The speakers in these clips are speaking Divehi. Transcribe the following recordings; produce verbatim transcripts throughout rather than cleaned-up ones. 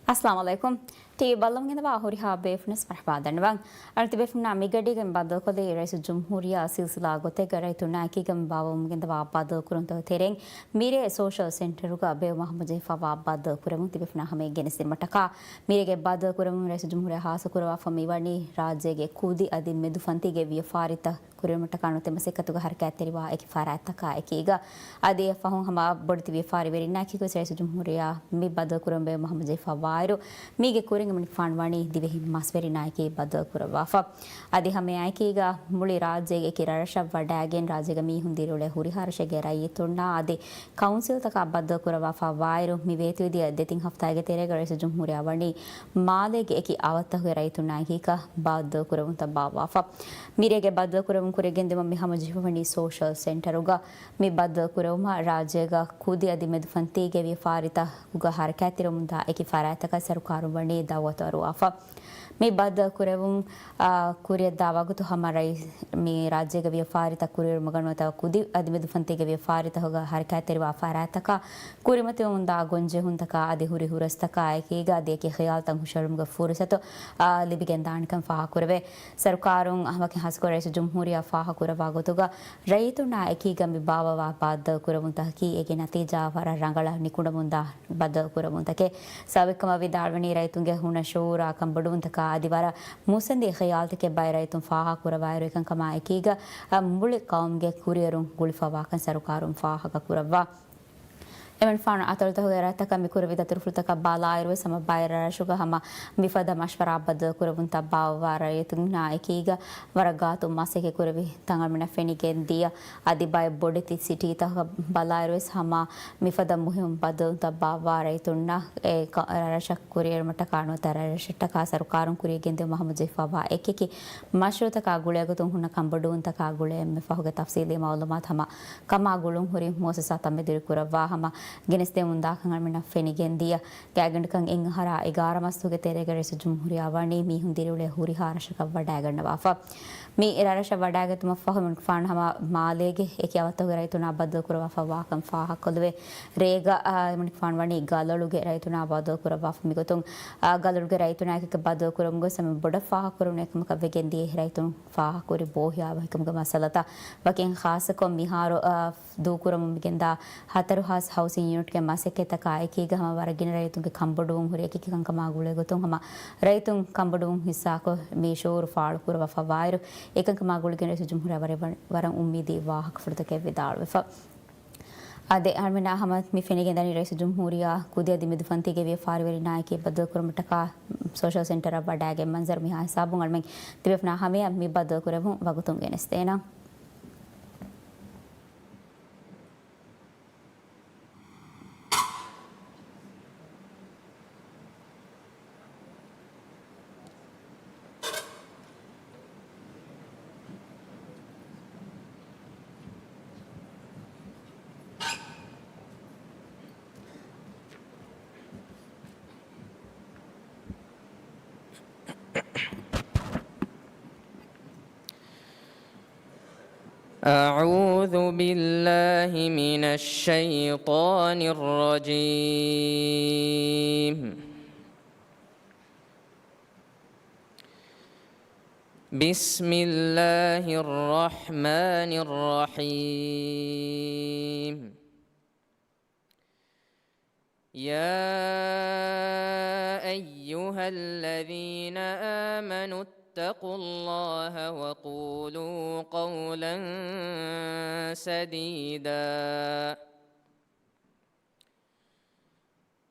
އައްސަލާމު ޢަލައިކުމް. ޓީވީ ބައްލަވަމުން ގެންދަވާ ހުރިހާ ބޭފުޅުންނަށް މަރުޙަބާ ދަންނަވަން. އަނެއް ތިބޭފުޅުންނާ މިގަޑީގަ މި ބައްދަލުކޮށްލީ ރައީސުލްޖުމްހޫރިއްޔާ ސިލްސިލާ ގޮތެއްގަ ރައްޔިތުންނާ އެކީގަ މި ބާއްވަމުން ގެންދަވާ ބައްދަލުކުރުންތަކުގެ ތެރެއިން މިރޭ ސޯޝަލް ސެންޓަރުގަ ބޭއްވުމަށް ހަމަޖެހިފައިވާ ބައްދަލުކުރެވުން ތިބޭފުޅުންނާ ހަމައަށް ގެނެސްދިނުމަށްޓަކާ މިރޭގެ ބައްދަލުކުރެވުން ރައީސުލްޖުމްހޫރިއްޔާ ޚާއްޞަކުރައްވާފަ މިވަނީ ރާއްޖޭގެ ކުދި އަދި މެދު ފަންތީގެ ވިޔަފާރިތައް ކުރިއެރުމަށްޓަކާ ނުވަތަ މަސައްކަތުގަ ހަރަކާތްތެރިވާ އެކި ފަރާތްތަކާ އެކީގަ، އަދި އެއަށްފަހުން ހަމަ ބޮޑެތި ވިޔަފާރިވެރިންނާ އެކީގަ ރައީސުލްޖުމްހޫރިއްޔާ މި ބައްދަލުކުރުމަށް ބޭއްވުމަށް ހަމަޖެހިފައިވާއިރު، މީގެ ކުރިން އެމަނިކުފާނު ވަނީ ދިވެހި މަސްވެރިންނާ އެކީ ބައްދަލުކުރައްވާފަ. އަދި ހަމައެއާއެކީގަ މުޅި ރާއްޖޭގެ އެކި ރަށްރަށަށް ވަޑައިގެން ރާއްޖޭގަ މީހުން ދިރިއުޅޭ ހުރިހާ ރަށެއްގެ ރައްޔިތުންނާ އަދި ކައުންސިލްތަކާ ބައްދަލުކުރައްވާފައިވާއިރު، މި ވޭތުވެދިޔަ ދެތިން ހަފްތާގެ ތެރޭގަ ރައީސުލްޖުމްހޫރިއްޔާ ވަނީ މާލޭގެ އެކި އަވަށްތަކުގެ ރައްޔިތުންނާ އެކީގަ ބައްދަލުކުރެވުންތައް ބާއްވާފަ. މިރޭގެ ބައްދަލުކުރެވުން ކުރިއަށް ގެންދިއުމަށް މި ހަމަޖެހިފަވަނީ ސޯޝަލް ސެންޓަރުގަ. މި ބައްދަލުކުރެވުމަށް ރާއްޖޭގަ ކުދި އަދި މެދުފަންތީގެ ވިޔަފާރިތަކުގަ ހަރަކާތްތެރިވަމުންދާ އެކި ފަރާތްތަކަށް ސަރުކާރުން ވަނީ ދައުވަތު އަރުވާފަ. މި ބައްދަލުކުރެވުން، އާ، ކުރިއަށްދާ ވަގުތު ހަމަ ރައީ-، މި ރާއްޖޭގެ ވިޔަފާރިތައް ކުރިއެރުމުގަ ނުވަތަ ކުދި އަދި މެދުފަންތީގެ ވިޔަފާރިތަކުގަ ހަރަކާތްތެރިވާ ފަރާތްތަކާ ކުރިމަތިވަމުންދާ ގޮންޖެހުންތަކާ އަދި ހުރި ހުރަސްތަކާ އެކީގަ އަދި އެކި ޚިޔާލުތައް ހުށަހެޅުމުގެ ފުރުސަތު، އާ، ލިބިގެންދާނެކަން ފާހަގަކުރެވޭ. ސަރުކާރުން އަހަރުމެން ހާއްސަކޮށް ރައީސުލްޖުމްހޫރިއްޔާ ފާހަގަކުރައްވާ ގޮތުގަ، ރައްޔިތުންނާ އެކީގަ މި ބާއްވާ ބައްދަލުކުރެވުންތަކަކީ އޭގެ ނަތީޖާ ވަރަށް ރަނގަޅަށް ނިކުންނަމުންދާ ބައްދަލުކުރެވުންތަކެއް. ސަބަބެއްކަމަށް ވިދާޅުވަނީ ރައްޔިތުންގެ ހުނަށޫރާ ކަންބޮޑުވުންތަކާ އަދި ވަރަށް މުއްސަނދި ޚިޔާލުތަކެއް ބައެއް ރައްޔިތުން ފާހަގަކުރައްވާއިރު، އެކަންކަމާ އެކީގަ މުޅި ޤައުމުގެ ކުރިއެރުން ގުޅިފައިވާކަން ސަރުކާރުން ފާހަގަކުރައްވާ. އެމަނިކުފާނު އަތޮޅުތަކުގެ ރަށްތަކަށް މި ކުރެވި ދަތުރުފުޅުތަކަށް ބަލާއިރުވެސް ހަމަ ބައެއް ރަށްރަށުގަ ހަމަ މިފަދަ މަޝްވަރާ ބައްދަލުކުރެވުންތައް ބާއްވާ ރައްޔިތުންނާ އެކީގަ ވަރަށް ގާތު މަސައްކަތް ކުރެވި ތަން އަޅަމެންނަށް ފެނިގެން ދިޔަ. އަދި ބައެއް ބޮޑެތި ސިޓީތަކަށް ބަލާއިރުވެސް ހަމަ މިފަދަ މުހިއްމު ބައްދަލުތައް ބާއްވާ ރައްޔިތުންނަށް އެ ކަ-، ރަށްރަށަށް ކުރިއެރުމަށްޓަކާ ނުވަތަ ރަށްރަށަށްޓަކާ ސަރުކާރުން ކުރިއަށް ގެންދިއުމަށް ހަމަޖެހިފައިވާ އެކިއެކި މަޝްރޫޢުތަކާ ގުޅޭގޮތުން ހުންނަ ކަންބޮޑުވުންތަކާ ގުޅޭ އެންމެ ފަހުގެ ތަފްސީލީ މައުލޫމާތު ހަމަ ކަމާ ގުޅުން ހުރި މުއައްސަސާތައް މެދުވެރިކުރައްވާ ހަމަ ގެނެސްދެމުންދާކަން އަޅަމެންނަށް ފެނިގެން ދިޔަ. ގާތްގަނޑަކަށް އެއް އަހަރާ އެގާރަ މަސްތުގެ ތެރޭގަ ރައީސުލްޖުމްހޫރިއްޔާ ވަނީ މީހުން ދިރިއުޅޭ ހުރިހާ ރަށަކަށް ވަޑައިގަންނަވާފަ. މި ރަށްރަށަށް ވަޑައިގަތުމަށްފަހު އެމަނިކުފާނު ހަމަ މާލޭގެ އެކި އަވަށްތަކުގެ ރައްޔިތުންނާ ބައްދަލުކުރައްވާފައިވާކަން ފާހަގަކޮށްލެވޭ. ރޭގަ، އާ، އެމަނިކުފާނު ވަނީ ގަލޮޅުގެ ރައްޔިތުންނާ ބައްދަލުކުރައްވާފަ. މިގޮތުން، އާ، ގަލޮޅުގެ ރައްޔިތުންނާ އެކަކަށް ބައްދަލުކުރުމުގަ ސަމި ބޮޑަށް ފާހަގަކުރެވުނު އެކަމަކަށް ވެގެންދިޔަ އެ ރައްޔިތުން ފާހަގަކުރި ބޯހިޔާވަހިކަމުގެ މައްސަލަތައް ވަކިން ޚާއްޞަކޮށް މިހާރު، އާ، ދޫކުރަމުން މިގެންދާ ހަތަރު ހާސް ހައުސިން ޔުނިޓްގެ މަސައްކަތްތަކާ އެކީގަ ހަމަ ވަރަށް ގިނަ ރައްޔިތުންގެ ކަންބޮޑުވުން ހުރި އެކި ކަންކަމާ ގުޅޭގޮތުން ހަމަ ރައްޔިތުން ކަންބޮޑުވުން ހިއްސާކޮށް މި ޝުޢޫރު ފާޅުކުރައްވާފައިވާއިރު، އެކަންކަމާ ގުޅިގެން ރައީސުލްޖުމްހޫރިއްޔާ ވަރަށް، ވަރަށް އުއްމީދީ ވާހަކަފުޅުތަކެއް ވިދާޅުވެފަ. އާދެ، އަޅަމެންނާ ހަމަ މި ފެނިގެންދަނީ ރައީސުލްޖުމްހޫރިއްޔާ ކުދި އަދި މެދުފަންތީގެ ވިޔަފާރިވެރިންނާ އެކީ ބައްދަލުކުރުމަށްޓަކާ ސޯޝަލް ސެންޓަރަށް ވަޑައިގެން މަންޒަރު މިހާ ހިސާބުން އަޅަމެން ތިބޭފުޅުންނާ ހަމަޔަށް މި ބައްދަލުކުރެވުން ވަގުތުން ގެނެސްދޭނަން. أعوذ بالله من الشيطان الرجيم. بسم الله الرحمن الرحيم. يا أيها الذين آمنوا اتقوا الله وقولوا قولا سديدا.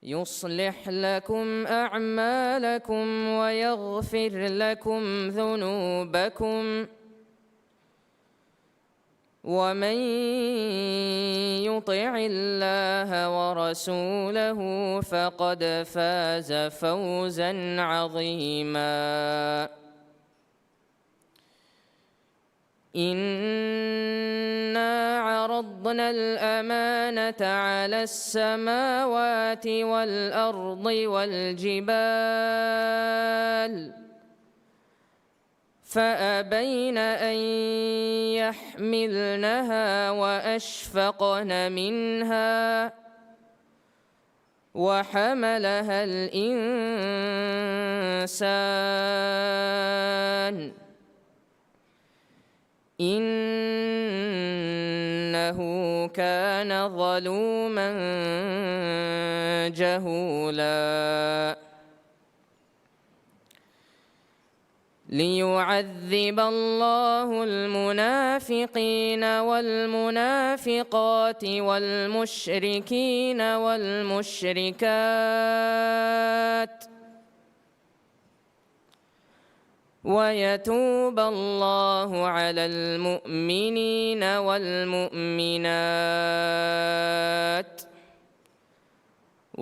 يصلح لكم أعمالكم ويغفر لكم ذنوبكم، ومن يطع الله ورسوله فقد فاز فوزا عظيما. إنا عرضنا الأمانة على السماوات والأرض والجبال فأبين أن يحملنها وأشفقن منها وحملها الإنسان إنه كان ظلوما جهولا. ليعذب الله المنافقين والمنافقات والمشركين والمشركات ويتوب الله على المؤمنين والمؤمنات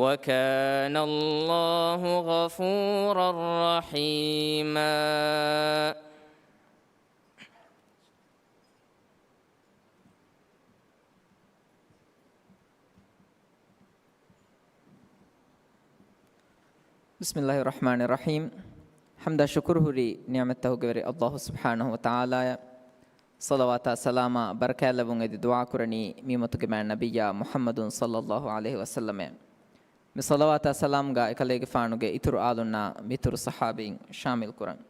وكان الله غفورا رحيما. بسم الله الرحمن الرحيم. ޙަމްދާ ޝުކުރު ހުރީ ނިޢުމަތްތަކުގެ ވެރި ﷲ ސުބްޙާނަހޫ ވަތަޢާލާއަށް. ޞަލަވާތާ ސަލާމާ ބަރަކާތްލެއްވުން އެދި ދުޢާ ކުރަނީ މި އުއްމަތުގެ މާތް ނަބިއްޔާ މުޙައްމަދު ޞައްލައްލާހު ޢަލައިހި ވަސައްލަމަށް. މި ޞަލަވާތާ ސަލާމްގަ އެކަލޭގެފާނުގެ އިތުރު އާލުންނާ މިތުރު ޞަޙާބީން ޝާމިލް ކުރަން.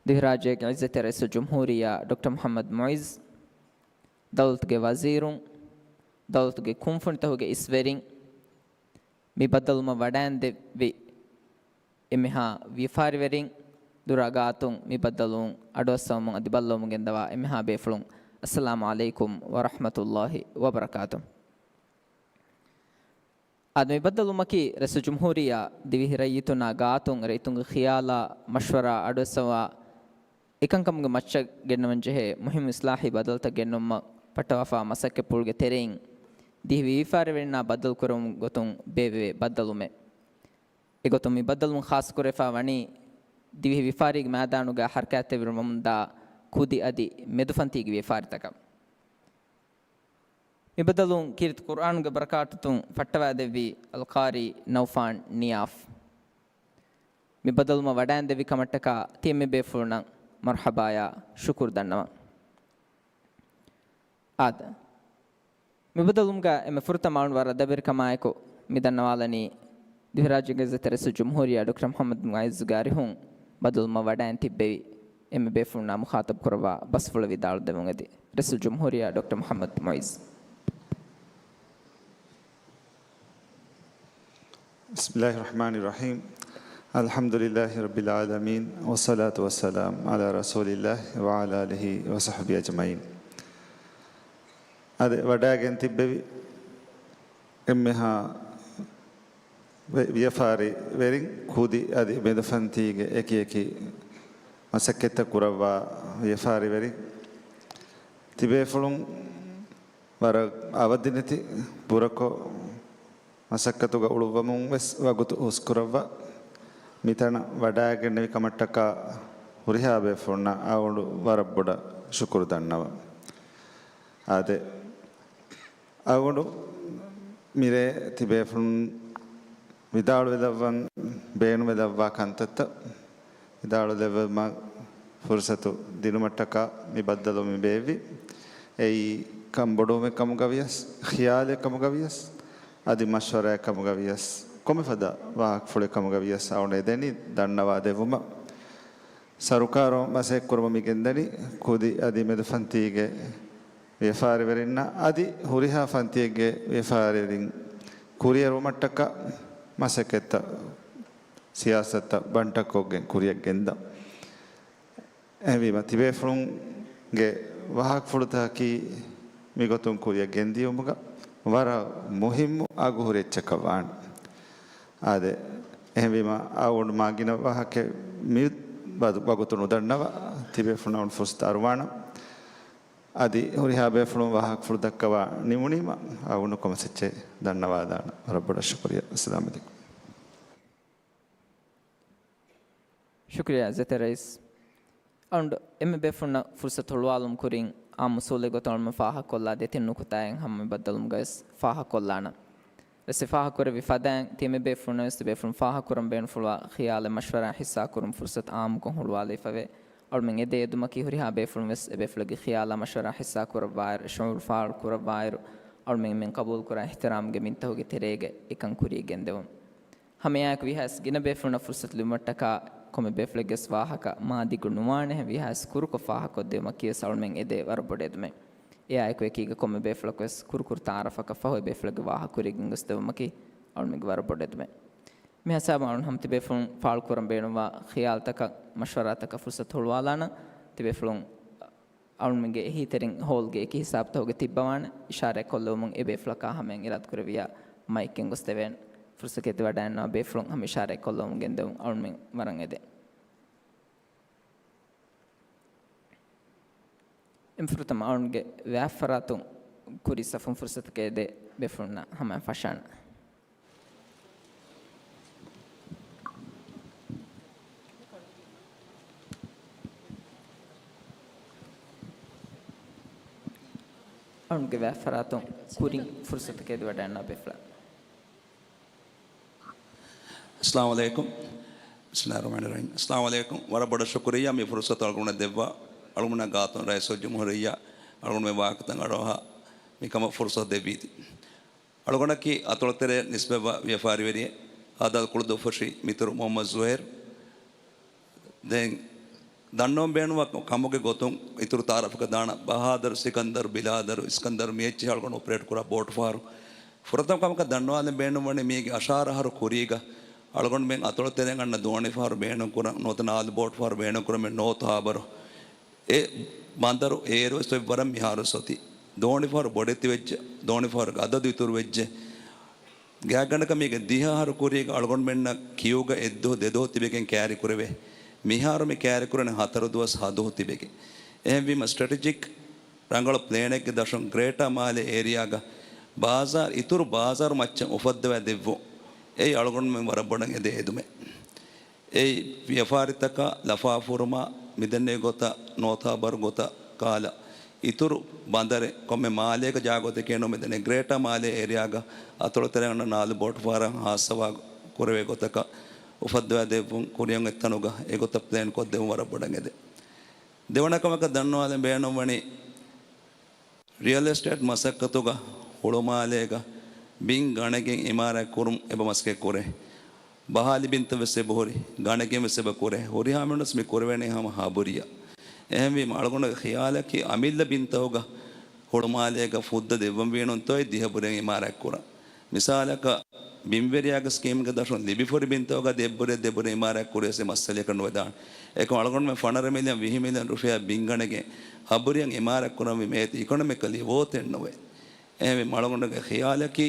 ދިވެހިރާއްޖޭގެ ޢިއްޒަތްތެރި ރައީސުލްޖުމްހޫރިއްޔާ ޑޮކްޓަރ މުޙައްމަދު މުޢިއްޒު، ދައުލަތުގެ ވަޒީރުން، ދައުލަތުގެ ކުންފުނިތަކުގެ އިސްވެރިން، މި ބައްދަލުވުމަށް ވަޑައިންދެއްވި އެންމެހާ ވިޔަފާރިވެރިން، ދުރާ ގާތުން މި ބައްދަލުވުން އަޑުއައްސަވަމުން އަދި ބައްލަވަމުން ގެންދަވާ އެންމެހާ ބޭފުޅުން، އައްސަލާމު ޢަލައިކުމް ވަރަޙްމަތުﷲ ވަބަރަކާތުހު. އާދެ، މި ބައްދަލުވުމަކީ ރައީސުލްޖުމްހޫރިއްޔާ ދިވެހި ރައްޔިތުންނާ ގާތުން ރައްޔިތުންގެ ޚިޔާލާ މަޝްވަރާ އަޑުއައްސަވާ، އެކަންކަމުގެ މައްޗަށް ގެންނަވަން ޖެހޭ މުހިއްމު އިޞްލާޙީ ބަދަލުތައް ގެންނުމަށް ޕައްޓަވާފާ މަސައްކަތްޕުޅުގެ ތެރެއިން، ދިވެހި ވިޔަފާރިވެރިންނާ ބައްދަލުކުރެވުމުގެ ގޮތުން ބޭއްވެވޭ ބައްދަލުވުމެއް. އެގޮތުން މި ބައްދަލުވުން ޚާއްޞަކުރެވިފާ ވަނީ، ދިވެހި ވިޔަފާރީގެ މައިދާނުގަ ޙަރަކާތްތެރިވެރިވަމުންދާ ކުދި އަދި މެދުފަންތީގެ ވިޔަފާރިތަކަށް. މި ބައްދަލުވުން ކީރިތި ޤުރްއާނުގެ ބަރަކާތުތުން ފައްޓަވައިދެއްވި އަލްޤާރީ ނައުފާން ނިޔާފް. މި ބައްދަލުވުމަށް ވަޑައިންދެއްވި ކަމަށްޓަކާ ތިޔަ މި ބޭފުޅުންނަށް މަރްޙަބާޔާ ޝުކުރު ދަންނަވަން. އާދެ، މި ބައްދަލުވުމުގަ އެންމެ ފުރަތަމަ އަޅުގަނޑު ވަރަށް އަދަބުވެރިކަމާއެކު މި ދަންނަވާލަނީ، ދިވެހިރާއްޖޭގެ ޢިއްޒަތްތެރި ރައީސުލްޖުމްހޫރިއްޔާ ޑޮކްޓަރ މުޙައްމަދު މުޢިއްޒުގެ އަރިހުން ބައްދަލުވުމަށް ވަޑައިން ތިއްބެވި އެންމެ ބޭފުޅުންނާ މުޚާޠަބު ކުރައްވާ ބަސްފުޅެއް ވިދާޅުދެއްވުން އެދި. ރައީސުލްޖުމްހޫރިއްޔާ ޑޮކްޓަރ މުޙައްމަދު މުޢިއްޒު. بسم الله الرحمن الرحيم. الحمد لله رب العالمين، والصلاة والسلام على رسول الله وعلى آله وصحبه أجمعين. އަދި ވަޑައިގެން ތިއްބެވި އެންމެހާ ވި-، ވިޔަފާރިވެރިން، ކުދި އަދި މެދުފަންތީގެ އެކި އެކި މަސައްކަތްތައް ކުރައްވާ ވިޔަފާރިވެރިން، ތިބޭފުޅުން ވަރަށް އަވަދިނެތި ބުރަކޮށް މަސައްކަތުގަ އުޅުއްވަމުން ވެސް ވަގުތު ހުސްކުރައްވާ، މިތަނަށް ވަޑައިގެންނެވި ކަމަށްޓަކާ ހުރިހާ ބޭފުޅުންނަށް އަޅުގަނޑު ވަރަށް ބޮޑަށް ޝުކުރު ދަންނަވަން. އާދެ، އަޅުގަނޑު މިރޭ ތިބޭފުޅުން ވިދާޅުވެލައްވަން ބޭނުންވެލައްވާ ކަންތައްތައް ވިދާޅުލެއްވުމަށް ފުރުސަތު ދިނުމަށްޓަކާ މި ބައްދަލުވުން މި ބޭއްވި. އެއީ ކަންބޮޑުވުމެއް ކަމުގަ ވިޔަސް، ޚިޔާލެއް ކަމުގަ ވިޔަސް، އަދި މަޝްވަރާއެއް ކަމުގަ ވިޔަސް، ކޮންމެފަދަ ވާހަކަފުޅެއް ކަމުގަ ވިޔަސް އަޅުގަނޑު އެދެނީ ދަންނަވާ ދެއްވުމަށް. ސަރުކާރުން މަސައްކަތް ކުރުމަށް މި ގެންދަނީ ކުދި އަދި މެދުފަންތީގެ ވިޔަފާރިވެރިންނަށް އަދި ހުރިހާ ފަންތިއެއްގެ ވިޔަފާރިވެރިން ކުރިއެރުވުމަށްޓަކާ މަސައްކަތްތައް، ސިޔާސަތުތައް ބަންޓަކޮށްގެން ކުރިއަށް ގެންދަން. އެހެންވީމަ، ތިބޭފުޅުންގެ ވާހަކަފުޅުތަކަކީ މިގޮތުން ކުރިއަށް ގެންދިޔުމުގަ ވަރަށް މުހިއްމު އަގުހުރި އެއްޗަކަށް ވާނެ. އާދެ، އެހެންވީމަ، އަޅުގަނޑު މާ ގިނަ ވާހަކައެއް މި ވަގު-، ވަގުތު ނުދަންނަވާ، ތިބޭފުޅުންނަށް ފުރުސަތު އަރުވާނަން. އަދި ހުރިހާ ބޭފުޅުން ވާހަކަފުޅު ދައްކަވާ ނިމުނީމަ، އަޅުގަނޑު ކޮންމެސް އެއްޗެއް ދަންނަވާލާނަން. ވަރަށް ބޮޑަށް ޝުކުރިއްޔާ. އައްސަލާމު ޢަލައިކުމް. ޝުކުރިއްޔާ އިއްޒަތްތެރި ރައީސް. އަޅުގަނޑު އެންމެ ބޭފުޅުންނަށް ފުރުސަތު ހުޅުވާލުމުގެ ކުރިން އާއްމު އުސޫލެއް ގޮތުން އަޅުގަނޑު ފާހަގަކޮށްލާ ދެތިން ނުކުތާއެއް ހަމަ މި ބައްދަލުވުމުގަވެސް ފާހަގަކޮށްލާނަން. އެ ފާހަގަކުރެއްވި ފަދައިން ތިޔަ މި ބޭފުޅުންނަށް ވެސް ތިބޭފުޅުން ފާހަގަކުރަން ބޭނުންފުޅުވާ ޚިޔާލެއް މަޝްވަރާ ހިއްސާކުރުމަށް ފުރުސަތު އާއްމުކޮށް ހުޅުވާލައިފަވޭ. އަޅުމެން އެދޭ އެދުމަކީ ހުރިހާ ބޭފުޅުން ވެސް އެބޭފުޅެއްގެ ޚިޔާލާ މަޝްވަރާ ހިއްސާކުރައްވާއިރު، ޝުޢޫރު ފާޅުކުރައްވާއިރު، އަޅުމެން މިން ޤަބޫލުކުރާ އިޙްތިރާމްގެ މިންތަކުގެ ތެރޭގަ އެކަން ކުރިޔަށް ގެންދެވުން. ހަމައެއާއެކު ވީހާވެސް ގިނަ ބޭފުޅުންނަށް ފުރުޞަތު ލިބުމަށްޓަކާ ކޮންމެ ބޭފުޅެއްގެވެސް ވާހަކަ މާ ދިގު ނުވާނެހެން ވީހާވެސް ކުރުކޮށް ފާހަގަކޮށްދިއުމަކީވެސް އަޅުމެން އެދޭ ވަރަށް ބޮޑު އެދުމެއް. އެއާއެކު އެކީގަ ކޮންމެ ބޭފުޅަކުވެސް ކުރުކުރު ތައާރަފަކަށް ފަހު އެ ބޭފުޅެއްގެ ވާހަކަ ކުރިޔަށް ގެންގޮސްދެވުމަކީ އަޅުމެންގެ ވަރަށް ބޮޑު އެދުމެއް. މި ހިސާބަށް އަޅުން ހަމަ ތިބޭފުޅުން ފާޅުކުރަން ބޭނުންވާ ޚިޔާލުތަކަށް، މަޝްވަރާތަކަށް ފުރުޞަތު ހުޅުވާލާނަން. ތިބޭފުޅުން އަޅުމެންގެ އެހީތެރިން ހޯލްގެ އެކި ހިސާބުތަކުގަ ތިއްބަވާނެ. އިޝާރާތްކޮށްލެވުމުން އެ ބޭފުޅަކާ ހަމައިން އިރާދަކުރެއްވިއްޔާ މައިކް ގެންގޮސްދެވޭނެ. ފުރުޞަތު އެދިވަޑައިގަންނަވާ ބޭފުޅުން ހަމަ އިޝާރާތްކޮށްލެވުމުން ގެންދެވުން އަޅުމެން ވަރަށް އެދޭ. އެންފުރަތަމަ އަޅުންގެ ވާފަރާތުން ކުރީ ސަފުން ފުރުސަތަކަށް އެދޭ ބޭފުޅުންނަށް ހަމައަށް ފަށާނެ. އަޅުންގެ ވާފަރާތުން ކުރިން ފުރުސަތަކަށް އެދިވަޑައިގަންނަވާ ބޭފުޅާ. އައްސަލާމު ޢަލައިކުމް. ބިސްމިއްލާހިއްރަޙްމާނިއްރަޙީމް. އައްސަލާމު ޢަލައިކުމް. ވަރަށް ބޮޑަށް ޝުކުރިއްޔާ މި ފުރުސަތު އަޅުގަނޑަށް ދެއްވާ. އަޅުގަނޑަށް ގާތުން ރައީސުލްޖުމްހޫރިއްޔާ އަޅުގަނޑުމެން ވާހަކަތައް އަޑުއަހާ މިކަމަށް ފުރުސަތު ދެއްވީތީ. އަޅުގަނޑަކީ އަތޮޅުތެރެ ނިސްބަތްވާ ވިޔަފާރިވެރިއެއް. އާދަލް ކުޅުދުއްފުށި މިތުރު މުޙައްމަދު ޒުހޭރު. ދެން ދަންނަވަން ބޭނުންވާ ކަމުގެ ގޮތުން އިތުރު ތައާރަފަކަށް ދާނަން. ބަހާދަރު، ސިކަންދަރު، ބިލާދަރު، އިސްކަންދަރު މި އެއްޗެހި އަޅުގަނޑު އޮޕަރޭޓް ކުރާ ބޯޓު ފަހަރު. ފުރަތަމަ ކަމަކަށް ދަންނަވާލަން ބޭނުންވަނީ މީގެ އަށާރަ އަހަރު ކުރީގަ އަޅުގަނޑުމެން އަތޮޅުތެރެއިން އަންނަ ދޯނިފަހަރު ބޭނުންކުރަން ނުވަތަ ނާލު ބޯޓު ފަހަރު ބޭނުންކުރަމެއް ނޯތު ހާބަރު. އެ ބަނދަރު އޭރުވެސް އޮތް ވަރަށް މިހާރުވެސް އޮތީ. ދޯނިފަހަރު ބޮޑެތިވެއްޖެ، ދޯނިފަހަރުގެ އަދަދު އިތުރުވެއްޖެ. ގާތްގަނޑަކަށް މީގެ ދިހަ އަހަރު ކުރީގަ އަޅުގަނޑުމެންނަށް ކިއުގަ އެއްދުވަހު ދެދުވަހު ތިބެގެން ކައިރިކުރެވޭ. މިހާރު މި ކައިރިކުރަނީ ހަތަރު ދުވަސް ހަ ދުވަހު ތިބެގެން. އެހެންވީމަ ސްޓްރެޓެޖިކް ރަނގަޅު ޕްލޭނެއްގެ ދަށުން ގްރޭޓާ މާލޭ އޭރިއާގަ ބާޒާރު، އިތުރު ބާޒާރު މައްޗަށް އުފައްދަވާ ދެއްވުން އެއީ އަޅުގަނޑުމެން ވަރަށް ބޮޑަށް އެދޭ އެދުމެއް. އެއީ ވިޔަފާރިތަކަށް ލަފާފުރުމާ މިދެންނެވި ގޮތަށް ނޯތު ހާބަރު ގޮތަށް ކާލަ އިތުރު ބަނދަރެއް ކޮންމެ މާލޭގަ ޖާގަ ގޮތެކޭ ނޫން މިދެންނެވި ގްރޭޓާ މާލޭ އޭރިއާގަ އަތޮޅުތެރެއިން އަންނަ ނާލު ބޯޓު ފަހަރަށް ހާއްސަވާ ކުރެވޭ ގޮތަކަށް އުފައްދަވާ ދެއްވުން ކުރިއަށް އޮތް ތަނުގަ އެގޮތަށް ޕްލޭން ކޮށްދެވުން ވަރަށް ބޮޑަށް އެދޭ. ދެވަނަ ކަމަކަށް ދަންނަވާލަން ބޭނުންވަނީ ރިއަލް އެސްޓޭޓް މަސައްކަތުގަ ހުޅުމާލޭގަ ބިން ގަނެގެން އިމާރާތް ކުރުން އެބަ މަސައްކަތް ކުރޭ. ބަހާލި ބިންތައް ވެސް އެބަހުރި، ގަނެގެން ވެސް އެބަ ކުރޭ. ހުރިހާ މީހުން ވެސް މި ކުރެވޭނީ ހަމަ ހަބުރިއަށް. އެހެންވީމަ އަޅުގަނޑުގެ ޚިޔާލަކީ އަމިއްލަ ބިންތަކުގަ ހުޅުމާލޭގަ ފުއްދަ ދެއްވަން ވީނުންތޯއި ދިހަ ބުރެއް އިމާރާތް ކުރަން. މިސާލަކަށް، ބިންވެރިޔާގެ ސްކީމްގެ ދަށުން ލިބިފަހުރި ބިންތަކުގަ ދެބުރެއް ދެބުރެއް އިމާރާތް ކުރިޔަސް އެ މައްސަލަޔަކަށް ނުވެދާނެ. އެކަމް އަޅުގަނޑުމެން ފަނަރަ މިލިއަން ވިހި މިލިއަން ރުފިޔާ ބިންގަނެގެން ހަބުރިއަށް އިމާރާތް ކުރަންވީމަ އޭތި އިކޮނޮމިކަލީ ވޯތެއް ނުވޭ. އެހެންވީމަ އަޅުގަނޑުގެ ޚިޔާލަކީ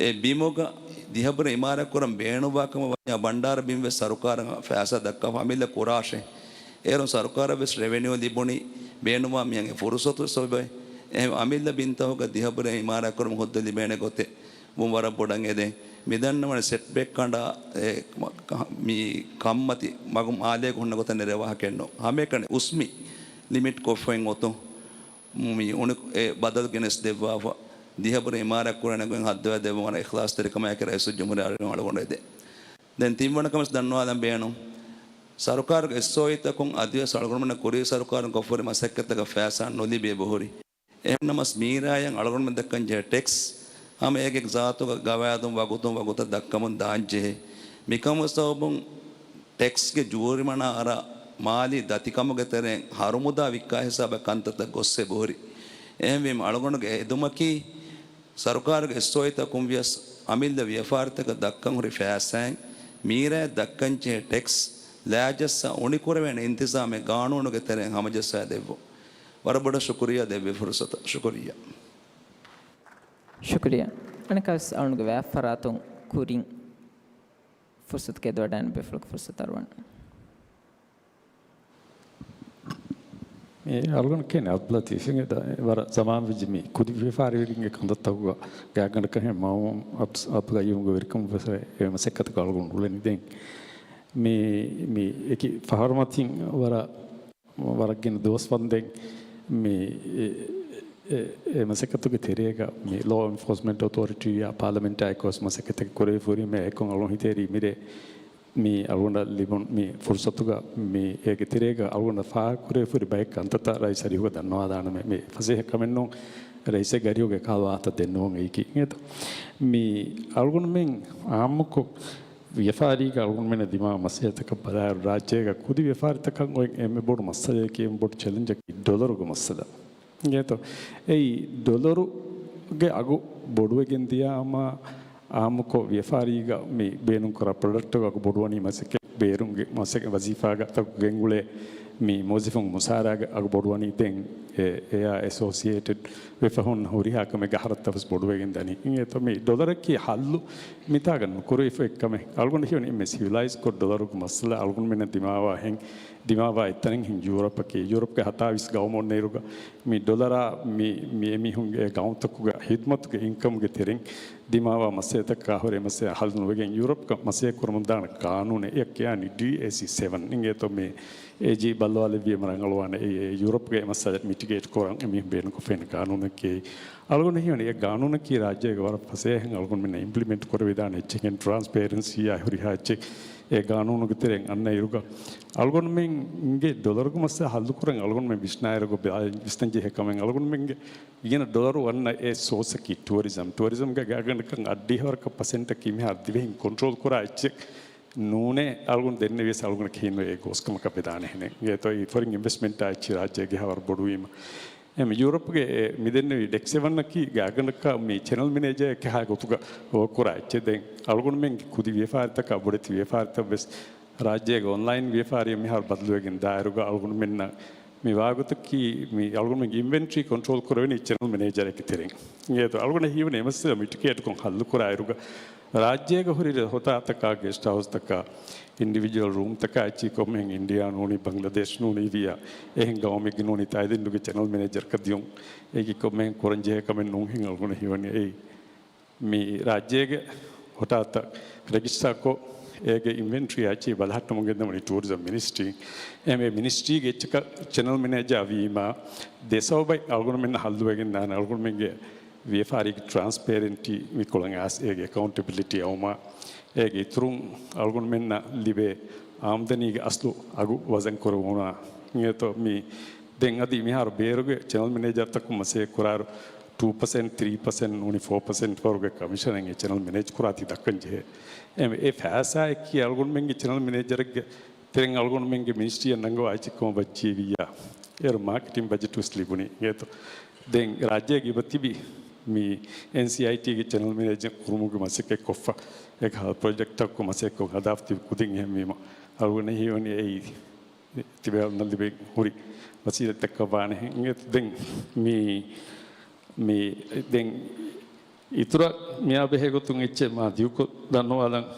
އެ ބިމުގަ ދިހަ ބުރެއް އިމާރާތް ކުރަން ބޭނުންވާ ކަމަށް ވަންޏާ ބަންޑާރަ ބިމް ވެސް ސަރުކާރަށް ފައިސާ ދައްކާފަ އަމިއްލަ ކުރާށޭ. އޭރުން ސަރުކާރަށް ވެސް ރެވެނިއު ލިބުނީ ބޭނުންވާ މިޔަން އެ ފުރުސަތު ވެސް އޮތް ބައެއް. އެހެން އަމިއްލަ ބިންތަކުގަ ދިހަ ބުރެއް އިމާރާތް ކުރުމަށް ހުއްދަ ލިބޭނެ ގޮތެއް ވުން ވަރަށް ބޮޑަށް އެދޭ. މިދަންނަވަނީ ސެޓްބެކް ކަނޑާ އެ މަ-، ކަ-، މި ކަންމަތި މަގު މާލޭގަ ހުންނަ ގޮތަށް ނެރެ ވާހަކައެއް ނޫން. ހަމައެކަނި އުސްމި ލިމިޓް ކޮށްފައިން އޮތުން މި އުނި އެ ބަދަލު ގެނެސް ދެއްވާފަ ދިހަ ބުރެއް އިމާރާތް ކުރާނެ ގޮތް ހައްދަވާ ދެއްވުން ވަރަށް އިޚްލާޞްތެރިކަމާއެކީ ރައީސުލްޖުމްހޫރިއްޔާ އަޅުގަނޑު އެދޭ. ދެން ތިންވަނަ ކަމެސް ދަންނަވާލަން ބޭނުން. ސަރުކާރުގެ އެސްއޯއީތަކުން އަދިވެސް އަޅުގަނޑުމެންނަށް ކުރީ ސަރުކާރުން ކޮށްފަހުރި މަސައްކަތްތަކަށް ފައިސާ ނުލިބި އެބަހުރި. އެހެންނަމަސް މީރާޔަށް އަޅުގަނޑުމެން ދައްކަންޖެހޭ ޓެކްސް ހަމަ އޭގެ ޒާތުގަ ގަވާއިދުން ވަގުތުން ވަގުތަށް ދައްކަމުން ދާންޖެހޭ. މިކަމުގެ ސަބަބުން ޓެކްސްގެ ޖޫރިމަނާ އަރާ މާލީ ދަތިކަމުގެ ތެރެއިން ހަރުމުދާ ވިއްކާ ހިސާބަށް ކަންތައްތައް ގޮއްސަ އެބަހުރި. އެހެންވީމަ އަޅުގަނޑުގެ އެދުމަކީ ސަރުކާރުގެ އެސްއޯއީތަކުން ވިޔަސް އަމިއްލަ ވިޔަފާރިތަކަށް ދައްކަން ހުރި ފައިސާއިން މީރާޔަށް ދައްކަންޖެހޭ ޓެކްސް ލާޖައްސާ އުނިކުރެވޭނެ އިންތިޒާމެއް ގާނޫނުގެ ތެރެއިން ހަމަޖައްސާ ދެއްވުން. ވަރަށް ބޮޑަށް ޝުކުރިއްޔާ ދެއްވި ފުރުސަތަށް. ޝުކުރިއްޔާ. ޝުކުރިއްޔާ. އަނެއްކާވެސް އަޅުގަނޑުގެ ވާފަރާތުން ކުރިން ފުރުސަތު ކެދިވަޑައިގެން ބޭފުޅަކު ފުރުސަތު އަރުވަން. މި އަޅުގަނޑު ކިޔަނީ އަބްދުލް ލަތީފްގެ ދަ-، ވަރަށް ޒަމާން ވެއްޖެ މި ކުދި ވިޔަފާރިވެރިންގެ ކަންތައްތަކުގަ ގާތްގަނޑަކަށް ހެން މައުމޫން އަބް-، އަބްދުލް ގައްޔޫމްގެ ވެރިކަމުން ވެސް އެ މަސައްކަތަކު އަޅުގަނޑު އުޅެނީ. ދެން މި، މި އެކި ފަހަރު މަތިން ވަރަށް ވަރަށް ގިނަ ދުވަސް ވަންދެން މި އެ، އެ، އެ މަސައްކަތުގެ ތެރޭގަ މި ލޯ އެންފޯސްމަންޓް އޮތޯރިޓީއާ ޕާލަމެންޓާ އެއްކޮށް މަސައްކަތެއް ކުރެވިފަ ހުރީމޭ އެކަން އަޅުން ހިތޭރީ މިރޭ މި އަޅުގަނޑަށް ލިބުނު މި ފުރުސަތުގަ މި އޭގެ ތެރޭގަ އަޅުގަނޑަށް ފާހަގަކުރެވިފަ ހުރި ބައެއް ކަންތައްތައް ރައީސް އަރިހުގަ ދަންނަވާލާނަމޭ. މި ފަސޭހަ ކަމެއް ނޫން. ރައީސެއްގެ އަރިހުގައި ކަހަލަ ވާހަކަ ދެންނެވުން އެއީކީ. އިނގޭތޯ؟ މި އަޅުގަނޑުމެން އާއްމުކޮށް ވިޔަފާރީގަ އަޅުގަނޑުމެންނަށް ދިމާވާ މައްސަލަތަކަށް ބަލާއިރު، ރާއްޖޭގަ ކުދި ވިޔަފާރިތަކަށް އޮތް އެންމެ ބޮޑު މައްސަލަޔަކީ، އެންމެ ބޮޑު ޗެލެންޖަކީ ޑޮލަރުގެ މައްސަލަ. އިނގޭތޯ؟ އެއީ ޑޮލަރުގެ އަގު ބޮޑުވެގެން ދިޔާމާ، އާއްމުކޮށް ވިޔަފާރީގަ މި ބޭނުންކުރާ ޕްރޮޑަކްޓްތަކުގެ އަގު ބޮޑުވަނީ، މަސައްކަތް ބޭރުންގެ މަސައްކަތް ވަޒީފާގަ ތަކުގެން އުޅޭ މި މުވައްޒަފުން މުސާރައިގެ އަގު ބޮޑުވަނީ. ދެން އެ، އެއާ އެސޯސިއޭޓެޑް ވެފަ ހުންނަ ހުރިހާ ކަމެއްގެ ހަރަދުތައް ވެސް ބޮޑުވެގެން ދަނީ. އިނގޭތޯ؟ މި ޑޮލަރަކީ ހައްލު މިތާގަ ނުކުރެވިފަ އެއްކަމެއް. އަޅުގަނޑު ހީވަނީ އެންމެ ސިވިލައިޒް ކޮށް ޑޮލަރުގެ މައްސަލަ އަޅުގަނޑުމެންނަށް ދިމާވާހެން، ދިމާވާ އެއްތަނެއްހެން ޔޫރަޕަކީ. ޔޫރަޕްގެ ހަތާވީސް ގައުމު އޮންނައިރުގަ މި ޑޮލަރާ މި، މި އެމީހުންގެ ގައުމުތަކުގެ ހިދުމަތުގެ އިންކަމްގެ ތެރެއިން ދިމާވާ މައްސަލަތަކާ ހުރެ މައްސަލަ ހައްލު ނުވެގެން ޔޫރަޕްގަ މަސައްކަތް ކުރަމުންދާނެ ގާނޫނެއް އެއަށް ކިޔާނީ ޑީ އޭ ސީ ސެވަން. އިނގޭތޯ؟ މި އޭ ޖީ ބައްލަވާލެއްވީމަ ރަނގަޅުވާނެ. އެ، އެ ޔޫރަޕްގެ މައްސަލަ މިޓިގޭޓް ކުރަން އެމީހުން ބޭނުންކޮށްފައިން ގާނޫނަކީ. އަޅުގަނޑަށް ހީވަނީ އެ ގާނޫނަކީ ރާއްޖޭގަ ވަރަށް ފަސޭހައިން އަޅުގަނޑުމެންނަށް އިމްޕްލިމެންޓް ކުރެވިދާނެ އެއްޗެއް. ޓްރާންސްޕޭރެންސީއާ ހުރިހާ އެއްޗެއް އެ ގާނޫނުގެ ތެރެއިން އަންނައިރުގަ އަޅުގަނޑުމެންގެ ޑޮލަރުގެ މައްސަލަ ހައްލުކުރަން އަޅުގަނޑުމެން ވިސްނާއިރުގަ ބަ-، ވިސްނަންޖެހޭ ކަމެއް. އަޅުގަނޑުމެންގެ ގިނަ ޑޮލަރު އަންނަ އެއް ސޯސަކީ ޓުއަރިޒަމް. ޓުއަރިޒަމްގެ ގާތްގަނޑަކަށް އަށްޑިހަވަރަކަށް ޕަސެންޓަކީ މިހާރު ދިވެހިން ކޮންޓްރޯލް ކުރާ އެއްޗެއް ނޫނޭ. އަޅުގަނޑު ދެންނެވިޔަސް އަޅުގަނޑަށް ކިހިނެއް އެ ގޯސްކަމަކަށް ވެދާނެހެނެއް. އިނގޭތޯ؟ އެ ފޮރިން އިންވެސްޓްމަންޓާ އެއްޗެއް ރާއްޖޭގެ ހާވަރު ބޮޑުވީމަ. އެމް، ޔޫރަޕްގެ އެ މިދެންނެވި ޑެކް ސެވަންއަކީ ގާތްގަނޑަކަށް މި ޗެނަލް މެނޭޖަރ އެކަހާ ގޮތުގަ ވޯކް ކުރާ އެއްޗެއް. ދެން އަޅުގަނޑުމެންގެ ކުދި ވިޔަފާރިތަކާ ބޮޑެތި ވިޔަފާރިތައް ވެސް ރާއްޖޭގެ އޮންލައިން ވިޔަފާރިއަށް މިހާރު ބަދަލުވެގެން ދާއިރުގަ އަޅުގަނޑުމެންނަށް މި ވާގޮތަކީ މި އަޅުގަނޑުމެންގެ އިންވެންޓްރީ ކޮންޓްރޯލް ކުރެވެނީ ޗެނަލް މެނޭޖަރެއްގެ ތެރެއިން. އިނގޭތޯ؟ އަޅުގަނޑަށް ހީވަނީ އެ މައްސަލަ މިޓިގޭޓްކޮށް ހައްލުކުރާއިރުގަ ރާއްޖޭގަ ހުރި ހޮޓާތަކާ، ގެސްޓް ހައުސްތަކާ، އިންޑިވިޖުއަލް ރޫމްތަކާ އެއްޗެއް ކޮންމެހެން އިންޑިއާ ނޫނީ، ބަންގްލަދޭޝް ނޫނީ ވިޔާ، އެހެން ގައުމެއްގެ ނޫނީ ތައިދެއްނުގެ ޗެނަލް މެނޭޖަރަކަށް ދިޔުން. އޭގެ ކޮންމެހެން ކުރަންޖެހޭ ކަމެއް ނޫންހެން އަޅުގަނޑަށް ހީވަނީ. އެއީ މި ރާއްޖޭގެ ހޮޓާތައް ރެޖިސްޓާކޮށް، އޭގެ އިންވެންޓްރީ އެއްޗެއް ބަލަހައްޓަމުން ގެންދަވަނީ ޓޫރިޒަމް މިނިސްޓްރީ. އެހެންވެ މިނިސްޓްރީގެ އެއްޗަކަށް ޗެނަލް މެނޭޖާ ވީމާ، ދެ ސަބަބަށް އަޅުގަނޑުމެންނަށް ހައްލުވެގެން ދާނެ. އަޅުގަނޑުމެންގެ ވިޔަފާރީގެ ޓްރާންސްޕޭރެންޓީ މިކޮޅަށް އައިސް އޭގެ އެކައުންޓެބިލިޓީ އައުމާ، އޭގެ އިތުރުން އަޅުގަނޑުމެންނަށް ލިބޭ އާމްދަނީގެ އަސްލު އަގު ވަޒަން ކުރެވުނާ. އިނގޭތޯ؟ މި ދެން އަދި މިހާރު ބޭރުގެ ޗެނަލް މެނޭޖަރުތަކުން މަސައްކަތް ކުރާއިރު، ޓޫ ޕަސެންޓް، ތްރީ ޕަސެންޓް ނޫނީ ފޯ ޕަސެންޓް ވަރުގެ ކަމިޝަނެއް އެ ޗެނަލް މެނޭޖް ކުރާތީ ދައްކަން ޖެހޭ. އެ، އެ ފައިސާއަކީ އަޅުގަނޑުމެންގެ ޗެނަލް މެނޭޖަރެއްގެ ތެރެއިން އަޅުގަނޑުމެންގެ މިނިސްޓްރީއަށް ނަންގަވާ އެއްޗެއް ކަމަށް ވައްޖެއްވިއްޔާ، އޭރު މާކެޓިން ބަޖެޓް ވެސް ލިބުނީ. އިނގޭތޯ؟ ދެން ރާއްޖޭގަ އެބަތިބި މި އެންސީއައިޓީގެ ޗެނަލް މެނޭޖަރ ކުރުމުގެ މަސައްކަތް ކޮށްފަ، އެކަހަލަ ޕްރޮޖެކްޓްތަކުގެ މަސައްކަތް ކޮށް ހަދާފަ ތިބި ކުދިން އެހެންވީމަ، އަޅުގަނޑަށް ހީވަނީ އެއީ ތިބޭފުޅުންނަށް ލިބެން ހުރި ވަސީލަތްތަކަށް ވާނެހެން. ދެން މި، މި، ދެން އިތުރަށް މިއާ ބެހޭ ގޮތުން އެއްޗެއް މާ ދިގުކޮށް ދަންނަވާލަން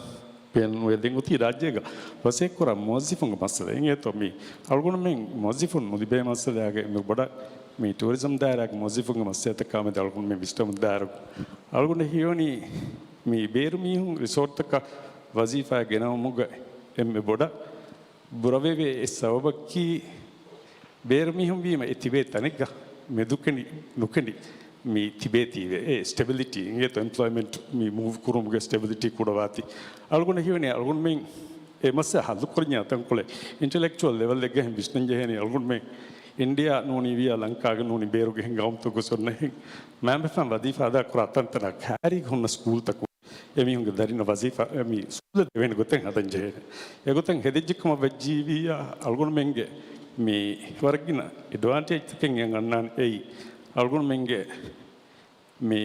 ބޭނުންވޭ. ދެން އޮތީ ރާއްޖޭގަ މަސައްކަތް ކުރާ މުވައްޒަފުންގެ މައްސަލަ. އިނގޭތޯ؟ މި އަޅުގަނޑުމެން މުވައްޒަފުން ނުލިބޭ މައްސަލައިގަ އެންމެ ބޮޑަށް މި ޓޫރިޒަމް ދާއިރާގެ މުވައްޒަފުންގެ މައްސަލަތަކާމެދު އަޅުގަނޑުމެން ވިސްނަމުން ދާއިރު، އަޅުގަނޑަށް ހީވަނީ މި ބޭރު މީހުން ރިސޯޓްތަކަށް ވަޒީފާ ގެނައުމުގަ އެންމެ ބޮޑަށް ބުރަވެވޭ އެއް ސަބަބަކީ، ބޭރު މީހުން ވީމަ އެ ތިބޭ ތަނެއްގަ މެދުކެނޑި ނުކެނޑި މި ތިބޭތީވެ. އެ ސްޓެބިލިޓީ އިނގޭތޯ؟ އެމްޕްލޯއިމެންޓް މި މޫވް ކުރުމުގެ ސްޓެބިލިޓީ ކުޑަވާތީ. އަޅުގަނޑަށް ހީވަނީ އަޅުގަނޑުމެން އެ މައްސަލަ ހައްލުކުރަންޏާ ތަންކޮޅެއް އިންޓެލެކްޗުއަލް ލެވެލްއެއްގަހެން ވިސްނަންޖެހޭނީ. އަޅުގަނޑުމެން އިންޑިއާ ނޫނީ ވިޔާ ލަންކާގެ ނޫނީ ބޭރުގެހެން ގައުމުތަކުގެ ސޮންނަހެން މައިންބަފައިން ވަޒީފާ އަދާކުރާ ތަންތަނަށް ކައިރީގަ ހުންނަ ސްކޫލްތަކުން އެމީހުންގެ ދަރިންނަށް ވަޒީފާ މި ސްކޫލަށް ދެވޭނެ ގޮތެއް ހަދަން ޖެހޭނެ. އެގޮތަށް ހެދިއްޖެ ކަމަށް ވެއްޖީވިއްޔާ، އަޅުގަނޑުމެންގެ މި ވަރަށްގިނަ އެޑްވާންޓޭޖްތަކެއް އެ އަންނާނެ. އެއީ އަޅުގަނޑުމެންގެ މި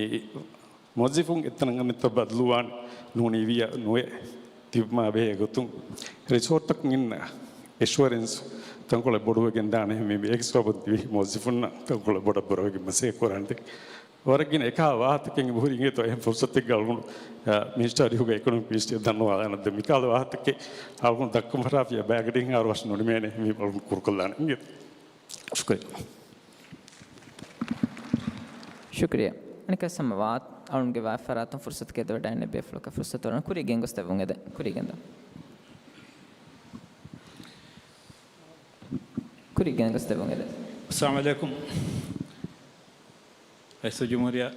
މުވައްޒަފުން އެތަނަށް އަނެއްތަނަށް ބަދަލުވާން ނޫނީ ވިޔަ ނުވެ ތިބުމާ ބެހޭ ގޮތުން ރިސޯޓްތަކުން އިންނަ އެޝުއަރެންސް ތަންކޮޅެއް ބޮޑުވެގެން ދާނެ. މި އެކްސް ބަބަ ދިވެހި މުވައްޒަފުންނަށް ތަންކޮޅެއް ބޮޑަށް ބުރަވެގެން މަސައްކަތް ކުރާނެ. ވަރަށް ގިނަ އެކަހަލަ ވާހަކަތަކެއް އެބަހުރި. އިނގޭތޯ؟ އެހެން ފުރުސަތެއްގަ އަޅުގަނޑު، އަ، މިނިސްޓަރ އަރިހުގަ އިކޮނޮމިކް މިނިސްޓަރ ދަންނަވާލާނަށް. މިކަހަލަ ވާހަތަކެއް އަޅުގަނޑު ދައްކަން ފަށާފިޔާ ބައިގަޑިއިން އަހަރު ވަށަށް ނުނިމޭނެ. މި އަޅުގަނޑު ކުރުކޮށްލާނެ. އިނގޭތޯ؟ ޝުކުރިއްޔާ. ޝުކުރިއްޔާ. އަނެއްކާވެސް ހަމަ ވާ އަޅުންގެ ވާތް ފަރާތުން ފުރުސަތު ގެންދަވަޑައިގެން ބޭފުޅަކަށް ފުރުސަތު އަޅަން. ކުރީގެ އެންގޮސް ދެއްވުން އެދެން. ކުރީގެ އެންގޮސް. ކުރީގެ އެންގޮސް ދެއްވުން އެދެން. އައްސަލާމު ޢަލައިކުމް. ރައީސުލްޖުމްހޫރިއްޔާ.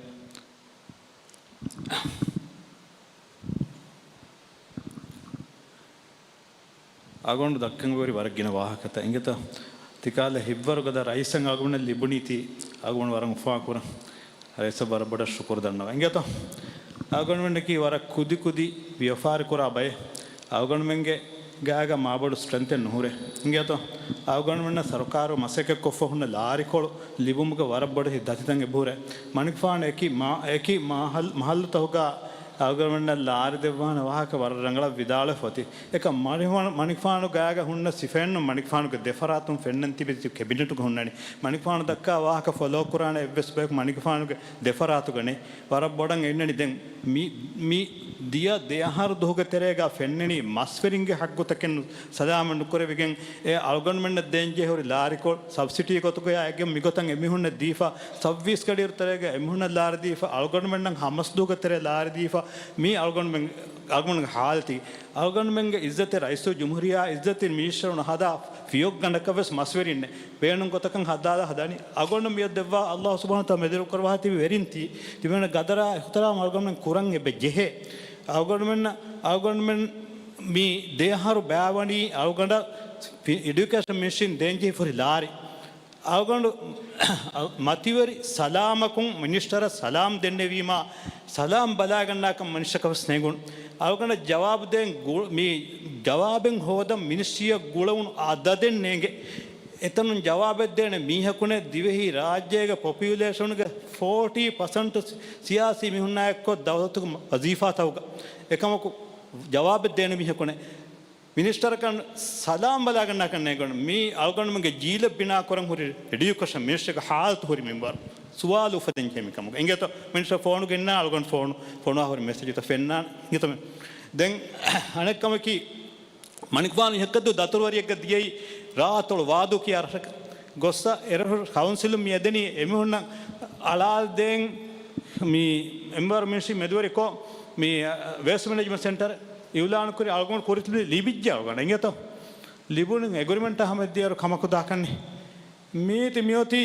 އަޅުގަނޑު ދައްކަން އޮތް ވަރަށް ގިނަ ވާހަކަތައް އިނގޭތޯ؟ ތިކަހަލަ ހިތްވަރުގަދަ ރައީސެއް އަޅުގަނޑަށް ލިބުނީތީ އަޅުގަނޑު ވަރަށް އުފާކުރަން. ރައީސަށް ވަރަށް ބޮޑަށް ޝުކުރު ދަންނަވަން. އިނގޭތޯ؟ އަޅުގަނޑުމެންނަކީ ވަރަށް ކުދި ކުދި ވިޔަފާރި ކުރާ ބައެއް. އަޅުގަނޑުމެންގެ ގާގަ މާބޮޑު ސްޓްރެންތެއް ނުހުރޭ. އިނގޭތޯ؟ އަޅުގަނޑުމެންނަށް ސަރުކާރު މަސައްކަތްކޮށްފަ ހުންނަ ލާރިކޮޅު ލިބުމުގެ ވަރަށް ބޮޑު ހި-، ދަތިތައް އެބަހުރޭ. މަނިކުފާނު އެކި މާ-، އެކި މާހަލް-، މަހައްލުތަކުގަ އަޅުގަނޑުމެންނަށް ލާރި ދެއްވާނެ ވާހަކަ ވަރަށް ރަނގަޅަށް ވިދާޅުވެފަ އޮތީ. އެކަމް މަނިކުފާނު، މަނިކުފާނު ގާގަ ހުންނަ ސިފައެއްނު މަނިކުފާނުގެ ދެފަރާތުން ފެންނަން ތިބި ތި ކެބިނެޓުގަ ހުންނަނީ. މަނިކުފާނު ދައްކާ ވާހަކަ ފޮލޯ ކުރާނެ އެއްވެސް ބަޔަކު މަނިކުފާނުގެ ދެފަރާތުގަ ނެތް. ވަރަށް ބޮޑަށް އިންނަނީ ދެން މި، މި ދިޔަ ދެ އަހަރު ދުހުގެ ތެރޭގަ ފެންނަނީ މަސްވެރިންގެ ހައްގުތަކެއް ސަލާމަތް ނުކުރެވިގެން އެ އަޅުގަނޑުމެންނަށް ދޭންޖެހޭ ހުރި ލާރިކޮޅު ސަބްސިޑީ ގޮތުގައި އެގެން މިގޮތަށް އެމީހުންނަށް ދީފަ، ސައްވީސް ގަޑިއިރު ތެރޭގަ އެމީހުންނަށް ލާރި ދީފަ، އަޅުގަނޑުމެންނަށް ހަމަސް ދުހުގެ ތެރޭ ލާރި ދީފަ، މީ އަޅުގަނޑުމެން، އަޅުގަނޑުގެ ހާލަތީ. އަޅުގަނޑުމެންގެ އިއްޒަތެއް ރައީސުލްޖުމްހޫރިއްޔާ އިއްޒަތެއް މިނިސްޓަރުން ހަދާ ފިޔޮއްގަނޑަކަށް ވެސް މަސްވެރިންނެއް ބޭނުން ގޮތަކަށް ހަދާލާ ހަދާނީ. އަޅުގަނޑު މިއަދު ދެއްވާ އައްލާހު ސުބްޙާނަހޫ ވަތަޢާލާ މެދުވެރި ކުރައްވާ ތިބި ވެރިން ތި-، ތިބޭން ގަދަރާ އިޙްތިރާމް އަޅުގަނޑުމެން ކުރަން އެބަ ޖެހޭ. އަޅުގަނޑުމެން، އަޅުގަނޑުމެން މި ދެ އަހަރު ބާވަނީ އަޅުގަނޑަށް ފި-، އެޑިއުކޭޝަން މިނިސްޓްރީން ދޭންޖެހި ފުރި ލާރި. އަޅުގަނޑު މަތިވެރި ސަލާމަކުން މިނިސްޓަރަށް ސަލާމް ދެންނެވީމާ، ސަލާމް ބަލާގަންނާކަށް މަނިޝަކަށް ވެސް ނެގުނު. އަޅުގަނޑަށް ޖަވާބު ދޭން ގު-، މި ޖަވާބެއް ހޯދަން މިނިސްޓްރީއަށް ގުޅުނު އަދަދެއް ނޭނގެ. އެތަނުން ޖަވާބެއް ދޭނެ މީހަކުނެ ދިވެހި ރާއްޖޭގެ ޕޮޕިއުލޭޝަނުގެ ފޯޓީ ޕަސެންޓް ސިޔާސީ މީހުންނާ އެއްކޮށް ދައުލަތުގެ ވަޒީފާތަކުގަ. އެކަމަކު ޖަވާބެއް ދޭނެ މީހަކުނެ. މިނިސްޓަރަކަށް ސަލާމް ބަލާގަންނާކަށް ނޭނގުނު. މީ އަޅުގަނޑުމެންގެ ޖީލަށް ބިނާ ކުރަން ހުރި އެޑިއުކޭޝަން މިނިސްޓްރީގެ ހާލަތު ހުރި މިންވަރު. ސުވާލު އުފެދެން ޖެހޭ މިކަމުގަ. އިނގޭތޯ މިނިސްޓަރ ފޯނު ގެންނާ އަޅުގަނޑު ފޯނު، ފޮނުވާ ހުރި މެސެޖުތައް ފެންނާނެ. އިނގޭތޯ މެ-، ދެން އަނެއްކަމަކީ މަނިކުފާނު އިހަކަދު ދަތުރުވަރިއެއްގަ ދިޔައީ ރާއަތޮޅު ވާދޫ ކިޔާ ރަށަކަށް. ގޮއްސަ އެރަށު ކައުންސިލުން މި އެދެނީ އެމީހުންނަށް އަޅާލަދޭން މި އެންވަޔަރަންމަންޓް މިނިސްޓްރީ މެދުވެރިކޮށް މި ވޭސްޓް މެނޭޖްމަންޓް ސެންޓަރ އިއުލާނުކުރި އަޅުގަނޑު ކުރިތި ލިބިއްޖެ އަޅުގަނޑަށް އިނގޭތޯ. ލިބުނު އެގްރިމެންޓާ ހަމައެއްދިޔައިރު ކަމަކު ދާކަންނެ. މީތި މިއޮތީ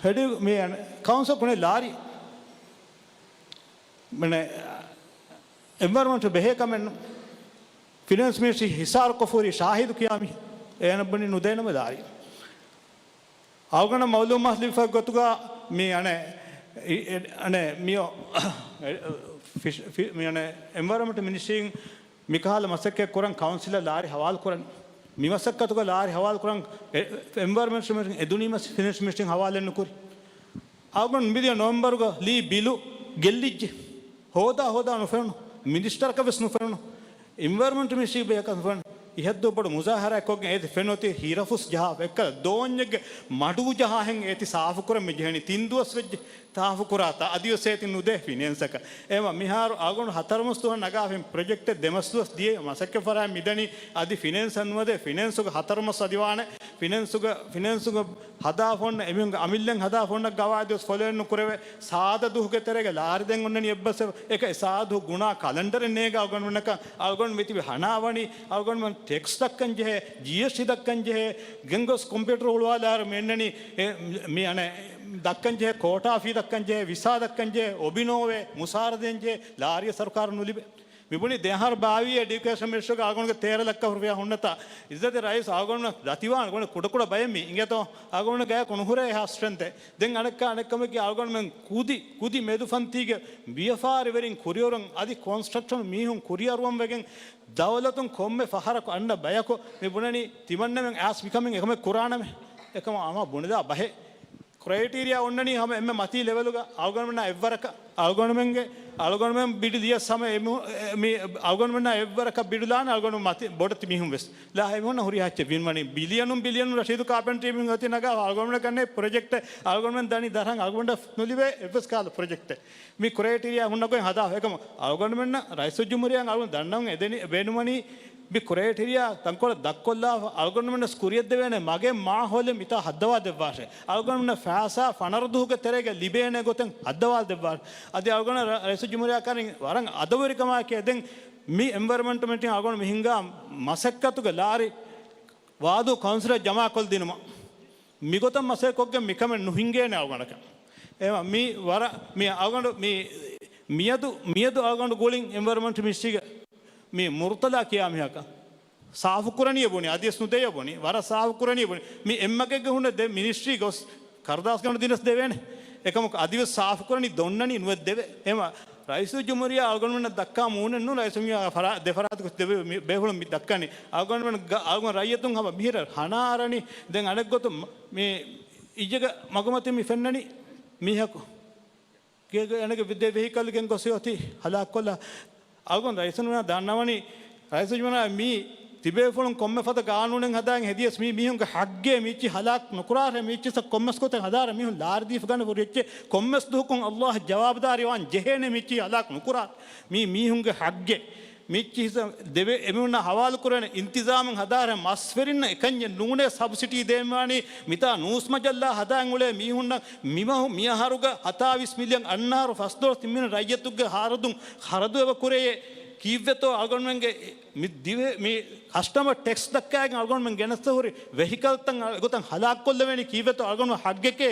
ހެޑި މި ކައުންސިލް ކުނެ ލާރި މަނެ އެންވަޔަރަންމަންޓް ބެހޭ ކަމެއްނު. ފިނޭންސް މިނިސްޓްރީ ހިސާރުކޮށްފަ ހުރި ޝާހިދު ކިޔާ މީހެއް. އޭނަ ބުނި ނުދޭނަމޭ ލާރި. އަޅުގަނޑަށް މައުލޫމާތު ލިބިފަ ގޮތުގަ މި އަނެ، އި-، އެ-، އަނެ، މިއޮ-، ފިޝް-، ފި-، މި އަނެ، އެންވަޔަރަންމަންޓް މިނިސްޓްރީން މިކަހަލަ މަސައްކަތް ކުރަން ކައުންސިލަށް ލާރި ހަވާލު ކުރަން. މި މަސައްކަތުގަ ލާރި ހަވާލު ކުރަން އެ-، އެންވަޔަރަންމަންޓް މިނިސްޓްރީން އެދުނީމަ ފިނޭންސް މިނިސްޓްރީން ހަވާލެއް ނުކުރި. އަޅުގަނޑު މިދިޔަ ނޮވެމްބަރުގަ ލީ ބިލު ގެއްލިއްޖެ. ހޯދާ ހޯދާ ނުފެނުނު. މިނިސްޓަރަކަށް ވެސް ނުފެނުނު. އެންވަޔަރަންމަންޓް މިނިސްޓްރީ ބޭކަށް ނުފެނުނު. އިހަށްދުވަހު ބޮޑު މުޒާހަރާއެއް ކޮށްގެން އޭތި ފެންނަ އޮތީ ހީރަފުސް ޖަހާފަ. އެއްކަލަ ދޯންޏެއްގެ މަޑޫ ޖަހާހެން އޭތި ސާފުކުރަން މި ޖެހެނީ. ތިން ދުވަސް ވެއްޖެ ސާފުކުރާތާ. އަދިވެސް އޭތި ނުދޭ ފިނޭންސަކަށް. އެމަ މިހާރު އަޅުގަނޑު ހަތަރު މަސް ދުވަހަށް ނަގާފައި ޕްރޮޖެކްޓެއް ދެ މަސް ދުވަސް ދިޔަ މަސައްކަތް ފަރާތް މިދަނީ. އަދި ފިނޭންސަށް ނުވަދޭ. ފިނޭންސުގެ ހަތަރު މަސް އަދިވާނެ. ފިނޭންސުގެ، ފިނޭންސުގެ ހަދާފަ އޮންނަ އެމީހުންގެ އަމިއްލައިން ހަދާފަ އޮންނަ ގަވާއިދުވެސް ފޮލޯއެއް ނުކުރެވޭ. ސާދަ ދުހުގެ ތެރޭގަ ލާރި ދޭން އޮންނަނީ އެއްބަސް އެކަ ސާދަ ދުހު ގުނާ ކަލަންޑަރެއް ނޭނގެ އަޅުގަނޑުމެންނަކަށް އަޅުގަނޑު މިތިބި ހަނާވަނީ އަޅުގަނޑުމެން ޓެކްސް ދައްކަން ޖެހޭ، ޖީއެސްޓީ ދައްކަން ޖެހޭ، ގެންގޮސް ކޮމްޕިއުޓަރު ހުޅުވާލާއިރު މި އެންނަނީ އެ، މި އަނެއް ދައްކަން ޖެހޭ ކޯޓާ ފީ ދައްކަން ޖެހޭ، ވިސާ ދައްކަން ޖެހޭ، އޮބި ނޯވޭ، މުސާރަ ދޭން ޖެހޭ، ލާރިއަށް ސަރުކާރުން ނުލިބޭ. މި ބުނީ ދެ އަހަރު ބާވީ އެޑިއުކޭޝަން މިނިސްޓަރުގެ އަޅުގަނޑުގެ ތޭރަ ލައްކަ ރުފިޔާ ހުންނަތާ، އިއްޒަތް ރައީސް އަޅުގަނޑު ދަތިވާން އަޅުގަނޑު ކުޑަކުޑަ ބައެއް މީ އިނގޭތޯ އަޅުގަނޑު ގާ ކުނުހުރޭ ހާ ސްޓްރެންތެއް. ދެން އަނެއްކާ އަނެއްކަމަކީ އަޅުގަނޑުމެން ކުދި، ކުދި މެދުފަންތީގެ ވިޔަފާރިވެރިން ކުރިއެރުން އަދި ކޮންސްޓްރަކްޝަން މީހުން ކުރިއަރުވަން ވެގެން ދައުލަތުން ކޮންމެ ފަހަރަކު އަންނަ ބަޔަކު މި ބުނަނީ ތިމަންނަމެން އައިސް މިކަމެއް އެކަމެއް ކުރާނަމޭ. އެކަމަށް ހަމަ ބުނެދާ ބަހެއް. ކްރައިޓީރިއާ އޮންނަނީ ހަމަ އެންމެ މަތީ ލެވެލުގަ އަޅުގަނޑުމެންނާ އެއްވަރަކަށް، އަޅުގަނޑުމެންގެ، އަޅުގަނޑުމެން ބިޑު ދިޔަސް ހަމަ އެމީހު-، އެ، މި އަޅުގަނޑުމެންނާ އެއްވަރަކަށް ބިޑުލާނެ އަޅުގަނޑު މަތި ބޮޑެތި މީހުން ވެސް. ލާ އެމީހުންނަށް ހުރި ހައްޗެއް ވިންވަނީ ބިލިއަނުން ބިލިއަނުން ރަޝީދު ކާޕެންޓްރީ މީހުން އޮތީ ނަގާ އަޅުގަނޑުމެން ކަންނޭ ޕްރޮޖެކްޓެއް އަޅުގަނޑުމެން ދަނީ ދަރަން އަޅުގަނޑަށް ނުލިބޭ އެއްވެސް ކާލަ ޕްރޮޖެކްޓެއް. މި ކްރައިޓީރިއާ ހުންނަ ގޮތް ހަދާ އެކަމަ އަޅުގަނޑުމެންނަށް ރައީސުލްޖުމްހޫރިއްޔާ އަޅުގަނޑު ދަންނަވަން އެދެނީ ވޭނުމަނީ މި ކްރައިޓީރިއާ ތަންކޮޅެއް ދައްކޮށްލާފަ އަޅުގަނޑުމެންނަށް ކުރިއަށްދެވޭނެ މަގެއް މާހައުލެއް މިތާ ހައްދަވާ ދެއްވާށޭ. އަޅުގަނޑުމެންނަށް ފައިސާ ފަނަރަ ދުހުގެ ތެރޭގަ ލިބޭނެ ގޮތެއް ހައްދަވާ ދެއްވާށޭ. އަދި އަޅުގަނޑަށް ރަ-، ރައީސުލްޖުމްހޫރިއްޔާ ކަން ވަރަށް އަދަބުވެރިކަމާއެކޭ ދެން މި އެންވަޔަރަންމަންޓް މީޓިން އަޅުގަނޑު މި ހިންގާ މަސައްކަތުގެ ލާރި ވާދޫ ކައުންސިލަށް ޖަމާކޮށްދިނުމަށް. މިގޮތަށް މަސައްކަތްކޮށްގެން މިކަމެއް ނުހިނގޭނެ އަޅުގަނޑަކަށް. އެހެންވީމަ މި ވަރަށް މި އަޅުގަނޑު މި މިއަދު، މިއަދު އަޅުގަނޑު ގުޅިން އެންވަޔަރަންމަންޓް މިނިސްޓްރީގެ މި މުރުތަލާ ކިޔާ މީހަކަށް ސާފުކުރަނީ ބުނި، އަދިވެސް ނުދެޔަ ބުނި، ވަރަށް ސާފުކުރަނީ ބުނި. މި އެއްމަގެއްގެ ހުންނަ ދެ މިނިސްޓްރީ ގޮސް ކަރުދާސްގަނޑު ދިނަސް ދެވޭނެ. އެކަމަކު އަދިވެސް ސާފުކުރަނީ ދޮންނަނީ ނުވެއްދެވެ. އެހެންވީމަ ރައީސުލްޖުމްހޫރިއްޔާ އަޅުގަނޑުމެންނަށް ދައްކާ މޫނެއް ނޫން. ރައީސުލްޖުމްހޫރިއްޔާ ފަރާ-، ދެފަރާތަކު ދެ-، މި ބޭފުޅުން މި ދައްކަނީ. އަޅުގަނޑުމެން ގަ-، އަޅުގަނޑު ރައްޔިތުން ހަމަ މިހިރަ ހަނާ އަރަނީ. ދެން އަނެއްގޮތުން މަ-، މި އިއްޔެގެ މަގުމަތިން މި ފެންނަނީ މީހަކު ގޭގެ އަނެގެ ދެ ވެހިކަލްގެން ގޮސް އޮތީ ހަލާކުކޮށްލާ. އަޅުގަނޑު ރައީސުލްޖުމްހޫރިއްޔާ ދަންނަވަނީ، ރައީސުލްޖުމްހޫރިއްޔާ މީ ތިބޭފުޅުން ކޮންމެ ފަދަ ގާނޫނެއް ހަދާން ހެދިޔަސް މީ މީހުންގެ ހައްގޭ މީއްޗި ހަލާކު ނުކުރާށޭ މީއްޗިސަ ކޮންމެސް ގޮތެއް ހަދާރޭ މީހުން ލާރި ދީފަ ގަނެ ހުރި އެއްޗެއް ކޮންމެސް ދުވަހަކުން އައްލާހަށް ޖަވާބުދާރީ ވާން ޖެހޭނެ މީއްޗި ހަލާކު ނުކުރާށޭ. މީ މީހުންގެ ހައްގޭ. މީއްޗި ހިސާ ދެވޭ އެމީހުންނާ ހަވާލު ކުރޭނެ އިންތިޒާމެއް ހަދާރޭ މަސްވެރިންނަށް އެކަންޏެއް ނޫނޭ ސަބްސިޑީ ދޭންވާނީ މިތާ ނޫސް މަޖައްލާ ހަދާން އުޅޭ މީހުންނަށް މިމަހު މިއަހަރުގަ ހަތާވީސް މިލިއަން އަންނަ އަހަރު ފަސްދޮޅަސް ތިން މިލިއަން ރައްޔިތުގެ ހަރަދުން ޚަރަދު އެބަ ކުރެޔޭ. ކީއްވެތޯ އަޅުގަނޑުމެންގެ މި ދިވެ-، މި ކަސްޓަމަރ ޓެކްސް ދައްކާގެން އަޅުގަނޑުމެން ގެނެސް ހުރި ވެހިކަލްތައް އެގޮތަށް ހަލާކުކޮށްލެވޭނީ ކީއްވެތޯ އަޅުގަނޑު ހައްގެކޭ.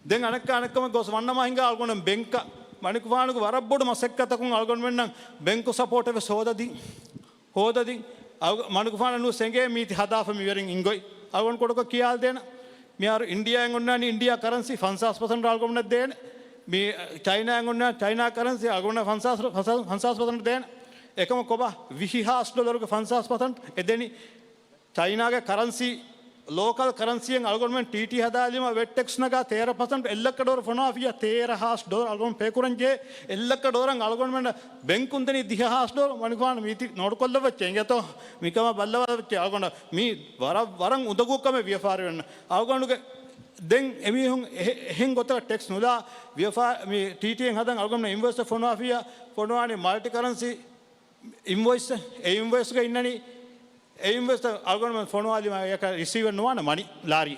ދެން އަނެއްކާ އަނެއްކަމެއް ގޮސް ވަންނަމާ ހިނގާ އަޅުގަނޑު ބެންކަށް މަނިކުފާނުގެ ވަރަށް ބޮޑު މަސައްކަތަކުން އަޅުގަނޑުމެންނަށް ބެންކު ސަޕޯޓް އެވެސް ހޯދަދިން. ހޯދަދިން. އަޅު-، މަނިކުފާނަށް ނުސެނގޭ މީތި ހަދާފަ މިވެރިން އިނގޮތް. އަޅުގަނޑު ކޮޑަކޮށް ކިޔާލަދޭނަ. މިހާރު އިންޑިޔާއިން އޮންނާނީ އިންޑިޔާ ކަރަންސީ ފަންސާސް ޕަސެންޓް އަޅުގަނޑުމެންނަށް ދޭނެ. މި ޗައިނާއިން އޮންނާ ޗައިނާ ކަރަންސީ އަޅުގަނޑު ފަންސާސް، ފަންސާސް، ފަންސާސް ޕަސެންޓް ދޭނެ. އެކަމަކު ކޮބާ ވިހި ހާސް ޑޮލަރުގެ ފަންސާސް ޕަސެންޓް އެދެނީ؟ ޗައިނާގެ ކަރަންސީ، ލޯކަލް ކަރަންސީއެއް އަޅުގަނޑުމެން ޓީޓީ ހަދާލީމަ ވެޓް ޓެކްސް ނަގާ ތޭރަ ޕަސެންޓް އެއްލައްކަ ޑޮލަރު ފޮނުވާފިއްޔާ ތޭރަ ހާސް ޑޮލަރު އަޅުގަނޑު ޕޭ ކުރަން ޖެހޭ. އެއްލައްކަ ޑޮލަރަށް އަޅުގަނޑުމެން ބެންކުން ދެނީ ދިހަ ހާސް ޑޮލަރު. މަނިކުފާނު މީތި ނޯޓުކޮށްލައްވައްޗޭ އިނގޭތޯ. މިކަމަށް ބައްލަވާލައްވައްޗޭ. އަޅުގަނޑަށް މީ ވަރަށް، ވަރަށް އުނދަގޫ ކަމެއް ވިޔަފާރިވެންނަ. އަޅުގަނޑުގެ ދެން އެމީހުން އެހެ-، އެހެން ގޮތަށް ޓެކްސް ނުލާ ވިޔަފާ-، މި ޓީޓީއެއް ހަދަން އަޅުގަނޑު އިންވޮއިސް ފޮނުވާފިއްޔާ ފޮނުވާނީ މަލްޓި ކަރަންސީ އިންވޮއިސް. އެ އިންވޮއިސްގަ އިންނަނީ އެ އިންވޮއިސް އަޅުގަނޑުމެން ފޮނުވާލީމަ އެކަ ރިސީވެއް ނުވާނެ މަނި ލާރި.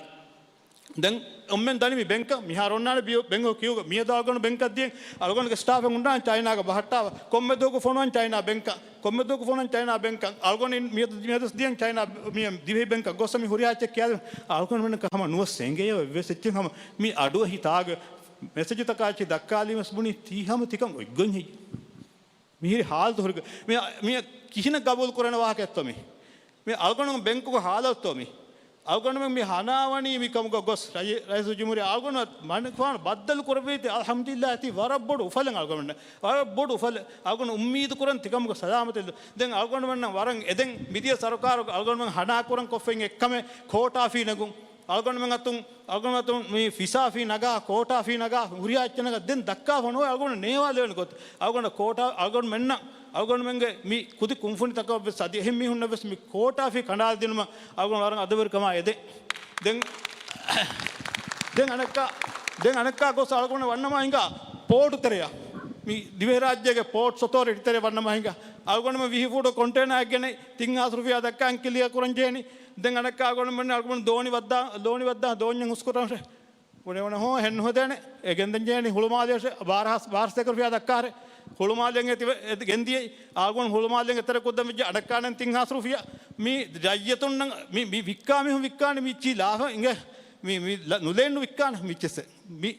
ދެން އޮންމެން ދަނީ މި ބެންކަށް މިހާރު އޮންނާނެ ބި-، ބެންކަށް ކިޔުގަ މިއަދު އަޅުގަނޑު ބެންކަށް ދިޔަން އަޅުގަނޑުގެ ސްޓާފެއް ހުންނާނެ ޗައިނާގަ ބަހައްޓާފަ. ކޮންމެ ދުވަހަކު ފޮނުވަން ޗައިނާ ބެންކަށް، ކޮންމެ ދުވަހަކު ފޮނުވަން ޗައިނާ ބެންކަށް. އަޅުގަނޑު މިއަދު، މިއަދު ދިޔަން ޗައިނާ މި ދިވެހި ބެންކަށް ގޮސް މި ހުރިހާ އެއްޗެއް ކިޔާލި. އަޅުގަނޑުމެންނަކަށް ހަމަ ނުވަސް އެނގެޔަ އެއްވެސް އެއްޗެއް ހަމަ މި އަޑުއެހި ތާގެ މެސެޖުތަކާ އެއްޗެއް ދައްކާލީމަސް ބުނީ ތީ ހަމަ ތިކަން އޮތްގޮތް ހެއްޔެވެ؟ މިހިރި ހާލަތު ހުރި ގޮ-، މި، މި ކިހިނެއް ގަބޫލު ކުރަން ވާހަކައެއްތޯ މި؟ މި އަޅުގަނޑު ބެންކުގެ ހާލަތުތޯ މި؟ އަޅުގަނޑުމެން މި ހަނާވަނީ މި ކަމުގަ ގޮސް ރައީ-، ރައީސުލްޖުމްހޫރިއްޔާ އަޅުގަނޑު މަނިކުފާނު ބައްދަލު ކުރެއްވީތީ އަލްޙަމްދުލިއްލާހް ތީ ވަރަށް ބޮޑު އުފަލެއް އަޅުގަނޑުމެންނަށް. ވަރަށް ބޮޑު އުފަލެއް. އަޅުގަނޑު އުއްމީދު ކުރަން ތިކަމުގަ ސަލާމަތެއް. ދެން އަޅުގަނޑުމެންނަށް ވަރަށް އެދެން މިދިޔަ ސަރުކާރުގަ އަޅުގަނޑުމެން ހަނާ ކުރަން ކޮށްފައި އެއްކަމެއް ކޯޓާ ފީ ނެގުން. އަޅުގަނޑުމެން އަތުން، އަޅުގަނޑުމެން އަތުން މި ފިސާ ފީ ނަގާ، ކޯޓާ ފީ ނަގާ، ހުރިހާ އެއްޗެއް ނަގާ، ދެން ދައްކާފަ ނޯވޭ އަޅުގަނޑު ނޭވާލެވޭނެ ގޮތް. އަޅުގަނޑު ކޯޓާ، އަޅުގަނޑުމެންނަށް، އަޅުގަނޑުމެންގެ މި ކުދި ކުންފުނިތަކަށް ވެސް އަދި އެހެން މީހުންނަށް ވެސް މި ކޯޓާ ފީ ކަނޑާލަދިނުމަށް އަޅުގަނޑު ވަރަށް އަދަބުވެރިކަމާ އެދެން. ދެން، ދެން އަނެއްކާ، ދެން އަނެއްކާ ގޮސް އަޅުގަނޑު ވަންނަމާ ހިނގާ ޕޯޓު ތެރެއަށް. މި ދިވެހިރާއްޖޭގެ ޕޯޓްސް އޮތޯރިޓީ ތެރެ ވަންނަމާ ހިނގާ. އަޅުގަނޑުމެން ވިހި ފޫޓު ކޮންޓޭނާއެއް ގެނައި ތިން ހާސް ރުފިޔާ ދައްކާ ކްލިއާ ކުރަން ޖެހެނީ. ދެން އަނެއްކާ އަޅުގަނޑުމެން، އަޅުގަނޑު ދޯނި ވައްދާ، ދޯނި ވައްދާ ދޯންޏެއް ހުސްކުރަން ރޭ. ބުނެވުނަ ހޯ ހެން ނުހެދޭނެ. އެ ގެންދަން ޖެހެނީ ހުޅުމާލޭށޭ ބާރަ ހާސް، ބާރަ ހާސް ރުފިޔާ ދައްކާރޭ. ހުޅުމާލެއް އެތި ވެ-، އެ ގެންދިޔައީ. އަޅުގަނޑު ހުޅުމާލެއް އެތެރެ ކުއްދަން ވެއްޖެ އަނެއްކާނެން ތިން ހާސް ރުފިޔާ. މި ރައްޔިތުންނަށް މި، މި ވިއްކާ މީހުން ވިއްކާނެ މިއްޗީ ލާފަ އިނގޭ. މި، މި ލަ-، ނުލޭން ނުވިއްކާނެ މިއްޗެއްސެއް. މި،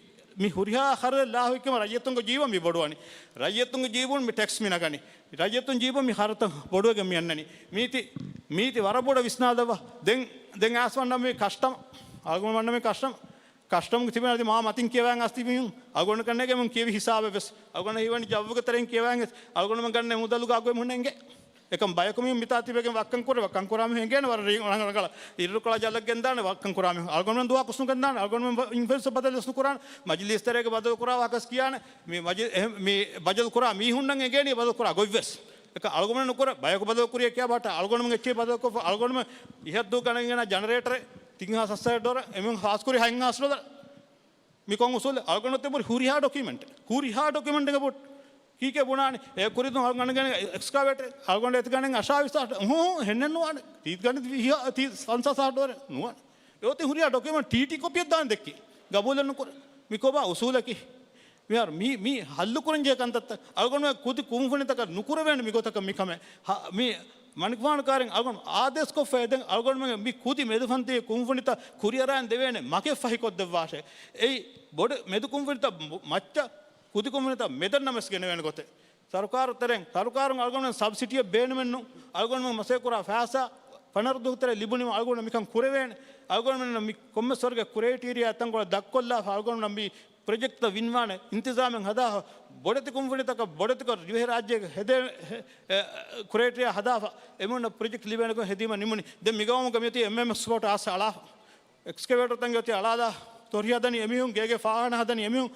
މި ހުރިހާ ޚަރަދެއް ލާފަ ވިއްކީމަ ރައްޔިތުންގެ ޖީބުން މި ބޮޑުވަނީ. ރައްޔިތުންގެ ޖީބުން މި ޓެކްސް މި ނަގަނީ. ރައްޔިތުން ޖީބުން މި ޚަރަދުތައް ބޮޑުވެގެން މި އަންނަނީ. މީތި، މީތި ވަރަށް ބޮޑަށް ވިސްނާލައްވާ. ދެން، ދެން އައިސް ވަންނަ މި ކަސްޓަމް. އަޅުގަނޑު ވަންނަ މި ކަސްޓަމް. ކަސްޓަމްގެ ތިބެން އަދި މާ މަތިން ކިޔަވާން އަސްތި މީހުން އަޅުގަނޑު ކަންނޭގެ މުން ކިޔެވި ހިސާބެއް ވެސް އަޅުގަނޑަށް ހީވަނީ ޖައްވުގެ ތެރެއިން ކިޔަވާން ވެސް އަޅުގަނޑުމެން ގަންނަ މުދަލުގަ އަގު އެމީހުން އެނގޭ. އެކަމް ބަޔަކު މީހުން މިތާ ތިބެގެން ވައްކަން ކުރޭ، ވައްކަން ކުރާ މީހުން އެނގޭނެ ވަރަށް ރީ-، ރަނގަޅަށް ރަނގަޅަށް އިރުކޮޅަށް ޖަލަށް ގެންދާނެ، ވައްކަން ކުރާ މީހުން. އަޅުގަނޑުމެން ދުވާ ކުސްނު ގެންދާނެ، އަޅުގަނޑުމެން ވަ-، އިންފުލުއެންސަ ބަދަލު ވެސް ނުކުރާނެ، މަޖިލީސް ތެރޭގަ ބަދަލު ކުރާ ވާހަކަ ވެސް ކިޔާނެ، މި މަޖި-، އެހެން މި ބަދަލު ކުރާ މީހުންނަށް އެނގޭނީ ބަދަލު ކުރާ ގޮތް ވެސް. އެކަ އަޅުގަނޑުމެން ނުކުރޭ، ބަޔަކު ބަދަލު ކުރިޔަ ކިޔާ ބަހައްޓާ، އަޅުގަނޑުމެން އެއްޗެއް ބަދަލު ކޮށްފަ، އަޅުގަނޑުމެން އިހަށްދޫ ގަނެގެން ޖަނަރޭޓަރެއް ތިން ހާސް ހަސައެއް ޑޮލަރ، އެމީހުން ހާސް ކުރީ ހަތް ހާސް ޑޮލަރ. މި ކޮން އުސޫލެއް؟ އަޅުގަނޑު ތިބުރި ހުރިހާ ޑޮކިއުމެންޓެއް، ހުރިހާ ޑޮކިއުމެންޓެއް ބޮޓް ކީކޭ ބުނާނީ؟ އެ ކުރިދުން އަޅުގަނޑުގެ އެކްސްކަވޭޓަރެއް، އަޅުގަނޑު އެތި ގަނެ އަށާވީސް ހާސް، ހޫ، ހެންނެއް ނުވާނެ. ތީ ގަނެ ވިހާ، ތީ ފަންސާސް ހާސް ޑޮލަރެއް ނުވާނެ. އެ އޮތީ ހުރިހާ ޑޮކިއުމެންޓް ޓީޓީ ކޮޕީއެއް ދާން ދެއްކި. ގަބޫލެއް ނުކުރޭ. މި ކޮބާ އުސޫލަކީ؟ މިހާރު މީ، މީ ހައްލު ކުރަން ޖެހޭ ކަންތައްތައް. އަޅުގަނޑުމެން ކުދި ކުންފުނިތަކަށް ނުކުރެވޭނެ މިގޮތަކަށް މިކަމެއް. ހަ-، މި މަނިކުފާނު ކާރިން އަޅުގަނޑު އާދޭސްކޮށްފަ ދެން އަޅުގަނޑުމެން މި ކުދި މެދު ފަންތީގެ ކުންފުނިތައް ކުރިއަރާން ދެވޭނެ މަގެއް ފަހިކޮށްދެއްވާށޭ. އެއީ ބޮޑު މެދު ކުންފުނިތައް މު-، މައްޗަށް ކުދި ކުންފުނިތައް މެދަށް ނަމަވެސް ގެނެވޭނެ ގޮތެއް. ސަރުކާރު ތެރެއިން، ސަރުކާރުން އަޅުގަނޑުމެން ސަބްސިޑީއެއް ބޭނުމެއްނު. އަޅުގަނޑުމެން މަސައްކަތް ކުރާ ފައިސާ ފަނަރަ ދުވަހު ތެރޭ ލިބުނީމަ އަޅުގަނޑު މިކަން ކުރެވޭނެ. އަޅުގަނޑުމެން މި ކޮންމެސް ވަރުގެ ކްރައިޓީރިއާ ތަންކޮޅެއް ދަށްކޮށްލާފަ އަޅުގަނޑު މި ޕްރޮޖެކްޓްތައް ވިންވާނެ އިންތިޒާމެއް ހަދާފަ، ބޮޑެތި ކުންފުނިތަކަށް، ބޮޑެތިކޮށް ދިވެހިރާއްޖޭގެ ހެދޭ، ހެ-، އެ، ކްރައިޓީރިއާ ހަދާފަ، އެމީހުންނަށް ޕްރޮޖެކްޓް ލިބޭނެ ގޮތް ހެދީމަ ނިމުނީ. ދެން މިގައުމުގަ މިއޮތީ އެމްއެމްއެސް ފްލޯޓް އާސް އަޅާފަ. އެކްސްކެވޭޓަރުތަން އޮތީ އަޅާލާ، ތޮށި ހަދަނީ އެމީހުން، ގޭގެ ފާހާނާ ހަދަނީ އެމީހުން.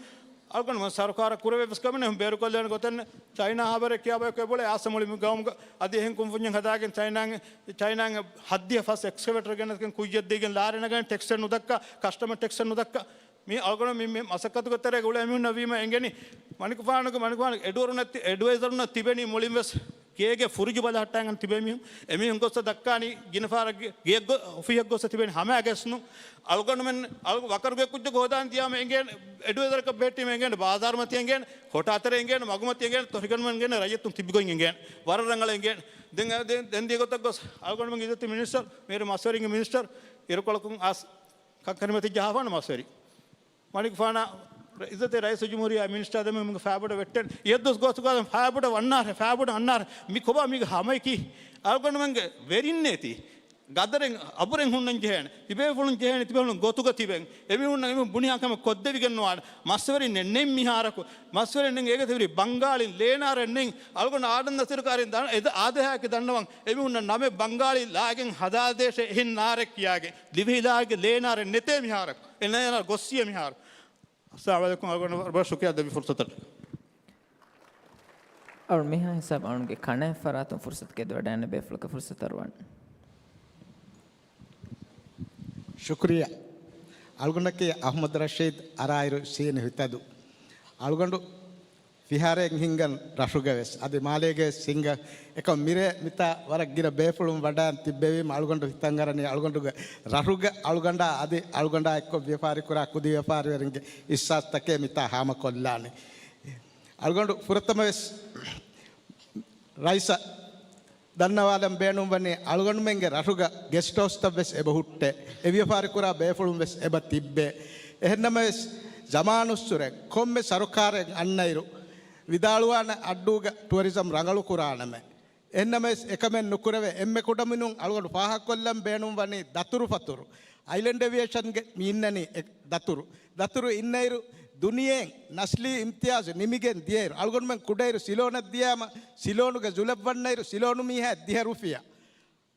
އަޅުގަނޑު ސަރުކާރަށް ކުރެވޭ ވެސް ކަމެއް ނެތް، ބޭރުކޮށްލާނެ ގޮތެއް ނެތް. ޗައިނާ ހާބަރެއް ކިޔާބަޔަކު އެބޮޅޭ އާސަ މުޅި މި ގައުމުގަ. އަދި އެހެން ކުންފުންޏެއް ހަދާގެން ޗައިނާއިން، ޗައިނާއިން ހައްދިހަ ފަސް އެކްސްކެވޭޓަރ ގެނެސްގެން ކުއްޔަށް ދީގެން ލާރި ނަގަން ޓެކްސެއް ނުދައްކާ، ކަސްޓަމަރ ޓެކްސެއް ނުދައްކާ. މި އަޅުގަނޑު މި، މި މަސައްކަތުގެ ތެރޭގަ އުޅޭ މީހުންނަށް ވީމަ އެނގެނީ، މަނިކުފާނުގެ، މަނިކުފާނުގެ އެޑުއިވަރުންނަށް ތި-، އެޑްވައިޒަރުންނަށް ތިބެނީ މުޅިން ވެސް ގޭގެ ފުރިޖު ބަލަހައްޓާގެން ތިބޭ މީހުން. އެމީހުން ގޮއްސަ ދައްކާނީ ގިނަ ފަހަރަށް ގެ-، ގެއަށް ގޮ-، އޮފީހަށް ގޮއްސަ ތިބެނީ ހަމައަށް ގެސް ނޫން. އަޅުގަނޑުމެން، އަޅު-، ވަކަރުގެ ކުއްޖަކު ހޯދާން ދިޔާމަ އެނގޭނެ، އެޑްވައިޒަރަކަށް ބެހެއްޓީމަ އެނގޭނެ، ބާޒާރު މަތި އެނގޭނެ، ހޮޓާ ތެރެ އެނގޭނެ، މަގުމަތި އެނގޭނެ، ތޮށިގަނޑުމެން އެނގޭނެ، ރައްޔިތުން ތިބިގޮތް އެނގޭނެ، ވަރަށް ރަނގަޅަށް އެނގޭނެ. ދެން، ދެން، ދެން ދިޔަ ގޮތަށް ގޮސް އަޅުގަނޑުމެން އިއްޒަތްތެރި މިނިސްޓަރު، މިއިރު މަސްވެރިންގެ މިނިސްޓަރު، އިރުކޮޅަކުން އާސް ކަންކަން މަތި ޖަހާފާނެ މަސްވެރި. މަނިކުފާނާ އިއްޒަތްތެރި ރައީސުލްޖުމްހޫރިއްޔާ މިނިސްޓާ ދެމެ މީގެ ފާބޮޑަށް ވެއްޓެން. އިއްޔެ ދުވަސް ގޮސްގާ ފާބޮޑަށް ވަންނާރެ، ފާބޮޑަށް އަންނާރެ. މި ކޮބާ މީގެ ހަމަޔަކީ؟ އަޅުގަނޑުމެންގެ ވެރިންނޭތީ. ގަދަރެއް އަބުރެއް ހުންނަން ޖެހޭނެ. ތިބޭފުޅުން ޖެހޭނެ، ތިބޭފުޅުން ގޮތުގަ ތިބެން. އެމީހުންނަށް އެމީހުން ބުނިހާ ކަމެއް ކޮށްދެވިގެން ނުވާނެ. މަސްވެރިންނެއް ނެތް މިހާރަކު. މަސްވެރިން ނެތް އޭގެ ތެރެ ބަންގާޅި ލޭނާރެއް ނެތް. އަޅުގަނޑު އާޑަން ދަސްތިއްބަވަން އެދަ އާދޭހާއަކީ ދަންނަވަން. އެމީހުންނަށް ނަމެއް ބަންގާޅި ލާގެން ހަދާދޭށޭ އެހެން ނާރެއް ކިޔާގެން. ދިވެހި ލާގެ ލޭނާރެއް ނެތޭ މިހާރަކު. އެ ނޭނާ ގޮއްސިޔޭ މިހާރު. އައްސަލާމު ޢަލައިކުމް. އަޅުގަނޑު ވަރަށް ޝުކުރިއްޔާ ދެއްވި ފުރުސަތަށް. އަޅު މިހާ ހިސާބު އަޅުގެ ކަނާތް ފަރާތުން ފުރުސަތު ގެދޮވަޑައިގަންނަ ބޭފުޅަކަށް ފުރުސަތު އަރުވަން. ޝުކުރިއްޔާ. އަޅުގަނޑަކީ އަޙްމަދު ރަޝީދު އަރާއިރު ސީނި ހިތަދު. އަޅުގަނޑު ފިހާރައެއް ހިންގަން ރަށުގަ ވެސް، އަދި މާލޭގަ ވެސް ހިންގަން. އެކަމް މިރޭ މިތާ ވަރަށް ގިނަ ބޭފުޅުން ވަޑައިގެން ތިއްބެވީމަ އަޅުގަނޑު ހިތަށް އަރަނީ އަޅުގަނޑުގެ ރަށުގަ އަޅުގަނޑާ އަދި އަޅުގަނޑާ އެއްކޮށް ވިޔަފާރި ކުރާ ކުދި ވިޔަފާރިވެރިންގެ އިޙްސާސްތަކެއް މިތާ ހާމަކޮށްލާނީ. އަޅުގަނޑު ފުރަތަމަ ވެސް ރައީސަށް ދަންނަވާލަން ބޭނުންވަނީ އަޅުގަނޑުމެންގެ ރަށުގަ ގެސްޓް ހައުސްތައް ވެސް އެބަ ހުއްޓޭ، އެ ވިޔަފާރި ކުރާ ބޭފުޅުން ވެސް އެބަ ތިއްބޭ. އެހެންނަމަވެސް، ޒަމާނުއްސުރެ ކޮންމެ ސަރުކާރެއް އަންނައިރު، ވިދާޅުވާނެ އައްޑޫގަ ޓުއަރިޒަމް ރަނގަޅު ކުރާނަމޭ. އެހެންނަމަވެސް، އެކަމެއް ނުކުރެވޭ. އެންމެ ކުޑަމިނުން އަޅުގަނޑު ފާހަގަކޮށްލަން ބޭނުންވަނީ ދަތުރުފަތުރު. އައިލެންޑް އެވިއޭޝަންގެ މި އިންނަނީ އެ ދަތުރު. ދަތުރު އިންނައިރު، ދުނިޔެއިން ނަސްލީ އިމްތިޔާޒު ނިމިގެން ދިޔައިރު، އަޅުގަނޑުމެން ކުޑައިރު ސިލޯނަށް ދިޔާމަ، ސިލޯނުގަ ޒުލަށް ވަންނައިރު، ސިލޯނު މީހާ ދިހަ ރުފިޔާ.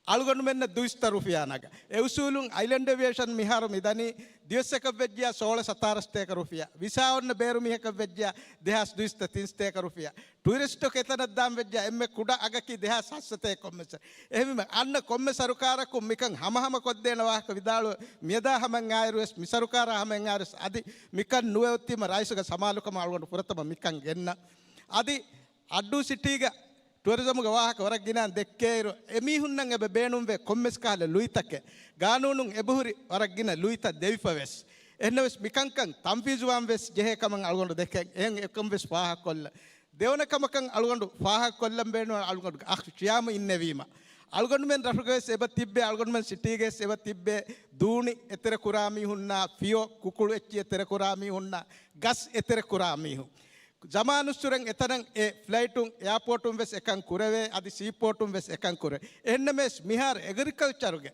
އަޅުގަނޑުމެންނަށް ދުއިސައްތަ ރުފިޔާ ނަގަ. އެ އުސޫލުން އައިލެންޑް އެވިއޭޝަން މިހާރު މިދަނީ ދިވެއްސަކަށް ވެއްޖިޔާ ސޯޅަ ސަތާރަ ސަތޭކަ ރުފިޔާ. ވިސާ އޮންނަ ބޭރު މީހަކަށް ވެއްޖިޔާ ދެހާސް ދުއިސައްތަ ތިން ސަތޭކަ ރުފިޔާ. ޓުއިރިސްޓު ކެތަނަށް ދާން ވެއްޖިޔާ އެންމެ ކުޑަ އަގަކީ ދެހާސް ހަތް ސަތޭކަ ކޮންމެސް. އެހެންވީމަ އަންނަ ކޮންމެ ސަރުކާރަކުން މިކަން ހަމަހަމަ ކޮށްދޭނެ ވާހަކަ ވިދާޅުވެ، މިއަދާ ހަމައަށް އާއިރު ވެސް، މި ސަރުކާރާ ހަމައަށް އާއިރު ވެސް، އަދި މިކަން ނުވެއްތީމަ ރައީސުގެ ސަމާލުކަމަށް އަޅުގަނޑު ފުރަތަމަ މިކަން ގެންނަ. އަދި އައްޑޫ ސިޓީގަ ޓުއަރިޒަމުގެ ވާހަކަ ވަރަށް ގިނައިން ދެއްކޭއިރު، އެމީހުންނަށް އެބަ ބޭނުންވޭ ކޮންމެސް ކަހަލަ ލުއިތަކެއް، ގާނޫނުން އެބަހުރި ވަރަށް ގިނަ ލުއިތައް ދެވިފަ ވެސް. އެހެންނަމަވެސް، މިކަންކަން ތަންފީޒުވާން ވެސް ޖެހޭ ކަމަށް އަޅުގަނޑު ދެކެން އެހެން އެކަން ވެސް ފާހަގަކޮށްލަން. ދެވަނަ ކަމަކަށް އަޅުގަނޑު ފާހަގަކޮށްލަން ބޭނުން އަޅުގަނޑު އަޚް ޝިޔާމު އިންނެވީމަ. އަޅުގަނޑުމެން ރަށުގަ ވެސް އެބަ ތިއްބޭ، އަޅުގަނޑުމެން ސިޓީގަ ވެސް އެބަ ތިއްބޭ، ދޫނި އެތެރެ ކުރާ މީހުންނާ، ފިޔޮ ކުކުޅު އެއްޗި އެތެރެ ކުރާ މީހުންނާ، ގަސް އެތެރެ ކުރާ މީހުން. ޒަމާނުއްސުރެން އެތަނަށް އެ ފްލައިޓުން އެއާޕޯޓުން ވެސް އެކަން ކުރެވޭ، އަދި ސީޕޯޓުން ވެސް އެކަން ކުރޭ. އެހެންނަމަވެސް، މިހާރު އެގްރިކަލްޗަރުގެ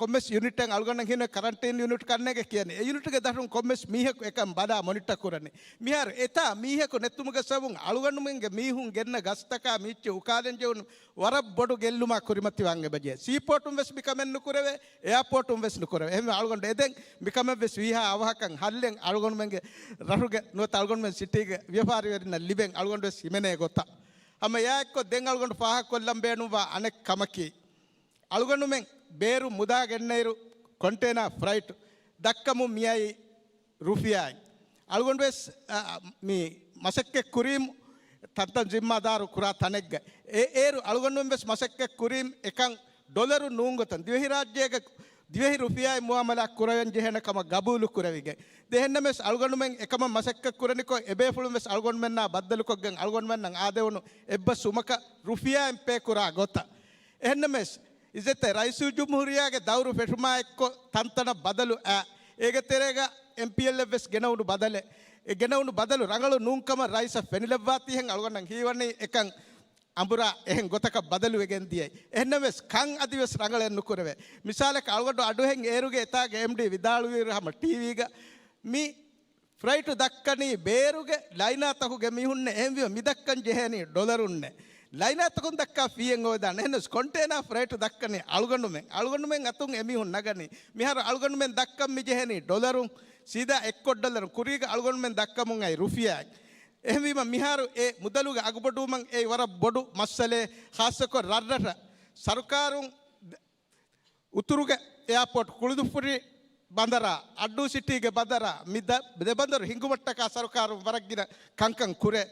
ކޮންމެސް ޔުނިޓެއް އަޅުގަނޑަށް ހީނަ ކަރަންޓީން ޔުނިޓް ކަންނޭގެ ކިޔަނީ. އެ ޔުނިޓްގެ ދަށުން ކޮންމެސް މީހަކު އެކަން ބަލާ މޮނިޓަ ކުރަނީ. މިހާރު އެތާ މީހަކު ނެތުމުގެ ސަބަބުން އަޅުގަނޑުމެންގެ މީހުން ގެންނަ ގަސްތަކާ މިއްޗެއް އުކާލަން ޖެހުނު ވަރަށް ބޮޑު ގެއްލުމާ ކުރިމަތިވާން އެބަޖެހޭ. ސީޕޯޓުން ވެސް މިކަމެއް ނުކުރެވޭ، އެއާޕޯޓުން ވެސް ނުކުރެވޭ. އެހެންވެ އަޅުގަނޑު އެދެން މިކަމެއް ވެސް ވީހާ އަވަހަކަށް ހައްލެއް އަޅުގަނޑުމެންގެ ރަށުގެ ނުވަތަ އަޅުގަނޑުމެން ސިޓީގެ ވިޔަފާރިވެރިންނަށް ލިބެން އަޅުގަނޑު ވެސް ހިމެނޭ ގޮތަށް. ހަމަ އެއާއެއްކޮށް ދެން އަޅުގަނޑު ފާހަގަކޮށްލަން ބޭނުންވާ އަނެއް ކަމަކީ، އަޅުގަނޑުމެން ބޭރު މުދާ ގެންނައިރު ކޮންޓޭނާ ފްރައިޓް ދައްކަމުން މިއައީ ރުފިޔާއިން. އަޅުގަނޑު ވެސް، އަ، މި މަސައްކަތް ކުރީމު ތަންތަން ޒިންމާދާރު ކުރާ ތަނެއްގަ. އެ އޭރު އަޅުގަނޑުމެން ވެސް މަސައްކަތް ކުރީމު އެކަން ޑޮލަރު ނޫންގޮތަށް ދިވެހިރާއްޖޭގަ ދިވެހި ރުފިޔާއިން މުއާމަލާ ކުރަވަން ޖެހޭނެ ކަމަށް ގަބޫލު ކުރެވިގެން. ދެ އެހެންނަމަވެސް އަޅުގަނޑުމެން އެކަމަށް މަސައްކަތް ކުރަނިކޮށް، އެބޭފުޅުން ވެސް އަޅުގަނޑުމެންނާ ބައްދަލުކޮށްގެން އަޅުގަނޑުމެންނަށް އާދެވުނު އެއްބަސްވުމަކަށް ރުފިޔާއިން ޕޭ ކުރާ ގޮތަށް. އެހެންނަމަވެސް، އިއްޒަތްތެރި ރައީސުލްޖުމްހޫރިއްޔާގެ ދައުރު ފެށުމާއެއްކޮށް، ތަންތަނަށް ބަދަލު އައި، އޭގެ ތެރޭގަ އެމްޕީއެލްއެފް ވެސް ގެނައުނު ބަދަލެއް، އެ ގެނައުނު ބަދަލު ރަނގަޅު ނޫންކަމަށް ރައީސަށް ފެނިލައްވާތީހެން އަޅުގަނޑަށް ހީވަނީ އެކަން އަނބުރާ އެހެން ގޮތަކަށް ބަދަލުވެގެން ދިޔައީ. އެހެންނަމަވެސް، ކަން އަދިވެސް ރަނގަޅެއް ނުކުރެވޭ. މިސާލަކަށް، އަޅުގަނޑު އަޑުހެން އޭރުގެ އެތާގެ އެމްޑީ ވިދާޅުވިއިރު ހަމަ ޓީވީގަ މި ފްރައިޓު ދައްކަނީ ބޭރުގެ ލައިނާތަކުގެ މީހުންނެއް. އެހެންވީމަ މި ދައްކަން ޖެހޭނީ ޑޮލަރުންނެއް. ލައިނާތަކުން ދައްކާ ފީއެއް އޮވެދާނެ. އެހެނަސް ކޮންޓޭނާ ފްރައިޓު ދައްކަނީ އަޅުގަނޑުމެން. އަޅުގަނޑުމެން އަތުން އެމީހުން ނަގަނީ. މިހާރު އަޅުގަނޑުމެން ދައްކަން މި ޖެހެނީ ޑޮލަރުން. ސީދާ އެއްކޮށް ޑޮލަރުން. ކުރީގަ އަޅުގަނޑުމެން ދައްކަމުން އައި ރުފިޔާއެއް. އެހެންވީމަ މިހާރު އެ މުދަލުގެ އަގުބޮޑުވުމަށް އެއީ ވަރަށް ބޮޑު މައްސަލައެއް. ޚާއްޞަކޮށް ރަށްރަށަށް ސަރުކާރުން އުތުރުގެ އެއާޕޯޓް ކުޅުދުއްފުށި ބަނދަރާ، އައްޑޫ ސިޓީގެ ބަނދަރާ، މި ދަ-، ދެ ބަނދަރު ހިންގުމަށްޓަކާ ސަރުކާރުން ވަރަށް ގިނަ ކަންކަން ކުރޭ.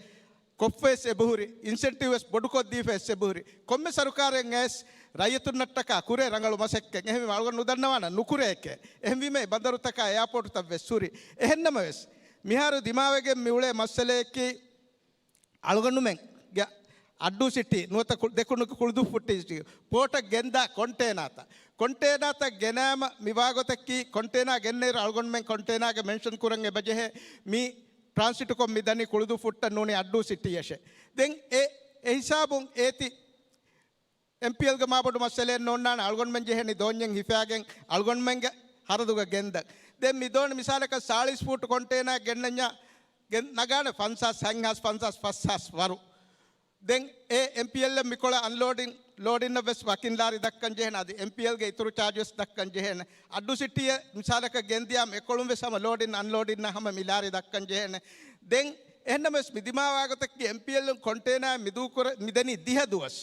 ކޮށްފަވެސް އެބަހުރި، އިންސެންޓިވް ވެސް ބޮޑުކޮށްދީފަވެސް އެބަހުރި. ކޮންމެ ސަރުކާރެއް އައިސް ރައްޔިތުންނަށްޓަކާ ކުރޭ ރަނގަޅު މަސައްކަތް. އެހެންވީމަ އަޅުގަނޑު ނުދަންނަވާނަން ނުކުރޭކޭ. އެހެންވީމަ އެ ބަނދަރުތަކާ އެއާޕޯޓުތައް ވެސް ހުރި. އެހެންނަމަވެސް މިހާރު ދިމާވެގެން މިއުޅޭ މައްސަލަޔަކީ އަޅުގަނޑުމެންގެ އައްޑޫ ސިޓީ ނުވަތަ ކު-، ދެކުނުގެ ކުޅުދުއްފުށި ޕޯޓަށް ގެންދާ ކޮންޓޭނާތައް، ކޮންޓޭނާތައް ގެނައިމަ މި ވާގޮތަކީ ކޮންޓޭނާ ގެންނައިރު އަޅުގަނޑުމެން ކޮންޓޭނާގެ މެންޝަން ކުރަން އެބަޖެހޭ. މި ޓްރާންސިޓުކޮށް މި ދަނީ ކުޅުދުއްފުށްޓަށް ނޫނީ އައްޑޫ ސިޓީއަށޭ. ދެން އެ، އެ ހިސާބުން އޭތި އެމްޕީއެލްގެ މާބޮޑު މައްސަލައެއް ނޯންނާނެ. އަޅުގަނޑުމެން ޖެހެނީ ދޯންޏެއް ހިފާގެން އަޅުގަނޑުމެންގެ ހަރަދުގަ ގެންދަން. ދެން މި ދޯނި މިސާލަކަށް ސާޅީސް ފޫޓް ކޮންޓޭނާ ގެންނަންޏާ ގެން ނަގާނެ ފަންސާސް، ހަތްހާސް ފަންސާސް، ފަސްހާސް ވަރު. ދެން އެ އެމްޕީއެލްއަށް މިކޮޅަށް އަންލޯޑިން، ލޯޑިންއަށް ވެސް ވަކިން ލާރި ދައްކަން ޖެހޭނެ. އަދި އެމްޕީއެލްގެ އިތުރު ޗާޖް ވެސް ދައްކަން ޖެހޭނެ. އައްޑޫ ސިޓީއަށް މިސާލަކަށް ގެންދިޔާމަ އެކޮޅުން ވެސް ހަމަ ލޯޑިން އަންލޯޑިންއަށް ހަމަ މި ލާރި ދައްކަން ޖެހޭނެ. ދެން އެހެންނަމަވެސް މި ދިމާވާގޮތަކީ އެމްޕީއެލްއިން ކޮންޓޭނާއެއް މިދޫކުރ-، މިދެނީ ދިހަ ދުވަސް.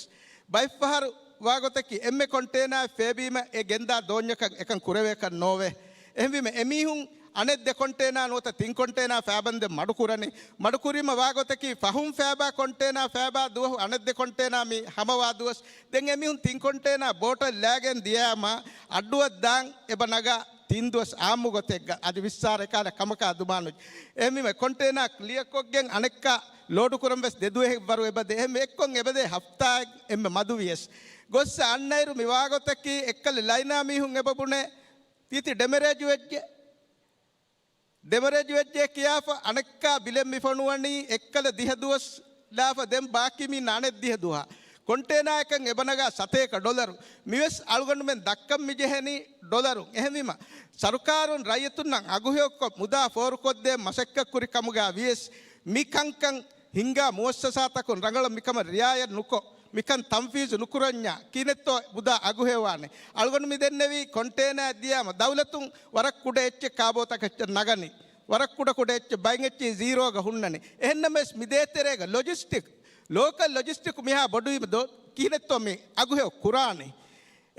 ބައެއްފަހަރު ވާގޮތަކީ އެންމެ ކޮންޓޭނާއެއް ފޭބީމަ އެ ގެންދާ ދޯންޏަކަށް އެކަން ކުރެވޭކަށް ނޯވޭ. އެހެންވީމަ އެމީހުން އަނެއް ދެ ކޮންޓޭނާ ނުވަތަ ތިން ކޮންޓޭނާ ފޭބަންދެން މަޑުކުރަނީ. މަޑުކުރީމަ ވާގޮތަކީ ފަހުން ފޭބާ ކޮންޓޭނާ ފޭބާ ދުވަހު އަނެއް ދެ ކޮންޓޭނާ މި ހަމަވާ ދުވަސް. ދެން އެމީހުން ތިން ކޮންޓޭނާ ބޯޓަށް ލާގެން ދިޔައިމަ އައްޑުއަށް ދާން އެބަ ނަގާ ތިން ދުވަސް އާއްމު ގޮތެއްގަ އަދި ވިއްސާރަ އެކާލަ ކަމަކާ ދުމާނު. އެހެންވީމަ ކޮންޓޭނާ ކްލިއަރ ކޮށްގެން އަނެއްކާ ލޯޑު ކުރަން ވެސް ދެ ދުވަހެއް ވަރު އެބަދޭ. އެހެން އެއްކޮށް އެބަދޭ ހަފްތާއެއް އެންމެ މަދު ވިޔަސް. ގޮއްސަ އަންނައިރު މި ވާގޮތަކީ އެއްކަލަ ލައިނާ މީހުން އެބަ ބުނޭ ތީތި ޑެމެރޭޖް ވެއްޖެ. ޑެމެރޭޖް ވެއްޖެ ކިޔާފަ އަނެއްކާ ބިލެއް މި ފޮނުވަނީ އެއްކަލަ ދިހަ ދުވަސް ލާފަ ދެން ބާކީ މީ ނާނެ ދިހަ ދުވަހަށް. ކޮންޓޭނާއަކަށް އެބަ ނަގާ ސަތޭކަ ޑޮލަރު. މިވެސް އަޅުގަނޑުމެން ދައްކަން މި ޖެހެނީ ޑޮލަރު. އެހެންވީމަ ސަރުކާރުން ރައްޔިތުންނަށް އަގުހެޔޮކޮށް މުދާ ފޯރުކޮށްދޭން މަސައްކަތްކުރި ކަމުގަ ވިޔަސް މި ކަންކަން ހިންގާ މުއައްސަސާތަކުން ރަނގަޅަށް މިކަމަށް ރިއާޔަތް ނުކޮށް، މިކަން ތަންފީޒު ނުކުރަންޏާ ކިހިނެއްތޯ މުދާ އަގުހެޔޮވާނެ؟ އަޅުގަނޑު މި ދެންނެވީ ކޮންޓޭނާއެއް ދިޔާމަ ދައުލަތުން ވަރަށް ކުޑަ އެއްޗެއް ކާބޯތަކަށް ނަގަނީ. ވަރަށް ކުޑަ ކުޑަ އެއްޗެއް ބައިން އެއްޗެއް ޒީރޯގަ ހުންނަނީ. އެހެންނަމަވެސް މި ދޭތެރޭގަ ލޮޖިސްޓިކް، ލޯކަލް ލޮޖިސްޓިކް މިހާ ބޮޑުވީމަ ދޯ-، ކިހިނެއްތޯ މި އަގުހެޔޮ ކުރާނީ؟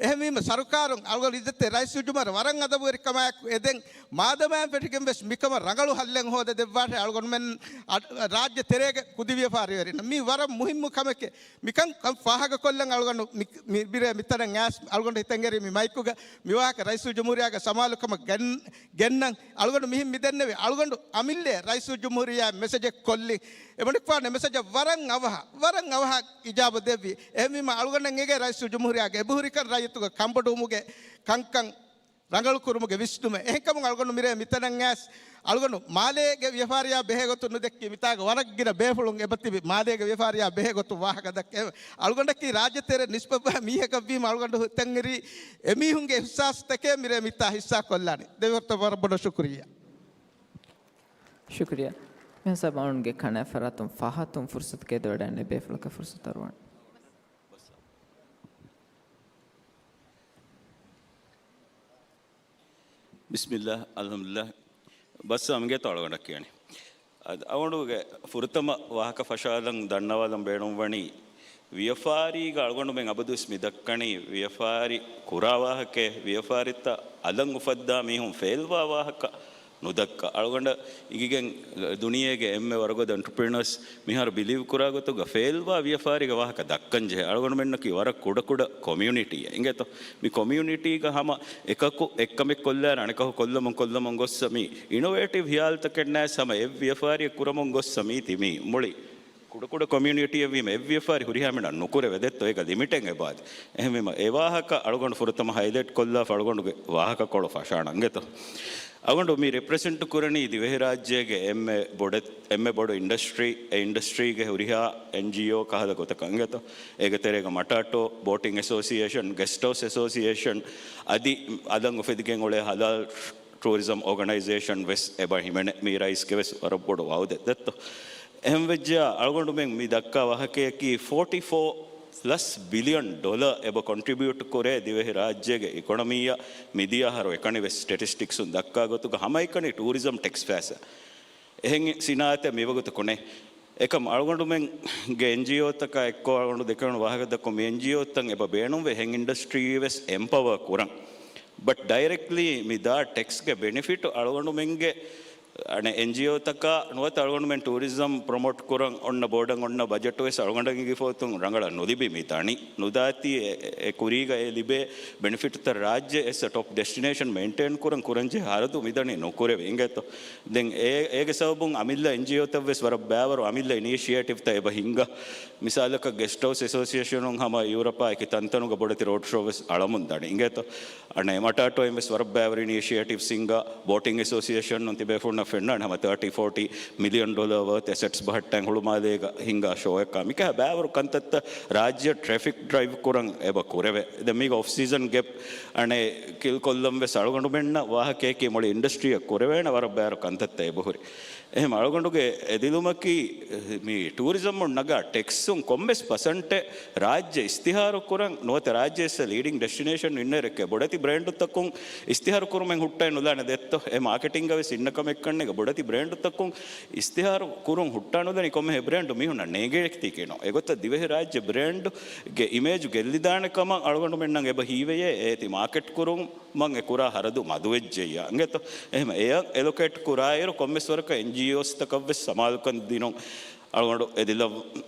އެހެންވީމަ ސަރުކާރުން އަޅުގަނޑު އިއްޒަތްތެރި ރައީސުލްޖުމްހޫރިއްޔާ ވަރަށް އަދަބުވެރިކަމާއެކު އެދެން މާދަމާއިން ފެށިގެން ވެސް މިކަމަށް ރަނގަޅު ހައްލެއް ހޯދަ ދެއްވާށޭ އަޅުގަނޑުމެން އަ-، ރާއްޖެ ތެރޭގެ ކުދި ވިޔަފާރިވެރިންނަށް. މީ ވަރަށް މުހިއްމު ކަމެކޭ. މިކަން ކަން ފާހަގަކޮށްލަން އަޅުގަނޑު މި-، މި-، މިރޭ މިތަނަށް އައިސް އަޅުގަނޑު ހިތަށް އެރީ މި މައިކުގަ މިވާހަކަ ރައީސުލްޖުމްހޫރިއްޔާގެ ސަމާލުކަމަށް ގެން-، ގެންނަން. އަޅުގަނޑު މިހިން މިދެންނެވި އަޅުގަނޑު އަމިއްލަ ރައީސުލްޖުމްހޫރިއްޔާ މެސެޖެއް ކޮށްލި. އެމަނިކުފާނު މެސެޖަށް ވަރަށް އަވަހަށް، ވަރަށް އަވަހަށް އިޖާބަ ދެއްވި. އެހެންވީމަ އަޅުގަނޑަށް އެނގޭ ރައީސުލްޖުމްހޫރިއްޔާގެ އެބަހުރިކަން ރައްޔިތުގެ ކަންބޮޑުވުމުގެ ކަންކަން ރަނގަޅުކުރުމުގެ ވިސްނުމެއް. އެހެންކަމުން އަޅުގަނޑު މިރޭ މިތަނަށް އައިސް އަޅުގަނޑު މާލޭގެ ވިޔަފާރިއާ ބެހޭގޮތުން ނުދެއްކި މިތާގަ ވަރަށް ގިނަ ބޭފުޅުން އެބަތިބި މާލޭގެ ވިޔަފާރިއާ ބެހޭގޮތުން ވާހަކަ ދައްކަ. އަޅުގަނޑަކީ ރާއްޖެތެރެ ނިސްބަތްވާ މީހަކަށްވީމަ އަޅުގަނޑު ހިތަށް އެރީ އެމީހުންގެ އިހްސާސްތަކެއް މިރޭ މިތާ ހިއްސާ ކޮށްލާނީ. ދެމިހުރަތަ ވަރަށް ބޮޑަށް ޝުކުރިއްޔާ. ޝުކުރިއްޔާ. މިހާ ސަބައުންގެ ކަނެ ފަރާތުން ފަހަތުން ފުރުސަތު ގެދޮވަޑައިން ބޭފުޅަކަށް ފުރުސަތު އަރުވަން. ބިސްމިއްލާ، އަލްޙަމްދުލިއްލާ. ބައްސަ އަމިގެ ތޮޅަގަނޑަށް ކިޔަނީ. އަދި އަޅުގަނޑުގެ ފުރަތަމަ ވާހަކަ ފަށާލަން ދަންނަވާލަން ބޭނުންވަނީ، ވިޔަފާރީގަ އަޅުގަނޑުމެން އަބަދުވެސް މި ދައްކަނީ، ވިޔަފާރި ކުރާ ވާހަކައެއް، ވިޔަފާރިތައް އަލަށް އުފައްދާ މީހުން ފެއިލްވާ ވާހަކަ ނުދައްކާ. އަޅުގަނޑަށް އިނގިގެން ދުނިޔޭގެ އެންމެ ވަރަށް ގޮތް އެންޓަރޕްރެނަރސް މިހާރު ބިލީވް ކުރާ ގޮތުގަ ފެއިލްވާ ވިޔަފާރީގެ ވާހަކަ ދައްކަން ޖެހޭ. އަޅުގަނޑުމެންނަކީ ވަރަށް ކުޑަކުޑަ ކޮމިއުނިޓީއެއް އިނގޭތޯ. މި ކޮމިއުނިޓީގަ ހަމަ އެކަކު އެއްކަމެއް ކޮށްލާއިރު އަނެކަކު ކޮށްލަމުން ކޮށްލަމުން ގޮއްސަ މި އިނޮވޭޓިވް ހިޔާލުތަކެއް ނާސް ހަމަ އެއް ވިޔަފާރިއެއް ކުރަމުން ގޮއްސަ މީތި މީ މުޅި ކުޑަކުޑަ ކޮމިއުނިޓީއެއް ވީމަ އެއް ވިޔަފާރި ހުރިހާ މިނަށް ނުކުރެވޭ ދެއްތޯ އޭގަ ލިމިޓެއް އެބާދެ. އެހެންވީމަ އެ ވާހަކަ އަޅުގަނޑު ފުރަތަމަ ހައިލައިޓް ކޮށްލާފަ އަޅުގަނޑުގެ ވާހަކަކޮޅު ފަށާނަން އިނގޭތޯ. އަޅުގަނޑު މި ރެޕްރެޒެންޓް ކުރަނީ ދިވެހިރާއްޖޭގެ އެންމެ ބޮޑެ-، އެންމެ ބޮޑު އިންޑަސްޓްރީ، އެ އިންޑަސްޓްރީގެ ހުރިހާ އެންޖީއޯ ކަހަލަ ގޮތަކަށް އިނގޭތޯ. އޭގެ ތެރޭގަ މަޓާޓޯ، ބޯޓިން އެސޯސިއޭޝަން، ގެސްޓް ހައުސް އެސޯސިއޭޝަން، އަދި އަލަށް އުފެދިގެން އުޅޭ ހަލާލް ޓޫރިޒަމް އޯގަނައިޒޭޝަން ވެސް އެބަ ހިމެނޭ. މީ ރައީސްގެ ވެސް ވަރަށް ބޮޑު ވައުދެއް ދެއްތޯ. އެހެން ވެއްޖެޔާ އަޅުގަނޑުމެން މި ދައްކާ ވާހަކަޔަކީ ފޯޓީ ފޯ ޕްލަސް ބިލިއަން ޑޮލަރ އެބަ ކޮންޓްރިބިއުޓް ކުރޭ ދިވެހި ރާއްޖޭގެ އިކޮނޮމީއަށް މިދިޔަ އަހަރު އެކަނި ވެސް ސްޓެޓިސްޓިކްސުން ދައްކާ ގޮތުގަ ހަމައެކަނި ޓޫރިޒަމް ޓެކްސް ފައިސާ. އެހެން ސިނާއަތެއް މިވަގުތު ކުނެ. އެކަމް އަޅުގަނޑުމެންގެ އެންޖީއޯތަކާ އެއްކޮށް އަޅުގަނޑު ދެކެވުނު ވާހަކަ ދައްކަމުން މި އެންޖީއޯތައް އެބަ ބޭނުންވެ އެހެން އިންޑަސްޓްރީ ވެސް އެމްޕަވަރ ކުރަން. ބަޓް ޑައިރެކްޓްލީ މި ދާ ޓެކްސްގެ ބެނިފިޓް އަޅުގަނޑުމެންގެ އަނެއް އެންޖީއޯތަކާ ނުވަތަ އަޅުގަނޑުމެން ޓޫރިޒަމް ޕްރޮމޯޓް ކުރަން އޮންނަ ބޯޑަށް އޮންނަ ބަޖެޓު ވެސް އަޅުގަނޑަށް އިނގިފަހުތުން ރަނގަޅަށް ނުލިބި މި ދަނީ. ނުދާތީ އެ، އެ ކުރީގަ އެ ލިބޭ ބެނިފިޓްތައް ރާއްޖެ އެސް އެ ޓޮޕް ޑެސްޓިނޭޝަން މެއިންޓެއިން ކުރަން ކުރަންޖެހޭ ހަރަދު މިދަނީ ނުކުރެވޭ އިނގޭތޯ. ދެން އޭ، އޭގެ ސަބަބުން އަމިއްލަ އެންޖީއޯތައް ވެސް ވަރަށް ބައިވަރު އަމިއްލަ އިނީޝިއޭޓިވްތައް އެބަ ހިންގާ. މިސާލަކަށް ގެސްޓް ހައުސް އެސޯސިއޭޝަނުން ހަމަ ޔޫރަޕާ އެކި ތަންތަނުގަ ބޮޑެތި ރޯޑް ޝޯ ވެސް އަޅަމުން ދަނީ އިނގޭތޯ. އަނެއް މަޓާޓޯއިން ވެސް ވަރަށް ބައިވަރު އިނީޝިއޭޓިވްސް ހިންގާ. ބޯޓިން އެސޯސިއޭޝަނުން ތިބޭފުޅުންނަށް ފެންނާނެ ހަމަ ތާޓީ ފޯޓީ މިލިއަން ޑޮލަރ ވަރުތު އެސެޓްސް ބަހައްޓަން ހުޅުމާލޭގަ ހިންގާ ޝޯއެއްކާ. މިކަހަ ބައިވަރު ކަންތައްތައް ރާއްޖެ ޓްރެފިކް ޑްރައިވް ކުރަން އެބަ ކުރެވޭ. ދެން މީގަ އޮފް ސީޒަން ގެޕް އަނެއް ކިލްކޮށްލަން ވެސް އަޅުގަނޑުމެންނަށް ވާހަކައަކީ މުޅި އިންޑަސްޓްރީއަށް ކުރެވޭނެ ވަރަށް ބައިވަރު ކަންތައްތައް އެބަހުރި. އެހެން އަޅުގަނޑުގެ އެދިލުމަކީ މި ޓޫރިޒަމުން ނަގާ ޓެކްސުން ކޮންމެސް ޕަސަންޓެއް ރާއްޖެ އިސްތިހާރު ކުރަން ނުވަތަ ރާއްޖެ އެއްސަ ލީޑިން ޑެސްޓިނޭޝަން އިންނައިރެއްކެ ބޮޑެތި ބްރޭންޑުތަކުން އިސްތިހާރު ކުރުމެއް ހުއްޓައެއް ނުލާނެ ދެއްތޯ. އެ މާކެޓިންގ ވެސް އިންނަ ކަމެއްކަންނޭގަ ބޮޑެތި ބްރޭންޑުތަކުން އިސްތިހާރު ކުރުން ހުއްޓާ ނުލަނީ ކޮންމެހެ ބްރޭންޑު މީހުންނަށް ނޭނގޭ ކިނޯ. އެގޮތަށް ދިވެހި ރާއްޖެ ބްރޭންޑުގެ އިމޭޖު ގެއްލިދާނެ ކަމަށް އަޅުގަނޑުމެންނަށް އެބަ ހީވެޔޭ އޭތި މާކެޓް ކުރުމަށް އެ ކުރާ ހަރަދު މަދުވެއްޖެއްޔާ. އިނގޭތޯ؟ އެހެމަ އެއަށް އެލޮކޭޓް ކުރާއިރު ކޮންމެސް ވަރަކަށް އެންޖީއޯސްތަކަށް ވެސް ސަމާލުކަން ދިނުން އަޅުގަނޑު އެދިލަ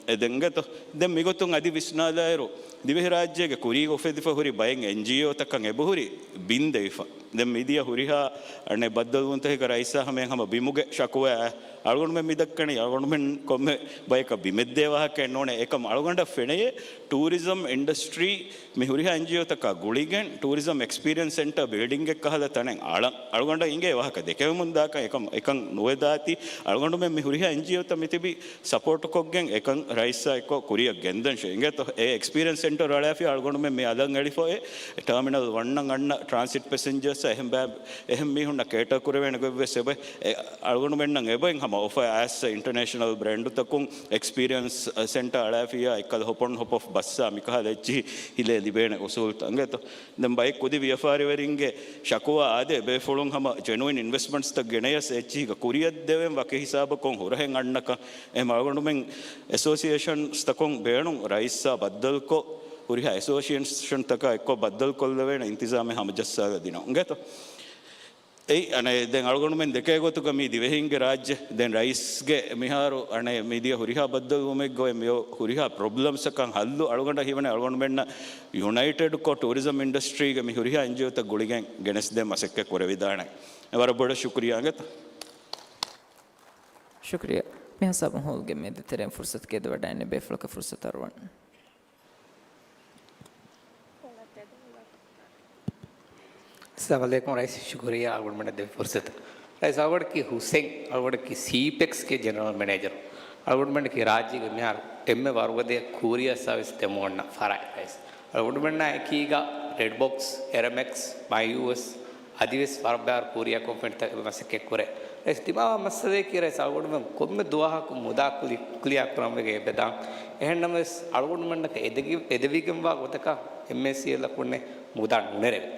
އެދެންގޭތޯ. ދެން މިގޮތުން އަދި ވިސްނާލާއިރު، ދިވެހިރާއްޖޭގެ ކުރީގަ އުފެދިފަ ހުރި ބައެއް އެންޖީއޯތަކަށް އެބަހުރި ބިން ދެވިފަ. ދެން މިދިޔަ ހުރިހާ އަނެއް ބައްދަލުވުންތަކެއްގަ ރައީސާ ހަމަޔަށް ހަމަ ބިމުގެ ޝަކުވާ އަޅުގަނޑުމެން މި ދައްކަނީ އަޅުގަނޑުމެން ކޮންމެ ބަޔަކަށް ބިމެއްދޭ ވާހަކައެއް ނޫނޭ. އެކަމް އަޅުގަނޑަށް ފެނެޔޭ ޓޫރިޒަމް އިންޑަސްޓްރީ މި ހުރިހާ އެންޖީއޯތަކާ ގުޅިގެން ޓޫރިޒަމް އެކްސްޕީރިއަންސް ސެންޓަރ ބިލްޑިންގެއް ކަހަލަ ތަނެއް އަޅަން. އަޅުގަނޑަށް އިނގޭ ވާހަކަ ދެކެވެމުން ދާކަން އެކަން، އެކަން ނުވެދާތީ. އަޅުގަނޑުމެން މި ހުރިހާ އެންޖީއޯތައް މިތިބީ ސަޕޯޓުކޮށްގެން އެކަން ރައީސާ އެއްކޮށް ކުރިއަށް ގެންދަން ޝޭ. އިނގޭތޯ؟ އެ އެކްސްޕީރިއަންސް ސެންޓަރު އަޅާފިޔާ އަޅުގަނޑުމެން މި އަލަށް އެޅިފަ އެ ޓާމިނަލް ވަންނަށް އަންނަ ޓްރާންސިޓް ޕެސެންޖަރސް އެހެން ބައި-، އެހެން މީހުންނަށް ކޭޓަރ ކުރެވޭނެ ގޮތްވެސް އެބަ-، އެ އަޅުގަނޑުމެންނަށް އެބައިން ހަމަ އޮފަ އައިސް އިންޓަރނޭޝަނަލް ބްރޭންޑުތަކުން އެކްސްޕީރިއަންސް ސެންޓަރ އަޅާފިޔާ އެއްކަލަ ހޮޕޮން ހޮޕޮފް ބައްސާ މިކަހަލަ އެއްޗިހި ހިލޭ ލިބޭނެ އުސޫލްތައް. އިނގޭތޯ؟ ދެން ބައެއް ކުދި ވިޔަފާރިވެރިންގެ ޝަކުވާ އާދޭ، ބޭފުޅުން ހަމަ ޖެނުއިން އިންވެސްޓްމަންޓްސްތައް ގެނަޔަސް އެއްޗިހިގަ ކުރިއަށް ދެވެން ވަކި ހިސާބަކުން ހުރަހެއް އަންނަކަން. އެހެމަ އަޅުގަނޑުމެން އެސޯސިއޭޝަންސްތަކުން ބޭނުން ރައީސާ ބައްދަލުކޮށް، ހުރިހާ އެސޯސިއޭޝަންތަކާ އެއްކޮށް ބައްދަލުކޮށްލެވޭނެ އިންތިޒާމެއް ހަމަޖައްސާލަދިނުން. އިނގޭތޯ؟ އެއީ، އަނެއް، ދެން އަޅުގަނޑުމެން ދެކޭ ގޮތުގަ މީ ދިވެހިންގެ ރާއްޖެ. ދެން ރައީސްގެ މިހާރު، އަނެއް، މިދިޔަ ހުރިހާ ބައްދަލުވުމެއްގަ އޮތް މި ހުރިހާ ޕްރޮބްލަމްސްއަކަށް ހައްލު އަޅުގަނޑަށް ހީވަނީ އަޅުގަނޑުމެންނަށް ޔުނައިޓެޑްކޮށް ޓޫރިޒަމް އިންޑަސްޓްރީގެ މި ހުރިހާ އެންޖީއޯތައް ގުޅިގެން ގެނެސްދޭން މަސައްކަތް ކުރެވިދާނެ. ވަރަށް ބޮޑަށް ޝުކުރިއްޔާ އިނގޭތަ؟ ޝުކުރިއްޔާ. މި ހިސާބުން ހޯލްގެ މި ތެރެއިން ފުރުސަތު ގެއްލިވަޑައިގެން ބޭފުޅަކަށް ފުރުސަތު އަރުވަން. އައްސަލާމު ޢަލައިކުމް ރައީސް، ޝުކުރިއްޔާ އަޅުގަނޑުމެންނަށް ދެއްވި ފުރުސަތަށް. ރައީސް، އަޅުގަނޑަކީ ހުސެން، އަޅުގަނޑަކީ ސީޕެކްސްގެ ޖެނެރަލް މެނޭޖަރު. އަޅުގަނޑުމެންނަކީ ރާއްޖޭގެ މިހާރު އެންމެ ވަރުގަދަ ކޫރިއަށް ސާވިސް ދެމުން އޮންނަ ފަރާތް ރައީސް. އަޅުގަނޑުމެންނާ އެކީގަ ރެޑް ބޮކްސް، އެރަމެކްސް، މައިޔޫއެސް އަދިވެސް ވަރަށް ބާރު ކޫރިއާ ކޮންފެނިތައް މަސައްކަތް ކުރޭ. ރައީސް ދިމާވާ މައްސަލައަކީ ރައީސް އަޅުގަނޑުމެން ކޮންމެ ދުވަހަކު މުދާ ކުލި-، ކުލިއާ ކުރަން ވެގެން އެބަދާން. އެހެންނަމަވެސް އަޅުގަނޑުމެންނަކަށް އެދެގި-، އެދެވިގެންވާ ގޮތަކަށް އެމްއޭސީއެލްއަކުންނެއް މުދާ ނުނެރެވޭ.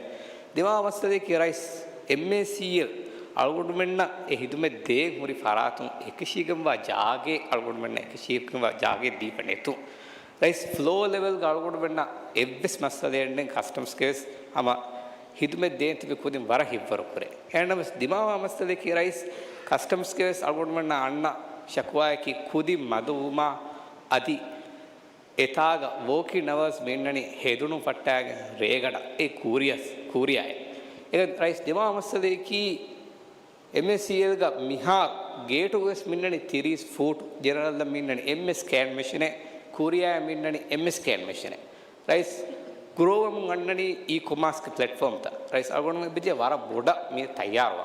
ދިމާވާ މައްސަލައަކީ ރައީސް އެމްއޭސީއެލް އަޅުގަނޑުމެންނަށް އެ ހިދުމަތް ދޭން ހުރި ފަރާތުން އެކަށީގެންވާ ޖާގައެއް، އަޅުގަނޑުމެންނަށް އެކަށީގެންވާ ޖާގައެއް ދީފަ ނެތުން. ރައީސް ފްލޯ ލެވެލްގަ އަޅުގަނޑުމެންނަށް އެއްވެސް މައްސަލައެއް ނެތް ކަސްޓަމްސްގެ ވެސް ހަމަ ހިދުމަތް ދޭން ތިބި ކުދިން ވަރަށް ހިތްވަރު ކުރޭ. އެހެންނަމަވެސް ދިމާވާ މައްސަލައަކީ ރައީސް ކަސްޓަމްސްގެ ވެސް އަޅުގަނޑުމެންނަށް އަންނަ ޝަކުވާއަކީ ކުދިން މަދުވުމާ އަދި އެތާގަ ވޯކިން އަވާސް މި އިންނަނީ ހެދުނު ފައްޓާގެން ރޭގަނޑަށް އެ ކޫރިއަސް، ކޫރިއާއެއް. އެގަ ރައީސް ދިމާވާ މައްސަލައަކީ އެމްއޭސީއެލްގަ މިހާރު ގޭޓުގަވެސް މިންނަނީ ތިރީސް ފޫޓް، ޖެނެރަލްއަށް މިންނަނީ އެމްއެސް ސްކޭން މެޝިނެއް، ކޫރިއާއަށް މިންނަނީ އެމްއެސް ސްކޭން މެޝިނެއް. ރައީސް ގްރޯވަމުން އަންނަނީ އީ ކޮމާސްގެ ޕްލެޓްފޯމްތައް. ރައީސް އަޅުގަނޑުމެން އެބަޖެހޭ ވަރަށް ބޮޑަށް މި ތައްޔާރުވާ.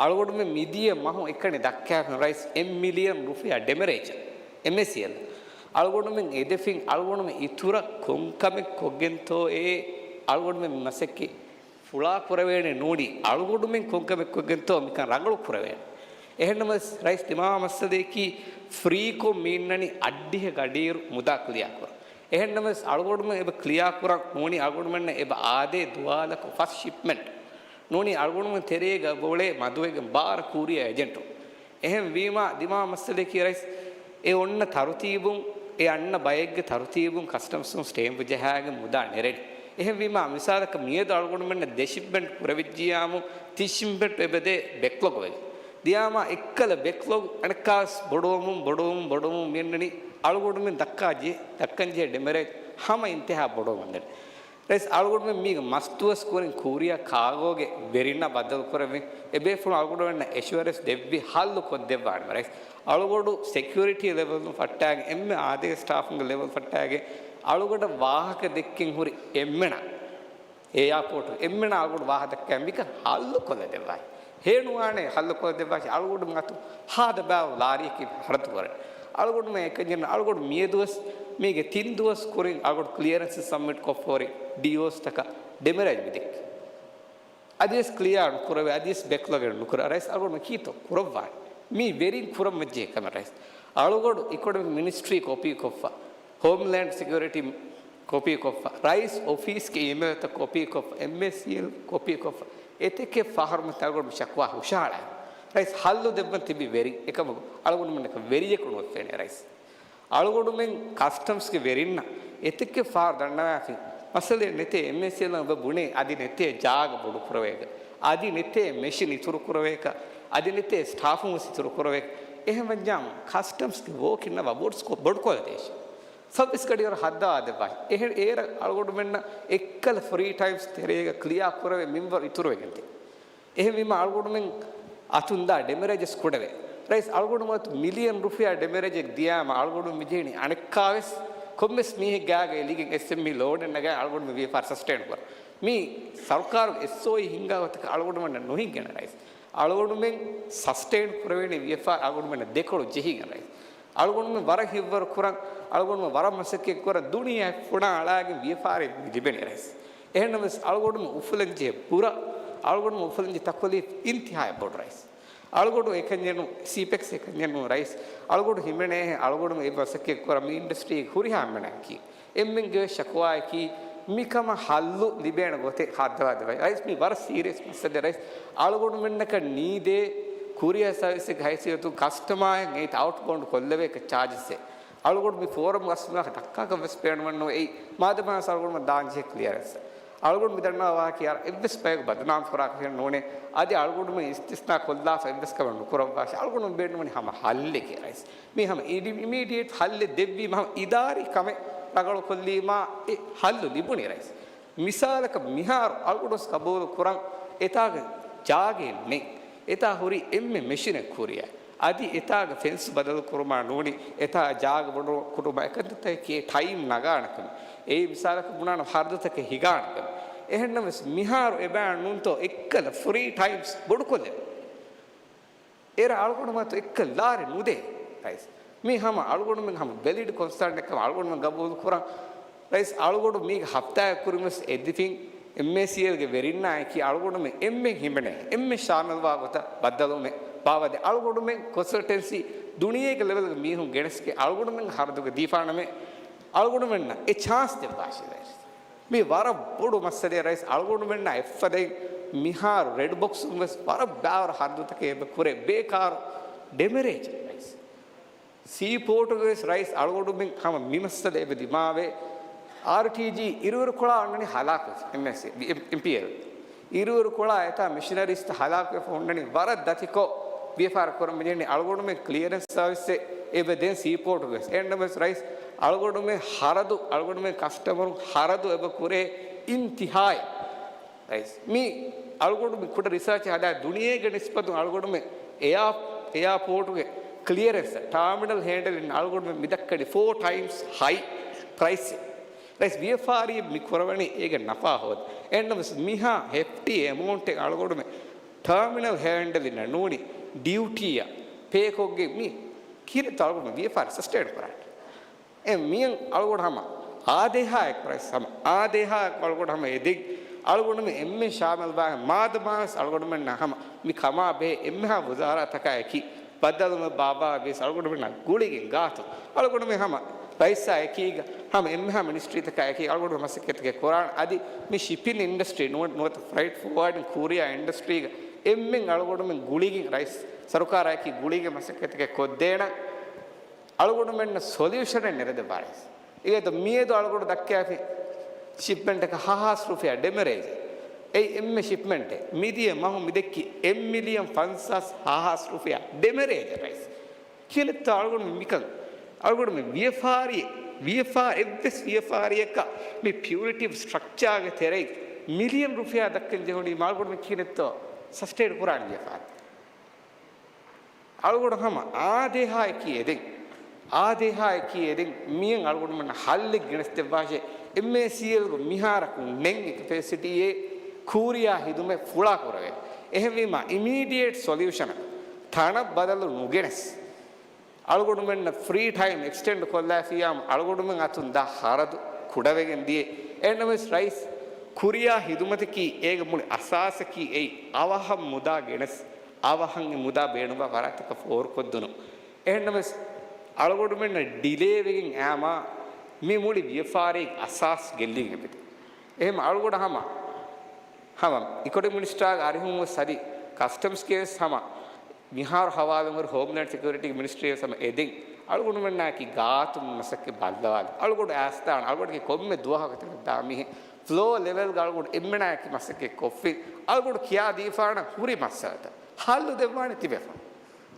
އަޅުގަނޑުމެން މިދިޔަ މަހު އެކަނި ދައްކާފަ ރައީސް އެއް މިލިއަން ރުފިޔާ ޑެމަރޭޖަށް އެމްއޭސީއެލް. އަޅުގަނޑުމެން އެދެފިން އަޅުގަނޑުމެން އިތުރަށް ކޮންކަމެއް ކޮށްގެންތޯއޭ އަޅުގަނޑުމެން މަސައްކަތް ފުޅާ ކުރެވޭނެ ނޫނީ އަޅުގަނޑުމެން ކޮންކަމެއް ކޮށްގެންތޯ މިކަން ރަނގަޅު ކުރެވޭނެ. އެހެންނަމަވެސް ރައީސް ދިމާވާ މައްސަލައަކީ ފްރީކޮށް މި އިންނަނީ އައްޑިހަ ގަޑިއިރު މުދާ ކްލިއާ ކުރަން. އެހެންނަމަވެސް އަޅުގަނޑުމެން އެބަ ކްލިއާ ކުރަން ނޫނީ އަޅުގަނޑުމެންނަށް އެބަ އާދޭ ދުވާލަކު ފަސް ޝިޕްމެންޓް. ނޫނީ އަޅުގަނޑުމެން ތެރޭގަ އުޅޭ މަދުވެގެން ބާރަ ކޫރިއާ އެޖެންޓު. އެހެން ވީމާ ދިމާވާ މައްސަލައަކީ ރައީސް، އެ އޮންނަ ތަރުތީބުން، އެ އަންނަ ބައެއްގެ ތަރުތީބުން ކަސްޓަމްސުން ސްޓޭމްޕް ޖަހާގެން މުދާ ނެރެނީ. އެހެން ވީމާ މިސާލަކަށް މިއަދު އަޅުގަނޑުމެންނަށް ދެ ޝިޕްމެންޓް ކުރެވިއްޖިޔާމު ތިން ޝިޕްމެންޓް އެބަދޭ ބެކްލޮގް ވެގެން. ދިޔާމާ އެއްކަލަ ބެކްލޮގް އަނެއްކާވެސް ބޮޑުވަމުން، ބޮޑުވަމުން، ބޮޑުވަމުން މިއަންނަނީ އަޅުގަނޑުމެން ދައްކާ ޖެ-، ދައްކަންޖެހޭ ޑެމެރޭޖް ހަމަ އިންތިހާ ބޮޑުވަމުން ދެން. ރައީސް، އަޅުގަނޑުމެން މީގަ މަސްދުވަސް ކުރިން ކޫރިއާ ކާގޯގެ ވެރިންނާ ބައްދަލުކުރެވިން އެބޭފުޅުން އަޅުގަނޑުމެންނަށް އެޝުއަރެންސް ދެއްވި ހައްލު ކޮށްދެއްވާނެ. ރައީސް، އަޅުގަނޑު ސެކިއުރިޓީ ލެވެލުން ފައްޓާގެން އެންމެ އާދޭ ސްޓާފުންގެ ލެވެލް ފައްޓާގެން އަޅުގަނޑަށް ވާހަކަ ދެއްކެން ހުރި އެންމެނަށް އެއާޕޯޓު އެންމެނާ އަޅުގަނޑު ވާހަކަ ދެއްކާ މިކަން ހައްލު ކޮށްލަ ދެއްވާ. ހޭނުވާނެ ހައްލު ކޮށްދެއްވާށި. އަޅުގަނޑު އަތު ހާދަ ބާވަ ލާރިއަކީ ހަރަދު ކުރަން. އަޅުގަނޑުމެން އެކަންޏެއް ނޫން. އަޅުގަނޑު މިއަދުވެސް މީގެ ތިން ދުވަސް ކުރިން އަޅުގަނޑު ކްލިއަރެންސް ސަބްމިޓް ކޮށްފަ ހުރި ޑީއޯސްތަކަށް ޑެމެރޭޖް މި ދެއްކި. އަދިވެސް ކްލިއާ ނުކުރެވޭ، އަދިވެސް ބެކްލޮގެއް ނުކުރެވޭ. ރައީސް، އަޅުގަނޑު ކީތޯ ކުރައްވާނެ؟ މީ ވެރިން ކުރަން ވެއްޖެ ކަމެއް ރައީސް. އަޅުގަނޑު އިކޮނޮމިކް މިނިސްޓްރީ ކޮޕީ ކޮށްފަ، ހޯމްލޭންޑް ސެކިއުރިޓީ ކޮޕީ ކޮށްފަ، ރައީސް އޮފީސްގެ އީމެއިލްތައް ކޮޕީ ކޮށްފަ، އެމްއޭސީއެލް ކޮޕީ ކޮށްފަ، އެތެކެއް ފަހަރު މި އަޅުގަނޑު ޝަކުވާ ހުށަހަޅާ. ރައީސް، ހައްލު ދެއްވަން ތިބި ވެރި އެކަމަކު އަޅުގަނޑުމެންނަކަށް ވެރިޔަކު ނުވެފޭނެ ރައީސް. އަޅުގަނޑުމެން ކަސްޓަމްސްގެ ވެރިންނަށް އެތެކެއް ފަހަރު ދަންނަވާފިން. މައްސަލައެއް ނެތޭ، އެމްއޭސީއެލް އެބަ ބުނޭ އަދި ނެތޭ ޖާގަ ބޮޑު ކުރެވޭކަށް، އަދި ނެތޭ މެޝިން އިތުރު ކުރެވޭކަށް، އަދި ނެތޭ ސްޓާފުން ވެސް އިތުރު ކުރެވޭކަށް. އެހެން ވަންޏާ ކަސްޓަމްސްގެ ވޯކިން ނަވާ ބޮޑު ސްކޯ-، ބޮޑު ކޮށްލަދޭށި. ސައުވީސް ގަޑިއަށް ހައްދަވާ ދެއްވާށި. އެހެން އޭރަށް އަޅުގަނޑުމެންނަށް އެއްކަލަ ފްރީ ޓައިމްސް ތެރޭގަ ކްލިއާ ކުރެވޭ މިންވަރު އިތުރުވެގެންދޭ. އެހެންވީމަ އަޅުގަނޑުމެން އަތުންދާ ޑެމެރޭޖަސް ކުޑަވޭ. ރައީސް، އަޅުގަނޑު މަތު މިލިއަން ރުފިޔާ ޑެމެރޭޖެއް ދިޔާމަ އަޅުގަނޑު މިޖެހެނީ އަނެއްކާވެސް ކޮންމެސް މީހެއް ގާގަ އެލިގެން އެސްއެމްއީ ލޯޑެއް ނަގާ އަޅުގަނޑުމެން ވިޔަފާރި ސަސްޓެއިން ކުރަން. މީ ސަރުކާރުގެ އެސްއޯއީ ހިންގާ ގޮތަކަށް އަޅުގަނޑުމެންނަށް ނުހިނގެނެ ރައީސް. އަޅުގަނޑުމެން ސަސްޓެއިން ކުރެވޭނެ ވިޔަފާރި އަޅުގަނޑުމެންނަށް ދެކޮޅު ޖެހިގެން ރައީސް. އަޅުގަނޑުމެން ވަރަށް ހިތްވަރު ކުރަން، އަޅުގަނޑުމެން ވަރަށް މަސައްކަތް ކުރަން، ދުނިޔެ ފުނާ އަޅާގެން ވިޔަފާރި ލިބެނީ ރައީސް. އެހެންނަމަވެސް އަޅުގަނޑުމެން އުފުލަންޖެހޭ ބުރަ، އަޅުގަނޑުމެން އުފުލަންޖެހޭ ތަކުލީފް އިންތިހާއަށް ބޮޑު ރައީސް. އަޅުގަނޑު އެކަންޏެއް ނޫން، ސީޕެކްސް އެކަންޏެއް ނޫން ރައީސް. އަޅުގަނޑު ހިމެނޭ އަޅުގަނޑު އެ މަސައްކަތް ކުރަން މި އިންޑަސްޓްރީގެ ހުރިހާ އެންމެނަކީ. އެންމެންގެ ޝަކުވާއަކީ މިކަމަށް ހައްލު ލިބޭނެ ގޮތެއް ހައްދަވާ ދެވަން. ރައީސް، މީ ވަރަށް ސީރިއަސް މައްސަލައެއް ރައީސް. އަޅުގަނޑުމެންނަކަށް ނީދޭ ކުރިއަރ ސަރވިސްގެ ހައިސިއްޔަތުން ކަސްޓަމާއަށް އެއް އައުޓްބައުންޑް ކޮށްލެވޭ އެކަ ޗާޖަސްއެއް. އަޅުގަނޑު މި ފޯރަމް އަސްލު ދައްކާކަށް ވެސް ބޭނުމެއް ނުވޭ. މާދަމާސް އަޅުގަނޑު ދާންޖެހޭ ކްލިއަރެންސް. އަޅުގަނޑު މި ދަންނަވާ ވާހަކަ އެއްވެސް ބަޔަކު ބަދުނާމް ކުރާކަށެއް ނޫނޭ. އަދި އަޅުގަނޑުމެން އިސްތިސްނާ ކޮށްލާފަ އެއްވެސް ކަމެއް ނުކުރައްވާށި. އަޅުގަނޑު ބޭނުމަނީ ހަމަ ހައްލެކޭ ރައީސް. މީ ހަމަ އިޑި-، އިމީޑިއޭޓް ހައްލެއް ދެއްވީމަ ހަމަ އިދާރީ ކަމެއް ރަނގަޅު ކޮށްލީމާ އެ ހައްލު ލިބުނީ ރައީސް. މިސާލަކަށް މިހާރު އަޅުގަނޑު ގޮސް ގަބޫލު ކުރަން އެތާގަ ޖާގައެއް ނެތް. އެތާ ހުރީ އެންމެ މެޝިނެއް ކުރިއަށް. އަދި އެތާގަ ފެންސް ބަދަލު ކުރުމާ ނޫނީ، އެތާ ޖާގަ ބޮޑު ކުރުމާ އެކަންތައްތަކަކީ ޓައިމް ނަގާނެ ކަމެއް. އެއީ މިސާލަކަށް ބުނާނަ ހަރަދުތަކެއް ހިގާނެ ކަމެއް. އެހެންނަމަވެސް މިހާރު އެބައި ނޫންތޯ އެއްކަލަ ފްރީ ޓައިމްސް ބޮޑުކޮށްލެވޭ. އޭރަށް އަޅުގަނޑު މަތު އެއްކަލަ ލާރި ނުދޭ ރައީސް. މީ ހަމަ އަޅުގަނޑުމެން ހަމަ ވެލިޑް ކޮންސާން އެއްކަމަށް އަޅުގަނޑުމެން ގަބޫލު ކުރަން. ރައީސް، އަޅުގަނޑު މީގެ ހަފްތާއެއް ކުރިން ވެސް އެދިފިން އެމްއޭސީއެލްގެ ވެރިންނާއެކީ އަޅުގަނޑުމެން އެންމެން ހިމެނޭ، އެންމެން ޝާމިލްވާ ގޮތަށް ބައްދަލުވުމެއް ބާވަދެ. އަޅުގަނޑުމެން ކޮންސަލްޓެންސީ ދުނިޔޭގެ ލެވެލްގެ މީހުން ގެނެސްގެ އަޅުގަނޑުމެން ހަރަދުގެ ދީފާނަމޭ، އަޅުގަނޑުމެންނަށް އެ ޗާންސް ދެއްވާށި ރައީސް. މީ ވަރަށް ބޮޑު މައްސަލައެއް ރައީސް. އަޅުގަނޑުމެންނަށް އެއްފަދައިން މިހާރު ރެޑް ބޮކްސުން ވެސް ވަރަށް ބާރު ހަރަދުތަކެއް އެބަ ކުރޭ ބޭކާރު ޑެމެރޭޖް ރައީސް. ސީޕޯޓުގަވެސް ރައީސް އަޅުގަނޑުމެން ހަމަ މި މައްސަލަ އެބަ ދިމާވޭ. އާރްޓީޖީ އިރުއިރުކޮޅާ އޮންނަނީ ހަލާކުވެފަ، އެމްއެސް، އެމްޕީއެލް. އިރުއިރުކޮޅާ އެތާ މިޝަނަރީސްތައް ހަލާކުވެފަ އޮންނަނީ ވަރަށް ދަތިކޮށް ވިޔަފާރި ކުރަން މިޖެހެނީ. އަޅުގަނޑުމެން ކްލިއަރެންސް ސަރވިސްއެއް އެބަ ދޭން ސީޕޯޓުގަވެސް. އެހެންނަމަވެސް ރައީސް އަޅުގަނޑުމެން ހަރަދު، އަޅުގަނޑުމެން ކަސްޓަމަރުން ހަރަދު އެބަ ކުރޭ އިންތިހާއެއް. ރައީސް، މި އަޅުގަނޑު މި ކުޑަ ރިސާޗެއް ހަދާ ދުނިޔޭގެ ނިސްބަތުން އަޅުގަނޑުމެން އެއާ-، އެއާޕޯޓުގެ ކްލިއަރެންސް، ޓާމިނަލް ހޭންޑަލިން އަޅުގަނޑުމެން މިދައްކަނީ ފޯ ޓައިމްސް ހައި ޕްރައިސް. ރައީސް، ވިޔަފާރި މި ކުރަވަނީ އޭގެ ނަފާ ހޯދަ. އެހެންނަމަވެސް މިހާ ހެފްޓީ އެމައުންޓެއް އަޅުގަނޑުމެން ޓާމިނަލް ހޭންޑަލިން ނޫނީ ޑިއުޓީއަށް ޕޭކޮށްގެން މި ކިރިތަ އަޅުގަނޑު ވިޔަފާރި ސަސްޓެއިން ކުރާނެ. އެ މިއަން އަޅުގަނޑު ހަމަ އާދޭހާއެކު ރައީސް، ހަމަ އާދޭހާއެކު އަޅުގަނޑު ހަމަ އެދެން އަޅުގަނޑުމެން އެންމެން ޝާމިލްވާ މާދަމާވެސް އަޅުގަނޑުމެންނަށް ހަމަ މި ކަމާ ބެހޭ އެންމެހާ ވުޒާރާތަކާއެކީ ބައްދަލުވުމެއް ބާއްވާ ވިޔަސް އަޅުގަނޑުމެންނަށް ގުޅިގެން ގާތު އަޅުގަނޑުމެން ހަމަ ރައީސާ އެކީގަ ހަމަ އެންމެހާ މިނިސްޓްރީތަކާ އެކީ އަޅުގަނޑު މަސައްކަތްތަކެއް ކުރާން. އަދި މި ޝިޕިން އިންޑަސްޓްރީ ނުވަ-، ނުވަތަ ފްރައިޓް ފޯވާޑިން ކޫރިއާ އިންޑަސްޓްރީގަ އެންމެން އަޅުގަނޑުމެން ގުޅިގެން ރައީސް ސަރުކާރާއެކީ ގުޅިގެން މަސައްކަތްތަކެއް ކޮށްދޭނަން. އަޅުގަނޑުމެންނަށް ސޮލިއުޝަނެއް ނެރެދެއްވާ ރައީސް. އިގޭތޯ މިއަދު އަޅުގަނޑު ދައްކާފި ޝިޕްމެންޓަކަށް ހަ ހާސް ރުފިޔާ ޑެމެރޭޖެއް. އެއީ އެންމެ ޝިޕްމެންޓެއް. މިދިޔަ މަހު މިދެއްކި އެއް މިލިއަން ފަންސާސް ހަ ހާސް ރުފިޔާ ޑެމެރޭޖެއް ރައީސް. ކިހިނެއްތޯ އަޅުގަނޑު މިކަން؟ އަޅުގަނޑު މި ވިޔަފާރި، ވިޔަފާ-، އެއްވެސް ވިޔަފާރިއަކަށް މި ޕިއުރިޓިވް ސްޓްރަކްޗާގެ ތެރެއިން މިލިއަން ރުފިޔާ ދައްކަން ޖެހުނީ މަ އަޅުގަނޑު މި ކިހިނެއްތޯ ސަސްޓެއިން ކުރާނެ ވިޔަފާރި؟ އަޅުގަނޑު ހަމަ އާދޭހާއެކީ އެދެން. އާދޭހާއެކީ އެދެން. މިއަން އަޅުގަނޑުމެންނަށް ހައްލެއް ގެނެސްދެއްވާށޭ. އެމްއޭސީއެލްގެ މިހާރަކު ނެން އެ ކެޕޭސިޓީއެއް ކޫރިއާ ހިދުމަތް ފުޅާ ކުރެވޭ. އެހެންވީމާ، އިމީޑިއޭޓް ސޮލިއުޝަނަކަށް ތަނަށް ބަދަލު ނުގެނެސް، އަޅުގަނޑުމެންނަށް ފްރީ ޓައިމް އެކްސްޓެންޑް ކޮށްލާފިޔާމު އަޅުގަނޑުމެން އަތުން ދާ ހަރަދު ކުޑަވެގެން ދިޔަ. އެހެންނަމަވެސް ރައީސް ކުރިއާ ހިދުމަތަކީ އޭގެ މުޅި އަސާސަކީ އެއީ އަވަހަށް މުދާ ގެނެސް، އަވަހަށް އެ މުދާ ބޭނުންވާ ފަރާތްތަކަށް ފޯރުކޮށްދުނު. އެހެންނަމަވެސް އަޅުގަނޑުމެންނަށް ޑިލޭވެގެން އައީމާ މި މުޅި ވިޔަފާރީގެ އަސާސް ގެއްލިގެން އެބަދޭ. އެހެން އަޅުގަނޑަށް ހަމަ، ހަމަ އިކޮނޮމިކް މިނިސްޓާގެ އަރިހުން ވެސް އަދި ކަސްޓަމްސްގެ ވެސް ހަމަ މިހާރު ހަވާލުން ހުރި ހޯމްލޭންޑް ސެކިއުރިޓީގެ މިނިސްޓްރީ ވެސް ހަމަ އެދެން އަޅުގަނޑުމެންނާއެކީ ގާތު މަސައްކަތް ބައްލަވާލި. އަޅުގަނޑު އައިސްދާނެ އަޅުގަނޑުގެ ކޮންމެ ދުވަހަކު ތެރެއަށް ދާ މީހެއް ފްލޯ ލެވެލްގަ އަޅުގަނޑު އެންމެނާއެކީ މަސައްކަތް ކޮށްފިން. އަޅުގަނޑު ކިޔާ ދީފާނަ ހުރި މައްސަލަތައް ހައްލު ދެއްވާނެ ތިބޭފުޅުން.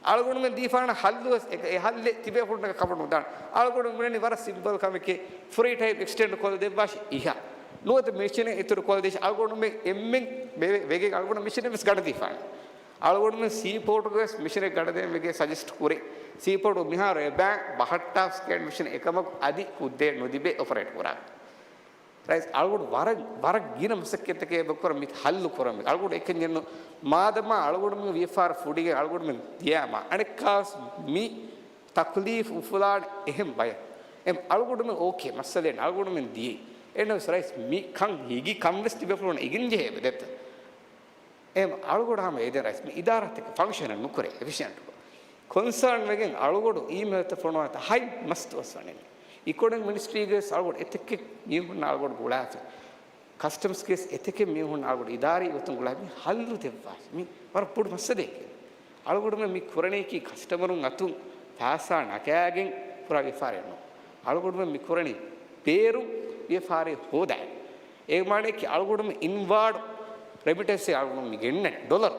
އަޅުގަނޑުމެން ދީފާނަ ހައްލު ވެސް އެ، އެ ހައްލެއް ތިބޭފުޅުންނަކަށް ކަމަށް ނުދާނެ. އަޅުގަނޑު މިނަނީ ވަރަށް ސިމްޕަލް ކަމެކޭ، ފްރީ ޓައިމް އެކްސްޓެންޑް ކޮށްލަ ދެއްވާށި އިހަށް. ނުވަތަ މެޝިނެއް އިތުރު ކޮށްލަ ދޭށި. އަޅުގަނޑުމެން އެންމެން ވެ-، ވެގެން އަޅުގަނޑު މެޝިނެއް ވެސް ގަނެދީފާނެ. އަޅުގަނޑުމެން ސީޕޯޓުގަ ވެސް މެޝިނެއް ގަނެދޭން ވެގެން ސަޖެސްޓް ކުރޭ. ސީޕޯޓު މިހާރު އެބައިން ބަހައްޓާފަ ސްކޭން މެޝިން އެކަމަކު އަދި ކުއްދޭ ނުލިބޭ އޮޕަރޭޓް ކުރާ. ރައީސް، އަޅުގަނޑު ވަރަށް، ވަރަށް ގިނަ މަސައްކަތްތަކެއް އެބަ ކުރަން މި ހައްލު ކުރަން މި. އަޅުގަނޑު އެކަންޏެއްނު މާދަމާ އަޅުގަނޑުމެން ވިޔަފާރި ފުޑިގެން އަޅުގަނޑުމެން ދިޔާމާ އަނެއްކާވެސް މި ތަކުލީފް އުފުލާނެ އެހެން ބަޔަކު. އެ އަޅުގަނޑުމެން އޯކޭ މައްސަލައެއް ނެތް އަޅުގަނޑުމެން ދިޔައީ. އެހެންނަމަވެސް ރައީސް މި ކަން ހިގި ކަން ވެސް ތިބޭފުޅުން އިގެން ޖެހޭ އެބަ ދެއްތަ؟ އެހެން އަޅުގަނޑު ހަމަ އެދެން ރައީސް މި އިދާރާތަކެއް ފަންކްޝަނެއް ނުކުރޭ އެފިޝިއަންޓްކޮށް. ކޮންސާން ވެގެން އަޅުގަނޑު އީމޭލްތައް ފޮނުވާތަ ހަތް މަސް ދުވަސް ވަނީ. އިކޮނޮމިކް މިނިސްޓްރީގެ ވެސް އަޅުގަނޑު އެތަކެއް މީހުންނާ އަޅުގަނޑު ގުޅާފި. ކަސްޓަމްސްގެ ވެސް އެތަކެއް މީހުންނާ އަޅުގަނޑު އިދާރީ ގޮތުން ގުޅާ މި ހައްލު ދެއްވާ. މި ވަރަށް ބޮޑު މައްސަލައެކޭ. އަޅުގަނޑުމެން މި ކުރަނީކީ ކަސްޓަމަރުން އަތުން ފައިސާ ނަގާގެން ކުރާ ވިޔަފާރިއެއް ނޫން. އަޅުގަނޑުމެން މި ކުރަނީ ބޭރުން ވިޔަފާރި ހޯދައި. އޭގެ މާނައަކީ އަޅުގަނޑުމެން އިންވާޑް ރެމިޓެންސް އަޅުގަނޑު މި ގެންނަނީ ޑޮލަރު.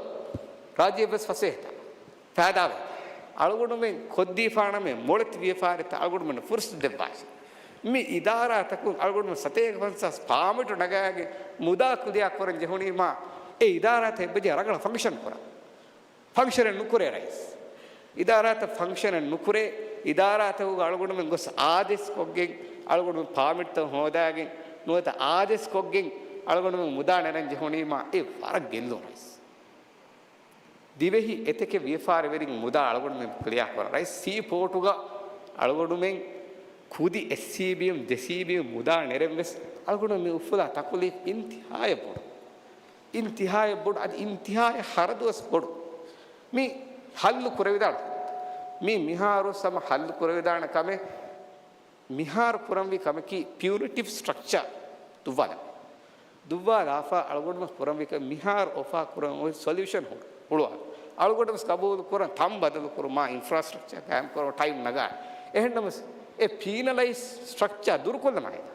ރާއްޖެ ވެސް ފަސޭހަތައް ފައިދާވޭ. އަޅުގަނޑުމެން ކޮށްދީފާނަމޭ މޮޅެތި ވިޔަފާރިތައް އަޅުގަނޑުމެން ފުރުސަތު ދެއްވާށި. މި އިދާރާތަކުން އަޅުގަނޑުމެން ސަތޭކަ ފަންސާސް ޕާމެޓު ނަގާގެން މުދާ ކުލިއާ ކުރަން ޖެހުނީމާ އެ އިދާރާތައް އެބަޖެހޭ ރަނގަޅަށް ފަންކްޝަން ކުރާ. ފަންކްޝަނެއް ނުކުރޭ ރައީސް. އިދާރާތައް ފަންކްޝަނެއް ނުކުރޭ. އިދާރާތަކުގަ އަޅުގަނޑުމެން ގޮސް އާދޭސް ކޮށްގެން، އަޅުގަނޑުމެން ޕާމެޓްތައް ހޯދާގެން، ނުވަތަ އާދޭސް ކޮށްގެން އަޅުގަނޑުމެން މުދާ ނެރަން ޖެހުނީމާ އެ ވަރަށް ގެއްލުން ރައީސް. ދިވެހި އެތަކެއް ވިޔަފާރިވެރިން މުދާ އަޅުގަނޑުމެން ކްލިއާ ކުރަން. ރައީސް ސީޕޯޓުގަ އަޅުގަނޑުމެން ކުދި އެއްސީބީއުން ދެސީބީއުން މުދާ ނެރެން ވެސް އަޅުގަނޑު މި އުފުލާ ތަކުލީފް އިންތިހާއަށް ބޮޑު. އިންތިހާއަށް ބޮޑު، އަދި އިންތިހާއަށް ހަރަދުވެސް ބޮޑު. މި ހައްލު ކުރެވިދާނެ. މި މިހާރު ސަމަ ހައްލު ކުރެވިދާނެ ކަމެއް މިހާރު ކުރަންވީ ކަމަކީ ޕިއުރިޓިވް ސްޓްރަކްޗާ ދުއްވާލަން. ދުއްވާލާފަ އަޅުގަނޑުމެން ކުރަންވީ ކަމެއް މިހާރު އޮފާ ކުރަން އޮތް ސޮލިއުޝަން ހުޅުވާލަން. އަޅުގަނޑުވެސް ގަބޫލު ކުރަން ތަން ބަދަލު ކުރުމާ އިންފްރާސްޓްރަކްޗާ ގާއިމް ކުރުމަށް ޓައިމް ނަގާނެ. އެހެންނަމަވެސް އެ ޕީނަލައިޒް ސްޓްރަކްޗާ ދުރުކޮށްލަމާ ހިނގާ.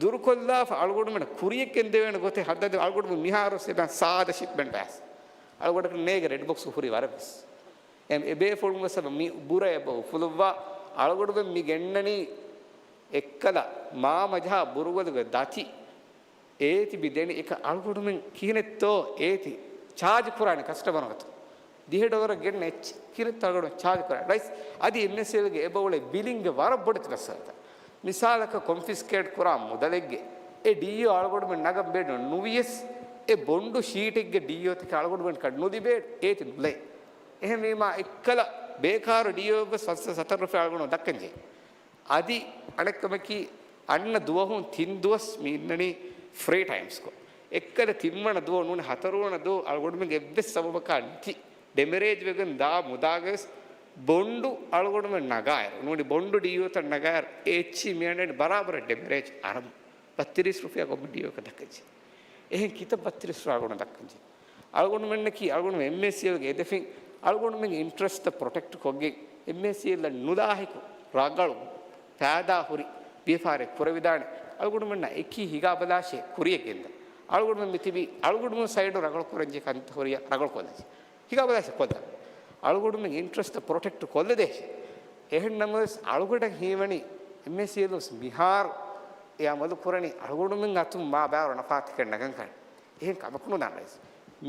ދުރުކޮށްލާފަ އަޅުގަނޑުމެން ކުރިޔަށް ގެންދެވޭނެ ގޮތެއް ހައްދަދޭ. އަޅުގަނޑު މިހާރު ސެބަ ސާދަ ޝިޕްމެންޓް އައިސް. އަޅުގަނޑަކަށް ނޭގެ ރެޑް ބޮކްސް ހުރި ވަރަށްވެސް. އެ، އެބޭފުޅުން ވެސް މި ބުރަ އެބަ އުފުލުއްވާ. އަޅުގަނޑުމެން މި ގެންނަނީ އެއްކަލަ މާމަޖަހާ ބުރުގަލުގެ ދަތި އޭތި މި ދެނީ އެކަ އަޅުގަނޑުމެން ކިހިނެއްތޯ އޭތި ޗާޖް ކުރާނެ ކަސްޓަމަރު އަތު. ދިހަ ޑޮލަރަށް ގެންނަ އެއްޗެއް ކިހިނެއްތޯ އަޅުގަނޑު ޗާޖް ކުރާނެ. ރައީސް އަދި އެމްއެސްއެލްގެ އެބައުޅޭ ބިލިންގެ ވަރަށް ބޮޑެތި މައްސަލަތައް. މިސާލަކަށް ކޮންފިސްކޭޓް ކުރާ މުދަލެއްގެ އެ ޑީއޯ އަޅުގަނޑުމެން ނަގަން ބޭނުން ނުވިޔަސް، އެ ބޮންޑު ޝީޓެއްގެ ޑީއޯތަކެއް އަޅުގަނޑުމެން ކަން ނުލިބޭ އޭތި ނުލޭ. އެހެންވީމާ އެއްކަލަ ބޭކާރު ޑީއޯއެއްވެސް ފަންސާސް ހަތަރު ރުފިޔާ އަޅުގަނޑު ދައްކަން ޖެހޭ. އަދި އަނެއްކަމަކީ އަންނަ ދުވަހުން ތިން ދުވަސް މި އިންނަނީ ފްރީ ޓައިމްސްކޮށް. އެއްކަލަ ތިންވަނަ ދުވަހު ނޫނީ ހަތަރުވަނަ ދުވަހު އަޅުގަނޑުމެންގެ އެއްވެސް ސަބަބަކާ ނެތި ޑެމެރޭޖް ވެގެން ދާ މުދާގަވެސް ބޮންޑު އަޅުގަނޑުމެން ނަގާއިރު، ނޫނީ ބޮންޑު ޑީއޯތައް ނަގާއިރު އެއްޗި މިއަންނަނީ ބަރާބަރަށް ޑެމެރޭޖް އަރަމު. ބައްތިރީސް ރުފިޔާ ކޮންމެ ޑީއޯއަކަށް ދައްކަންޖެހޭ. އެހެން ކިތައް ބައްތިރީސް ރުފިޔާ އަޅުގަނޑު ދައްކަންޖެހޭ. އަޅުގަނޑުމެންނަކީ އަޅުގަނޑު އެމްއޭސީއެލްގެ އެދެފިން އަޅުގަނޑުމެންގެ އިންޓްރެސްޓް ޕްރޮޓެކްޓް ކޮށްގެން އެމްއޭސީއެލްއަށް ނުލާހިކު ރަގަޅު ފައިދާ ހުރި ވިޔަފާރި ކުރެވިދާނެ. އަޅުގަނޑުމެންނަށް އެކީ ހިގާބަލާށޭ ކުރިއަށް ގެންދަން. އަޅުގަނޑުމެން މިތިބީ އަޅުގަނޑުމެން ސައިޑު ރަގަޅު ކުރަންޖެހޭ ކަންތައް ހުރިޔާ ރަގަޅު ކޮށްލަންޖެހޭ. ހިގާބަލާށޭ ކޮށްލަން. އަޅުގަނޑުމެން އިންޓްރެސްޓް ޕްރޮޓެކްޓް ކޮށްލަދޭށޭ. އެހެން ނަމަވެސް އަޅުގަނޑަށް ހީވަނީ އެމްއޭސީއެލް މިހާރު އެ އަމަލު ކުރަނީ އަޅުގަނޑުމެން އަތުން މާ ބާރު ނަފާތަކެއް ނަގަން ކަން. އެހެން ކަމަކު ނުދާން ރައީސް.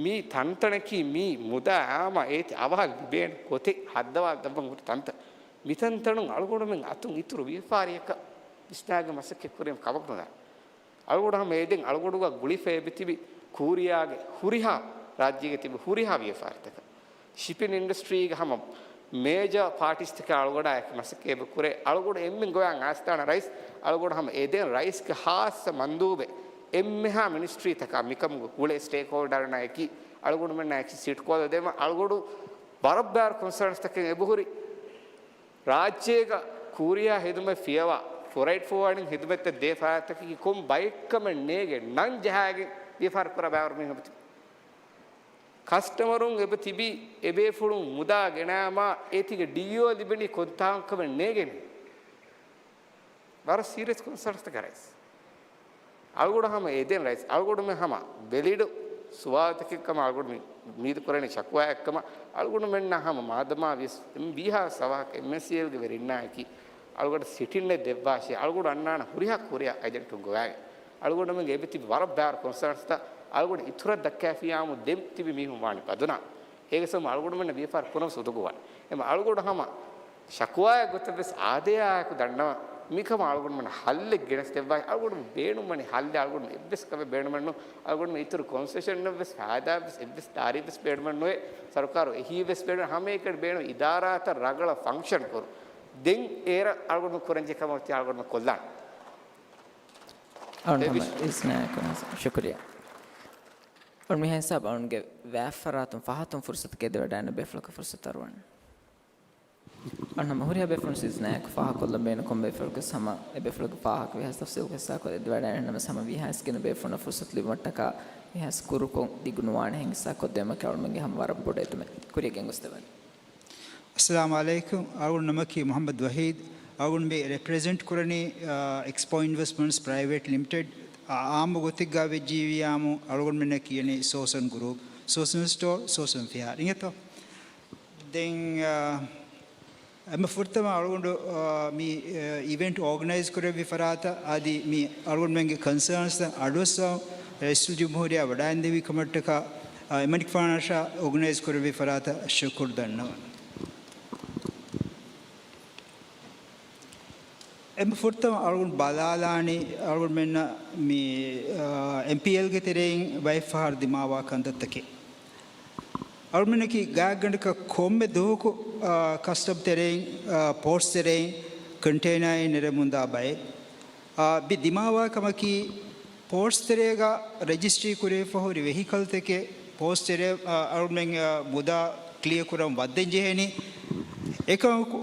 މި ތަންތަނަކީ މި މުދާ އާމާ އޭތި އަވަހަށް ލިބޭނެ ގޮތެއް ހައްދަވާލައްވަން ހުރި ތަންތަން. މި ތަންތަނުން އަޅުގަނޑުމެން އަތުން އިތުރު ވިޔަފާރިއަކަށް ވިސްނާގެން މަސައްކަތް ކުރީމަ ކަމަކު ނުދާން. އަޅުގަނޑު ހަމަ އެދެން އަޅުގަނޑުގަ ގުޅިފަ އެބަތިބި ކޫރިޔާގެ ހުރިހާ ރާއްޖޭގަ ތިބި ހުރިހާ ވިޔަފާރިތަކަށް. ޝިޕިން އިންޑަސްޓްރީގެ ހަމަ މޭޖާ ޕާޓީސްތަކާ އަޅުގަނޑާ އެކި މަސައްކަތް އެބަ ކުރޭ. އަޅުގަނޑު އެންމެން ގޮވާން އާސްތާނަ ރައީސް އަޅުގަނޑު ހަމަ އެދެން ރައީސްގެ ހާއްސަ މަންދޫބެއް އެންމެހާ މިނިސްޓްރީތަކާ މިކަމުގަ ގުޅޭ ސްޓޭކްހޯލްޑަރުންނާ އެކީ އަޅުގަނޑުމެންނާ އެކި ސިޓްކޯލަށް ދޭމަ އަޅުގަނޑު ވަރަށް ބާރު ކޮންސަރންސްތަކެއް އެބަހުރި. ރާއްޖޭގަ ކޫރިޔާ ހިދުމަތް ފިޔަވާ، ފްރައިޓް ފޯވާޑިން ހިދުމަތްތައް ދޭ ފަރާތްތަކަކީ ކޮން ބައެއްކަމެއް ނޭގެ ނަން ޖަހާގެން ވިޔަފާރި ކުރާ ބައިވަރު މީހުން އެބަތިބި. ކަސްޓަމަރުން އެބަތިބި އެބޭފުޅުން މުދާ ގެނައަމާ އޭތިގެ ޑީއޯ ލިބެނީ ކޮންތާކަމެއް ނޭގެން. ވަރަށް ސީރިއަސް ކޮންސަރންސްތަކެއް ރައީސް. އަޅުގަނޑު ހަމަ އެދެން ރައީސް. އަޅުގަނޑުމެން ހަމަ ވެލިޑު ސުވާލުތަކެއް ކަމަށް އަޅުގަނޑު މި، މީދު ކުރަނީ ޝަކުވާއެއް ކަމަށް. އަޅުގަނޑުމެންނަށް ހަމަ މާދަމާ ވިޔަސް އެމް ވީހާ ސަވާކަށް އެމްއެސްއީއެލްގެ ވެރިންނާއެކީ އަޅުގަނޑަށް ސިޓިންއެއް ދެއްވާށޭ. އަޅުގަނޑު އަންނާނަ ހުރިހާ ކުރިއަށް އެޖެންޓުން ގޮވާގެން. އަޅުގަނޑުމެންގެ އެބަތިބި ވަރަށް ބާރު ކޮންސަރންސްތައް އަޅުގަނޑު އިތުރަށް ދައްކާފިޔާމު ދެން ތިބި މީހުން ވާނެ ބަދުނާ. އޭގެ ސަބަބުން އަޅުގަނޑުމެންނަށް ވިޔަފާރި ކުރަން ސުދުގުވާނެ. އެމަ އަޅުގަނޑު ހަމަ ޝަކުވާއެއް ގޮތަށްވެސް އާދަޔާއެކު ދަންނަވަން. މިކަމަށް އަޅުގަނޑުމެން ހައްލެއް ގެނެސްދެއްވާ. އަޅުގަނޑު ބޭނުންވަނީ ހައްލެއް. އަޅުގަނޑު އެއްވެސް ކަމެއް ބޭނުމެއްނު. އަޅުގަނޑު އިތުރު ކޮންސެޝަންއެއްވެސް ފައިދާވެސް އެއްވެސް ދާރީވެސް ބޭނުމެއްނުވޭ. ސަރުކާރު އެހީވެސް ބޭނުން. ހަމައެކަނި ބޭނުން އިދާރާތައް ރަގަޅަށް ފަންކްޝަން ކުރުން. ދެން އޭރަށް އަޅުގަނޑު ކުރަންޖެހޭ ކަމަށް އަޅުގަނޑު ކޮށްލާން. އަޅުން ހަމަ އިސްނާއެކު ޝުކުރިއްޔާ. އަޅުން މިހާ ހިސާބަށް އަޅުންގެ ވާތްފަރާތުން ފަހަތުން ފުރުސަތު ގެންދެވަޑައިގަންނަ ބޭފުޅަކަށް ފުރުސަތު އަރުވަން. އަންނަ ހުރިހާ ބޭފުޅުން ސިޒްނާއެކު ފާހަގަކޮށްލަން ބޭނުން ކޮން ބޭފުޅަކަސް ހަމަ އެ ބޭފުޅަކު ފާހަގަކޮށް ވީހާވެސް ތަފްސީލުކޮށް ހިއްސާކޮށް ދެއްވަޑައިގަންނަވަސް ހަމަ ވީހާވެސް ގިނަ ބޭފުޅުންނަށް ފުރުސަތު ލިބުމަށްޓަކާ ވީހާވެސް ކުރުކޮށް ދިގު ނުވާނެ ހެން ހިއްސާކޮށްދޭން ކަމަކީ އަޅުމެންގެ ހަމަ ވަރަށް ބޮޑު އެދުމެއް. ކުރިއަށް ގެންގޮސްދެވަން. އައްސަލާމު ޢަލައިކުމް. އަޅުގަނޑު ނަމަކީ މުޙައްމަދު ވަޙީދު. އަޅުގަނޑު މި ރެޕްރެޒެންޓް ކުރަނީ، އާ، އެކްސްޕޯ އިންވެސްޓްމަންޓްސް ޕްރައިވެޓް ލިމިޓެޑް. އާ، އާއްމު ގޮތެއްގަ ވެއްޖިއްޔާމު އަޅުގަނޑުމެންނަށް ކިޔަނީ ސޯސަން ގްރޫޕް، ސޯސަން ސްޓޯރ، ސޯސަން ފިހާރަ. އިނގޭތޯ؟ ދެން، އާ، އެންމެ ފުރަތަމަ އަޅުގަނޑު، އާ، މި، އާ، އިވެންޓް އޯގަނައިޒް ކުރެއްވި ފަރާތަށް އަދި މި އަޅުގަނޑުމެންގެ ކޮންސާންސްތައް އަޑުއައްސަވަން ރައީސުލްޖުމްހޫރިއްޔާ ވަޑައިންދެވި ކަމަށްޓަކާ، އާ، އެމަނިކުފާނަށާ އޯގަނައިޒް ކުރެއްވި ފަރާތަށް ޝުކުރު ދަންނަވަން. އެންމެ ފުރަތަމަ އަޅުގަނޑު ބަލާލާނީ އަޅުގަނޑުމެންނަށް މި، އާ، އެމްޕީއެލްގެ ތެރެއިން ބައެއްފަހަރު ދިމާވާ ކަންތައްތަކެއް. އަޅުމެންނަކީ ގާތްގަނޑަކަށް ކޮންމެ ދުވަހަކު، އާ، ކަސްޓަމް ތެރެއިން، އާ، ޕޯޓްސް ތެރެއިން ކޮންޓޭނާއެއް ނެރެމުންދާ ބައެއް. އާ، މި ދިމާވާ ކަމަކީ ޕޯޓްސް ތެރޭގަ ރަޖިސްޓްރީ ކުރެވިފަ ހުރި ވެހިކަލްތަކެއް ޕޯޓްސް ތެރޭ، އާ، އަޅުމެން، އާ، މުދާ ކްލިއަރ ކުރަން ވައްދަން ޖެހޭނީ. އެކަމަކު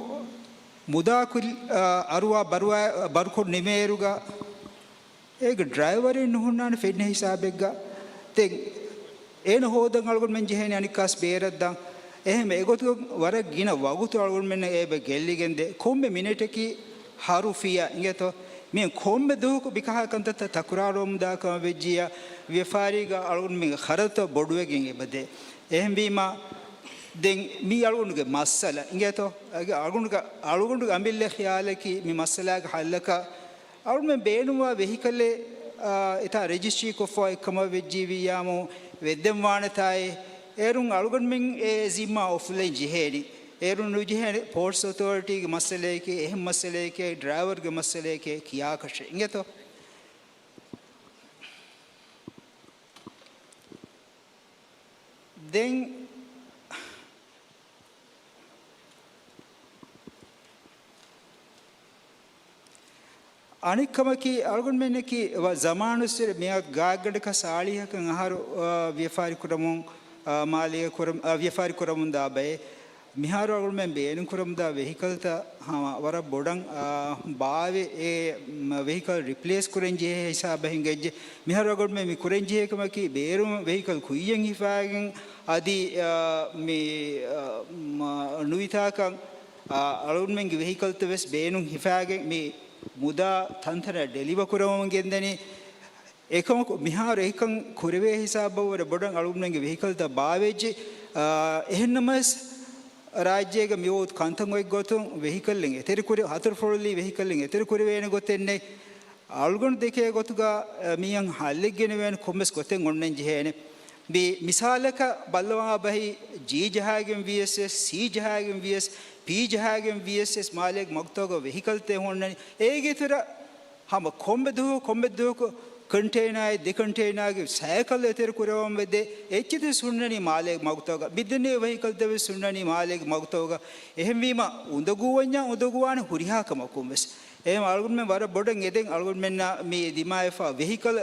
މުދާ ކުލް، އާ، އަރުވާ ބަރުވާ، ބަރުކޮށް ނިމޭއިރުގަ އޭގެ ޑްރައިވަރެއް ނުހުންނާނެ ފެންނަ ހިސާބެއްގަ. ދެން އޭނަ ހޯދަން އަޅުގަނޑުމެން ޖެހޭނެ އަނެއްކާސް ބޭރަށްދާން. އެހެން އެގޮތުގަ ވަރަށް ގިނަ ވަގުތު އަޅުގަނޑުމެންނަށް އެބަ ގެއްލިގެންދޭ. ކޮންމެ މިނެޓަކީ ހަރުފިޔާ އިނގޭތޯ؟ މި ކޮންމެ ދުވަހަކު މިކަހަލަ ކަންތައްތައް ތަކުރާރުވަމުންދާ ކަމަށް ވެއްޖިއްޔާ، ވިޔަފާރީގަ އަޅުގަނޑުމެންގެ ޚަރަދުތައް ބޮޑުވެގެން އެބަދޭ. އެހެންވީމަ، ދެން މީ އަޅުގަނޑުގެ މައްސަލަ އިނގޭތޯ؟ އަގެ އަޅުގަނޑުގެ، އަޅުގަނޑުގެ އަމިއްލަ ޚިޔާލަކީ މި މައްސަލާގެ ހައްލަކަށް އަޅުމެން ބޭނުންވާ ވެހިކަލެއް، އާ، އެތާ ރަޖިސްޓްރީ ކޮށްފަ އެއްކަމަށް ވެއްޖީވިއްޔާމު ވެއްދެން ވާނެތާއޭ. އޭރުން އަޅުގަނޑުމެން އެ ޒިންމާ އޮފްލައިން ޖެހޭނީ. އޭރުން ނުޖެހޭނެ ޕޯޓްސް އޮތޯރިޓީގެ މައްސަލައެކޭ، އެހެން މައްސަލައެކޭ، ޑްރައިވަރުގެ މައްސަލައެކޭ ކިޔާކަށެއް. އިނގޭތޯ؟ ދެން އަނެއްކަމަކީ، އަޅުގަނޑުމެންނަކީ ޒަމާނުއްސުރެ މިއަދު ގާތްގަނޑަކަށް ސާޅީހަކަށް އަހަރު، އާ، ވިޔަފާރި ކުރަމުން، އާ، މާލޭ ކުރަމު-، އާ، ވިޔަފާރި ކުރަމުންދާ ބައެއް. މިހާރު އަޅުގަނޑުމެން ބޭނުންކުރަމުންދާ ވެހިކަލްތައް ހަމަ ވަރަށް ބޮޑަށް، އާ، ބާވެ އެ، މް، ވެހިކަލް ރިޕްލޭސް ކުރަން ޖެހޭ ހިސާބަށް ހިނގައްޖެ. މިހާރު އަޅުގަނޑުމެން މި ކުރަން ޖެހޭ ކަމަކީ، ބޭރުން ވެހިކަލް ކުއްޔަށް ހިފާގެން އަދި، އާ، މި، އާ، މް، ނުވިތާކަށް، އާ، އަޅުގަނޑުމެންގެ ވެހިކަލްތައް ވެސް ބޭނުން ހިފާގެން މި މުދާ ތަންތަނަށް ޑެލިވަ ކުރަމުން ގެންދަނީ. އެކަމަކު، މިހާރު އެކަން ކުރެވޭ ހިސާބަށް ވަރަށް ބޮޑަށް އަޅުގަނޑުމެންގެ ވެހިކަލްތައް ބާވެއްޖެ. އާ، އެހެންނަމަވެސް، ރާއްޖޭގަ މި ވަގުތު ކަންތައް އޮތް ގޮތުން ވެހިކަލްއިން އެތެރެ ކުރެ-، ހަތަރު ފޮޅުލީ ވެހިކަލްއިން އެތެރެ ކުރެވޭނެ ގޮތެއް ނެތް. އަޅުގަނޑު ދެކޭ ގޮތުގަ، އަ، މިއަށް ހައްލެއް ގެނެވޭނެ ކޮންމެސް ގޮތެއް އޮންނަން ޖެހޭނެ. މި މިސާލަކަށް ބައްލަވާ ބަހީ ޖީ ޖަހާގެން ވިޔަސް، ސީ ޖަހާގެން ވިޔަސް، ޕީ ޖަހާގެން ވިޔަސް މާލޭގެ މަގުތަކުގަ ވެހިކަލްތައް ހުންނަނީ. އޭގެ އިތުރަށް ހަމަ ކޮންމެ ދުވަހު، ކޮންމެ ދުވަހަކު ކޮންޓޭނާއެއް ދެ ކޮންޓޭނާގެ ސައިކަލް އެތެރެ ކުރަވަން ވެދޭ އެއްޗެތި ސުންނަނީ މާލޭގެ މަގުތަކުގަ. ބިއްދެންނެވި ވެހިކަލްތައް ވެސް ސުންނަނީ މާލޭގެ މަގުތަކުގަ. އެހެންވީމަ އުނދަގޫވަންޏާ އުނދަގޫވާނެ ހުރިހާ ކަމަކުން ވެސް. އެހެން އަޅުގަނޑުމެން ވަރަށް ބޮޑަށް އެދެން އަޅުގަނޑުމެންނަށް މި ދިމާވެފާ ވެހިކަލް،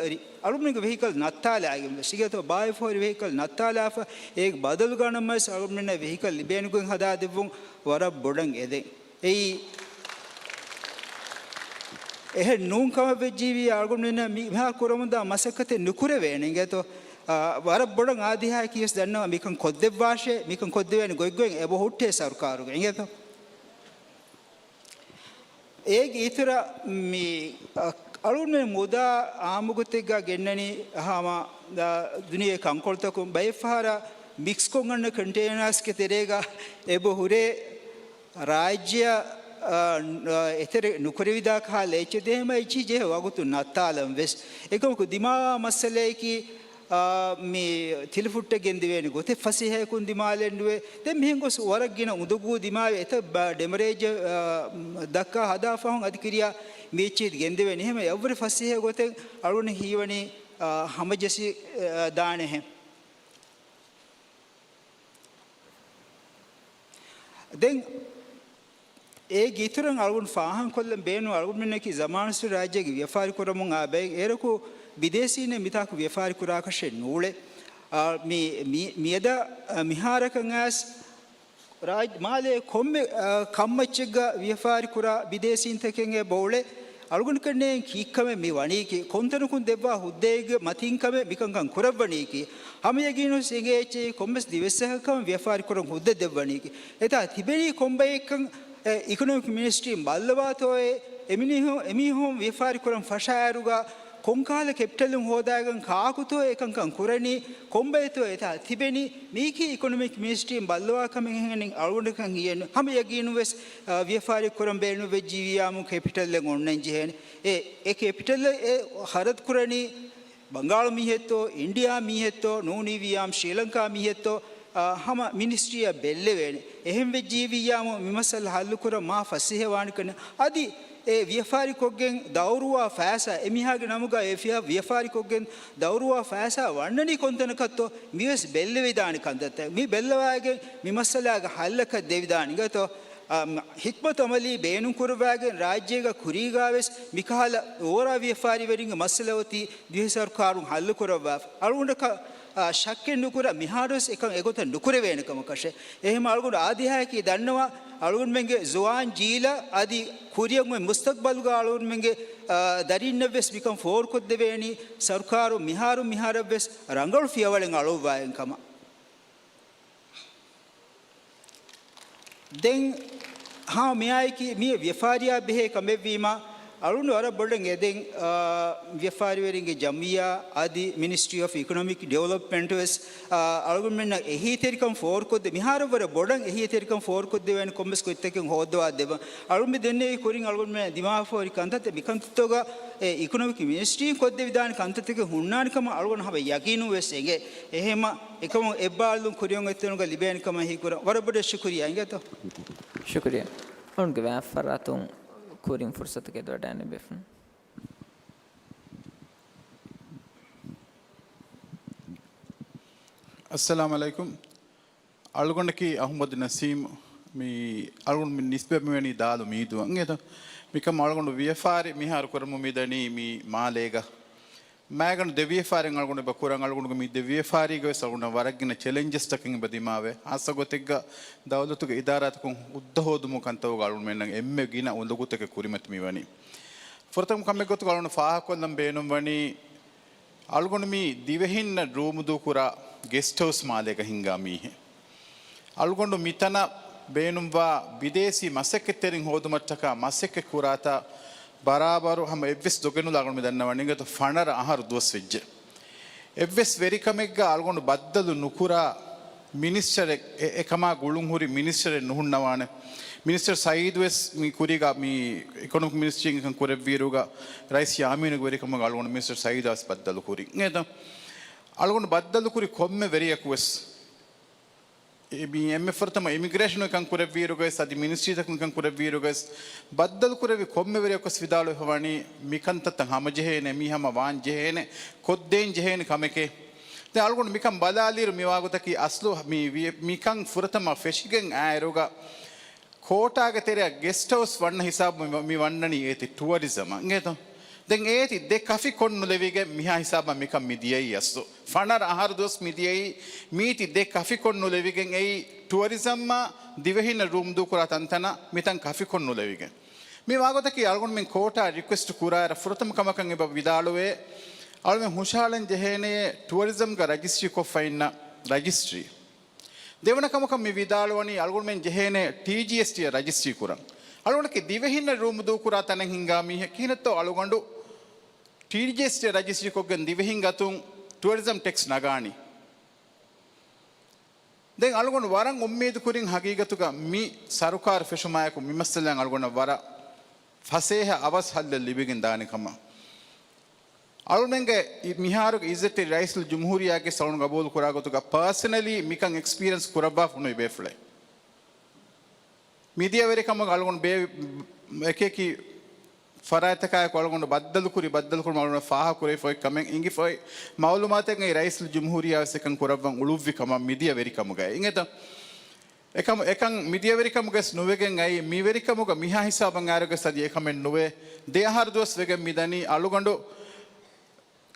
އަޅުގަނޑުމެންގެ ވެހިކަލް ނައްތާލާގެން ވެސް. އިގޭތޯ ބާވެފަހުރި ވެހިކަލް ނައްތާލާފަ، އޭގެ ބަދަލުގަނަމަސް އަޅުގަނޑުމެންނަށް ވެހިކަލް ލިބޭނެ ގޮތް ހަދާދެއްވުން ވަރަށް ބޮޑަށް އެދެން. އެއީ، އެހެން ނޫން ކަމަށް ވެއްޖީވީ އަޅުގަނޑުމެންނަށް މި-، މިހާ ކުރަމުންދާ މަސައްކަތެއް ނުކުރެވޭނެ އިނގޭތޯ. އާ، ވަރަށް ބޮޑަށް އާދިހާއަކީ ވެސް ދަންނަވާ މިކަން ކޮށްދެއްވާށޭ، މިކަން ކޮށްދެވޭނެ ގޮތްގޮތް އެބަ ހުއްޓޭ ސަރުކާރުގެ އިނގޭތޯ. އޭގެ އިތުރަށް މި، އަ، އަޅުގަނޑުމެން މުދާ އާއްމުގޮތެއްގަ ގެންނަނީ ހަމަ، އަ، ދުނިޔޭ ކަންކޮޅުތަކުން ބައެއްފަހަރަށް މިކްސްކޮށް އަންނަ ކޮންޓޭނާސްގެ ތެރޭގަ އެބަ ހުރޭ ރާއްޖެއަށް، އަ، އަ، އެތެރެ ނުކުރެވިދާ ކަހަލަ އެއްޗެއް ދޭހަމަ އެއްޗިހި ޖެހޭ ވަގުތު ނައްތާލަން ވެސް. އެކަމަކު ދިމާވާ މައްސަލައަކީ، އާ، މި ތިލަފުއްޓަށް ގެންދެވޭނެ ގޮތެއް ފަސޭހައަކުން ދިމާލެއް ނުވޭ. ދެން މިހެން ގޮސް ވަރަށް ގިނަ އުނދަގޫ ދިމާވެ އެތައް ބަ-، ޑެމަރޭޖް، އާ، ދައްކާ ހަދާ ފަހުން އަދި ކިރިޔާ މި އެއްޗެހި ގެންދެވޭނެ. އެހެމަ އެއަށްވުރެ ފަސޭހަ ގޮތެއް އަޅުގަނޑު ހީވަނީ، އާ، ހަމަޖެއްސި، އާ، ދާނެހެން. ދެން އޭގެ އިތުރަށް އަޅުގަނޑު ފާހަގަކޮށްލަން ބޭނުން އަޅުގަނޑުމެންނަކީ ޒަމާނުއްސުރެ ރާއްޖޭގެ ވިޔަފާރި ކުރަމުން އާ ބައެއް އޭރަކު ބިދޭސީންނެއް މިތާކު ވިޔަފާރި ކުރާކަށެއް ނޫޅޭ. އާ، މި، މި، މިއަދަށް، އާ، މިހާރަކަށް އައިސް ރާއްޖެ މާލޭ ކޮންމެ، އާ، ކަންމައްޗެއްގަ ވިޔަފާރި ކުރާ ބިދޭސީންތަކެއް އެބައުޅޭ. އަޅުގަނޑު ކަންނޭނގެ ކީއްކަމެއް މި ވަނީކީ، ކޮންތަނަކުން ދެއްވާ ހުއްދައެއްގެ މަތީންކަމެއް މިކަންކަން ކުރައްވަނީކީ، ހަމަ ޔަގީނުވެސް އެނގޭ އެއްޗެއް ކޮންމެސް ދިވެއްސަހަކަށް ކަމަށް ވިޔަފާރި ކުރަން ހުއްދަ ދެއްވަނީކީ. އެތާ ތިބެނީ ކޮންބައެއްކަން، އެ، އިކޮނޮމިކް މިނިސްޓްރީން ބައްލަވާތޯއޭ، އެމީހުން، އެމީހުން ވިޔަފާރި ކުރަން ފަށާއިރުގަ ކޮންކަހަލަ ކެޕިޓަލުން ހޯދާގެން ކާކުތޯ އެކަންކަން ކުރަނީ، ކޮންބައިތޯ އެތާ ތިބެނީ، މީކީ އިކޮނޮމިކް މިނިސްޓްރީން ބައްލަވާ ކަމެއް ހެން އަޅުގަނޑަކަށް ހިޔެއްނު. ހަމަ ޔަގީނުވެސް، އާ، ވިޔަފާރި ކުރަން ބޭނުންވެއްޖީވިޔާމު ކެޕިޓަލެއް އޮންނަން ޖެހޭނެ. އެ، އެ ކެޕިޓަލް އެ ޚަރަދު ކުރަނީ ބަނގާޅު މީހެއްތޯ، އިންޑިއާ މީހެއްތޯ، ނޫނީވިޔާމު ޝްރީލަންކާ މީހެއްތޯ، އާ، ހަމަ މިނިސްޓްރީއަށް ބެއްލެވޭނެ. އެހެން ވެއްޖީވިއްޔާމު މި މައްސަލަ ހައްލުކުރަން މާ ފަސޭހަވާނެކަން. އަދި އެ ވިޔަފާރިކޮށްގެން ދައުރުވާ ފައިސާ، އެމީހާގެ ނަމުގަ އެ ފިޔަ-، ވިޔަފާރިކޮށްގެން ދައުރުވާ ފައިސާ ވަންނަނީ ކޮންތަނަކަށްތޯ މިވެސް ބެއްލެވިދާނެ ކަންތައްތައް. މި ބެއްލަވާގެން މި މައްސަލާގެ ހައްލަކަށް ދެވިދާނެ އިނގޭތޯ. އާ، މަ-، ހިކްމަތު އަމަލީ ބޭނުންކުރައްވާގެން ރާއްޖޭގަ ކުރީގާވެސް މިކަހަލަ އޯރާ ވިޔަފާރިވެރިންގެ މައްސަލަ އޮތީ ދިވެހި ސަރުކާރުން ހައްލުކުރައްވާފަ. އަޅުގަނޑަކަށް، އާ، ޝައްކެއް ނުކުރާ މިހާރުވެސް އެކަން އެގޮތަށް ނުކުރެވޭނެ ކަމަކަށެއް. އެހެން އަޅުގަނޑު އާދިހާއަކީ ދަންނަވާ އަޅުގަނޑުމެންގެ ޒުވާން ޖީލަށް އަދި ކުރިއަށް އޮތް މުސްތަގްބަލުގަ އަޅުގަނޑުމެންގެ، އާ، ދަރިންނަށްވެސް މިކަން ފޯރުކޮށްދެވޭނީ ސަރުކާރު މިހާރު މިހާރަށްވެސް ރަނގަޅު ފިޔަވަޅެއް އަޅުއްވާގެން ކަމަށް. ދެން ހާ މިއާއެކީ މި ވިޔަފާރިއާ ބެހޭ ކަމެއްވީމަ، އަޅުން ވަރަށް ބޮޑަށް އެދެން، އާ، ވިޔަފާރިވެރިންގެ ޖަމްއިއްޔާ އަދި މިނިސްޓްރީ އޮފް އިކޮނޮމިކް ޑިވެލޮޕްމަންޓް ވެސް، އާ، އަޅުގަނޑުމެންނަށް އެހީތެރިކަން ފޯރުކޮށްދެ، މިހާރަށް ވަރަށް ބޮޑަށް އެހީތެރިކަން ފޯރުކޮށްދެވޭނެ ކޮންމެސް ގޮތްތަކެއް ހޯއްދަވާ ދެއްވަން. އަޅުން މި ދެންނެވި ކުރިން އަޅުގަނޑުމެން ދިމާވެފަ ހުރި ކަންތައްތައް މިކަންތައްތަކުގަ އެ އިކޮނޮމިކް މިނިސްޓްރީން ކޮށްދެވިދާނެ ކަންތައްތަކެއް ހުންނާނެ ކަމަށް އަޅުގަނޑު ހަމަ ޔަގީނު ވެސް އެނގޭ. އެހެމަ އެކަމު އެއްބާރުލުން ކުރިއަށް އޮތްތަނުގަ ލިބޭނެ ކަމަށް ހީކުރަން ވަރަށް ބޮޑަށް ޝުކުރިޔާ އިނގޭތޯ. ޝުކުރިޔާ. އަޅުންގެ ވާހަކަ ފަރާތުން ކުރިން ފުރުސަތު ގެންދަވަޑައިގަނެ ބޭފުޅުން. އައްސަލާމު ޢަލައިކުމް. އަޅުގަނޑަކީ އަޙްމަދު ނަސީމް. މި އަޅުގަނޑު މި ނިސްބަތް މިވަނީ ދާލު މީދުއަށް އިނގޭތޯ. މިކަމަށް އަޅުގަނޑު ވިޔަފާރި މިހާރު ކުރަމުން މިދަނީ މި މާލޭގަ. މާގަނޑު ދެ ވިޔަފާރިއެއް އަޅުގަނޑު އެބަ ކުރަން. އަޅުގަނޑުގެ މި ދެ ވިޔަފާރީގަ ވެސް އަޅުގަނޑަށް ވަރަށް ގިނަ ޗެލެންޖަސްތަކެއް އެބަ ދިމާވޭ. ހާއްސަ ގޮތެއްގަ ދައުލަތުގެ އިދާރާތަކުން ހުއްދަ ހޯދުމުގެ ކަންތައްގަ އަޅުގަނޑުމެންނަށް އެންމެ ގިނަ އުނދަގޫތަކެއް ކުރިމަތި މިވަނީ. ފުރަތަމަ ކަމެއް ގޮތުގަ އަޅުގަނޑު ފާހަގަކޮށްލަން ބޭނުންވަނީ، އަޅުގަނޑު މި ދިވެހިންނަށް ރޫމު ދޫކުރާ ގެސްޓް ހައުސް މާލޭގަ ހިންގާ މީހެއް. އަޅުގަނޑު މިތަނަށް ބޭނުންވާ ބިދޭސީ މަސައްކަތްތެރިން ހޯދުމަށްޓަކާ މަސައްކަތް ކުރާތާ ބަރާބަރު ހަމަ އެއްވެސް ދޮގެއް ނުލާ އަޅުގަނޑު މި ދަންނަވަނީ އިނގޭތޯ ފަނަރަ އަހަރު ދުވަސް ވެއްޖެ. އެއްވެސް ވެރިކަމެއްގަ އަޅުގަނޑު ބައްދަލު ނުކުރާ މިނިސްޓަރެއް، އެ، އެކަމާ ގުޅުންހުރި މިނިސްޓަރެއް ނުހުންނަވާނެ. މިނިސްޓަރ ސައީދު ވެސް މި ކުރީގަ މި އިކޮނޮމިކް މިނިސްޓްރީގެ ކަން ކުރެއްވިއިރުގަ ރައީސް ޔާމީނުގެ ވެރިކަމުގަ އަޅުގަނޑު މިނިސްޓަރ ސައީދާ ވެސް ބައްދަލު ކުރި. އެނގޭތަ؟ އަޅުގަނޑު ބައްދަލު ކުރި ކޮންމެ ވެރިޔަކު ވެސް އެ މި އެންމެ ފުރަތަމަ އިމިގްރޭޝަނުގެ ކަން ކުރެއްވިއިރުގަވެސް، އަދި މިނިސްޓްރީތަކުން ކަން ކުރެއްވިއިރުގަވެސް، ބައްދަލު ކުރެއްވި ކޮންމެ ވެރިޔަކުވެސް ވިދާޅުވެފަ ވަނީ، މިކަންތައްތައް ހަމަޖެހޭނެ، މީ ހަމަ ވާން ޖެހޭނެ، ކޮށްދޭން ޖެހޭނެ ކަމެކޭ. ދެން އަޅުގަނޑު މިކަން ބަލާލިއިރު މިވާގޮތަކީ އަސްލު މި ވި-، މިކަން ފުރަތަމަ ފެށިގެން އާއިރުގަ، ކޯޓާގެ ތެރެއަށް ގެސްޓް ހައުސް ވަންނަ ހިސާބު މި، މި ވަންނަނީ އޭތި ޓުއަރިޒަމަށް އިނގޭތޯ؟ ދެން އޭތި ދެ ކަފިކޮށް ނުލެވިގެން މިހާ ހިސާބަށް މިކަން މި ދިޔައީ އަސްލު. ފަނަރަ އަހަރު ދުވަސް މި ދިޔައީ މީތި ދެ ކަފިކޮށް ނުލެވިގެން އެއީ ޓުއަރިޒަމްއާ ދިވެހިންނަށް ރޫމް ދޫކުރާ ތަންތަނަށް މިތަން ކަފިކޮށް ނުލެވިގެން. މި ވާގޮތަކީ އަޅުގަނޑުމެން ކޯޓާ ރިކުއެސްޓް ކުރާއިރަށް ފުރަތަމަ ކަމަކަށް އެބަ ވިދާޅުވޭ، އަޅުމެން ހުށަހަޅަން ޖެހޭނެޔޭ ޓުއަރިޒަމްގަ ރަޖިސްޓްރީ ކޮށްފަ އިންނަ ރަޖިސްޓްރީ. ދެވަނަ ކަމަކަށް މި ވިދާޅުވަނީ އަޅުގަނޑުމެން ޖެހޭނެ ޓީޖީއެސްޓީއަށް ރަޖިސްޓްރީ ކުރަން. އަޅުގަނޑަކީ ދިވެހިންނަށް ރޫމު ދޫކުރާ ތަނެއް ހިންގާ މީހެއް. ކިހިނެއްތޯ އަޅުގަނޑު ޓީޖީއެސްޓީއަށް ރަޖިސްޓްރީ ކޮށްގެން ދިވެހިން އަތުން ޓުއަރިޒަމް ޓެކްސް ނަގާނީ؟ ދެން އަޅުގަނޑު ވަރަށް އުއްމީދު ކުރިން ހަގީގަތުގަ މި ސަރުކާރު ފެށުމާއެކު މި މައްސަލައިން އަޅުގަނޑަށް ވަރަށް ފަސޭހަ އަވަސް ހައްލެއް ލިބިގެން ދާނެ ކަމަށް. އަޅުމެންގެ މިހާރުގެ އިއްޒަތްތެރި ރައީސުލް ޖުމްހޫރިއްޔާގެ ސަލުން ގަބޫލު ކުރާ ގޮތުގަ ޕާސަނަލީ މިކަން އެކްސްޕީރިއެންސް ކުރައްވާފަ ނުވި ބޭފުޅެއް. މިދިޔަ ވެރިކަމުގަ އަޅުގަނޑު ބޭ-، އެކިއެކި ފަރާތްތަކާއެކު އަޅުގަނޑު ބައްދަލުކުރި، ބައްދަލުކުރުމަށް އަޅުގަނޑު ފާހަގަކުރެވިފައި ކަމެއް އިނގިފައި މައުލޫމާތެއްގައި ރައީސުލް ޖުމްހޫރިއްޔާ ވެސް އެކަން ކުރައްވަން އުޅުއްވި ކަމަށް މިދިޔަ ވެރިކަމުގައި އިނގޭތަ؟ އެކަމު، އެކަން މިދިޔަ ވެރިކަމުގަސް ނުވެގެން އައީ، މި ވެރިކަމުގަ މިހާ ހިސާބަށް އައިރުގަސް އަދި އެކަމެއް ނުވޭ. ދެ އަހަރު ދުވަސް ވެގެން މިދަނީ އަޅުގަނޑު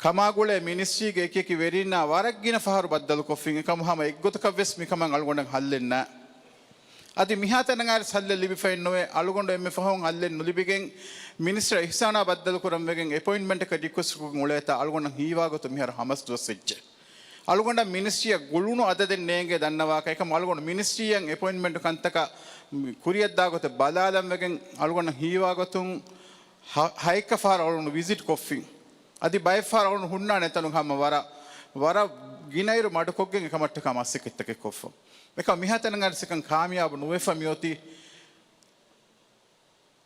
ކަމާގުޅޭ މިނިސްޓްރީގެ އެކިއެކި ވެރިންނާ ވަރަށް ގިނަ ފަހަރު ބައްދަލުކޮށްފިން. އެކަމު ހަމަ އެއްގޮތަކަށްވެސް މިކަމަށް އަޅުގަނޑަށް ހައްލެއް ނާ. އަދި މިހާތަނަށް އައިރު ހައްލެއް ލިބިފައެއް ނުވޭ. އަޅުގަނޑު އެންމެ ފަހުން ހައްލެއް ނުލިބިގެން މިނިސްޓަރ އިޙްސާނާ ބައްދަލުކުރަން ވެގެން އެޕޮއިންޓްމަންޓަކަށް ރިކުއެސްޓްކޮށް އުޅޭތާ އަޅުގަނޑަށް ހީވާގޮތުން މިހާރު ހަމަސް ދުވަސް ވެއްޖެ. އަޅުގަނޑަށް މިނިސްޓްރީއަށް ގުޅުނު އަދަދެއް ނޭނގޭ ދަންނަވާކަށް. އެކަމު އަޅުގަނޑު މިނިސްޓްރީއަށް އެޕޮއިންޓްމަންޓު ކަންތަކަށް ކުރިއަށްދާ ގޮތެއް ބަލާލަން ވެގެން އަޅުގަނޑަށް ހީވާގޮތުން ހަ-، ހައެއްކަ ފަހަރު އަޅުގަނޑު ވިޒިޓް ކޮށްފިން. އަދި ބައެއް ފަހަރު އަޅުގަނޑު ހުންނާނެ އެތަނުގަ ހަމަ ވަރަށް، ވަރަށް ގިނައިރު މަޑުކޮށްގެން އެކަމަށްޓަކާ މަސައްކަތްތަކެއް ކޮށްފަ. އެކަމު މިހާތަނަށް އައިރު އެކަން ކާމިޔާބު ނުވެފަ މިއޮތީ.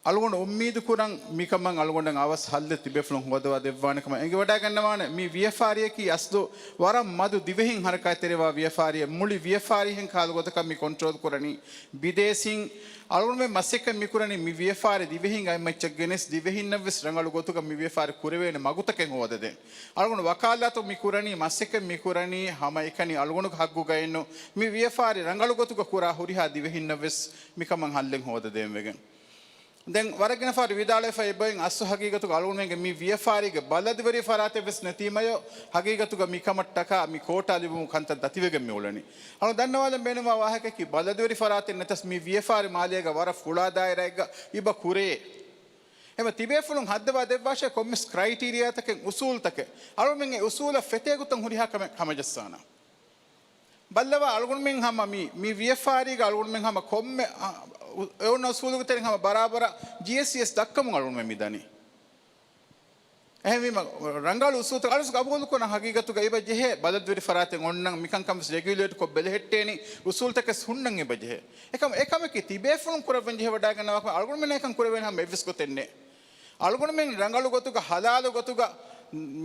އަޅުގަނޑު އުއްމީދު ކުރަން މިކަމަށް އަޅުގަނޑަށް އަވަސް ހައްލެއް ތިބޭފުޅުން ހޯދަވާ ދެއްވާނެ ކަމަށް އެނގިވަޑައިގަންނަވާނެ. މި ވިޔަފާރިއަކީ އަސްލު ވަރަށް މަދު ދިވެހިން ހަރަކާތްތެރިވާ ވިޔަފާރިއެއް. މުޅި ވިޔަފާރިހެން ކާލުގޮތަކަށް މި ކޮންޓްރޯލް ކުރަނީ ބިދޭސީން. އަޅުގަނޑުމެން މަސައްކަތް މިކުރަނީ މި ވިޔަފާރި ދިވެހިން އަތްމައްޗަށް ގެނެސް، ދިވެހިންނަށްވެސް ރަނގަޅު ގޮތުގަ މި ވިޔަފާރި ކުރެވޭނެ މަގުތަކެއް ހޯދަދޭން. އަޅުގަނޑު ވަކާލާތު މި ކުރަނީ، މަސައްކަތް މި ކުރަނީ ހަމައެކަނި އަޅުގަނޑުގެ ހައްގުގައެއްނު. މި ވިޔަފާރި ރަނގަޅު ގޮތުގަ ކުރާ ހުރިހާ ދިވެހިންނަށްވެސް މިކަމަށް ހައްލެއް ހޯދަދޭން ވެގެން. ދެން ވަރަށް ގިނަ ފަހަރު ވިދާޅުވެފަ އެބައިން އަސްލު ހަގީގަތުގަ އަޅުގަނޑުމެންގެ މި ވިޔަފާރީގެ ބަލަދުވެރި ފަރާތެއްވެސް ނެތީމަޔޯ، ހަގީގަތުގަ މިކަމަށްޓަކާ މި ކޯޓާ ލިބުމުގެ ކަންތައް ދަތިވެގެން މި އުޅެނީ. އަޅުގަނޑު ދަންނަވާލަން ބޭނުންވާ ވާހަކައަކީ ބަލަދުވެރި ފަރާތެއް ނެތަސް މި ވިޔަފާރި މާލޭގަ ވަރަށް ފުޅާ ދާއިރާއެއްގަ އިބަ ކުރޭ. އެމަ ތިބޭފުޅުން ހައްދަވާ ދެއްވާށޭ ކޮންމެސް ކްރައިޓީރިއާތަކެއް، އުސޫލުތަކެއް. އަޅުގަނޑުމެން އެ އުސޫލަށް ފެތޭ ގޮތަށް ހުރިހާ ކަމެއް ހަމަޖައްސާނަން. ބައްލަވާ، އަޅުގަނޑުމެން ހަމަ މި، މި ވިޔަފާރީގަ އަޅުގަނޑުމެން ހަމަ ކޮންމެ، އަ، އު-، އެ އޮންނަ އުސޫލުގެ ތެރެއިން ހަމަ ބަރާބަރަށް ޖީއެސްޓީއެސް ދައްކަމުން އަޅުގަނޑުމެން މި ދަނީ. އެހެންވީމަ، ރަނގަޅު އުސޫލުތައް އަޅުސް ގަބޫލުކުރަން ހަގީގަތުގަ އެބަ ޖެހޭ، ބަލަދުވެރި ފަރާތެއް އޮންނަން މިކަންކަން ވެސް ރެގިއުލޭޓް ކޮށް ބެލެހެއްޓޭނީ، އުސޫލުތަކެސް ހުންނަން އެބަ ޖެހޭ. އެކަމަ، އެކަމަކީ ތިބޭފުޅުން ކުރައްވަން ޖެހޭ ވަޑައިގަންނަވާ ކަމެއް އަޅުގަނޑުމެންނަށް އެކަން ކުރެވޭނެ ހަމަ އެއްވެސް ގޮތެއް ނެތް. އަޅުގަނޑުމެން ރަނގަޅު ގޮތުގަ، ހަލާލު ގޮތުގަ،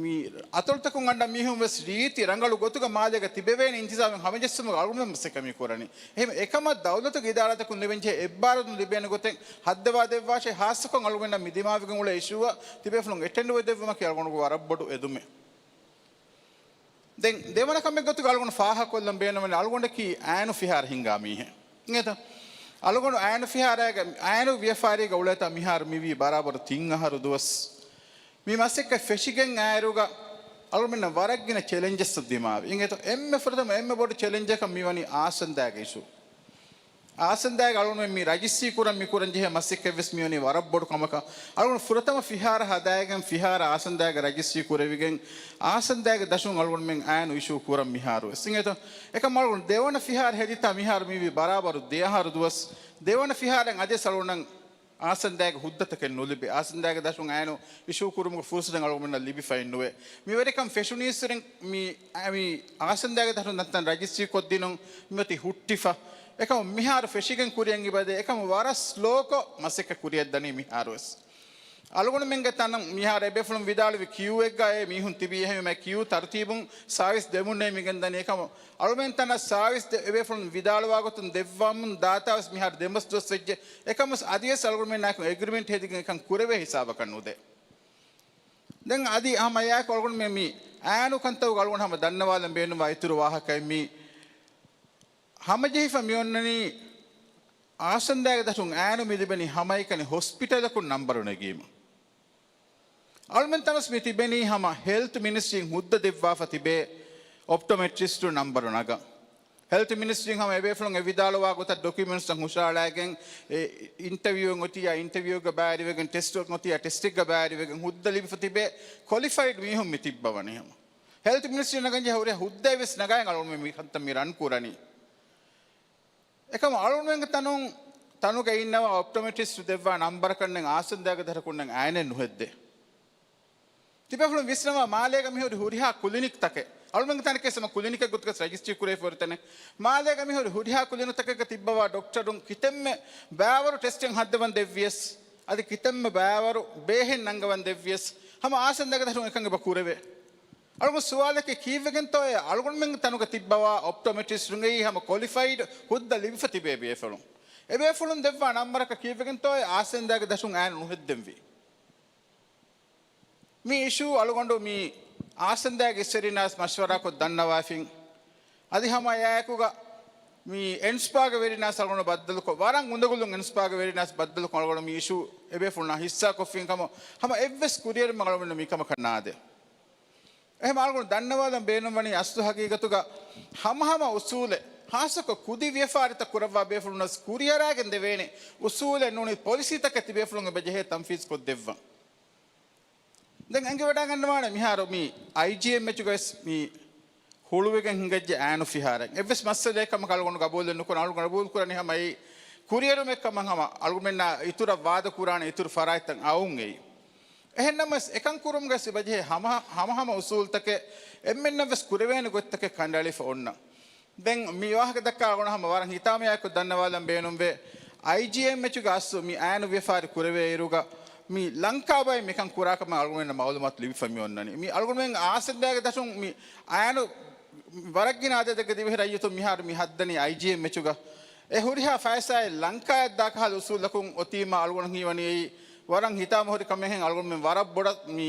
މި އަތޮޅުތަކުން އަންނަ މީހުން ވެސް ރީތި ރަނގަޅު ގޮތުގަ މާލޭގަ ތިބެވޭނެ އިންތިޒާމެއް ހަމަޖެއްސުމަށް އަޅުގަނޑުމެން މަސައްކަތް މި ކުރަނީ. އެހެން އެކަމަށް ދައުލަތުގެ އިދާރާތަކުން ލިބެން ޖެހޭ އެއްބާރުލުން ލިބޭނެ ގޮތެއް ހައްދަވާ ދެއްވާށޭ، ހާއްސަކޮށް އަޅުގަނޑަށް މި ދިމާވެގެން އުޅޭ އިޝޫއަށް ތިބޭފުޅުން އެޓެންޑްވެ ދެއްވުމަކީ އަޅުގަނޑުގެ ވަރަށް ބޮޑު އެދުމެއް. ދެން ދެވަނަ ކަމެއް ގޮތުގަ އަޅުގަނޑު ފާހަގަކޮށްލަން ބޭނުންވަނީ އަޅުގަނޑަކީ އާނު ފިހާރަ ހިންގާ މީހެއް. އިނގޭތަ؟ އަޅުގަނޑު އައިނު ފިހާރައިގަ، އައިނު ވިޔަފާރީގަ އުޅޭތާ މިހާރު މިވީ ބަރާބަރު ތިން އަހަރު ދުވަސް. މި މަސައްކަތް ފެށިގެން އައިރުގަ އަޅުމެންނަށް ވަރަށް ގިނަ ޗެލެންޖަސް ދިމާވި. އިނގޭތޯ އެންމެ ފުރަތަމަ އެންމެ ބޮޑު ޗެލެންޖަކަށް މިވަނީ އާސަންދާގެ އިޝޫ. އާސަންދާގެ އަޅުގަނޑުމެން މި ރަޖިސްޓްރީ ކުރަން މި ކުރަން ޖެހޭ މަސައްކަތްވެސް މިވަނީ ވަރަށް ބޮޑު ކަމަކަށް. އަޅުގަނޑު ފުރަތަމަ ފިހާރަ ހަދާގެން ފިހާރަ އާސަންދާގެ ރަޖިސްޓްރީ ކުރެވިގެން އާސަންދާގެ ދަށުން އަޅުގަނޑުމެން އައިނު އިޝޫ ކުރަން މިހާރުވެސް. އިނގޭތޯ އެކަމް އަޅުގަނޑު ދެވަނަ ފިހާރަ ހެދިތާ މިހާރު މިވީ ބަރާބަރު ދެ އަހަރު ދުވަސް. ދެވަނަ ފިހާރައިން އަދިވެސް އަޅުގަނޑަށް އާސަންދާގެ ހުއްދަތަކެއް ނުލިބޭ. އާސަންދާގެ ދަށުން އައިނު އިޝޫ ކުރުމުގެ ފުރުސަތެއް އަޅުގަނޑުމެންނަށް ލިބިފައެއް ނުވޭ. މިވެރިކަން ފެށުނީއްސުރެން މި، މި އާސަންދާގެ ދަށުން ނަތަން ރަޖިސްޓްރީ ކޮށްދިނުން މިއޮތީ ހުއްޓިފަ. އެކަމު މިހާރު ފެށިގެން ކުރިއަށް އިބަދޭ. އެކަމު ވަރަށް ސްލޯކޮށް މަސައްކަތް ކުރިއަށްދަނީ މިހާރުވެސް. އަޅުގަނޑުމެންގެ ތަނަށް މިހާރު އެބޭފުޅުން ވިދާޅުވި ކިއުއެއްގަ އެ މީހުން ތިބީ އެހެންވީމަ ކިއު ތަރުތީބުން ސާވިސް ދެމުންނޭ މިގެންދަނީ. އެކަމު އަޅުމެން ތަނަށް ސާވިސް ދެ އެބޭފުޅުން ވިދާޅުވާ ގޮތުން ދެއްވަމުން ދާތާވެސް މިހާރު ދެމަސް ދުވަސް ވެއްޖެ. އެކަމަސް އަދިވެސް އަޅުގަނޑުމެންނާއެކު އެގްރިމެންޓް ހެދިގެން އެކަން ކުރެވޭ ހިސާބަކަށް ނުދޭ. ދެން އަދި ހަމަ އެއާއެކު އަޅުގަނޑުމެން މި އައިނު ކަންތައް އަޅުގަނޑު ހަމަ ދަންނަވާލަން ބޭނުންވާ އިތުރު ވާހަކައެއް މި ހަމަޖެހިފަ މިއޮންނަނީ އާސަންދާގެ ދަށުން އައިނު މިލިބެނީ ހަމައެކަނި ހޮސްޕިޓަލަކުން ނަންބަރު ނެގީމަ. އަޅުމެން ތަނަސް މި ތިބެނީ ހަމަ ހެލްތު މިނިސްޓްރީން ހުއްދަ ދެއްވާފަ ތިބޭ އޮޕްޓޮމެޓްރިސްޓު ނަންބަރު ނަގަ. ހެލްތު މިނިސްޓްރީން ހަމަ އެބޭފުޅުން އެ ވިދާޅުވާ ގޮތަށް ޑޮކިއުމެންޓްސްތައް ހުށަހަޅާގެން އިންޓަވިއުއެއް އޮތިއްޔާ އިންޓަވިއުގަ ބައިވެރިވެގެން ޓެސްޓް އޮތިއްޔާ ޓެސްޓެއްގަ ބައިވެރިވެގެން ހުއްދަ ލިބިފަ ތިބޭ ކޮލިފައިޑް މީހުން މި ތިއްބަވަނީ ހަމަ. ހެލްތު މިނިސްޓްރީ ނަގަންޖެހޭ ހުރިހާ ހުއްދައެއް ވެސް ނަގައި އަޅުގަނޑުމެން މި ކަންތައް މި ރަން ކުރަނީ. އެކަމު އަޅުގަނޑުމެންގެ ތަނުން، ތަނުގަ އިންނަވާ އޮޕްޓޮމެޓްރިސްޓު ދެއްވާ ނަންބަރަކަށްނެން އާސަންދާގެ ދަށަކުންނެން އައިނެއް ނުހެއްދޭ. ތިބޭފުޅުން ވިސްނަވާ މާލޭގަ މިހުރި ހުރިހާ ކުލިނިކްތަކެއް، އަޅުގަނޑުގެ ތަނަކީ ހަމަ ކުލިނިކެއް ގޮތުގަ ރަޖިސްޓްރީ ކުރެވިފަ ހުރި ތަނެއް. މާލޭގަ މިހުރި ހުރިހާ ކުލިނިކްތަކެއްގަ ތިއްބަވާ ޑޮކްޓަރުން ކިތަންމެ ބައިވަރު ޓެސްޓެއް ހައްދަވަން ދެއްވިޔަސް، އަދި ކިތަންމެ ބައިވަރު ބޭހެއް ނަންގަވަން ދެއްވިޔަސް، ހަމަ އާސަންދާގެ ދަށުން އެކަން އެބަ ކުރެވޭ. އަޅުގަނޑު ސުވާލަކީ ކީއްވެގެންތޯއޭ އަޅުގަނޑުމެންގެ ތަނުގަ ތިއްބަވާ އޮޕްޓޮމެޓްރިސްޓުންގެއީ ހަމަ ކޮލިފައިޑް ހުއްދަ ލިބިފަ ތިބޭ ބޭފުޅުން. އެބޭފުޅުން ދެއްވާ ނަންބަރަކަށް ކީއްވެގެންތޯއޭ އާސަންދާގެ ދަށުން އައިނު ނުހެއްދެންވީ. މި އިޝޫ އަޅުގަނޑު މި އާސަންދާގެ އިސްވެރިންނާސް މަޝްވަރާކޮށް ދަންނަވާފިން. އަދި ހަމަ އެއާއެކުގަ މި އެންސްޕާގެ ވެރިންނާސް އަޅުގަނޑު ބައްދަލުކޮށް، ވަރަށް އުނދަގުލުން އެންސްޕާގެ ވެރިންނާސް ބައްދަލުކޮށް އަޅުގަނޑު މި އިޝޫ އެބޭފުޅުންނާ ހިއްސާކޮށްފިން ކަމަށް ހަމަ އެއްވެސް ކުރިއެރުމެއް އަޅުގަނޑު މިކަމަކަށް ނާދޭ. އެހެން އަޅުގަނޑު ދަންނަވާލަން ބޭނުންވަނީ އަސްލު ހަގީގަތުގަ ހަމަހަމަ އުސޫލެއް، ހާއްސަކޮށް ކުދި ވިޔަފާރިތައް ކުރައްވާ ބޭފުޅުންނަސް ކުރިއަރާގެން ދެވޭނެ އުސޫލެއް ނޫނީ ޕޮލިސީތަކެއް ތިބޭފުޅުން އެބަ ޖެހޭ ތަންފީޒް ކޮށްދެއްވަން. ދެން އެނގިވަޑައިގަންނަވާނެ މިހާރު މި އައިޖީއެމްއެޗުގައި ވެސް މި ހުޅުވިގެން ހިނގައްޖެ އައިނު ފިހާރައެއް. އެއްވެސް މައްސަލައެއް ކަމަކަށް އަޅުގަނޑު ގަބޫލެއް ނުކުރަން. އަޅުގަނޑު ގަބޫލު ކުރަނީ ހަމަ އެއީ ކުރިއެރުމެއް ކަމަށް ހަމަ އަޅުގަނޑުމެންނާ އިތުރަށް ވާދަ ކުރާނެ އިތުރު ފަރާތްތައް އައުން އެއީ. އެހެންނަމަވެސް އެކަން ކުރުމުގައި އެބަޖެހޭ ހަމަ، ހަމަހަމަ އުސޫލުތަކެއް އެންމެންނަށްވެސް ކުރެވޭނެ ގޮތްތަކެއް ކަނޑައެޅިފަ އޮންނަ. ދެން މި ވާހަކަ ދައްކާ އަޅުގަނޑު ހަމަ ވަރަށް ހިތާމަޔާއެކު ދަންނަވާލަން ބޭނުންވޭ. އައިޖީއެމްއެޗުގެ އަސްލު މި އައިނު ވިޔަފާރި ކުރެވޭ އިރުގަ މި ލަންކާބައި މިކަން ކުރާކަމަށް އަޅުގަނޑުމެންނަށް މައުލޫމާތު ލިބިފަ މި އޮންނަނީ. މި އަޅުގަނޑުމެން އާސަންދާގެ ދަށުން މި އައިނު ވަރަށް ގިނަ އަދަދެއްގެ ދިވެހި ރައްޔިތުން މިހާރު މި ހައްދަނީ އައިޖީއެމްއެޗުގަ. އެ ހުރިހާ ފައިސާއެއް ލަންކާއަށް ދާކަހަލަ އުސޫލަކުން އޮތީމާ އަޅުގަނޑު ހީވަނީ އެއީ ވަރަށް ހިތާމަހުރި ކަމެއްހެން އަޅުގަނޑުމެން ވަރަށް ބޮޑަށް މި،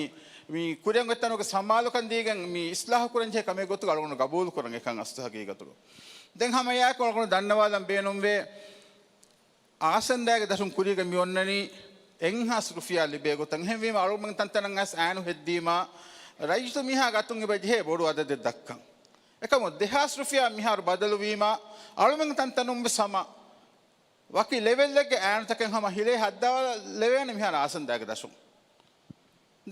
މި ކުރިއަށް އޮތް ތަނުގެ ސަމާލުކަން ދީގެން މި އިސްލާހު ކުރަން ޖެހޭ ކަމެއް ގޮތުގަ އަޅުގަނޑު ގަބޫލު ކުރަން އެކަން އަސްލު ހަގީގަތުގަ. ދެން ހަމަ އެއާއެކު އަޅުގަނޑު ދަންނަވާލަން ބޭނުންވޭ. އާސަންދާގެ ދަށުން ކުރީގަ މި އޮންނަނީ އެއްހާސް ރުފިޔާ ލިބޭ ގޮތަށް. އެހެންވީމަ އަޅުގަނޑު ތަންތަނަށް އައިސް އައިނު ހެއްދީމާ ރައްޔިތު މީހާގެ އަތުން އެބަ ޖެހޭ ބޮޑު އަދަދެއް ދައްކަން. އެކަމު ދެހާސް ރުފިޔާ މިހާރު ބަދަލުވީމާ އަޅުމެން ތަންތަނުން ވެސް ހަމަ ވަކި ލެވެލްއެއްގެ އައިނުތަކެއް ހަމަ ހިލޭ ހައްދާލެވޭނެ މިހާރު އާސަންދާގެ ދަށުން.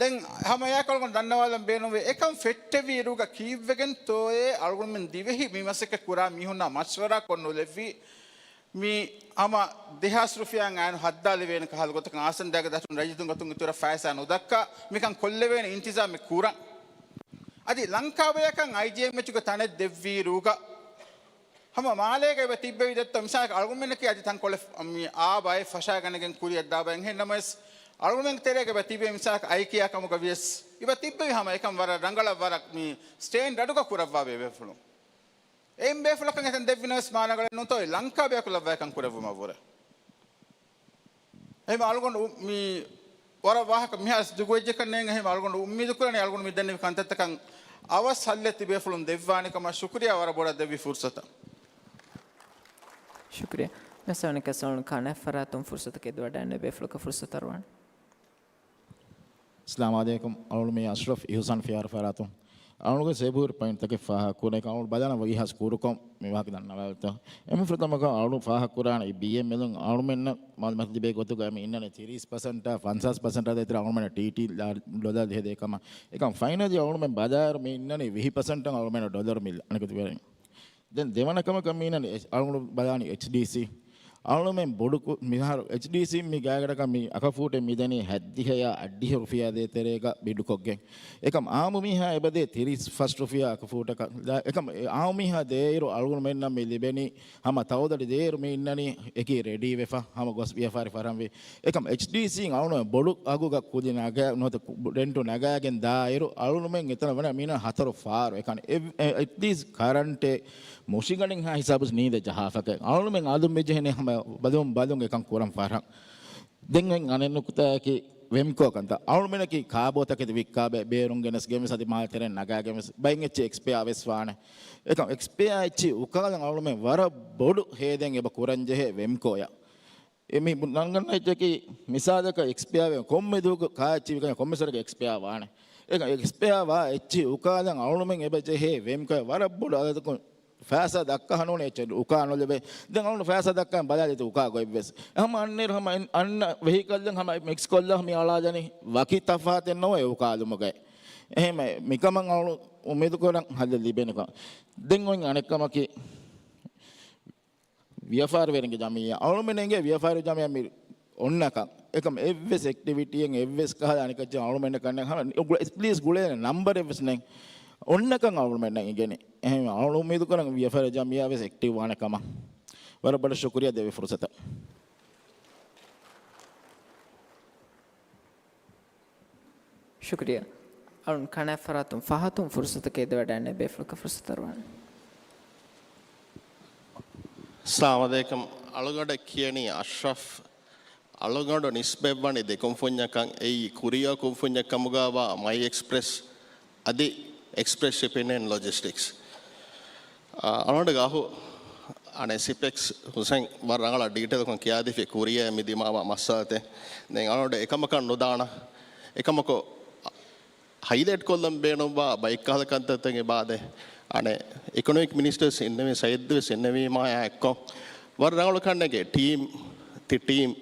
ދެން ހަމަ އެއާއެކު އަޅުގަނޑު ދަންނަވާލަން ބޭނުންވޭ. އެކަން ފެއްޓެވި އިރުގަ ކީއްވެގެން ތޯއޭ އަޅުގަނޑުމެން ދިވެހި މި މަސައްކަތް ކުރާ މީހުންނާ މަޝްވަރާ ކޮށް ނުލެއްވީ؟ މި ހަމަ ދެހާސް ރުފިޔާއިން އައިނު ހައްދާލެވޭނެ ކަހަލަ ގޮތަކަށް އާސަންދާގެ ދަށުން ރައްޔިތުން ގޮތުން އިތުރަށް ފައިސާ ނުދައްކާ މިކަން ކޮށްލެވޭނެ އިންތިޒާމެއް ކުރަން. އަދި ލަންކާބަޔަކަށް އައިޖީއެމްއެޗުގެ ތަނެއް ދެއްވިއިރުގަ ހަމަ މާލޭގަ އެބަ ތިއްބެވި ދެއްތޯ މިސާލަކަށް އަޅުގަނޑުމެންނަކީ އަދި ތަންކޮޅެއް މި އާ ބައެއް ފަށާގަނެގެން ކުރިއަށް ދާ ބައެއް. އެހެން ނަމަވެސް އަޅުގަނޑުމެންގެ ތެރޭގަ އެބަ ތިއްބެވި މިސާލަކަށް އައިކިޔާ ކަމުގަ ވިޔަސް އެބަ ތިއްބެވި ހަމަ އެކަން ވަރަށް ރަނގަޅަށް ވަރަށް މި ސްޓޭންޑަޑުގަ ކުރައްވާ ބޭފުޅުން. އެއިން ބޭފުޅަކަށް އެތަން ދެއްވި ނަމަވެސް މާނަގަޅެއް ނޫންތޯ އެ ލަންކާ ބަޔަކު ލައްވާ އެކަން ކުރެއްވުމަށްވުރެ. އެހެން އަޅުގަނޑު މި ވަރަށް ވާހަކަ މިހާރު ދުގުވެއްޖެކަން ނޭނގެ. އެހެން އަޅުގަނޑު އުއްމީދު ކުރަނީ އަޅުގަނޑު މި ދެންނެވި ކަންތައްތަކަށް އަވަސް ހައްލެއް ތިބޭފުޅުން ދެއްވާނެ ކަމަށް. ޝުކުރިޔާ ވަރަށް ބޮޑަށް ދެއްވި ފުރުސަތަށް. ޝުކުރިޔާ. މިސް ވަނިކަސް އަޅުން ކާނާ ފަރާތުން ފުރުސަތަކީ ދުވަޑައިން ބޭފުޅަކަށް ފުރުސަތަރުވާނެ. އައްސަލާމު ޢަލައިކުމް. އަޅުން މީ އަޝްރަފް އިހުސާން ފިޔާރަ ފަރާތުން. އަޅުގެ ސޭބުހުރި ޕޮއިންޓްތަކެއް ފާހަގަކުރޭ އަޅުން ބަލާނަ ވަކި ހާސް ކުރުކޮށް މި ވާހަކަ ދަންނަވާލަތޯ. އެންމެ ފުރަތަމަ އަޅުން ފާހަގަކުރާނެ ބީއެމްއެލުން އަޅުމެންނަށް މަ-، މަތި ލިބޭ ގޮތުގަ މި އިންނަނީ ތިރީސް ޕަސެންޓާ ފަންސާސް ޕަސެންޓާ ދޭތެރެ އަޅުމެންނަށް ޓީޓީ ޑޮލަރު ލިހެދޭ ކަމަށް. އެކަމް ފައިނަލް އަޅުމެން ބަލާއިރު މި އިންނަނީ ވިހި ޕަސެންޓަށް އަޅުމެންނަށް ޑޮލަރު މި އަނެކަތި ވެރިން. ދެން ދެވަނަ ކަމަކަށް މީނަން އެ-، އަޅުގަނޑު ބަލާނީ އެޗްޑީސީ. އަޅުމެން ބޮޑު ކު-، މިހާރު އެޗްޑީސީ މި ގާގަޑަކަށް މި އަކަފޫޓެއް މިދެނީ ހަތްދިހައާ އަށްޑިހަ ރުފިޔާ ދޭތެރޭގަ ބިޑުކޮށްގެން. އެކަމް އާއްމު މީހާ އެބަދޭ ތިރީސް ފަސް ރުފިޔާ އަކަފޫޓަކަށް. އެކަމް އެ އާއްމު މީހާ ދޭއިރު އަޅުގަނޑުމެންނަށް މި ލިބެނީ ހަމަ ތައުދަޑި ދޭއިރު މި އިންނަނީ އެކީ ރެޑީ ވެފަ ހަމަ ގޮސް ވިޔަފާރި ފަރަންވީ. އެކަމް އެޗްޑީސީން އަޅުގަނޑު ބޮޑު އަގުގަ ކުލި ނަގާ ނުވަތަ ކު-، ރެންޓު ނަގާގެން ދާއިރު އަޅުގަނޑުމެން އެތަނަށް ވަނީ މީނަ ހަތަރު ފާރު އެކަނި އެ-، އެ-، އެޓްލީސްޓް ކަރަންޓެއް މުށިގަނޑިންހާ ހިސާބުސް ނީދެ ޖަހާފަކަ. އަޅުމެން އަލުން މިޖެހެނީ ހަމަ ބަލުން ބަލުން އެކަން ކުރަން ފަރަހަށް. ދެން އަނެއް ނުކުތާއަކީ ވެމްކޯ ކަންތައް. އަޅުމެނަކީ ކާބޯތަކެތި ވިއްކާބެ ބޭރުން ގެނެސް ގެންވެސް އަދި މާލެ ތެރެއިން ނަގާގެންވެސް ބައެއް އެއްޗެއް އެކްސްޕެއާ ވެސް ވާނެ. އެކަމް އެކްސްޕެއާ އެއްޗި އުކާލަން އަޅުމެން ވަރަށް ބޮޑު ހޭދައެއް އެބަ ކުރަންޖެހޭ ވެމްކޯޔަށް. އެ މި ނަންގަންނަ އެއްޗަކީ މިސާލަކަށް އެކްސްޕެއާ ވެ ކޮންމެ ދުވަހަކު ކާ އެއްޗި ވިކަން ކޮންމެ ސަރަކަށް އެކްސްޕެއާ ވާނެ. އެކަމް އެކްސްޕެއާ ވާ އެއްޗި އުކާލަން އަޅުމެން އެބަ ޖެހޭ ވެމްކޯޔަށް ވަރަށް ބޮޑު އަދަދަކުން ފައިސާ ދައްކާ ނޫން އެއްޗެއް އުކާ ނުލެވޭ. ދެން އަޅުން ފައިސާ ދައްކާ ބަލާލިތު އުކާ ގޮތްވެސް. ހަމަ އަންނައިރު ހަމަ އަން-، އަންނަ ވެހިކަލްއެއް ހަމަ މިކްސް ކޮށްލާ މި އަޅާލަނީ ވަކި ތަފާތެއް ނޯ އެ އުކާލުމުގައި. އެހެން މިކަމަށް އަޅު އުއްމީދު ކުރަން ހައްލެއް ލިބޭނެކަން. ދެން އޮތް އަނެއް ކަމަކީ ވިޔަފާރިވެރިންގެ ޖަމިއްޔާ. އަޅުމެން އެނގޭ ވިޔަފާރި ޖަމިއްޔާ މި އޮންނަކަން. އެކަމް އެއްވެސް އެކްޓިވިޓީއެއް އެއްވެސް ކަހަލަ އަނެކައްޗެއް އަޅުމެންނަކަށް ނެތް. ހަމަ އެޓްލީސްޓް ގުޅޭނެ ނަމްބަރެއްވެސް ނެތް. އޮންނަކަން އަޅުމެންނަށް އިނގޭނެ. އެހެން އަޅު އުއްމީދު ކުރަން ވިޔަފާރި ޖަމިއްޔާވެސް އެކްޓިވް ވާނެ ކަމަށް. ވަރަށް ބޮޑަށް ޝުކުރިއްޔާ ދެވި ފުރުސަތަށް. ޝުކުރިއްޔާ. އަޅުން ކާނާ ފަރާތުން ފަހަތުން ފުރުސަތަކަށް އެދިވަޑައިން ބޭފުޅަކަށް ފުރުސަތަރުވާނެ. އައްސަލާމު ޢަލައިކުމް. އަޅުގަނޑަށް ކިޔަނީ އަޝްރަފް. އަޅުގަނޑު ނިސްބަތްވަނީ ދެ ކުންފުންޏަކަށް. އެއީ ކުރިއަށް ކުންފުންޏެއް ކަމުގައިވާ މައި އެކްސްޕްރެސް އަދި އެކްސްޕްރެސް ޝިޕިން އެންޑް ލޮޖިސްޓިކްސް. އަ، އަޅުގަނޑުގެ އަޚު އަނެއް ސިޕެކްސް ހުސެން ވަރަށް ރަނގަޅަށް ޑީޓެއިލްކޮށް ކިޔާދީފި ކުރިއަށް މި ދިމާވާ މައްސަލަތެއް. ދެން އަޅުގަނޑު އެކަމަކަށް ނުދާނަ. އެކަމަކު ހައިލައިޓް ކޮށްލަން ބޭނުންވާ ބައެއްކަހަލަ ކަންތައްތަކެއް އިބާދެ. އަނެއް އިކޮނޮމިކް މިނިސްޓަރ ވެސް އިންނެވި، ސައީދު ވެސް އިންނެވީމާ އެއާއެއްކޮށް ވަރަށް ރަނގަޅު ކަންނޭނގެ ޓީމް، ތި ޓީމް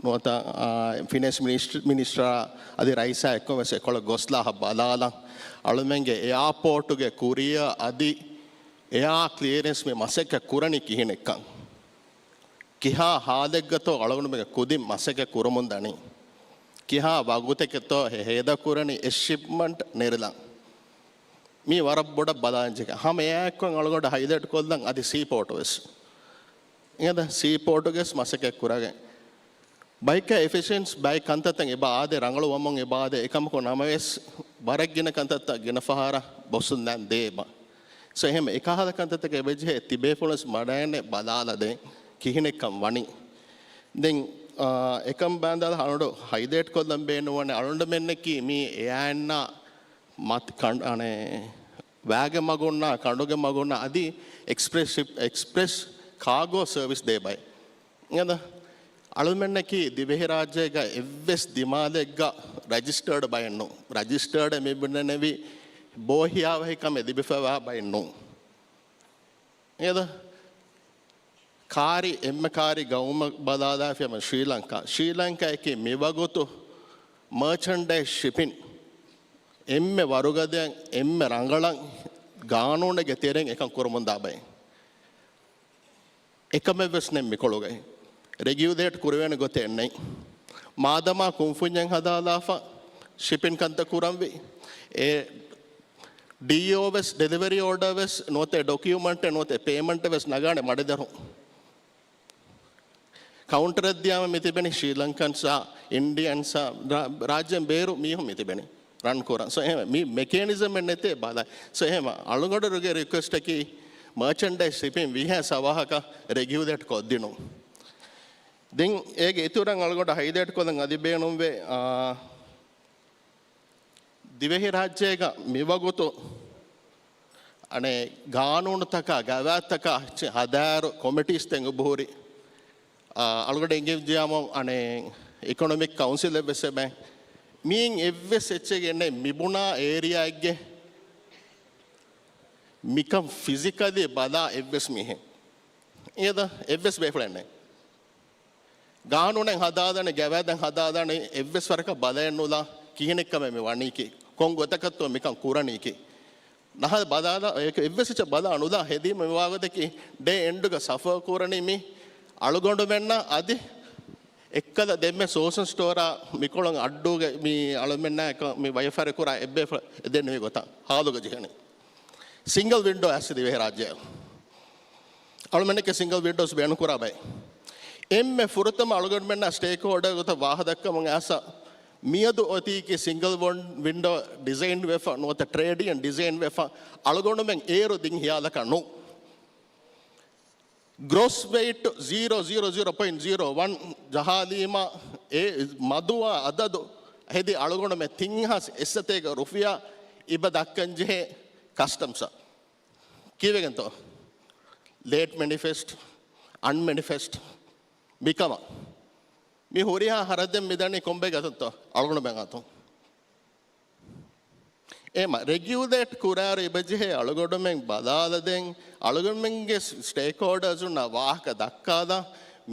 ނުވަތަ، އާ، ފިނޭންސް މިނިސްޓް-، މިނިސްޓަރ އަދި ރައީސާ އެއްކޮށް ވެސް އެކޮޅަށް ގޮސްލާ ބަލާލަން. އަޅުމެންގެ އެއާޕޯޓުގެ ކުރިއަށް އަދި އެއާ ކްލިއަރެންސް މި މަސައްކަތް ކުރަނީ ކިހިނެއްކަން. ކިހާ ހާލެއްގަތޯ އަޅުގަނޑުމެންގެ ކުދިން މަސައްކަތް ކުރަމުން ދަނީ؟ ކިހާ ވަގުތެކެތޯ ހޭ-، ހޭދަކުރަނީ އެއް ޝިޕްމަންޓް ނެރެލަން؟ މީ ވަރަށް ބޮޑަށް ބަލާންޖެހޭ. ހަމަ އެއާއެއްކޮށް އަޅުގަނޑަށް ހައިލައިޓް ކޮށްލަން އަދި ސީޕޯޓު ވެސް. އިނގޭތަ؟ ސީޕޯޓުގެ ވެސް މަސައްކަތް ކުރަގެން. ބައެއްކާ އެފިޝިއެންސް ބައެއް ކަންތައްތައް އެބަ އާދެ ރަނގަޅުވަމުން އެބަ އާދެ އެކަމަކު ނަމަވެސް ވަރަށް ގިނަ ކަންތައްތައް ގިނަ ފަހަރަށް ބޮސް ދޭން ދޭ އެބަ. ސޯ އެހެން އެކަހަލަ ކަންތައްތަކެއް އެބަޖެހޭ ތިބޭފުޅުން ވެސް މަޑައިންނެ ބަލާލަދޭ ކިހިނެއްކަން ވަނީ. ދެން، އާ، އެކަން ބާނދާލަ އަޅުގަނޑު ހައިލައިޓް ކޮށްލަން ބޭނުންވަނީ އަޅުގަނޑުމެންނަކީ މީ އެއާއިންނާ މަތި ކަން-، އަނެއް ވާގެ މަގުންނާ ކަނޑުގެ މަގުންނާ އަދި އެކްސްޕްރެސް ޝިޕް، އެކްސްޕްރެސް ކާގޯ ސަރވިސް ދޭ ބައެއް. އެނގޭތަ؟ އަޅުމެންނަކީ ދިވެހިރާއްޖޭގަ އެއްވެސް ދިމާލެއްގަ ރަޖިސްޓާޑް ބައެއް ނޫން. ރަޖިސްޓާޑް މި ބުނެނެވި ބޯހިޔާވަހިކަމެއް ލިބިފައިވާ ބައެއް ނޫން. އެނގޭތަ؟ ކާރި، އެންމެ ކާރި ގައުމަށް ބަލާލާފި ހަމަ ޝްރީލަންކާ. ޝްރީލަންކާއަކީ މިވަގުތު މާޗަންޑައިޒް ޝިޕިން އެންމެ ވަރުގަދައަށް އެންމެ ރަނގަޅަށް ގާނޫނެއްގެ ތެރެއިން އެކަން ކުރަމުންދާ ބައެއް. އެކަމެއްވެސް ނެތް މިކޮޅުގައި. ރެގިއުލޭޓް ކުރެވޭނެ ގޮތެއް ނެތް. މާދަމާ ކުންފުންޏެއް ހަދާލާފަ، ޝިޕިން ކަންތައް ކުރަންވީ. އެ ޑީއޯ ވެސް، ޑެލިވަރީ އޯޑަރ ވެސް ނުވަތަ ޑޮކިއުމަންޓެއް ނުވަތަ ޕޭމަންޓެއް ވެސް ނަގާނެ މަޑެދަރު. ކައުންޓަރަށް ދިޔާމަ މި ތިބެނީ ޝްރީލަންކަންސްއާ، އިންޑިއަންސްއާ، ރާ-، ރާއްޖޭން ބޭރު މީހުން މި ތިބެނީ ރަން ކުރަން. ސޯ އެހެން މި މެކޭނިޒަމެއް ނެތޭ ބަލަ. ސޯ އެހެން އަޅުގަނޑުގެ ރިކުއެސްޓަކީ މާޗަންޑައިޒް ޝިޕިން ވީހާ ސަވާހަކަށް ރެގިއުލޭޓް ކޮށްދިނުން. ދެން އޭގެ އިތުރަށް އަޅުގަނޑަށް ހައިލައިޓް ކޮށްލަން އަދި ބޭނުންވޭ، އާ، ދިވެހިރާއްޖޭގަ މިވަގުތު އަނެއް ގާނޫނުތަކާ، ގަވާއިދުތަކާ ހަދާއިރު ކޮމިޓީސް ތެނގުބުހުރި. އަޅުގަޑު އެނގިއްޖިޔާމު އަނެއް އިކޮނޮމިކް ކައުންސިލް އެއްވެސް އެބަ މީން އެއްވެސް އެއްޗެއް އެނެ މިބުނާ އޭރިއާއެއްގެ މިކަން ފިޒިކަލީ ބަލާ އެއްވެސް މީހެއް އޭދަ އެއްވެސް ބޭފުޅެއް ނެއް. ގާނޫނެއް ހަދާދަނީ، ގަވާއިދެއް ހަދާދަނީ، އެއްވެސް ވަރަކަށް ބަލައެއް ނުލާ ކިހިނެއްކަމެއް މި ވަނީކީ، ކޮން ގޮތަކަށްތޯ މިކަން ކުރަނީކީ. ނަހަ ބަލާލާ، އެއްވެސް އެއްޗެއް ބަލާ ނުލާ ހެދީމަ މި ވާގޮތަކީ ޑޭ އެންޑުގަ ސަފަރ ކުރަނީ މި އަޅުގަނޑުމެންނަށް އަދި އެއްކަލަ ދެންމެ ސޯސަން ސްޓޯރާ މިކޮޅުން އައްޑޫގެ މި އަޅުމެންނާ އެކަ މި ވަޔަފާރި ކުރާ އެއްބޭފުޅެއް ދެން ނުވި ގޮތަށް ހާލުގަ ޖެހެނީ. ސިންގަލް ވިންޑޯ އައިސް ދިވެހިރާއްޖެ އަޅުމެންނެކެ ސިންގަލް ވިންޑޯސް ބޭނުން ކުރާ ބައެއް. އެންމެ ފުރަތަމަ އަޅުގަނޑުމެންނާ ސްޓޭކް ހޯލްޑަރ ގޮތަށް ވާހަ ދައްކަމުން އައިސް މިއަދު އޮތީކީ ސިންގަލް ވިންޑޯ ޑިޒައިން ވެފަ ނުވަތަ ޓްރޭޑިއަން ޑިޒައިން ވެފަ އަޅުގަނޑުމެން އޭރު ދިން ހިޔާލަކަށް ނޫން. ގްރޯސް ވެއިޓް ޒީރޯ ޒީރޯ ޒީރޯ ޕޮއިންޓް ޒީރޯ ވަން ޖަހާލީމަ އެ މަދުވާ އަދަދު ހެދި އަޅުގަނޑުމެން ތިން ހާސް އެއްސަތޭކަ ރުފިޔާ އިބަ ދައްކަން ޖެހޭ ކަސްޓަމްސަށް. ކީވެގެންތޯ؟ ލޭޓް މެނިފެސްޓް، އަންމެނިފެސްޓް މިކަމަށް މި ހުރިހާ ހަރަދެއް މިދަނީ ކޮންބައިގެ އަތުންތޯ؟ އަޅުގަނޑުމެން އަތުން. އެމަ ރެގިއުލޭޓް ކުރާރު އިބަޖެހޭ އަޅުގަނޑުމެން ބަލާލަދެން، އަޅުގަނޑުމެންގެ ސްޓޭކް ހޯލްޑަރސުންނާ ވާހަކަ ދައްކާލާ،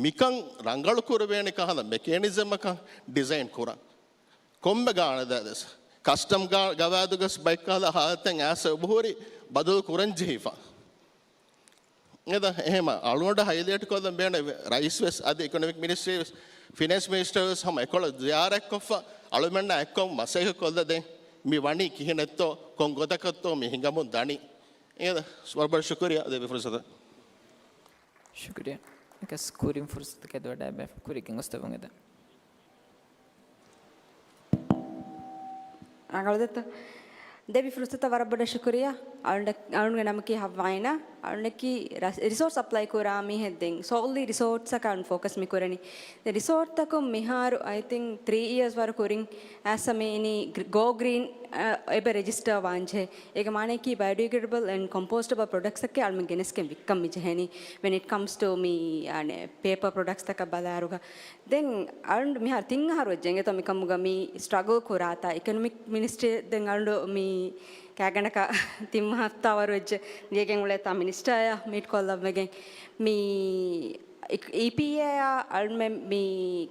މިކަން ރަނގަޅު ކުރެވޭނެ ކަހަލަ މެކޭނިޒަމަކަށް ޑިޒައިން ކުރަން. ކޮންމެ ގާނަދާދެސް ކަސްޓަމް ގާ-، ގަވާއިދުގަސް ބައެއްކަހަލަ ހާލަތެއް އައިސް އެބަހުރި ބަދަލު ކުރަން ޖެހިފަ. އެދ އެހެމަ އަޅުގަނޑަށް ހައިލައިޓް ކޮށްލަން ބޭނެ ރައީސް ވެސް އަދި އިކޮނޮމިކް މިނިސްޓްރީ ވެސް، ފިނޭންސް މިނިސްޓަރ ވެސް ހަމަ އެކޮޅަށް ޒިޔާރަތްކޮށްފަ އަޅުމެންނާ އެއްކޮށް މަސައްކަތް ކޮށްލަދޭ މި ވަނީ ކިހިނެއްތޯ، ކޮން ގޮތަކަށްތޯ މި ހިނގަމުން ދަނީ. އެދ ވަރަށް ބޮޑަށް ޝުކުރިއްޔާ ދެއްވި ފުރުސަތަށް. ޝުކުރިއްޔާ. އެކަސް ކުރިން ފުރުސަތަކަށް ދޮޑާ ބޭފު ކުރިގެން ގޮސްދެވުން އެދެން. ރަނގަޅު ދެއްތޯ؟ ދެއްވި ފުރުސަތަށް ވަރަށް ބޮޑަށް ޝުކުރިއްޔާ. އަޅުން-، އަޅުންގެ ނަމަކީ ހައްވާއިނާ. އަޅުންނަކީ ރަސް-، ރިސޯޓް ސަޕްލައި ކުރާ މީހެއް ދެން. ސޯލްލީ ރިސޯޓްސްއަކަށް އަޅުން ފޯކަސް މި ކުރަނީ. ދެން ރިސޯޓްތަކުން މިހާރު، އައި ތިންކް، ތްރީ އިޔާސް ވަރު ކުރިން އައިސް މި އިނީ ގްރި-، ގޯ ގްރީން، އަ، އެބަ ރެޖިސްޓަރ ވާންޖެހޭ. އޭގެ މާނައަކީ ބަޔޮޑިގްރޭޑަބަލް އެންޑް ކޮމްޕޯސްޓަބަލް ޕްރޮޑަކްޓްސްއަކީ އަޅުމެން ގެނެސްގެން ވިއްކަން މި ޖެހެނީ. ވެން އިޓް ކަމްސް ޓު މި، އަނެ، ޕޭޕަރ ޕްރޮޑަކްޓްސްތަކަށް ބަލާއިރުގަ. ދެން އަޅުން މިހާރު ތިން އަހަރު ވެއްޖެ އިނގޭތޯ މިކަމުގަ މި ސްޓްރަގަލް ކުރާތާ. އިކޮނޮމިކް މިނިސްޓްރީ ދެން އަޅުން މި ކާގަނޑަކަށް ތިން މަހަ ހަފްތާ ވަރު ވެއްޖެ. ލިޔެގެން އުޅޭތާ މިނިސްޓަރއާ މީޓް ކޮށްލަން ވެގެން. މި އީ-، އީޕީއޭއާ އަޅުމެން މި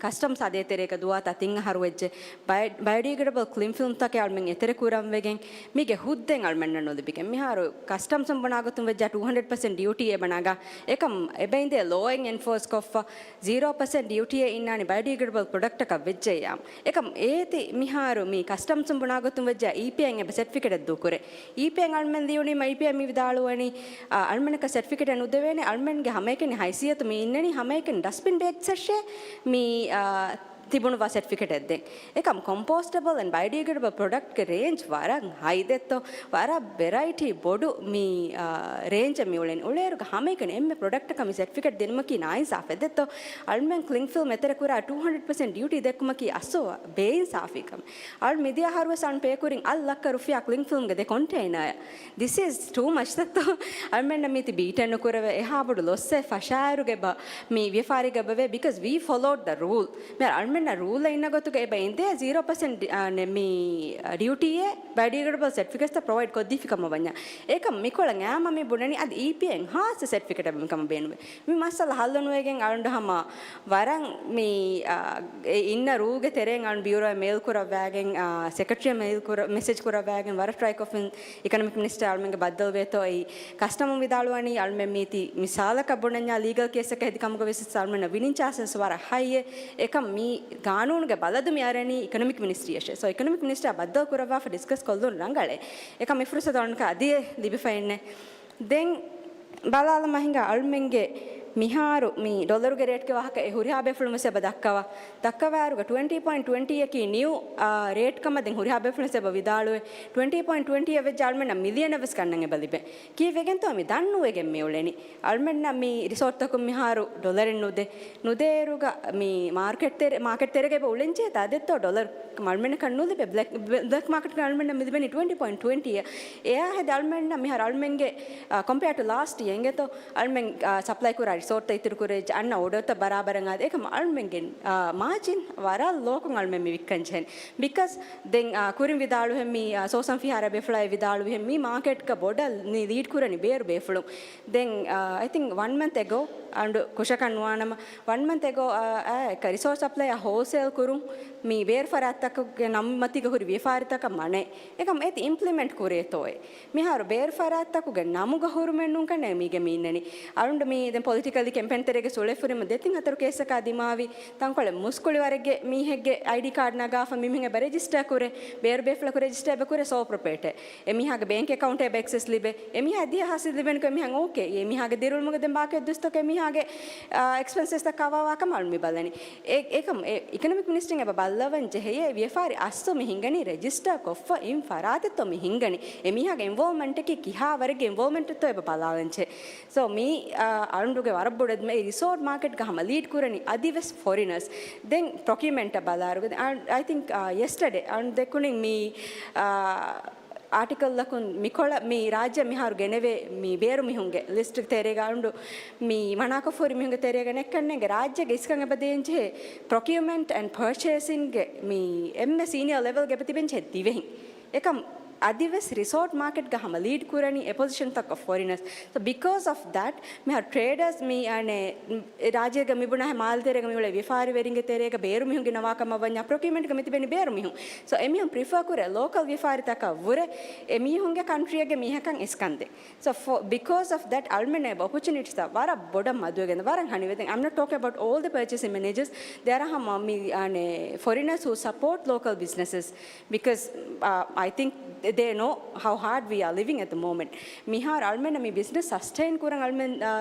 ކަސްޓަމްސް އާ ދޭތެރޭގަ ދުވާތާ ތިން އަހަރު ވެއްޖެ. ބަޔޮ-، ބަޔޮޑިގްރޭޑަބަލް ކްލިން ފިލްމްތަކެއް އަޅުމެން އެތެރެ ކުރަން ވެގެން މީގެ ހުއްދައެއް އަޅުމެންނަށް ނުލިބިގެން. މިހާރު ކަސްޓަމްސް ބުނާ ގޮތުން ވެއްޖާ ޓޫ ހަންޑްރެޑް ޕަސެންޓް ޑިއުޓީ އެބަ ނަގާ. އެކަމް އެބަ އިނދޭ ލޯއެއް އެންފޯސް ކޮށްފަ، ޒީރޯ ޕަސެންޓް ޑިއުޓީއެއް އިންނާނީ ބަޔޮޑިގްރޭޑަބަލް ޕްރޮޑަކްޓަކަށް ވެއްޖެއްޔާ. އެކަމް އޭތި މިހާރު މި ކަސްޓަމްސް ބުނާ ގޮތުން ވެއްޖާ އީޕީއޭއިން އެބަ ސެޓްފިކެޓެއް ދޫކުރޭ. އީޕީއޭއިން އަޅުމެން ލިޔުނީމަ އީޕީއޭ މި ވިދާޅުވަނީ، އަ، އަޅުމެންނަކަށް ސެޓްފިކެޓެއް ނުދެވޭނެ، އަޅުމެންގެ ހަމައެކަނި ހައިސިއްޔަތު މި އިންނަނީ ހަމައެކަނި ޑަސްޓްބިން ބޭގްސްއަށޭ މި، އަ، ތިބުނު ވާ ސެޓްފިކެޓެއް ދޭން. އެކަމް ކޮމްޕޯސްޓަބަލް އެންޑް ބަޔޮޑިގްރޭޑަބަލް ޕްރޮޑަކްޓްގެ ރޭންޖް ވަރަށް ހައި ދެއްތޯ، ވަރަށް ވެރައިޓީ ބޮޑު މި، އާ، ރޭންޖެއް މި އުޅެނީ. އުޅޭއިރުގަ ހަމައެކަނި އެންމެ ޕްރޮޑަކްޓަކަށް މި ސެޓްފިކެޓް ދިނުމަކީ ނާއިންސާފެއް ދެއްތޯ. އަޅުމެން ކްލިން ފިލްމް އެތެރެ ކުރާ ޓޫ ހަންޑްރެޑް ޕަސެންޓް ޑިއުޓީ ދެއްކުމަކީ އަސްލު ބޭއިންސާފީ ކަމެއް. އަޅު މިދިޔަ އަހަރުވެސް އަޅު ޕޭ ކުރިން އަށް ލައްކަ ރުފިޔާ ކްލިން ފިލްމްގެ ދެ ކޮންޓޭނަރ. This is too much ދެއްތޯ. އަޅުމެންނަށް މީތި ބީޓެއް ނުކުރެވޭ، އެހާ ބޮޑު ލޮއްސެއް ފަށާއިރުގެ ބަ-، މި ވިޔަފާރީގަ ބަވޭ، because we followed the rule. މި އަޅުމެންނަށް ރޫލް އިންނަ ގޮތުގަ އެބަ އިނދޭ ޒީރޯ ޕަސެންޓް ޑި-، އާ، ނެ-، މި ޑިއުޓީއެއް ބަޔޮޑިގްރޭޑަބަލް ސެޓްފިކެޓްސްތައް ޕްރޮވައިޑް ކޮށްދީފި ކަމަށް ވަންޏާ. އެކަމް މިކޮޅަށް އައިމަ މި ބުނަނީ އަދި އީޕީއޭއިން ހާއްސަ ސެޓްފިކެޓެއް މިކަމަށް ބޭނުމޭ. މި މައްސަލަ ހައްލު ނުވެގެން އަޅުގަނޑު ހަމަ ވަރަށް މި، އާ، އެ އިންނަ ރޫލްގެ ތެރެއިން އަޅުން ބިއުރޯއަށް މެއިލް ކުރައްވާގެން، އާ، ސެކްރެޓަރީއަށް މެއިލް ކުރ-، މެސެޖް ކުރައްވާގެން ވަރަށް ޓްރައި ކޮށްފިން އިކޮނޮމިކް މިނިސްޓަރ އަޅުމެންގެ ބައްދަލުވޭތޯ އެއީ. ކަސްޓަމަރު ވިދާޅުވަނީ އަޅުމެން މީތި މިސާލަކަށް ބުނަންޏާ ލީގަލް ކޭސްއަކަށް ހެދި ކަމުގަ ވެސް އަޅުމެންނަށް ވިނިން ޗާސެސް ވަރަށް ހައްޔޭ. އެކަމް މި ގާނޫނުގެ ބަލަދު މި އަރަނީ އިކޮނޮމިކް މިނިސްޓްރީއަށޭ. ސޯ އިކޮނޮމިކް މިނިސްޓަރ ބައްދަލު ކުރައްވާފަ ޑިސްކަސް ކޮށްލުން ރަނގަޅޭ. އެކަމް މި ފުރުސަތު އަޅުންނަކަށް އަދިއެއް ލިބިފައެއްނެއް. ދެން ބަލާލަމާ ހިނގާ އަޅުމެންގެ މިހާރު މި ޑޮލަރުގެ ރޭޓްގެ ވާހަކަ އެ ހުރިހާ ބޭފުޅުން ވެސް އެބަ ދައްކަވާ. ދައްކަވާއިރުގަ ޓްވެންޓީ ޕޮއިންޓް ޓްވެންޓީއަކީ ނިއު، އާ، ރޭޓް ކަމަށް ދެން ހުރިހާ ބޭފުޅުން ވެސް އެބަ ވިދާޅުވޭ. ޓްވެންޓީ ޕޮއިންޓް ޓްވެންޓީއަށް ވެއްޖެ އަޅުމެންނަށް މިލިއަނަށް ވެސް ގަންނަން އެބަ ލިބޭ. ކީއްވެގެންތޯ މި ދަން ނުވެގެން މި އުޅެނީ؟ އަޅުމެންނަށް މި ރިސޯޓްތަކުން މިހާރު ޑޮލަރެއް ނުދޭ. ނުދޭއިރުގަ މި މާކެޓް ތެރެ-، މާކެޓް ތެރޭގަ އެބަ އުޅެންޖެހޭތާ ދެއްތޯ ޑޮލަރު އަޅުމެންނަކަށް ނުލިބޭ. ބްލެކް، ބްލެކް މާކެޓްގަ އަޅުމެންނަށް މި ލިބެނީ ޓްވެންޓީ ޕޮއިންޓް ޓްވެންޓީއަށް. އެއާ ހެދި އަޅުމެންނަށް މިހާރު އަޅުމެންގެ، އާ، ކޮމްޕެއާ ޓު ލާސްޓް އިޔަރ އިނގޭތޯ އަޅުމެން، އާ، ސަޕްލައި ކުރާ ރިސޯޓްތައް އިތުރު ކުރެއްޖެ އަންނަ އޯޑަރތައް ބަރާބަރަށް އާދެ. އެކަމަށް އަޅުމެންގެ މާޖިން ވަރަށް ލޯކޮށް އަޅުމެން މި ވިއްކަން ޖެހެން. ބިކޮސް ދެން ކުރިން ވިދާޅުވިހެން މި ސޯސަން ފިހާރަ ބޭފުޅާ ވިދާޅުވިހެން މި މާކެޓްގަ ބޮޑަށް މި ލީޑް ކުރަނީ ބޭރު ބޭފުޅުން. ދެން އައި ތިންކް ވަން މަންތް އެގޯ އަންޑު ކުށަކަށް ނުވާނަމަ ވަން މަންތް އެގޯ ރިސޯޓް ސަޕްލައި ހޯލްސޭލް ކުރުން މި ބޭރު ފަރާތްތަކުގެ ނަމުމަތީގަ ހުރި ވިޔަފާރިތަކަށް މަނައެއް. އެކަމް އޭތި އިމްޕްލިމެންޓް ކުރޭތޯއޭ؟ މިހާރު ބޭރު ފަރާތްތަކުގެ ނަމުގަ ހުރުމެއް ނޫންކަންނޭ މީގެ މީންނަނީ. އަޅުންޑު މީ ދެން ޕޮލިޓިކަލީ ކެމްޕޭން ތެރޭގަ ސުޅެފުރިމަ ދެތިން ހަތަރު ކޭސްއަކާ ދިމާވި ތަންކޮޅެއް މުސްކުޅި ވަރެއްގެ މީހެއްގެ އައިޑީ ކާޑް ނަގާފަ މިމީހުން އެބަ ރެޖިސްޓާ ކުރޭ، ބޭރު ބޭފުޅަކު ރެޖިސްޓާ އެބަ ކުރޭ ސޯލް ޕްރޮޕްރައިޓަރ. އެމީހާގެ ބޭންކް އެކައުންޓް އެބަ އެކްސެސް ލިބޭ. އެމީހާ ދިހަ ހާސިލް ލިބެންކޮށް އެމީހާ އޯކޭ. އެމީހާގެ ދިރިއުޅުމުގެ ދެން ބާކީ ދުސްތަކު އެމީހާގެ އެކްސްޕެންސަސްތައް ކަވާވާކަމަށް އަޅުން މި ބަލަނީ. އެ، އެކަމް އެ އިކޮނޮމިކް މިނިސްޓްރީން އެބަ ބައްލަވަން ޖެހެޔޭ ވިޔަފާރި އަސްލު މި ހިނގަނީ ރެޖިސްޓާ ކޮށްފަ އިން ފަރާތެއްތޯ މި ހިނގަނީ. އެމީހާގެ އިންވޯލްވްމަންޓަކީ ކިހާ ވަރެއްގެ އިންވޯލްވްމަންޓެއްތޯ އެބަ ބަލާލަން ޖެހޭ. ސޯ މީ، އާ، އަޅުންޑުގެ ވަރަށް ބޮޑަށް މި ރިސޯޓް މާކެޓްގަ ހަމަ ލީޑް ކުރަނީ އަދިވެސް ފޮރިނަރސް. ދެން ޕްރޮކިއުމަންޓަށް ބަލާއިރުގަ، އާ، އައި ތިންކް، އާ، ޔެސްޓަޑޭ އަޅުން ދެކުނީ މި، އާ، އާޓިކަލްއަކުން މިކޮޅަށް މި ރާއްޖެ މިހާރު ގެނެވޭ މި ބޭރު މީހުންގެ ލިސްޓް ތެރޭގަ އަޅުންޑު މި މަނާކޮށްފަހުރި މީހުންގެ ތެރޭގަ ނެއްކަންނޭނގެ ރާއްޖޭގެ އިސްކަން އެބަ ދޭންޖެހޭ ޕްރޮކިއުމަންޓް އެންޑް ޕަރޗޭސިންގެ މި އެންމެ ސީނިއަ ލެވެލްގެ އެބަ ތިބެންޖެހޭ ދިވެހިން. އެކަމް އަދިވެސް ރިސޯޓް މާކެޓްގަ ހަމަ ލީޑް ކުރަނީ އެ ޕޮޒިޝަންތަކަށް ފޮރިނަރސް. ސޯ ބިކޯސް އޮފް ދެޓް މިހާރު ޓްރޭޑަރސް މި އަނެ ރާއްޖޭގަ މިބުނާހެ މާލެ ތެރޭގަ މިއުޅޭ ވިޔަފާރިވެރިންގެ ތެރޭގަ ބޭރު މީހުން ގިނަވާކަމަށް ވަންޏާ ޕްރޮކިއުމަންޓްގަ މިތިބެނީ ބޭރު މީހުން. ސޯ އެމީހުން ޕްރިފަރ ކުރޭ ލޯކަލް ވިޔަފާރިތަކަށް ވުރެ އެމީހުންގެ ކަންޓްރީއެއްގެ މީހަކަށް އިސްކަންދޭ. So for, because of that އަޅުމެން އެބަ އޮޕޮޗުނިޓީސްތައް ވަރަށް ބޮޑަށް މަދުވެގެން ވަރަށް ހަނިވެދެން. I'm not talking about all the purchasing managers. ދެ އަރަހަމަ މި އަނެ foreigners who support local businesses because uh, I think they know how hard we are living at the moment. މިހާރު އަޅުމެން މި ބިޒްނަސް ސަސްޓެއިން ކުރަން އަޅުމެން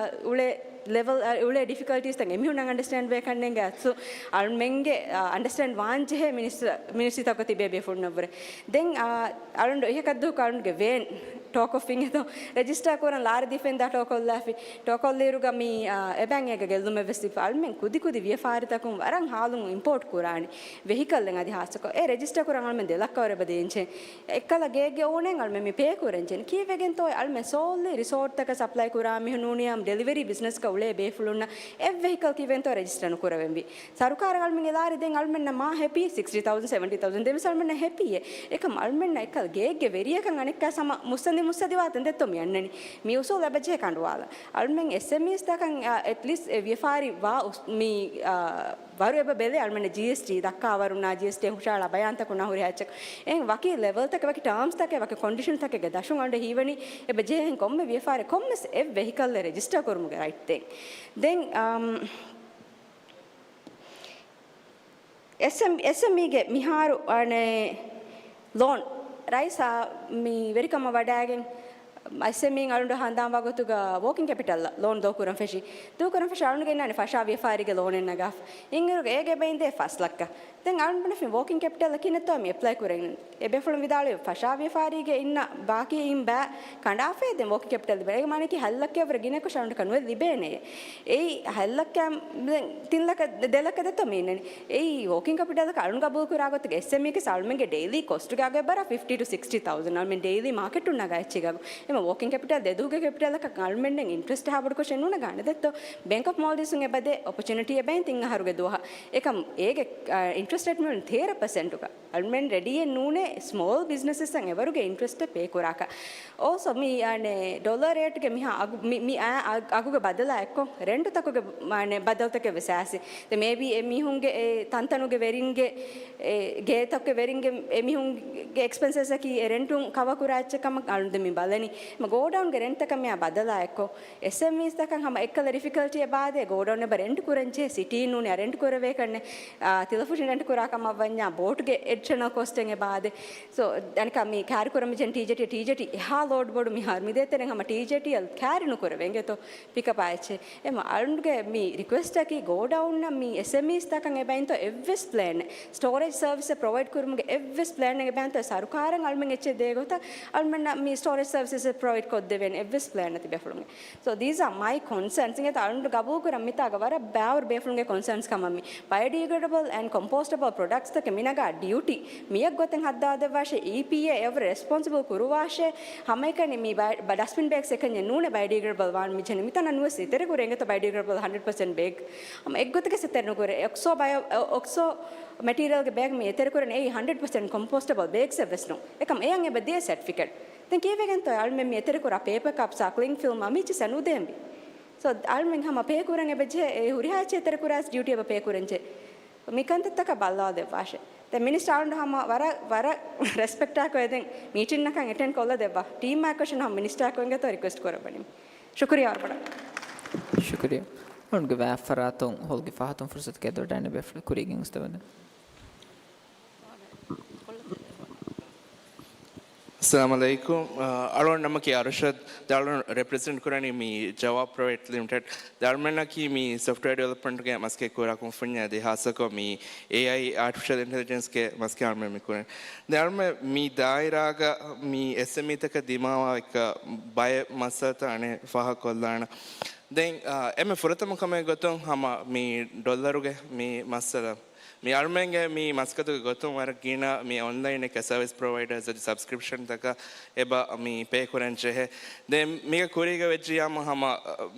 އުޅޭ ލެވެލް އުޅޭ ޑިފިކަލްޓީސްތައް އެމީހުންނަށް އަންޑަސްޓޭންޑް ވޭ ކަންނޭނގެ އަސްލު އަޅުމެންގެ އަންޑަސްޓޭންޑް ވާން ޖެހޭ މިނިސްޓްރީތަކަށް ތިބޭ ބޭފުޅުންނަށްވުރެ. ދެން އަޅުން އިހަކަށްދުވަހު އަޅުންގެ ވޭން ޓޯކޮށްފިން އެތޯ ރެޖިސްޓާ ކުރަން ލާރި ދީފެން ދާ ޓޯކޮށްލާފި. ޓޯކޮށްލިއިރުގަ މި އެބައިން އޭގަ ގެއްލުމެއް ވެސް ލިބިފަ. އަޅުމެން ކުދި ކުދި ވިޔަފާރިތަކުން ވަރަށް ހާލުން އިމްޕޯޓް ކުރާނީ. ވެހިކަލްއެއް އަދި ހާއްސަކޮށް އެ ރެޖިސްޓާ ކުރަން އަޅުމެން ދެ ލައްކަ ވަރެއް އެބަ ދޭންޖެހޭ. އެއްކަލަ ގެއެއްގެ އޯނަރު އަޅުމެން މި ޕޭ ކުރަންޖެހޭ. ކީއްވެގެންތޯ އަޅުމެން ސޯލްލީ ރިސޯޓްތަކަށް ސަޕްލައި ކުރާ މީހުން ނޫނީ އާ ޑެލިވަރީ ބިޒްނަސްގަ އުޅޭ ބޭފުޅުންނަށް އެއް ވެހިކަލް ކީއްވެގެންތޯ ރެޖިސްޓާ ނުކުރެވެންވީ. ސަރުކާރަށް އަޅުމެންގެ ލާރި ދޭން އަޅުމެންނަށް މާ ހެޕީ، ސިކްސްޓީ ތައުޒަންޑް، ސެވެންޓީ ތައުޒަންޑް ދޭން ވެސް އަޅުމެންނަށް ހެޕީއޭ. އެކަމް އަޅުމެންނަށް އެއްކަލަ ގެއެއްގެ ވެރިޔަކަށް އަނެއްކާ ހަމަ މުއްސަނދި މުއްސަދި ވާތަން ދެއްތޯ މި އަންނަނީ. މި އުސޫލު އެބަ ޖެހޭ ކަނޑުވާލަން. އަޅުމެން އެސްއެމްއީސްތަކަށް އެޓްލީސްޓް އެ ވިޔަފާރި ވާ އުސް-، މި އާ، ވަރު އެބަ ބެލޭ އަޅުމެންނަށް ޖީއެސްޓީ ދައްކާވަރުންނާ ޖީއެސްޓީ ހުށަހަޅާ ބަޔާންތަކުންނާ ހުރި ހައްޗަކު. އެހެން ވަކި ލެވެލްތަކެއް، ވަކި ޓާމްސްތަކެއް، ވަކި ކޮންޑިޝަންތަކެއްގެ ދަށުން އަޅުގަނޑަށް ހީވަނީ އެބަ ޖެހޭ ކޮންމެ ވިޔަފާރި ކޮންމެސް އެއް ވެހިކަލްއެއް ރެޖިސްޓާ ކުރުމުގެ ރައިޓް ދޭން. ދެން، އަމް، އެސްއެމް، އެސްއެމްއީގެ މިހާރު އަނެ ލޯން ރައީސާ މި ވެރިކަމަށް ވަޑައިގެން އެސްއެމްއީން އަޅުނޑު ހަނދާންވާ ގޮތުގަ ވޯކިން ކެޕިޓަލް ލޯން ދޯ ކުރަން ފެށި، ދޫ ކުރަން ފެށި އަޅުނޑުގެ އިންނާނެ ފަށާ ވިޔަފާރީގެ ލޯނެއް ނަގާފަ. އިންއިރުގަ އޭގެ އެބައިން ދޭ ފަސް ލައްކަ. ދެން އަޅުނޑު ބުނެފިން ވޯކިން ކެޕިޓަލް ކިހިނެއްތޯ މި އެޕްލައި ކުރެން. އެ ބޭފުޅުން ވިދާޅުވި ފަށާ ވިޔަފާރީގެ އިންނަ ބާކީ އިން ބައި ކަނޑާފައި ދެން ވޯކިން ކެޕިޓަލް ލިބޭ. އޭގެ މާނައަކީ ހަތް ލައްކައަށްވުރެ ގިނައަކަށް އަޅުނޑަކަށް ނުވެ ލިބޭނެޔޭ. އެއީ ހަތް ލައްކަ ދެން ތިން ލައްކަ ދެ ލައްކަ ދެއްތޯ މި އިންނަނީ. އެއީ ވޯކިން ކެޕިޓަލަކަށް އަޅުން ގަބޫލު ކުރާ ގޮތުގެ އެސްއެމްއީގެ އަޅުމެންގެ ޑެއިލީ ކޮސްޓުގެ އަގު އެއްބަރާ ފިފްޓީ ޓު ސިކްސްޓީ ތައުޒަންޑް އަޅުމެން ޑެއިލީ މާކެޓުން ނަގާ އެއްޗެއްގެ އަގު. އެމަ ވޯކިން ކެޕިޓަލް ދެ ދުވަހުގެ ކެޕިޓަލަކަށް އަޅުމެންނަށް އިންޓްރެސްޓް އެހާ ބޮޑުކޮށް ނުނަގާނެ ދެއްތޯ. ބޭންކް އޮފް މޯލްޑިވްސްއުން އެބަދޭ އޮޕޮޗުނިޓީ އެބައިން ތިން އަހަރުގެ ދުވަހަށް. އެކަމް އޭގެ، އާ، އިންޓްރެސްޓް ރޭޓް މިއުޅެނީ ތޭރަ ޕަސެންޓުގަ. އަޅުމެން ރެޑީއެއް ނޫނޭ ސްމޯލް ބިޒްނަސަސްއަށް އެވަރުގެ އިންޓްރެސްޓެއް ޕޭ ކުރާކަށް. އޯލްސޯ މި އަނެ ޑޮލަރ ރޭޓްގެ މިހާ އަގު، މި، މި އާ އަގުގެ ބަދަލާ އެއްކޮށް ރެންޓުތަކުގެ އަނެ ބަދަލުތަކެއް ވެސް އައިސް. ދެން މޭބީ އެ މީހުންގެ އެ ތަންތަނުގެ ވެރިންގެ އެ ގޭތަކުގެ ވެރިންގެ އެ މީހުންގެ އެކްސްޕެންސަސްއަކީ އެ ރެންޓުން ކަވަ ކުރާ އެއްޗެއް ކަމަށް އަޅުން ދެން މި ބަލަނީ. މަ ގޯޑައުންގެ ރެންޓްތަކަށް މިއާ ބަދަލާ އެއްކޮށް އެސްއެމްއީސްތަކަށް ހަމަ އެއްކަލަ ޑިފިކަލްޓީއެއް ބާދޭ، ގޯޑައުން އެބަ ރެންޓް ކުރަންޖެހޭ، ސިޓީ ނޫނީ އަ ރެންޓް ކުރެވޭކަންނެ، އާ، ތިލަފުށި ރެންޓް ކުރާ ކަމަށް ވަންޏާ ބޯޓުގެ އެޑިޝަނަލް ކޮސްޓެއް އެބަ އާދޭ. ސޯ، އަނެކާ މި ކާރި ކުރަން މިޖެހެނީ ޓީޖޭޓީ، ޓީޖޭޓީ އެހާ ލޯޑް ބޮޑު މިހާރު މި ދޭތެރެން ހަމަ ޓީޖޭޓީއަށް ކާރި ނުކުރެވޭ އިނގޭތޯ ޕިކަޕް އާ އެއްޗެއް. އެމަ އަޅުންގެ މި ރިކުއެސްޓަކީ ގޯޑައުންނަށް މި އެސްއެމްއީސްތަކަށް އެބައިންތޯ އެއްވެސް ޕްލޭނެއް، ސްޓޯރޭޖް ސަރވިސް ޕްރޮވައިޑް ކުރުމުގެ އެއްވެސް ޕްލޭނެއް އެބައިންތޯ ސަރުކާރަށް އަޅުމެން އެއްޗެއް ދޭ ގޮތަށް އަޅުމެންނަށް މި ސްޓޯރޭޖް ސަރވިސަސް ޕްރޮވައިޑް ކޮށްދެވޭނެ އެއްވެސް ޕްލޭން ނެތި ބޭފުޅުންގެ. So these are my concerns. އިނގޭތަ އަޅުގަނޑު ގަބޫލު ކުރަން މިތާގަ ވަރަށް ބާވަރު ބޭފުޅުންގެ ކޮންސާންސް ކަމަށް މި. Biodegradable and compostable products ތަކެއް މި ނަގާ ޑިއުޓީ މިއެއް ގޮތެއް ހައްދާދެއްވާށޭ، އީޕީއޭ އެވަރު ރެސްޕޮންސިބަލް ކުރުވާށޭ. ހަމައެކަނި މި ބަ-، ޑަސްބިން ބޭގްސް އެކަންޏެއް ނޫނޭ ބަޔޮޑީގްރޭޑަބަލް ވާން މި ޖެހެނީ. މިތަނަށް ނުވެސް އެތެރެކުރޭ އިނގޭތަ ބަޔޮޑީގްރޭޑަބަލް ހަންޑްރެޑް ޕަސެންޓް ބޭގް. ހަމަ އެއްގޮތަކަށް އެތެރެނުކުރޭ. އޮކްސޯ ބަޔޯ، އޮކްސޯ މެޓީރިއަލްގެ ބޭގް މި އެތެރެކުރަނީ އެއީ ހަންޑްރެޑް ޕަސެންޓް ކޮމްޕޯސްޓަބަލް ބޭގްސް އެއްވެސް ނޫން. އެކަމް އެޔަށް އެބަ ދޭ ސެޓްފިކެޓް. ދެން ކީއްވެގެންތޯ އަޅުމެން މި އެތެރެކުރާ ޕޭޕަ ކަޕްސް، ކްލިން ފިލްމް މި އެއްޗިސް ނުދޭންވީ؟ ސޯ އަޅުމެން ހަމަ ޕޭ ކުރަން އެބަޖެހޭ އެ ހުރިހާ އެއްޗެއް އެތެރެކުރާސް ޑިއުޓީ އެބަ ޕޭ ކުރަންޖެ. މިކަންތައްތަކަށް ބައްލަވާދެއްވާށޭ. ދެން މިނިސްޓަރ އަޅުގަނޑު ހަމަ ވަރަށް، ވަރަށް ރެސްޕެކްޓާކޮށް ދެން މީޓިންއަކަށް އެޓެންޑް ކޮށްލަ ދެއްވާ. ޓީމްއާ ކޮށް ހަމަ މިނިސްޓަރ ކޮންގެތޯ ރިކުއެސްޓް ކުރައްވަނީ. ޝުކުރިޔާ ވަރަށް ބޮޑަށް. ޝުކުރިޔާ. އަޅުގަނޑުގެ ވާހަކަ ފަރާތުން ހޮޅުގެ ފަހަތުން ފުރުސަތު ގެދޮރު ޑައިނަ ބޭފުޅެއް ކުރީގެން އުސްތަވަންދެން. އައްސަލާމު ޢަލައިކުމް. އާ، އަޅުގަނޑު ނަމަކީ އަރުޝަދް. ދެ އަޅުގަނޑު ރެޕްރެޒެންޓް ކުރަނީ މި ޖަވާބް ޕްރައިވެޓް ލިމިޓެޑް. ދެ އަޅުމެންނަކީ މި ސޮފްޓްވެއާ ޑިވެލޮޕްމަންޓްގެ މަސައްކަތް ކުރާ ކުންފުންޏެއް ދެ ހާއްސަކޮށް މި އޭއައި އާޓިފިޝަލް އިންޓެލިޖެންސްގެ މަސައްކަތް އަޅުމެން މި ކުރަނީ. ދެ އަޅުމެން މި ދާއިރާގަ މި އެސްއެމްއީތަކަށް ދިމާވާ އެއްކަ ބައެއް މައްސަލަތައް އަނެއް ފާހަގަކޮށްލާނަ. ދެން، އާ، އެންމެ ފުރަތަމަ ކަމެއް ގޮތުން ހަމަ މި ޑޮލަރުގެ މި މައްސަލަ. މި އަޅުމެންގެ މި މަސައްކަތުގެ ގޮތުން ވަރަށް ގިނަ މި އޮންލައިން އެކަ ސަރވިސް ޕްރޮވައިޑާސް އަދި ސަބްސްކްރިޕްޝަންތަކަށް އެބަ މި ޕޭ ކުރަން ޖެހޭ. ދެން މީގެ ކުރީގަ ވެއްޖިއްޔާމު ހަމަ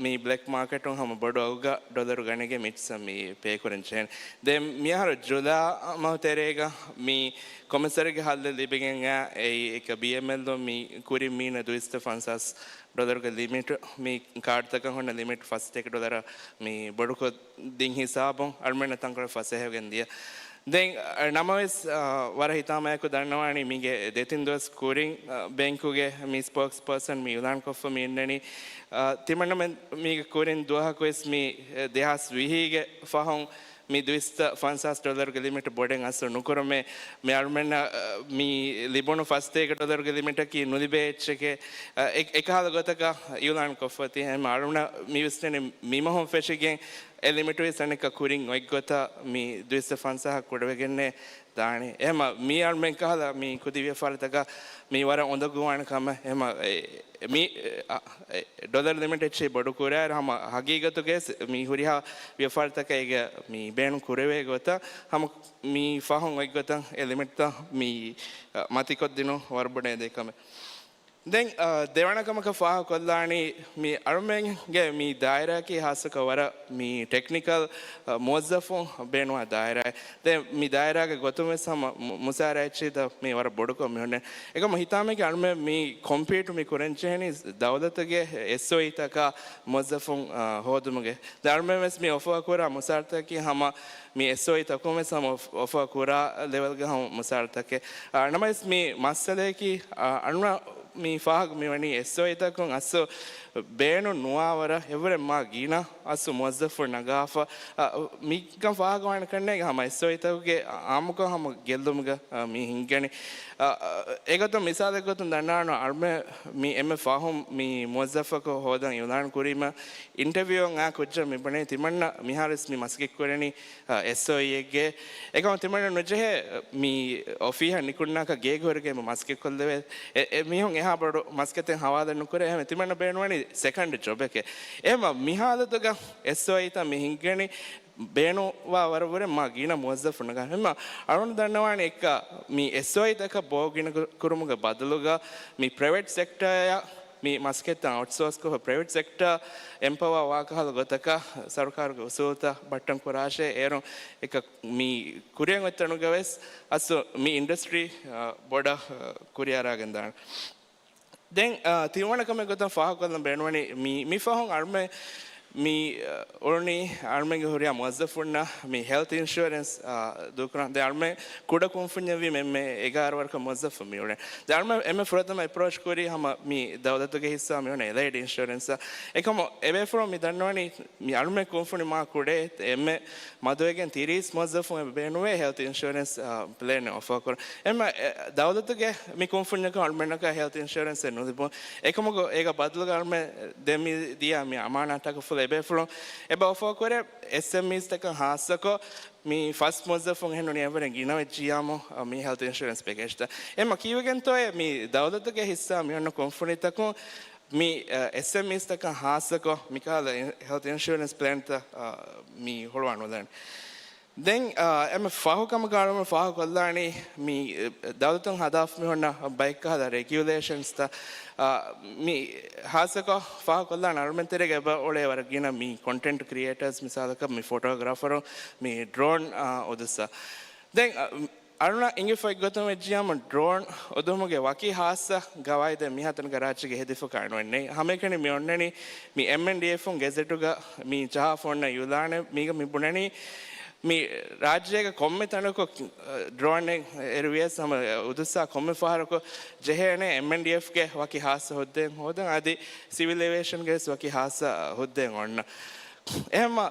މި ބްލެކް މާކެޓުން ހަމަ ބޮޑު އަގުގަ ޑޮލަރު ގަނެގެން މިއްޗަށް މި ޕޭ ކުރަން ޖެހޭނެ. ދެން މިއަހަރު ޖުލާ މަހު ތެރޭގަ މި ކޮމިސަރީގެ ހައްލެއް ލިބިގެން އައި އެކަ ބީއެމްއެލް މި ކުރިން މީނަ ދުއިސައްތަ ފަންސާސް ޑޮލަރުގެ ލިމިޓް މި ކާޑްތަކަށް ހުންނަ ލިމިޓް ފަސްތޭކަ ޑޮލަރަށް މި ބޮޑުކޮށް ދިން ހިސާބުން އަޅުމެންނަށް ތަންކޮޅެއް ފަސޭހަވެގެން ދިޔަ. ދެން، އަ، ނަމަވެސް، އަ، ވަރަށް ހިތާމަޔަކު ދަންނަވާނީ މީގެ ދެތިން ދުވަސް ކުރިން، އަ، ބޭންކުގެ މި ސްޕޯކްސް ޕާސަން މި އިޢުލާންކޮށްފަ މި އިންނަނީ، އަ، ތިމަންނަމެން މީގެ ކުރިން ދުވަހަކުވެސް މި، އެ، ދެހާސް ވިހީގެ ފަހުން މި ދުއިސައްތަ ފަންސާސް ޑޮލަރުގެ ލިމިޓް ބޮޑެއް އަސްލު ނުކުރުމޭ. މި އަޅުމެންނަށް، އަ، މި ލިބުނު ފަސްތޭކަ ޑޮލަރުގެ ލިމިޓަކީ ނުލިބޭ އެއްޗެކޭ. އެ-، އެކަހަލަ ގޮތަކަށް އިޢުލާން ކޮށްފަ ތި ހަމަ އަޅުނަ މި ވިސްނެނީ މި މަހުން ފެށިގެން އެ ލިމިޓު ވެސް އަނެއްކާ ކުރިން އޮތްގޮތަށް މި ދުއިސައްތަ ފަންސާހަށް ކުޑަވެގެންނޭ ދާނެ. އެހެމަ މި އަޅުމެން ކަހަލަ މި ކުދި ވިޔަފާރިތަކަށް މި ވަރަށް އުނދަގޫވާނެ ކަމެއް. އެހެމަ އެ-، މި، އެ-، އަ-، އެ-، ޑޮލަރު ލިމިޓް އެއްޗެހި ބޮޑު ކުރާއިރު ހަމަ ހަގީގަތުގައި ސް-، މި ހުރިހާ ވިޔަފާރިތަކަށް އޭގެ މި ބޭނުން ކުރެވޭ ގޮތަށް ހަމަ މި ފަހުން އޮތްގޮތަށް އެ ލިމިޓްތައް މި، އަ، މަތިކޮށްދިނުން ވަރުބޮޑެއް ދޭ ކަމެއް. ދެން، އަ، ދެވަނަ ކަމަކަށް ފާހަގަކޮށްލާނީ، މި އަޅުމެންގެ މި ދާއިރާއަކީ ހާއްސަކޮށް ވަރަށް މި ޓެކްނިކަލް، އަ، މުވައްޒަފުން ބޭނުންވާ ދާއިރާއެއް. ދެން މި ދާއިރާގެ ގޮތުން ވެސް ހަމަ މު-، މުސާރަ އެއްޗެހިތައް މި ވަރަށް ބޮޑުކޮށް މި ހުންނެ. އެކަމަ ހިތާމައަކީ އަޅުމެން މި ކޮމްޕީޓު މި ކުރަން ޖެހެނީ ދައުލަތުގެ އެސްއޯއީތަކާ މުވައްޒަފުން، އަ، ހޯދުމުގެ. ދެން އަޅުމެން ވެސް މި އޮފާ ކުރާ މުސާރަތަކީ ހަމަ މި އެސްއޯއީ ތަކުން ވެސް ހަމަ އޮފް-، އޮފާ ކުރާ ލެވެލްގެ ހަމަ މުސާރަތަކެއް. އާ، ނަމަވެސް މި މައްސަލަޔަކީ، އާ، އަންނަ މި ފާހަގަ މިވަނީ އެސްއޯއީ ތަކުން އަސްލު ބޭނުން ނުވާވަރަށް އެއްވުރެ މާ ގިނަ އަސްލު މުވައްޒަފުން ނަގާފަ، އާ، މިކަން ފާހަގަވާނެ ކަންނޭނގެ ހަމަ އެސްއޯއީ ތަކުގެ އާއްމުކޮށް ހަމަ ގެއްލުމުގަ، އާ، މި ހިނގަނީ. އާ، އާ، އެގޮތުން މިސާލެއް ގޮތުން ދަންނާނު އަޅުމެ މި އެންމެ ފަހުން މި މުވައްޒަފަކު ހޯދަން އިޢުލާން ކުރީމަ، އިންޓަވިއުއަށް އާ ކުއްޖަށް މި ބުނޭ ތިމަންނަ މިހާރުވެސް މި މަސައްކަތް ކުރަނީ، އަ، އެސްއޯއީއެއްގެ. އެކަމަ ތިމަންނަ ނުޖެހޭ މި އޮފީހަށް ނިކުންނާކަށް ގޭގެ ހުރެގެން މަސައްކަތް ކޮށްލެވޭ. އެ، އެ މީހުން އެހާ ބޮޑު މަސައްކަތެއް ހަވާލެއް ނުކުރޭ. އެހެން ތިމަންނަ ބޭނުންވަނީ ސެކަންޑް ޖޮބެކޭ. އެހެމަ މި ހާލަތުގަ އެސްއޯއީތައް މި ހިނގެނީ ބޭނުންވާ ވަރަށް ވުރެ މާ ގިނަ މުވައްޒަފުން ނަގާ. އެހެމަ އަޅުން ދަންނަވާނެ އެއްކަ މި އެސްއޯއީތަކަށް ބޯ ގިނަ ކުރުމުގެ ބަދަލުގަ މި ޕްރައިވެޓް ސެކްޓަރއަށް މި މަސައްކަތްތައް އައުޓްސޯސްކޮށް، ޕްރައިވެޓް ސެކްޓަރ އެމްޕަވާ ވާކަހަލަ ގޮތަކަށް ސަރުކާރުގެ އުސޫލުތައް ބައްޓަން ކުރާށޭ. އޭރުން އެކަ މި ކުރިއަށް އޮތްތަނުގަ ވެސް އަސްލު މި އިންޑަސްޓްރީ، އަ، ބޮޑަށް، އަ، ކުރިއަރާގެން ދާނެ. ދެން، އަ، ތިންވަނަ ކަމެއް ގޮތަށް ފާހަގަކޮށްލަން ބޭނުންވަނީ މި، މި ފަހުން އަޅުމެ މި، އަ، އުޅުނީ އަޅުމެންގެ ހުރިހާ މުވައްޒަފުންނަށް މި ހެލްތް އިންޝުއަރެންސް، އާ، ދޫކުރަން. ދެން އަޅުމެން ކުޑަ ކުންފުންޏެއްވީމަ އެންމެ އެގާރަ ވަރަކަށް މުވައްޒަފުން މި އުޅެނީ. ދެން އަޅުމެން އެންމެ ފުރަތަމަ އެޕްރޯޗް ކުރީ ހަމަ މި ދައުލަތުގެ ހިއްސާ މި އުޅެނީ އެލައިޑް އިންޝުއަރެންސްއަށް. އެކަމު އެބޭފުޅުން މި ދަންނަވަނީ މި އަޅުމެން ކުންފުނި މާ ކުޑަ އެންމެ މަދުވެގެން ތިރީސް މުވައްޒަފުން އެބަ ބޭނުންވޭ ހެލްތް އިންޝުއަރެންސް، އާ، ޕްލޭނެއް އޮފާ ކުރަން. އެންމެ، އެ، ދައުލަތުގެ މި ކުންފުންޏަކަށް އަޅުމެންނަކަށް ހެލްތް އިންޝުއަރެންސެއް ނުލިބުން. އެކަމަކު އޭގަ ބަދަލުގަ އަޅުމެން ދެން މި ދިޔަ މި އަމާނާތްތަކަށް ފުލު އެބޭފުޅުން އެބަ އޮފާ ކުރޭ އެސްއެމްއީސްތަކަށް ހާއްސަކޮށް މި ފަސް މުވައްޒަފުން އެހެން ނޫނީ އެއްވަރެއް ގިނަވެއްޖިއްޔާމު، މި ހެލްތު އިންޝުރެންސް ޕެކޭޖްތައް. އެމަ ކީވެގެންތޯއޭ މި ދައުލަތުގެ ހިއްސާ މި އޮންނަ ކުންފުނިތަކުން މި، އެސްއެމްއީސް ތަކަށް ހާއްސަކޮށް މިކަހަލަ އިން-، ހެލްތު އިންޝުރެންސް ޕްލޭންތައް، މި ހުޅުވާނުލާނެ. ދެން، އާ، އެމަ ފަހު ކަމަކާ އަޅުގަނޑު ފާހަގަކޮށްލާނީ މި، އެ، ދައުލަތުން ހަދާފަ މި ހުންނަ ބައެއްކަހަލަ ރެގިއުލޭޝަންސްތައް، އާ، މި ހާއްސަކޮށް ފާހަގަކޮށްލާން އަޅުމެން ތެރޭގަ އެބަ އުޅޭ ވަރަށް ގިނަ މި ކޮންޓެންޓް ކްރިއޭޓަރސް މިސާލަކަށް މި ފޮޓޯގްރާފަރު މި ޑްރޯން، އާ، އުދުއްސާ. ދެން، އަ، އަޅުނަށް އިނގިފައި ގޮތުން ވެއްޖިއްޔާމު ޑްރޯން އުދުމުގެ ވަކި ހާއްސަ ގަވާއިދެއް މިހާތަނަކަށް ރާއްޖޭގަ ހެދިފަކާ ނުވެންނެ. ހަމައެކަނި މި އޮންނަނީ މި އެމްއެންޑީއެފުން ގެޒެޓުގަ މި ޖަހާފަ އޮންނަ އިއުލާނެއް. މީގަ މި ބުނަނީ މި ރާއްޖޭގަ ކޮންމެ ތަނަކު، އަ، ޑްރޯނެއް އެރުވިޔަސް ހަމަ އުދުއްސާ ކޮންމެ ފަހަރަކު ޖެހޭނެ އެމްއެންޑީއެފްގެ ވަކި ހާއްސަ ހުއްދައެއް ހޯދަން އަދި ސިވިލް އޭވިއޭޝަންގެ ވެސް ވަކި ހާއްސަ ހުއްދައެއް އޮންނަ. އެހެންމަ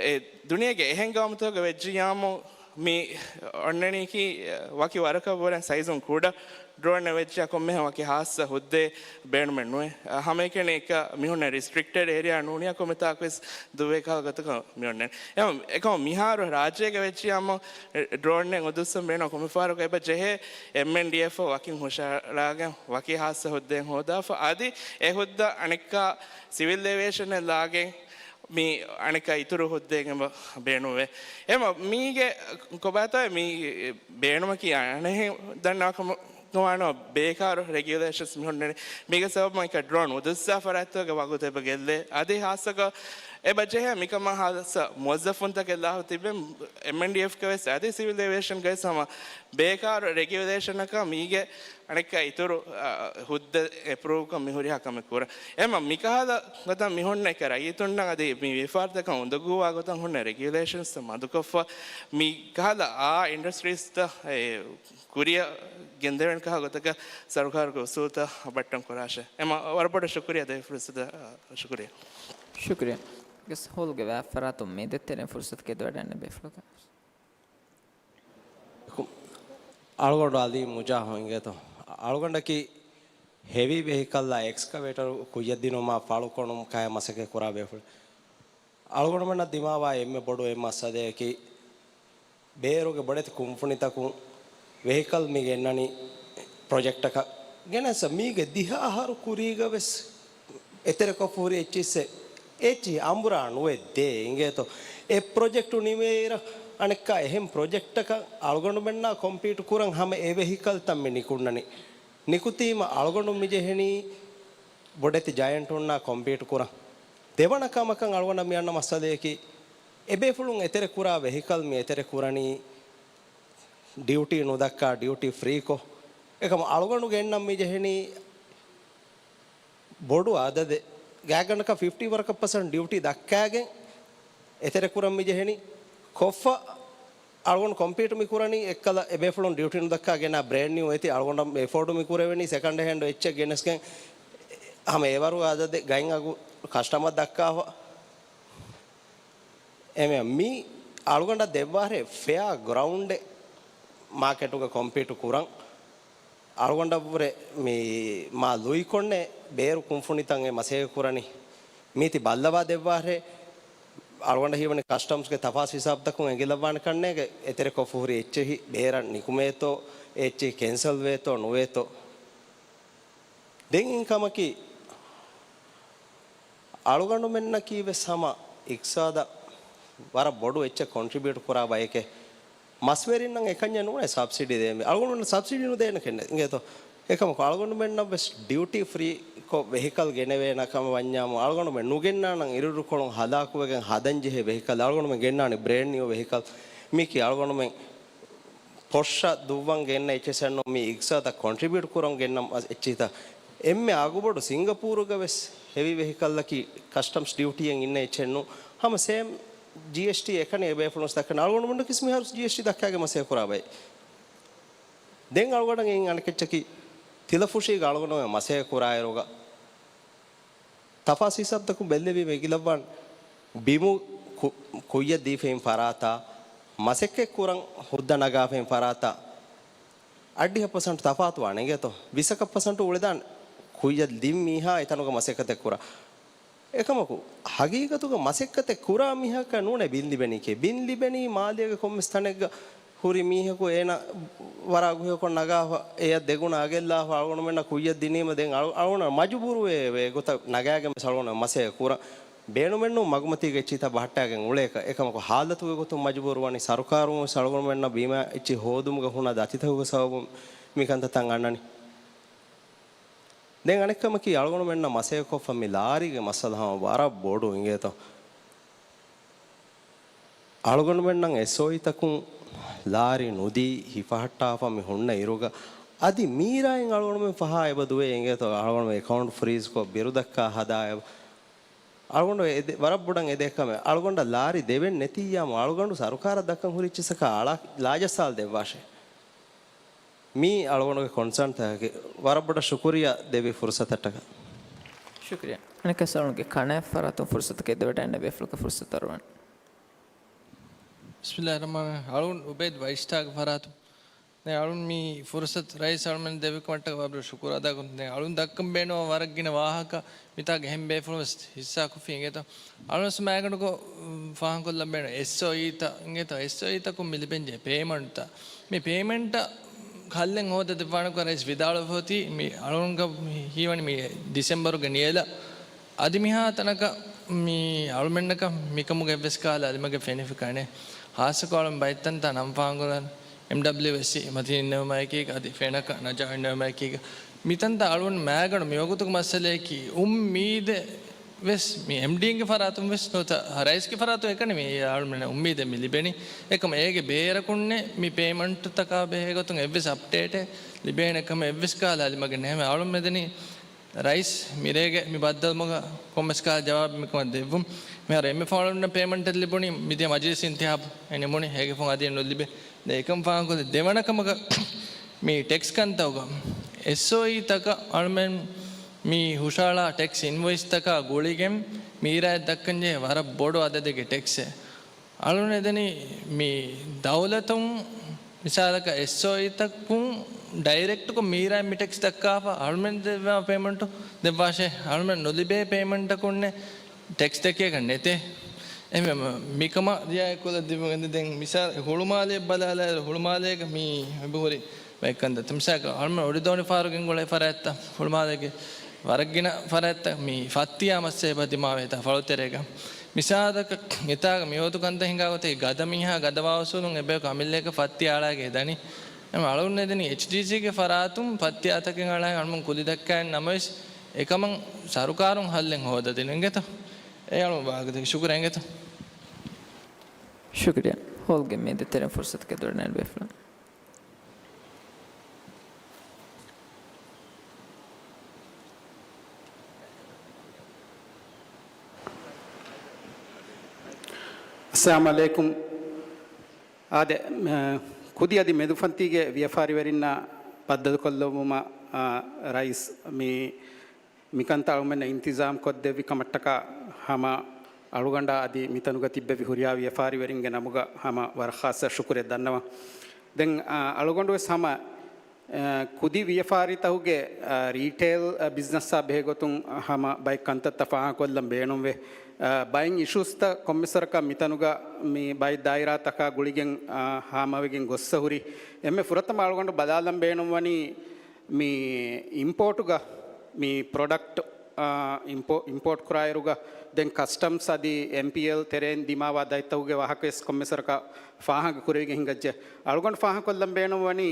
އެ ދުނިޔޭގެ އެހެން ގައުމުތަކުގަ ވެއްޖިއްޔާމު މި އޮންނަނީކީ ވަކި ވަރަކަށް ވުރެ ސައިޒުން ކުޑަ ޑްރޯނެއް ވެއްޖިއްޔާ ކޮންމެހެން ވަކި ހާއްސަ ހުއްދައެއް ބޭނުމެއް ނުވޭ. އަ، ހަމައެކަނި އެކަ މިހުންނަ ރިސްޓްރިކްޓެޑް އޭރިއާ ނޫނިއްޔާ ކޮންމެތާކުވެސް ދުވޭ ކަހަލަ ގޮތަކަށް މި އޮންނަނީ. އެހެން އެކަމަ މިހާރު ރާއްޖޭގަ ވެއްޖިއްޔާމު ޑްރޯނެއް އުދުއްސަން ބޭނުން ކޮންމެ ފަހަރަކު އެބަ ޖެހޭ އެމްއެންޑީއެފް ވަކިން ހުށަހަޅާގެން ވަކި ހާއްސަ ހުއްދައެއް ހޯދާފަ އަދި އެ ހުއްދަ އަނެއްކާ ސިވިލް އޭވިއޭޝަނެއް ލާގެން މި އަނެއްކާ އިތުރު ހުއްދައެއް އެބަ ބޭނުންވޭ. އެމަ މީގެ ކޮބާތޯއޭ މި ބޭނުމަކީ އަނެއްހެން ދަންނާކަމަށް ވާނަމަ ބޭކާރު ރެގިއުލޭޝަންސް މި ހުންނަނީ. މީގެ ސަބަބުން އެކަ ޑްރޯން އުދުއްސާ ފަރާތްތަކުގެ ވަގުތު އެބަ ގެއްލޭ. އަދި ހާއްސަކޮށް އެބަ ޖެހޭ މިކަމާ ހާއްސަ މުވައްޒަފުންތަކެއް ލާހު ތިބެން އެމްއެންޑީއެފްގެ ވެސް އަދި ސިވިލް އޭވިއޭޝަންގެ ވެސް ހަމަ ބޭކާރު ރެގިއުލޭޝަނަކަށް މީގެ އަނެއްކާ އިތުރު، އަ، ހުއްދަ އެޕްރޫވްކޮށް މި ހުރިހާ ކަމެއް ކުރަން. އެމަ މިކަހަލަ ގޮތަށް މި ހުންނަ އެކަ ރައްޔިތުންނަށް އަދި މި ވިޔަފާރިތަކަށް އުނދަގޫވާ ގޮތަށް ހުންނަ ރެގިއުލޭޝަންސް މަދުކޮށްފަ މި ކަހަލަ އާ އިންޑަސްޓްރީސްތައް އެ ކުރިއަށް ގެންދެވޭނެ ކަހަލަ ގޮތަކަށް ސަރުކާރުގެ އުސޫލުތައް ބައްޓަން ކުރާށޭ. އެމަ ވަރަށް ބޮޑަށް ޝުކުރިއްޔާ ދެ ފުރުސަތަށް، ޝުކުރިއްޔާ. ޝުކުރިއްޔާ. ގެސްޓް ހޯލްގެ ވާ ފަރާތުން މި ދޭތެރެ ފުރުސަތު ގެދޮވަޑަން ބޭފުޅުގެ އަޅުގަނޑު އަލީ މުޖާހު އިނގޭތޯ. އަޅުގަނޑަކީ ހެވީ ވެހިކަލްއާ އެކްސްކަވޭޓަރު ކުއްޔަށްދިނުމާ ފަޅުކޮނުމަކާއި މަސައްކަތް ކުރާ ބޭފުޅެއް. އަޅުގަނޑުމެންނަށް ދިމާވާ އެންމެ ބޮޑު އެއް މައްސަލައަކީ، ބޭރުގެ ބޮޑެތި ކުންފުނިތަކުން ވެހިކަލް މި ގެންނަނީ ޕްރޮޖެކްޓަކަށް ގެނެސް، މީގެ ދިހަ އަހަރު ކުރީގަ ވެސް އެތެރެކޮށްފަ ހުރި އެއްޗިއްސެއް އެއްޗިހި އަނބުރާ ނުވެ ދޭ އިނގޭތޯ. އެ ޕްރޮޖެކްޓު ނިމޭއިރަށް އަނެއްކާ އެހެން ޕްރޮޖެކްޓަކަށް އަޅުގަނޑުމެންނާ ކޮމްޕީޓް ކުރަން ހަމަ އެ ވެހިކަލްތައް މި ނިކުންނަނީ. ނިކުތީމަ އަޅުގަނޑު މި ޖެހެނީ ބޮޑެތި ޖަޔަންޓުންނާ ކޮމްޕީޓް ކުރަން. ދެވަނަ ކަމަކަށް އަޅުގަނޑަށް މި އަންނަ މައްސަލައަކީ، އެބޭފުޅުން އެތެރެ ކުރާ ވެހިކަލް މި އެތެރެ ކުރަނީ ޑިއުޓީ ނުދައްކާ ޑިއުޓީ ފްރީކޮށް. އެކަމަ އަޅުގަނޑު ގެންނަން މި ޖެހެނީ ބޮޑު އަދަދެއް. ގާތްގަނޑަކަށް ފިފްޓީ ވަރަކަށް ޕަސެންޓް ޑިއުޓީ ދައްކާގެން އެތެރެ ކުރަން މި ޖެހެނީ. ކޮށްފަ އަޅުގަނޑު ކޮމްޕީޓް މި ކުރަނީ އެއްކަލަ އެބޭފުޅުން ޑިއުޓީ ނުދައްކާ ގެނާ ބްރޭންޑް ނިއު އޭސީ އަޅުގަނޑަށް އެފޯޑު މި ކުރެވެނީ ސެކަންޑް ހޭންޑް އެއްޗެއް ގެނެސްގެން ހަމަ އެވަރު އަދަދެއް ގަތް އަގު ކަސްޓަމަރ ދައްކާފަ. އެމެ މި އަޅުގަނޑަށް ދެއްވާހެ ފެއާ ގްރައުންޑެއް މާކެޓުގަ ކޮމްޕީޓު ކުރަން. އަޅުގަނޑަށްވުރެ މި މާ ލުއިކޮންނެ ބޭރު ކުންފުނިތައް އެ މަސޭ ކުރަނީ. މީތި ބައްލަވާ ދެއްވާހެ އަޅުގަނޑަށް ހީވަނީ ކަސްޓަމްސްގެ ތަފާސް ހިސާބުތަކުން އެނގިލައްވާނެ ކަންނޭގެ އެތެރެކޮށްފަ ހުރި އެއްޗެހި ބޭރަށް ނިކުމޭތޯ، އެއްޗެހި ކެންސަލް ވޭތޯ ނުވޭތޯ. ދެން އިން ކަމަކީ، އަޅުގަނޑުމެންނަކީ ވެސް ހަމަ އިޤްތިޞާދަށް ވަރަށް ބޮޑު އެއްޗެއް ކޮންޓްރިބިއުޓް ކުރާ ބައެކޭ. މަސްވެރިންނަށް އެކަންޏެއް ނޫނޭ ސަބްސިޑީ ދޭން. އަޅުގަނޑުމެންނަށް ސަބްސިޑީ ނުދޭނެ ކަންނޭ އިނގޭތޯ. އެކަމަކު އަޅުގަނޑުމެންނަށް ވެސް ޑިއުޓީ ފްރީކޮށް ވެހިކަލް ގެނެވޭނެ ކަމަށް ވަންޏާމު، އަޅުގަނޑުމެން ނުގެންނާނަން އިރުއިރުކޮޅުން ހަލާކުވެގެން ހަދަންޖެހޭ ވެހިކަލް. އަޅުގަނޑުމެން ގެންނާނީ ބްރޭންޑް ނިއު ވެހިކަލް. މީކީ އަޅުގަނޑުމެން ޕޮށްޝަ ދުއްވަން ގެންނަ އެއްޗެއް ނޫން، މީ އިޤްތިޞާދަށް ކޮންޓްރިބިއުޓް ކުރަން ގެންނަ އެއްޗިތައް. އެންމެ އަގުބޮޑު ސިންގަޕޫރުގަ ވެސް ހެވީ ވެހިކަލްއަކީ ކަސްޓަމްސް ޑިއުޓީއެއް އިންނަ އެއްޗެއް ނޫން. ހަމަ ސޭމް ޖީއެސްޓީ އެކަނި އެބޭފުޅުން ދައްކަން. އަޅުގަނޑުމެން ކިސް މިހާރު ޖީއެސްޓީ ދައްކާގެ މަސޭ ކުރާ ބައެއް. ދެން އަޅުގަނޑަށް އިން އަނެކެއްޗަކީ ތިލަފުށީގަ އަޅުގަނޑުމެން މަސޭ ކުރާއިރުގަ ތަފާސް ހިސާބުތަކުން ބެއްލެވީމަ އެނގިލައްވާން ބިމު ކު-، ކުއްޔަށް ދީފައިން ފަރާތާ، މަސައްކަތް ކުރަން ހުއްދަ ނަގާފައިން ފަރާތާ، އަށްޑިހަ ޕަސެންޓް ތަފާތުވާނެ އިނގޭތޯ. ވިއްސަކަށް ޕަސެންޓު އުޅެދާނެ ކުއްޔަށް ދިން މީހާ އެތަނުގަ މަސައްކަތެއް ކުރާ. އެކަމަކު، ހަގީގަތުގަ މަސައްކަތެއް ކުރާ މީހަކަށް ނޫނޭ ބިން ލިބެނީކީ. ބިން ލިބެނީ މާލޭގެ ކޮންމެސް ތަނެއްގަ ހުރި މީހަކު އޭނަ ވަރާ ގުހެއްކޮށް ނަގާފަ، އެޔަށް ދެގުނަ އަގެއްލާފަ އަޅުގަނޑުމެންނަށް ކުއްޔަށް ދިނީމަ، ދެން އަޅު-، އަޅުގަނޑަށް މަޖުބޫރުވޭ އެގޮތަށް ނަގާގެން ވެސް އަޅުގަނޑު މަސައްކަތް ކުރަން. ބޭނުމެއްނޫން މަގުމަތީގެ އެއްޗިތައް ބަހައްޓާގެން އުޅޭކަށް. އެކަމަކު ހާލަތުގެ ގޮތުން މަޖުބޫރުވަނީ ސަރުކާރުން ވެސް އަޅުގަނޑުމެންނަށް ބީމާ އެއްޗިހި ހޯދުމުގަ ހުންނަ ދަތިތަކުގެ ސަބަބުން މި ކަންތައްތައް އަންނަނީ. ދެން އަނެއްކަމަކީ، އަޅުގަނޑުމެންނަށް މަސައްކަތްކޮށްފަ މި ލާރީގެ މައްސަލަ ހަމަ ވަރަށް ބޮޑު އިނގޭތޯ. އަޅުގަނޑުމެންނަށް އެސްއޯއީތަކުން ލާރި ނުދީ ހިފަހައްޓާފަ މި ހުންނަ އިރުގަ، އަދި މީރާއިން އަޅުގަނޑުމެން ފަހާ އެބަ ދުވޭ އިނގޭތޯ. އަޅުގަނޑު އެކައުންޓް ފްރީޒްކޮށް، ބިރު ދައްކާ ހަދާ އެބަ. އަޅުގަނޑު އެދެ-، ވަރަށް ބޮޑަށް އެދޭ ކަމެއް. އަޅުގަނޑަށް ލާރި ދެވެން ނެތިއްޔާމު އަޅުގަނޑު ސަރުކާރަށް ދައްކަން ހުރި އެއްޗިއްސަކާ އަޅާ ލާޖައްސާލަ ދެއްވާށޭ. މީ އަޅުގަނޑުގެ ކޮންސާންތަކެއް. ވަރަށް ބޮޑަށް ޝުކުރިއްޔާ ދެއްވި ފުރުސަތަށްޓަކާ. ޝުކުރިއްޔާ. އަނެއްކާ އަޅުގަނޑުގެ ކަނާތް ފަރާތުން ފުރުސަތަކެއް ދެވަޑައިގަންނަވާ ބޭފުޅަކަށް ފުރުސަތު އަރުވަން. ބިސްމިއްލާހި ރަޙްމާނި ރަޙީމް. އަޅުން އުބައިދު ވައިސްޓާގެ ފަރާތުން. ދެން އަޅުން މި ފުރުސަތު ރައީސް އަޅުމެން ދެއްވިކަމަށްޓަކާ ވަރަށް ޝުކުރު އަދާކުރަން. ދެން އަޅުން ދައްކަން ބޭނުންވާ ވަރަށް ގިނަ ވާހަކަ މިތާގަ އެހެން ބޭފުޅުން ވެސް ހިއްސާކޮށްފި އިނގޭތޯ. އަޅުން ވެސް މާގަނޑުކޮށް ފާހަގަކޮށްލަން ބޭނުން އެސްއޯއީތައް އިނގޭތޯ. އެސްއޯއީތަކުން މި ލިބެންޖެހޭ ޕޭމަންޓްތައް. މި ޕޭމަންޓަށް ކަށްލެން ހޯދަ ދެއްވާނެކަން ރައީސް ވިދާޅުވެފަ އޮތީ. މި އަޅުންގަ ހީވަނީ މި ޑިސެމްބަރުގެ ނިޔަލަށް. އަދި މިހާ ތަނަކަށް މި އަޅުމެންނަކަށް މިކަމުގެ އެއްވެސް ކަހަލަ އަލިމަގެއް ފެނިފަ ކަނެ. ހާއްސަކޮށް އަޅުން ބައެއް ތަންތާ ނަން ފާހަގަކޮށްލަން. އެމްޑަބްލިއުއެސްސީ މަތިން އިންނެވުމާއެކީގަ އަދި ފެނަކަ ނަޖާ އިންނެވުމާއެކީގަ މިތަންތާ އަޅުން މާގަނޑު މިވަގުތުގެ މައްސަލައަކީ އުއްމީދެއް ވެސް މި އެމްޑީގެ ފަރާތުން ވެސް ނުވަތަ ރައީސްގެ ފަރާތުން އެކަނި މި އަޅުމެން އުއްމީދެއް މި ލިބެނީ. އެކަމަ އޭގެ ބޭރަކުންނެއް މި ޕޭމަންޓްތަކާ ބެހޭގޮތުން އެއްވެސް އަޕްޑޭޓެއް ލިބޭނެ ކަމެއް އެއްވެސް ކަހަލަ އަލިމަގެއް ނެހެމެ. އަޅުން މެދެނީ ރައީސް މިރޭގެ މި ބައްދަލުމަގަ ކޮންމެސް ކަހަލަ ޖަވާބެއް މިކަމަށް ދެއްވުން. މިހާރު އެންމެ ފަހުން އަޅުންނަށް ޕޭމަންޓެއް ލިބުނީ މިދިޔަ މަޖިލިސް އިންތިހާބު އެ ނިމުނީ. އޭގެ ފަހުން އަދި ނުލިބޭ. ދެން އެކަން ފާހަގަކޮށްލި ދެވަނަ ކަމަކަށް މި ޓެކްސް ކަންތައުގަ އެސްއޯއީތަކަށް އަޅުމެން މި ހުށަހަޅާ ޓެކްސް އިންވޮއިސްތަކާ ގުޅިގެން މީރާއަށް ދައްކަންޖެހޭ ވަރަށް ބޮޑު އަދަދެއްގެ ޓެކްސެއް. އަޅުން އެދެނީ މި ދައުލަތުން މިސާލަކަށް އެސްއޯއީތަކުން ޑައިރެކްޓްކޮށް މީރާއަށް މި ޓެކްސް ދައްކާފަ އަޅުމެން ދެއްވާ ޕޭމަންޓު ދެއްވާށޭ. އަޅުމެން ނުލިބޭ ޕޭމަންޓަކުންނެއް ޓެކްސް ދެކޭކަށް ނެތޭ. އެހެންވީމަ މިކަމަށް ރިއާޔަތްކޮށްލަ ދިމަގަނދެ. ދެން މިސާލް ހުޅުމާލެއަށް ބަލާލާއިރު ހުޅުމާލޭގަ މި އެބަހުރި ބައެއްކަންތައް. މިސާލަކަށް އަޅުމެން އޮޑިދޯނި ފާރުގެން ގުޅޭ ފަރާތްތައް ހުޅުމާލޭގެ ވަރަށްގިނަ ފަރާތްތައް މި ފައްތިޔާ މައްސަ އެބަ ދިމާވޭތާ ފަޅުތެރޭގަ. މިސާލަކަށް އެތާގަ މިއޮތު ކަންތައް ހިނގާ ގޮތެއް ގަދަ މީހާ ގަދަ ވާ އުސޫލުން އެބަޔަކު އަމިއްލައަކަށް ފައްތިޔާ އަޅާގެ ދަނީ. އަޅުން އެދެނީ އެޗްޑީސީގެ ފަރާތުން ފައްތިޔާތަކެއް އަޅާ އަޅުމުން ކުލި ދައްކާއިން ނަމަވެސް އެކަމަށް ސަރުކާރުން ހައްލެއް ހޯދަ ދިނުން އިނގޭތޯ. އެ އަޅުން ވާގަދަ ޝުކުރެއް އިނގޭތޯ. ޝުކުރިއްޔާ. ހޯލްގެ މި ދެތެރެން ފުރުސަތުގެ ދޮރު ނޭން ބޭފުޅުން. އައްސަލާމު ޢަލައިކުމް. އާދެ، ކުދި އަދި މެދުފަންތީގެ ވިޔަފާރިވެރިންނާ ބައްދަލުކޮށްލައްވުމަށް، އާ، ރައީސް މި މިކަންތައް އަޅުމެންނަށް އިންތިޒާމް ކޮށްދެއްވި ކަމަށްޓަކާ ހަމަ އަޅުގަނޑާ އަދި މިތަނުގަ ތިއްބެވި ހުރިހާ ވިޔަފާރިވެރިންގެ ނަމުގަ ހަމަ ވަރަށް ޚާއްޞަ ޝުކުރެއް ދަންނަވަން. ދެން، އާ، އަޅުގަނޑު ވެސް ހަމަ، އާ، ކުދި ވިޔަފާރިތަކުގެ، އާ، ރީޓެއިލް، އާ، ބިޒްނަސްއާ ބެހޭގޮތުން ހަމަ ބައެއް ކަންތައްތައް ފާހަގަކޮށްލަން ބޭނުންވޭ. އާ، ބައެއް އިޝޫސްތައް ކޮންމެސްވަރަކަށް މިތަނުގަ މި ބައެއް ދާއިރާތަކާ ގުޅިގެން، އާ، ހާމަވެގެން ގޮއްސަ ހުރި. އެންމެ ފުރަތަމަ އަޅުގަނޑު ބަލާލަން ބޭނުންވަނީ، މި އިމްޕޯޓުގަ މި ޕްރޮޑަކްޓް، އާ، އިމްޕޯ-، އިމްޕޯޓް ކުރާއިރުގަ ދެން ކަސްޓަމްސް އަދި އެމްޕީއެލް ތެރެއިން ދިމާވާ ދަތިތަކުގެ ވާހަކަވެސް ކޮންމެސްވަރަކަށް ފާހަގަ ކުރެވިގެން ހިނގައްޖެ. އަޅުގަނޑު ފާހަގަކޮށްލަން ބޭނުންވަނީ،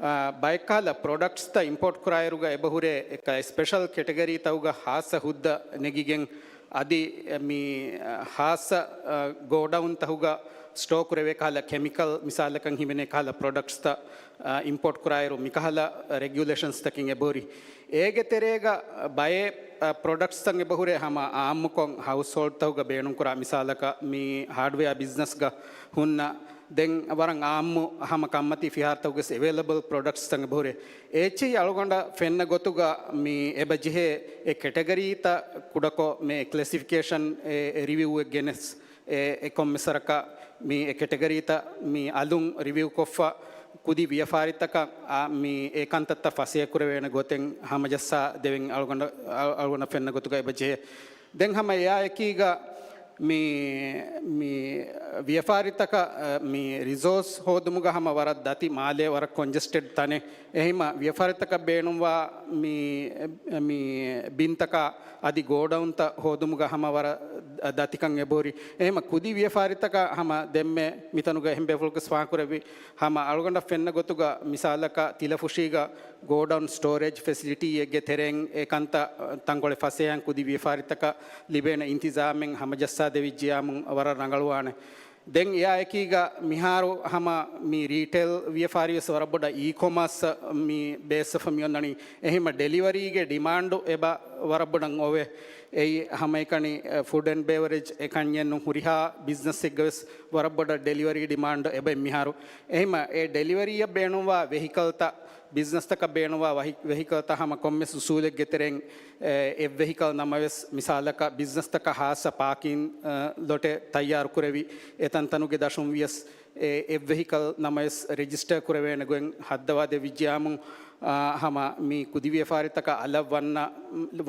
އާ، ބައެއްކަހަލަ ޕްރޮޑަކްޓްސްތައް އިމްޕޯޓް ކުރާއިރުގަ އެބަހުރޭ އެކަ-، އެސްޕެޝަލް ކެޓަގަރީތަކުގަ ހާއްސަ ހުއްދަ ނެގިގެން އަދި މި ހާއްސަ، އަ، ގޯޑައުންތަކުގަ ސްޓޯ ކުރެވޭ ކަހަލަ ކެމިކަލް މިސާލަކަށް ހިމެނޭ ކަހަލަ ޕްރޮޑަކްޓްސްތައް، އަ، އިމްޕޯޓް ކުރާއިރު މިކަހަލަ ރެގިއުލޭޝަންސްތަކެއް އެބަހުރި. އޭގެ ތެރޭގަ ބައެއް، އަ، ޕްރޮޑަކްޓްސްތައް އެބަހުރޭ ހަމަ އާއްމުކޮށް ހައުސްހޯލްޑްތަކުގަ ބޭނުންކުރާ މިސާލަކަށް މި ހާޑްވެއާ ބިޒްނަސްގަ ހުންނަ ދެން ވަރަށް އާއްމު ހަމަ ކަންމަތީ ފިހާރަތަކުގެ އެވެއިލަބަލް ޕްރޮޑަކްޓްސްތައް އެބަހުރޭ. އޭޗްއީ އަޅުގަނޑަށް ފެންނަ ގޮތުގަ މި އެބަ ޖެހޭ އެ ކެޓަގަރީތައް ކުޑަކޮށް މި ކްލެސިފިކޭޝަން އެ، އެ ރިވިއުއެއް ގެނެސް އެ، އެ ކޮންމެސްވަރަކަށް މި އެ ކެޓަގަރީތައް މި އަލުން ރިވިއުކޮށްފަ ކުދި ވިޔަފާރިތަކަށް އާ، މި އެ ކަންތައްތައް ފަސޭހަކުރެވޭނެ ގޮތެއް ހަމަޖައްސާ ދެވެން އަޅުގަނޑަށް، އަޅު-، އަޅުގަނޑަށް ފެންނަ ގޮތުގަ އެބަ ޖެހޭ. ދެން ހަމަ އެއާއެކީގަ މި، މި ވިޔަފާރިތަކަށް، އަ، މި ރިސޯސް ހޯދުމުގަ ހަމަ ވަރަށް ދަތި މާލޭ ވަރަށް ކޮންޖެސްޓެޑް ތަނެއް. އެހެންމަ ވިޔަފާރިތަކަށް ބޭނުންވާ މި، މި ބިންތަކާ އަދި ގޯޑައުންތައް ހޯދުމުގަ ހަމަ ވަރަށް ދަތިކަން އެބަހުރި. އެހެންމަ ކުދި ވިޔަފާރިތަކަށް ހަމަ ދެންމެ މިތަނުގަ އެހެން ބޭފުޅަކަސް ފާހަގަކުރެއްވި ހަމަ އަޅުގަނޑަށް ފެންނަ ގޮތުގަ މިސާލަކަށް ތިލަފުށީގަ ގޯޑައުން ސްޓޯރޭޖް ފެސިލިޓީއެއްގެ ތެރެއިން އެ ކަންތައް ތަންކޮޅެއް ފަސޭހައިން ކުދި ވިޔަފާރިތަކަށް ލިބޭނެ އިންތިޒާމެއް ހަމަޖައްސާދެވިއްޖިޔާމު ވަރަށް ރަނގަޅުވާނެ. ދެން އެއާއެކީގަ މިހާރު ހަމަ މި ރީޓެއިލް ވިޔަފާރިވެސް ވަރަށް ބޮޑަށް އީ ކޮމާސް މި ބޭސްވެފަ މިއޮންނަނީ. އެހެންމަ ޑެލިވަރީގެ ޑިމާންޑު އެބަ ވަރަށް ބޮޑަށް އޮވޭ. އެއީ ހަމައެކަނި ފުޑް އެންޑް ބެވަރޭޖް އެކަންޏެއްނު ހުރިހާ ބިޒްނަސްއެއްގަވެސް ވަރަށް ބޮޑަށް ޑެލިވަރީ ޑިމާންޑު އެބަ މިހާރު. އެހެންމަ އެ ޑެލިވަރީއަށް ބޭނުންވާ ވެހިކަލްތައް ބިޒްނަސްތަކަށް ބޭނުންވާ ވަހި-، ވެހިކަލްތައް ހަމަ ކޮންމެސް އުސޫލެއްގެ ތެރެއިން، އެ، އެއްވެހިކަލް ނަމަވެސް މިސާލަކަށް ބިޒްނަސްތަކަށް ހާއްސަ ޕާކިން، އަ، ލޮޓެއް ތައްޔާރުކުރެވި އެތަންތަނުގެ ދަށުން ވިޔަސް އެ އެއްވެހިކަލް ނަމަވެސް ރެޖިސްޓަރ ކުރެވޭނެ ގޮތް ހައްދަވާ ދެވިއްޖިޔާމު، އާ، ހަމަ މި ކުދި ވިޔަފާރިތަކަށް އަލަށް ވަންނަ،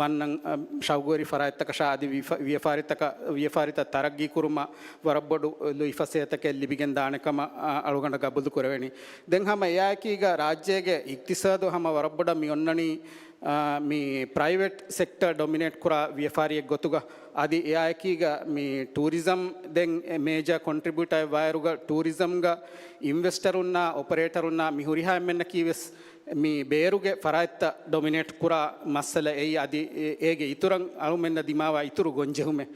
ވަންނަން، އަ، ޝައުގުވެރި ފަރާތްތަކަށާ އަދި ވިފަ-، ވިޔަފާރިތަކަށް، ވިޔަފާރިތައް ތަރައްގީ ކުރުމަށް ވަރަށް ބޮޑު ލުއިފަސޭހަތަކެއް ލިބިގެން ދާނެ ކަމަށް، އާ، އަޅުގަނޑަށް ގަބޫލު ކުރެވެނީ. ދެން ހަމަ އެއާއެކީގަ ރާއްޖޭގެ އިޤްތިޞާދު ހަމަ ވަރަށް ބޮޑަށް މި އޮންނަނީ، އާ، މި ޕްރައިވެޓް ސެކްޓަރ ޑޮމިނޭޓް ކުރާ ވިޔަފާރިއެއް ގޮތުގަ. އަދި އެއާއެކީގަ މި ޓޫރިޒަމް ދެން އެ މޭޖާ ކޮންޓްރިބިއުޓަރ އެއް ވާއިރުގަ ޓޫރިޒަމްގަ އިންވެސްޓަރުންނާ އޮޕަރޭޓަރުންނާ މި ހުރިހާ އެންމެންނަކީ ވެސް މި ބޭރުގެ ފަރާތްތައް ޑޮމިނޭޓް ކުރާ މައްސަލަ އެއީ އަދި އޭގެ އިތުރަށް އަޅުމެންނަށް ދިމާވާ އިތުރު ގޮންޖެހުމެއް.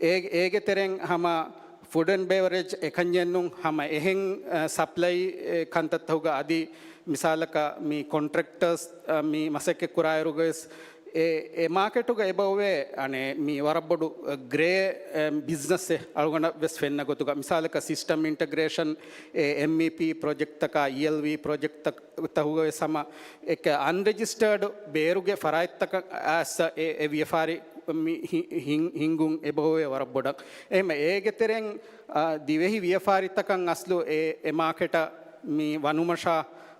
އޭ-، އޭގެ ތެރެއިން ހަމަ ފުޑް އެންޑް ބެވަރޭޖް އެކަންޏެއްނު ހަމަ އެހެން، އަ، ސަޕްލައި، އެ، ކަންތައްތަކުގަ އަދި މިސާލަކަށް މި ކޮންޓްރެކްޓަރސް، އަ، މި މަސައްކަތް ކުރާއިރުގަވެސް އެ، އެ މާކެޓުގަ އެބައޮވޭ އަނެއް މި ވަރަށް ބޮޑު، އަ، ގްރޭ، އެ، ބިޒްނަސްއެއް އަޅުގަނޑަށް ވެސް ފެންނަ ގޮތުގަ. މިސާލަކަށް ސިސްޓަމް އިންޓަގްރޭޝަން، އެ، އެމްއީޕީ ޕްރޮޖެކްޓްތަކާ، އީއެލްވީ ޕްރޮޖެކްޓްތަކުގަވެސް ހަމަ އެކަ އަންރެޖިސްޓަރޑް ބޭރުގެ ފަރާތްތަކަށް އައިސް އެ، އެ ވިޔަފާރި މި ހި-، ހިން-، ހިންގުން އެބައޮވޭ ވަރަށް ބޮޑަށް. އެހެންމަ އޭގެ ތެރެއިން، އާ، ދިވެހި ވިޔަފާރިތަކަށް އަސްލު އެ، އެ މާކެޓަށް މި ވަނުމަށާ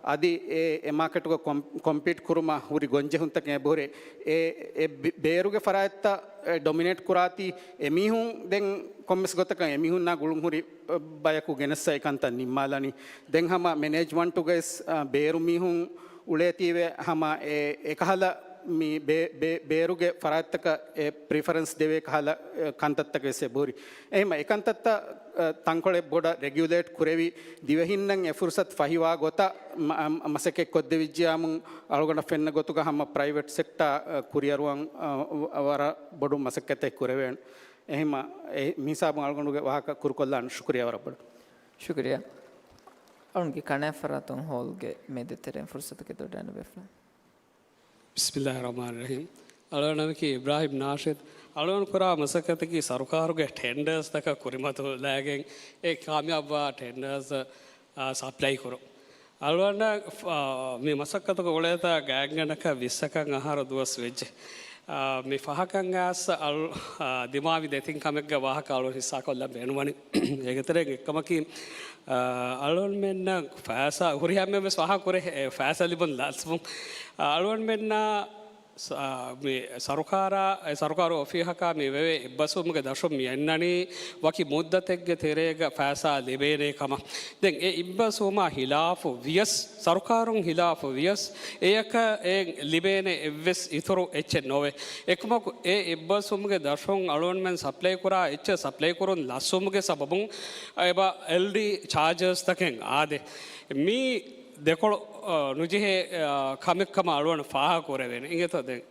އަދި އެ، އެ މާކެޓުގަ ކޮމް-، ކޮމްޕީޓް ކުރުމަށް ހުރި ގޮންޖެހުންތަކެއް އެބަހުރޭ. އެ، އެ ބި-، ބޭރުގެ ފަރާތްތައް، އެ، ޑޮމިނޭޓް ކުރާތީ އެމީހުން ދެން ކޮންމެސް ގޮތަކަށް އެމީހުންނާ ގުޅުން ހުރި، އެ، ބަޔަކު ގެނެއްސަ އެކަންތައް ނިންމާލަނީ. ދެން ހަމަ މެނޭޖްމަންޓުގައިސް، އަ، ބޭރު މީހުން އުޅޭތީވެ ހަމަ އެ، އެކަހަލަ މި ބޭ-، ބޭ-، ބޭރުގެ ފަރާތްތަކަށް އެ ޕްރިފަރެންސް ދެވޭ ކަހަލަ، އެ، ކަންތައްތަކެއް ވެސް އެބަހުރި. އެހެންމަ އެކަންތައްތައް، އެ، ތަންކޮޅެއް ބޮޑަށް ރެގިއުލޭޓް ކުރެވި ދިވެހިންނަށް އެ ފުރުސަތު ފަހިވާ ގޮތަށް މަ-، މަ-، މަސައްކަތް ކޮށްދެވިއްޖިޔާމު އަޅުގަނޑަށް ފެންނަ ގޮތުގަ ހަމަ ޕްރައިވެޓް ސެކްޓާ، އެ، ކުރިއަރުވަން، އެ، ވަރަށް ބޮޑު މަސައްކަތެއް ކުރެވޭނެ. އެހެންމަ އެ މިހިސާބުން އަޅުގަނޑުގެ ވާހަކަ ކުރުކޮށްލާން. ޝުކުރިޔާ ވަރަށް ބޮޑަށް. ޝުކުރިޔާ. އަޅުންގެ ކަނާތް ފަރާތުން ހޯލްގެ މެދު ތެރެއިން ފުރުސަތުގެ ދޮޑަން ބޭފުޅުން. ބިސްމިއްލާހި ރަޙްމާނި ރަޙީމް. އަޅުގަނޑު ނަމަކީ އިބްރާހިމް ނާޝިދު. އަޅުގަނޑު ކުރާ މަސައްކަތަކީ ސަރުކާރުގެ ޓެންޑާސްތަކަށް ކުރިމަތިލާގެން އެ ކާމިޔާބުވާ ޓެންޑާސް، އާ، ސަޕްލައި ކުރުން. އަޅުގަނޑަށް، އާ، މި މަސައްކަތުގަ އުޅޭތާ ގާތްގަނޑަކަށް ވިއްސަކަށް އަހަރު ދުވަސް ވެއްޖެ. އާ، މި ފަހަކަށް އައިސް އަޅު-، އާ، ދިމާވި ދެތިން ކަމެއްގެ ވާހަކަ އަޅު ހިއްސާކޮށްލަން ބޭނުންވަނީ. އޭގެ ތެރެއިން އެއްކަމަކީ، އަ، އަޅުގަނޑުމެންނަށް ފައިސާ ހުރިހާ އެންމެން ވެސް ފާހަގަކުރޭ، އެ، ފައިސާ ލިބުން ލަސްވުން. އަ، އަޅުގަނޑުމެންނަށް ސަ-، މި ސަރުކާރާ، އެ، ސަރުކާރު އޮފީހަކާ މި ވެވޭ އެއްބަސްވުމުގެ ދަށުން މި އަންނަނީ ވަކި މުއްދަތެއްގެ ތެރޭގަ ފައިސާ ލިބޭނޭ ކަމަށް. ދެން އެ އެއްބަސްވުމާ ހިލާފު ވިޔަސް، ސަރުކާރުން ހިލާފު ވިޔަސް، އެޔަކަށް އެ ލިބޭނެ އެއްވެސް އިތުރު އެއްޗެއް ނޯވޭ. އެކަމަކު އެ އެއްބަސްވުމުގެ ދަށުން އަޅުގަނޑުމެން ސަޕްލައި ކުރާ އެއްޗެއް ސަޕްލައި ކުރުން ލަސްވުމުގެ ސަބަބުން އެބަ އެލްޑީ ޗާޖަސްތަކެއް އާދޭ. މީ ދެކޮޅު، އަ، ނުޖެހޭ، އަ، ކަމެއް ކަމަށް އަޅުގަނޑު ފާހަގަ ކުރެވޭނެ. އިނގޭތޯ ދެން؟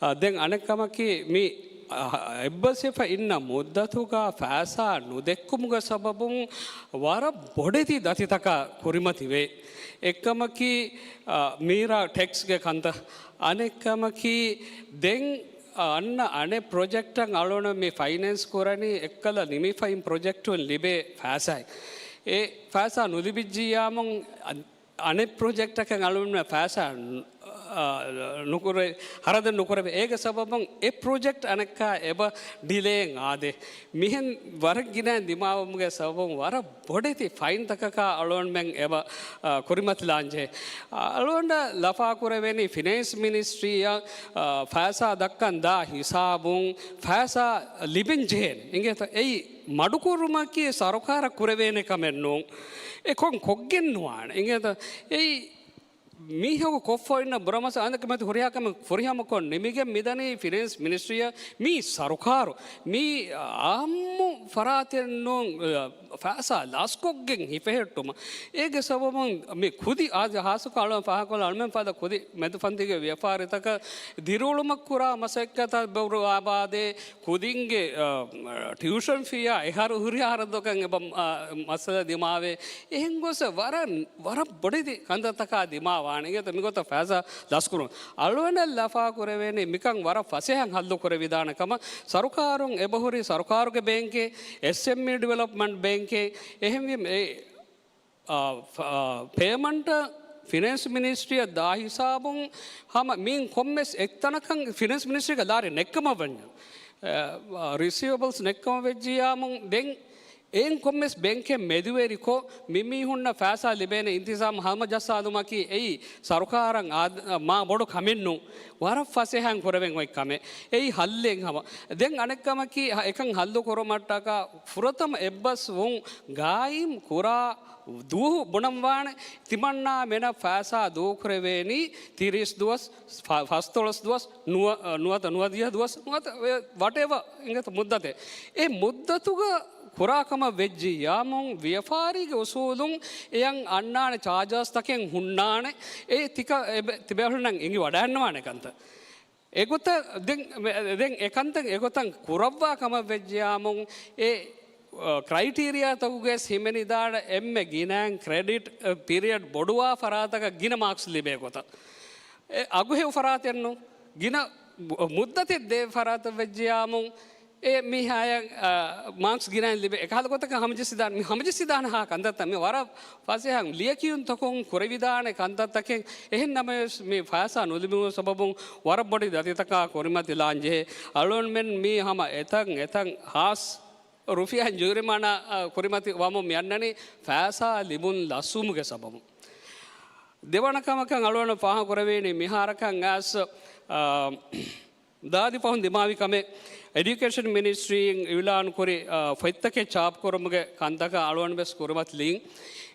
އަ، ދެން އަނެއް ކަމަކީ، މި، އަ، އެއްބަސްވެފަ އިންނަ މުއްދަތުގަ ފައިސާ ނުދެއްކުމުގެ ސަބަބުން ވަރަށް ބޮޑެތި ދަތިތަކާ ކުރިމަތިވޭ. އެއްކަމަކީ، އަ، މީރާ ޓެކްސްގެ ކަންތައް. އަނެއްކަމަކީ، ދެން އަންނަ އަނެއް ޕްރޮޖެކްޓަށް އަޅުގަނޑު މި ފައިނޭންސް ކުރަނީ އެއްކަލަ ނިމިފައިން ޕްރޮޖެކްޓުން ލިބޭ ފައިސާއެއް. އެ ފައިސާ ނުލިބިއްޖިއްޔާމުން އަ-، އަނެއް ޕްރޮޖެކްޓަކަށް އަޅުގަނޑު ފައިސާ ނު-، ނުކުރެ، ހަރަދެއް ނުކުރެވޭ. އޭގެ ސަބަބުން އެ ޕްރޮޖެކްޓް އަނެއްކާ އެބަ ޑިލޭއިން އާދޭ. މިހެން ވަރަށް ގިނައިން ދިމާވުމުގެ ސަބަބުން ވަރަށް ބޮޑެތި ފައިންތަކަކާ އަޅުގަނޑުމެން އެބަ، އާ، ކުރިމަތިލާންޖެހޭ. އަޅުގަނޑަށް ލަފާކުރެވޭނީ ފިނޭންސް މިނިސްޓްރީއަށް، އާ، ފައިސާ ދައްކަން ދާ ހިސާބުން ފައިސާ ލިބެން ޖެހޭނެ. އިނގޭތަ؟ އެއީ މަޑުކުރުމަކީ ސަރުކާރަށް ކުރެވޭނެ ކަމެއް ނޫން. އެ ކޮން ކޮށްގެން ނުވާނެ. އިނގޭތަ؟ އެއީ މީހަކު ކޮށްފަ އިންނަ ބުރަމަސް އަނދަކަމެތި ހުރިހާ ކަމެއް ފުރިހަމަކޮށް ނިމިގެން މިދަނީ ފިނޭންސް މިނިސްޓްރީއަށް. މީ ސަރުކާރު، މީ އާއްމު ފަރާތެއް ނޫން. ފައިސާ ލަސްކޮށްގެން ހިފެހެއްޓުމަށް. އޭގެ ސަބަބުން މި ކުދި އާ، ހާއްސަކޮށް އަޅުގަނޑު ފާހަގަކޮށްލާ އަޅުމެން ފަދަ ކުދި މެދުފަންތީގެ ވިޔަފާރިތަކަށް ދިރިއުޅުމަށް ކުރާ މަސައްކަތަށް ބައްވާ ބާދޭ، ކުދިންގެ، އާ، ޓިއުޝަން ފީއާ އެހާރު ހުރިހާ ހަރަދުތަކަށް އެބަ، އާ، މައްސަލަ ދިމާވޭ. އެހެން ގޮސް ވަރަށް، ވަރަށް ބޮޑެތި ކަންތައްތަކާ ދިމާވާނެ. އިނގޭތަ؟ މިގޮތަށް ފައިސާ ލަސްކުރުން. އަޅުގަނޑަށް ލަފާ ކުރެވޭނީ މިކަން ވަރަށް ފަސޭހައިން ހައްލު ކުރެވިދާނެ ކަމަށް. ސަރުކާރުން އެބަހުރި ސަރުކާރުގެ ބޭންކެއް، އެސްއެމްއީ ޑިވެލޮޕްމަންޓް ބޭންކެއް. އެހެންވީމަ އެ އާ، ފ-، އާ، ޕޭމަންޓަށް ފިނޭންސް މިނިސްޓްރީއަށް ދާ ހިސާބުން ހަމަ މިއިން ކޮންމެސް އެއްތަނަކަށް ފިނޭންސް މިނިސްޓްރީގެ ލާރި ނެއްކަމަށް ވަންޏާ، އާ، ރިސީވަބަލްސް ނެއްކަމަށް ވެއްޖިއްޔާމު ދެން އެއިން ކޮންމެސް ބޭންކެއް މެދުވެރިކޮށް މި މީހުންނަށް ފައިސާ ލިބޭނެ އިންތިޒާމް ހަމަޖައްސާލުމަކީ އެއީ ސަރުކާރަށް އާ-، މާ ބޮޑު ކަމެއް ނޫން. ވަރަށް ފަސޭހައިން ކުރެވެން އޮތް ކަމެއް. އެއީ ހައްލެއް ހަމަ. ދެން އަނެއް ކަމަކީ އެކަން ހައްލު ކުރުމަށްޓަކާ ފުރަތަމަ އެއްބަސްވުން ގާއިމް ކުރާ ދުވަހު ބުނަންވާނެ. ތިމަންނާ މެނަށް ފައިސާ ދޫކުރެވޭނީ ތިރީސް ދުވަސް، ފަ-، ފަސްދޮޅަސް ދުވަސް، ނުވަ-، ނުވަތަ ނުވަދިހަ ދުވަސް، ނުވަތަ ވަޓެވަ އިނގޭތަ މުއްދަތެއް. އެ މުއްދަތުގަ ކުރާ ކަމަށް ވެއްޖިއްޔާމު ވިޔަފާރީގެ އުސޫލުން އެޔަށް އަންނާނެ ޗާޖަސްތަކެއް ހުންނާނެ. އެ ތިކަ-، އެ ބެ-، ތިބޭފުޅުންނަށް އެނގި ވަޑައިންނަވާނެ ކަންތައް. އެގޮތަށް ދެން، ދެން އެކަންތައް އެގޮތަށް ކުރައްވާ ކަމަށް ވެއްޖިއްޔާމު، އެ، އަ، ކްރައިޓީރިއާތަކުގައި ހިމެނިދާނެ އެންމެ ގިނައިން ކްރެޑިޓް، އަ، ޕީރިއަޑް ބޮޑުވާ ފަރާތަކަށް ގިނަ މާކްސް ލިބޭ ގޮތަށް. އެ އަގުހެޔޮ ފަރާތެއްނު، ގިނަ މު-، މުއްދަތެއް ދޭ ފަރާތަށް ވެއްޖިއްޔާމު، އެ މީހާޔަށް، އަ، މާކްސް ގިނައިން ލިބޭ. އެކަހަލަ ގޮތަކަށް ހަމަޖެއްސިދާނެ، މި ހަމަޖެއްސިދާނެ ހާ ކަންތައްތައް މި ވަރަށް ފަސޭހަ ލިޔެކިޔުންތަކުން ކުރެވިދާނެ ކަންތައްތަކެއް. އެހެން ނަމަވެސް، މި ފައިސާ ނުލިބުމުގެ ސަބަބުން ވަރަށް ބޮޑެތި ދަތިތަކާ ކުރިމަތިލާން ޖެހޭ. އަޅުގަނޑުމެން މީ ހަމަ އެތަން އެތަން ހާސް ރުފިޔާ ޖޫރިމާނާ، އަ، ކުރިމަތި ވަމުން މި އަންނަނީ ފައިސާ ލިބުން ލަސްވުމުގެ ސަބަބުން. ދެވަނަ ކަމަކަށް އަޅުގަނޑު ފާހަގަ ކުރެވޭނީ މިހާރަކަށް އައިސް، އަ، ދާދި ފަހުން ދިމާވި ކަމެއް، އެޑިއުކޭޝަން މިނިސްޓްރީއިން އިއުލާން ކުރި، އަ، ފޮތްތަކެއް ޗާޕް ކުރުމުގެ ކަންތަކަށް އަޅުގަނޑު ވެސް ކުރިމަތިލީން.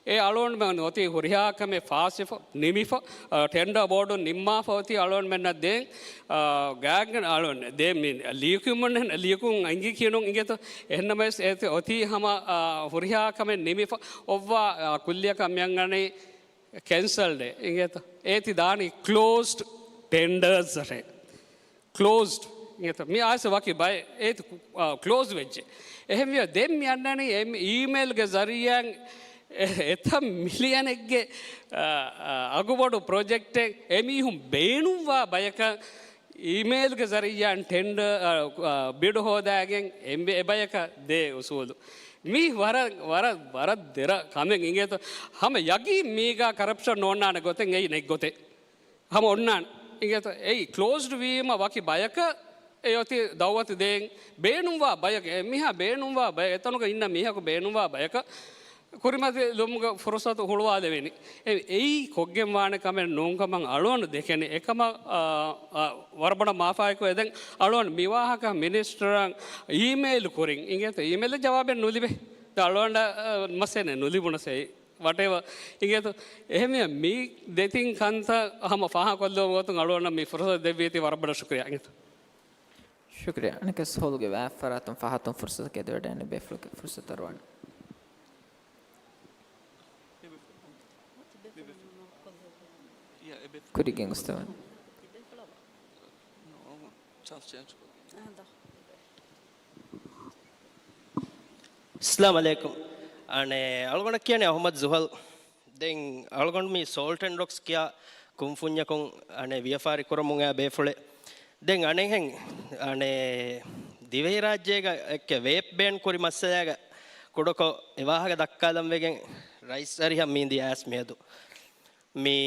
އެ އަޅުގަނޑުމެން އޮތީ ހުރިހާ ކަމެއް ފާސްވެފަ، ނިމިފަ، އަ، ޓެންޑަރ ބޯޑުން ނިންމާފަ އޮތީ އަޅުގަނޑުމެންނަށް ދޭން، އަ، ގާތްގަނޑަކަށް އަޅުގަނޑު ދޭން މި ލިޔެކިޔުމުން، ލިޔެކިޔުން އެނގި ކިޔުނު އިނގޭތޯ. އެހެންނަމަވެސް އެ އޮތީ ހަމަ، އަ، ހުރިހާ ކަމެއް ނިމިފަ އޮއްވާ، އަ، ކުއްލިއަކަށް މިއަންގަނީ ކެންސަލްޑޭ އިނގޭތަ؟ އޭތި ދާނީ ކްލޯސްޑް ޓެންޑަރސް އޭ. ކްލޯސްޑް އިނގޭތަ؟ މި އައިސް ވަކި ބައެއް އޭތި، އާ، ކްލޯސް ވެއްޖެ. އެހެންވިޔަ ދެން މި އަންނަނީ އެ އީމެއިލްގެ ޒަރީއާއިން އެ-، އެތައް މިލިއަނެއްގެ، އާ، އާ، އަގުބޮޑު ޕްރޮޖެކްޓެއް އެމީހުން ބޭނުންވާ ބަޔަކަށް އީމެއިލްގެ ޒަރީއާއިން ޓެންޑަރ، އާ، އާ، ބިޑް ހޯދާގެން އެ-، އެ ބަޔަކަށް ދޭ އުސޫލު. މީ ވަރަށް، ވަރަށް، ވަރަށް ދެރަ ކަމެއް އިނގޭތޯ. ހަމަ ޔަގީން މީގާ ކަރަޕްޝަން ނޯންނާނެ ގޮތެއް އެއީ ނެތް ގޮތެއް. ހަމަ އޮންނާނެ. އިނގޭތޯ. އެއީ ކްލޯސްޑް ވީމަ ވަކި ބަޔަކަށް އެ އޮތީ ދައުވަތު ދޭން ބޭނުންވާ ބަޔަކަށް، އެ މީހާ ބޭނުންވާ ބަޔަކަށް، އެތަނުގަ އިންނަ މީހަކު ބޭނުންވާ ބަޔަކަށް ކުރިމަތިލުމުގެ ފުރުސަތު ހުޅުވާލެވޭނީ. އެ، އެއީ ކޮށްގެންވާނެ ކަމެއް ނޫންކަމަށް އަޅުގަނޑު ދެކެނީ. އެކަމަށް، އާ، އާ، ވަރަށް ބޮޑަށް މާފާއެކު އެދެން އަޅުގަނޑު މިވާހަކަ މިނިސްޓަރަށް އީމެއިލް ކުރިން. އިނގޭތޯ، އީމެއިލް ޖަވާބެއް ނުލިބޭ. އަޅުގަނޑަށް، އާ، މައްސަލައެއް ނުލިބުނަސް އެއީ. ވަޓެވަ. އިނގޭތޯ، އެހެންވިޔަ މި ދެތިން ކަންތައް ހަމަ ފާހަގަކޮށްލެވުމުގެ ގޮތުން އަޅުގަނޑަށް މި ފުރުސަތު ދެއްވީތީ ވަރަށް ބޮޑަށް ޝުކުރިއްޔާ. އިނގޭތޯ. ޝުކުރިއްޔާ. އަނެއްކާސް ހޯލުގެ ވާހަކަ ފަރާތުން ފަހަތުން ފުރުސަތަކަށް އެދިވަޑައިގެން ބޭފުޅުންނަށް ފުރުސަތު އަރުވާނެ. ކުރިގެން އުސްތަވާނެ. އައްސަލާމު ޢަލައިކުމް. އަނެއް އަޅުގަނޑަށް ކިޔަނީ އަޙްމަދު ޒުހަލް. ދެން އަޅުގަނޑު މީ ސޯލްޓް އެންޑް ރޮކްސް ކިޔާ ކުންފުންޏަކުން އަނެއް ވިޔަފާރި ކުރަމުން އައި ބޭފުޅެއް. ދެން އަނެއްހެން އަނެއް ދިވެހިރާއްޖޭގަ އެއްކެ ވޭޕް ބޭން ކުރި މައްސަލާގަ ކުޑަކޮށް އެ ވާހަކަ ދައްކާލަން ވެގެން ރައީސް އަރިހަށް މީ ދިޔަ އައިސް މިއަދު. މި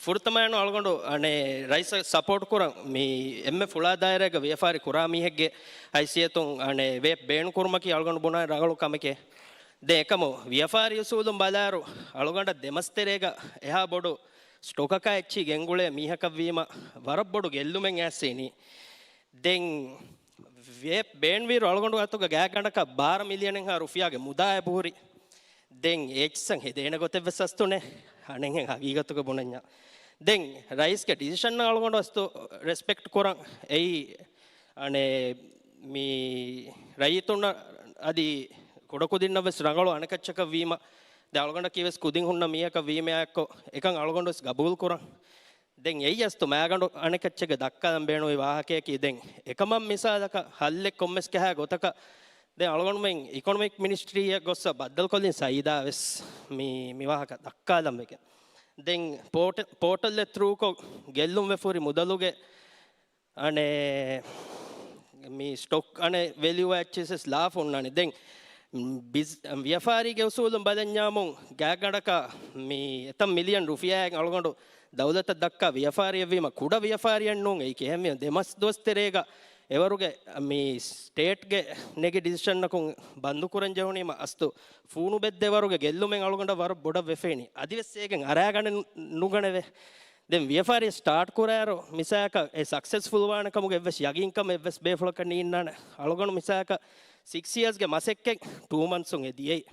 ފުރަތަމައިން އަޅުގަނޑު އަނެއް ރައީސަށް ސަޕޯޓް ކުރަން މި އެންމެ ފުޅާ ދާއިރާގަ ވިޔަފާރި ކުރާ މީހެއްގެ ހައިސިއްޔަތުން އަނެއް ވޭޕް ބޭން ކުރުމަކީ އަޅުގަނޑު ބުނާ ރަނގަޅު ކަމެކޭ. ދެން އެކަމު ވިޔަފާރި އުސޫލުން ބަލާއިރު އަޅުގަނޑަށް ދެމަސް ތެރޭގަ އެހާ ބޮޑު ސްޓޮކަކާ އެއްޗިހި ގެންގުޅޭ މީހަކަށްވީމަ ވަރަށް ބޮޑު ގެއްލުމެއް އައިސް އިނީ. ދެން ވޭޕް ބޭންވީރު އަޅުގަނޑު އަތުގަ ގާތްގަނޑަކަށް ބާރަ މިލިއަނެއްހާ ރުފިޔާގެ މުދާ އެބަހުރި. ދެން އެއްޗިއްސަށް ހެދޭނެ ގޮތެއްވެސް އަސްތުނެ އަނެއްހެން ހަގީގަތުގަ ބުނަންޏާ. ދެން ރައީސްގެ ޑިސިޝަން އަޅުގަނޑު އަސްތު ރެސްޕެކްޓް ކުރަން. އެއީ އަނެއް މި ރައްޔިތުންނަށް އަދި ކުޑަކުދިންނަށްވެސް ރަނގަޅު އަނެކައްޗަކަށް ވީމަ، ދެން އަޅުގަނޑަކީވެސް ކުދިން ހުންނަ މީހަކަށް ވީމަޔާއެއްކޮށް އެކަން އަޅުގަނޑުވެސް ގަބޫލު ކުރަން. ދެން އެއީ އަސްތު މާގަނޑު އަނެކައްޗެއްގެ ދައްކާލަން ބޭނުމީ ވާހަކަޔަކީ. ދެން އެކަމަށް މިސާލަކަށް ހައްލެއް ކޮންމެސް ކަހާ ގޮތަކަށް ދެން އަޅުގަނޑުމެން އިކޮނޮމިކް މިނިސްޓްރީއަށް ގޮއްސަ ބައްދަލުކޮށްލިން ސައީދާވެސް މި، މި ވާހަކަ ދައްކާލަން ވެގެން. ދެން ޕޯޓަ-، ޕޯޓަލްއެއް ތްރޫކޮށް ގެއްލުންވެފަ ހުރި މުދަލުގެ އަނެއް މި ސްޓޮކް އަނެއް ވެލިއު އެއްޗިއްސަސް ލާފަ ހުންނާނެ. ދެން ބިޒް-، ވިޔަފާރީގެ އުސޫލުން ބަލަންޏާމުން ގާތްގަނޑަކަށް މި އެތައް މިލިއަން ރުފިޔާއެއް އަޅުގަނޑު ދައުލަތަށް ދައްކާ ވިޔަފާރިއެއްވީމަ ކުޑަ ވިޔަފާރިއެއް ނޫން. އެއީ ކިހެންވީމަ ދެމަސް ދުވަސް ތެރޭގަ އެވަރުގެ މި ސްޓޭޓްގެ ނެގި ޑިސިޝަންއަކުން ބަންދުކުރަން ޖެހުނީމަ އަސްތު ފޫނުބެއްދޭ ވަރުގެ ގެއްލުމެއް އަޅުގަނޑަށް ވަރަށް ބޮޑަށް ވެފައިނީ. އަދިވެސް އޭގެން އަރާގަނެ ނުގަނެވޭ. ދެން ވިޔަފާރި ސްޓާޓް ކުރާއިރު މިސާލަކަށް އެ ސަކްސެސްފުލް ވާނެ ކަމުގެ އެއްވެސް ޔަގީންކަމެއް އެއްވެސް ބޭފުޅަކަށް ނީންނާނެ. އަޅުގަނޑު މިސާލަކަށް ސިކްސް އިޔާސްގެ މަސައްކަތް ޓޫ މަންތްސުން އެ ދިޔައީ.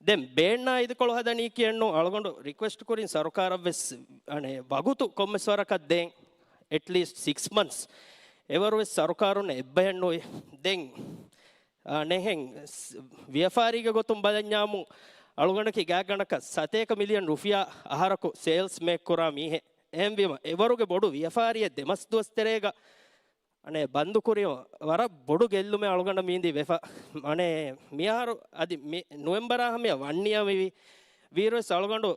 ދެން ބޭންނާ އިދިކޮޅު ހަދަނީ ކިޔެއްނޫން. އަޅުގަނޑު ރިކުއެސްޓް ކުރިން ސަރުކާރަށްވެސް އަނެއް ވަގުތު ކޮންމެސް ވަރަކަށް ދޭން. އެޓްލީސްޓް ސިކްސް މަންތްސް އެވަރުވެސް ސަރުކާރުންނަށް އެއްބަހެއް ނުވި. ދެން އަނެއްހެން ސް-، ވިޔަފާރީގެ ގޮތުން ބަލަންޏާމު އަޅުގަނޑަކީ ގާތްގަނޑަކަށް ސަތޭކަ މިލިއަން ރުފިޔާ އަހަރަކު ސޭލްސް މޭކް ކުރާ މީހެއް. އެހެންވީމަ އެވަރުގެ ބޮޑު ވިޔަފާރިއެއް ދެމަސް ދުވަސް ތެރޭގަ އަނެއް ބަންދުކުރީމަ ވަރަށް ބޮޑު ގެއްލުމެއް އަޅުގަނޑަށް މީނދީ ވެފަ. އަނެއް މިއަހަރު އަދި މި ނުވެމްބަރާ ހަމަޔަށް ވަން އިޔާ މިވީ. ވީރުވެސް އަޅުގަނޑު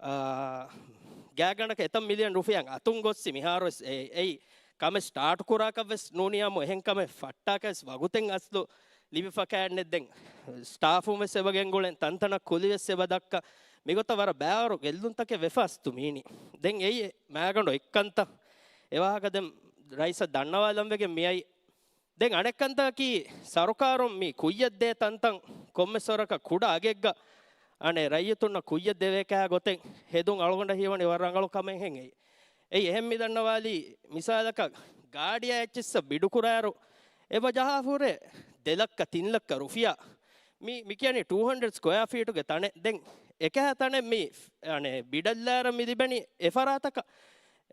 އާ، ގާތްގަނޑަކަށް އެތައް މިލިއަން ރުފިޔާ އަތުން ގޮއްސި މިހާރުވެސް އެ-، އެއީ ކަމެއް ސްޓާޓް ކުރާކަށްވެސް ނޫނިޔާމު އެހެން ކަމެއް ފައްޓާކަށްވެސް ވަގުތެއް އަސްލު ލިބިފަ ކާނެ. ދެން ސްޓާފުންވެސް އެބަ ގެންގުޅެން ތަންތަނަށް ކުލިވެސް އެބަ ދައްކަ. މިގޮތަށް ވަރަށް ބާރު ގެއްލުންތަކެއް ވެފަ އަސްތު މީނީ. ދެން އެއީ މާގަނޑު އެއްކަންތައް. އެވާހަކަ ދެން ރައީސަށް ދަންނަވާލަން ވެގެން މިއައީ. ދެން އަނެއްކަންތަކަކީ ސަރުކާރުން މި ކުއްޔަށްދޭ ތަންތަން ކޮންމެސްވަރަކަށް ކުޑަ އަގެއްގަ އަނެއް ރައްޔިތުންނަށް ކުއްޔަށް ދެވޭކަހާ ގޮތެއް ހެދުން އަޅުގަނޑަށް ހީވަނީ ވަރަށް ރަނގަޅު ކަމެއްހެން އެއީ. އެއީ އެހެން މި ދަންނަވާލީ މިސާލަކަށް ގާޑިއާ އެއްޗިއްސަށް ބިޑުކުރާއިރު އެބަ ޖަހާފަ ހުރޭ ދެ ލައްކަ ތިން ލައްކަ ރުފިޔާ. މި، މި ކިޔަނީ ޓޫ ހަންޑްރެޑް ސްކޮޔާ ފީޓުގެ ތަނެއް. ދެން އެކަހަ ތަނެއް މި އަނެއް ބިޑަށްލާއިރަށް މި ލިބެނީ އެފަރާތަކަށް.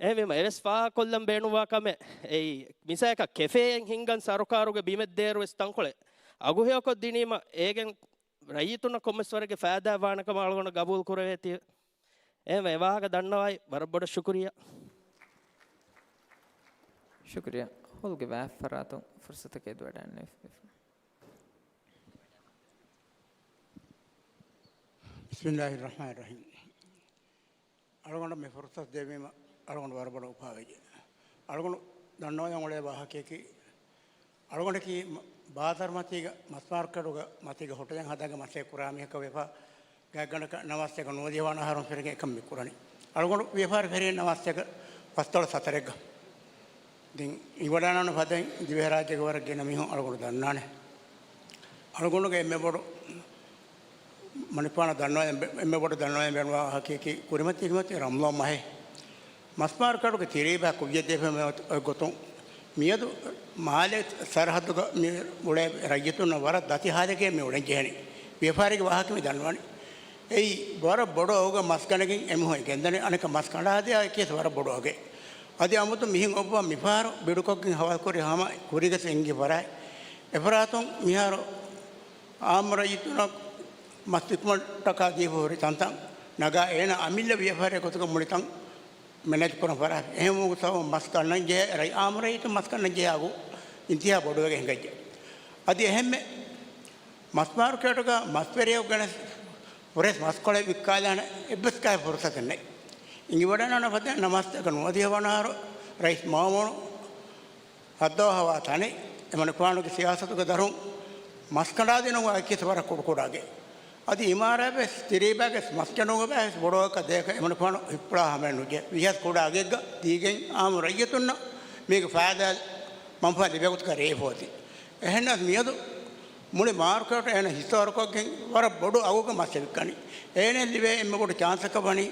އެހެންވީމަ އެވެސް ފާހަގަކޮށްލަން ބޭނުންވާ ކަމެއް. އެއީ މިސާލަކަށް ކެފޭއެއް ހިންގަން ސަރުކާރުގެ ބިމެއްދޭއިރުވެސް ތަންކޮޅެއް އަގުހެޔޮކޮށް ދިނީމަ އޭގެން ރައްޔިތުންނަށް ކޮންމެސް ވަރެއްގެ ފައިދާ ވާނެ ކަމަށް އަޅުގަނޑަށް ގަބޫލު ކުރެވޭތީ. އެހެންވެ އެ ވާހަކަ ދަންނަވައި ވަރަށް ބޮޑަށް ޝުކުރިއްޔާ. ޝުކުރިއްޔާ. ހޯލްގެ ވާހަކަ ފަރާތުން ފުރުސަތަކަށް އެދިވަޑައިގަންނަވާ. ބިސްމިއްލާހިއްރަޙްމާނިއްރަޙީމް. އަޅުގަނޑަށް މި ފުރުސަތު ދެއްވީމަ އަޅުގަނޑު ވަރަށް ބޮޑަށް އުފާވެއްޖެ. އަޅުގަނޑު ދަންނަވަން އުޅޭ ވާހަކަޔަކީ، އަޅުގަނޑަކީ މަ-، ބާޒާރު މަތީގަ، މަސް މާރުކެޓުގަ މަތީގަ ހޮޓަލެއް ހަދާގެ މަސައްކަތް ކުރާ މީހަކަށް ވެފަ، ގާތްގަނޑަކަށް ނަވާސްތޭކަ ނުވަދިހަ ވަނަ އަހަރުން ފެށިގެން އެކަން މި ކުރަނީ. އަޅުގަނޑު ވިޔަފާރި ފެށިގެން ނަވާސްތޭކަ ފަސްދޮޅަސް ހަތަރެއްގަ. ދެން އިވަޑާނާނު ފަދައިން ދިވެހިރާއްޖޭގެ ވަރަށް ގިނަ މީހުން އަޅުގަނޑު ދަންނާނެ. އަޅުގަނޑުގެ އެންމެ ބޮޑު މަނިކުފާނަށް ދަންނަވަން، އެންމެ ބޮޑު ދަންނަވަން ބޭނުންވާ ވާހަކަޔަކީ ކުރިމަތި ކުރިމަތި ރަމަޟާން މަހެއް. މަސް މާރުކެޓުގެ ތިރީބާ ކުއްޔަށް ދެފެމެ އޮތް ގޮތުން މިއަދު މާލެ ސަރަހައްދުގަ މި އުޅޭ ރައްޔިތުންނަށް ވަރަށް ދަތި ހާލެކޭ މި އުޅެން ޖެހެނީ. ވިޔަފާރީގެ ވާހަކަ މި ދަންނަވަނީ. އެއީ ވަރަށް ބޮޑު އަގުގަ މަސް ގަނެގެން އެމީހުން ގެންދަނީ. އަނެއްކާ މަސް ކަނޑާދިޔަ އެކިޔަސް ވަރަށް ބޮޑު އަގެއް. އަދި އަމުދު މިހެން އޮއްވާ މިފަހަރު ބިޑުކޮށްގެން ހަވާލުކުރި ހަމަ ކުރީގަސް އެނގި ފަރާތް. އެފަރާތުން މިހާރު އާއްމު ރައްޔިތުންނަށް މަސް ވިކުމަށްޓަކާ ދީފަ ހުރި ތަންތަން ނަގާ އޭނަ އަމިއްލަ ވިޔަފާރި ގޮތުގަ މުޅި ތަން މެނޭޖް ކުރަން ފަރާތް. އެހެންވުމުގެ ސަބަބުން މަސް ގަންނަން ޖެހޭ، ރައްޔި-، އާއްމު ރައްޔިތުން މަސް ގަންނަން ޖެހޭ އަގު އިންތިހާ ބޮޑުވެގެން ހިނގައްޖެ. އަދި އެހެންމެ މަސް މާރުކޭޓުގަ މަސްވެރިޔަކު ގެނެސް ފުރޭސް މަސްކޮޅެއް ވިއްކާލާނެ އެއްވެސް ކަހަލަ ފުރުސަތެއް ނެތް. އިނގިވަޑައިގަންނަވާ ފަދައިން ނަވާސްތޭކަ ނުވަދިހަ ވަނަ އަހަރު ރައީސް މައުމޫނު ހައްދަވާ ހަވާ ތަނެއް އެމަނިކުފާނުގެ ސިޔާސަތުގެ ދަށުން މަސް ކަނޑާދިނުމަށް އެކިޔަސް ވަރަށް ކުޑަކުޑަ އަގެއް. އަދި އިމާރާތް ވެސް ތިރީބާގެ މަސް ކެނޑުމުގަ ވެސް ބޮޑުވަރަކަށް ދޭކަށް އެމަނިކުފާނު ހިއްޕުޅާ ހަމައެއް ނުޖެހޭ. ވީހާވެސް ކުޑަ އަގެއްގަ ދީގެން އާއްމު ރައްޔިތުންނަށް މީގެ ފައިދާ މަންފާ ލިބޭ ގޮތަކަށް ރޭ ފޯތި. އެހެންނަމަވެސް މިއަދު މުޅި މާރުކޭޓު އޭނަ ހިސާބުކޮށްގެން ވަރަށް ބޮޑު އަގުގެ މަސް އެ ވިއްކަނީ. އޭނަ ލިބޭ އެންމެ ބޮޑު ޗާންސަކަށް ވަނީ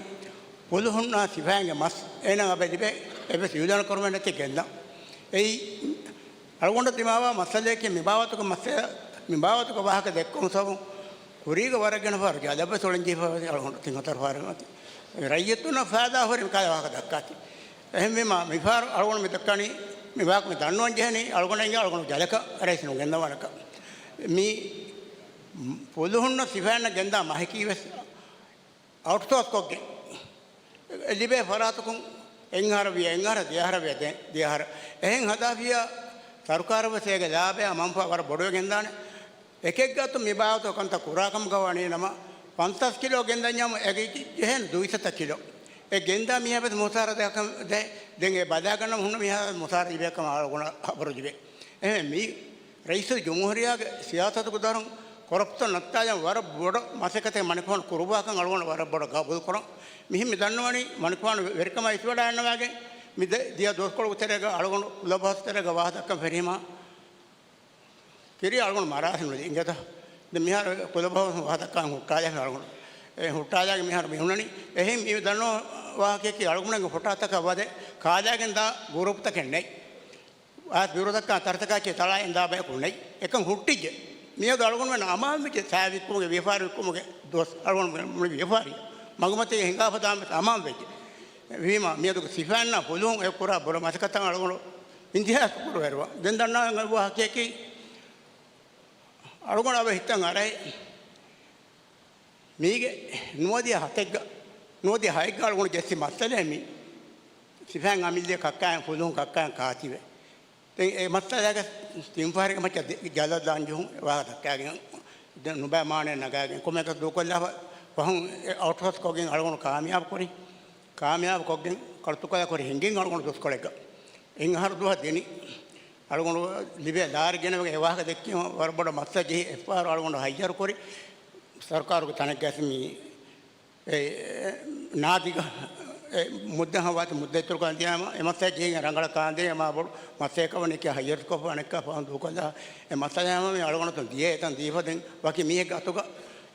ފުލުހުންނާ ސިފައިންގެ މަސް އޭނަ އަބަ ލިބޭ އެއްވެސް އިއުލާނު ކުރުމެއް ނެތި ގެންދާ. އެއީ އަޅުގަނޑަށް ދިމާވާ މައްސަލައަކީ މި ބާވަތުގެ މައްސަލަ، މި ބާވަތުގެ ވާހަކަ ދެއްކުން ސަބަބުން ކުރީގެ ވަރަށް ގިނަ ފަހަރު ޖަލަށްވެސް އޮޅެން ޖެހިފަ އަޅުގަނޑު ތިން ހަތަރު ފަހަރު މަތި. ރައްޔިތުންނަށް ފައިދާ ހުރި މި ކަހަލަ ވާހަކަ ދައްކާތި. އެހެންވީމާ، މިފަހަރު އަޅުގަނޑު މި ދައްކަނީ، މި ވާހަކަ މި ދަންނަވަން ޖެހެނީ، އަޅުގަނޑަށް އިނގޭ އަޅުގަނޑު ޖަލަކަށް ރައީސް ނުގެންދަވާނެކަން. މި ފުލުހުންނަށް ސިފައިންނަށް ގެންދާ މަހަކީ ވެސް އައުޓްސޯސް ކޮށްގެން ލިބޭ ފަރާތަކުން އެއްއަހަރަށް ވިޔަ، އެއްއަހަރަށް ދެއަހަރަށް ވިޔަ، ދެ، ދެއަހަރަށް. އެހެން ހަދާފިޔާ ސަރުކާރަށް ވެސް އޭގެ ލާބަޔާ މަންފާ ވަރަށް ބޮޑުވެގެންދާނެ. އެކެއްގެ އަތުން މި ބާވަތުގެ ކަންތައް ކުރާ ކަމުގަ ވަނީ ނަމަ، ފަންސާސް ކިލޯ ގެންދަންޏާމު އޭގެ ޖެހޭނެ ދުއިސައްތަ ކިލޯ. އެ ގެންދާ މީހާ ވެސް މުސާރަ ދޭކަށް ދޭ. ދެން އެ ބަލާގަންނަމުން ހުންނަ މީހާ ވެސް މުސާރަ ލިބޭ ކަމަށް އަޅުގަނޑަށް ހަބަރު ލިބޭ. އެހެން މި ރައީސުލްޖުމްހޫރިއްޔާގެ ސިޔާސަތުގެ ދަށުން ކޮރަޕްޝަން ނައްތާލަން ވަރަށް ބޮޑަށް މަސައްކަތެއް މަނިކުފާނު ކުރުއްވާކަން އަޅުގަނޑު ވަރަށް ބޮޑަށް ގަބޫލުކުރަން. މިހެން މި ދަންނަވަނީ މަނިކުފާނު ވެރިކަމާ އިސްވަޑައިގަންނަވައިގެން މި ދިޔަ ދުވަސްކޮޅުގެ ތެރޭގަ އަޅުގަނޑު ކުލަބްހައުސް ތެރޭގަ ވާހަކަ ދައްކަން ފެށީމާ ކިރިޔާ އަޅުގަނޑު މަރާސިން ވެލި އިނގޭތަ؟ ދެން މިހާރު ކުލަބްހައުސް ވާހަކަ ދައްކަން ހުއްޓާލާ އަޅުގަނޑު. އެ ހުއްޓާލާގެން މިހާރު މި ހުންނަނީ. އެހެން މި ދަންނަވާ ވާހަކައަކީ އަޅުގަނޑުގެ ފޮޓޯތަކަށް ވަދެ ކާލާގެން ދާ ގުރޫޕްތަކެއް ނެތް. އާސް ބިރު ދައްކާ ތަރިތަކާއެކީ ތަޅާއިން ދާ ބަޔަކު ނެތް. އެކަން ހުއްޓިއްޖެ. މިއަދު އަޅުގަނޑުމެން އަމާން ވެއްޖެ ސައި ވިއްކުމުގެ ވިޔަފާރި ވިއްކުމުގެ ދުވަސް އަޅުގަނޑު މުޅި ވިޔަފާރި މަގުމަތީގަ ހިނގާފަ ދާން ވެސް އަމާން ވެއްޖެ. ވީމާ، މިއަދުގެ ސިފައިންނާ ފުލުހުން އެ ކުރާ ބުރަ މަސައްކަތަށް އަޅުގަނޑު އިންތިހާ ޝުކުރު ވެރިވާ. ދެން ދަންނަވާ ވާހަކައަކީ އަޅުގަނޑު އަވަ ހިތަށް އަރައި މީގެ ނުވަދިހަ ހަތެއްގަ، ނުވަދިހަ ހައެއްގަ އަޅުގަނޑު ޖެއްސި މައްސަލައެއް މީ. ސިފައިން އަމިއްލައަށް ކައްކާއިން ފުލުހުން ކައްކާއިން ކާތިވެ. ދެން އެ މައްސަލައިގަ ތިން ފަހަރެއްގެ މައްޗަށް ދެ، ޖަލަށް ދާން ޖެހުން ވާހަކަ ދައްކާގެން ދެން ނުބައި މާނައެއް ނަގާގެން ކޮންމެއަކަސް ދޫކޮށްލާފަ ފަހުން އެ އައުޓްސޯސް ކޮށްގެން އަޅުގަނޑު ކާމިޔާބު ކުރި. ކާމިޔާބު ކޮށްގެން ކަޅުތުކޮޅާ ކުރި ހިނގިން އަޅުގަނޑު ދުވަސްކޮޅެއްގަ. އެއްއަހަރު ދުވަހަށް ދިނި. އަޅުގަނޑު ލިބޭ ލާރި ގެނެވިގެން އެ ވާހަކަ ދެއްކީމަ ވަރަށް ބޮޑަށް މައްސަ ޖެހި އެއްފަހަރު އަޅުގަނޑު ހައްޔަރު ކުރި. ސަރުކާރުގެ ތަނެއްގަ މި އެ ނާދިގަ އެ މުއްދަ ހަވާތި މުއްދަ އިތުރުކަން ދިޔާމަ އެ މައްސަ ޖެހިގެން ރަނގަޅަށް ކާންދޭ މާ ބޮޑު މައްސައެއްކަ ވަނީ ކިޔާ ހައްޔަރުކޮށްފަ އަނެއްކާ ފަހުން ދޫކޮށްލާ އެ މައްސަލަ ހަމަ މި އަޅުގަނޑު ދިޔަ އެތަން ދީފަ ދެން ވަކި މީހެއްގެ އަތުގަ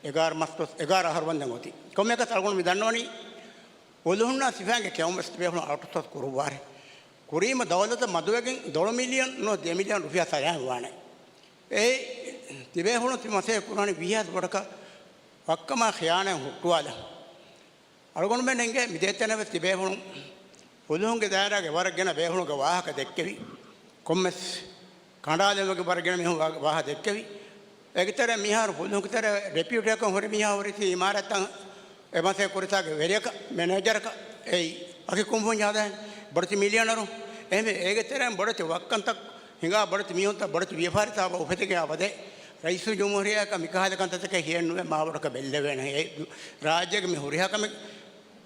އެގާރަ މަސް ދުވަސް އެގާރަ އަހަރު ވަންދެން އޮތީ. ކޮންމެއަކަސް އަޅުގަނޑު މި ދަންނަވަނީ ފުލުހުންނާ ސިފައިންގެ ކެއުމަސް ތިބޭފުޅުން އައުޓްސޯސް ކުރުއްވާރެ. ކުރީމަ ދައުލަތަށް މަދުވެގެން ދޮޅު މިލިއަން ނުވަ ދެ މިލިއަން ރުފިޔާ ސަލާމަތް ވާނެ. އެ ތިބޭފުޅުން ތި މަސައްކަތް ކުރާނީ ވީހާވެސް ބޮޑަކަށް ވައްކަމާ ޚިޔާނާތް ހުއްޓުވާލަން. އަޅުގަނޑުމެން އެނގޭ މި ދޭތެރޭ ވެސް ތިބޭފުޅުން ފުލުހުންގެ ދާއިރާގެ ވަރަށް ގިނަ ބޭފުޅުންގެ ވާހަކަ ދެއްކެވި. ކޮންމެސް ކަނޑާލެއްވެގެން ވަރަށް ގިނަ މީހުން ވާ، ވާހަކަ ދެއްކެވި. އޭގެ ތެރޭ މިހާރު ފުލުހުންގެ ތެރޭ ޑެޕިއުޓީއަކަށް ހުރި މީހާ ހުރިތީ އިމާރާތްތައް އެ މަސައްކަތް ކުރިތާގެ ވެރިޔަކަށް، މެނޭޖަރަކަށް، އެއީ ވަކި ކުންފުންޏެއް ހަދާނެ. ބޮޑެތި މިލިއަނަރު. އެހެންވެ އޭގެ ތެރެއިން ބޮޑެތި ވައްކަންތައް ހިނގާ ބޮޑެތި މީހުންތައް ބޮޑެތި ވިޔަފާރިތައް އުފެދިގެން އަވަދޭ. ރައީސުލްޖުމްހޫރިއްޔާއަކަށް މިކަހަލަ ކަންތައްތަކެއް ހިޔެއްނުވޭ މާބޮޑަކަށް ބެއްލެވޭނެ. އެ ރާއްޖޭގެ މި ހުރިހާ ކަމެއް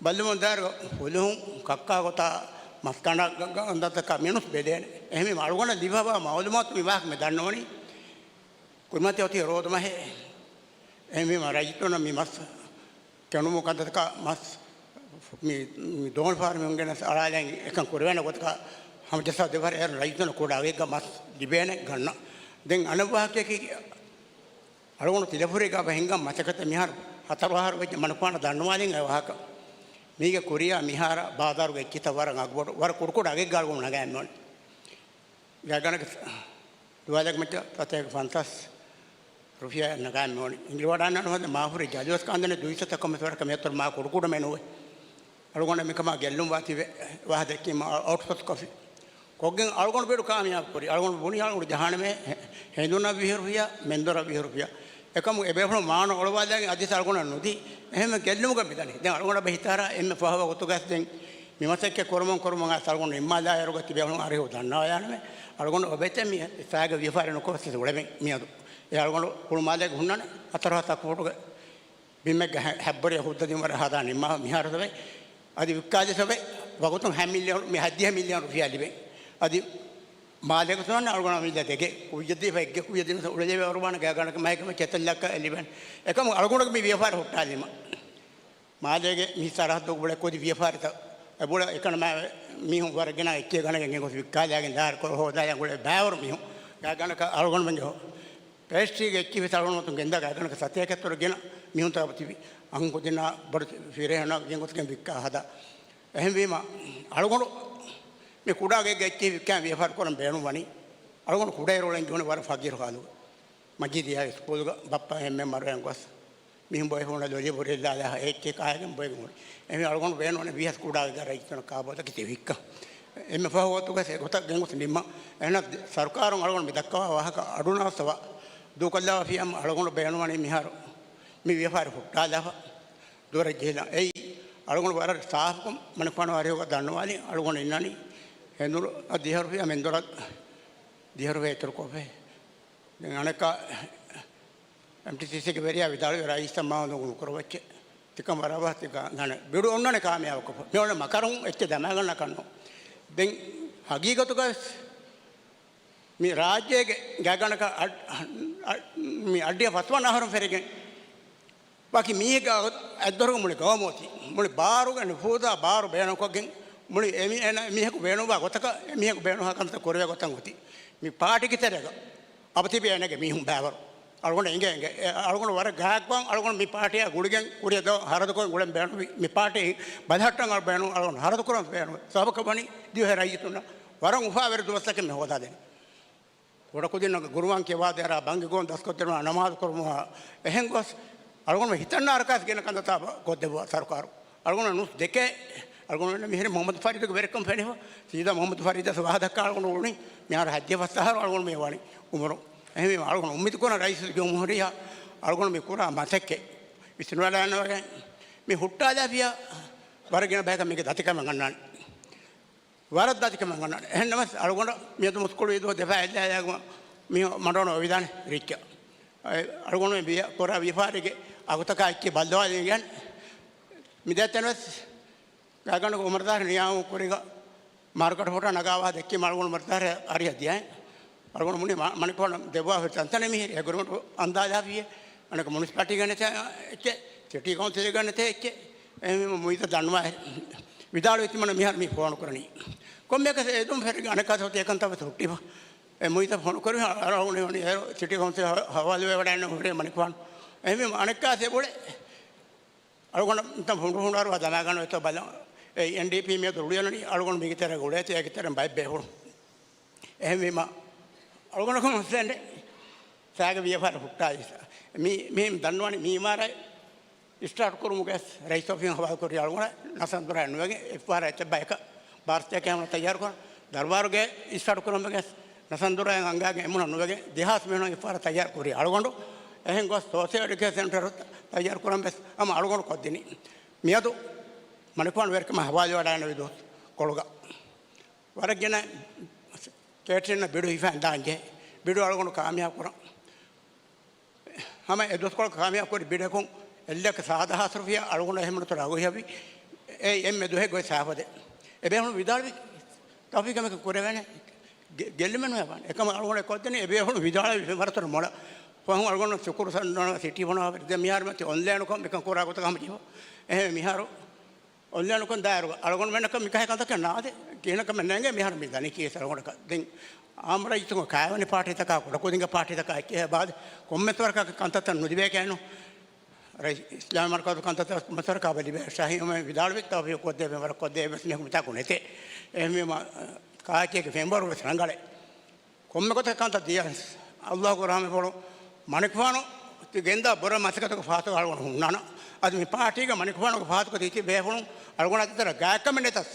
ބައްލުމުން ދާއިރު ފުލުހުން ކައްކާ ގޮތާ މަސް ކަނޑާ ގަ، ގަ، ގަންދަތަކާ މިނުސް ބެލޭނެ. އެހެންވީމަ އަޅުގަނޑަށް ލިބިފަވާ މައުލޫމާތު މި ވާހަކަ މި ދަންނަވަނީ ކުރިމަތި އޮތީ ރޯދު މަހޭ. އެހެންވީމަ ރައްޔިތުންނަށް މި މަސް ކެނޑުމު ކަންތައްތަކާ މަސް މި، މި ދޯނި ފަހަރު މި އުނގެނެސް އަޅާލަން އެކަން ކުރެވޭނެ ގޮތަކަށް ހަމަޖައްސާ ދެފަހަރު އޭރު ރައްޔިތުންނަށް ކުޑަ އަގެއްގަ މަސް ލިބޭނެ ގަންނަ. ދެން އަނެއް ވާހަކައަކީ އަޅުގަނޑު ތިލަފުރީގަ އަބަ ހިންގަން މަސައްކަތެއް މިހާރު ހަތަރު އަހަރު ވެއްޖެ މަނިކުފާނަށް ދަންނަވާލިން އެ ވާހަކަ. މީގެ ކުރިޔާ މިހާރަށް ބާޒާރުގަ އެއްޗިތައް ވަރަށް އަގުބޮޑު، ވަރަށް ކުޑަކުޑަ އަގެއްގަ އަޅުގަނޑު ނަގާ އެއްމެވަނީ. ގާތްގަނޑަކަށް ދުވާލެއްގެ މައްޗަށް ސަތޭކަ ފަންސާސް ރުފިޔާ ނަގާ އެއްމެވަނީ. އިނގިލިވަޑާންނާނު ހަދަ މާފުރި ޖަލިވެސް ކާންދެނެ ދުއިސައްތަ ކަމެއް ވަރަކަށް މިއަތޮރު މާ ކުޑަކުޑަ މެނުވެ. އަޅުގަނޑަށް މިކަމާ ގެއްލުން ވާތީވެ ވާހަ ދެއްކީމަ އައުޓްސޯސް ކޮށްފި. ކޮށްގެން އަޅުގަނޑު ބިޑު ކާމިޔާބު ކުރި. އަޅުގަނޑު ބުނި އަޅުގަނޑު ޖަހާނަމޭ ހެ، ހެނދުނަށް ވިހި ރުފިޔާ، މެންދުރަށް ވިހި ރުފިޔާ. އެކަމު އެބޭފުޅުން މާނަ އޮޅުވާލައިގެން އަދިސް އަޅުގަނޑަށް ނުދީ. އެހެންވެ ގެއްލުމުގަ މިދަނީ. ދެން އަޅުގަނޑަށް ބެހިތާރާ އެންމެ ފަހު ވަގުތުގަސް ދެން މި މަސައްކަތް ކުރަމުން ކުރަމުން އައިސް އަޅުގަނޑު ނިންމާލާ އޭރުގަ ތިބޭފުޅުން އަރިހު ދަންނަވާލާނަމޭ. އަޅުގަނޑު އޮބެތެ މި ސާގެ ވިޔަފާރި ނުކޮށް އުޅެމެން މިއަދު. އެ އަޅުގަނޑު ހުޅުމާލޭގެ ހުންނާނެ ހަތަރު ހަތަ ފޫޓުގެ ބިމެއްގަ ހެ، ހެއްބޮޑިއަށް ހުއްދަ ދިނުމަށް ހަދާ ނިންމާ މިހާރު ސަބައި. އަދި ވިއްކާލި ސަބައި ވަގުތުން ހަ މިލިއަން، މި ހަތްދިހަ މިލިއަން ރުފިޔާ ލިބެން. އަދި މާލޭގަ ތުނަން އަޅުގަނޑަށް މި ދެގެ ކުއްޖަ ދީފަ އެއްގެ ކުއްޖަ ދިނުސަ އުޅެލެވޭ އަރުވާނެ ގާގަނޑަކަށް މަހެކަމެ ކެތައްލައްކަ އެ ލިބެން. އެކަމު އަޅުގަނޑުގެ މި ވިޔަފާރި ހުއްޓާލީމަ. މާލޭގެ މި ސަރަހައްދުގަ ބުޅޭ ކުދި ވިޔަފާރިތައް އެބުޅަ އެކަނަ މާ މީހުން ވަރަށް ގިނަ އެއްޗެއް ގަނެގެން ގެންގޮސް ވިއްކާލާގެން ދާރަ ކޮޅު ހޯދާލާ ގުޅޭ ބައިވަރު މީހުން. ގާގަނޑަކަށް އަޅުގަނޑުމެންގެ ހޯ-، ޕޭސްޓްރީގެ އެއްޗިހި ވެސް އަޅުގަނޑުމަތުން ގެންދާ ގާގަނޑަކަށް ސަތޭކައެއް ތޮރު ގިނަ މީހުން ތައް ތިބި އަންހެން ކުދިންނާ ބޮޑު ފިރިހެންނާ ގެންގޮސްގެން ވިއްކާ ހަދާ. އެހެންވީމަ އަޅުގަނޑު މި ކުޑާ ގެއްގެ އެއްޗިހި ވިއްކާ ވިޔަފާރި ކުރަން ބޭނުންވަނީ. އަޅުގަނޑު ކުޑައިރު އުޅެން ޖޫނި ވަރަށް ފަގީރު ހާލުގަ. މަޖީދިއާ ސްކޫލުގަ ބައްޕަ އެންމެ މަރުވެން ގޮސް މީހުން ބޮއެފުންނަށް ލޮލި ބުރިލާލާ އެއްޗެއް ކާގެން ބޮއެގެން ހުރި. އެހެން އަޅުގަނޑު ބޭނުން ވިޔަސް ކުޑާ ގަރައިތުން ކާބޯތަކެތި ވިއްކަ. އެންމެ ފަހު ގޮތުގަ އެ ގޮތަށް ގެންގޮސް ނިންމަ. އެހެނަސް ސަރުކާރުން އަޅުގަނޑު މި ދައްކަވާ ވާހަކަ އަޑުނައްސަވާ ދޫކޮށްލާފިޔަމަ އަޅުގަނޑު ބޭނުންވަނީ މިހާރު މި ވިޔަފާރި ހުއްޓާލާފަ ދުވަރަށް ޖެހިލާ. އެއީ އަޅުގަނޑު ވަރަށް ސާފުކޮށް މަނިކުފާނު ވާރިހުގަ ދަންނަވާލި އަޅުގަނޑު އިންނަނީ ހެނދުރު ދިހަ ރުފިޔާ މެންދުރަށް ދިހަ ރުފިޔާ އިތުރުކޮށްފައި. ދެން އަނެއްކާ އެމްޓީސީސީގެ ވެރިޔާ ވިދާޅުވި ރައީސް އަމާ ނުކުރަވައްޗެ. ތިކަން ވަރަށް ވަހަތި ގާން ދަނެ ބިޑު އޮންނަނެ ކާމިޔާބުކޮށް. މި އޮންނަ މަކަރުން އެއްޗެއް ދަމާގަންނަ ކަންނު. ދެން ހަގީގަތުގަ ވެސް މި ރާއްޖޭގެ ގާގަނޑަކަށް އަ-، އަ-، މި އައްޑިހަ ފަސްވަނަ އަހަރުން ފެށިގެން ވަކި މީހެއްގެ އަތްދޮރުގަ މުޅި ގައުމު އޮތީ. މުޅި ބާރުގެ ނުފޫޒާ ބާރު ބޭނުންކޮށްގެން މުޅި އެ މީ-، އެ މީހަކު ބޭނުންވާ ގޮތަކަށް އެ މީހަކު ބޭނުންވާ ކަންތައް ކުރެވޭ ގޮތަށް އޮތީ. މި ޕާޓީގެ ތެރޭގަ އަބަ ތިބި އޭނަގެ މީހުން ބައިވަރު. އަޅުގަނޑު އެނގޭ އެނގޭ. އެ، އަޅުގަނޑު ވަރަށް ގާތްގޮވަން އަޅުގަނޑު މި ޕާޓީއާ ގުޅިގެން ކުރިއަށް ދޯ ހަރަދުކޮށް ގުޅެން ބޭނުންވީ. މި ޕާޓީ ބަލަހައްޓަން އަޅު ބޭނުން، އަޅުގަނޑު ހަރަދު ކުރަން ބޭނުން. ސަބަބަކަށް ވަނީ ދިވެހި ރައްޔިތުންނަށް ވަރަށް އުފާވެރި ދުވަސްތަކެއް މި ހޯދާދޭނެ. ކުޑަކުދިންނަށް ގުރުއާން ކިޔަވާދޭ އަރާ ބަންގި ގޮވަން ދަސްކޮށްދިނުމާ ނަމާދު ކުރުމާ އެހެން ގޮސް އަޅުގަނޑު ހިތަށް ނާރަކާސް ގިނަ ކަންތައްތާ ކޮށްދެއްވާ ސަރުކާރު. އަޅުގަނޑު ނުސް ދެކޭ. އަޅުގަނޑު މިހިރި މުހައްމަދު ފަރީދުގެ ވެރިކަން ފެނިފަ. ސީދާ މުހައްމަދު ފަރީދަށް ވާހަ ދައްކާ އަޅުގަނޑު އުޅުނީ މިހާރު ހައްޖެ ފަސް އަހަރު އަޅުގަނޑު މި ވަނީ އުމުރު. އެހެންވީމަ އަޅުގަނޑު އުއްމީދު ކުރަން ރައީސުލްޖުމްހޫރިއްޔާ އަޅުގަނޑު މި ކުރާ މަސައްކަތް ވިސްނުވަޑައިގަންނަވަގެން މި ހުއްޓާލާފިޔާ ވަރަށް ގިނަ ބަޔަކަށް މީގެ ދަތިކަމެއް ގަންނާނެ. ވަރަށް ދަތިކަމެއް ގަންނާނެ. އެހެންނަމަސް އަޅުގަނޑަށް މިއަދު މުސްކުޅި ދުވަ ދެފަ އެއްލާލާގުމަ މި މަޑުނަ އޮވިދާނެ ރިއްޗަށް. އެ، އަޅުގަނޑު މި ވިޔަ-، ކުރާ ވިޔަފާރިގެ އަގުތަކާ އެއްޗެއް ބައްލަވާލިގެން މި ދޭތެން ވެސް ގާގަނޑުގެ އުމަރުދާރި ނިޔާމު ކުރިގަ މާރުކަނޑު ފޮޓޯ ނަގާ ވާ ދެއްކީމަ އަޅުގަނޑު އުމަރުދާރި އަރިހަށް ދިޔައިން. އަޅުގަނޑު މުނި މަ-، މަނިކުފާނު ދެއްވާ ހުރި ތަންތަނެއް މިހިރި އެގްރިމެންޓް އަންދާލާފިޔޭ. އަނެކަ މުނިސިޕާލިޓީގަ ނެތޭ އެއްޗެއް، ސިޓީ ކައުންސިލްގަ ނެތޭ އެއްޗެއް. އެހެންވީމަ މުއިތަ ދަންނަވާ ވިދާޅުވި ތިމަން މިހާރު މި ފޯނު ކުރަނީ. ކޮންމެއަކަސް އެދުން ފެށިގެން އަނެކާ ސަބަބުތަކެއް ކަންތައް ވެސް ހުއްޓިފަ. އެ މުއިތަ ފޯނު ކުރި އަޅުގަނޑު އެ ސިޓީ ކައުންސިލް ހަ-، ހަވާލުވެވަޑައިގަންނަ ހުރޭ މަނިކުފާނު. އެހެންވީމަ އަނެއްކާ ސެބުޅެ އަޅުގަނޑު މިތަން ފުނޑު ފުނޑާރުވާ ދަމާގަންނަ ވެތޯ ބަލަން. އެ އެންޑީޕީ މިއަދު ރުޅިއަންނަނީ އަޅުގަނޑު މީގެ ތެރޭގަ އުޅޭތީ އޭގެ ތެރެއިން ބައެއް ބޭފުޅުން. އެހެންވީމަ އަޅުގަނޑަކު މައްސަލައެއް ނެތް. ސާގެ ވިޔަފާރި ހުއްޓާލި. މީ، މި ދަންނަވަނީ މި އިމާރާތް ސްޓާޓް ކުރުމުގެ ރައީސް އޮފީހުން ހަވާލުކުރި އަޅުގަނޑަށް ނަސަންދުރާ ނުވެގެން އެއްފަހަރާ އެތައް ބަޔަކަށް ބާރުތަކެއް ހަމަ ތައްޔާރު ކުރަން. ދަރުބާރުގެ ސްޓާޓް ކުރުމުގެ ނަސަންދުރާއިން އަންގާގެން އެމުނަ ނުވެގެން ދެހާސް މީހުން އެއްފަހަރާ ތައްޔާރު ކުރި އަޅުގަނޑު. އެހެން ގޮސް ސޯޝިއަލް އެޑިއުކޭޝަން ސެންޓަރު ތައްޔާރު ކުރަން ވެސް ހަމަ އަޅުގަނޑު ކޮށްދިނީ. މިއަދު މަނިކުފާނު ވެރިކަމަށް ހަވާލުވެވަޑައިގަންނަވި ދުވަސް ކޮޅުގަ ވަރަށް ގިނަ ކޭޓްރިން ބިޑު ހިފަން ދާންޖެހޭ. ބިޑު އަޅުގަނޑު ކާމިޔާބު ކުރަން. ހަމަ އެ ދުވަސްކޮޅަށް ކާމިޔާބު ކުރި ބިޑަކުން އެއްލައްކަ ސާދަ ހާސް ރުފިޔާ އަޅުގަނޑު އެހެމުނުތުރަ އަގު ހިޔަވި. އެ އެންމެ ދުވަހެއް ގޮތް ސާފަދެ. އެބޭފުޅު ވިދާޅުވި ތައުފީޤް ކަމަކަށް ކުރެވޭނެ. ގެ-، ގެއްލުމެއް ނުވެވާނެ. އެކަމަ އަޅުގަނޑު ކޮށްދެނީ އެބޭފުޅު ވިދާޅުވި ވަރަތުރު މޮޅަށް. ފަހުން އަޅުގަނޑު ޝުކުރު ސަންނަ ސިޓީ ފޮނުވާ ދެ މިހާރު މަތި އޮންލައިނުކޮށް މިކަން ކުރާ ގޮތަކަށް ހަމަ ޖެހިފަ. އެހެން މިހާރު އޮންލައިނުކޮށް ދާއިރު އަޅުގަނޑުމެންނަކަށް މިކަހަލަ ކަންތަކެއް ނާދޭ. ކިހިނެއް ކަމެއް ނޭނގޭ މިހާރު މި ދަނީ ކީސް އަޅުގަނޑަކަށް. ދެން އާއްމު ރައްޔިތުން ކާވެނި ޕާޓީތަކާ، ކުޑަކުދިންގެ ޕާޓީތަކާ އެއްޗެހި ބާދެ، ކޮންމެސް ވަރަކަށް ކަންތައްތައް ނުލިބޭކައެއްނު. ރައީސް އިސްލާމީ މަރުކަޒު ކަންތައްތައް ކޮންމެސް ވަރަކަށް އަބަ ލިބޭ. ޝާހީ އުމަރު ވިދާޅުވި ތައުފީޤު ކޮށްދޭ، ވަރަށް ކޮށްދޭ ވެސް މީހަކު މިތާކު ނެތޭ. އެހެންވީމަ ކާކޭގެ ފެންވަރު ވެސް ރަނގަޅޭ. ކޮންމެ ގޮތަކަށް ކަންތައް ދިޔަސް، އައްލާހުގެ ރަހުމަތް ބޮޑު. މަނިކުފާނު ތި ގެންދާ ބުރަ މަސައްކަތުގެ ފާތުގަ އަޅުގަނޑު ހުންނާނަ. އަދި މި ޕާޓީގަ މަނިކުފާނުގެ ފާތުގަ ތި ތި ބޭފުޅުން އަޅުގަނޑާ ތިތަރަ ގާތްކަމެއް ނެތަސް،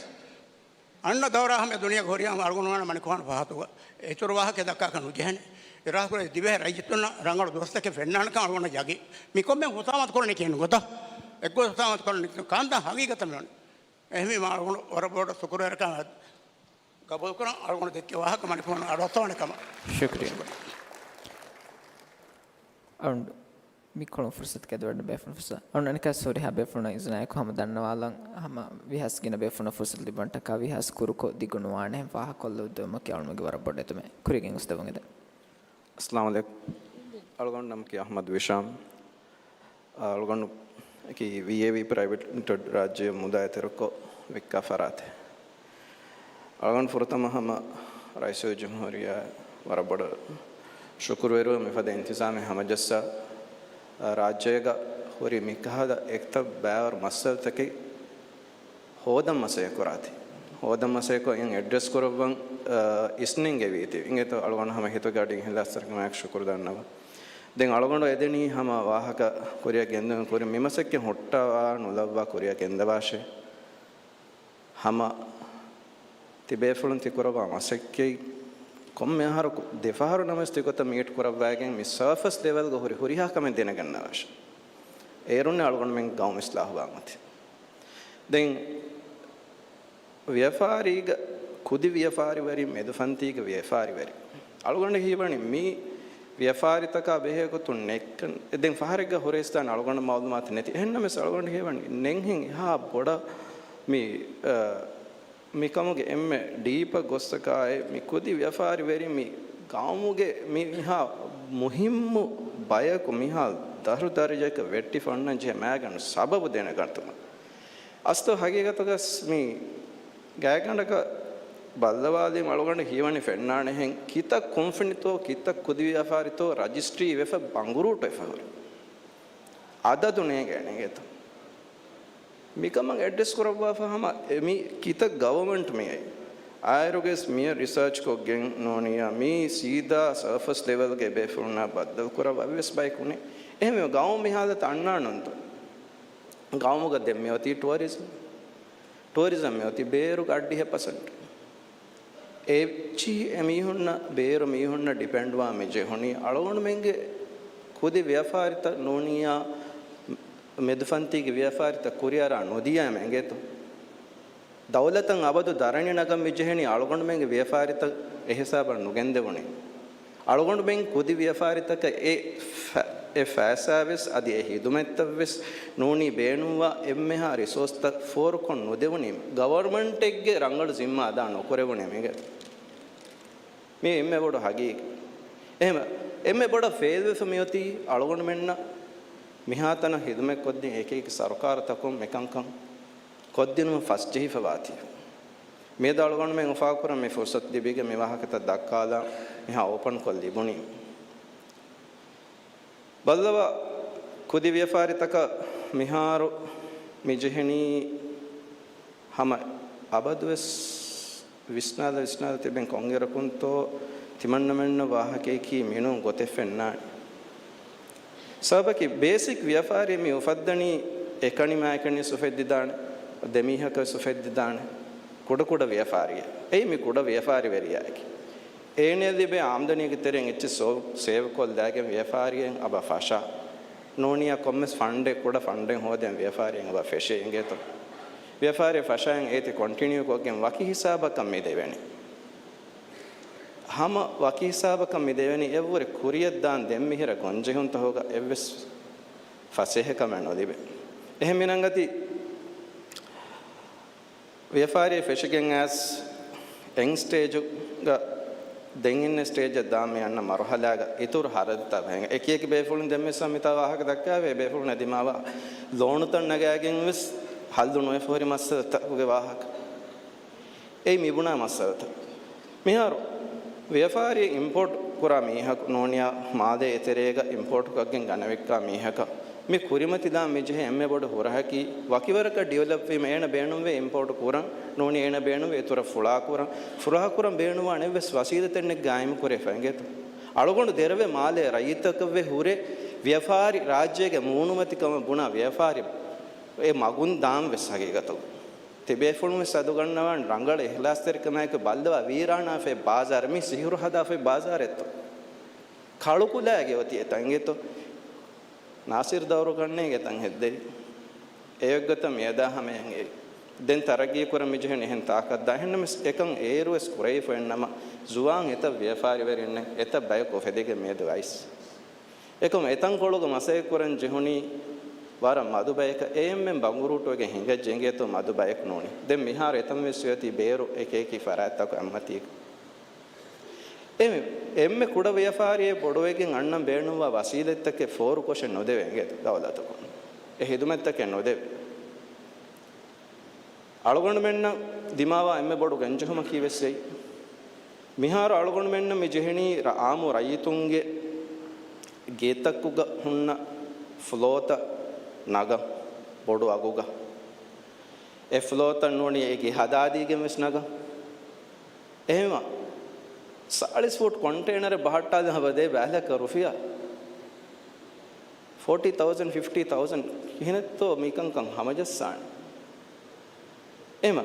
އަންނަ ދައުރާ ހަމަ ދުނިޔޭގަ ހުރިހާ އަޅުގަނޑު ވާނަ މަނިކުފާނު ފާތުގަ. އިތުރު ވާހަކަ ދައްކާކަށް ނުޖެހޭނެ. އިރާދަކުރެ ދިވެހި ރައްޔިތުންނަށް ރަނގަޅު ދުވަސްތަކެއް ފެންނާނެކަން އަޅުގަނޑަށް ޔަގީން. މި ކޮންމެ ހުސާމަތު ކުރަނީ ކިހިނެއް ގޮތަށް؟ އެއްގޮތަށް ހުސާމަތު ކުރަނީ ކަންތައް ހަގީގަތަށް މިވަނީ. އެހެންވީމަ އަޅުގަނޑު ވަރަށް ބޮޑަށް ޝުކުރުވެރިކަމަށް ގަބޫލުކުރަން އަޅުގަނޑު ދެއްކި ވާހަކަ މަނިކުފާނު އަޑުއައްސަވާނެ ކަމަށް. ޝުކުރިއްޔާ. އަޅުގަނޑު މިކޮޅުން ފުރުސަތު ކެދުވަޑަ ބޭފުޅުން ފުރުސަ. އަޅުން އަނެކާ ސޮރީ ހާ ބޭފުޅުން އިޒުނާއެކު ހަމަ ދަންނަވާލަން ހަމަ ވީހާވެސް ގިނަ ބޭފުޅުން ފުރުސަތު ލިބުން ޓަކާ ވީހާވެސް ކުރުކޮށް ދިގު ނުވާނެ ހެން ފާހަކޮށްލު ދެވުމަކީ އަޅުމެންގެ ވަރަށް ބޮޑު އެދުމެއް. ކުރިގެން ގޮސްދެވުން އެދެން. އައްސަލާމު ޢަލައިކުމް. އަޅުގަނޑު ނަމަކީ އަޙްމަދު ވިޝާމް. އަޅުގަނޑު އަކީ ވީއޭވީ ޕްރައިވެޓް ލިމިޓެޑް ރާއްޖެ މުދާ އެތެރެކޮށް ވިއްކާ ފަރާތެއް. އަޅުގަނޑު ފުރަތަމަ ހަމަ ރައީސުލްޖުމްހޫރިއްޔާ ވަރަށް ބޮޑަށް ޝުކުރުވެރިވަން މިފަދަ އިންތިޒާމެއް ހަމަޖައްސާ، ރާއްޖޭގަ ހުރި މިކަހަލަ އެކަތައް ބައިވަރު މައްސަލަތަކެއް ހޯދަން މަސައްކަތް ކުރާތީ. ހޯދަން މަސައްކަތް ކޮށް އެއް އެޑްރެސް ކުރައްވަން، އަ، އިސްނެންގެވީތީ. އިނގޭތޯ އަޅުގަނޑު ހަމަ ހިތުގަޑި އިހްލާސްތެރިކަމާއެކު ޝުކުރު ދަންނަވަން. ދެން އަޅުގަނޑު އެދެނީ ހަމަ ވާހަކަ ކުރިއަށް ގެންދަން ކުރި މި މަސައްކަތް ހުއްޓަވާ ނުލައްވާ ކުރިއަށް ގެންދަވާށޭ. ހަމަ ތިބޭފުޅުން ތިކުރައްވާ މަސައްކަތް ކޮންމެ އަހަރަކު ދެފަހަރު ނަމަވެސް ތިގޮތަށް މީޓް ކުރައްވައިގެން މި ސާފަސް ލެވެލްގަ ހުރި ހުރިހާ ކަމެއް ދެނެގަންނަވާށޭ. އޭރުންނެ އަޅުގަނޑުމެން ގައުމު އިސްލާހުވާން އޮތީ. ދެން ވިޔަފާރީގަ ކުދި ވިޔަފާރިވެރިން، މެދުފަންތީގެ ވިޔަފާރިވެރިން. އަޅުގަނޑަށް ހީވަނީ މި ވިޔަފާރިތަކާ ބެހޭގޮތުން ނެތްކަން. ދެން ފަހަރެއްގަ ހުރެސްދާނެ އަޅުގަނޑަށް މައުލޫމާތު ނެތި. އެހެންނަމަވެސް އަޅުގަނޑަށް ހީވަނީ ނެތްހެން އެހާ ބޮޑަށް މި، އަ، މިކަމުގެ އެންމެ ޑީޕަށް ގޮއްސަކާއި، މި ކުދި ވިޔަފާރިވެރިން މި ގައުމުގެ މި މިހާ މުހިއްމު ބަޔަކު މިހާ ދަށު ދަރަޖައަކަށް ވެއްޓިފަ އޮންނަން ޖެހޭ މައިގަނޑު ސަބަބު ދެނެގަންނަވާ. އަސްލު ހަގީގަތުގަސް މި ގާތްގަނޑަކަށް ބައްލަވާލީމަ އަޅުގަނޑަށް ހީވަނީ ފެންނާނެހެން ކިތައް ކުންފުނިތޯ، ކިތައް ކުދި ވިޔަފާރިތޯ ރަޖިސްޓްރީ ވެފަ ބަނގުރޫޓުވެފަ ހުރި. އަދަދު ނޭނގޭނެ އިނގޭތޯ. މިކަމަށް އެޑްރެސް ކުރައްވާފަ ހަމަ އެ މި ކިތައް ގަވަމަންޓް މި އައި. އާއިރުގަސް މިއަށް ރިސާޗް ކޮށްގެން ނޫނިއްޔާ މީ ސީދާ ސަރފަސް ލެވެލްގެ ބޭފުޅުންނާ ބައްދަލު ކުރައްވާ އެއްވެސް ބަޔަކު ނެތް. އެހެންވެ ގައުމު މި ހާލަތަށް އަންނާނަންތޯ؟ ގައުމުގަ ދެން މިއޮތީ ޓުއަރިޒަމް. ޓުއަރިޒަމް މިއޮތީ ބޭރުގެ އަށްޑިހަ ޕަސެންޓް. އެއްޗިހި އެމީހުންނަށް، ބޭރު މީހުންނަށް ޑިޕެންޑްވާ މި ޖެހުނީ އަޅުގަނޑުމެންގެ ކުދި ވިޔަފާރިތައް ނޫނިއްޔާ މެދުފަންތީގެ ވިޔަފާރިތައް ކުރިއަރާ ނުދިޔައިމަ އިނގޭތޯ. ދައުލަތަށް އަބަދު ދަރަނި ނަގަން މި ޖެހެނީ އަޅުގަނޑުމެންގެ ވިޔަފާރިތައް އެހިސާބަށް ނުގެންދެވުނީ. އަޅުގަނޑުމެން ކުދި ވިޔަފާރިތަކަށް އެ ފަ-، އެ ފައިސާވެސް އަދި އެ ހިދުމަތްތައްވެސް ނޫނީ ބޭނުންވާ އެންމެހާ ރިސޯސްތައް ފޯރުކޮށް ނުދެވުނީ. ގަވަރމަންޓެއްގެ ރަނގަޅު ޒިންމާ އަދާ ނުކުރެވުނީ މީގެ. މީ އެންމެ ބޮޑު ހަގީގަތް. އެހެން އެންމެ ބޮޑަށް ފެއިލްވެފަ މިއޮތީ އަޅުގަނޑުމެންނަށް މިހާތަނަށް ހިދުމަތް ކޮށްދިން އެކިއެކި ސަރުކާރުތަކުން މިކަންކަން ކޮށްދިނުމަށް ފަސްޖެހިފަ ވާތީ. މިއަދު އަޅުގަނޑުމެން އުފާކުރަން މި ފުރުސަތު ލިބިގެން މި ވާހަކަތައް ދައްކާލާ މިހާ އޯޕަންކޮށް ލިބުނީ. ބައްލަވާ ކުދި ވިޔަފާރިތަކަށް މިހާރު މި ޖެހެނީ ހަމަ އަބަދުވެސް ވިސްނާލަ ވިސްނާލަ ތިބެން ކޮންއިރަކުންތޯ ތިމަންނަމެންނަށް ވާހަކައަކީ މިނޫން ގޮތެއް ފެންނާނެ. ސަބަބަކީ ބޭސިކް ވިޔަފާރި މި އުފައްދަނީ އެކަނި މާކަނި އުފެއްދިދާނެ، ދެމީހަކަށް ވެސް އުފެއްދިދާނެ ކުޑަކުޑަ ވިޔަފާރިއެއް. އެއީ މި ކުޑަ ވިޔަފާރިވެރިޔާއެކޭ. އޭނައަށް ލިބޭ އާމްދަނީގެ ތެރެއިން އެއްޗެއް ސޯ-، ސޭވްކޮށްލާގެން ވިޔަފާރިއެއް އަބަ ފަށާ. ނޫނިއްޔާ ކޮންމެސް ފަންޑެއް، ކުޑަ ފަންޑެއް ހޯދެން ވިޔަފާރިއެއް އަބަ ފެށޭ އިނގޭތޯ. ވިޔަފާރި ފަށައިން އޭތި ކޮންޓިނިއު ކޮށްގެން ވަކި ހިސާބަކަށް މި ދެވެނީ. ހަމަ ވަކި ހިސާބަކަށް މި ދެވެނީ އެއްވުރެ ކުރިއަށްދާން ދެންމެ މިހިރަ ގޮންޖެހުންތަކުގަ އެއްވެސް ފަސޭހަކަމެއް ނުލިބޭ. އެހެން މިނަން އަދި ވިޔަފާރި ފެށިގެން އައިސް އެން ސްޓޭޖުގަ ދެން އިންނަ ސްޓޭޖަށް ދާ މި އަންނަ މަރުހަލާގަ އިތުރު ހަރަދުތައް ހިނގާ. އެކިއެކި ބޭފުޅުން ދެން މިސް މިތާ ވާހަކަ ދައްކާވޭ، ބޭފުޅުން ދިމާވާ ލޯނުތައް ނަގާގެން ވެސް ހައްލު ނުވެފަ ހުރި މައްސަލަތަކުގެ ވާހަކަ. އެއީ މި ބުނާ މައްސަލަތައް. މިހާރު ވިޔަފާރި އިމްޕޯޓް ކުރާ މީހަކު ނޫނިއްޔާ މާލޭ އެތެރޭގަ އިމްޕޯޓްކޮށްގެން ގަނެވިއްކާ މީހަކަށް މި ކުރިމަތިލާން މި ޖެހޭ އެންމެ ބޮޑު ހުރަހަކީ ވަކިވަރަކަށް ޑިވެލޮޕް ވީމަ އޭނަ ބޭނުންވޭ އިމްޕޯޓް ކުރަން، ނޫނީ އޭނަ ބޭނުންވޭ އިތުރަށް ފުޅާ ކުރަން، ފުޅާ ކުރަން ބޭނުންވާނެ އެއްވެސް ވަސީލަތެއް ނެތް ގާއިމް ކުރެވިފަ އިނގޭތޯ. އަޅުގަނޑު ދެރަވެ މާލޭ ރައްޔިތަކަށްވެ ހުރެ ވިޔަފާރި ރާއްޖޭގެ މޫނުމަތިކަމަށް ބުނާ ވިޔަފާރި އެ މަގުން ދާން ވެސް ހަގީގަތަކު. ތިބޭފުޅުން ވެސް އަދުގަންނަވާން ރަނގަޅު އިހްލާސްތެރިކަމާއެކު ބައްލަވާ ވީރާނާފައި ބާޒާރެއް މި ސިހުރު ހަދާފައި ބާޒާރެއްތޯ. ކަޅުކުލައިގެ އޮތީ އެތަން އިނގޭތޯ. ނާސިރު ދައުރު ގަންނައިގެ ތަން ހެއްދެވި. އެއޮތްގޮތަށް މިއަދާ ހަމަޔަށް އެ. ދެން ތަރައްގީ ކުރަން މިޖެހެނީ އެހެން ތާކަށްދާ. އެހެންނަމަވެސް އެކަން އޭރުވެސް ކުރެވިފައެއްނަމަ، ޒުވާން އެތައް ވިޔަފާރިވެރިންނެއް އެތައް ބަޔަކު އުފެދިގެން މިއަދު އައިސް. އެކަމް އެތަންކޮޅުގަ މަސައްކަތް ކުރަން ޖެހުނީ ވަރަށް މަދު ބަޔަކަށް. އެއެމްއެމް ބަނގުރޫޓުވެގެން ހިނގައްޖެ އިނގޭތޯ މަދު ބަޔަކު ނޫނީ. ދެން މިހާރު އެތަން ވެސް އޮތީ ބޭރު އެކި އެކި ފަރާތްތަކު އެއްމަތީގަ. އެ އެންމެ ކުޑަ ވިޔަފާރިއެއް ބޮޑުވެގެން އަންނަން ބޭނުންވާ ވަސީލަތްތަކެއް ފޯރުކޮށެއް ނުދެވޭ އިނގޭތޯ ދައުލަތަކުން. އެ ހިދުމަތްތަކެއް ނުދެވޭ. އަޅުގަނޑުމެންނަށް ދިމާވާ އެންމެ ބޮޑު ގެންޖެހުމަކީ ވެސް އެއީ. މިހާރު އަޅުގަނޑުމެންނަށް މި ޖެހެނީ ރަ-، އާއްމު ރައްޔިތުންގެ ގެތަކުގަ ހުންނަ ފްލޯތައް ނަގަން ބޮޑު އަގުގަ. އެ ފްލޯތައް ނޫނީ އެ ގެ ހަދާދީގެން ވެސް ނަގަން. އެހެންވީމަ، ސާޅީސް ފޫޓް ކޮންޓޭނަރެއް ބަހައްޓާލަން އެބަ ދޭ ބައި ލައްކަ ރުފިޔާ. ފޯޓީ ތައުޒަންޑް، ފިފްޓީ ތައުޒަންޑް ކިހިނެއްތޯ މިކަންކަން ހަމަޖައްސާނެ. އެހެންވީމަ،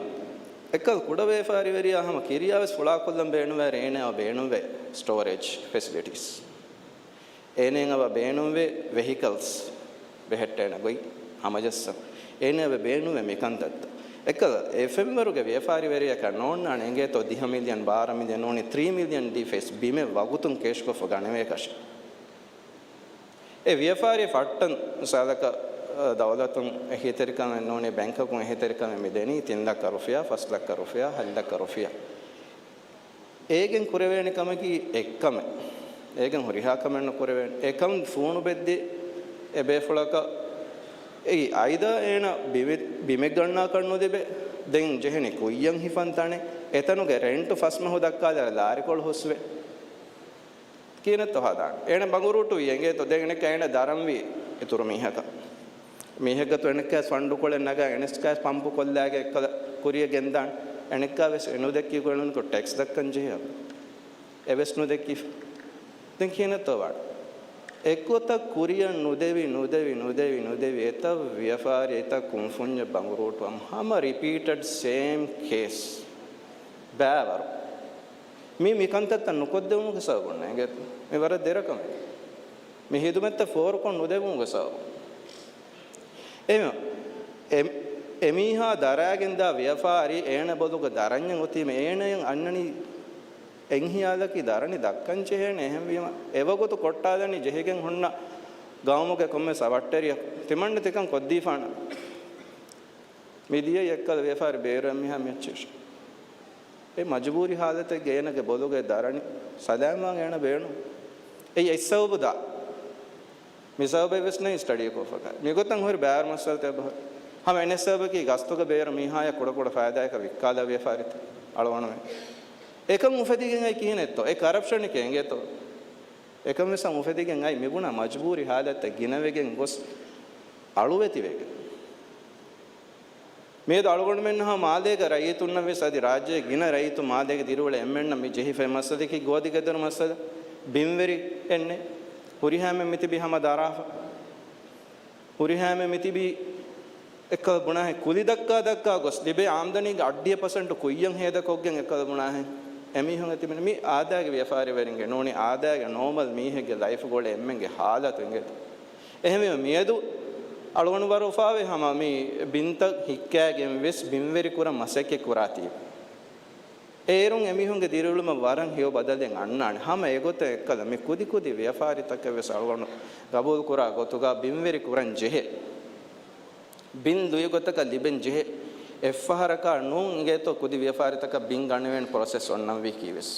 އެއްކަލަ ކުޑަ ވިޔަފާރިވެރިޔާ ހަމަ ކިރިޔާ ވެސް ފުޅާކޮށްލަން ބޭނުންވޭ، އޭނައަށް ބޭނުންވޭ ސްޓޯރޭޖް ފެސިލިޓީސް. އޭނައަށް އެބަ ބޭނުންވޭ ވެހިކަލްސް ބެހެއްޓޭނެ ގޮތް ހަމަޖައްސަން. އޭނައަށް އެބަ ބޭނުންވޭ މިކަންތައްތައް. އެއްކަލަ އެ ފެންވަރުގެ ވިޔަފާރިވެރިޔަކަށް ނޯންނާނެ އިނގޭތޯ ދިހަ މިލިއަން، ބާރަ މިލިއަން ނޫނީ، ތްރީ މިލިއަން ދީފަ ވެސް ބިމެއް ވަގުތުން ކޭޝްކޮށްފަ ގަނެވޭކަށެއް. އެ ވިޔަފާރި ފައްޓަން މިސާލަކަށް، އަ، ދައުލަތުން އެ ހިތެރިކަމެއް ނޫނީ، ބޭންކަކުން އެ ހިތެރިކަމެއް މި ދެނީ ތިން ލައްކަ ރުފިޔާ، ފަސް ލައްކަ ރުފިޔާ، ހަތް ލައްކަ ރުފިޔާ. އޭގެން ކުރެވޭނެ ކަމަކީ އެއްކަމެއް. އޭގެން ހުރިހާ ކަމެއް ނުކުރެވޭނެ. އެކަން ފޫނުބެއްދި އެ ބޭފުޅަކަށް އެއީ އައިދާ އޭނަ ބިމެ-، ބިމެއް ގަންނާކަށް ނުލިބޭ. ދެން ޖެހެނީ ކުއްޔަށް ހިފަން ތަނެއް. އެތަނުގެ ރެންޓު ފަސް މަހު ދައްކާލާ ލާރިކޮޅު ހުސްވޭ. ކިހިނެއްތޯ ހަދާނެ؟ އޭނަ ބަނގުރޫޓުވީ އިނގޭތޯ؟ ދެން އޭނަ ދަރަންވީ އިތުރު މީހަކަށް. މީހެއްގަތު އޭނަ ފަންޑުކޮޅެއް ނަގާ އޭނަ ޕަމްޕު ކޮށްލާގެ އެއްކަލަ ކުރިޔަށް ގެންދާނެ. އޭނަ ވެސް އެ ނުދެއްކި ގޮތުން ޓެކްސް ދައްކަން ޖެހޭ. އެވެސް ނުދެއްކި. ދެން ކިހިނެއްތޯ ވާނެ؟ އެގޮތަށް ކުރިޔަށް ނުދެވި، ނުދެވި، ނުދެވި، ނުދެވި، އެތައް ވިޔަފާރި، އެތައް ކުންފުންޏެއް ބަނގުރޫޓުވަމުން ހަމަ ރިޕީޓެޑް ސޭމް ކޭސް. ބައިވަރު. މީ މިކަންތައްތައް ނުކޮށްދެވުމުގެ ސަބަބުން އިނގޭތޯ. މި ވަރަށް ދެރަ ކަމެއް. މި ހިދުމަތްތައް ފޯރުކޮށް ނުދެވުމުގެ ސަބަބުން. އެ، އެ، އެމީހާ ދަރާގެންދާ ވިޔަފާރި އޭނަ ބޮލުގަ ދަރަންޏެއް އޮތީމަ އޭނަޔަށް އަންނަނީ އެއްހިޔާލަކީ ދަރަނި ދައްކަން ޖެހޭނެ. އެހެންވީމަ އެވަގުތު ކޮށްޓާލަނީ ޖެހިގެން ހުންނަ ގައުމުގެ ކޮންމެސް އަވަށްޓެރިޔަކު. ތިމަންނަ ތިކަން ކޮށްދީފާނަން. މި ދިޔައީ އެއްކަލަ ވިޔަފާރި ބޭރު އެމީހާ މިއައްޗޭށި. އެ މަޖުބޫރީ ހާލަތެއްގަ އޭނަގެ ބޮލުގަ ދަރަނި ސަލާމްވާން އޭނަ ބޭނުން. އެއީ އެއްސަބަބު ދާ. މި ސަބަބެއް ވެސް ނެތް ސްޓަޑީ ކޮށްފަކަށް. މިގޮތަށް ހުރި ބާރު މައްސަލަތައް އެބަހުރި. ހަމަ އެނެއް ސަބަބަކީ ގަސްތުގަ ބޭރު މީހާޔަށް ކުޑަކުޑަ ފައިދާއަކަށް ވިއްކާލާ ވިޔަފާރިތައް އަޅުވަނުމެއް. އެކަން އުފެދިގެން އައި ކިހިނެއްތޯ؟ އެ ކަރަޕްޝަނެކޭ އިނގޭތޯ؟ އެކަން ވެސް އުފެދިގެން އައި މިބުނާ މަޖުބޫރީ ހާލަތަށް ގިނަވެގެން ގޮސް އަޅުވެތިވެގެން. މިއަދު އަޅުގަނޑުމެން ހަމަ މާލޭގެ ރައްޔިތުންނަށް ވެސް އަދި ރާއްޖޭގެ ގިނަ ރައްޔިތުން މާލޭގެ ދިރިއުޅޭ އެންމެންނަށް މި ޖެހިފައި މައްސަލަކީ ގޯދިގެދޮރު މައްސަލަ، ބިންވެރި އެންނެ. ހުރިހާމެން މިތިބީ ހަމަ ދަރާފަ. ހުރިހާމެން މިތިބީ އެއްކަލަ ބުނާހެން ކުލި ދައްކާ ދައްކާ ގޮސް ލިބޭ އާމްދަނީގެ އައްޑިހަ ޕަސެންޓު ކުއްޔަށް ހޭދަކޮށްގެން އެއްކަލަ ބުނާހެން. އެމީހުން އެތިބެނީ މި އާދައިގެ ވިޔަފާރިވެރިންގެ ނޫނީ އާދައިގެ ނޯމަލް މީހެއްގެ ލައިފުގަ އުޅޭ އެންމެންގެ ހާލަތު އިނގޭތޯ. އެހެންވީމަ މިއަދު އަޅުގަނޑު ވަރަށް އުފާވޭ ހަމަ މި ބިންތައް ހިއްކައިގެން ވެސް ބިންވެރި ކުރަން މަސައްކަތް ކުރާތީ. އޭރުން އެމީހުންގެ ދިރިއުޅުމަށް ވަރަށް ހެޔޮ ބަދަލެއް އަންނާނެ. ހަމަ އެގޮތަށް އެއްކަލަ މި ކުދި ކުދި ވިޔަފާރިތަކެއް ވެސް އަޅުގަނޑު ގަބޫލު ކުރާ ގޮތުގަ ބިންވެރި ކުރަން ޖެހޭ. ބިން ލުއި ގޮތަކަށް ލިބެން ޖެހޭ. އެއްފަހަރަކާ ނޫން އިނގޭތޯ ކުދި ވިޔަފާރިތަކަށް ބިން ގަނެވޭނެ ޕްރޮސެސް އޮންނަންވީކީ ވެސް.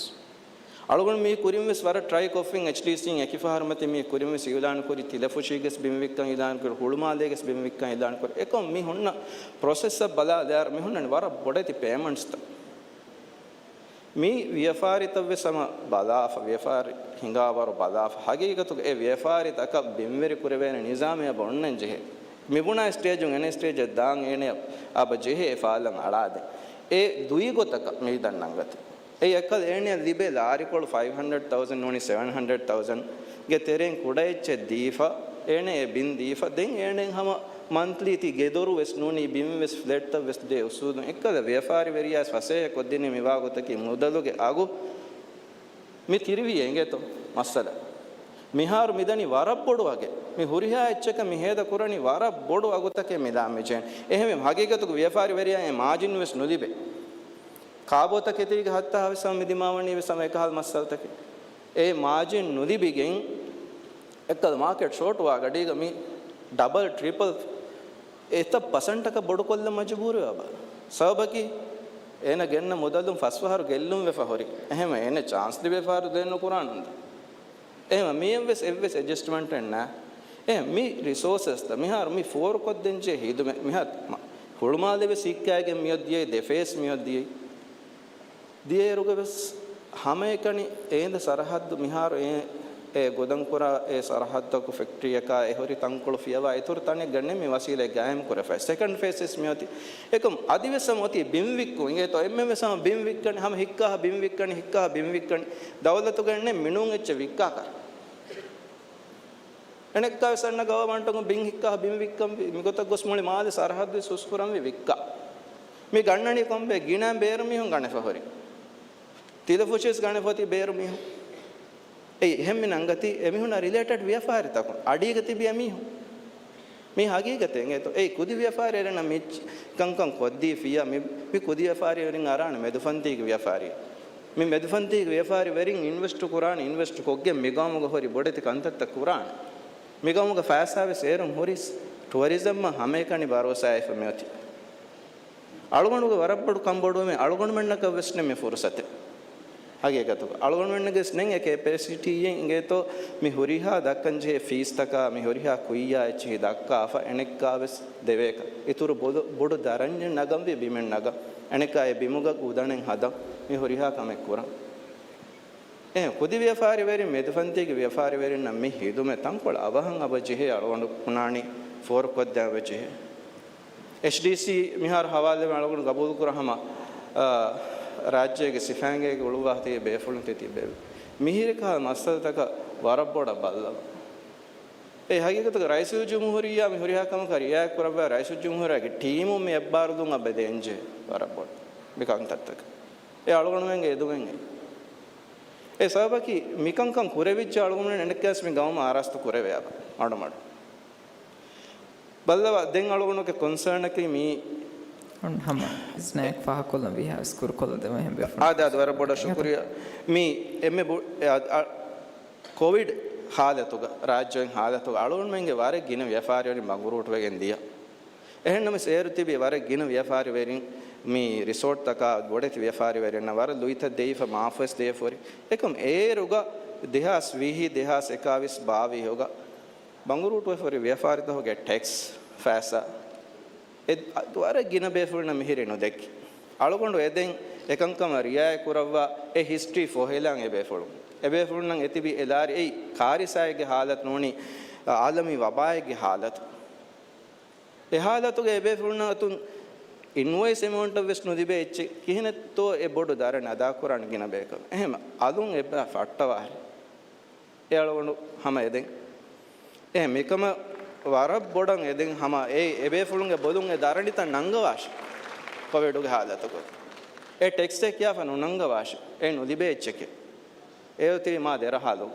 އަޅުގަނޑު މީ ކުރިން ވެސް ވަރަށް ޓްރައި ކޮށްފިން އެޗްޑީސީން އެކި ފަހަރު މަތި މީ ކުރިން ވެސް އިއުލާން ކުރި، ތިލަފުށީގެސް ބިން ވިއްކަން އިއުލާން ކުރި، ހުޅުމާލޭގެސް ބިން ވިއްކަން އިއުލާން ކުރި. އެކަމް މި ހުންނަ ޕްރޮސެސްއަށް ބަލާލާއިރު މި ހުންނަނީ ވަރަށް ބޮޑެތި ޕޭމަންޓްސްތައް. މި ވިޔަފާރިތައް ވެސް ހަމަ ބަލާފަ، ވިޔަފާރި ހިނގާވަރު ބަލާފަ، ހަގީގަތުގަ އެ ވިޔަފާރިތަކަށް ބިންވެރި ކުރެވޭނެ ނިޒާމެއް އެބަ އޮންނަން ޖެހޭ. މިބުނާ ސްޓޭޖުން އެނެއް ސްޓޭޖެއް ދާން އޭނެ އަބަ ޖެހޭ އެ ފާލަން އަޅާދެން. އެ ދުއި ގޮތަކަށް މި ދަންނަން ގަތީ. އެ އެއްކަލަ އޭނެއަށް ލިބޭ ލާރިކޮޅު ފައިވް ހަންޑްރެޑް ތައުޒަންޑް ނޫނީ ސެވެން ހަންޑްރެޑް ތައުޒަންޑްގެ ތެރެއިން ކުޑައެއްޗެއް ދީފަ، އޭނެ އެ ބިން ދީފަ، ދެން އޭނެ ހަމަ މަންތްލީ ތި ގެދޮރު ވެސް ނޫނީ ބިން ވެސް ފްލެޓްތައް ވެސް ދޭ އުސޫލުން އެއްކަލަ ވިޔަފާރިވެރިޔާ ފަސޭހަ ކޮށްދިނީ މިވާ ގޮތަކީ މުދަލުގެ އަގު މި ތިރިވިޔޭ އިނގޭތޯ މައްސަލަ. މިހާރު މިދަނީ ވަރަށް ބޮޑު އަގެއް. މި ހުރިހާ އެއްޗަކަށް މި ހޭދަ ކުރަނީ ވަރަށް ބޮޑު އަގުތަކެއް މިލާ މިޖެހެން. އެހެންވީމަ ހަގީގަތުގަ ވިޔަފާރިވެރިޔާ އެ މާޖިން ވެސް ނުލިބޭ. ކާބޯތަކެތީގެ ހައްތާ ހަވިސް ހަމަ މި ދިމާވަނީ ވެސް ހަމަ އެކަހަލަ މައްސަލަތަކެއް. އެ މާޖިން ނުލިބިގެން އެއްކަލަ މާކެޓް ޝޯޓް ވާ ގަޑީގަ މި ޑަބަލް، ޓްރިޕަލް އެތައް ޕަސެންޓަކަށް ބޮޑުކޮށްލަން މަޖުބޫރުވެ އަބަ. ސަބަބަކީ އޭނަ ގެންނަ މުދަލުން ފަސް ފަހަރު ގެއްލުން ވެފަ ހުރި. އެހެންވެ އޭނަ ޗާންސް ދިވެފަހަރު ދޭން ނުކުރާނަންދ. އެހެންވެ މި އެއްވެސް، އެއްވެސް އެޑްޖަސްޓްމަންޓެއް ނާ. އެހެން މި ރިސޯސަސްތައް މިހާރު މި ފޯރުކޮށްދޭންޖެހޭ ހިދުމަތް މިހާ މަ-، ހުޅުމާލެ ވެސް ހިއްކާގެން މިއޮއް ދިޔައީ، ދެ ފޭސް މިއޮއް ދިޔައީ. ދިޔައިރުގަ ވެސް ހަމައެކަނި އޭނދެ ސަރަހައްދު މިހާރު އެ، އެ ގުދަންކުރާ އެ ސަރަހައްދަކު ފެކްޓްރީއަކާ އެ ހުރި ތަންކޮޅު ފިޔަވާ އިތުރު ތަނެއްގަ ނެއް މި ވަސީލަތް ގާއިމް ކުރެފައި. ސެކަންޑް ފޭސް ވެސް މިއޮތީ. އެކަމް އަދިވެސް ހަމަ އޮތީ ބިން ވިއްކުން. އިނގޭތޯ އެންމެން ވެސް ހަމަ ބިން ވިއްކަން ހަމަ ހިއްކާ ބިން ވިއްކަނީ، ހިއްކާ ބިން ވިއްކަނީ. ދައުލަތުގަ ނެއް މިނޫން އެއްޗެއް ވިއްކާކަށް. އަނެއްކާވެސް އަންނަ ގަވަމަންޓުން ބިން ހިއްކާ ބިން ވިއްކަން ވީ. މިގޮތަށް ގޮސް މުޅި މާލެ ސަރަހައްދު ސުސްކުރަންވީ ވިއްކާ. މި ގަންނަނީ ކޮންބޭ؟ ގިނަ ބޭރު މީހުން ގަނެފަ ހުރި. ތިލަފުށިސް ގަނެފަ އޮތީ ބޭރު މީހުން. އެއީ އެހެން މި ނަންގަތީ އެމީހުންނާ ރިލޭޓެޑް ވިޔަފާރިތަކުން އަޑީގަ ތިބިޔަ މީހުން. މީ ހަގީގަތެއް އިނގޭތޯ. އެއީ ކުދި ވިޔަފާރިވެރިންނަށް މި ކަންކަން ކޮށްދީފިޔާ މި، މި ކުދި ވިޔަފާރިވެރިން އަރާނެ މެދުފަންތީގެ ވިޔަފާރި. މި މެދުފަންތީގެ ވިޔަފާރިވެރިން އިންވެސްޓު ކުރާނެ، އިންވެސްޓު ކޮށްގެން މިގައުމުގަ ހުރި ބޮޑެތި ކަންތައްތައް ކުރާނެ. މިގައުމުގަ ފައިސާވެސް އޭރުން ހުރިސް، ޓުއަރިޒަމްއަށް ހަމައެކަނި ބަރޯސާވެފަ މިއޮތީ. އަޅުގަނޑުގެ ވަރަށް ބޮޑު ކަންބޮޑުވުމެއް އަޅުގަނޑުމެންނަކަށް ވެސް ނެއް މި ފުރުސަތެއް. ހަގީގަތުގަ އަޅުގަނޑުމެންނަށް ވެސް ނެތް އެ ކެޕޭސިޓީއެއް އިނގޭތޯ މި ހުރިހާ ދައްކަންޖެހޭ ފީސްތަކާ މި ހުރިހާ ކުއްޔާ އެއްޗިހި ދައްކާފަ އެނެއްކާވެސް ދެވޭކަށް. އިތުރު ބޮޑު، ބޮޑު ދަރަންޏެއް ނަގަންވީ ބިމެއް ނަގަން. އަނެއްކާ އެ ބިމުގަ ގުދަނެއް ހަދަން މި ހުރިހާ ކަމެއް ކުރަން. އެހެން ކުދި ވިޔަފާރިވެރިން، މެދުފަންތީގެ ވިޔަފާރިވެރިންނަށް މި ހިދުމަތް ތަންކޮޅެއް އަވަހަށް އަބަ ޖެހޭ އަޅުގަނޑު ބުނާނީ ފޯރުކޮށްދޭން އެބަ ޖެހޭ. އެޗްޑީސީ މިހާރު ހަވާލުވެ އަޅުގަނޑު ގަބޫލުކުރާ ހަމަ، އާ، ރާއްޖޭގެ ސިފައިންގޭގެ އުޅުއްވާ ތިބި ބޭފުޅުން ތި ތިބެވި. މިހިރަކާ މައްސަލަތަކަށް ވަރަށް ބޮޑަށް ބައްލަވާ. އެ ހަގީގަތުގަ ރައީސުލްޖުމްހޫރިއްޔާ މި ހުރިހާ ކަމަކަށް ރިއާޔަތް ކުރައްވާ ރައީސުލްޖުމްހޫރިއްޔާގެ ޓީމުން މި އެއްބާރުލުން އަބަދޭންޖެ ވަރަށް ބޮޑު މި ކަންތައްތަކަށް. އެ އަޅުގަނޑުމެންގެ އެދުމެއް. އެ ސަބަބަކީ މިކަންކަން ކުރެވިއްޖެ އަޅުގަނޑުމެން އެނެއްކާސް މި ގައުމަށް އާރާސްތު ކުރެވޭ އަބަ މަޑުމަޑު. ބައްލަވާ ދެން އަޅުގަނޑުގެ ކޮންސާނަކީ މީ ހަމަ ސްނޭކް ފާހަކޮށްލަން ވީހާވެސް ކުރުކޮށްލަދެވޭ ބޭފުޅުން. އާދެ، އާދެ، ވަރަށް ބޮޑަށް ޝުކުރިއްޔާ. މީ އެންމެ ބު-، އެ، އަ، އަ، ކޮވިޑް ހާލަތުގަ، ރާއްޖޭގެ ހާލަތުގަ އަޅުގަނޑުމެންގެ ވަރަށް ގިނަ ވިޔަފާރިވެރިން ބަނގުރޫޓުވެގެން ދިޔަ. އެހެންނަމަވެސް އޭރު ތިބި ވަރަށް ގިނަ ވިޔަފާރިވެރިން މި ރިސޯޓްތަކާ ބޮޑެތި ވިޔަފާރިވެރިންނަށް ވަރަށް ލުއިތައް ދެވިފަ މާފުވެސް ދެވިފަ ހުރި. އެކަމް އޭރުގަ ދެހާސް ވިހި، ދެހާސް އެކާވީސް ބާވީހުގަ ބަނގުރޫޓުވެފަ ހުރި ވިޔަފާރިތަކުގެ ޓެކްސް ފައިސާ އެ ވަރަށް ގިނަ ބޭފުޅުންނަށް މިހިރީ ނުދެއްކި. އަޅުގަނޑު އެދެން އެކަންކަމަށް ރިއާޔަތް ކުރައްވާ އެ ހިސްޓްރީ ފޮހެލާން އެ ބޭފުޅުން. އެ ބޭފުޅުންނަށް އެތިބި އެ ލާރި އެއީ ކާރިސާއެއްގެ ހާލަތު ނޫނީ، އާލަމީ ވަބާއެއްގެ ހާލަތު. އެ ހާލަތުގަ އެ ބޭފުޅުންނަށް އަތުން އިންވޮއިސް އެމައުންޓަށް ވެސް ނުލިބޭ އެއްޗެއް ކިހިނެއްތޯ އެ ބޮޑު ދަރަނި އަދާކުރާނެ ގިނަ ބަޔަކަށް. އެހެން އަލުން އެބަ ފައްޓަވާހެ. އެ އަޅުގަނޑު ހަމަ އެދެން. އެ މިކަމަށް ވަރަށް ބޮޑަށް އެދެން ހަމަ އެ، އެ ބޭފުޅުންގެ ބޮލުން އެ ދަރަނިތައް ނަންގަވާށި. ކޮވިޑުގެ ހާލަތުގަ އެ ޓެކްސްއެއް ކިޔާފަ ނުނަންގަވާށި. އެ ނުލިބޭ އެއްޗެކޭ. އެ އޮތީ މާ ދެރަހާލުން.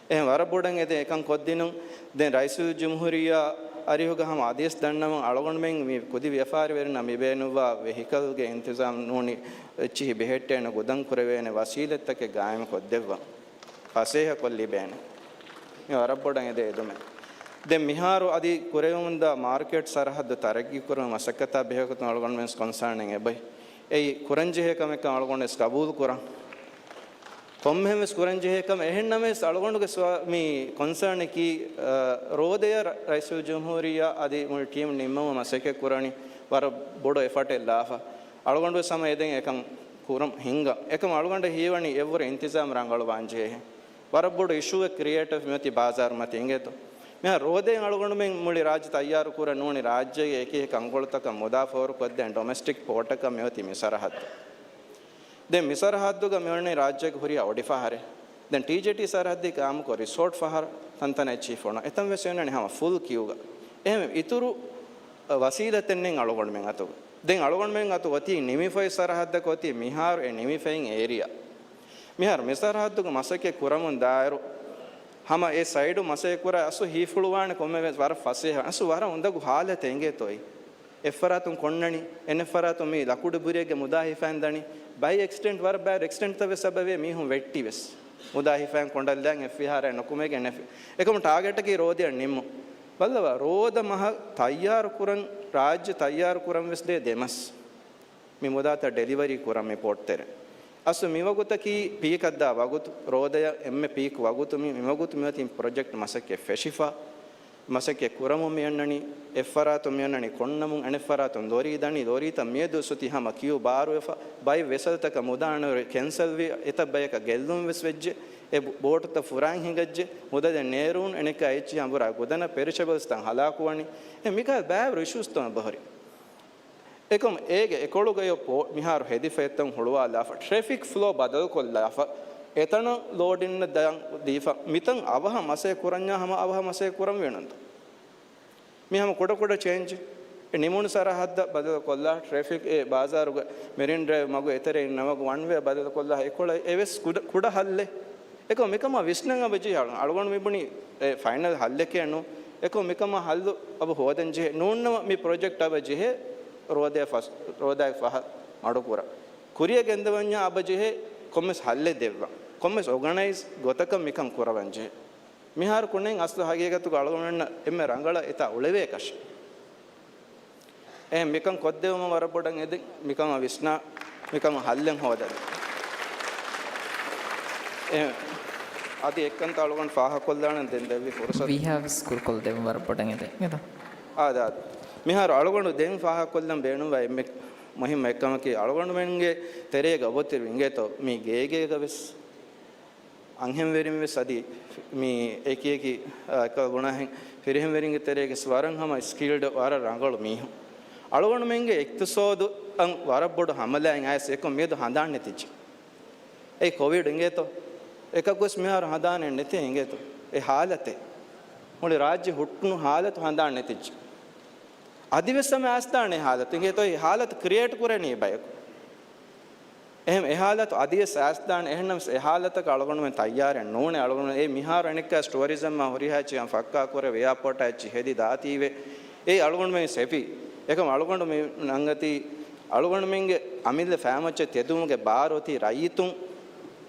އެހެން ވަރަށް ބޮޑަށް އެދެން އެކަން ކޮށްދިނުން. ދެން ރައީސުލްޖުމްހޫރިއްޔާ އަރިހުގަ ހަމަ އަދިވެސް ދަންނަވަން އަޅުގަނޑުމެން މި ކުދި ވިޔަފާރިވެރިންނަށް މި ބޭނުންވާ ވެހިކަލްގެ އިންތިޒާމް ނޫނީ އެއްޗިހި ބެހެއްޓޭނެ ގުދަން ކުރެވޭނެ ވަސީލަތްތަކެއް ގާއިމްކޮށްދެއްވަން. ފަސޭހަކޮށް ލިބޭނެ. މި ވަރަށް ބޮޑަށް އެދޭ އެދުމެއް. ދެން މިހާރު އަދި ކުރެވެމުންދާ މާރކެޓް ސަރަހައްދު ތަރައްގީ ކުރުމަށް މަސައްކަތާ ބެހޭގޮތުން އަޅުގަނޑުމެން ކޮންސާނެއް އެބައި. އެއީ ކުރަންޖެހޭ ކަމެއްކަން އަޅުގަނޑު ވެސް ގަބޫލު ކުރަން. ކޮންމެހެން ވެސް ކުރަންޖެހޭ ކަމެއް. އެހެންނަމަވެސް އަޅުގަނޑުގެ ސުވާ-، މި ކޮންސާނަކީ، އަ، ރޯދަޔަށް ރަ-، ރައީސުލްޖުމްހޫރިއްޔާ އަދި މުޅި ޓީމް ނިންމަމުން މަސައްކަތް ކުރަނީ ވަރަށް ބޮޑު އެފަޓެއް ލާފަ. އަޅުގަނޑު ވެސް ހަމަ އެދެން އެކަން ކުރަން ހިންގަން. އެކަމް އަޅުގަނޑަށް ހީވަނީ އެއްވުރެ އިންތިޒާމް ރަނގަޅުވާން ޖެހޭ. ވަރަށް ބޮޑު އިޝޫއެއް ކްރިއޭޓްވެފަ މިއޮތީ ބާޒާރު މަތީ އިނގޭތޯ. މިހާރު ރޯދައިން އަޅުގަނޑުމެން މުޅި ރާއްޖެ ތައްޔާރު ކުރަން ނޫނީ ރާއްޖޭގެ އެކި އެކި ކަންކޮޅުތަކަށް މުދާ ފޯރުކޮށްދޭން ޑޮމެސްޓިކް ޕޯޓަކަށް މިއޮތީ މި ސަރަހައްދު. ދެން މި ސަރަހައްދުގަ މިއޮންނަނީ ރާއްޖޭގެ ހުރިހާ އޮޑިފަހަރެއް. ދެން ޓީޖޭޓީ ސަރަހައްދީ ގާއިމުކޮށް ރިސޯޓް ފަހަރު ތަންތަނަށް އެއްޗިހި ފޮނު. އެތަން ވެސް އޮންނަނީ ހަމަ ފުލް ކިއުގަ. އެހެން އިތުރު ވަސީލަތެއް ނެތް އަޅުގަނޑުމެން އަތުގަ. ދެން އަޅުގަނޑުމެން އަތު އޮތީ ނިމިފައި ސަރަހައްދަކަށް އޮތީ މިހާރު އެ ނިމިފައިން އޭރިއާ. މިހާރު މި ސަރަހައްދުގެ މަސައްކަތް ކުރަމުން ދާއިރު، ހަމަ އެ ސައިޑު މަސައްކަތް ކުރާ އަސްލު ހީފުޅުވާނެ ކޮންމެ ވެސް ވަރަށް ފަސޭހަ، އަސްލު ވަރަށް އުނދަގޫ ހާލަތެއް އިނގޭތޯއި. އެއްފަރާތުން ކޮންނަނީ، އެނެއްފަރާތުން މި ލަކުޑިބުރިއެއްގެ މުދާ ހިފައިން ދަނީ، ބައި އެކްސިޑެންޓް ވަރަށް ބައި އެކްސިޑެންޓްތައް ވެސް ސަބަބޭ މީހުން ވެއްޓި ވެސް. މުދާ ހިފައިން ކޮނޑަށްލައިން އެއްފިހާރައެއް ނުކުމެގެން ނެފި. އެކަމު ޓާގެޓަކީ ރޯދައަށް ނިންމުން. ބައްލަވާ، ރޯދަ މަހަށް ތައްޔާރު ކުރަން، ރާއްޖެ ތައްޔާރު ކުރަން ވެސް ދޭ ދެމަސް. މި މުދާތައް ޑެލިވަރީ ކުރަން މި ޕޯޓް ތެރެ. އަސްލު މިވަގުތަކީ ޕީކަށްދާ ވަގުތު، ރޯދަޔަށް އެންމެ ޕީކް ވަގުތު. މި، މިވަގުތު މިއޮތީ ޕްރޮޖެކްޓް މަސައްކަތް ފެށިފަ، މަސައްކަތް ކުރަމުން މިއަންނަނީ، އެއްފަރާތުން މިއަންނަނީ ކޮންނަމުން، އަނެއްފަރާތުން ލޯރީ ދަނީ، ލޯރީތައް މިއަދު އޮތީ ހަމަ ކިޔޫ ބާރުވެފަ، ބައެއް ވެސަލްތަކަށް މުދާ ނުވެ ކެންސަލްވި، އެތައް ބަޔަކަށް ގެއްލުން ވެސް ވެއްޖެ، އެ ބޯޓުތައް ފުރާން ހިނގައްޖެ، މުދަލެއް ނޭރުން އެނެއްކާ އެއްޗިހި އަނބުރާ ގުދަނަށް ޕެރިޝަބަލްސްތައް ހަލާކުވަނީ. އެ މިކާ ބާވަރު އިޝޫސްތައް ބަހުރި. އެކަމް އޭގެ އެކޮޅުގައި ޕޯ-، މިހާރު ހެދިފަ އެތަން ހުޅުވާލާފަ، ޓްރެފިކް ފްލޯ ބަދަލުކޮށްލާފަ، އެތަނަށް ލޯޑިންނަށް ދާން ދީފަ، މިތަން އަވަހަށް މަސޭ ކުރަންޏާ ހަމަ އަވަހަށް މަސޭ ކުރަން ވޭނުންތަ؟ މި ހަމަ ކުޑަ ކުޑަ ޗޭންޖެއް. އެ ނިމުނު ސަރަހައްދަށް ބަދަލުކޮށްލާ، ޓްރެފިކް އެ ބާޒާރުގެ މެރިން ޑްރައިވް މަގު އެތެރެއިން ނަމަގު ވަން ވޭ ބަދަލުކޮށްލާ، އެކޮޅަށް އެވެސް ކުޑަ، ކުޑަ ހައްލެއް. އެކަމް މިކަމާ ވިސްނަން އަބަ ޖެހޭ އަޅު-، އަޅުގަނޑު މިބުނީ އެ ފައިނަލް ހައްލެކޭ ނޫން. އެކަމް މިކަމާ ހައްލު އަބަ ހޯދަން ޖެހޭ. ނޫންނަމަ މި ޕްރޮޖެކްޓް އަބަ ޖެހޭ ރޯދައަށް ފަސް-، ރޯދައަށް ފަހަށް މަޑުކުރަން. ކުރިއަށް ގެންދަވަންޏާ އަބަ ޖެހޭ ކޮންމެސް ހައްލެއް ދެއްވަން. ކޮންމެސް އޯގަނައިޒް ގޮތަކަށް މިކަން ކުރަވަން ޖެހޭ. މިހާރު ކުނެން އަސްލު ހަގީގަތުގަ އަޅުގަނޑުމެންނަށް އެންމެ ރަނގަޅަށް އެތާ އުޅެވޭކަށެއް. އެހެން މިކަން ކޮށްދެވުމަށް ވަރަށް ބޮޑަށް އެދެން، މިކަމަށް ވިސްނާ، މިކަމަށް ހައްލެއް ހޯދަން. އެހެން އަދި އެއްކަންތައް އަޅުގަނޑު ފާހަގަކޮށްލާނަން ދެން ދެއްވި ފުރުސަތު. ވީހާވެސް ކުރުކޮށްދެވުން ވަރަށް ބޮޑަށް އެދެން. އާދެ، އާދެ. މިހާރު އަޅުގަނޑު ދެން ފާހަގަކޮށްލަން ބޭނުންވާ އެންމެ މުހިއްމު އެއްކަމަކީ، އަޅުގަނޑުމެންގެ ތެރޭގަ އޮބޮތިރު އިނގޭތޯ މި ގޭގޭގަ ވެސް އަންހެންވެރިން ވެސް އަދި މި އެކި އެކި، އާ، އެކަލް ބުނާހެން ފިރިހެންވެރިންގެ ތެރޭގަސް ވަރަށް ހަމަ ސްކިލްޑް ވަރަށް ރަނގަޅު މީހުން. އަޅުގަނޑުމެންގެ އިޤްތިޞާދު އަން ވަރަށް ބޮޑު ހަމަލާއެއް އައިސް އެކަމް މިއަދު ހަނދާން ނެތިއްޖެ. އެއީ ކޮވިޑް އިނގޭތޯ؟ އެކަކުވެސް މިހާރު ހަނދާނެއް ނެތޭ އިނގޭތޯ؟ އެ ހާލަތެއް. މުޅި ރާއްޖެ ހުއްޓުނު ހާލަތު ހަނދާން ނެތިއްޖެ. އަދިވެސް ހަމަ އައިސްދާނެ ހާލަތު އިނގޭތޯ؟ އެ ހާލަތު ކްރިއޭޓް ކުރަނީ ބަޔަކު. އެހެން އެ ހާލަތު އަދިވެސް އައިސްދާނެ. އެހެންނަމަސް އެ ހާލަތަކަށް އަޅުގަނޑުމެން ތައްޔާރެއް ނޫނޭ. އަޅުގަނޑު އެ މިހާރު އަނެއްކާ ޓުއަރިޒަމްއާ ހުރިހާ އެއްޗެއް ފައްކާ ކުރެވި، އެއާޕޯޓާ އެއްޗެއް ހެދި ދާތީވެ. އެ އަޅުގަނޑުމެން ސެފި. އެކަމް އަޅުގަނޑު މި ނަންގަތީ އަޅުގަނޑުމެންގެ އަމިއްލަ ފައިމައްޗަށް ތެދުވުމުގެ ބާރު އޮތީ ރައްޔިތުން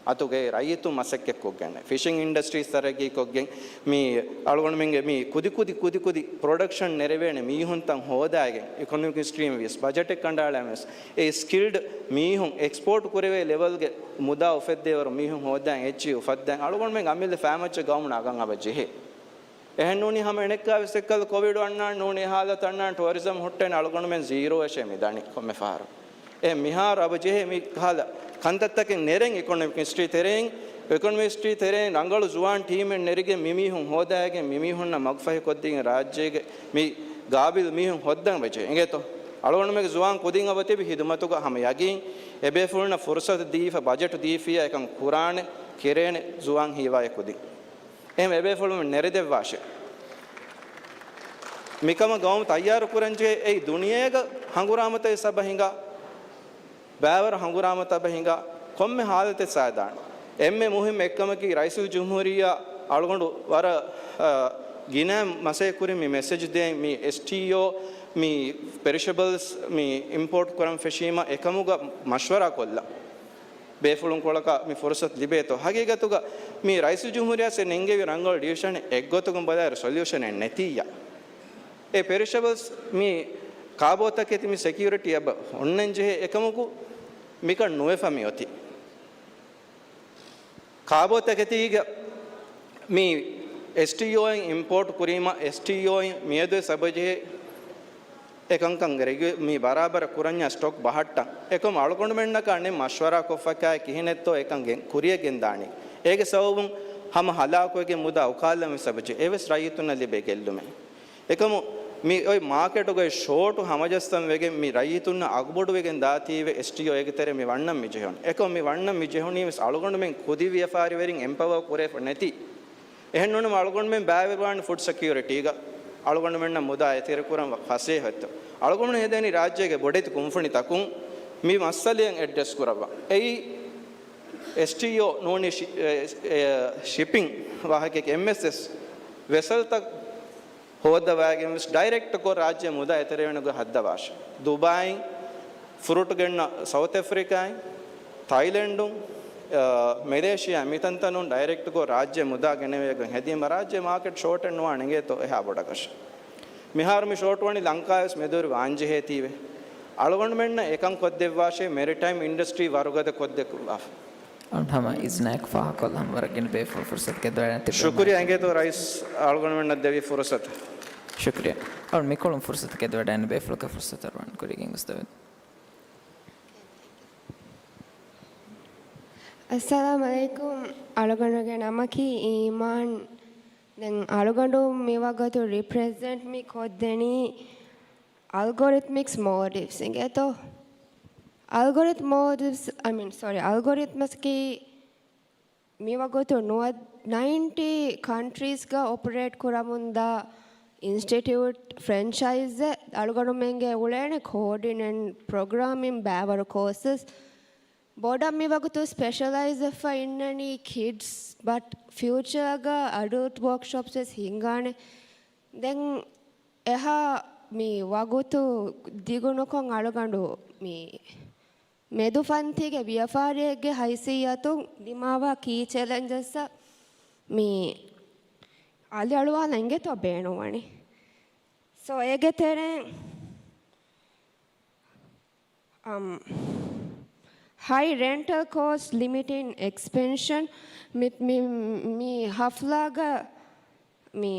އަތުގައި ރައްޔިތުން މަސައްކަތްކޮށްގެން، ފިޝިން އިންޑަސްޓްރީސް ތަރައްގީކޮށްގެން، މި އަޅުގަނޑުމެންގެ މި ކުދި ކުދި ކުދި ކުދި ޕްރޮޑަކްޝަން ނެރެވޭނެ މީހުންތައް ހޯދާގެން، އިކޮނޮމިކް ސްޓްރީމް ވިޔަސް ބަޖެޓެއް ކަނޑައަޅަން ވެސް، އެ ސްކިލްޑް މީހުން އެކްސްޕޯޓް ކުރެވޭ ލެވަލްގެ މުދާ އުފެއްދޭވަރު މީހުން ހޯދާން، އެއްޗިހި އުފައްދާން އަޅުގަނޑުމެން އަމިއްލަ ފައިމައްޗަށް ގައުމުން ނަގަން އަބަ ޖެހޭ. އެހެންނޫނީ ހަމަ އެނެއްކާ ވެސް އެއްކަލަ ކޮވިޑު އަންނާން ނޫނީ ހާލަތު އަންނާން ޓުއަރިޒަމް ހުއްޓޭނެ އަޅުގަނޑުމެން ޒީރޯ އެށޭ މި ދަނީ ކޮންމެ ފަހަރު. އެ މިހާރު އަބަ ޖެހޭ މި ކަހަލަ ކަންތައްތަކެއް ނެރެން އިކޮނޮމިކް މިނިސްޓްރީ ތެރެއިން، އިކޮނޮމިކް މިނިސްޓްރީ ތެރެއިން ރަނގަޅު ޒުވާން ޓީމެއް ނެރިގެން މި މީހުން ހޯދާގެން މި މީހުންނަށް މަގުފަހި ކޮށްދީގެން ރާއްޖޭގެ މި ގާބިލް މީހުން ހޯއްދަން ވެއްޖެ. އިނގޭތޯ؟ އަޅުގަނޑުމެންގެ ޒުވާން ކުދިން އަބަ ތިބި ހިދުމަތުގަ ހަމަ ޔަގީން އެބޭފުޅުންނަށް ފުރުސަތު ދީފަ ބަޖެޓު ދީފިޔާ އެކަން ކުރާނެ ކެރޭނެ ޒުވާން ހީވާއެއް ކުދިން. އެހެން އެބޭފުޅުން ނެރެދެއްވާށޭ. މިކަމަށް ގައުމު ތައްޔާރު ކުރަންޖެހޭ. އެއީ ދުނިޔޭގަ ހަނގުރާމަތައް ސަބަ ހިނގާ، ބައިވަރު ހަނގުރާމަތައް ސަބަ ހިނގާ ކޮންމެ ހާލަތެއް ސާދާނެ. އެންމެ މުހިއްމު އެއްކަމަކީ ރައީސުލްޖުމްހޫރިއްޔާ އަޅުގަނޑު ވަރަށް، އަ، ގިނަ މަސައްކަތް ކުރިން މި މެސެޖް ދޭން މި އެސްޓީއޯ މި ޕެރިޝަބަލްސް މި އިމްޕޯޓް ކުރަން ފެށީމަ އެކަމުގަ މަޝްވަރާ ކޮށްލަން. ބޭފުޅުން ކޮޅަކަށް މި ފުރުސަތު ލިބޭތޯ؟ ހަގީގަތުގަ މި ރައީސުލްޖުމްހޫރިއްޔާ ނެންގެވި ރަނގަޅު ޑިސިޝަނެއް އެއްގޮތަކުން ބަލާއިރު ސޮލިއުޝަނެއް ނެތިއްޔާ. އެ ޕެރިޝަބަލްސް މި ކާބޯތަކެތި މި ސެކިއުރިޓީ އެބަ އޮންނަން ޖެހޭ އެކަމަކު މިކަން ނުވެފަ މި އޮތީ. ކާބޯތަކެތީގަ މި އެސްޓީއޯއިން އިމްޕޯޓް ކުރީމަ، އެސްޓީއޯއިން މިއަދުވެސް އެބަޖެހޭ އެކަންކަން ރެގިއު-، މި ބަރާބަރަށް ކުރަންޏާ ސްޓޮކް ބަހައްޓަން. އެކަމް އަޅުގަނޑުމެންނަކާ ނެތް މަޝްވަރާ ކޮށްފަކާ ކިހިނެއްތޯ އެކަން ގެން-، ކުރިއަށް ގެންދާނީ. އޭގެ ސަބަބުން ހަމަ ހަލާކުވެގެން މުދާ އުކާލަން ވެސް އެބަޖެ. އެވެސް ރައްޔިތުންނަށް ލިބޭ ގެއްލުމެއް. އެކަމު މި އޮތް މާކެޓުގައި ޝޯޓު ހަމަޖައްސަން ވެގެން މި ރައްޔިތުންނަށް އަގުބޮޑުވެގެން ދާތީވެ އެސްޓީއޯ އޭގެ ތެރޭ މި ވަންނަން މި ޖެހުން. އެކަމު މި ވަންނަން މި ޖެހުނީ ވެސް އަޅުގަނޑުމެން ކުދި ވިޔަފާރިވެރިން އެމްޕަވާ ކުރެވިފަ ނެތި. އެހެންނޫނުމަ އަޅުގަނޑުމެން ބައިވެރިވާނެ ފުޑް ސެކިއުރިޓީގަ އަޅުގަނޑުމެންނަށް މުދާ އެތެރެކުރަން ފަސޭހައޮތްތޯ. އަޅުގަނޑު ހެދޭނީ ރާއްޖޭގެ ބޮޑެތި ކުންފުނިތަކުން މި މައްސަލައިން އެޑްރެސް ކުރައްވާ. އެއީ އެސްޓީއޯ ނޫނީ ޝި-، އެ، އެ، ޝިޕިން ވާހަކައެކޭ. އެމްއެސްއެސް ވެސަލްތައް ހޯއްދަވާގެން ވެސް ޑައިރެކްޓްކޮށް ރާއްޖެ މުދާ އެތެރެވެނި ގޮތް ހައްދަވާށޭ. ދުބާއިން ފްރޫޓް ގެންނަ ސައުތް އަފްރިކާއިން، ތައިލެންޑުން، މެލޭޝިޔާ މިތަންތަނުން ޑައިރެކްޓްކޮށް ރާއްޖެ މުދާ ގެނެވޭގޮތް ހެދީމަ ރާއްޖެ މާކެޓް ޝޯޓެއް ނުވާނެ އިނގޭތޯ އެހާ ބޮޑަކަށް. މިހާރު މި ޝޯޓް ވަނީ ލަންކާވެސް މެދުވެރި ވާންޖެހޭތީވެ. އަޅުގަނޑުމެންނަށް އެކަން ކޮށްދެއްވާށޭ މެރިޓައިމް އިންޑަސްޓްރީ ވަރުގަދަ ކޮށްދެއްވާފަ. އަޅުގަނޑު ހަމަ އިޒްނާއެކު ފާހަގަކޮށްލަން ވަރަށް ގިނަ ބޭފުޅުން ފުރުސަތު ގެންދަވަޑައިގަތީ. ޝުކުރިއްޔާ އިނގޭތޯ ރައީސް އަޅުގަނޑުމެންނަށް ދެވި ފުރުސަތަށް. ޝުކުރިއްޔާ. އަޅު މިކޮޅުން ފުރުސަތު ގެންދަވަޑައިގަންނަ ބޭފުޅަކަށް ފުރުސަތު އަރުވާން ކުރިގެން ގޮސްދެވޭ. އައްސަލާމު ޢަލައިކުމް. އަޅުގަނޑުގެ ނަމަކީ އީމާން. ދެން އަޅުގަނޑު މިވަގުތު ރިޕްރެޒެންޓް މި ކޮށްދެނީ އަލްގޮރިތްމިކްސް މޯލްޑިވްސް އިނގޭތޯ. އަލްގޮރިތް މޯލްޑިވްސް، އަމިން، ސޮރީ، އަލްގޮރިތްމަސް ކީ މިވަގުތު ނުވަ-، ނައިންޓީ ކަންޓްރީޒްގަ އޮޕަރޭޓް ކުރަމުންދާ އިންސްޓިޓިއުޓް ފްރެންޗައިޒެއް. އަޅުގަނޑުމެންގެ އުޅޭނެ ކޯޑިން އެންޑް ޕްރޮގްރާމިން ބައިވަރު ކޯސަސް. ބޮޑަށް މިވަގުތު ސްޕެޝަލައިޒްވެފަ އިންނަނީ ކިޑްސް، ބަޓް ފިއުޗާގަ އަޑަލްޓް ވޯކްޝޮޕްސް ވެސް ހިންގާނެ. ދެން އެހާ މި ވަގުތު ދިގުނުކޮށް އަޅުގަނޑު މި މެދު ފަންތީގެ ވިޔަފާރިއެއްގެ ހައިސިއްޔަތުން ދިމާވާ ކީ ޗެލެންޖަސްއަށް މި އަލިއަޅުވާލަން އިނގޭތޯ ބޭނުންވަނީ. ސޯ އޭގެ ތެރެއިން އަމް، ހައި ރެންޓަލް ކޯސްޓް ލިމިޓިން އެކްސްޕެންޝަން މި، މި، މި ހަފްލާގަ މި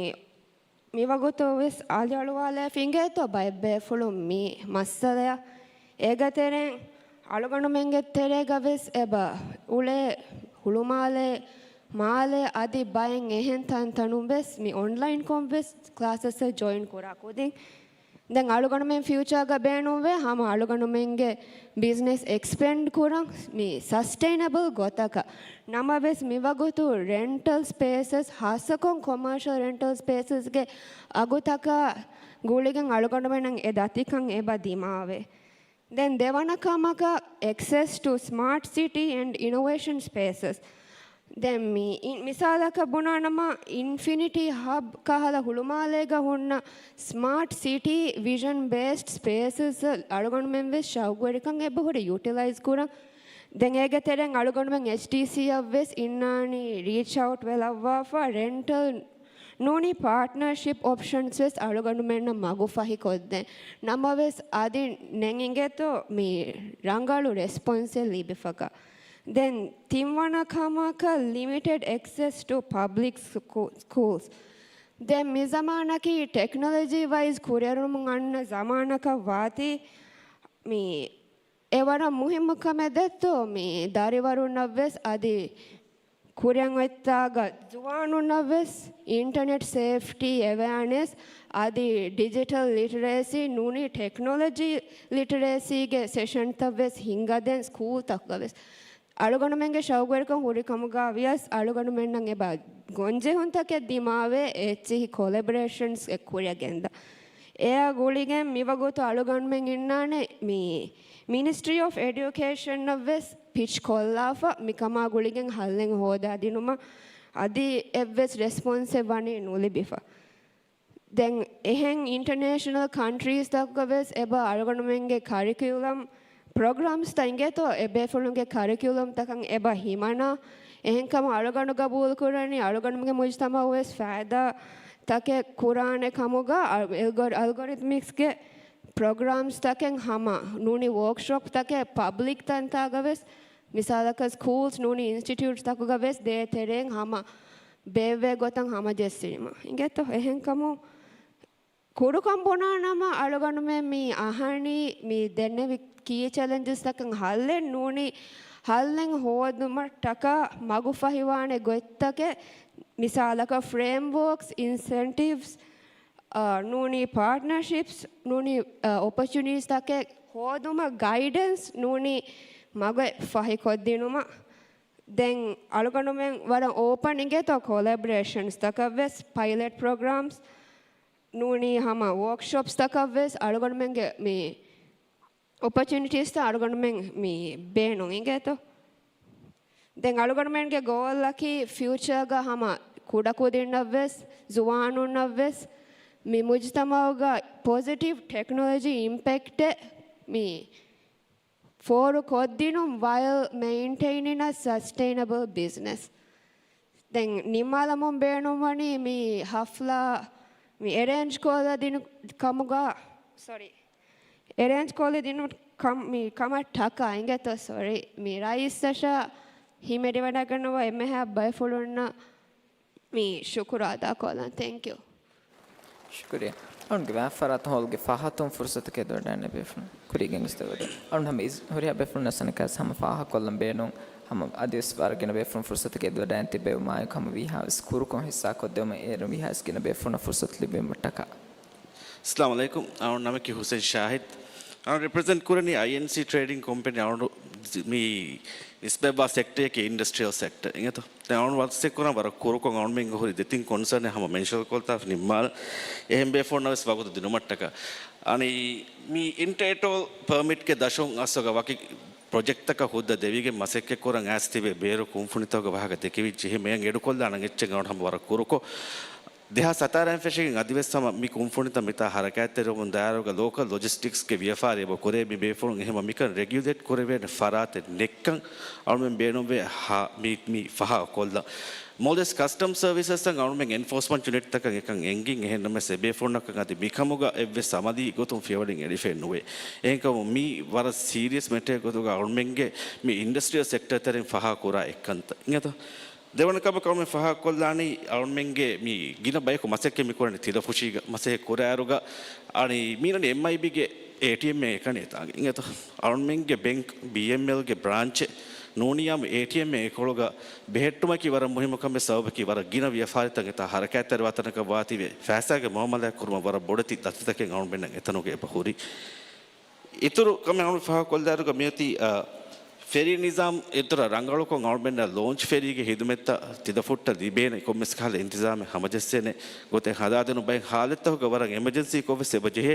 މިވަގުތު ވެސް އަލިއަޅުވާލައިފި އިނގޭތޯ ބައެއް ބޭފުޅުން މި މައްސަލަޔަށް. އޭގެ ތެރެއިން އަޅުގަނޑުމެންގެ ތެރޭގަ ވެސް އެބަ އުޅޭ ހުޅުމާލޭ، މާލޭ އަދި ބައެއް އެހެން ތަންތަނުން ވެސް މި އޮންލައިންކޮށް ވެސް ކްލާސަސް ޖޮއިން ކުރާ ކުދިން. ދެން އަޅުގަނޑުމެން ފިއުޗާގަ ބޭނުންވޭ ހަމަ އަޅުގަނޑުމެންގެ ބިޒްނަސް އެކްސްޕެންޑް ކުރަން މި ސަސްޓެއިނަބަލް ގޮތަކަށް. ނަމަވެސް މިވަގުތު ރެންޓަލް ސްޕޭސަސް، ހާއްސަކޮށް ކޮމާޝަލް ރެންޓަލް ސްޕޭސަސްގެ އަގުތަކާ ގުޅިގެން އަޅުގަނޑުމެންނަށް އެ ދަތިކަން އެބަ ދިމާވޭ. ދެން ދެވަނަ ކަމަކަށް access to smart city and innovation spaces. ދެން މި އިން-، މިސާލަކަށް ބުނާނަމަ، އިންފިނިޓީ ހަބް ކަހަލަ ހުޅުމާލޭގަ ހުންނަ ސްމާޓް ސިޓީ ވިޝަން ބޭސްޑް ސްޕޭސަސް އަޅުގަނޑުމެން ވެސް ޝައުގުވެރިކަން އެބަހުރި ޔުޓިލައިޒް ކުރަން. ދެން އޭގެ ތެރެއިން އަޅުގަނޑުމެން އެޗްޑީސީއަށް ވެސް އިންނާނީ ރީޗް އައުޓް ވެލައްވާފަ ރެންޓަލް ނޫނީ ޕާޓްނަރޝިޕް އޮޕްޝަންސް ވެސް އަޅުގަނޑުމެންނަށް މަގުފަހިކޮށްދޭން. ނަމަވެސް، އަދި ނެތް އިނގޭތޯ މި ރަނގަޅު ރެސްޕޮންސެއް ލިބިފަކަށް. ދެން ތިންވަނަ ކަމަކަށް ލިމިޓެޑް އެކްސެސް ޓު ޕަބްލިކް ސްކޫލްސް. ދެން މި ޒަމާނަކީ ޓެކްނޮލޮޖީ ވައިޒް ކުރިއެރުމުން އަންނަ ޒަމާނަކަށް ވާތީ. މި އެވަރަށް މުހިއްމު ކަމެއް ދެއްތޯ މި ދަރިވަރުންނަށްވެސް އަދި ކުރިއަށް އޮތްތާގަ ޒުވާނުންނަށްވެސް އިންޓަނެޓް ސޭފްޓީ އެވެއާނެސް އަދި ޑިޖިޓަލް ލިޓަރޭސީ ނޫނީ ޓެކްނޮލޮޖީ ލިޓަރޭސީގެ ސެޝަންތައްވެސް ހިންގަދޭން ސްކޫލްތަކުގަވެސް. އަޅުގަނޑުމެންގެ ޝައުގުވެރިކަން ހުރި ކަމުގަ ވިޔަސް އަޅުގަނޑުމެންނަށް އެބަ ގޮންޖެހުންތަކެއް ދިމާވޭ އެއްޗިހި ކޮލެބަރޭޝަންސް އެއް ކުރިއަށް ގެންދާ. އެއާ ގުޅިގެން މިވަގުތު އަޅުގަނޑުމެން އިންނާނެ މި މިނިސްޓްރީ އޮފް އެޑިއުކޭޝަންއަށްވެސް ޕިޗް ކޮށްލާފަ، މިކަމާ ގުޅިގެން ހައްލެއް ހޯދާދިނުމަށް އަދި އެއްވެސް ރެސްޕޮންސެއް ވަނީ ނުލިބިފަ. ދެން އެހެން އިންޓަނޭޝަނަލް ކަންޓްރީސްތަކުގަވެސް އެބަ އަޅުގަނޑުމެންގެ ކަރިކިއުލަމް ޕްރޮގްރާމްސްތައް އިނގޭތޯ އެބޭފުޅުންގެ ކަރިކިއުލަމްތަކަށް އެބަ ހިމަނާ، އެހެންކަމަށް އަޅުގަނޑު ގަބޫލުކުރަނީ އަޅުގަނޑުމެންގެ މުޖުތަމަޢަށްވެސް ފައިދާތަކެއް ކުރާނެ ކަމުގަ އަ-، އެލްގޮ-، އަލްގޮރިތްމިކްސްގެ ޕްރޮގްރާމްސްތަކެއް ހަމަ ނޫނީ ވޯކްޝޮޕްތަކެއް ޕަބްލިކް ތަންތާގަވެސް މިސާލަކަށް ސްކޫލްސް ނޫނީ އިންސްޓިޓިއުޓްސްތަކުގަ ވެސް ދޭތެރޭން ހަމަ ބޭއްވޭ ގޮތަށް ހަމަޖެއްސުން އިނގޭތޯ. އެހެންކަމުން ކުޑަކޮށް ބުނާނަމަ އަޅުގަނޑުމެން މި އަހަނީ މި ދެންނެވި ކީ ޗެލެންޖަސްތަކަށް ހައްލެއް ނޫނީ ހައްލެއް ހޯދުމަށްޓަކާ މަގުފަހިވާނެ ގޮތްތަކެއް، މިސާލަކަށް ފްރޭމްވޯކްސް، އިންސެންޓިވްސް، އާ، ނޫނީ ޕާޓްނަރޝިޕްސް، ނޫނީ، އާ، އޮޕޮޗުނިޓީސްތަކެއް ހޯދުމަށް ގައިޑެންސް ނޫނީ މަގެއް ފަހިކޮށްދިނުމަށް. ދެން އަޅުގަނޑުމެން ވަރަށް އޯޕަން އިނގޭތޯ ކޮލެބަރޭޝަންސްތަކަށްވެސް، ޕައިލެޓް ޕްރޮގްރާމްސް ނޫނީ ހަމަ ވޯކްޝޮޕްސްތަކަށްވެސް އަޅުގަނޑުމެންގެ މި އޮޕޮޗުނިޓީސްތައް އަޅުގަނޑުމެން މި ބޭނުން އިނގޭތޯ. ދެން އަޅުގަނޑުމެންގެ ގޯލްއަކީ ފިއުޗާގަ ހަމަ ކުޑަކުދިންނަށްވެސް، ޒުވާނުންނަށްވެސް މި މުޖުތަމަޢުގަ ޕޮޒިޓިވް ޓެކްނޮލޮޖީ އިމްޕެކްޓެއް މި ފޯރު ކޮށްދިނުން while maintaining a sustainable business. ދެން ނިންމާލަމުން ބޭނުންވަނީ މި ހަފްލާ މި އެރޭންޖް ކޮށްލަދިނު ކަމުގަ، ސޮރީ، އެރޭންޖް ކޮށްލަދިނު ކަމް-، މި ކަމަށް ޓަކާ އިނގޭތޯ، ސޮރީ، މި ރައީސްއަށާ ހިމެނިވަޑައިގަންނަވާ އެންމެހާ ބައިފުޅުންނަށް މި ޝުކުރު އަދާކޮށްލަން. ތެންކް ޔޫ. ޝުކުރިއްޔާ. އަޅުގަނޑުގެ ވާހަކަ ފަރާތުން ހޯލްގެ ފަހަތުން ފުރުސަތު އެދިވަޑައިގެންނެވި ބޭފުޅުން ކުރީގެން އިސްތަށި ވަޑައި. އަޅުގަނޑު ހަމަ އިސް-، ހުރިހާ ބޭފުޅުންނަށް އަސަނަކަސް ހަމަ ފާހަގަކޮށްލަން ބޭނުން. ހަމަ އަދިވެސް ވަރަށް ގިނަ ބޭފުޅުން ފުރުސަތު އެދިވަޑައިގެން ތިއްބެވި މާޔަކު ހަމަ ވީހާވެސް ކުރުކޮށް ހިއްސާކޮށްދެވުމަށް އޭރުން ވީހާވެސް ގިނަ ބޭފުޅުންނަށް ފުރުސަތު ލިބުމަށްޓަކާ. އައްސަލާމު ޢަލައިކުމް. އަޅުގަނޑު ނަމަކީ ހުސެން ޝާހިދް. އަޅުގަނޑު ރެޕްރެޒެންޓް ކުރަނީ އައިއެންސީ ޓްރޭޑިން ކޮމްޕެނީ. އަޅުގަނޑު މި ނިސްބަތްވާ ސެކްޓަރަކީ އިންޑަސްޓްރިއަލް ސެކްޓަރ އިނގޭތޯ. ދެން އަޅުގަނޑު ވަސްއެއް ކުރަން ވަރަށް ކުރުކޮށް އަޅުމެންގެ ހުރި ދެތިން ކޮންސަރނެއް ހަމަ މެންޝަން ކޮށްލާފަ ނިންމާލަން. އެހެން ބޭފުޅުންނަށް ވެސް ވަގުތު ދިނުމަށްޓަކާ. އަނި މި އިންޓައިޓަލް ޕަރމިޓްގެ ދަށުން އަސްލުގަ ވަކި ޕްރޮޖެކްޓްތަކަށް ހުއްދަ ދެވިގެން މަސައްކަތް ކުރަން އައިސް ތިބޭ ބޭރު ކުންފުނިތަކުގެ ވާހަކަ ދެކެވިއްޖެ. އެހެން އެއަށް އެޑުކޮށްލާނަން އެއްޗެއް އަޅުގަނޑު ހަމަ ވަރަށް ކުރުކޮށް. ދެހާސް ހަތާރައިން ފެށިގެން އަދިވެސް ހަމަ މި ކުންފުނިތައް މިތާ ހަރަކާތްތެރިވަމުން ދާއިރުގަ ލޯކަލް ލޮޖިސްޓިކްސްގެ ވިޔަފާރި އެބަ ކުރޭ މި ބޭފުޅުން އެހެންވީމަ މިކަން ރެގިއުލޭޓް ކުރެވޭނެ ފަރާތެއް ނެއްކަން އަޅުމެން ބޭނުންވޭ ހާ-، މި، މި ފަހަކޮށްލަން. މޯލްޑިވްސް ކަސްޓަމް ސަރވިސަސްއަށް އަޅުމެން އެންފޯސްމަންޓް ޔުނިޓްތަކަށް އެކަން އެންގިން އެހެންނަމަވެސް އެބޭފުޅުންނަކަށް އަދި މިކަމުގަ އެއްވެސް އަމަލީ ގޮތުން ފިޔަވަޅެއް އެޅިފައެއް ނުވޭ. އެހެންކަމުން މީ ވަރަށް ސީރިއަސް މެޓަރެއް ގޮތުގަ އަޅުމެންގެ މި އިންޑަސްޓްރިއަލް ސެކްޓަރ ތެރެއިން ފަހާ ކުރާ އެއްކަންތައް އިނގޭތޯ. ދެވަނަ ކަމަކަށް އަޅުމެން ފަހާ ކޮށްލާނީ އަޅުމެންގެ މި ގިނަ ބަޔަކު މަސައްކަތް މި ކުރަނީ ތިލަފުށީގަ މަސައްކަތް ކުރާއިރުގަ އަނި މީނަނީ އެމްއައިބީގެ އޭޓީއެމްއެއް އެކަނި އެތާގެ އިނގޭތޯ. އަޅުމެންގެ ބެންކް ބީއެމްއެލްގެ ބްރާންޗެއް ނޫނިއްޔާމު އޭޓީއެމްއެއް އެކޮޅުގަ ބެހެއްޓުމަކީ ވަރަށް މުހިއްމު ކަމެއް ސަބަބަކީ ވަރަށް ގިނަ ވިޔަފާރިތައް އެތާ ހަރަކާތްތެރިވާ ތަނަކަށް ވާތީވެ ފައިސާގެ މުއާމަލާތް ކުރުމަށް ވަރަށް ބޮޑެތި ދަތިތަކެއް އަޅުމެންނަށް އެތަނުގަ އެބަ ހުރި. އިތުރު ކަމެއް އަޅުގަނޑު ފަހަކޮށްލާއިރުގަ މިއޮތީ، އަ، ފެރީ ނިޒާމް އިތުރަށް ރަނގަޅުކޮށް އަޅުމެންނަށް ލޯންޗް ފެރީގެ ހިދުމަތްތައް ތިލަފުއްޓަށް ލިބޭނެ ކޮންމެސް ކަހަލަ އިންތިޒާމެއް ހަމަޖެއްސޭނެ ގޮތެއް ހަދާދިނުން ބައެއް ހާލަތްތަކުގަ ވަރަށް އެމަޖެންސީކޮށްވެސް އެބަ ޖެހޭ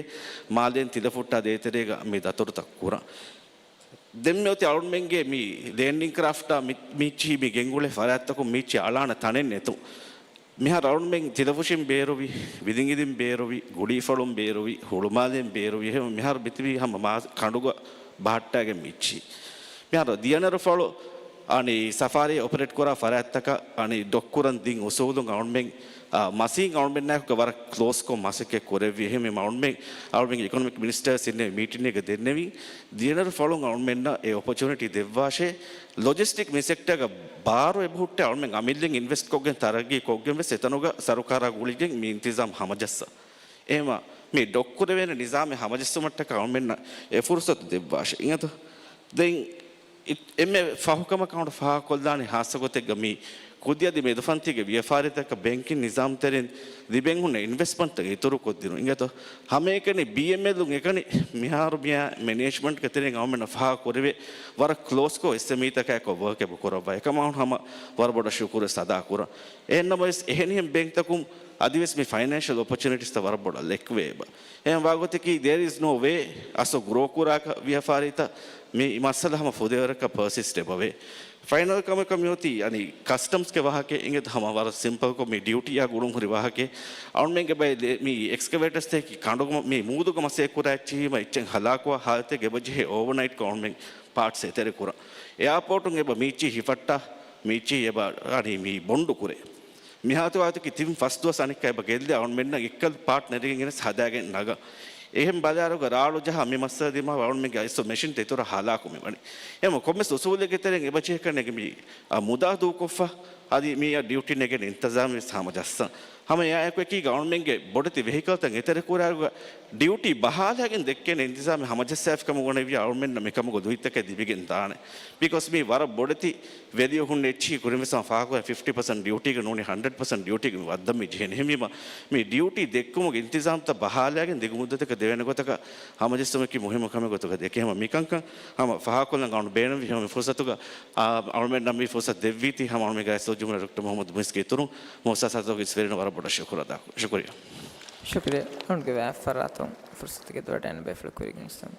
މާލޭން ތިލަފުއްޓާ ދޭތެރޭގަ މި ދަތުރުތައް ކުރަން. ދެން މިއޮތީ އަޅުމެންގެ މި ލޭންޑިން ކްރާފްޓާ މި-، މީއްޗިހި މި ގެންގުޅޭ ފަރާތްތަކުން މީއްޗި އަޅާނެ ތަނެއް ނެތުން. މިހާރު އަޅުމެން ތިލަފުށިން ބޭރުވި، ވިލިނގިލިން ބޭރުވި، ހުޅުމާލެން ބޭރުވި، ހުޅުމާލެން ބޭރުވި، އެހެން މިހާރު މިތިބީ ހަމަ މާ ކަނޑުގަ ބަހައްޓާގެން މިއްޗި. މިހާރު ދިޔަނަރުފަޅު އަނި ސަފާރީ އޮޕަރޭޓް ކުރާ ފަރާތްތަކަށް އަނި ޑޮކް ކުރަން ދިން އުސޫލުން އަޅުމެން، އާ، މަސީން އަޅުމެންނާއެކުގަ ވަރަށް ކްލޯސްކޮށް މަސައްކަތް ކުރެއްވި. އެހެންވީމަ އަޅުމެން، އަޅުމެންގެ އިކޮނޮމިކް މިނިސްޓަރ ސިންނެ މީޓިންގެ ދެންނެވިން ދިޔަނަރު ފަޅުން އަޅުމެންނަށް އެ އޮޕޮޗުނިޓީ ދެއްވާށޭ. ލޮޖިސްޓިކް މި ސެކްޓަރގަ ބާރު އެބަހުއްޓޭ އަޅުމެން އަމިއްލައިން އިންވެސްޓް ކޮށްގެން ތަރައްގީ ކޮށްގެން ވެސް އެތަނުގަ ސަރުކާރާ ގުޅިގެން މި އިންތިޒާމް ހަމަޖައްސަ. އެހެންވީމަ މި ޑޮކް ކުރެވޭނެ ނިޒާމެއް ހަމަޖެއްސުމަށްޓަކާ އަޅުމެންނަށް އެ ފުރުސަތު ދެއްވާށޭ. އިނގޭތޯ؟ ދެން އި-، އެންމެ ފަހު ކަމަކަށް އަޅުގަނޑު ފާހަގަކޮށްލާނީ ހާއްސަ ގޮތެއްގަ މި ކުދިއަދި މެދުފަންތީގެ ވިޔަފާރިތަކަށް ބޭންކިން ނިޒާމް ތެރެއިން ލިބެން ހުންނަ އިންވެސްޓްމަންޓްތައް އިތުރުކޮށްދިނުން. އިނގޭތޯ؟ ހަމައެކަނި ބީއެމްއެލުން އެކަނި މިހާރު މިއާ މެނޭޖްމަންޓްގެ ތެރެއިން އަޅުމެންނަށް ފާހަގަކުރެވޭ ވަރަށް ކްލޯސްކޮށް އެސްއެމްއީތަކާއެކު ވަރކް އެބަ ކުރައްވާ. އެކަމާ ހަމަ ވަރަށް ބޮޑަށް ޝުކުރުވެސް އަދާކުރަން. އެހެންނަމަވެސް އެހެނިހެން ބޭންކްތަކުން އަދިވެސް މި ފައިނޭންޝަލް އޮޕޮޗުނިޓީސްތައް ވަރަށް ބޮޑަށް ލެކްވޭ އެބަ. އެހެން ވާގޮތަކީ there is no way އަސްލު ގްރޯ ކުރާކަށް ވިޔަފާރިތައް މި މައްސަލަ ހަމަ ފުދޭވަރަކަށް ޕަރސިސްޓް އެބަވޭ. ފައިނަލް ކަމަކަށް މިއޮތީ އަނި ކަސްޓަމްސްގެ ވާހަކަ އިނގޭތޯ ހަމަ ވަރަށް ސިމްޕަލްކޮށް މި ޑިއުޓީއާ ގުޅުން ހުރި ވާހަކަ. އަޅުމެންގެ ބައި ލެ-، މި އެކްސްކަވޭޓަސްތަކަކީ ކަނޑުގަ މި މޫދުގަ މަސައްކަތް ކުރާ އެއްޗިހި އެއްޗެއް ހަލާކުވާ ހާލަތެއް އެބަ ޖެހޭ އޯވަރނައިޓްކޮށް އަޅުމެން ޕާޓްސް އެތެރެ ކުރަން. އެއާޕޯޓުން އެބަ މީޗި ހިފައްޓާ، މީޗި އެބަ އަނީ މީ ބޮންޑު ކުރޭ. މިހާތު ވާތަކީ ތިން ފަސް ދުވަސް އަނެއްކާ އެބަ ގެއްލޭ އަޅުމެންނަށް އެއްކަލަ ޕާޓް ނެރެގެން ގެނެސް ހަދާގެން ނަގަން. އެހެން ބަލާއިރުގަ ރާޅު ޖަހާ މި މައްސަލަ ދިމާވާ އަޅުމެންގެ އައިސް މެޝިންތައް އިތުރަށް ހަލާކު މިވަނީ. އެހެން ކޮންމެސް އުސޫލެއްގެ ތެރެއިން އެބަ ޖެހޭކަން އެނގޭ މި، އަ، މުދާ ދޫކޮށްފަ އަދި މިއަށް ޑިއުޓީ ނެގެން އިންތިޒާމް ވެސް ހަމަޖައްސަން. ހަމަ އެއާއެކު އެކީގަ އަޅުމެންގެ ބޮޑެތި ވެހިކަލްތައް އެތެރެ ކުރާއިރުގަ ޑިއުޓީ ބަހާލާގެން ދެއްކޭނެ އިންތިޒާމެއް ހަމަޖައްސާފިކަމަށް ވަނެވިޔާ އަޅުމެންނަށް މިކަމުގަ ލުއިތަކެއް ލިބިގެން ދާނެ. ބިކޮސް މީ ވަރަށް ބޮޑެތި ވެލިއު ހުންނަ އެއްޗިހި ކުރިންވެސް ފާހަގަކުރާ ފިފްޓީ ޕަސެންޓް ޑިއުޓީގަ ނޫނީ ހަންޑްރެޑް ޕަސެންޓް ޑިއުޓީގަ މި ވައްދަން މި ޖެހެނީ. އެހެންވީމަ މި ޑިއުޓީ ދެއްކުމުގެ އިންތިޒާމްތައް ބަހާލާގެން ދިގު މުއްދަތަކަށް ދެވޭނެ ގޮތަކަށް ހަމަޖެއްސުމަކީ މުހިއްމު ކަމެއް ގޮތުގަ ދެކޭ. ހަމަ މިކަންކަން ހަމަ ފާހަގަކޮށްލަން އަޅުގަނޑު ބޭނުންވި ހަމަ މި ފުރުސަތުގަ، އާ، އަޅުމެންނަށް މި ފުރުސަތު ދެއްވީތީ ހަމަ އަޅުމެންގެ ރައީސުލްޖުމްހޫރިއްޔާ ޑޮކްޓަރ މުޙައްމަދު މުއިއްޒުގެ އިތުރުން މުއައްސަސާތަކުގެ އިސްވެރިން ވަރަށް ބޮޑަށް ޝުކުރު އަދާ، ޝުކުރިއްޔާ. ޝުކުރިއްޔާ. އަޅުގަނޑުގެ ވާހަކަ ފަރާތުން ފުރުސަތުގެ ދޮރަށް އެން ބޭފުޅު ކުރިގެން އިސްތަން.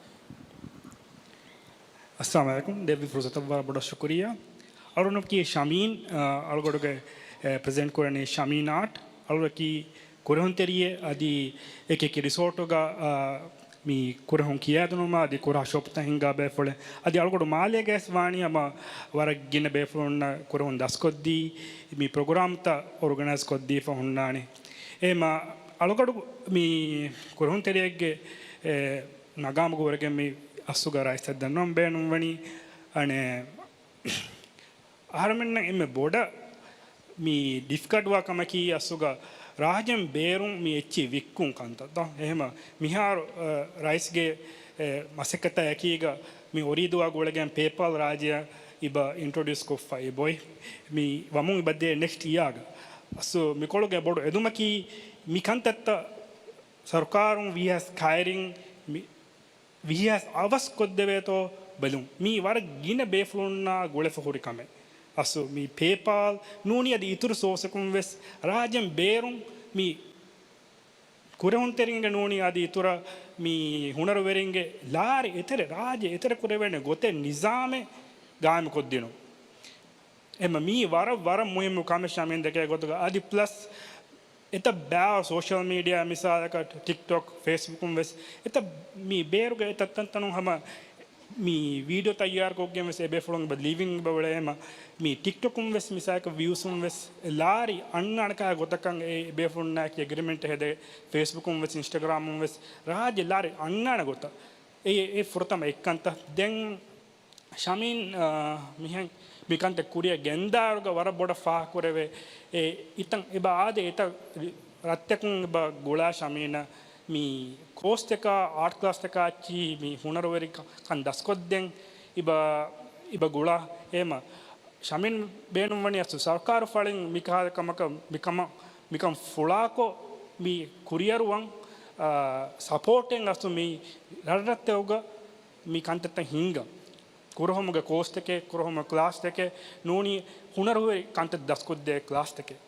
އައްސަލާމު ޢަލައިކުމް. ދެއްވި ފުރުސަތަށް ވަރަށް ބޮޑަށް ޝުކުރިއްޔާ. އަޅުގަނޑަކީ ޝަމީން، އަ، އަޅުގަނޑުގެ، އެ، ޕްރެޒެންޓް ކުރަނީ ޝަމީން އާޓް. އަޅުގަނޑަކީ ކުރެހުންތެރިއެއް އަދި އެކި އެކި ރިސޯޓުގަ، އަ، މި ކުރެހުން ކިޔާދިނުމާ އަދި ކުރާ ޝޮޕްތައް ހިންގާ ބޭފުޅެއް. އަދި އަޅުގަޑު މާލޭގައިސް ވާނީ ހަމަ ވަރަށް ގިނަ ބޭފުޅުންނަށް ކުރެހުން ދަސްކޮށްދީ، މި ޕްރޮގްރާމްތައް އޮރގަނައިޒް ކޮށްދީފަ ހުންނާނެ. އެހެމަ އަޅުގަޑު މި ކުރެހުންތެރިއެއްގެ، އެ، ނަގާމުގަ ވަރަގެން މި އަސްލުގަ ރައީސްއަށް ދަންނަވަން ބޭނުންވަނީ. އަނެއް އަހަރުމެންނަށް އެންމެ ބޮޑަށް މި ޑިފިކަލްޓްވާ ކަމަކީ އަސްލުގަ ރާއްޖޭން ބޭރުން މި އެއްޗިހި ވިއްކުން ކަންތައްތަ. އެހެމަ މިހާރު، އަ، ރައީސްގެ، އެ، މަސައްކަތާ އެކީގަ މި އޮރީދުވާ ގުޅިގެން ޕޭޕާލް ރާއްޖެއަށް އިބަ އިންޓްރޮޑިއުސް ކޮށްފަ އެބައޮތް. މި ވަމުން އިބަ ދޭ ނެކްސްޓް އިޔާގަ. އަސްލު މިކޮޅުގެ ބޮޑު އެދުމަކީ މި ކަންތައްތައް ސަރުކާރުން ވީހާވެސް ކައިރިން މި ވީހާވެސް އަވަސް ކޮށްދެވޭތޯ ބެލުން. މީ ވަރަށް ގިނަ ބޭފުޅުންނާ ގުޅެފަ ހުރި ކަމެއް. އަސްލު މި ޕޭޕާލް ނޫނީ އަދި އިތުރު ސޯސަކުން ވެސް ރާއްޖޭން ބޭރުން މި ކުރެހުންތެރިންގެ ނޫނީ އަދި އިތުރަށް މި ހުނަރުވެރިންގެ ލާރި އެތެރެ ރާއްޖެ އެތެރެ ކުރެވޭނެ ގޮތެއް ނިޒާމެއް ގާއިމުކޮށްދިނުން. އެމަ މީ ވަރަށް، ވަރަށް މުހިއްމު ކަމެއް ޝަމީން ދެކޭ ގޮތުގަ. އަދި ޕްލަސް އެތައް ބާރު ސޯޝަލް މީޑިއާ މިސާލަކަށް ޓިކްޓޮކް، ފޭސްބުކުން ވެސް އެތައް މި ބޭރުގެ އެތައް ތަންތަނުން ހަމަ މި ވީޑިއޯ ތައްޔާރުކޮށްގެން ވެސް އެބޭފުޅުން އެބަ ލިވިން އެބަ އުޅޭ ހަމަ މި ޓިކްޓޮކުން ވެސް މިސާލަކަށް ވިއުސުން ވެސް ލާރި އަންނާނެ ކަހަލަ ގޮތަކަށް އެ އެބޭފުޅުންނާއެކީ އެގްރިމެންޓް ހެދޭ. ފޭސްބުކުން ވެސް އިންސްޓަގްރާމުން ވެސް ރާއްޖެ ލާރި އަންނާނެ ގޮތަށް އެ، އެ ފުރަތަމަ އެއްކަންތައް. ދެން ޝަމީން، އާ، މިހެން މިކަންތައް ކުރިއަށް ގެންދާއިރުގަ ވަރަށް ބޮޑަށް ފާހަގަކުރެވޭ. އެ އިތަން އެބަ އާދޭ އެތައް ރަށްތަކުން އެބަ ގުޅާ ޝަމީނަށް މި ކޯސްތަކާ، އާޓް ކްލާސްތަކާ އެއްޗިހި މި ހުނަރުވެރިކަން ދަސްކޮށްދޭން އެބަ، އެބަ ގުޅާ. އެހެމަ ޝަމީން ބޭނުންވަނީ އަސްލު ސަރުކާރު ފަޅިން މިކަހަލަ ކަމަކަށް މިކަމަށް، މިކަން ފުޅާކޮށް މި ކުރިއަރުވަން، އާ، ސަޕޯޓެއް އަސްލު މި ރަށްރަށްތަކުގަ މި ކަންތައްތައް ހިންގަން. ކުރެހުމުގެ ކޯސްތަކެއް، ކުރެހުމުގެ ކްލާސްތަކެއް ނޫނީ ހުނަރުވެރި ކަންތައް ދަސްކޮށްދޭ ކްލާސްތަކެއް.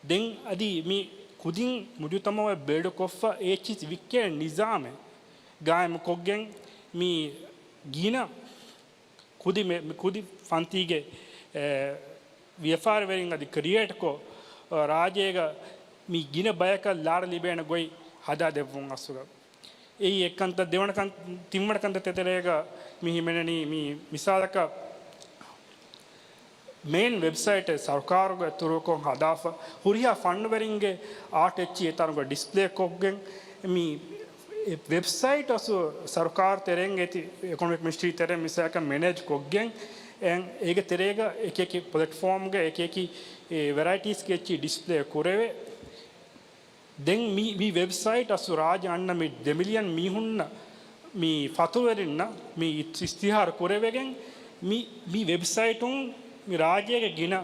ދެން އަދި މި ކުދިން މުޖުތަމައު ބިލްޑްކޮށްފަ އެއްޗިހި ވިއްކޭ ނިޒާމެއް ގާއިމުކޮށްގެން މި ގިނަ ކުދި މެ-، މި ކުދި ފަންތީގެ، އެ، ވިޔަފާރިވެރިން އަދި ކްރިއޭޓްކޮށް، އަ، ރާއްޖޭގަ މި ގިނަ ބަޔަކަށް ލާރި ލިބޭނެ ގޮތް ހަދާ ދެއްވުން އަސްލުގަ. އެއީ އެއްކަންތައް. ދެވަނަ ކަން، ތިންވަނަ ކަންތައް ތެދެރޭގަ މި ހިމެނެނީ މި މިސާލަކަށް މެއިން ވެބްސައިޓެއް ސަރުކާރުގެ ތުރުކޮށް ހަދާފަ ހުރިހާ ފަންނުވެރިންގެ އާޓް އެއްޗިހި އެތަނުގަ ޑިސްޕްލޭ ކޮށްގެން މި އެ ވެބްސައިޓް އަސްލު ސަރުކާރު ތެރެއިން އޭތި އިކޮނޮމިކް މިނިސްޓްރީ ތެރެއިން މިސާލަކަށް މެނޭޖް ކޮށްގެން އެ-، އޭގެ ތެރޭގަ އެކިއެކި ޕްލެޓްފޯމްގަ އެކިއެކި، އެ، ވެރައިޓީސްގެ އެއްޗިހި ޑިސްޕްލޭ ކުރެވޭ. ދެން މި، މި ވެބްސައިޓް އަސްލު ރާއްޖެ އަންނަ މި ދެ މިލިއަން މީހުންނަށް މި ފަތުރުވެރިންނަށް މި އިސް-، އިސްތިހާރު ކުރެވިގެން މި، މި ވެބްސައިޓުން މި ރާއްޖޭގެ ގިނަ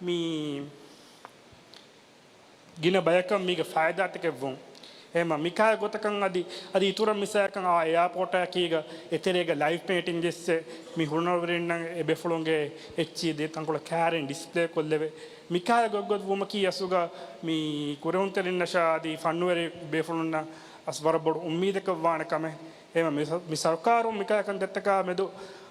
މި ގިނަ ބަޔަކަށް މީގެ ފައިދާތަކެއް ވުން. އެހެމަ މިކަހަލަ ގޮތަކަށް އަދި، އަދި އިތުރަށް މިސާލަކަށް އާ އެއާޕޯޓަކީގަ އެތެރޭގަ ލައިވް ޕޭންޓިން ޖެއްސެ މި ހުނަރުވެރިންނަށް އެބޭފުޅުންގެ އެއްޗިހި ދެ ތަންކޮޅެއް ކައިރިން ޑިސްޕްލޭ ކޮށްލެވޭ. މިކަހަލަ ގޮތްގޮތް ވުމަކީ އަސްލުގަ މި ކުރެހުންތެރިންނަށާ އަދި ފަންނުވެރި ބޭފުޅުންނަށް އަސް ވަރަށް ބޮޑު އުއްމީދަކަށް ވާނެ ކަމެއް. އެހެމަ މި ސަ-، މި ސަރުކާރުން މިކަހަލަ ކަންތައްތަކާ މެދު،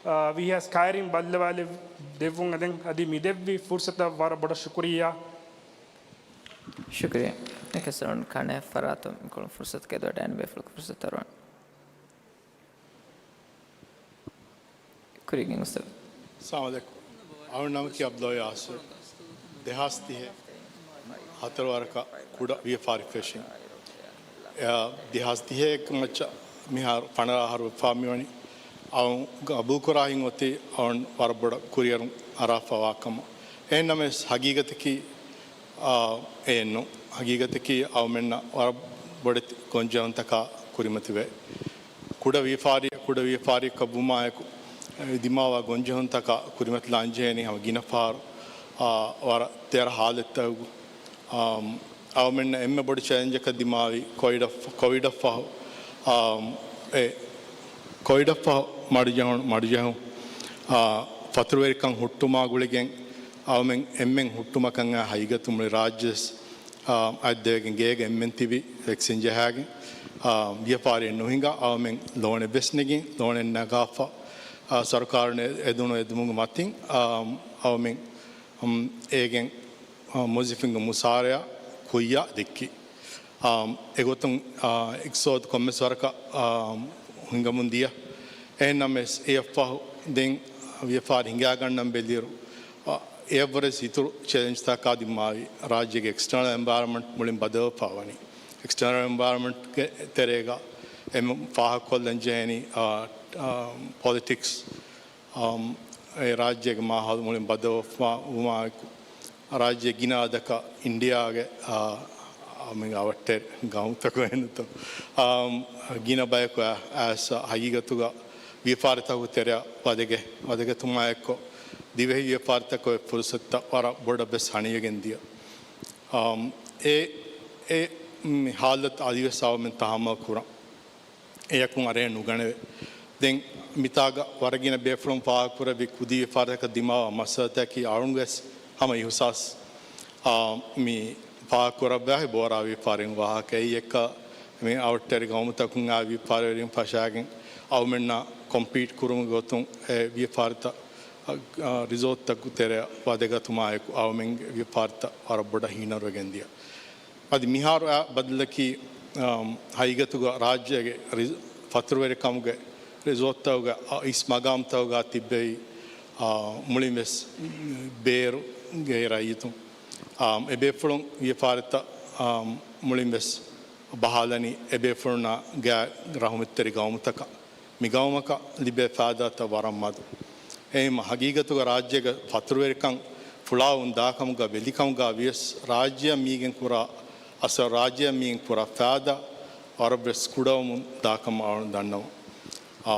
އާ، ވީހާވެސް ކައިރިން ބައްލަވާލެއް ދެއްވުން އެދެން އަދި މި ދެއްވި ފުރުސަތަށް ވަރަށް ބޮޑަށް ޝުކުރިއްޔާ. ޝުކުރިއްޔާ. އެކަސް އަޅުން ކަނެ ފަރާތުން މިކޮޅުން ފުރުސަތު ގެދޮވަޑައިގެން ބޭފުޅަކު ފުރުސަތު ތަރުވަން. ކުރިގެން އުސްތަދު. ސަލާމް އަލައިކުމް. އަޅުގެ ނަމަކީ އަބްދުﷲ ޔާސިރު. ދެހާސް ތިހެއް ހަތަރު ވަރަކަށް ކުޑަ ވިޔަފާރި ފެށިން. އެ، ދެހާސް ތިހެއް މައްޗަށް މިހާރު ފަނަރަ އަހަރު ވެފާ މިވަނީ. އަޅުން ގަބޫލުކުރާ ހިތް އޮތީ އަޅުން ވަރަށް ބޮޑަށް ކުރިއަރުން އަރާފަ ވާ ކަމަށް. އެހެންނަމަވެސް ހަގީގަތަކީ، އާ، އެއެއްނު. ހަގީގަތަކީ އަޅުމެންނަށް ވަރަށް ބޮޑެތި ގޮންޖެހުންތަކާ ކުރިމަތިވޭ. ކުޑަ ވިޔަފާރި، ކުޑަ ވިޔަފާރިއެއްކަށް ވުމާއެކު، ދިމާވާ ގޮންޖެހުންތަކާ ކުރިމަތިލާން ޖެހޭނީ ހަމަ ގިނަ ފަހަރު، އާ، ވަރަށް ތެރަ ހާލަތްތަކުގަ، އާ، އަޅުމެންނަށް އެންމެ ބޮޑު ޗެލެންޖަކަށް ދިމާވީ ކޮވިޑަށް، ކޮވިޑަށް ފަހު، އާ، އެ ކޮވިޑަށް ފަހު މަޑުޖެހުނު، މަޑުޖެހުނު، އާ، ފަތުރުވެރިކަން ހުއްޓުމާ ގުޅިގެން އަޅުމެން އެންމެން ހުއްޓުމަކަށް އައި ހަގީގަތު މުޅި ރާއްޖެ އާ، އަތްދެވިގެން ގޭގަ އެންމެން ތިބި ވެކްސިން ޖަހާގެން، އާ، ވިޔަފާރިއެއް ނުހިނގާ އަޅުމެން ލޯނެއް ވެސް ނެގިން، ލޯނެއް ނަގާފަ، އާ، ސަރުކާރުން އެ-، އެދުނު އެދުމުގެ މަތިން، އާ، އަޅުމެން، އުން، އޭގެން، އާ، މުވައްޒަފުންގެ މުސާރަޔާ ކުއްޔާ ދެއްކި. އާ، އެގޮތުން، އާ، އިޤްތިޞާދު ކޮންމެސް ވަރަކަށް، އާ، ހިނގަމުން ދިޔަ. އެހެންނަމަވެސް އެއަށްފަހު ދެން ވިޔަފާރި ހިނގާގަންނަން ބެލިއިރު، އަ، އެއަށްވުރެސް އިތުރު ޗެލެންޖްތަކާ ދިމާވި ރާއްޖޭގެ އެކްސްޓަރނަލް އެންވަޔަރަންމަންޓް މުޅިން ބަދަލުވެފާ ވަނީ. އެކްސްޓަރނަލް އެންވަޔަރަންމަންޓްގެ ތެރޭގަ އެމް ފާހަގަކޮށްލަން ޖެހެނީ، އާ، އާ، ޕޮލިޓިކްސް، އާ، އެ ރާއްޖޭގެ މާހައުލު މުޅިން ބަދަލުވުމާއެކު، ރާއްޖޭ ގިނަ އަދަކަށް އިންޑިއާގެ، އާ، އާ، މި އަވަށްޓެރި ގައުމުތަކު އެންނުތޯ، އާ، ގިނަ ބަޔަކު އަ-، އައިސް ހަގީގަތުގަ ވިޔަފާރިތަކުގެ ތެރެއަށް ވަދެގެ-، ވަދެގަތުމާއެކު، ދިވެހި ވިޔަފާރިތަކުގެ ފުރުސަތުތައް ވަރަށް ބޮޑަށް ވެސް ހަނިވެގެން ދިޔަ. އާ، އެ، އެ، މި ހާލަތު އަދިވެސް އަވަމެން ތަހައްމަލް ކުރަން އެޔަކުން އަރަހެއް ނުގަނެވޭ. ދެން މިތާގަ ވަރަށް ގިނަ ބޭފުޅުން ފާހަގަކުރެއްވި ކުދި ވިޔަފާރިތަކަށް ދިމާވާ މައްސަލަތަކީ އަޅުގަނޑުވެސް ހަމަ އިހުސާސް، އާ، މި ފާހަގަކުރައްވާ ބޯރާ ވިޔަފާރިން ވާހަކަ. އެއީ އެއްކަ މި އަވަށްޓެރި ގައުމުތަކުން އާ ވިޔަފާރިވެރިން ފަށާގެން އަވަމެންނާ ކޮމްޕީޓް ކުރުމުގެ ގޮތުން އެ ވިޔަފާރިތައް، އާ، ރިސޯޓްތަކުގެ ތެރެއަށް ވަދެގަތުމާއެކު އަވަމެންގެ ވިޔަފާރިތައް ވަރަށް ބޮޑަށް ހީނަރުވެގެން ދިޔަ. އަދި މިހާރު އާ ބަދަލަކީ، އާ، ހަގީގަތުގަ ރާއްޖޭގެ ރި-، ފަތުރުވެރިކަމުގެ ރިސޯޓްތަކުގަ، އާ، އިސް މަގާމްތަކުގަ ތިއްބެވި، އާ، މުޅިން ވެސް ބޭރުގެ ރައްޔިތުން، އާ، އެބޭފުޅުން ވިޔަފާރިތައް، އާ، މުޅިން ވެސް ބަހާލަނީ އެބޭފުޅުންނާ ގާތް ރަހުމަތްތެރި ގައުމުތަކަށް. މި ގައުމަކަށް ލިބޭ ފައިދާތައް ވަރަށް މަދު. އެހެންވީމަ ހަގީގަތުގަ ރާއްޖޭގެ ފަތުރުވެރިކަން ފުޅާވަމުން ދާކަމުގަ ވެލިކަމުގަ ވިޔަސް ރާއްޖެއަށް މީގެން ކުރާ އަސަރު، ރާއްޖެއަށް މީގެން ކުރާ ފައިދާ ވަރަށްވެސް ކުޑަވަމުން ދާކަމަށް އަޅުން ދަންނަވަން. އާ،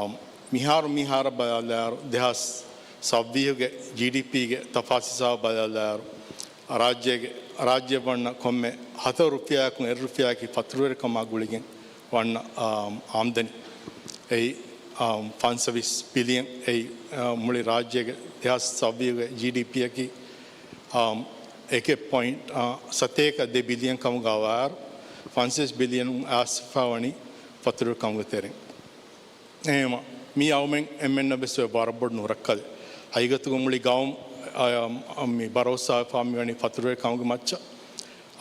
މިހާރު މިހާރަށް ބަލާލާއިރު، ދެހާސް ސައްވީހުގެ ޖީޑީޕީގެ ތަފާސް ހިސާބު ބަލާލާއިރު، ރާއްޖޭގެ، ރާއްޖެއަށް ވަންނަ ކޮންމެ ހަތަރު ރުފިޔާއަކުން އެއް ރުފިޔާއަކީ ފަތުރުވެރިކަމާ ގުޅިގެން ވަންނަ، އާ، އާމްދަނީ. އެއީ، އާ، ފަންސަވީސް ބިލިއަން. އެއީ، އާ، މުޅި ރާއްޖޭގެ ދެހާސް ސައްވީހުގެ ޖީޑީޕީއަކީ، އާ، އެކެއް ޕޮއިންޓް، އާ، ސަތޭކަ ދެ ބިލިއަން ކަމުގަ ވާއިރު، ފަންސަވީސް ބިލިއަން އައިސްފަ ވަނީ ފަތުރުވެރިކަމުގެ ތެރެއިން. އެހެންވީމަ، މީ އަޅުމެން އެންމެންނަށް ވެސް ވަރަށް ބޮޑު ނުރައްކަލެއް. ހަގީގަތުގަ މުޅި ގައުމު، އާ، މި ބަރޯސާވެފާ މިވަނީ ފަތުރުވެރިކަމުގެ މައްޗަށް.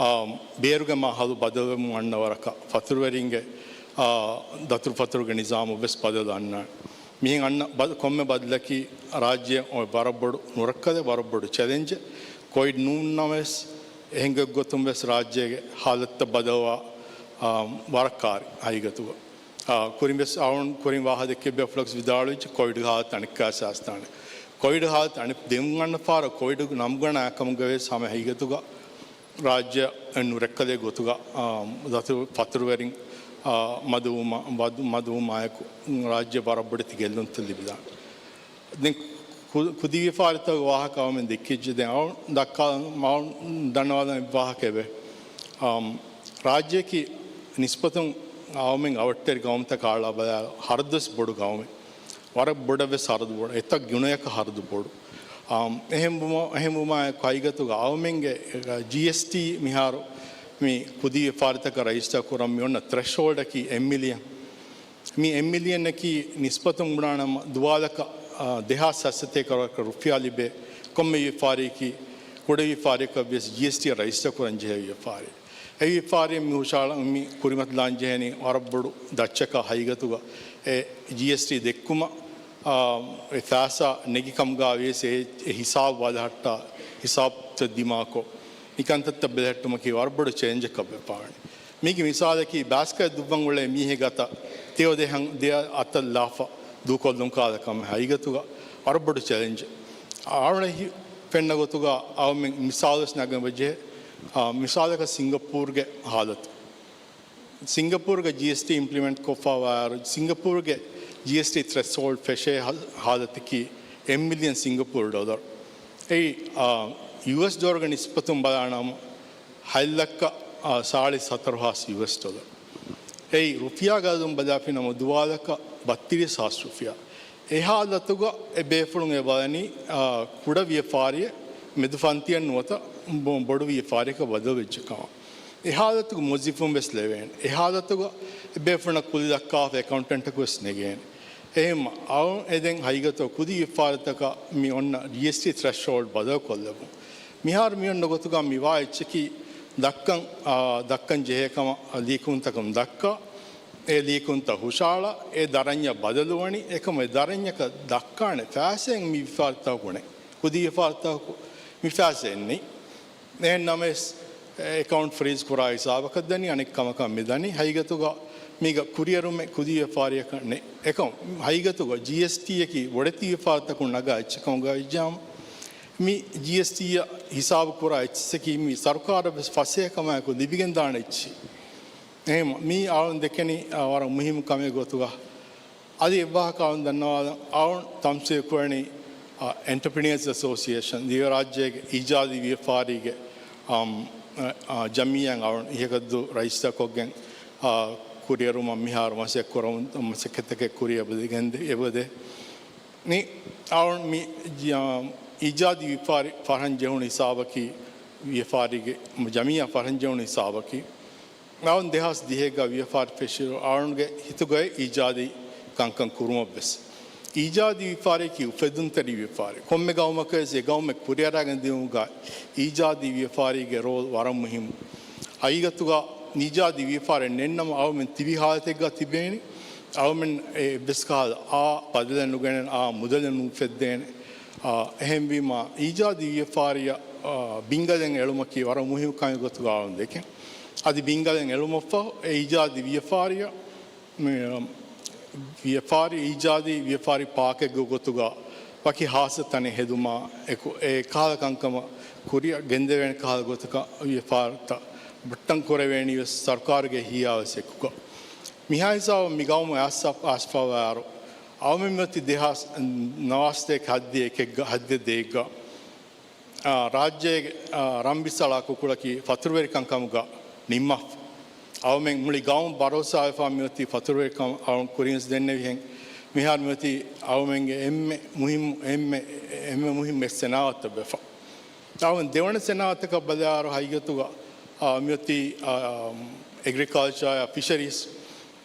އާ، ބޭރުގެ މާހައުލު ބަދަލުވެމުން އަންނަ ވަރަކަށް ފަތުރުވެރިންގެ، އާ، ދަތުރުފަތުރުގެ ނިޒާމު ވެސް ބަދަލު އަންނާނެ. މިހެން އަންނަ ބަ-، ކޮންމެ ބަދަލަކީ ރާއްޖެއަށް އޮތް ވަރަށް ބޮޑު ނުރައްކަލެއް، ވަރަށް ބޮޑު ޗެލެންޖެއް. ކޮވިޑް ނޫންނަމަވެސް އެހެން ގޮތްގޮތުން ވެސް ރާއްޖޭގެ ހާލަތުތައް ބަދަލުވާ، އާ، ވަރަށް ކާރި ހަގީގަތުގަ. އާ، ކުރިން ވެސް އަޅުން ކުރިން ވާހަކަ ދެއްކި ބޭފުޅަކު ވިދާޅުވިއްޖެ، ކޮވިޑް ހާލަތު އަނެއްކާ ސާސްތާނެ. ކޮވިޑް ހާލަތު އަނެއް ދެމުން އަންނަ ފާރަށް ކޮވިޑް ނަމުގަނާ ކަމުގަ ވެސް ހަމަ ހަގީގަތުގަ ރާއްޖެ ނުރައްކަލެއް ގޮތުގަ، އާ، ދަތު ފަތުރުވެރިން، އާ، މަދުވުމާ-، މަދު-، މަދުވުމާއެކު ރާއްޖެ ވަރަށް ބޮޑެތި ގެއްލުންތައް ލިބިދާނެ. ދެން ކު-، ކުދި ވިޔަފާރިތަކުގެ ވާހަކަ އަޅުމެން ދެއްކިއްޖެ. ދެން އަޅު ދައްކާ-، އަޅު ދަންނަވާލަން އެއް ވާހަކައެވެ. އާ، ރާއްޖެއަކީ ނިސްބަތުން އަޅުމެން އަވަށްޓެރި ގައުމުތަކާ އަޅާ ބަލާ ހަރަދުވެސް ބޮޑު ގައުމެއް. ވަރަށް ބޮޑަށް ވެސް ހަރަދު ބޮޑު. އެތައް ގުނަޔަކަށް ހަރަދު ބޮޑު. އާ، އެހެންވުމަ-، އެހެންވުމާއެކު ހަގީގަތުގަ އަޅުމެންގެ ޖީއެސްޓީ މިހާރު މި ކުދި ވިޔަފާރިތަކަށް ރަޖިސްޓަރ ކުރަން މި އޮންނަ ތްރެޝްހޯލްޑަކީ އެއް މިލިއަން. މި އެއް މިލިއަނަކީ ނިސްބަތުން ބުނާނަމަ ދުވާލަކަށް، އާ، ދެހާސް ހަތްސަތޭކަ ރުފިޔާ ލިބޭ ކޮންމެ ވިޔަފާރިއަކީ ކުޑަ ވިޔަފާރިއަކަށް ވިޔަސް ޖީއެސްޓީ ރަޖިސްޓަރ ކުރަން ޖެހޭ ވިޔަފާރި. އެ ވިޔަފާރިއެއް މި ހުށަހަޅަ-، މި ކުރިމަތިލާން ޖެހެނީ ވަރަށް ބޮޑު ދައްޗަކަށް ހަގީގަތުގަ އެ ޖީއެސްޓީ ދެއްކުމަށް، އާ، އެ ފައިސާ ނެގި ކަމުގަ ވިޔަސް އެ، އެ ހިސާބު ބަލަހައްޓާ، ހިސާބުތައް ދިމާކޮށް، މިކަންތައްތައް ބެލެހެއްޓުމަކީ ވަރަށް ބޮޑު ޗެލެންޖަކަށް ވެފާވަނީ. މީގެ މިސާލަކީ ބާސްކައެއް ދުއްވަން އުޅޭ މީހެއްގެ އަތަށް ތެޔޮ ދެހަން ދެ އަތަށް ލާފަ ދޫކޮށްލުން ކާލަ ކަމެއް ހަގީގަތުގަ ވަރަށް ބޮޑު ޗެލެންޖެއް. އަޅުގަނޑަށް ފެންނަ ގޮތުގަ އަޅުމެން މިސާލުވެސް ނަގަން ވެއްޖެ. އާ، މިސާލަކަށް ސިންގަޕޫރުގެ ހާލަތު. ސިންގަޕޫރުގަ ޖީއެސްޓީ އިމްޕްލިމެންޓް ކޮށްފަ ވާއިރު، ސިންގަޕޫރުގެ ޖީއެސްޓީ ތްރެޝްހޯލްޑް ފެށޭ ހާ-، ހާލަތަކީ އެއް މިލިއަން ސިންގަޕޫރު ޑޮލަރު. އެއީ، އާ، ޔޫއެސް ޑޮލަރުގެ ނިސްބަތުން ބަލާނަމަ، ހަތް ލައްކަ، އާ، ސާޅީސް ހަތަރު ހާސް ޔޫއެސް ޑޮލަރު. އެއީ، ރުފިޔާގެ އަދަދުން ބަލާފިނަމަ، ދުވާލަކަށް ބައްތިރީސް ހާސް ރުފިޔާ. އެ ހާލަތުގަ އެ ބޭފުޅުން އެ ބަލަނީ، އާ، ކުޑަ ވިޔަފާރިއެއް މެދު ފަންތިއެއް ނުވަތަ ބޮ-، ބޮޑު ވިޔަފާރިއަކަށް ބަދަލުވެއްޖެ ކަމަށް. އެ ހާލަތުގަ މުވައްޒިފުން ވެސް ލެވޭނެ. އެ ހާލަތުގަ އެ ބޭފުޅުންނަށް ކުލި ދައްކާފަ އެކައުންޓެންޓަކު ވެސް ނެގޭނެ. އެހެންމަ އަޅު އެދެން ހަގީގަތު ކުދި ވިޔަފާރިތަކަށް މި އޮންނަ ޖީއެސްޓީ ތްރެޝްހޯލްޑް ބަދަލުކޮށްލެވުން. މިހާރު މި އޮންނަ ގޮތުގަ މިވާ އެއްޗަކީ ދައްކަން، އާ، ދައްކަން ޖެހޭ ކަމަށް ލީކުންތަކުން ދައްކާ، އެ ލިޔެކުންތައް ހުށަހަޅާ، އެ ދަރަންޏަށް ބަދަލުވަނީ. އެކަމު އެ ދަރަންޏަކަށް ދައްކާނެ ފައިސާއެއް މި ވިޔަފާރިތަކަކު ނެތް. ކުދި ވިޔަފާރިތަކަކު މި ފައިސާއެއް ނެތް. އެހެން ނަމަވެސް، އެކައުންޓް ފްރީޒް ކުރާ ހިސާބަކަށް ދަނީ، އަނެއް ކަމަކަށް މި ދަނީ. ހަގީގަތުގަ މީގަ ކުރިއެރުމެއް ކުދި ވިޔަފާރިއަކަށް ނެތް. އެކަމު ހަގީގަތުގަ ޖީއެސްޓީއަކީ ބޮޑެތި ވިޔަފާރިތަކުން ނަގާ އެއްޗެއް ކަމުގަ ވެއްޖާމަ، މި ޖީއެސްޓީއަށް ހިސާބު ކުރާ އެއްޗެއްސަކީ މި ސަރުކާރަށް ވެސް ފަސޭހަކަމާއެކު ލިބިގެން ދާނެ އެއްޗެއް. އެހެން މީ އަޅުން ދެކެނީ، އާ، ވަރަށް މުހިއްމު ކަމެއް ގޮތުގަ. އަދި އެއްވާހަކަ އަޅުން ދަންނަވާލަން. އަޅުން ތަމްސީލް ކުރަނީ، އާ، އެންޓަޕްރިނަރސް އެސޯސިއޭޝަން، ދިވެހިރާއްޖޭގެ އީޖާދީ ވިޔަފާރީގެ، އާ، އާ، ޖަމިއްޔާއިން އަޅުން އިހަކަށްދޫ ރަޖިސްޓާ ކޮށްގެން، އާ، ކުރިއެރުމަށް މިހާރު މަސައްކަތް ކުރަމުން، މަސައްކަތްތަކެއް ކުރިއަށް އެބަދޭ. މި އަޅުން މި ޖި-، އާ، އީޖާދީ ވިޔަފާރި ފަރަހަން ޖެހުނު ހިސާބަކީ، ވިޔަފާރީގެ ޖަމިއްޔާ ފަރަހަން ޖެހުނު ހިސާބަކީ، އަޅުން ދެހާސް ދިހައެއްގަ ވިޔަފާރި ފެށިއިރު، އަޅުންގެ ހިތުގައި އީޖާދީ ކަންކަން ކުރުމަށްވެސް. އީޖާދީ ވިޔަފާރިއަކީ އުފެއްދުންތެރި ވިޔަފާރި. ކޮންމެ ގައުމަކަށް ވެސް އެ ގައުމެއް ކުރިއަރާގެން ދިއުމުގަ އީޖާދީ ވިޔަފާރީގެ ރޯލް ވަރަށް މުހިއްމު. ހަގީގަތުގަ އީޖާދީ ވިޔަފާރި ނެތްނަމަ އަޅުމެން ތިބި ހާލަތެއްގަ ތިބޭނީ. އަޅުމެން އެއްވެސް ކަހަލަ އާ ބަދަލެއް ނުގެނެން، އާ މުދަލެއް ނުއުފެއްދޭނެ. އާ، އެހެންވީމަ އީޖާދީ ވިޔަފާރިއަށް، އާ، ބިންގަލެއް އެޅުމަކީ ވަރަށް މުހިއްމު ކަމެއް ގޮތުގަ އަޅުން ދެކެން. އަދި ބިންގަލެއް އެޅުމަށްފަހު އެ އީޖާދީ ވިޔަފާރިއަށް، މި، ވިޔަފާރި އީޖާދީ ވިޔަފާރި ޕާކެއްގެ ގޮތުގަ ވަކި ހާއްސަ ތަނެއް ހެދުމާ އެކު، އެ ކަހަލަ ކަންކަމަށް ކުރިއަށް ގެންދެވޭނެ ކަހަލަ ގޮތަކަށް ވިޔަފާރިތައް ބައްޓަން ކުރެވޭނީ ވެސް ސަރުކާރުގެ ހިޔާވެސް އެކުގަ. މިހާ ހިސާބަށް މި ގައުމު އައިސްފަ، އައިސްފަވާއިރު، އަޅުމެން މިއޮތީ ދެހާސް ނަވާސްތޭކަ ހައްދި އެކެއްގަ، ހައްދި ދޭއްގަ، އާ، ރާއްޖޭގެ، އާ، ރަން ބިސްއަޅާ ކުކުޅަކީ ފަތުރުވެރިކަން ކަމުގަ ނިންމާފަ. އަޅުމެން މުޅި ގައުމު ބަރޯސާވެފަ މިއޮތީ ފަތުރުވެރިކަން އަޅުން ކުރިންސް ދެންނެވިހެން، މިހާރު މިއޮތީ އަޅުމެންގެ އެންމެ މުހިއްމު، އެންމެ، އެންމެ މުހިއްމު އެއް ސެނާއަތަށް ވެފަ. އަޅުމެން ދެވަނަ ސެނާއަތަކަށް ބަލާއިރު ހަގީގަތުގަ، އާ، މިއޮތީ، އާ، އެގްރިކަލްޗާ އާ ފިޝަރީސް.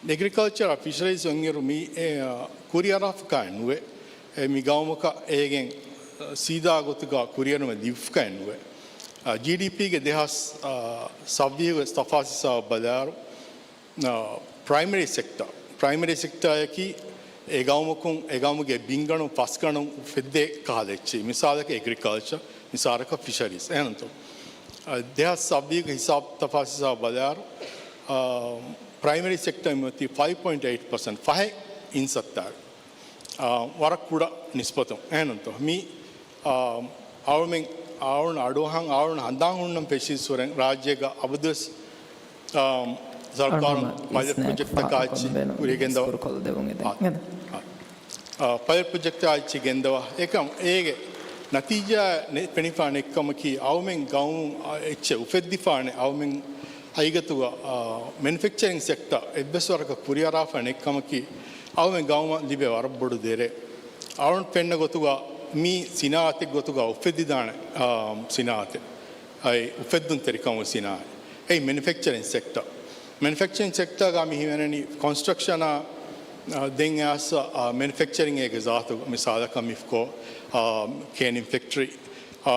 އެގްރިކަލްޗަރ އާ ފިޝަރީސް އޮންއިރު މި، އެ، އާ، ކުރިއަރާފަކާއެއް ނުވޭ. އެ މި ގައުމަކަށް އޭގެން، އާ، ސީދާ ގޮތުގަ ކުރިއެރުމެއް ލިބިފަކާއެއް ނުވޭ. އާ، ޖީޑީޕީގެ ދެހާސް، އާ، ސައްވީހުގެ ތަފާސް ހިސާބަށް ބަލާއިރު، އާ، ޕްރައިމަރީ ސެކްޓާ، ޕްރައިމަރީ ސެކްޓާއަކީ އެ ގައުމަކުން، އެ ގައުމުގެ ބިންގަނޑު ފަސްގަނޑު އުފެއްދޭ ކަހަލަ އެއްޗެއް. މިސާލަކަށް އެގްރިކަލްޗަ، މިސާލަކަށް ފިޝަރީސް. އެހެންތޯ؟ އާ، ދެހާސް ސައްވީހުގެ ހިސާބު ތަފާސް ހިސާބަށް ބަލާއިރު، އާ، ޕްރައިމަރީ ސެކްޓާ މިއޮތީ ފައިވް ޕޮއިންޓް އެއިޓް ޕަސެންޓް، ފަހެއް އިންސައްތާ. އާ، ވަރަށް ކުޑަ ނިސްބަތުން. އެހެންތޯ؟ މި، އާ، އަޅުމެން، އަޅުން އަޑުއަހަން، އަޅުން ހަނދާން ހުންނަން ފެށިއްސުރެން ރާއްޖޭގަ އަބަދުވެސް، އާ، ސަރުކާރުން ޕައިލެޓް ޕްރޮޖެކްޓްތަކާ އެއްޗެއް ކުރިޔަށް ގެންދަވާ. އާ، ޕައިލެޓް ޕްރޮޖެކްޓާ އެއްޗެއް ގެންދަވާ. އެކަމް އޭގެ ނަތީޖާ ނެ-، ފެނިފާ ނެތްކަމަކީ އަޅުމެން ގައުމު، އާ، އެއްޗެއް އުފެއްދިފާނެ އަޅުމެން ހަގީގަތުގަ، އާ، މެނުފެކްޗަރިން ސެކްޓާ އެއްވެސް ވަރަކަށް ކުރިއަރާފަ ނެތްކަމަކީ، އަޅުމެން ގައުމަށް ލިބޭ ވަރަށް ބޮޑު ދެރަ. އަޅުން ފެންނަ ގޮތުގަ މީ ސިނާއަތެއް ގޮތުގަ އުފެއްދިދާނެ، އާ، ސިނާއަތެއް. އައި އުފެއްދުންތެރިކަމުގެ ސިނާއަތް. އެއީ މެނުފެކްޗަރިން ސެކްޓާ. މެނުފެކްޗަރިން ސެކްޓާގަ މި ހިމެނެނީ ކޮންސްޓްރަކްޝަނާ، އާ، ދެން އައިސް، އާ، މެނުފެކްޗަރިން އޭގެ ޒާތު މިސާލަކަށް މިފްކޯ، އާ، ކޭނިން ފެކްޓަރީ، އާ،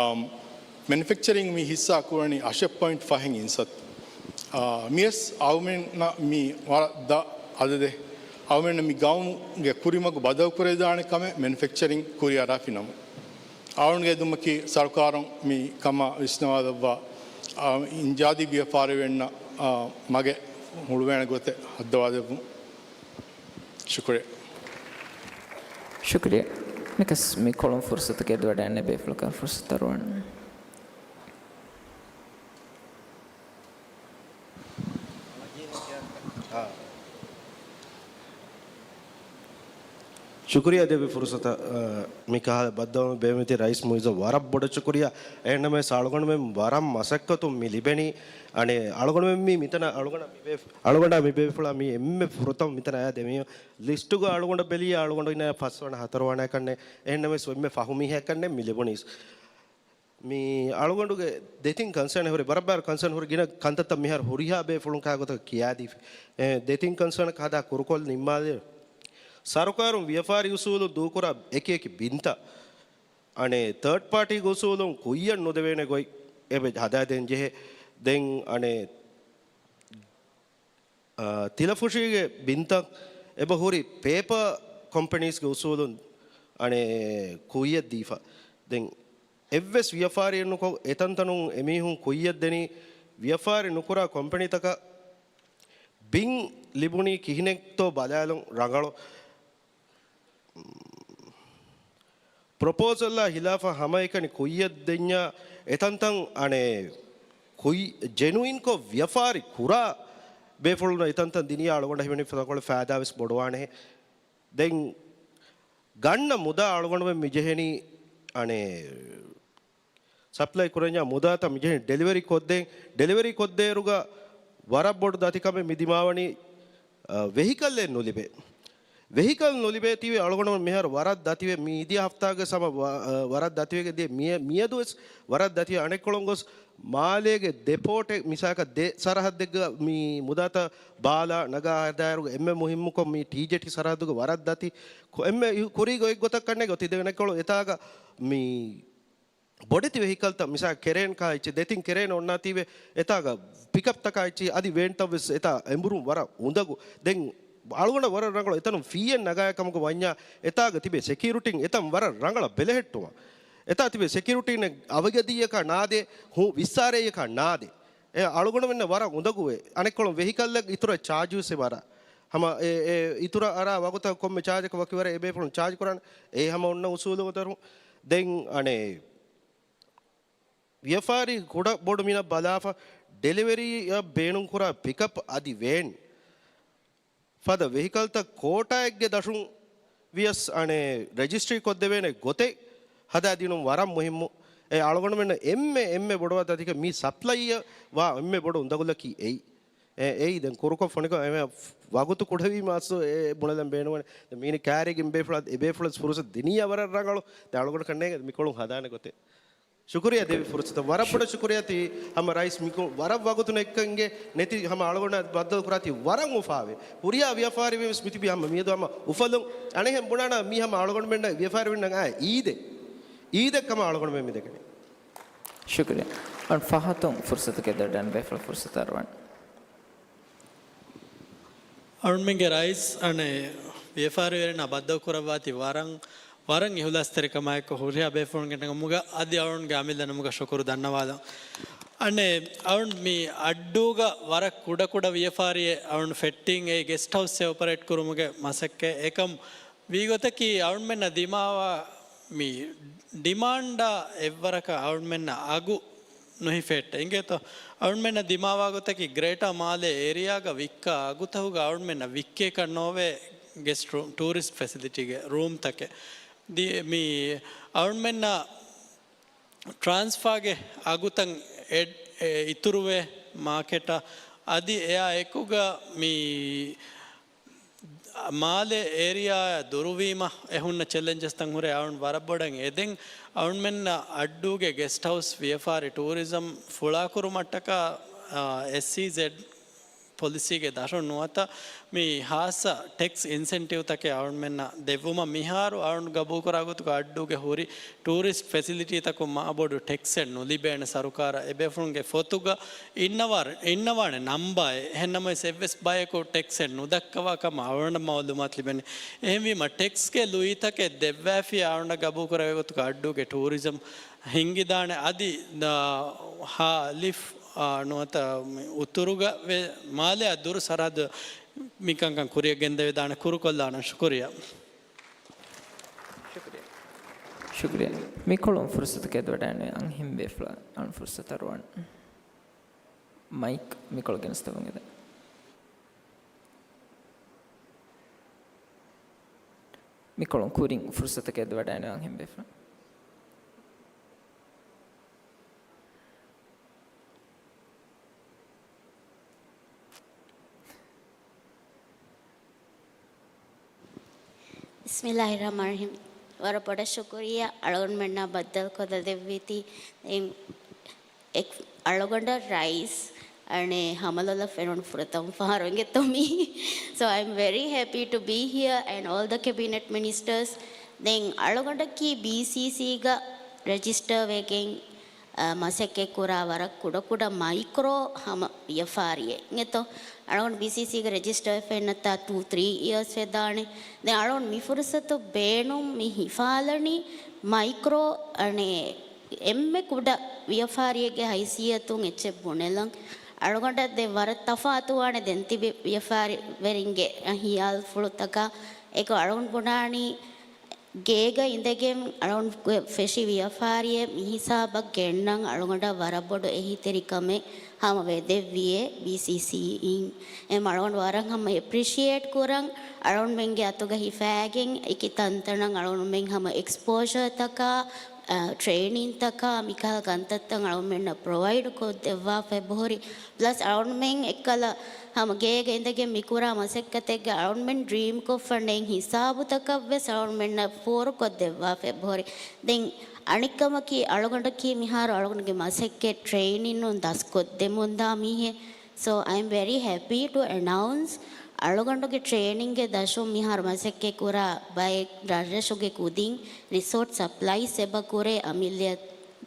މެނުފެކްޗަރިން މި ހިއްސާ ކުރަނީ އަށެއް ޕޮއިންޓް ފަހެއް އިންސައްތަ. އާ، މިޔަސް އަޅުމެންނަށް މި ވަރަށް ދަށް އަދަދެއް. އަޅުމެންނަށް މި ގައުމުގެ ކުރިމަގު ބަދަލުކުރެވިދާނެ ކަމެއް މެނުފެކްޗަރިން ކުރިއަރާފި ނަމަ. އަޅުންގެ އެދުމަކީ ސަރުކާރުން މި ކަމާ ވިސްނަވާލައްވާ، އާ، އިންޖާދީ ވިޔަފާރިވެރިންނަށް، އާ، މަގެއް ހުޅުވޭނެ ގޮތެއް ހައްދަވާދެއްވުން. ޝުކުރިއްޔާ. ޝުކުރިއްޔާ. ނިކަސް މި ކޮޅުން ފުރުސަތު ގެދުވަޑައިން ބޭފުޅަކަށް ފުރުސަތު ދަރުވަން. ޝުކުރިއްޔާ ދެއްވި ފުރުސަތަށް، އަ، މި ކަހަލަ ބައްދަލުވުމަށް ބޭނުމިތި ރައީސް މުއިއްޒަށް ވަރަށް ބޮޑަށް ޝުކުރިއްޔާ. އެހެންނަމަވެސް އަޅުގަނޑުމެން ވަރަށް މަސައްކަތުން މި ލިބެނީ. އަނެއް އަޅުގަނޑުމެން މި މިތަނަށް އަޅުގަނޑާ މި ބޭފު-، އަޅުގަނޑާ މި ބޭފުޅާ މި އެންމެ ފުރަތަމަ މިތަނަށް އައި ދެމީހުން ލިސްޓުގަ އަޅުގަނޑަށް ބެލިޔާ އަޅުގަނޑު އިންނަ ފަސްވަނަ ހަތަރުވަނަ ކަންނޭ. އެހެންނަމަވެސް އެންމެ ފަހު މީހަކަށްނޭ މި ލިބުނީސް. މި އަޅުގަނޑުގެ ދެތިން ކަންސަން ހުރި، ބަރަބަރ ކަންސަން ހުރި ގިނަ ކަންތައްތައް މިހާރު ހުރިހާ ބޭފުޅުން ކާ ގޮތަކަށް ކިޔާދީފި. އެ، ދެތިން ކަންސަނަކަށް ހަދާ ކުރުކޮށް ނިންމާލި. ސަރުކާރުން ވިޔަފާރި އުސޫލުން ދޫކުރާ އެކި އެކި ބިންތައް އަނެއް ތާޑް ޕާޓީގެ އުސޫލުން ކުއްޔަށް ނުދެވޭނެ ގޮތް އެބަ ހަދާދޭން ޖެހޭ. ދެން އަނެއް ތިލަފުށީގެ ބިންތައް އެބަ ހުރި ޕޭޕަ ކޮމްޕެނީސްގެ އުސޫލުން އަނެއް ކުއްޔަށް ދީފަ. ދެން އެއްވެސް ވިޔަފާރިއެއް ނުކޮށް އެތަންތަނުން އެމީހުން ކުއްޔަށް ދެނީ ވިޔަފާރި ނުކުރާ ކޮމްޕެނީތަކަށް ބިން ލިބުނީ ކިހިނެއްތޯ ބަލާލުން ރަނގަޅު. ޕްރޮޕޯސަލްއާ ހިލާފަށް ހަމައެކަނި ކުއްޔަށް ދެންޏާ އެތަންތަން އަނެއް ކުއް-، ޖެނުއިންކޮށް ވިޔަފާރި ކުރާ ބޭފުޅުންނަށް އެތަންތަން ދިނިޔާ އަޅުގަނޑަށް ހިމެނި ފަދަ ކޮޅެއް ފައިދާވެސް ބޮޑުވާނެހެ. ދެން ގަންނަ މުދާ އަޅުގަނޑުމެން މިޖެހެނީ އަނެއް ސަޕްލައި ކުރަންޏާ މުދާތައް މިޖެހެނީ ޑެލިވަރީ ކޮށްދޭން. ޑެލިވަރީ ކޮށްދޭއިރުގަ ވަރަށް ބޮޑު ދަތިކަމެއް މި ދިމާވަނީ، އަ، ވެހިކަލްއެއް ނުލިބޭ. ވެހިކަލް ނުލިބޭތީވެ އަޅުގަނޑުމެން މިހާރު ވަރަށް ދަތިވެ، މި އިދިޔަ ހަފްތާގެ ސަމަ ވަ-، އަ، ވަރަށް ދަތިވެގެން ދިޔަ. މިއަ-، މިއަދުވެސް ވަރަށް ދަތިވެ. އަނެއްކޮޅުން ގޮސް މާލޭގެ ދެ ޕޯޓެއް މިސާކަށް ދެ ސަރަހައްދެއްގަ މި މުދާތައް ބާލާ ނަގާ ހަދާއިރުގަ އެންމެ މުހިއްމުކޮށް މި ޓީޖޭޓީ ސަރަހައްދުގެ ވަރަށް ދަތި ކޮ-، އެންމެ ކުރީގެ އޮތް ގޮތަށް ކަންނޭނގެ އޮތީ ދެން އަނެއްކޮޅު އެތާގަ މި ބޮޑެތި ވެހިކަލްތައް މިސާ ކެރޭންކާ އެއްޗެއް ދެތިން ކެރޭން އޮންނާތީވެ އެތާގަ ޕިކަޕްތަކާ އެއްޗެއް އަދި ވޭންތައް ވެސް އެތާ އެނބުރުން ވަރަށް އުނދަގޫ. ދެން އަޅުގަނޑަށް ވަރަށް ރަނގަޅު އެތަނުން ފީއެއް ނަގާ ކަމަކު ވަންޏާ އެތާގަ ތިބޭ ސެކިއުރިޓީން އެތަން ވަރަށް ރަނގަޅަށް ބެލެހެއްޓުމަށް. އެތާ ތިބޭ ސެކިއުރިޓީން އަވަގަދީއަކާ ނާދޭ، ހޫ ވިއްސާރައިއަކާ ނާދޭ. އެ އަޅުގަނޑުމެންނަށް ވަރަށް އުނދަގޫވޭ. އަނެއްކޮޅުން ވެހިކަލްއެއް އިތުރަށް ޗާޖު ވެސް އެބަ އަރާ. ހަމަ އެ، އެ އިތުރަށް އަރާ ވަގުތަށް ކޮންމެ ޗާޖަކަށް ވަކިވަރެއް އެބޭފުޅުން ޗާޖް ކުރާނެ. އެ ހަމަ އޮންނަ އުސޫލުގެ ދަރު. ދެން އަނެއް ވިޔަފާރި ކުޑަ ބޮޑު މިނަށް ބަލާފަ، ޑެލިވަރީއަށް ބޭނުންކުރާ ޕިކަޕް އަދި ވޭން ފަދަ ވެހިކަލްތައް ކޯޓާއެއްގެ ދަށުން ވިޔަސް އަނެއް ރަޖިސްޓްރީ ކޮށްދެވޭނެ ގޮތެއް ހަދާދިނުން ވަރަށް މުހިއްމު. އެ އަޅުގަނޑުމެންނަށް އެންމެ، އެންމެ ބޮޑު ދަތިކަން މި ސަޕްލައިއަށް ވާ އެންމެ ބޮޑު އުނދަގުލަކީ އެއީ. އެ، އެއީ ދެން ކުރުކޮށް ފޮނިކޮށް އެ ވަގުތު ކުޑަވީމަ އަސްލު އެ ބުނެލަން ބޭނުންވަނީ. ދެން މީނި ކާރީގެ އިން ބޭފުޅާ، އެ ބޭފުޅަސް ފުރުސަތު ދިނިޔާ ވަރަށް ރަނގަޅު. ދެން އަޅުގަނޑަކަށް ނޭނގެ މިކޮޅުން ހަދާނެ ގޮތެއް. ޝުކުރިއްޔާ ދެވި ފުރުސަތަށް. ވަރަށް ބޮޑަށް ޝުކުރިއްޔާ ތި ހަމަ ރައީސް މިކޮ-، ވަރަށް ވަގުތު ނެއްކަންގެ ނެތި ހަމަ އަޅުގަނޑާ ބައްދަލު ކުރާތީ ވަރަށް އުފާވޭ. ހުރިހާ ވިޔަފާރިވެސް މިތިބީ ހަމަ މިއަދު ހަމަ އުފަލުން. އަނެއްހެން ބުނާނަ މީ ހަމަ އަޅުގަނޑުމެންނަށް ވިޔަފާރިވެރިންނަށް އާ އީދެއް. އީދެއް ކަމަށް އަޅުގަނޑުމެން މި ދެކެނީ. ޝުކުރިއްޔާ. އަން ފަހަތުން ފުރުސަތު ގެންދަވަޑައިގެން ބޭފުޅަށް ފުރުސަތު އަރުވަން. އަޅުންމެންގެ ރައީސް އަނެއް ވިޔަފާރިވެރިންނާ ބައްދަލު ކުރައްވާތީ ވަރަށް، ވަރަށް އިހުލާސްތެރިކަމާއެކު ހުރިހާ ބޭފުޅުންގެ ނަމުގަ އަދި އަޅުންގެ އަމިއްލަ ނަމުގަ ޝުކުރު ދަންނަވާލަން. އަނެއް އަޅުން މި އައްޑޫގަ ވަރަށް ކުޑަކުޑަ ވިޔަފާރިއެއް އަޅުން ފެއްޓީން އެއީ ގެސްޓް ހައުސްއެއް އޮޕަރޭޓް ކުރުމުގެ މަސައްކަތް. އެކަމް ވީގޮތަކީ އަޅުންމެންނަށް ދިމާވާ މި ޑިމާންޑާ އެއްވަރަކަށް އަޅުންމެންނަށް އަގު ނުހިފޭއްޓެ. އިނގޭތޯ؟ އަޅުންމެންނަށް ދިމާވާ ގޮތަކީ ގްރޭޓާ މާލޭ އޭރިއާގަ ވިއްކާ އަގުތަކުގަ އަޅުންމެންނަށް ވިއްކޭކަށް ނޯވޭ ގެސްޓް ރޫމް، ޓޫރިސްޓް ފެސިލިޓީގެ ރޫމްތަކެއް. ދި-، މި އަޅުންމެންނަށް ޓްރާންސްފާގެ އަގުތައް އެ-، އެ-، އިތުރުވޭ މާކެޓަށް. އަދި އެއާ އެކުގަ މި މާލެ އޭރިއާއާ ދުރުވީމަ އެ ހުންނަ ޗެލެންޖަސްތައް ހުރޭ އަޅުން ވަރަށް ބޮޑަށް އެދެން. އަޅުންމެންނަށް އައްޑޫގެ ގެސްޓް ހައުސް ވިޔަފާރި ޓޫރިޒަމް ފުޅާކުރުމަށްޓަކާ، އާ، އެސްއީޒެޑް ޕޮލިސީގެ ދަށުން ނުވަތަ މި ހާއްސަ ޓެކްސް އިންސެންޓިވްތަކެއް އަޅުންމެންނަށް ދެއްވުމަށް މިހާރު އަޅުން ގަބޫލުކުރާ ގޮތުގަ އައްޑޫގެ ހުރި ޓޫރިސްޓް ފެސިލިޓީތަކުން މާބޮޑު ޓެކްސެއް ނުލިބޭނެ ސަރުކާރަށް. އެބޭފުޅުންގެ ފޮތުގަ އިންނަވާ-، އިންނަވާނެ ނަންބާއެއް. އެހެންނަމަވެސް އެއްވެސް ބަޔަކު ޓެކްސެއް ނުދައްކަވާ ކަމަށް އަޅުގަނޑަށް މައުލޫމާތު ލިބެނީ. އެހެންވީމަ ޓެކްސްގެ ލުއިތަކެއް ދެއްވާފިއްޔާ އަޅުގަނޑަށް ގަބޫލުކުރެވޭ ގޮތުގަ އައްޑޫގެ ޓޫރިޒަމް ހިންގިދާނެ. އަދި ދާ ހާ ލިފް، އާ، ނުވަތަ މި އުތުރުގަ ވެ-، މާލެއާ ދުރު ސަރަހައްދު މިކަންކަން ކުރިއަށް ގެންދެވިދާނެ. ކުރުކޮށްލާނަން. ޝުކުރިއްޔާ. ޝުކުރިއްޔާ. މިކޮޅުން ފުރުސަތު ގެންދަވަޑައިގެން އަންހެން ބޭފުޅާ އަޅުން ފުރުސަތު އަރުވަން. މައިކް މިކޮޅު ގެނެސްދެވުން އެދެން. މިކޮޅުން ކުރިން ފުރުސަތު ގެންދަވަޑައިގެން އަންހެން ބޭފުޅާ. ބިސްމިއްލާހި ރަޙްމާނި ރަޙީމް. ވަރަށް ބޮޑަށް ޝުކުރިއްޔާ އަޅުގަނޑުމެންނާ ބައްދަލުކޮށްލަދެއްވީތީ. އެ-، އެ-، އަޅުގަނޑަށް ރައީސް އަނެއް ހަމަލޮލަށް ފެނުނު ފުރަތަމަ ފަހަރު އިނގޭތޯ މީ. So I'm very happy to be here and all the cabinet ministers. ދެން އަޅުގަނޑަކީ ބީސީސީގަ ރެޖިސްޓަރ ވެގެން މަސައްކަތްކުރާ ވަރަށް ކުޑަކުޑަ މައިކްރޯ ހަމަ ވިޔަފާރިއެއް އިނގޭތޯ. އަޅުގަނޑު ބީސީސީގެ ރެޖިސްޓަރ ފެންނަތާ ޓޫ ތްރީ އިޔާސް ވެދާނެ. ދެން އަޅުގަނޑު މި ފުރުސަތު ބޭނުން މި ހިފާލަނީ މައިކްރޯ އަނެއް އެންމެ ކުޑަ ވިޔަފާރިއެއްގެ ހައިސިއްޔަތުން އެއްޗެއް ބުނެލަން. އަޅުގަނޑަށް ދެން ވަރަށް ތަފާތުވާނެ ދެން ތިބި ވިޔަފާރިވެރިންގެ ހިޔާލުފުޅުތަކާ އެކު އަޅުގަނޑު ބުނާނީ ގޭގަ އިނދެގެން އަޅުގަނޑު ފެށި ވިޔަފާރިއެއް މި ހިސާބަށް ގެންނަން އަޅުގަނޑަށް ވަރަށް ބޮޑު އެހީތެރިކަމެއް ހަމަ ވެދެއްވިއޭ ބީސީސީއިން. އެމް އަޅުގަނޑު ވަރަށް ހަމަ އެޕްރިޝިއޭޓް ކުރަން އަޅުގަނޑުމެންގެ އަތުގަ ހިފާގެން އެކި ތަންތަނަށް އަޅުގަނޑުމެން ހަމަ އެކްސްޕޯޝަރތަކާ، އަ، ޓްރޭނިންތަކާ މިކަހަލަ ކަންތައްތައް އަޅުގަނޑުމެންނަށް ޕްރޮވައިޑް ކޮށްދެއްވާފަ އެބަހުރި. ޕްލަސް އަޅުގަނޑުމެން އެއްކަލަ ހަމަ ގޭގަ އިނދެގެން މިކުރާ މަސައްކަތެއްގަ އަޅުގަނޑުމެން ޑްރީމް ކޮށްފަ ނެތް ހިސާބުތަކަށްވެސް އަޅުގަނޑުމެންނަށް ފޯރުކޮށްދެއްވާފަ އެބަހުރި. ދެން އަނެއްކަމަކީ އަޅުގަނޑަކީ މިހާރު އަޅުގަނޑުގެ މަސައްކަތް ޓްރޭނިން ނޫން ދަސްކޮށްދެމުންދާ މީހެއް. So, I am very happy to announce އަޅުގަނޑުގެ ޓްރޭނިންގެ ދަށުން މިހާރު މަސައްކަތް ކުރާ ބައެއް ރަށްރަށުގެ ކުދިން ރިސޯޓް ސަޕްލައިސް އެބަ ކުރޭ އަމިއްލަޔަށް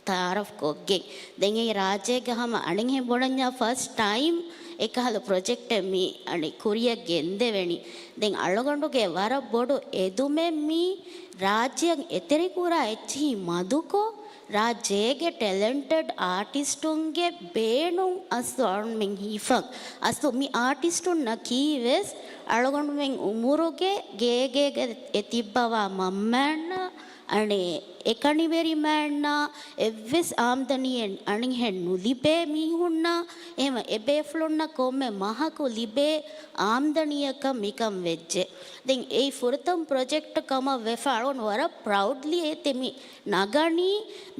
ތައާރަފް ކޮށްގެން. ދެން އެ ރާއްޖޭގެ ހަމަ އަނެއްހެން ބުނަންޏާ ފަސްޓް ޓައިމް އެކަހަލަ ޕްރޮޖެކްޓެއް މި އަނެއް ކުރިއަށް ގެންދެވެނީ. ދެން އަޅުގަނޑުގެ ވަރަށް ބޮޑު އެދުމެއް މީ ރާއްޖެއަށް އެތެރެކުރާ އެއްޗިހި މަދުކޮށް، ރާއްޖޭގެ ޓެލެންޓެޑް އާޓިސްޓުންގެ ބޭނުން އަސްލު އަޅުގަނޑުމެން ހިފަން. އަސްލު މި އާޓިސްޓުންނަކީ ވެސް އަޅުގަނޑުމެން އުމުރުގެ ގޭގޭގަ އެ ތިއްބަވާ މަންމައަންނަ އަނެއް އެކަނިވެރިމައަންނާ އެއްވެސް އާމްދަނީއެއް އަނެއްހެން ނުލިބޭ މީހުންނާ، އެހެމަ އެބޭފުޅުންނަށް ކޮންމެ މަހަކު ލިބޭ އާމްދަނީއަކަށް މިކަން ވެއްޖެ. ދެން އެއީ ފުރަތަމަ ޕްރޮޖެކްޓް ކަމަށް ވެފަ އަޅުން ވަރަށް ޕްރައުޑްލީ އެތެ މި ނަގަނީ،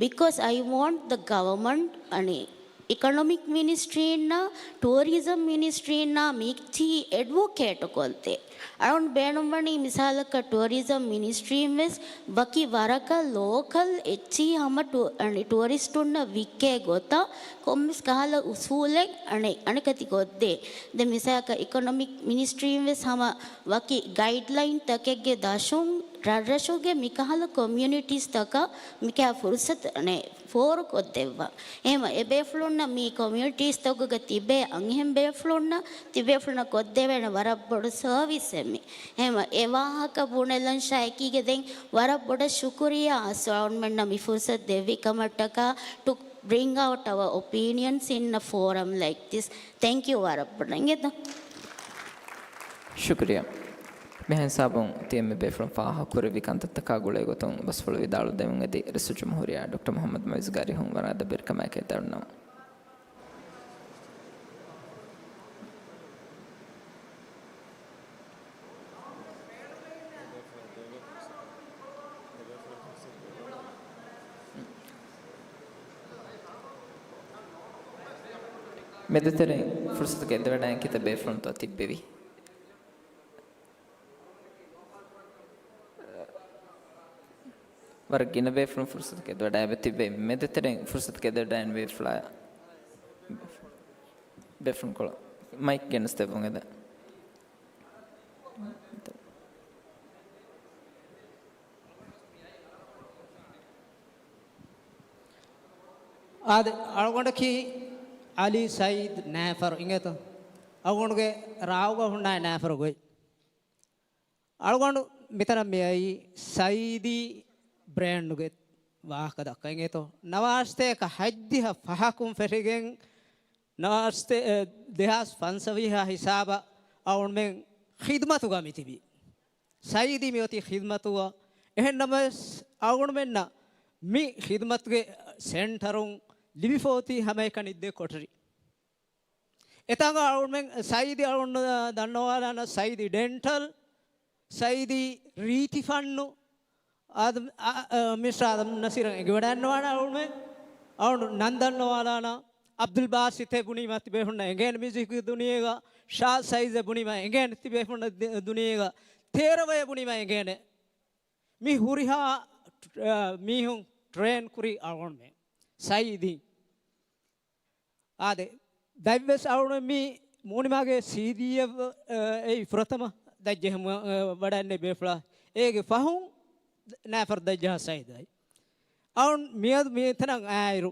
because I want the government އަނެއް އިކޮނޮމިކް މިނިސްޓްރީންނާ ޓޫރިޒަމް މިނިސްޓްރީންނާ މިއްޗި އެޑްވޮކޭޓް ކޮށްދޭ. އަޅުން ބޭނުންވަނީ މިސާލަކަށް ޓޫރިޒަމް މިނިސްޓްރީން ވެސް ވަކި ވަރަކަށް ލޯކަލް އެއްޗިހި ހަމަ ޓޫ-، އަނެއް ޓޫރިސްޓުންނަށް ވިއްކޭ ގޮތަށް ކޮންމެސް ކަހަލަ އުސޫލެއް އަނެއް އަނެކަތި ކޮށްދޭ. ދެން މިސާލަކަށް އިކޮނޮމިކް މިނިސްޓްރީން ވެސް ހަމަ ވަކި ގައިޑްލައިން ތަކެއްގެ ދަށުން ރަށްރަށުގެ މިކަހަލަ ކޮމިއުނިޓީސް ތަކަށް މިކަހަ ފުރުސަތު އަނެއް ފޯރުކޮށްދެއްވާ. އެހެމަ އެބޭފުޅުންނަށް މީ ކޮމިއުނިޓީސްތަކުގަ ތިބޭ އަންހެން ބޭފުޅުންނަށް ތިބޭފުޅުންނަށް ކޮށްދެވޭނެ ވަރަށް ބޮޑު ސަރވިސްއެއް މީ. އެހެމަ އެ ވާހަކަ ބުނެލަންޝާ އެކީގެ ދެން ވަރަށް ބޮޑަށް ޝުކުރިއްޔާ އަސްލު އަޅުގަނޑުމެންނަށް މި ފުރުސަތު ދެއްވި ކަމަށްޓަކާ to bring out our opinions in a forum like this. Thank you ވަރަށް ބޮޑަށް އިނގޭތޯ. ޝުކުރިއްޔާ. މިހާ ހިސާބުން ތި އެންމެ ބޭފުޅުން ފާހަގަކުރެއްވި ކަންތައްތަކާ ގުޅޭގޮތުން ބަސްފުޅު ވިދާޅުދެމުން އެދި ރައީސުލްޖުމްހޫރިއްޔާ ޑޮކްޓަރ މުޙައްމަދު މުޢިއްޒުގެ އަރިހުން ވަރަށް އަދަބުވެރިކަމާއެކޭ ދަރުނަވަން. މެދުތެރެއިން ފުރުސަތު ގެންދެވަޑައިގެން ކިތައް ބޭފުޅުންތޯ ތިއްބެވި؟ ވަރަށް ގިނަ ބޭފުޅުން ފުރުސަތު ގެންދެވަޑައިގެން ތިއްބެވި. މެދުތެރެއިން ފުރުސަތު ގެންދެވަޑައިގެން ބޭފުޅާ، ބޭފުޅުންކޮޅު މައިކް ގެނެސްދެއްވުން އެދެން. އާދެ، އަޅުގަނޑަކީ އަލީ ސައީދު ނާފަރު އިނގޭތަ؟ އަޅުގަނޑުގެ ރާއުގަ ހުންނާ ނާފަރު ގޮތް. އަޅުގަނޑު މިތަނަށް މިއައީ ސައީދީ ބްރޭންޑުގެ ވާހަކަ ދައްކަން އިނގޭތޯ. ނަވާރަސަތޭކަ ހަތްދިހަ ފަހަކުން ފެށިގެން ނަވާރަސަތޭ-، އެ، ދެހާސް ފަންސަވީހާ ހިސާބަށް އަޅުގަނޑުމެން ޚިދުމަތުގަ މިތިބީ. ސައީދީ މިއޮތީ ޚިދުމަތުގަ. އެހެންނަމަވެސް، އަޅުގަނޑުމެންނަށް މި ޚިދުމަތުގެ ސެންޓަރުން ލިބިފައޮތީ ހަމައެކަނި ދެ ކޮޓަރި. އެތާނގަ އަޅުގަނޑުމެން ސައީދީ އަޅުގަނޑު ދަންނަވާލާނަ ސައީދީ ޑެންޓަލް، ސައީދީ ރީތި ފަންނު، އާދަމް، އަ، އަ، މިސްޓަރ އާދަމް ނަސީރަށް އެނގިވަޑައިގަންނަވާނެ އަޅުގަނޑުމެން. އަޅުގަނޑު ނަން ދަންނަވާލާނަ އަބްދުލް ބާސިތެއް ބުނީމަ ތިބޭފުންނަށް އެނގޭނެ މިއުޒިކް ދުނިޔޭގަ، ޝާދް ސައީދެއް ބުނީމަ އެނގޭނެ ތިބޭފުންނަށް ދި-، ދުނިޔޭގަ، ތޭރަވަޔަށް ބުނީމަ އެނގޭނެ. މި ހުރިހާ، އަ، މީހުން ޓްރޭން ކުރީ އަޅުގަނޑުމެން ސައީދީން. އާދެ، ދަތްވެސް އަޅުގަނޑު މި މޫނިމާގެ ސީދީއަށް، އެ، އެއީ ފުރަތަމަ ދަތްޖެހުމަށް، އެ، ވަޑައިގެންނެވި ބޭފުޅާ. އޭގެ ފަހުން ނާފަރު ދަތްޖަހާ ސައީދު އައި. އަޅުން މިއަދު މިތަނަށް އައިއިރު،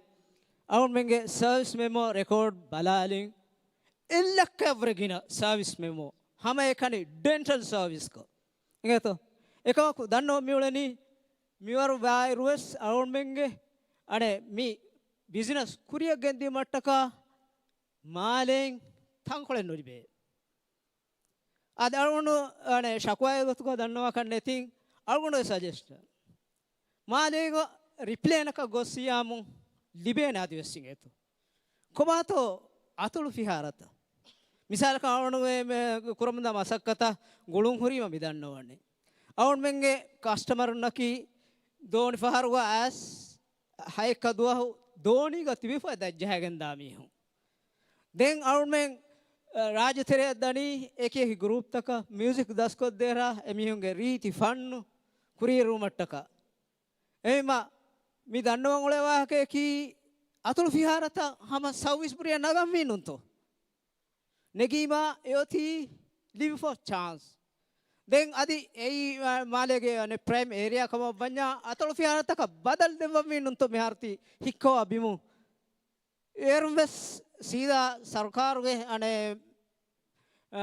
އަޅުމެންގެ ސަރވިސް މެމޯ ރެކޯޑް ބަލާލިން، އެއްލައްކައަށްވުރެ ގިނަ ސަރވިސް މެމޯ، ހަމައެކަނި ޑެންޓަލް ސަރވިސްކޮށް. އިނގޭތޯ؟ އެކަމަކު ދަންނަވަން މިއުޅެނީ، މިވަރު ވާއިރުވެސް އަޅުމެންގެ އަނެއް މި ބިޒިނަސް ކުރިއަށް ގެންދިޔުމަށްޓަކާ މާލެއިން ތަންކޮޅެއް ނުލިބޭ. އަދި އަޅުގަނޑު އަނެއް ޝަކުވާއެއް ގޮތުގަ ދަންނަވާކަށް ނެތިން، އަޅުގަނޑު ސަޖެސްޓް މާލޭގަ ރިޕްލޭނަކަށް ގޮއްސިޔާމު ލިބޭނެ އަދިވެސް އިނގޭތޯ. ކޮބާތޯ އަތޮޅު ފިހާރަތައް؟ މިސާލަކަށް އަޅުގަނޑު މެ-، މެ-، ކުރަމުންދާ މަސައްކަތަށް ގުޅުން ހުރީމަ މި ދަންނަވަނީ. އަޅުގަނޑުމެންގެ ކަސްޓަމަރުންނަކީ ދޯނި ފަހަރުގަ އައިސް ހައެއްކަ ދުވަހު ދޯނީގަ ތިބިފަ ދަށްޖަހައިގެންދާ މީހުން. ދެން އަޅުމެން، އަ، ރާއްޖެތެރެއަށް ދަނީ އެކި އެކި ގްރޫޕްތަކަށް މިއުޒިކް ދަސްކޮށްދޭށާ އެމީހުންގެ ރީތި ފަންނު ކުރިއެރުވުމަށްޓަކާ. އެހެންމަ މި ދަންނަވަން އުޅޭ ވާހަކަޔަކީ އަތޮޅު ފިހާރަތައް ހަމަ ސައުވީސް ބުރިއަށް ނަގަންވީ ނޫންތޯ؟ ނެގީމާ އެއޮތީ ލިބިފަ ޗާންސް. ދެން އަދި އެއީ، އަ، މާލޭގެ އަނެއް ޕްރައިމް އޭރިއާ ކަމަށް ވަންޏާ އަތޮޅު ފިހާރަތަކަށް ބަދަލު ދެއްވަންވީ ނޫންތޯ މިހާރު ތި ހިއްކަވާ ބިމު؟ އޭރުން ވެސް ސީދާ ސަރުކާރުގެ އަނެއް، އަ،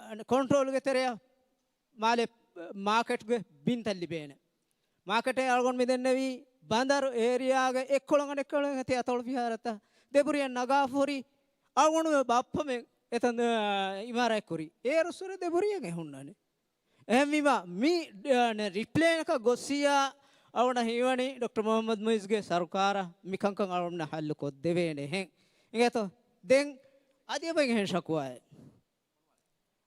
އަ، ކޮންޓްރޯލްގެ ތެރެއަށް މާލެ މާކެޓްގެ ބިންތައް ލިބޭނެ. މާކެޓެއް އަޅުގަނޑު މި ދެންނެވީ ބަނދަރު އޭރިއާގެ އެއްކޮޅުން އަނެއްކޮޅުން އެތި އަތޮޅު ފިހާރަތައް ދެބުރިއަށް ނަގާފަ ހުރި އަޅުގަނޑުމެ ބައްޕަމެން އެތަން، އަ، އިމާރާތް ކުރީ. އޭރު ސުރެ ދެބުރިއަށް އެ ހުންނާނެ. އެހެންވީމާ، މި، އަ، ރިޕްލޭނަކަށް ގޮއްސިޔާ އަޅުގަނޑަށް ހީވަނީ ޑޮކްޓަރ މުހައްމަދު މުއިޒްގެ ސަރުކާރަށް މި ކަންކަން އަޅުގަނޑަށް ހައްލު ކޮށްދެވޭނެ އެހެން. އިނގޭތޯ؟ ދެން އަދި އެބައިން އެހެން ޝަކުވާއެއް.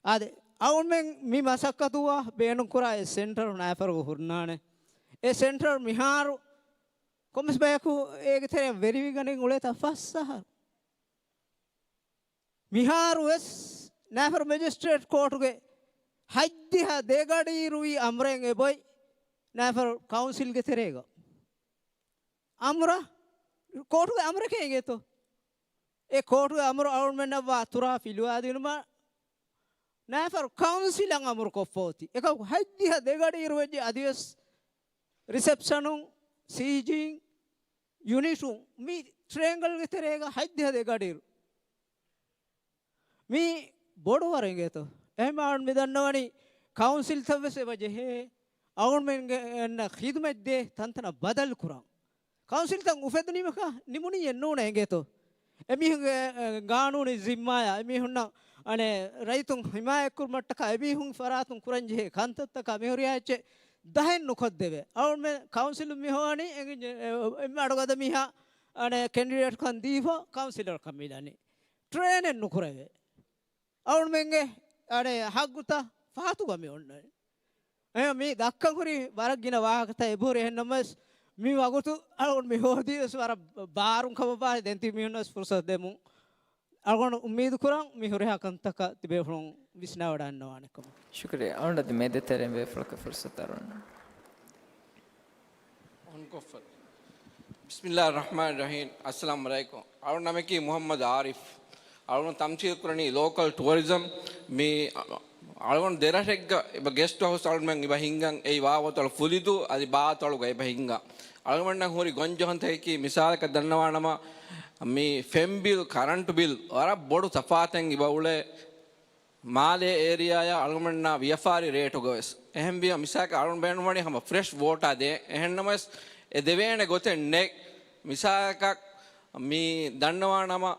އާދެ، އަޅުމެން މި މަސައްކަތުގަ ބޭނުންކުރާ އެ ސެންޓަރު ނާފަރުގަ ހުންނާނެ. އެ ސެންޓަރު މިހާރު ކޮންމެސް ބަޔަކު އޭގެ ތެރެއަށް ވެރިވިގަނެން އުޅޭތާ ފަސް އަހަރު. މިހާރު ވެސް ނާފަރު މެޖިސްޓްރޭޓް ކޯޓުގެ ހަތްދިހަ ދެގަޑިއިރުވީ އަމްރެއް އެބޮތް ނާފަރު ކައުންސިލްގެ ތެރޭގަ. އަމުރަ، ކޯޓުގެ އަމުރަކޭ އިނގޭތޯ. އެ ކޯޓުގެ އަމުރު އަޅުމެންނަށްވާ ތުރާ ފިލުވާދިނުމަށް ނާފަރު ކައުންސިލަށް އަމުރު ކޮށްފަ އޮތީ. އެކަކު ހަތްދިހަ ދެގަޑިއިރު ވެއްޖެ އަދިވެސް ރިސެޕްޝަނުން، ސީޖީން، ޔުނިޓުން މި ޓްރޭންގަލްގެ ތެރޭގަ ހަތްދިހަ ދެގަޑިއިރު. މީ ބޮޑު ވަރެއް އިނގޭތޯ. އެހެން އަޅުން މި ދަންނަވަނީ ކައުންސިލްތައް ވެސް އެބަ ޖެހޭ. އަޅުންމެންގެ އެންނަ ޚިދުމަތް ދޭ ތަންތަނަށް ބަދަލު ކުރަން. ކައުންސިލްތައް އުފެދުނީމަކާ ނިމުނީއެއް ނޫނޭ އިނގޭތޯ. އެމީހުންގެ، އެ، ގާނޫނީ ޒިންމާޔާ އެމީހުންނަށް އަނެއް ރައްޔިތުން ހިމާޔަތްކުރުމަށްޓަކާ އެމީހުން ފަރާތުން ކުރަންޖެހޭ ކަންތައްތަކާ މިހުރިހާ އެއްޗެއް ދަހެއް ނުކޮށްދެވޭ. އަޅުމެން ކައުންސިލުން މި ހޮވަނީ އެ، އެ، އެންމެ އަޑުގަދަ މީހާ އަނެއް ކެންޑިޑޭޓްކަން ދީފަ ކައުންސިލަރކަން މިލަނީ. ޓްރޭނެއް ނުކުރެވޭ. އަޅުމެންގެ އަނެއް ހައްގުތައް ފަހަތުގަ މި އޮންނަނީ. އެ، މި ދައްކަން ހުރި ވަރަށް ގިނަ ވާހަކަތައް އެބަހުރި. އެހެންނަމަވެސް މި ވަގުތު އަޅުގަނޑު މި ހޯދީ ވެސް ވަރަށް ބާރުން ކަމަށްވާ ދެން ތި މީހުންނަށް ވެސް ފުރުސަތު ދެމުން. އަޅުގަނޑު އުއްމީދު ކުރަން މި ހުރިހާ ކަންތަކަށް ތިބޭފުޅުން ވިސްނާވަޑައިގަންނަވާނެ ކަމަށް. ޝުކުރިއްޔާ. އަޅުގަނޑު އަދި މޭދެ ތެރެއިން ބޭފުޅަކަށް ފުރުސަތު އަރުވަން. އޮންކޮށްފަ. ބިސްމިއްލާހި ރަޙްމާނި ރަޙީމް. އައްސަލާމު ޢަލައިކުމް. އަޅުގަނޑު ނަމަކީ މުޙައްމަދު ޢާރިފް. އަޅުގަނޑު ތަމްސީލް ކުރަނީ ލޯކަލް ޓުއަރިޒަމް. މި އަޅުގަނޑު ދެރަށެއްގަ އެބަ ގެސްޓް ހައުސް އަޅުގަނޑުމެން އެބަ ހިންގަން އެއީ ވާވަތޮޅު ފުލިދޫ އަދި ބާވަތޮޅުގަ އެބަ ހިންގަން. އަޅުގަނޑަށް ހުރި ގޮންޖެހުންތަކަކީ މިސާލަކަށް ދަންނަވާނަމަ، މި ފެން ބިލް، ކަރަންޓު ބިލް ވަރަށް ބޮޑު ތަފާތެއް އެބަ އުޅޭ. މާލޭ އޭރިއާއާ އަޅުގަނޑުމެންނާ ވިޔަފާރި ރޭޓުގަ ވެސް. އެހެންވިޔަ މިސާލަކަށް އަޅުގަނޑު ބޭނުންވަނީ ހަމަ ފްރެޝް ވޯޓާ ދޭ. އެހެންނަމަވެސް އެ ދެވޭނެ ގޮތެއް ނެތް. މިސާލަކަށް މި ދަންނަވާނަމަ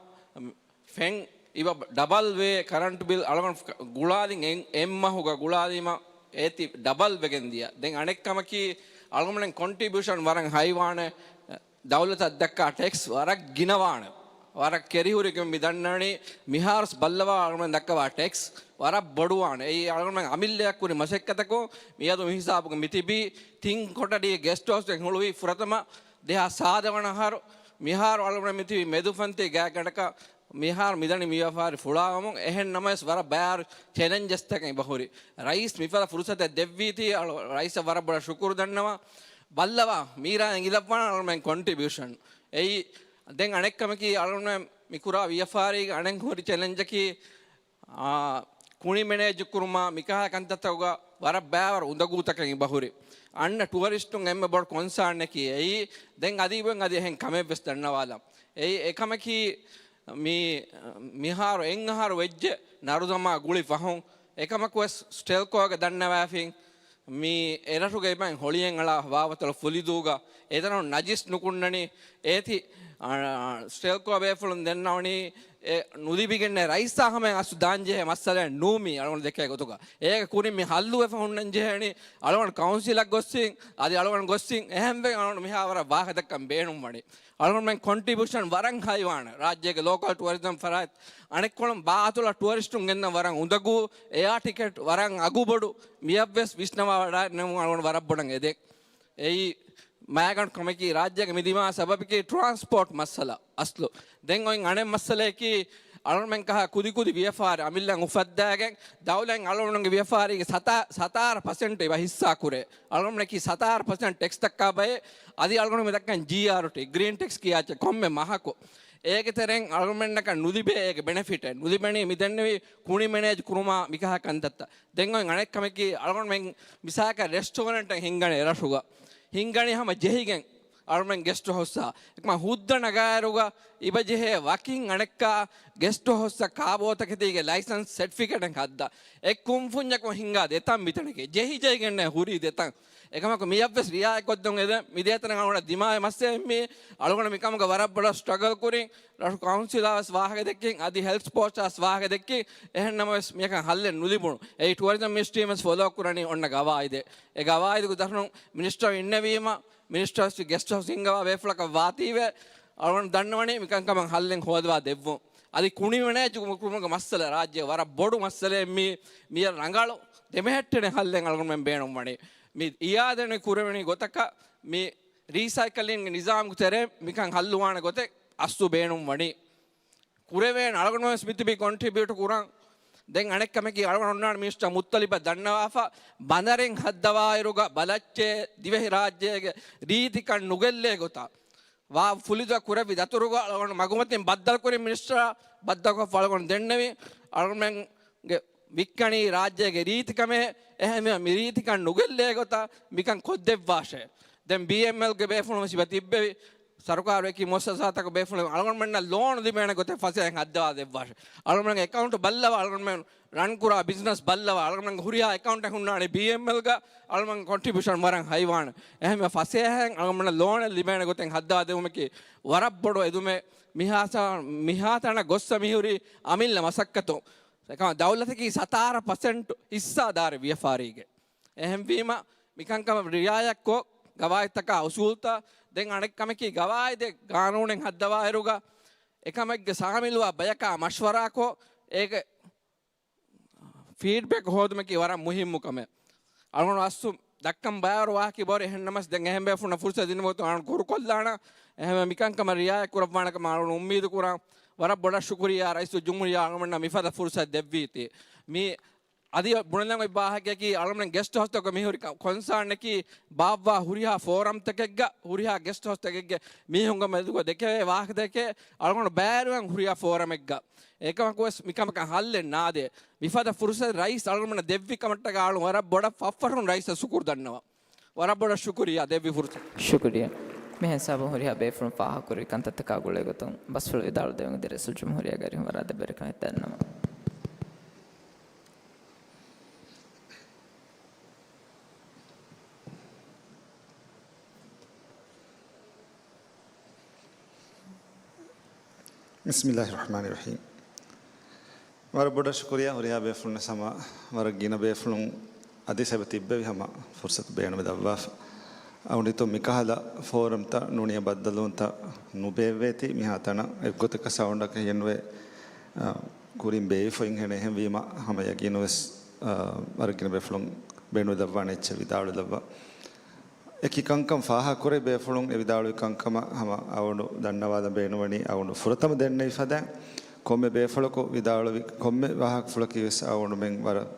ފެން އިބަ ޑަބަލް ވޭ ކަރަންޓު ބިލް އަޅުގަނޑު ގުޅާލިން އެއް، އެއް މަހުގަ ގުޅާލީމަ އޭތި ޑަބަލް ވެގެން ދިޔަ. ދެން އަނެއްކަމަކީ އަޅުގަނޑުމެން ކޮންޓްރިބިއުޝަން ވަރަށް ހައިވާނެ. ދައުލަތަށް ދައްކާ ޓެކްސް ވަރަށް ގިނަވާނެ. ވަރަށް ކެރިހުރިގެން މި ދަންނަވަނީ މިހާރުސް ބައްލަވާ އަޅުގަނޑު ދައްކަވާ ޓެކްސް ވަރަށް ބޮޑުވާނެ. އެއީ އަޅުގަނޑުމެން އަމިއްލަޔަށް ކުރި މަސައްކަތަކުން މިއަދު މި ހިސާބުގަ މިތިބީ. ތިން ކޮޓަރީ ގެސްޓް ހައުސް އެއް ހުޅުވީ ފުރަތަމަ ދެހާސް ސާދަ ވަނަ އަހަރު. މިހާރު އަޅުގަނޑުމެން މިތިބީ މެދުފަންތި ގާތްގަނޑަކަށް. މިހާރު މިދަނީ މި ވިޔަފާރި ފުޅާވަމުން. އެހެން ނަމަވެސް ވަރަށް ބައިވަރު ޗެލެންޖަސްތަކެއް އެބަހުރި. ރައީސް މިފަދަ ފުރުސަތެއް ދެއްވީތީ އަޅު-، ރައީސަށް ވަރަށް ބޮޑަށް ޝުކުރު ދަންނަވަން. ބައްލަވާ، މީރާ އެނގިލައްވާނަ އަޅުމެން ކޮންޓްރިބިއުޝަން. އެއީ، ދެން އަނެއްކަމަކީ އަޅުމެން މިކުރާ ވިޔަފާރީގެ އަނެއް ހުރި ޗެލެންޖަކީ، އާ، ކުނި މެނޭޖު ކުރުމާ މިކަހަލަ ކަންތައްތަކުގަ ވަރަށް ބައިވަރު އުނދަގޫތަކެއް އިބަހުރި. އަންނަ ޓުއަރިސްޓުން އެންމެ ބޮޑު ކޮންސާންއަކީ އެއީ. ދެން އަދި އިބުން އަދި އެހެން ކަމެއްވެސް ދަންނަވާލަން. އެއީ އެކަމަކީ މި، މިހާރު އެއް އަހަރު ވެއްޖެ ނަރުދަމާ ގުޅި ފަހުން. އެކަމަކުވެސް ސްޓެލްކޯގެ ދަންނަވާފިން މި އެރަށުގެ އިބައިން ހޮޅިއެއް އަޅާ ވާވަތޮޅު ފުލިދޫގަ އެތަނުން ނަޖިސް ނުކުންނަނީ. އޭތި، އާ، ސްޓެލްކޯ ބޭފުޅުން ދެންނަވަނީ އެ ނުލިބިގެންނެއް ރައީސާ ހަމައަށް އަސްލު ދާންޖެހޭ މައްސަލައެއް ނޫން މީ އަޅުގަނޑު ދެކޭ ގޮތުގަ. އޭގެ ކުރިން މި ހައްލުވެފަ ހުންނަން ޖެހޭނީ. އަޅުގަނޑު ކައުންސިލަށް ގޮއްސިން، އަދި އަޅުގަނޑު ގޮއްސިން، އެހެންވެ އަޅުގަނޑު މިހާ ވަރަށް ވާހަކަދައްކަން ބޭނުންވަނީ. އަޅުގަނޑުމެން ކޮންޓްރިބިއުޝަން ވަރަށް ހައިވާނެ. ރާއްޖޭގެ ލޯކަލް ޓުއަރިޒަމް ފަރާތް އަނެއްކޮޅުން ބާއަތޮޅަށް ޓުއަރިސްޓުން ގެންނަ ވަރަށް އުނދަގޫ، އެއާ ޓިކެޓް ވަރަށް އަގުބޮޑު، މިއަށްވެސް ވިސްނަވާ ވަޑައިގަންނަމުން އަޅުގަނޑު ވަރަށް ބޮޑަށް އެދެން. އެއީ މައިގަނޑު ކަމަކީ، ރާއްޖޭގެ މި ދިމާ ސަބަބަކީ ޓްރާންސްޕޯޓް މައްސަލަ އަސްލު. ދެން އޮތް އަނެއް މައްސަލަޔަކީ، އަޅުގަނޑުމެން ކަހަ ކުދި ކުދި ވިޔަފާރި އަމިއްލައިން އުފައްދާގެން، ދައުލަތް އަޅުގަނޑުގެ ވިޔަފާރީގެ ސަތާ، ސަތާރަ ޕަސެންޓް އިބަ ހިއްސާ ކުރޭ. އަޅުގަނޑުމެންނަކީ ސަތާރަ ޕަސެންޓް ޓެކްސް ދައްކާ ބައެއް، އަދި އަޅުގަނޑު މި ދައްކަން ޖީއާރްޓީ، ގްރީން ޓެކްސް ކިޔާ އެއްޗެއް ކޮންމެ މަހަކު. އޭގެ ތެރެއިން އަޅުގަނޑުމެންނަކަށް ނުލިބޭ އޭގެ ބެނެފިޓެއް. ނުލިބެނީ މި ދެންނެވި ކުނި މެނޭޖް ކުރުމާ މިކަހަ ކަންތައްތައް. ދެން އޮތް އަނެއް ކަމަކީ، އަޅުގަނޑުމެން މިސާލަކަށް ރެސްޓޯރެންޓެއް ހިންގަނީ ރަށުގަ. ހިންގަނީ ހަމަ ޖެހިގެން އަޅުގަނޑުމެން ގެސްޓް ހައުސްއާ. އެކަމަ ހުއްދަ ނަގާއިރުގަ އިބަޖެހޭ ވަކިން އަނެއްކާ ގެސްޓް ހައުސްއަށް ކާބޯތަކެތީގެ ލައިސަންސް ސެޓްފިކެޓެއް ހައްދާ. އެއް ކުންފުންޏަކުން ހިންގާ ދެތަން މިތަނެކޭ. ޖެހިޖެހިގެންނޭ ހުރީ ދެތަން. އެކަމަކު މިއަށްވެސް ރިއާޔަތްކޮށްދެން އެދެން. މި ދޭތަނަށް އަޅުގަނޑަށް ދިމާވި މައްސަލައެއް މީ. އަޅުގަނޑު މިކަމުގަ ވަރަށް ބޮޑަށް ސްޓްރަގަލް ކުރިން. ރަށު ކައުންސިލާވެސް ވާހަކަ ދެއްކިން، އަދި ހެލްތު ސްޕޯޓްސްއާ ވެސް ވާހަކަ ދެއްކިން، އެހެން ނަމަވެސް މިޔަކަށް ހައްލެއް ނުލިބުނު. އެއީ ޓުއަރިޒަމް މިނިސްޓްރީމެން ވެސް ފޮލޯ ކުރަނީ އޮންނަ ގަވާއިދެއް. އެ ގަވާއިދުގެ ދަށުން މިނިސްޓަރު އިންނެވީމަ، މިނިސްޓަރ ވެސް ގެސްޓް ހައުސް ހިންގަވާ ބޭފުޅަކަށް ވާތީވެ، އަޅުގަނޑު ދަންނަވަނީ މިކަންކަމަށް ހައްލެއް ހޯދަވާ ދެއްވުން. އަދި ކުނި މެނޭޖް ކުރުމުގެ މައްސަލަ ރާއްޖޭ ވަރަށް ބޮޑު މައްސަލައެއް މީ. މިޔަށް ރަނގަޅު ދެމެހެއްޓެނެއް ހައްލެއް އަޅުގަނޑުމެން ބޭނުންވަނީ. މި އިއާދަ ކުރެވެނީ ގޮތަކަށް މި ރީސައިކަލިންގ ނިޒާމްގެ ތެރޭ މިކަން ހައްލުވާނެ ގޮތެއް އަސްލު ބޭނުން ވަނީ. ކުރެވޭނެ އަޅުގަނޑު ވެސް މިތިބީ ކޮންޓްރިބިއުޓް ކުރަން. ދެން އަނެއް ކަމަކީ، އަޅުގަނޑު އޮންނާނެ މިނިސްޓަރ މުއްތަލިބަށް ދަންނަވާފަ، ބަނދަރެއް ހައްދަވާއިރުގަ ބަލައްޗޭ ދިވެހި ރާއްޖޭގެ ރީތިކަން ނުގެއްލޭ ގޮތަށް. ވާ ފުލިދުއަށް ކުރެއްވި ދަތުރުގަ އަޅުގަނޑު މަގުމަތިން ބައްދަލުކުރިން މިނިސްޓަރ ބައްދަލުކޮށްފަ އަޅުގަނޑު ދެންނެވި. އަޅުގަނޑުމެންގެ ވިއްކަނީ ރާއްޖޭގެ ރީތިކަމޭ، އެހެންވެ މި ރީތިކަން ނުގެއްލޭ ގޮތަށް މިކަން ކޮށްދެއްވާށޭ. ދެން ބީއެމްއެލްގެ ބޭފުޅުން ވެސް ތިއްބެވި. ސަރުކާރު އެކި މުއައްސަސާތަކު ބޭފުޅުން އަޅުގަނޑުމެންނަށް ލޯނު ލިބޭނެ ގޮތެއް ފަސޭހައިން ހައްދަވާ ދެއްވާށޭ. އަޅުގަނޑުމެންގެ އެކައުންޓް ބައްލަވާ، އަޅުގަނޑުމެން ރަން ކުރާ ބިޒްނަސް ބައްލަވާ، އަޅުގަނޑުމެންގެ ހުރިހާ އެކައުންޓެއް ހުންނާނެ ބީއެމްއެލްގަ، އަޅުގަނޑު ކޮންޓްރިބިއުޝަން ވަރަށް ހައިވާނެ. އެހެންވެ ފަސޭހައިން އަޅުގަނޑުމެންނަށް ލޯނެއް ލިބޭނެ ގޮތެއް ހައްދަވާ ދެވުމަކީ ވަރަށް ބޮޑު އެދުމެއް. މިހާ ތަ-، މިހާ ތަނަށް ގޮއްސަ މިހުރީ އަމިއްލަ މަސައްކަތު. އެކަމަ ދައުލަތަކީ ސަތާރަ ޕަސެންޓް ހިއްސާދާރެއް ވިޔަފާރީގެ. އެހެންވީމަ، މިކަންކަމަށް ރިއާޔަތްކޮށް، ގަވާއިދުތަކާ އުސޫލްތައް، ދެން އަނެއް ކަމަކީ، ގަވާއިދެއް ގާނޫނެއް ހައްދަވާއިރުގަ، އެކަމެއްގެ ސާމިލުވާ ބަޔަކާ މަޝްވަރާކޮށް، އޭގެ ފީޑްބެކް ހޯދުމަކީ ވަރަށް މުހިއްމު ކަމެއް. އަޅުގަނޑު އަސްލު ދައްކަން ބައިވަރު ވާހަކަ ބޮޑު، އެހެން ނަމަސް ދެން އެހެން ބޭފުޅުންނަށް ފުރުސަތު ދިނުމަށް އަޅުގަނޑު ކުރުކޮށްލާނަން. އެހެންވެ މިކަންކަމަށް ރިއާޔަތް ކުރައްވާނެ ކަމަށް އަޅުގަނޑު އުއްމީދު ކުރަން. ވަރަށް ބޮޑަށް ޝުކުރިއްޔާ ރައީސުލްޖުމްހޫރިއްޔާ އަޅުގަނޑަށް މިފަދަ ފުރުސަތު ދެއްވީތީ. މި އަދި ބުނެލަން އޮތް ވާހަކައަކީ، އަޅުގަނޑު ގެސްޓް ހައުސްތަކުގަ މިހުރި ކޮންސާންއަކީ، ބާއްވާ ހުރިހާ ފޯރަމްތަކެއްގަ، ހުރިހާ ގެސްޓް ހައުސްތަކެއްގެ މީހުންގެ މެދުގަ ދެކެވޭ ވާހަކަތަކެއް އަޅުގަނޑު ބައިވެރިވަން ހުރިހާ ފޯރަމެއްގަ. އެކަމަކުވެސް މިކަމަކަށް ހައްލެއް ނާދޭ. މިފަދަ ފުރުސަތު ރައީސް އަޅުގަނޑަށް ދެއްވި ކަމަށްޓަކާ އަޅުގަނޑު ވަރަށް ބޮޑަށް ފަށްފަށުން ރައީސަށް ޝުކުރު ދަންނަވަން. ވަރަށް ބޮޑަށް ޝުކުރިއްޔާ ދެއްވި ފުރުސަތު. ޝުކުރިއްޔާ. މިހެން ސަބަބުން ހުރިހާ ބޭފުޅުން ފާހަގަކުރި ކަންތައްތަކާ ގުޅޭގޮތުން ބަސްފުޅު ވިދާޅުދެވުން އެދި ރައީސުލްޖުމްހޫރިއްޔާގެ އަރިހުން ވަރަށް އަދަބުވެރިކަމެއް ދަންނަވަން. ބިސްމިއްލާހި ރަޙްމާނި ރަޙީމް. ވަރަށް ބޮޑަށް ޝުކުރިއްޔާ ހުރިހާ ބޭފުޅުންނަށް ހަމަ ވަރަށް ގިނަ ބޭފުޅުން އަދި ސަބަބު ތިއްބެވި ހަމަ ފުރުސަތު ބޭނުމެއް ދައްވާފަ. އަޅުގަނޑު މިކަހަލަ ފޯރަމްތައް ނޫނީ ބައްދަލުވުންތައް ނުބޭއްވޭތީ މިހާތަނަށް އެއްގޮތަކަށް ސައުންޑަކަށް ހިޔެންވެ، އަ، ކުރިން ބޭއްވިފައި ހެނެއް އެހެންވީމަ ހަމަ ޔަގީނުވެސް، އަ، ވަރަށް ގިނަ ބޭފުޅުން ބޭނުން ދައްވާނެ އެއްޗެއް ވިދާޅު ލައްވާ. އެކި ކަންކަން ފާހަގަކުރެ ބޭފުޅުން އެ ވިދާޅުވި ކަންކަމަށް ހަމަ އަޅުގަނޑު ދަންނަވާލަން ބޭނުންވަނީ އަޅުގަނޑު ފުރަތަމަ ދެންނެވި ފަދައިން ކޮންމެ ބޭފުޅަކު ވިދާޅުވި ކޮންމެ ވާހަކަފުޅަކީ ވެސް އަޅުގަނޑުމެން ވަރަށް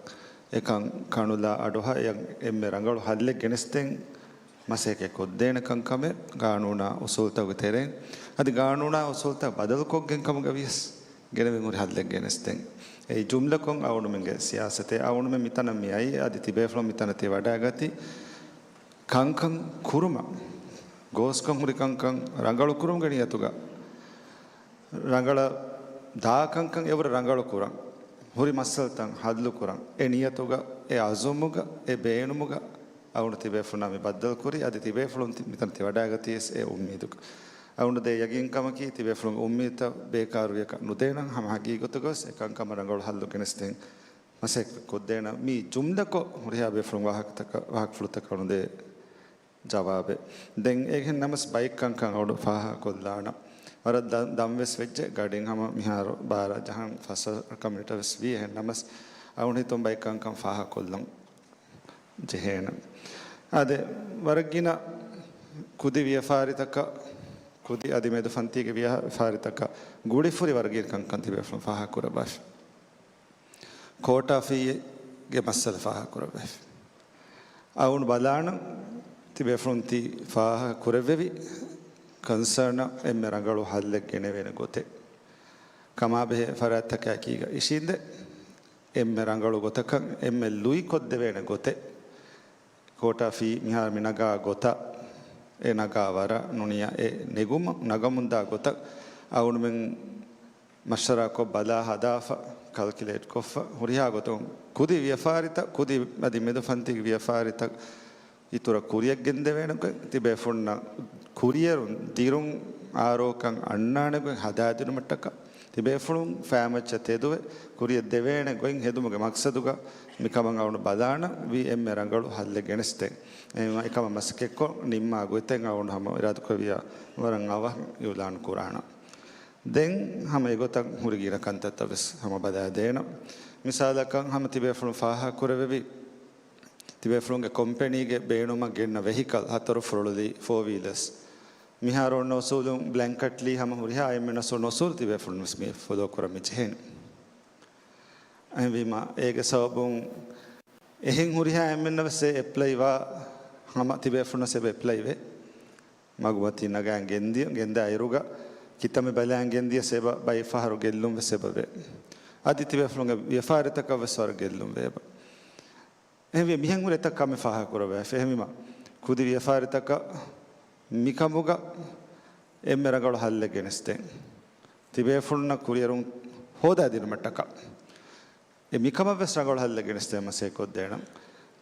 އެކަން ކަނުލާ އަޑުއަހާ އެ-، އެންމެ ރަނގަޅު ހައްލެއް ގެނެސްދޭން މަސައްކަތް ކޮށްދޭނެ ކަންކަމެއް ގާނޫނާ އުސޫލްތަކުގެ ތެރެއިން. އަދި ގާނޫނާ އުސޫލްތައް ބަދަލުކޮށްގެން ކަމުގަ ވިޔަސް ގެނެވެން ހުރި ހައްލެއް ގެނެސްދޭން. އެއީ ޖުމްލަކޮށް އަޅުގަނޑުމެންގެ ސިޔާސަތެއް. އަޅުގަނޑުމެން މިތަނަށް މި އައީ އަދި ތިބޭފުޅުން މިތަނަށް ތި ވަޑައިގަތީ ކަންކަން ކުރުމަށް، ގޯސްކޮށް ހުރި ކަންކަން ރަނގަޅު ކުރުމުގެ ނިޔަތުގަ، ރަނގަޅަށް ދާ ކަންކަން އެވަރަށް ރަނގަޅު ކުރަން، ހުރި މައްސަލަތައް ހައްލު ކުރަން، އެ ނިޔަތުގަ، އެ އަޒުމުގަ، އެ ބޭނުމުގަ އަޅުގަނޑު ތިބޭފުޅުންނާ މި ބައްދަލުކުރީ. އަދި ތިބޭފުޅުން ތި-، މިތަނަށް ތި ވަޑައިގަތީ ވެސް އެ އުއްމީދުގަ. އަޅުގަނޑު ދޭ ޔަގީންކަމަކީ ތިބޭފުޅުން އުއްމީދުތައް ބޭކާރުވިޔަކަށް ނުދޭނަން، ހަމަ ހަގީގަތުގަ ވެސް އެ ކަންކަމަށް ރަނގަޅު ހައްލު ގެނެސްދޭން މަސައްކަތް ކޮށްދޭނަން. މީ ޖުމްލަކޮށް ހުރިހާ ބޭފުޅުން ވާހަކަތަކަށް، ވާހަކަފުޅުތަކަށް އަޅުގަނޑު ދޭ ޖަވާބެއް. ދެން އެހެން ނަމަސް ބައެއް ކަންކަން އަޅުގަނޑު ފާހަގަކޮށްލާނަން. ވަރަށް ދަ-، ދަން ވެސް ވެއްޖެ، ގަޑިން ހަމަ މިހާރު ބާރަ ޖަހަން ފަސް ކަމެއް ވެސް ވީ. އެހެން ނަމަސް އަޅުގަނޑު ހިތުން ބައެއް ކަންކަން ފާހަގަކޮށްލަން ޖެހޭނެ. އާދެ، ވަރަށް ގިނަ ކުދި ވިޔަފާރިތަކަށް، ކުދި އަދި މެދުފަންތީގެ ވިޔަފާރިތަކަށް ގުޅިފުރި ވަރަށް ގިނަ ކަންކަން ތިބޭފުޅުން ފާހަގަކުރައްވާފި. ކޯޓާ ފީގެ މައްސަލަ ފާހަގަކުރައްވާފި. އަޅުގަނޑު ބަލާނަން ތިބޭފުޅުން ތި ފާހަގަކުރެއްވެވި ކޮންސާނަށް އެންމެ ރަނގަޅު ހައްލެއް ގެނެވޭނެ ގޮތެއް. ކަމާބެހޭ ފަރާތްތަކާއެކީގަ އިށީނދެ އެންމެ ރަނގަޅު ގޮތަކަށް އެންމެ ލުއިކޮށްދެވޭނެ ގޮތެއް. ކޯޓާ ފީ މިހާރު މި ނަގާ ގޮތަށް، އެ ނަގާ ވަރަށް ނޫނިއްޔާ އެ ނެގުމަށް، ނަގަމުންދާ ގޮތަށް އަޅުގަނޑުމެން މަޝްވަރާކޮށް ބަލާ ހަދާފަ، ކަލްކިއުލޭޓް ކޮށްފަ، ހުރިހާ ގޮތުން ކުދި ވިޔަފާރިތައް، ކުދި އަދި މެދު ފަންތީގެ ވިޔަފާރިތައް އިތުރަށް ކުރިއަށް ގެންދެވޭނެ ގޮތް، ތިބޭފުޅުންނަށް ކުރިއެރުން ދިރުން އާރޯކަން އަންނާނެ ގޮތް ހަދާދިނުމަށްޓަކާ، ތިބޭފުޅުން ފައިމައްޗަށް ތެދުވެ ކުރިއަށް ދެވޭނެ ގޮތް ހެދުމުގެ މަޤްޞަދުގަ މިކަމަށް އަޅުގަނޑު ބަލާނަން ވީ އެންމެ ރަނގަޅު ހައްލެއް ގެނެސްދޭން. އެކަމަށް މަސައްކަތްކޮށް ނިންމާ ގޮތެއް އަޅުގަނޑު ހަމަ އިރާދަކުރެއްވިޔާ ވަރަށް އަވަހަށް އިޢުލާނު ކުރާނަން. ދެން ހަމަ އެގޮތަށް ހުރި ގިނަ ކަންތައްތައް ވެސް ހަމަ ބަލާދޭނަން. މިސާލަކަށް ހަމަ ތިބޭފުޅުން ފާހަގަކުރެއްވެވި، ތިބޭފުޅުންގެ ކޮމްޕެނީގެ ބޭނުމަށް ގެންނަ ވެހިކަލް ހަތަރު ފުރޮޅުލީ ފޯ ވީލަރސް. މިހާރު އޮންނަ އުސޫލުން ބްލެންކެޓްލީ ހަމަ ހުރިހާ އެންމެން އަސް އޮންނަ އުސޫލު ތިބޭފުޅުން ވެސް މި ފޮލޯ ކުރަމި ޖެހޭނެ. އެހެންވީމަ، އޭގެ ސަބަބުން އެހެން ހުރިހާ އެންމެންނަށް ވެސް އެ އެޕްލައިވާ ހަމަ ތިބޭފުޅުންނަށް އެބަ އެޕްލައިވޭ. މަގުމަތީ ނަގާން ގެންދިޔަ، ގެންދާ އިރުގަ ކިތަންމެ ބަލާން ގެންދިޔަސް އެބަ ބައި ފަހަރު ގެއްލުން ވެސް އެބަވޭ. އަދި ތިބޭފުޅުންގެ ވިޔަފާރިތަކަށް ވެސް ވަރަށް ގެއްލުން ވޭ އެބަ. އެހެންވެ މިހެން ހުރި އެތައް ކަމެއް ފާހަގަކުރައްވާފަ. އެހެންވީމަ، ކުދި ވިޔަފާރިތަކަށް މިކަމުގަ އެންމެ ރަނގަޅު ހައްލެއް ގެނެސްދޭން. ތިބޭފުޅުންނަށް ކުރިއެރުން ހޯދާދިނުމަށްޓަކާ. އެ މިކަމަށް ވެސް ރަނގަޅު ހައްލެއް ގެނެސްދޭން މަސައްކަތް ކޮށްދޭނަން.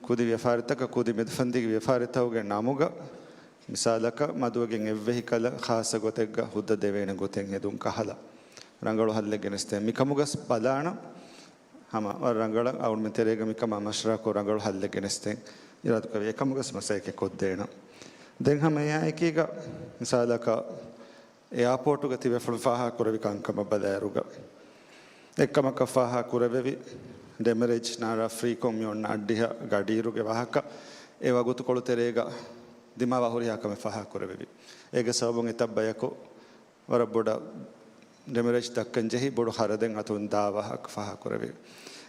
ކުދި ވިޔަފާރިތަކަށް، ކުދި މެދުފަންތީގެ ވިޔަފާރިތަކުގެ ނަމުގަ، މިސާލަކަށް، މަދުވެގެން އެއްވެހިކަލަށް ޚާއްޞަ ގޮތެއްގަ ހުއްދަ ދެވޭނެ ގޮތެއް ހެދުން ކަހަލަ، ރަނގަޅު ހައްލެއް ގެނެސްދޭން. މިކަމުގަސް ބަލާނަން. ހަމަ ވަރަށް ރަނގަޅަށް އަޅުގަނޑުމެން ތެރޭގަ މިކަމާ މަޝްވަރާކޮށް ރަނގަޅު ހައްލެއް ގެނެސްދޭން އިރާދަކުރެއްވި. އެކަމުގަސް މަސައްކަތް ކޮށްދޭނަން. ދެން ހަމަ އެއާއެކީގަ މިސާލަކަށް އެއާޕޯޓުގަ ތިބޭފުޅުން ފާހަގަކުރެއްވި ކަންކަމަށް ބަލާއިރުގަ، އެއްކަމަކަށް ފާހަގަކުރެއްވެވި، ޑެމެރޭޖް ނާރާ ފްރީކޮށް މި އޮންނަ އައްޑިހަ ގަޑިއިރުގެ ވާހަކަ އެ ވަގުތުކޮޅު ތެރޭގަ ދިމާވާ ހުރިހާ ކަމެއް ފާހަގަކުރެއްވެވި. އޭގެ ސަބަބުން އެތައް ބަޔަކު ވަރަށް ބޮޑަށް ޑެމެރޭޖް ދައްކަން ޖެހި، ބޮޑު ޚަރަދެއް އަތުން ދާ ވާހަކަ ފާހަގަކުރެވި.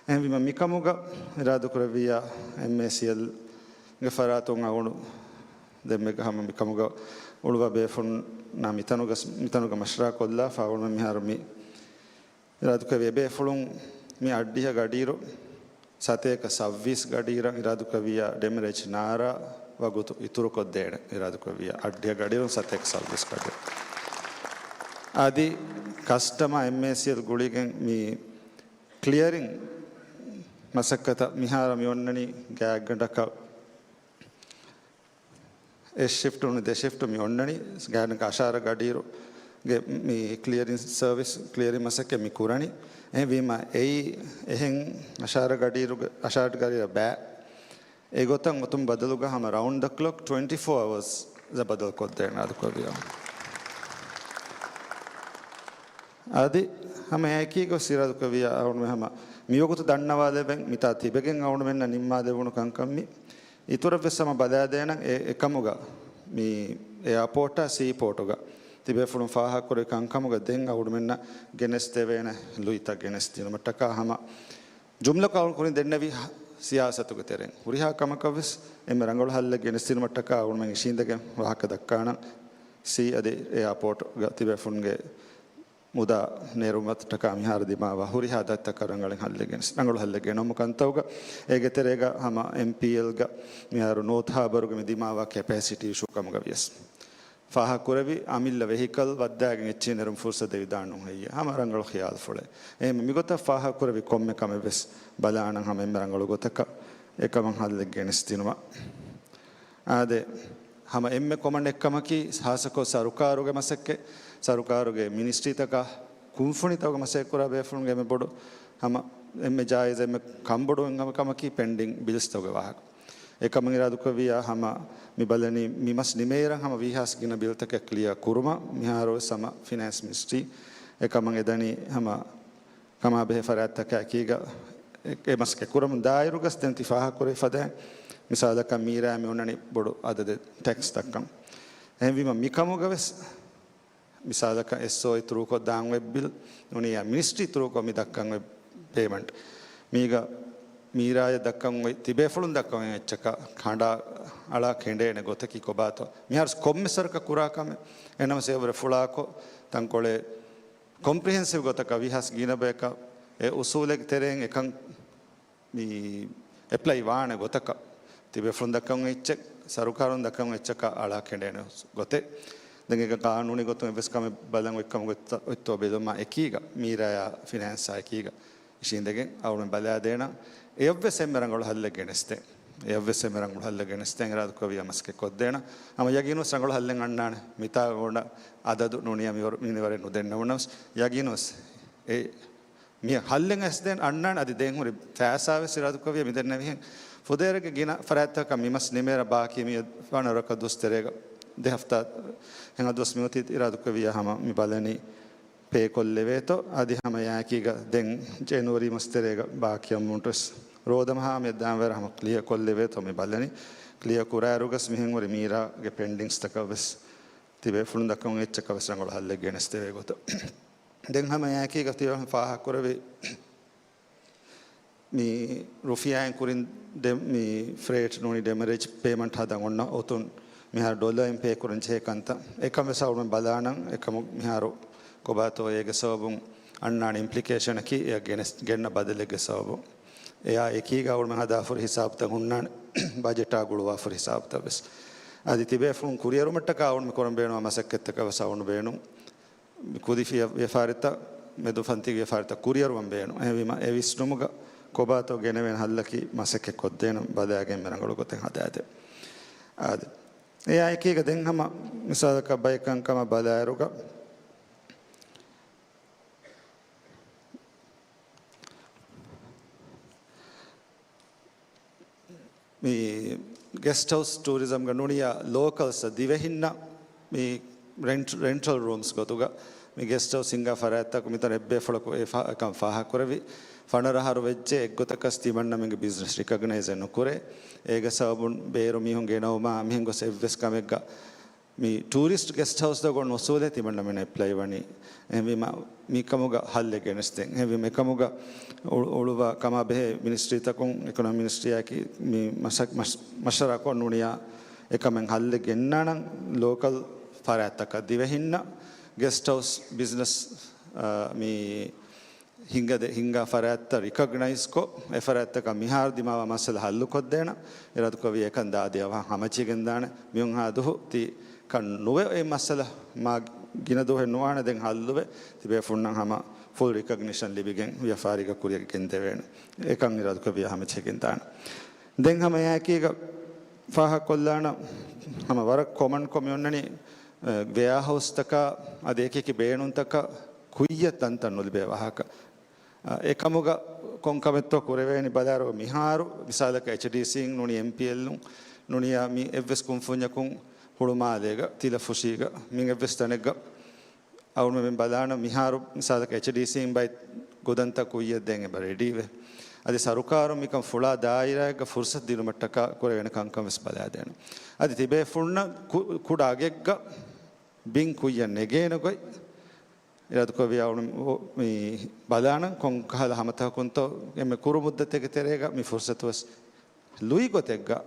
އެހެންވީމަ، މިކަމުގަ އިރާދަކުރެއްވިއްޔާ އެމްއޭސީއެލްގެ ފަރާތުން އަޅުގަނޑު ދެންމެގަ ހަމަ މިކަމުގަ އުޅުއްވާ ބޭފުޅުންނާ މިތަނުގަ، މިތަނުގަ މަޝްވަރާ ކޮށްލާފަ އަޅުގަނޑު މިހާރު މި އިރާދަކުރެއްވި އެބޭފުޅުން މި އައްޑިހަ ގަޑިއިރު ސަތޭކަ ސައްވީސް ގަޑިއިރަށް އިރާދަކުރެއްވިއްޔާ ޑެމެރޭޖް ނާރާ ވަގުތު އިތުރުކޮށްދޭނެ އިރާދަކުރެއްވިއްޔާ އައްޑިހަ ގަޑިއިރުން ސަތޭކަ ސައްވީސް ގަޑިއިރު. އަދި ކަސްޓަމާ އެމްއޭސީއެލް ގުޅިގެން މި ކްލިއަރިން މަސައްކަތަށް މިހާރު މި އޮންނަނީ ގާތްގަނޑަކަށް އެއް ޝިފްޓު ނޫނީ ދެ ޝިފްޓު މި އޮންނަނީ. ގާތްގަނޑަކަށް އަށާރަ ގަޑިއިރުގެ މި ކްލިއަރިން ސަރވިސް، ކްލިއަރިން މަސައްކަތް މި ކުރަނީ. އެހެންވީމަ އެއީ އެހެން އަށާރަ ގަޑިއިރުގެ، އަށާރަ ގަޑިއިރަށް ބައި. އެގޮތަށް އޮތުން ބަދަލުގަ ހަމަ ރައުންޑް ދަ ކްލޮކް ޓްވެންޓީ ފޯ އަވަރސް ބަދަލު ކޮށްދޭން އިރާދަކުރެއްވިއްޔާ. އަދި ހަމަ އެއާއެކީގަ އިރާދަކުރެއްވިއްޔާ އަޅުގަނޑުމެން ހަމަ މިވަގުތު ދަންނަވާލެވެން މިތާ ތިބެގެން އަޅުގަނޑުމެންނަށް ނިންމާލެވުނު ކަންކަން މި އިތުރަށްވެސް ހަމަ ބަލާދޭނަން. އެ އެކަމުގަ މި އެއާޕޯޓާ ސީޕޯޓުގަ ތިބޭފުޅުން ފާހަގަކުރި ކަންކަމުގަ ދެން އަޅުގަނޑުމެންނަށް ގެނެސްދެވޭނެ ލުއިތައް ގެނެސްދިނުމަށްޓަކާ ހަމަ ޖުމްލަކޮށް އަޅުގަނޑު ކުރިން ދެންނެވި ސިޔާސަތުގެ ތެރެއިން ހުރިހާ ކަމަކަށްވެސް އެންމެ ރަނގަޅު ހައްލެއް ގެނެސްދިނުމަށްޓަކާ އަޅުގަނޑުމެން އިށީނދެގެން ވާހަކަ ދައްކާނަން. ސީ އަދި އެއާޕޯޓުގަ ތިބޭފުޅުންގެ މުދާ ނެރުމަށްޓަކާ މިހާރު ދިމާވާ ހުރިހާ ދަތިތަކަށް ރަނގަޅަށް ހައްލެއް ގެނެސް، ރަނގަޅު ހައްލެއް ގެނައުމަށް ކަންތައުގަ އޭގެ ތެރޭގަ ހަމަ އެމްޕީއެލްގަ މިހާރު ނޯތް ހާބަރުގަ މި ދިމާވާ ކެޕޭސިޓީ އިޝޫ ކަމުގަ ވިޔަސް ފާހަގަކުރެވި އަމިއްލަ ވެހިކަލް ވައްދާގެން އެއްޗެހި ނެރުން ފުރުސަތު ދެވިދާނެ ނޫން ހެއްޔޭ؟ ހަމަ ރަނގަޅު ޚިޔާލުފުޅެއް. އެހެން މިގޮތަށް ފާހަގަކުރެވި ކޮންމެ ކަމެއް ވެސް ބަލާނަން ހަމަ އެންމެ ރަނގަޅު ގޮތަކަށް އެކަމަށް ހައްލެއް ގެނެސްދިނުމަށް. އާދެ، ހަމަ އެންމެ ކޮމަން އެއްކަމަކީ، ހާއްސަކޮށް ސަރުކާރުގެ މަސައްކަތް، ސަރުކާރުގެ މިނިސްޓްރީތަކާ ކުންފުނިތަކުގެ މަސައްކަތްކުރާ ބޭފުޅުންގެ އެންމެ ބޮޑު ހަމަ އެންމެ ޖާއިޒު އެންމެ ކަންބޮޑުވުން ހަމަ ކަމަކީ ޕެންޑިން ބިލްސްތަކުގެ ވާހަކަ. އެކަމަށް އިރާދަކުރެއްވިއްޔާ ހަމަ މި ބަލަނީ މި މަސް ނިމޭއިރަށް ހަމަ ވީހާވެސް ގިނަ ބިލްތަކެއް ކްލިއަރ ކުރުމަށް. މިހާރު ވެސް ހަމަ ފިނޭންސް މިނިސްޓްރީ އެކަމަށް އެދަނީ ހަމަ ކަމާބެހޭ ފަރާތްތަކާ އެކީގަ އެ، އެ މަސައްކަތް ކުރަމުން ދާއިރުގަސް ދެން ތި ފާހަގަކުރެވި ފަދައިން، މިސާލަކަށް މީރާ މި އޮންނަނީ ބޮޑު އަދަދެއް ޓެކްސް ދައްކަން. އެހެންވީމަ މިކަމުގަ ވެސް މިސާލަކަށް އެސްއޯއީ ތުރޫކޮށް ދާން އޮތް ބިލް ނޫނިއްޔާ މިނިސްޓްރީ ތުރޫކޮށް މި ދައްކަން އޮތް ޕޭމަންޓް. މީގަ މީރާޔަށް ދައްކަން އޮތް ތިބޭފުޅުން ދައްކަން އޮތް އެއްޗަކަށް ކަނޑާ އަޅާ ކެނޑޭނެ ގޮތަކީ ކޮބާތޯ؟ މިހާރު ކޮންމެ ސަރަކަށް ކުރާ ކަމެއް. އެނަމަސް އެއަށްވުރެ ފުޅާކޮށް ތަންކޮޅެއް ކޮމްޕްރިހެންސިވް ގޮތަކަށް ވީހާވެސް ގިނަ ބަޔަކަށް އެ އުސޫލެއްގެ ތެރެއިން އެކަން މި އެޕްލައި ވާނެ ގޮތަކަށް ތިބޭފުޅުން ދައްކަން އެއްޗެއް، ސަރުކާރުން ދައްކަން އެއްޗަކަށް އަޅާ ކެނޑޭނެ ގޮތެއް. ދެން އޭގަ ޤާނޫނީ ގޮތުން އެއްވެސް ކަމެއް ބަލަން އޮތްކަމުގަ އޮތްތޯ ބެލުމާ އެކީގަ، މީރާޔާ ފިނޭންސާ އެކީގަ އިށީނދެގެން އަޅުމެން ބަލާދޭނަން. އެއަށްވެސް އެންމެ ރަނގަޅު ހައްލެއް ގެނެސްދޭން. އެއަށްވެސް އެންމެ ރަނގަޅު ހައްލެއް ގެނެސްދޭން. އިރާދަކުރެއްވިއްޔާ މަސައްކަތް ކޮށްދޭނަން. ހަމަ ޔަގީނުވެސް ރަނގަޅު ހައްލެއް އަންނާނެ. މިތާ އޮންނަ އަދަދު ނޫނިއްޔާ މިވަރު މިނިވަރެއް ނުދެންނެވުނަސް ޔަގީނުވެސް އެ މި ހައްލެއް އައިސްދޭން އަންނާނެ. އަދި ދެން ހުރި ފައިސާވެސް އިރާދަކުރެއްވިއްޔާ މިދެންނެވިހެން ފުދޭވަރެއްގެ ގިނަ ފަރާތްތަކަށް މި މަސް ނިމޭއިރަށް ބާކީ މި ފަނަރަ ދުވަސް ތެރޭގަ ދެ ހަފްތާ ހިނގާ ދުވަސް މިއޮތީ. އިރާދަކުރެއްވިއްޔާ ހަމަ މި ބަލަނީ ޕޭ ކޮށްލެވޭތޯ. އަދި ހަމަ އެއާއެކީގަ ދެން ޖެނުއަރީ މަސް ތެރޭގަ ބާކީ އަމައުންޓްވެސް ރޯދަމަހާ މިއަށް ދާންވެރަށް ހަމަ ކްލިއަރ ކޮށްލެވޭތޯ މި ބަލަނީ. ކްލިއަރ ކުރާއިރުގަސް މިހެން ހުރި މީރާގެ ޕެންޑިންގްސްތަކަށްވެސް ތިބޭފުޅުން ދައްކަން އެއްޗަކަށްވެސް ރަނގަޅު ހައްލެއް ގެނެސްދެވޭ ގޮތަށް. ދެން ހަމަ އެއާއެކީގަ ތިބޭފުޅުން ފާހަގަކުރެއްވި މި ރުފިޔާއިން ކުރިން ޑެ-، މި ފްރޭޓް ނޫނީ ޑެމަރޭޖް ޕޭމަންޓް ހަދަން އޮންނަ އޮތުން މިހާރު ޑޮލަރއިން ޕޭ ކުރަން ޖެހޭ ކަންތައް. އެކަން ވެސް އަޅުގަނޑު ބަލާނަން. އެކަމު މިހާރު ކޮބާތޯ އޭގެ ސަބަބުން އަންނާނެ އިމްޕްލިކޭޝަނަކީ އެ ގެނެސް-، ގެންނަ ބަދަލެއްގެ ސަބަބުން. އެއާ އެކީގަ އަޅުގަނޑު ހަދާފަ ހުރި ހިސާބުތައް ހުންނާނެ، ބަޖެޓާ ގުޅުވާފަ ހުރި ހިސާބުތައް ވެސް. އަދި ތިބޭފުޅުން ކުރިއަރުމަށްޓަކާ އަޅުގަނޑު ކުރަން ބޭނުންވާ މަސައްކަތްތަކަށް ވެސް އަޅުގަނޑު ބޭނުން. ކުދި ފިޔަ-، ވިޔަފާރިތައް، މެދު ފަންތި ވިޔަފާރިތައް ކުރިއަރުވަން ބޭނުން. އެހެންވީމަ، އެ ވިސްނުމުގަ ކޮބާތޯ ގެނެވޭނެ ހައްލަކީ މަސައްކަތް ކޮށްދޭނަން ބަލާގެން މި ރަނގަޅު ގޮތެއް ހަދާދޭ. އާދެ. އެއާ އެކީގަ ދެން ހަމަ މިސާލަކަށް ބައެއް ކަންކަމަށް ބަލާއިރުގަ، މި ގެސްޓް ހައުސް ޓޫރިޒަމްގަ ނޫނިއްޔާ ލޯކަލްސް ދިވެހިންނަށް މި ރެންޓް، ރެންޓަލް ރޫމްސް ގޮތުގަ މި ގެސްޓް ހައުސް ހިންގާ ފަރާތްތަކު މިތަނަށް އެއްބޭފުޅަކު އެ ފަ-، އެކަން ފާހަގަކުރެވި. ފަނަރަ އަހަރު ވެއްޖެ އެއްގޮތަކަސް ތިމަންނަމެންގެ ބިޒްނަސް ރިކޮގްނައިޒެއް ނުކުރޭ. އޭގެ ސަބަބުން ބޭރު މީހުން ގެނައުމާ މިހެން ގޮސް އެއްވެސް ކަމެއްގަ މި ޓޫރިސްޓް ގެސްޓް ހައުސްތަކުގަ އޮންނަ އުސޫލެއް ތިމަންނަމެން އެޕްލައި ވަނީ. އެހެންވީމަ، މިކަމުގަ ހައްލެއް ގެނެސްދޭން. އެހެންވީމަ، އެކަމުގަ އުޅު-، އުޅުއްވާ ކަމާ ބެހޭ މިނިސްޓްރީތަކުން، އިކޮނޮމިކް މިނިސްޓްރީއާއެކީ މި މަސަ-، މަޝް-، މަޝްވަރާކޮށް ނޫނިއްޔާ އެކަމެއް ހައްލެއް ގެންނާނަން. ލޯކަލް ފަރާތްތަކަށް ދިވެހިންނަށް ގެސްޓް ހައުސް ބިޒްނަސް، އާ، މި ހިނގަދެ-، ހިނގާ ފަރާތްތައް ރިކޮގްނައިޒްކޮށް، އެ ފަރާތްތަކަށް މިހާރު ދިމާވާ މައްސަލަ ހައްލުކޮށްދޭނަން. އިރާދަކުރެއްވިއްޔާ އެކަން ދާދިޔަ ވާހަކަ ހަމަޖެހިގެންދާނެ. މިއޮންހާ ދުވަހު ތި ކަން ނުވެ، އެ މައްސަލަ މާ ގިނަ ދުވަހެއް ނުވާނެ ދެން ހައްލުވެ. ތިބޭފުޅުންނަށް ހަމަ ފުލް ރިކޮގްނިޝަން ލިބިގެން ވިޔަފާރީގަ ކުރިއަށް ގެންދެވޭނެ. އެކަން އިރާދަކުރެއްވިއްޔާ ހަމަޖެހިގެންދާނެ. ދެން ހަމަ އެއާއެކީގަ ފާހަގަކޮށްލާނަން ހަމަ ވަރަށް ކޮމަންކޮށް މި އޮންނަނީ، އަ، ވެއާހައުސްތަކާ އަދި އެކިއެކި ބޭނުންތަކަށް ކުއްޔަށް ތަންތަން ނުލިބޭ ވާހަކަ. އަ، އެކަމުގަ ކޮންކަމެއްތޯ ކުރެވޭނީ ބަލާއިރު މިހާރު މިސާލަކަށް އެޗްޑީސީން ނޫނީ އެމްޕީއެލްއުން ނޫނިއްޔާ މި އެއްވެސް ކުންފުންޏަކުން ހުޅުމާލޭގަ ތިލަފުށީގަ މި އެއްވެސް ތަނެއްގަ އަޅުގަނޑުމެން ބަލާނަން މިހާރު މިސާލަކަށް އެޗްޑީސީން ބައި ގުދަންތައް ކުއްޔަށް ދޭން އެބަ ރެޑީވެ. އަދި ސަރުކާރުން މިކަން ފުޅާ ދާއިރާއެއްގަ ފުރުސަތު ދިނުމަށްޓަކާ ކުރެވޭނެ ކަންކަން ވެސް ބަލާދޭނަން. އަދި ތިބޭފުޅުންނަށް ކު-، ކުޑަ އަގެއްގަ ބިން ކުއްޔަށް ނެގޭނެ ގޮތް އިރާދަކުރެއްވިއްޔާ އަޅުގަނޑު މި ބަލާނަން ކޮން ކަހަލަ ހަމަތަކަކުންތޯ އެންމެ ކުރު މުއްދަތެއްގެ ތެރޭގަ މި ފުރުސަތު ވެސް ލުއި ގޮތެއްގަ،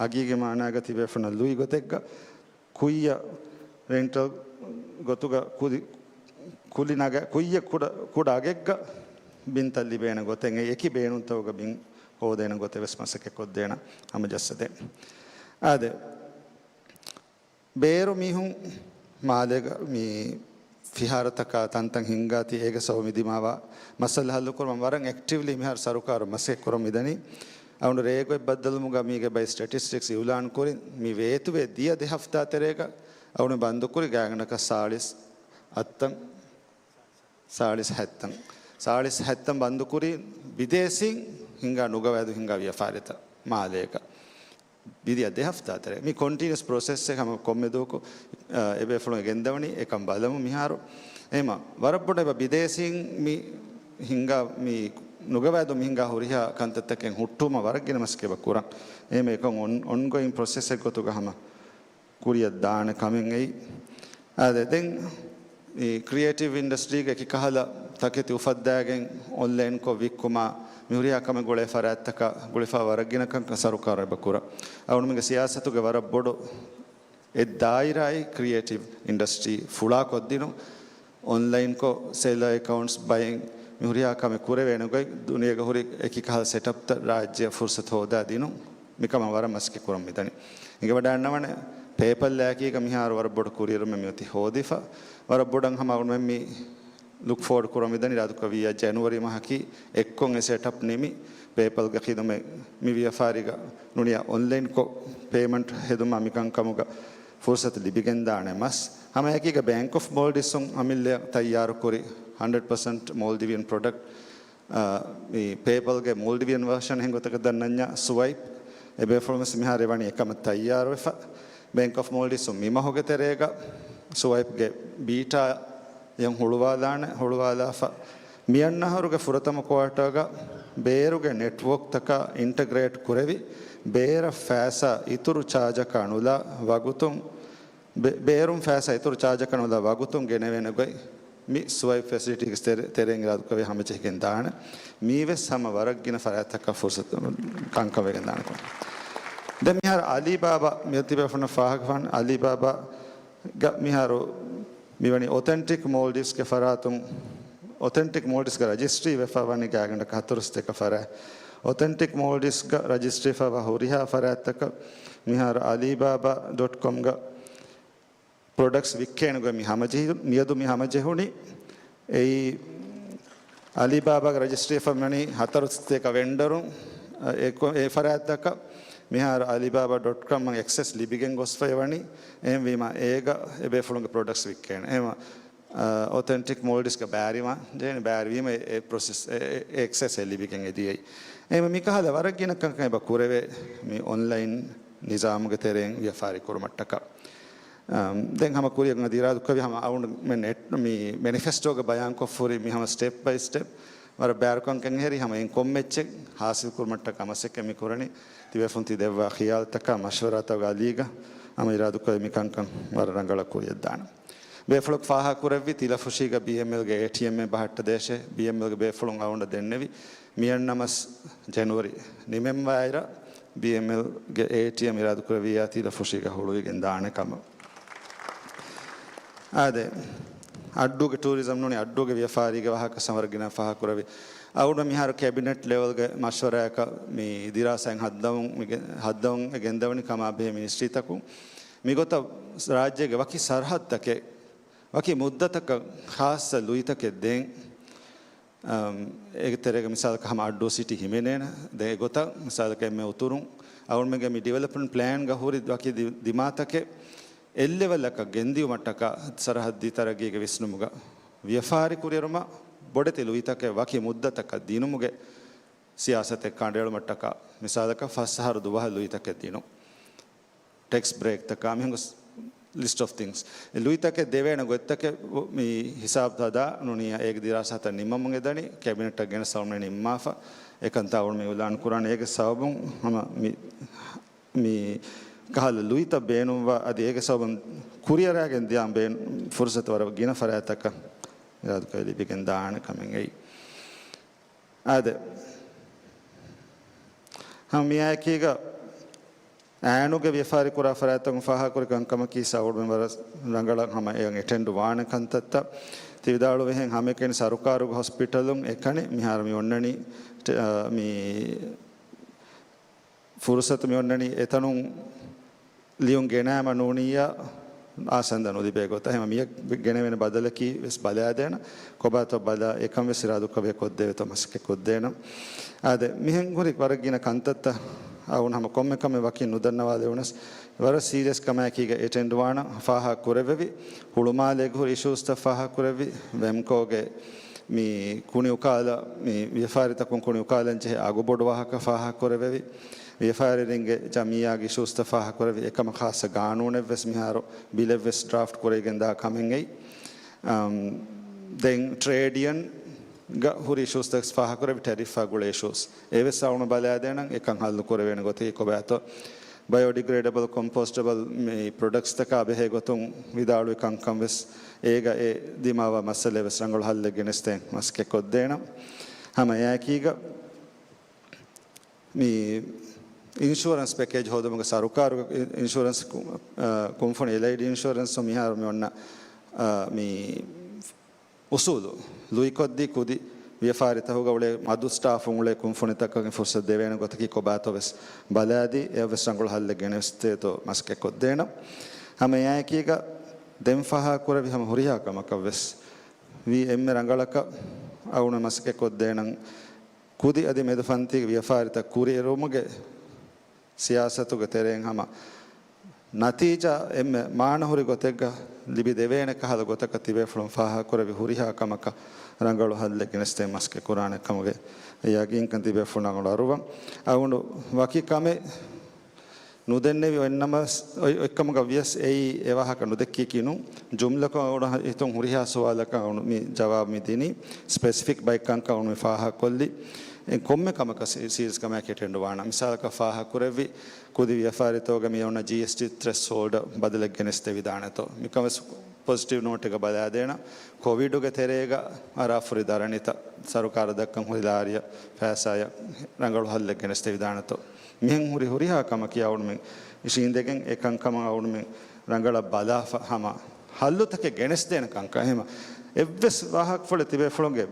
ހަގީގީ މާނާގަ ތިބޭފުޅުންނަށް ލުއި ގޮތެއްގަ ކުއްޔަށް ރެންޓަލް ގޮތުގަ ކުދި-، ކުލި ނަގަ، ކުއްޔަށް ކުޑަ، ކުޑަ އަގެއްގަ ބިންތައް ލިބޭނެ ގޮތެއް، އެ އެކި ބޭނުންތަކުގަ ބިން ހޯދޭނެ ގޮތެއް ވެސް މަސައްކަތް ކޮށްދޭނަ ހަމަޖައްސަދޭން. އާދެ، ބޭރު މީހުން މާލޭގަ މި ފިހާރަތަކާ ތަންތަން ހިންގާތީ، އޭގެ ސަބަބު މި ދިމާވާ މައްސަލަ ހައްލުކުރުމަށް ވަރަށް އެކްޓިވްލީ މިހާރު ސަރުކާރު މަސައްކަތް ކުރަމުން މިދަނީ. އަޅުގަނޑު ރޭގޮތް ބައްދަލުވުމުގަ މީގެ ބައި ސްޓެޓިސްޓިކްސް އިއުލާން ކުރިން، މި ވޭތުވެ ދިޔަ ދެ ހަފްތާ ތެރޭގަ އަޅުގަނޑު ބަންދުކުރި ގާތްގަނޑަކަށް ސާޅީސް އަށްތަން، ސާޅީސް ހައްތަން، ސާޅީސް ހައްތަން ބަންދުކުރީ ބިދޭސީން ހިންގާ، ނުގަވާއިދު ހިންގާ ވިޔަފާރިތައް މާލޭގަ. ދިޔަ ދެ ހަފްތާ ތެރޭ މި ކޮންޓިނިއުސް ޕްރޮސެސްއެއް ހަމަ ކޮންމެ ދުވަހަކު، އާ، އެބޭފުޅުން ގެންދަވަނީ އެކަން ބަލަމު މިހާރު. އެހެމަ ވަރަށް ބޮޑަށް އެބަ ބިދޭސީން މި ހިންގާ، މި ނުގަވާއިދު މި ހިންގާ ހުރިހާ ކަންތައްތަކެއް ހުއްޓުވުމަށް ވަރަށް ގިނަ މަސައްކަތް ކުރަން. އެހެމަ އެކަން އޮން، އޮންގޮއިން ޕްރޮސެސްއެއް ގޮތުގަ ހަމަ ކުރިއަށް ދާނެ ކަމެއް އެއީ. އާދެ، ދެން މި ކްރިއޭޓިވް އިންޑަސްޓްރީގެ އެކި ކަހަލަ ތަކެތި އުފައްދާގެން އޮންލައިންކޮށް ވިއްކުމާ މި ހުރިހާ ކަމެއް ގުޅޭ ފަރާތްތަކަށް ގުޅިފަ ވަރަށް ގިނަ ކަންކަން ސަރުކާރު އެބަ ކުރަ. އަޅުގަނޑުމެންގެ ސިޔާސަތުގެ ވަރަށް ބޮޑު އެއް ދާއިރާއެއް ކްރިއޭޓިވް އިންޑަސްޓްރީ ފުޅާކޮށްދިނުން، އޮންލައިންކޮށް ސެލަރ އެކައުންޓްސް ބައިން މި ހުރިހާ ކަމެއް ކުރެވޭނެ ގޮތް ދުނިޔޭގަ ހުރި އެކި ކަހަލަ ސެޓަޕްތައް ރާއްޖެއަށް ފުރުސަތު ހޯދާ ދިނުން. މިކަމަށް ވަރަށް މަސައްކަތް ކުރަން މިދަނީ. އިނގެވަޑައިގަންނަވަނެ، ޕޭޕަލްއާއެކީގަ މިހާރު ވަރަށް ބޮޑު ކުރިއެރުމެއް މިއޮތީ ހޯދިފަ. ވަރަށް ބޮޑަށް ހަމަ އަޅުގަނޑުމެން މި ލުކް ފޯވަޑް ކުރަމުން މިދަނީ އިރާދަކުރެއްވިއްޔާ ޖެނުއަރީ މަހަކީ އެއްކޮށް އެ ސެޓަޕް ނިމި، ޕޭޕަލްގެ ޚިދުމަތް މި ވިޔަފާރީގަ ނޫނީ އޮންލައިންކޮށް ޕޭމަންޓް ހެދުމާ މިކަންކަމުގަ ފުރުސަތު ލިބިގެންދާނެ މަސް. ހަމައެކީގަ ބޭންކް އޮފް މޯލްޑިވްސުން އަމިއްލަ ތައްޔާރުކުރި ހަންޑްރެޑް ޕަސެންޓް މޯލްޑިވިއަން ޕްރޮޑަކްޓް، އާ، މި ޕޭޕަލްގެ މޯލްޑިވިއަން ވަރޝަން ހެން ގޮތަކަށް ދަންނަންޏާ ސުވައިޕް އެބޭފުޅުން ވެސް މިހާރު އެވަނީ އެކަމަށް ތައްޔާރުވެފަ. ބޭންކް އޮފް މޯލްޑިވްސުން މި މަހުގެ ތެރޭގަ ސުވައިޕްގެ ބީޓާ އެއް ހުޅުވާލާނެ، ހުޅުވާލާފަ. މިއަންނަ އަހަރުގެ ފުރަތަމަ ކުއާޓާގަ ބޭރުގެ ނެޓްވޯކްތަކާ އިންޓަގްރޭޓް ކުރެވި، ބޭރަށް ފައިސާ އިތުރު ޗާޖަކާ ނުލާ ވަގުތުން، ބޭ-، ބޭރުން ފައިސާ އިތުރު ޗާޖަކާ ނުލާ ވަގުތުން ގެނެވޭނެ ގޮތް މި ސުވައިޕް ފެސިލިޓީގެ ތެރެ-، ތެރެއިން އިރާދަކުރެވި ހަމަޖެހިގެން ދާނެ. މީވެސް ހަމަ ވަރަށް ގިނަ ފަރާތްތަކަށް ފުރުސަތު ކަންކަން ވެގެން ދާނެ ކޮން. ދެން މިހާރު އަލީބާބާ މި ތިބޭފުޅުންނަށް ފާހަގަފާން އަލީބާބާ ގަ މިހާރު މިވަނީ އޮތެންޓިކް މޯލްޑިވްސްގެ ފަރާތުން، އޮތެންޓިކް މޯލްޑިވްސްގަ ރަޖިސްޓްރީ ވެފަ ވަނީ ގާތްގަނޑަކަށް ހަތަރުސަތޭކަ ފަރާތް. އޮތެންޓިކް މޯލްޑިވްސްގަ ރަޖިސްޓްރީ ވެފަ ހުރިހާ ފަރާތްތަކަށް މިހާރު އަލީބާބާ ޑޮޓް ކޮމްގަ ޕްރޮޑަކްޓްސް ވިއްކޭނެ ގޮތް މި ހަމަޖެހި-، މިއަދު މި ހަމަޖެހުނީ. އެއީ އަލީބާބާގެ ރަޖިސްޓްރީ ވެފަ ވަނީ ހަތަރުސަތޭކަ ވެންޑަރުން، އެ ކޮ-، އެ ފަރާތްތަކަށް މިހާރު އަލީބާބާ ޑޮޓް ކޮމް އެކްސެސް ލިބިގެން ގޮސްފައި ވަނީ. އެހެންވީމަ އޭގަ އެބޭފުޅުންގެ ޕްރޮޑަކްޓްސް ވިއްކޭނެ. އެހެންވީމަ، އަ، އޮތެންޓިކް މޯލްޑިވްސްގަ ބައިވެރިވާން ޖެހޭނެ، ބައިވެރިވީމަ އެ، އެ ޕްރޮސެސް، އެ، އެ، އެ އެކްސެސް އެ ލިބިގެން އެދިޔައީ. އެހެންވީމަ މިކަހަލަ ވަރަށް ގިނަ ކަންކަން އެބަ ކުރެވޭ މި އޮންލައިން ނިޒާމުގެ ތެރެއިން ވިޔަފާރި ކުރުމަށްޓަކާ. އަމް، ދެން ހަމަ ކުރިއަށް އަދި އިރާދަކުރެއްވި ހަމަ އަޅުގަނޑުމެން މެނިފެސްޓޯގަ ބަޔާންކޮށްފަ ހުރި މި ހަމަ ސްޓެޕް ބައި ސްޓެޕް ވަރަށް ބައިވަރުކަން ކަން އެހެރީ ހަމަ އެއިން ކޮންމެ އެއްޗެއް ހާސިލް ކުރުމަށްޓަކާ މަސައްކަތް މި ކުރަނީ. ތިބޭފުޅުން ތި ދެއްވާ ޚިޔާލުތަކާ މަޝްވަރާތަކާ އަލީގަ ހަމަ އިރާދަކުރެއްވި މި ކަންކަން ވަރަށް ރަނގަޅަށް ކުރިއަށް ދާނަން. ބޭފުޅަކު ފާހަގަކުރެއްވި ތިލަފުށީގަ ބީއެމްއެލްގެ އޭޓީއެމްއެއް ބަހައްޓަދޭށޭ. ބީއެމްއެލްގެ ބޭފުޅުން އަޅުގަނޑަށް ދެންނެވި މިއަންނަމަސް ޖެނުއަރީ ނިމެންވާއިރަށް ބީއެމްއެލްގެ އޭޓީއެމް އިރާދަކުރެއްވިއްޔާ ތިލަފުށީގަ ހުޅުވިގެން ދާނެ ކަމަށް. އާދެ، އައްޑޫގެ ޓޫރިޒަމް ނޫނީ އައްޑޫގެ ވިޔަފާރީގެ ވާހަކަ ސަމަރަ ގިނަ ފާހަގަކުރެވި. އަޅުގަނޑު މިހާރު ކެބިނެޓް ލެވެލްގެ މަޝްވަރާއަކަށް މި ދިރާސާއިން ހައްދަވަން މިގެ-، ހައްދަވަން ގެންދަވަނީ ކަމާބެހޭ މިނިސްޓްރީތަކުން. މިގޮތަށް ރާއްޖޭގެ ވަކި ސަރަހައްދުތަކެއް، ވަކި މުއްދަތަކަށް ޚާއްޞަ ލުއިތަކެއް ދޭން. އަމް، އޭގެ ތެރޭގަ މިސާލަކަށް ހަމަ އައްޑޫ ސިޓީ ހިމެނޭނެ. ދެން އެގޮތަށް މިސާލަކަށް އެންމެ އުތުރުން އަޅުގަނޑުމެންގެ މި ޑިވެލޮޕްމަންޓް ޕްލޭންގަ ހުރި ވަކި ދި-، ދިމާތަކެއް އެއްލެވެލްއަކަށް ގެންދިއުމަށްޓަކާ ސަރަހައްދީ ތަރައްގީގެ ވިސްނުމުގަ ވިޔަފާރި ކުރިއެރުމަށް ބޮޑެތި ލުއިތަކެއް ވަކި މުއްދަތަކަށް ދިނުމުގެ ސިޔާސަތެއް ކަނޑައެޅުމަށްޓަކާ މިސާލަކަށް ފަސް އަހަރު ދުވަހަށް ލުއިތަކެއް ދިނުން. ޓެކްސް ބްރޭކްތަކާ މިހެން ގޮސް ލިސްޓް އޮފް ތިންގްސް. އެ ލުއިތަކެއް ދެވޭނެ ގޮތްތަކެއް މި ހިސާބުތައް ދާ ނޫނީ އޭގެ ދިރާސާތައް ނިންމަމުން އެދަނީ ކެބިނެޓަށް ގެނެސް އަޅުގަނޑުމެން ނިންމާފަ. އެކަންތާ އަޅުގަނޑުމެން އިއުލާން ކުރާނެ. އޭގެ ސަބަބުން ހަމަ މި، މި ކަހަލަ ލުއިތައް ބޭނުންވާ އަދި އޭގެ ސަބަބުން ކުރިއަރާގެން ދިޔާ ބޭން ފުރުސަތު ވަރަށް ގިނަ ފަރާތްތަކަށް އިރާދަކޮށް ލިބިގެން ދާނެ ކަމެއް އެއީ. އާދެ، ހަމަ މިއާއެކީގަ އައިނުގެ ވިޔަފާރި ކުރާ ފަރާތްތަކުން ފާހަގަކުރި ކަންކަމަކީ ސައުޑު މިންވަރަށް ރަނގަޅަށް ހަމަ އެއަށް އެޓެންޑް ވާނެ ކަންތައްތައް. ތި ވިދާޅުވިހެން ހަމައެކަނި ސަރުކާރުގެ ހޮސްޕިޓަލުން އެކަނި މިހާރު މި އޮންނަނީ، ޓެ-، އާ، މި ފުރުސަތު މި އޮންނަނީ އެތަނުން ލިޔުން ގެނައިމަ ނޫނިއްޔާ އާސަންދަ ނުލިބޭ ގޮތަށް. އެހެން މިއަށް ގެނެވޭނެ ބަދަލަކީ ވެސް ބަލާދޭނަން. ކޮބާތޯ ބަލާ އެކަން ވެސް އިރާދަކުރެއްވިއްޔާ ކޮށްދެވޭތޯ މަސައްކަތް ކޮށްދޭނަން. އާދެ، މިހެން ހުރި ވަރަށް ގިނަ ކަންތައްތައް އަވުން ހަމަ ކޮންމެ ކަމެއް ވަކިން ނުދަންނަވާލެވުނަސް، ވަރަށް ސީރިއަސް ކަމާއެކީގަ އެޓެންޑް ވާނަން ފާހަގަ ކުރެއްވެވި، ހުޅުމާލޭގެ ހުރި އިޝޫސްތައް ފާހަގަ ކުރެއްވި، ވެމްކޯގެ މި ކުނި އުކާލަ، މި ވިޔަފާރިތަކުން ކުނި އުކާލަން ޖެހޭ އަގުބޮޑު ވާހަކަ ފާހަގަ ކުރެވެވި، ވިޔަފާރިވެރިންގެ ޖަމިއްޔާގެ އިޝޫސްތައް ފާހަގަ ކުރެވި، އެކަމަށް ޚާއްޞަ ގާނޫނެއްވެސް މިހާރު ބިލެއްވެސް ޑްރާފްޓް ކުރެވިގެންދާ ކަމެއް އެއީ. އަމް، ދެން ޓްރޭޑް ޔުނިއަންގަ ހުރި އިޝޫސްތައް ފާހަގަ ކުރެވި، ޓެރިފްއާ ގުޅޭ އިޝޫސް. އެވެސް އަވުނު ބަލާދޭނަން އެކަން ހައްލު ކުރެވޭނެ ގޮތަކީ ކޮބާތޯ. ބަޔޯޑިގްރޭޑަބަލް، ކޮމްޕޯސްޓަބަލް މި ޕްރޮޑަކްޓްސްތަކާ ބެހޭ ގޮތުން ވިދާޅުވި ކަންކަން ވެސް އޭގަ އެ ދިމާވާ މައްސަލައެއް ވެސް ރަނގަޅު ހައްލެއް ގެނެސްދޭން މަސައްކަތް ކޮށްދޭނަން. ހަމަ އެއާއެކީގަ މި އިންޝުއަރެންސް ޕެކޭޖް ހޯދުމުގެ ސަރުކާރުގެ އިންޝުއަރެންސް ކު-، އަ، ކުންފުނި އެލައިޑް އިންޝުއަރެންސު މިހާރު މި އޮންނަ، އަ، މި އުސޫލު ލުއިކޮށްދީ ކުދި ވިޔަފާރިތަކުގަ އުޅޭ މަދު ސްޓާފުން އުޅޭ ކުންފުނިތަކަށް ފުރުސަތު ދެވޭނެ ގޮތަކީ ކޮބާތޯ ވެސް ބަލާދީ، އެއަށް ވެސް ރަނގަޅު ހައްލެއް ގެނެސްދޭތޯ މަސައްކަތް ކޮށްދޭނަން. ހަމަ އެއާއެކީގަ ދެން ފާހަގަ ކުރެވި ހަމަ ހުރިހާ ކަމަކަށް ވެސް ވީ އެންމެ ރަނގަޅަކަށް އަވުނަ މަސައްކަތް ކޮށްދޭނަން. ކުދި އަދި މެދު ފަންތީގެ ވިޔަފާރިތައް ކުރިއެރުމުގެ ސިޔާސަތުގެ ތެރެއިން ހަމަ ނަތީޖާ އެންމެ މާނަހުރި ގޮތެއްގަ ލިބިދެވޭނެ ކަހަލަ ގޮތަކަށް ތިބޭފުޅުން ފާހަގަކުރެވި ހުރިހާ ކަމަކަށް ރަނގަޅު ހައްލެއް ގެނެސްދޭން މަސައްކަތް ކުރާނެ ކަމުގެ ޔަގީންކަން ތިބޭފުޅުން އަޅުވަން. އަވުނު ވަކި ކަމެއް ނުދެންނެވި އޮތްނަމަސް، އޮތް، އޮތްކަމުގަ ވިޔަސް އެއީ އެ ވާހަކަ ނުދެއްކީކީ ނޫން. ޖުމްލަކޮށް އަޅުގަނޑު ހިތުން ހުރިހާ ސުވާލަކަށް އަޅުގަނޑު މި ޖަވާބު މި ދިނީ. ސްޕެސިފިކް ބައެއް ކަންކަން އަޅުގަނޑު މި ފާހަގަކޮށްލީ. އެ ކޮންމެ ކަމަކަށް ސީ-، ސީރިއަސް ކަމާއެކީ އެޓެންޑް ވާނަން. މިސާލަކަށް ފާހަގަކުރެއްވި ކުދި ވިޔަފާރިތަކުގަ މި އޮންނަ ޖީއެސްޓީ ތްރެޝްހޯލްޑަށް ބަދަލެއް ގެނެސްދެވިދާނެތޯ. މިކަން ވެސް ޕޮޒިޓިވް ނޯޓެއްގަ ބަލާދޭނަން. ކޮވިޑުގެ ތެރޭގަ އަރާފުރި ދަރަނިތައް ސަރުކާރަށް ދައްކަން ހުރި ލާރިއަށް ފައިސާއަށް ރަނގަޅު ހައްލެއް ގެނެސްދެވިދާނެތޯ. މިހެން ހުރި ހުރިހާ ކަމަކީ އަޅުގަނޑުމެން އިށީނދެގެން އެ ކަންކަމަށް އަޅުގަނޑުމެން ރަނގަޅަށް ބަލާފަ ހަމަ ހައްލުތަކެއް ގެނެސްދޭނެ ކަންކަން. އެހެން އެއްވެސް ވާހަކަފުޅެއް ތިބޭފުޅުންގެ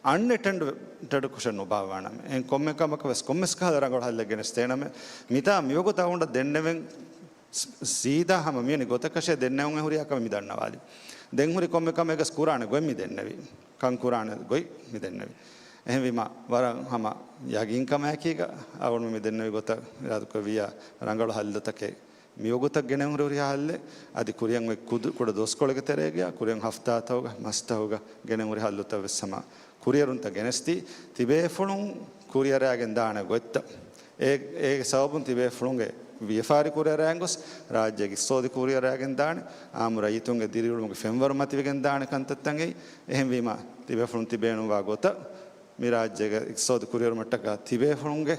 އަންއެޓެންޑް ޓެޑް ކުށެއް ނުބާއްވާނަމޭ. އެހެން ކޮންމެ ކަމަކަށް ވެސް ކޮންމެސް ކަހަލަ ރަނގަޅު ހައްލެއް ގެނެސްދޭނަމޭ. މިތާ މިވަގުތު އަޅުގަނޑަށް ދެންނެވެން ސް-، ސީދާ ހަމަ މިވެނި ގޮތަކަށޭ ދެންނެވުން ހުރިހާ ކަމެއް މި ދަންނަވާލީ. ދެން ހުރި ކޮންމެ ކަމެއްގަސް ކުރާނެ ގޮތް މި ދެންނެވީ. ކަން ކުރާނެ ގޮތް މި ދެންނެވީ. އެހެންވީމަ، ވަރަށް ހަމަ ޔަގީންކަމާއެކީގަ އަޅުގަނޑު މި ދެންނެވި ގޮތަށް އިރާދަކުރެއްވިއްޔާ ރަނގަޅު ހައްލުތަކެއް މިވަގުތަށް ގެނެވުން ހުރިހާ ހައްލެއް. އަދި ކުރިއަށް އޮތް ކުދު-، ކުޑަ ދުވަސްކޮޅެއްގެ ތެރޭގަ، ކުރިއަށް ހަފްތާތަކުގަ މަސްތަކުގަ ގެނެވުން ހުރި ހައްލުތައް ވެސް ހަމަ ކުރިއެރުންތައް ގެނެސްދީ، ތިބޭފުޅުން ކުރިއަރާގެން ދާނެ ގޮތްތައް. އެ، އޭގެ ސަބަބުން ތިބޭފުޅުންގެ ވިޔަފާރި ކުރިއަރާގެން ގޮސް، ރާއްޖޭގެ އިޤްތިޞާދު ކުރިއަރާގެން ދާނެ، އާއްމު ރައްޔިތުންގެ ދިރިއުޅުމުގެ ފެންވަރު މަތިވެގެން ދާނެ ކަންތައްތައް އެއީ. އެހެންވީމަ، ތިބޭފުޅުން ތިބޭނުންވާ ގޮތަށް މި ރާއްޖޭގެ އިޤްތިޞާދު ކުރިއެރުމަށްޓަކާ ތިބޭފުޅުންގެ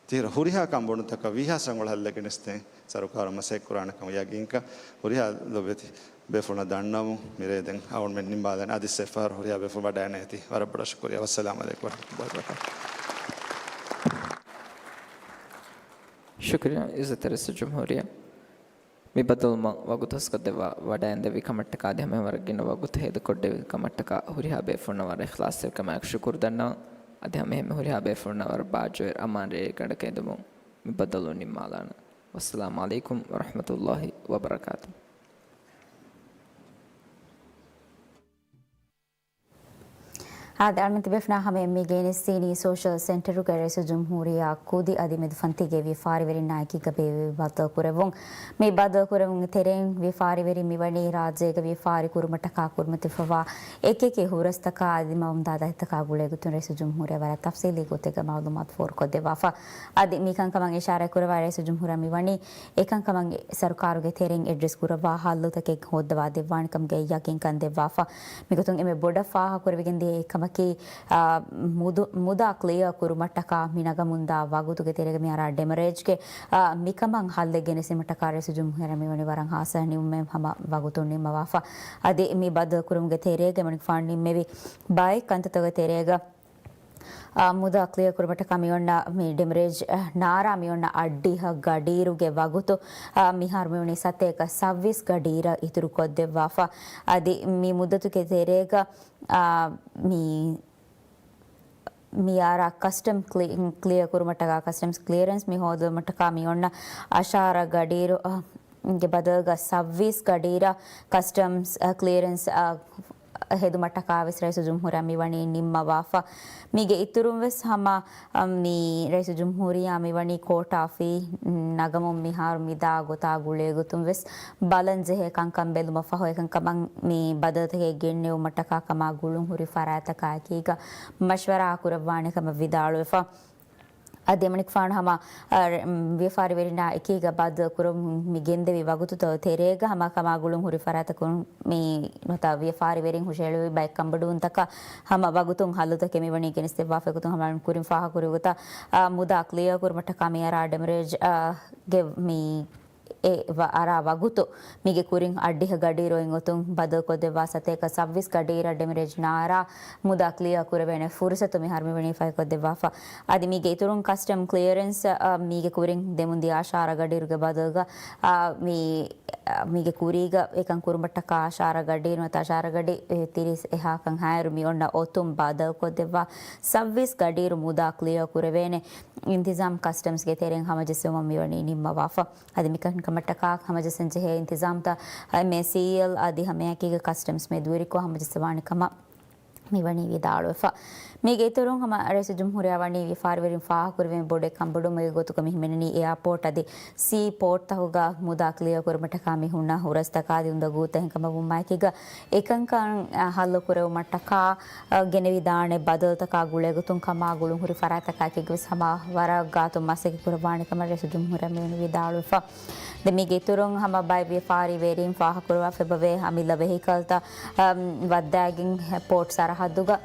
ތިހިރަ ހުރިހާ ކަންބޮޑުތަކަށް ވީހާވެސް ރަނގަޅު ހައްލެއް ގެނެސްދޭން ސަރުކާރުން މަސައްކަތް ކުރާނެ ކަމަށް ޔަގީންކަން ހުރިހާ ލޮބުވެތި ބޭފުޅުންނަށް ދަންނަވަމުން މިރޭ ދެން އަޅުގަނޑުމެން ނިންމާލަން. އަދި އެއްފަހަރު ހުރިހާ ބޭފުޅުން ވަޑައިގަންނަވަން އެދި. ވަރަށް ބޮޑަށް ޝުކުރިއްޔާ. ވައްސަލާމު ޢަލައިކުމް ވަރަޙްމަތުﷲި ވަބަރަކާތުހު. ޝުކުރިއްޔާ ޢިއްޒަތްތެރި ރައީސުލްޖުމްހޫރިއްޔާ. މި ބައްދަލުވުމަށް ވަގުތު ހަސްކޮށްދެއްވާ ވަޑައިގެންދެއްވި ކަމަށްޓަކާ އަދި ހަމައެހެން ވަރަށް ގިނަ ވަގުތު ހޭދަކޮށްދެއްވި ކަމަށްޓަކާ ހުރިހާ ބޭފުޅުންނަށް ވަރަށް އިޚްލާޞްތެރިކަމާއެކު ޝުކުރު ދަންނަވަން. އަދި ހަމައެހެންމެ ހުރިހާ ބޭފުޅުންނަށް ވަރަށް ބާއްޖަވެރި އަމާން ރެއެއްގަނޑަކަށް އެދުމުން މި ބައްދަލުވުން ނިންމާލާނަން. ވައްސަލާމު ޢަލައިކުމް ވަރަޙްމަތުﷲި ވަބަރަކާތުހު. އާދެ، އަޅުގަނޑު ތިބޭފުޅުންނާ ހަމައަށް މި ގެނެސްދިނީ ސޯޝަލް ސެންޓަރުގެ ރައީސުލްޖުމްހޫރިއްޔާ ކުދި އަދި މެދުފަންތީގެ ވިޔަފާރިވެރިންނާ އެކީގަ ބޭއްވި ބައްދަލު ކުރެއްވުން. މި ބައްދަލު ކުރެއްވުމުގެ ތެރެއިން ވިޔަފާރިވެރިން މިވަނީ ރާއްޖޭގަ ވިޔަފާރި ކުރުމަށްޓަކާ ކުރިމަތިވެފަވާ އެކިއެކި ހުރަސްތަކާ އަދި މައުންދާ ދަތިތަކާ ގުޅޭގޮތުން ރައީސުލްޖުމްހޫރިއްޔާ ވަރަށް ތަފްސީލީ ގޮތެއްގަ މައުލޫމާތު ފޯރުކޮށްދެއްވާފަ. އަދި މިކަންކަމަށް އިޝާރާތް ކުރައްވާ ރައީސުލްޖުމްހޫރިއްޔާ މިވަނީ އެކަންކަމަށް ސަރުކާރުގެ ތެރެއިން އެޑްރެސް ކުރައްވާ ހައްލުތަކެއް ހޯއްދަވާ ދެއްވާނެކަމުގެ ޔަގީންކަން ދެއްވާފަ. މިގޮތުން އެންމެ ބޮޑަށް ފާހަގަކުރެވިގެންދިޔަ އެއްކަމަކީ، އާ، މުދު-، މުދާ ކްލިއާ ކުރުމަށްޓަކާ މި ނަގަމުންދާ ވަގުތުގެ ތެރޭގަ މިއަރާ ޑެމަރޭޖްގެ، އާ، މިކަމަށް ހައްލެއް ގެނެސްދިނުމަށްޓަކާ ރައީސުލްޖުމްހޫރިއްޔާ މިވަނީ ވަރަށް ހާއްސަ ނިންމުމެއް ހަމަ ވަގުތުން ނިންމަވާފަ. އަދި މި ބައްދަލުކުރުމުގެ ތެރޭގަ މަނިކުފާނު ނިންމެވި ބައެއް ކަންތައްތަކުގެ ތެރޭގަ އާ، މުދާ ކްލިއަރ ކުރުމަށްޓަކާ މިއޮންނަ މި ޑެމްރޭޖް، އާ، ނާރާ މިއޮންނަ އައްޑިހަ ގަޑިއިރުގެ ވަގުތު، އާ، މިހާރު މިވަނީ ސަތޭކަ ސައްވީސް ގަޑިއިރަށް އިތުރުކޮށްދެއްވާފަ. އަދި މި މުއްދަތުގެ ތެރޭގަ، އާ، މި، މި އަރާ ކަސްޓަމް ކްލި-، ކްލިއަރ ކުރުމަށްޓަކާ، ކަސްޓަމްސް ކްލިއަރެންސް މި ހޯދުމަށްޓަކާ މިއޮންނަ އަށާރަ ގަޑިއިރު، އާ، ގެ ބަދަލުގަ ސައްވީސް ގަޑިއިރަށް ކަސްޓަމްސް، އާ، ކްލިއަރެންސް، އާ، ހެދުމަށްޓަކާވެސް ރައީސުލްޖުމްހޫރިއްޔާ މިވަނީ ނިންމަވާފަ. މީގެ އިތުރުން ވެސް ހަމަ، އަ، މި ރައީސުލްޖުމްހޫރިއްޔާ މިވަނީ ކޯޓާ ފީ ނަގަމުން މިހާރު މިދާ ގޮތާ ގުޅޭގޮތުން ވެސް ބަލަން ޖެހޭ ކަންކަން ބެލުމަށްފަހު، އެކަންކަމަށް މި ބަދަލުތަކެއް ގެންނެވުމަށްޓަކާ ކަމާ ގުޅުންހުރި ފަރާތްތަކާ އެކީގަ މަޝްވަރާ ކުރައްވާނެ ކަމަށް ވިދާޅުވެފަ. އަދި އެމަނިކުފާނު ހަމަ، އަ، ރ-، މް، ވިޔަފާރިވެރިންނާ އެކީގަ ބައްދަލުކުރަމުން މި ގެންދެވި ވަގުތުތައް ތެރޭގަ ހަމަ ކަމާ ގުޅުން ހުރި ފަރާތަކުން މި ނުވަތަ ވިޔަފާރިވެރިން ހުށަހެޅުވި ބައެއް ކަންބޮޑުވުންތަކަށް ހަމަ ވަގުތުން ހައްލުތަކެއް މިވަނީ ގެނެސްދެއްވާފައިގޮތުން ހަމަ ކުރިން ފާހަގަކުރި ގޮތަށް، އާ، މުދާ ކްލިއަރ ކުރުމަށްޓަކާ މި އަރާ ޑެމްރޭޖް، އާ، ގެ މި އެ ވަ-، އަރާ ވަގުތު މީގެ ކުރިން އައްޑިހަ ގަޑިއިރު އޮތްގޮތުން ބަދަލުކޮށްދެއްވާ ސަތޭކަ ސައްވީސް ގަޑިއިރަށް ޑެމްރޭޖް ނާރާ މުދާ ކްލިއަރ ކުރެވޭނެ ފުރުސަތު މިހާރު މިވަނީ ފަހިކޮށްދެއްވާފަ. އަދި މީގެ އިތުރުން ކަސްޓަމް ކްލިއަރެންސް، އަ، މީގެ ކުރިން ދެމުންދިޔަ އަށާރަ ގަޑިއިރުގެ ބަދަލުގަ، އަ، މި، އަ، މީގެ ކުރީގަ އެކަން ކުރުމަށްޓަކާ އަށާރަ ގަޑިއިރު ނުވަތަ އަށާރަ ގަޑި، އެ، ތިރީސް އެހާކަން ހާއިރު މި އޮންނަ އޮތުން ބަދަލުކޮށްދެއްވާ ސައްވީސް ގަޑިއިރު މުދާ ކްލިއަރ ކުރެވޭނެ އިންތިޒާމް ކަސްޓަމްސްގެ ތެރެއިން ހަމަޖެއްސެވުމަށް މިވަނީ ނިންމަވާފަ. އަދި މިކަންކަމަށްޓަކާ ހަމަޖެއްސަން ޖެހޭ އިންތިޒާމްތައް އެމްއޭސީއެލް އަދި ހަމައެކީގަ ކަސްޓަމްސް މެދުވެރިކޮށް ހަމަޖެއްސަވާނެ ކަމަށް މިވަނީ ވިދާޅުވެފަ. މީގެ އިތުރުން ހަމަ ރައީސުލްޖުމްހޫރިއްޔާ ވަނީ ވިޔަފާރިވެރިން ފާހަގަކުރެވެން ބޮޑެއް ކަންބޮޑުވުމުގެ ގޮތުގަ މި ހިމެނެނީ އެއާޕޯޓް އަދި ސީ ޕޯޓްތަކުގަ މުދާ ކްލިއަރ ކުރުމަށްޓަކާ މި ހުންނަ ހުރަސްތަކާ އަދި އުނދަގޫތައް އެހެންކަމަށް ވުމާއެކީގަ އެކަންކަން، އަ، ހައްލު ކުރެވުމަށްޓަކާ، އަ، ގެނެވިދާނެ ބަދަލުތަކާ ގުޅޭގޮތުން ކަމާ ގުޅުންހުރި ފަރާތްތަކާއެކީގަވެސް ހަމަ ވަރަށް ގާތުން މަސައްކަތް ކުރައްވާނެ ކަމަށް ރައީސުލްޖުމްހޫރިއްޔާ މިވަނީ ވިދާޅުވެފަ. ދެން މީގެ އިތުރުން ހަމަ ބައެއް ވިޔަފާރިވެރިން ފާހަގަކުރައްވާފައިވޭ އަމިއްލަ ވެހިކަލްތައް، އަ، ވައްދާގެން ޕޯޓް ސަރަހައްދުގަ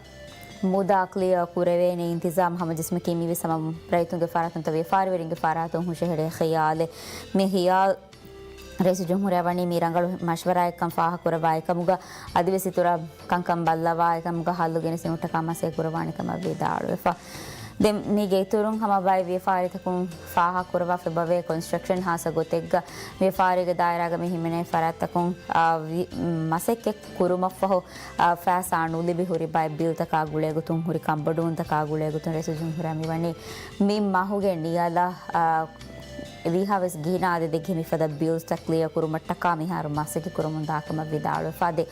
މުދާ ކްލިއަރ ކުރެވޭނެ އިންތިޒާމް ހަމަޖެއްސުމަކީ މިވެސް ހަމަ ރައްޔިތުންގެ ފަރާތުން ނުވަތަ ވިޔަފާރިވެރިންގެ ފަރާތުން ހުށަހެޅޭ ޚިޔާލެއް. މި ޚިޔާލް ރައީސުލްޖުމްހޫރިއްޔާ ވަނީ މި ރަނގަޅު މަޝްވަރާއެއްކަން ފާހަގަކުރައްވާ އެކަމުގަ އަދިވެސް އިތުރަށް ކަންކަން ބައްލަވާ އެކަމުގަ ހައްލު ގެނެސްދިނުމަށްޓަކާ މަސައްކަތް ކުރައްވާނެ ކަމަށް ވިދާޅުވެފަ. ދެން މީގެ އިތުރުން ހަމަ ބައެއް ވިޔަފާރިތަކުން ފާހަގަކުރައްވާފައިވޭ ކޮންސްޓްރަކްޝަން ހާއްސަ ގޮތެއްގަ ވިޔަފާރީގެ ދާއިރާގަ މި ހިމެނޭ ފަރާތްތަކުން، އާ، ވި-، މަސައްކަތް ކުރުމަށްފަހު، އާ، ފައިސާ ނުލިބި ހުރި ބައެއް ބިލްތަކާ ގުޅޭގޮތުން ހުރި ކަންބޮޑުވުންތަކާ ގުޅޭގޮތުން ރައީސުލްޖުމްހޫރިއްޔާ މިވަނީ މި މަހުގެ ނިޔަލަށް، އާ، ވީހާވެސް ގިނަ އަދަދެއްގެ މިފަދަ ބިލްސްތައް ކްލިއަރ ކުރުމަށްޓަކާ މިހާރު މަސައްކަތް ކުރަމުންދާކަމަށް ވިދާޅުވެފަ. އަދި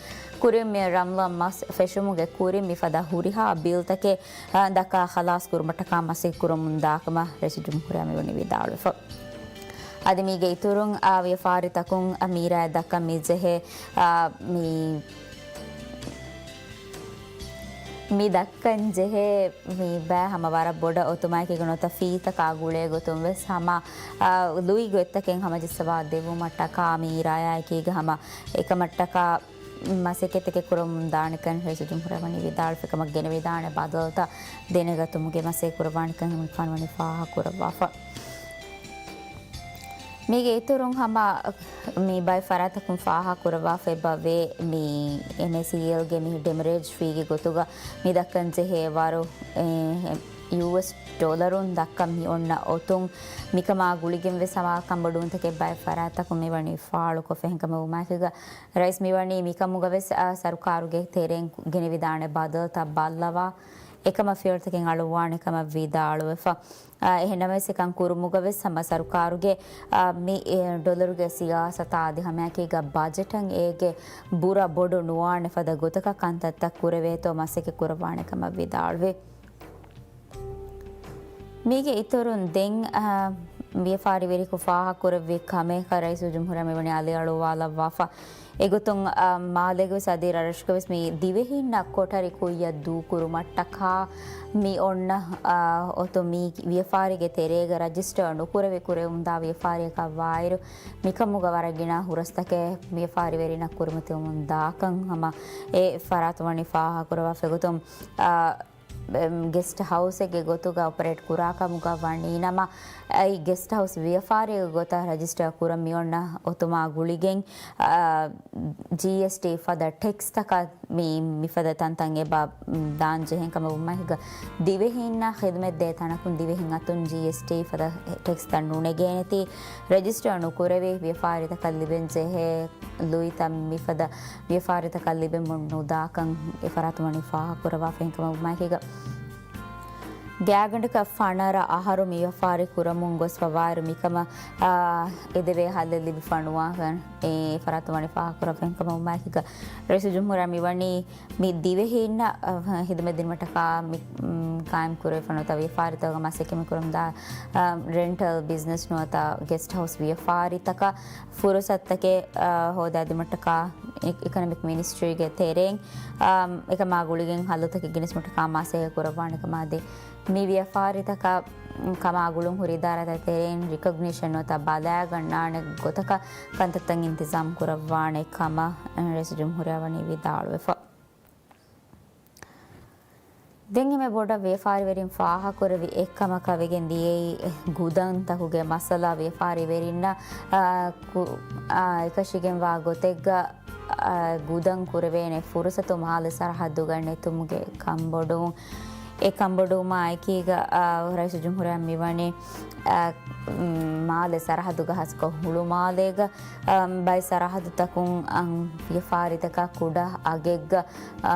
ކުރިން މި ރަމްޟާން މަސް ފެށުމުގެ ކުރިން މިފަދަ ހުރިހާ ބިލްތަކެއް، އާ، ދައްކާ ޚަލާސް ކުރުމަށްޓަކާ މަސައްކަތް ކުރަމުންދާކަމަށް ރައީސުލްޖުމްހޫރިއްޔާ މިވަނީ ވިދާޅުވެފަ. އަދި މީގެ އިތުރުން، އާ، ވިޔަފާރިތަކުން، އާ، މީރާ ދައްކަން މި ޖެހޭ، އާ، މި މި ދައްކަން ޖެހޭ މި ބައި ހަމަ ވަރަށް ބޮޑަށް އޮތުމާއެކީގަ ނުވަތަ ފީތަކާ ގުޅޭގޮތުން ވެސް ހަމަ، އާ، ލުއި ގޮތްތަކެއް ހަމަޖެއްސަވާ ދެއްވުމަށްޓަކާ މި އިރާޔާއެކީގަ ހަމަ އެކަމަށްޓަކާ މަސައްކަތްތަކެއް ކުރަމުން ދާނެކަން ރައީސުލްޖުމްހޫރިއްޔާ ވަނީ ވިދާޅުވެފަ. އެކަމަށް ގެނެވިދާނެ ބަދަލުތައް ދެނެގަތުމުގެ މަސައްކަތް ކުރައްވާނެކަން އެމަނިކުފާނު ވަނީ ފާހަގަކުރައްވާފަ. މީގެ އިތުރުން ހަމަ މި ބައެއް ފަރާތްތަކުން ފާހަގަކުރައްވާފައިވޭ މި އެމްއޭސީއެލްގެ މި ޑެމްރޭޖް ފީގެ ގޮތުގަ މި ދައްކަން ޖެހޭ ވަރު، އެ، ޔޫއެސް ޑޮލަރުން ދައްކަން މި އޮންނަ އޮތުން މިކަމާ ގުޅިގެން ވެސް ހަމަ ކަންބޮޑުވުންތަކެއް ބައެއް ފަރާތްތަކުން މި ވަނީ ފާޅުކޮށްފަ. އެހެންކަމުގަ ރައީސް މި ވަނީ މިކަމުގަ ވެސް، އާ، ސަރުކާރުގެ ތެރެއިން ގެނެވިދާނެ ބަދަލުތައް ބައްލަވާ އެކަމަށް ފިޔަވަޅުތަކެއް އަޅުއްވާނެ ކަމަށް ވިދާޅުވެފަ. އާ، އެހެންނަމަވެސް އެކަން ކުރުމުގަ ވެސް ހަމަ ސަރުކާރުގެ، އާ، މި، އެ، ޑޮލަރުގެ ސިޔާސަތާ އަދި ހަމައެކީގަ ބަޖެޓަށް އޭގެ ބުރަ ބޮޑު ނުވާނެ ފަދަ ގޮތަކަށް ކަންތައްތައް ކުރެވޭތޯ މަސައްކަތް ކުރައްވާނެ ކަމަށް ވިދާޅުވި. މީގެ އިތުރުން ދެން، އާ، ވިޔަފާރިވެރިކު ފާހަގަކުރެއްވި ކަމެއް ރައީސުލްޖުމްހޫރިއްޔާ މިވަނީ އަލިއަޅުވާލައްވާފަ. އެގޮތުން، އާ، މާލޭގަވެސް އަދި ރަށްރަށުގަވެސް މި ދިވެހިންނަށް ކޮޓަރި ކުއްޔަށް ދޫކުރުމަށްޓަކާ މި އޮންނަ، އާ، އޮތު މި ވިޔަފާރީގެ ތެރޭގަ ރަޖިސްޓަރ ނުކުރެވި ކުރެވުމުންދާ ވިޔަފާރިއަކަށް ވާއިރު، މިކަމުގަ ވަރަށް ގިނަ ހުރަސްތަކެއް ވިޔަފާރިވެރިންނަށް ކުރިމަތިވަމުން ދާކަން ހަމަ އެ ފަރާތުން ވަނީ ފާހަގަކުރައްވާފަ. އެގޮތުން، އާ، ގެސްޓް ހައުސެއްގެ ގޮތުގަ އޮޕަރޭޓް ކުރާ ކަމުގަ ވަނީ ނަމަ، އައި ގެސްޓް ހައުސް ވިޔަފާރި ގޮތަށް ރަޖިސްޓަރ ކުރަން މި އޮންނަ އޮތުމާ ގުޅިގެން، އާ، ޖީއެސްޓީ ފަދަ ޓެކްސްތަކަށް މި، މިފަދަ ތަންތަން އެބަ ދާން ޖެހެން ކަމަށް ވުމާ ހިގަ ދިވެހީންނަށް ޚިދުމަތް ދޭ ތަނަކުން ދިވެހިން އަތުން ޖީއެސްޓީ ފަދަ ޓެކްސްތައް ނުނެގޭނެތީ، ރަޖިސްޓަރ ނުކުރެވި ވިޔަފާރިތަކަށް ލިބެން ޖެހޭ ލުއިތައް މިފަދަ ވިޔަފާރިތަކަށް ލިބެމުން ނުދާކަން އެ ފަރާތުން ވަނީ ފާހަގަކުރައްވާފައި ކަމަށް ވުމާ ހިގަ ގާތްގަނޑަކަށް ފަނަރަ އަހަރު މި ވިޔަފާރި ކުރަމުން ގޮސްފަ ވާއިރު މިކަމަށް، އާ، އެދެވޭ ހައްލެއް ލިބިފަ ނުވާކަން އެ ފަރާތުން ވަނީ ފާހަގަކުރައްވައި ކަމަށް ވުމާ ހިގަ ރައީސުލްޖުމްހޫރިއްޔާ މިވަނީ މި ދިވެހީންނަށް، އަ، ހިދުމަތް ދިނުމަށްޓަކާ މި، މް، ޤާއިމް ކުރެވިފަ ނުވަތަ ވިޔަފާރިތަކުގެ މަސައްކަތް މި ކުރަމުންދާ، އަ، ރެންޓަލް ބިޒްނަސް ނުވަތަ ގެސްޓް ހައުސް ވިޔަފާރިތަކަށް ފުރުސަތުތަކެއް، އަ، ހޯދާދިނުމަށްޓަކާ އި-، އިކޮނޮމިކް މިނިސްޓްރީގެ ތެރެއިން، އަ، އެކަމާ ގުޅިގެން ހައްލުތަކެއް ގެނެސްދިނުމަށްޓަކާ މާ ސައި ކުރައްވާނެ ކަމާ ދޭ. މި ވިޔަފާރިތަކަށް ކަމާ ގުޅުން ހުރި އިދާރާތައް ތެރެއިން ރިކޮގްނިޝަން ނުވަތަ ބަލާގަންނާނެ ގޮތަކަށް ކަންތައްތައް އިންތިޒާމް ކުރައްވާނެ ކަމަށް ރައީސުލްޖުމްހޫރިއްޔާ ވަނީ ވިދާޅުވެފަ. ދެން އެންމެ ބޮޑަށް ވިޔަފާރިވެރިން ފާހަގަކުރެވި އެއްކަމަކަށް ވެގެން ދިޔައީ ގުދަންތަކުގެ މައްސަލަ ވިޔަފާރިވެރިންނަށް، އާ، ކު-، އާ، އެކަށީގެންވާ ގޮތެއްގަ، އާ، ގުދަން ކުރެވޭނެ ފުރުސަތު މާލެ ސަރަހައްދުގަ ނެތުމުގެ ކަންބޮޑުވުން. އެ ކަންބޮޑުވުމާ އެކީގަ، އާ، ރައީސުލްޖުމްހޫރިއްޔާ މިވަނީ، އާ، މް، މާލެ ސަރަހައްދުގަ ހާއްސަކޮށް ހުޅުމާލޭގަ، އާ، ބައެއް ސަރަހައްދުތަކުން، އާ، ވިޔަފާރިތަކަށް ކުޑަ އަގެއްގަ، އާ،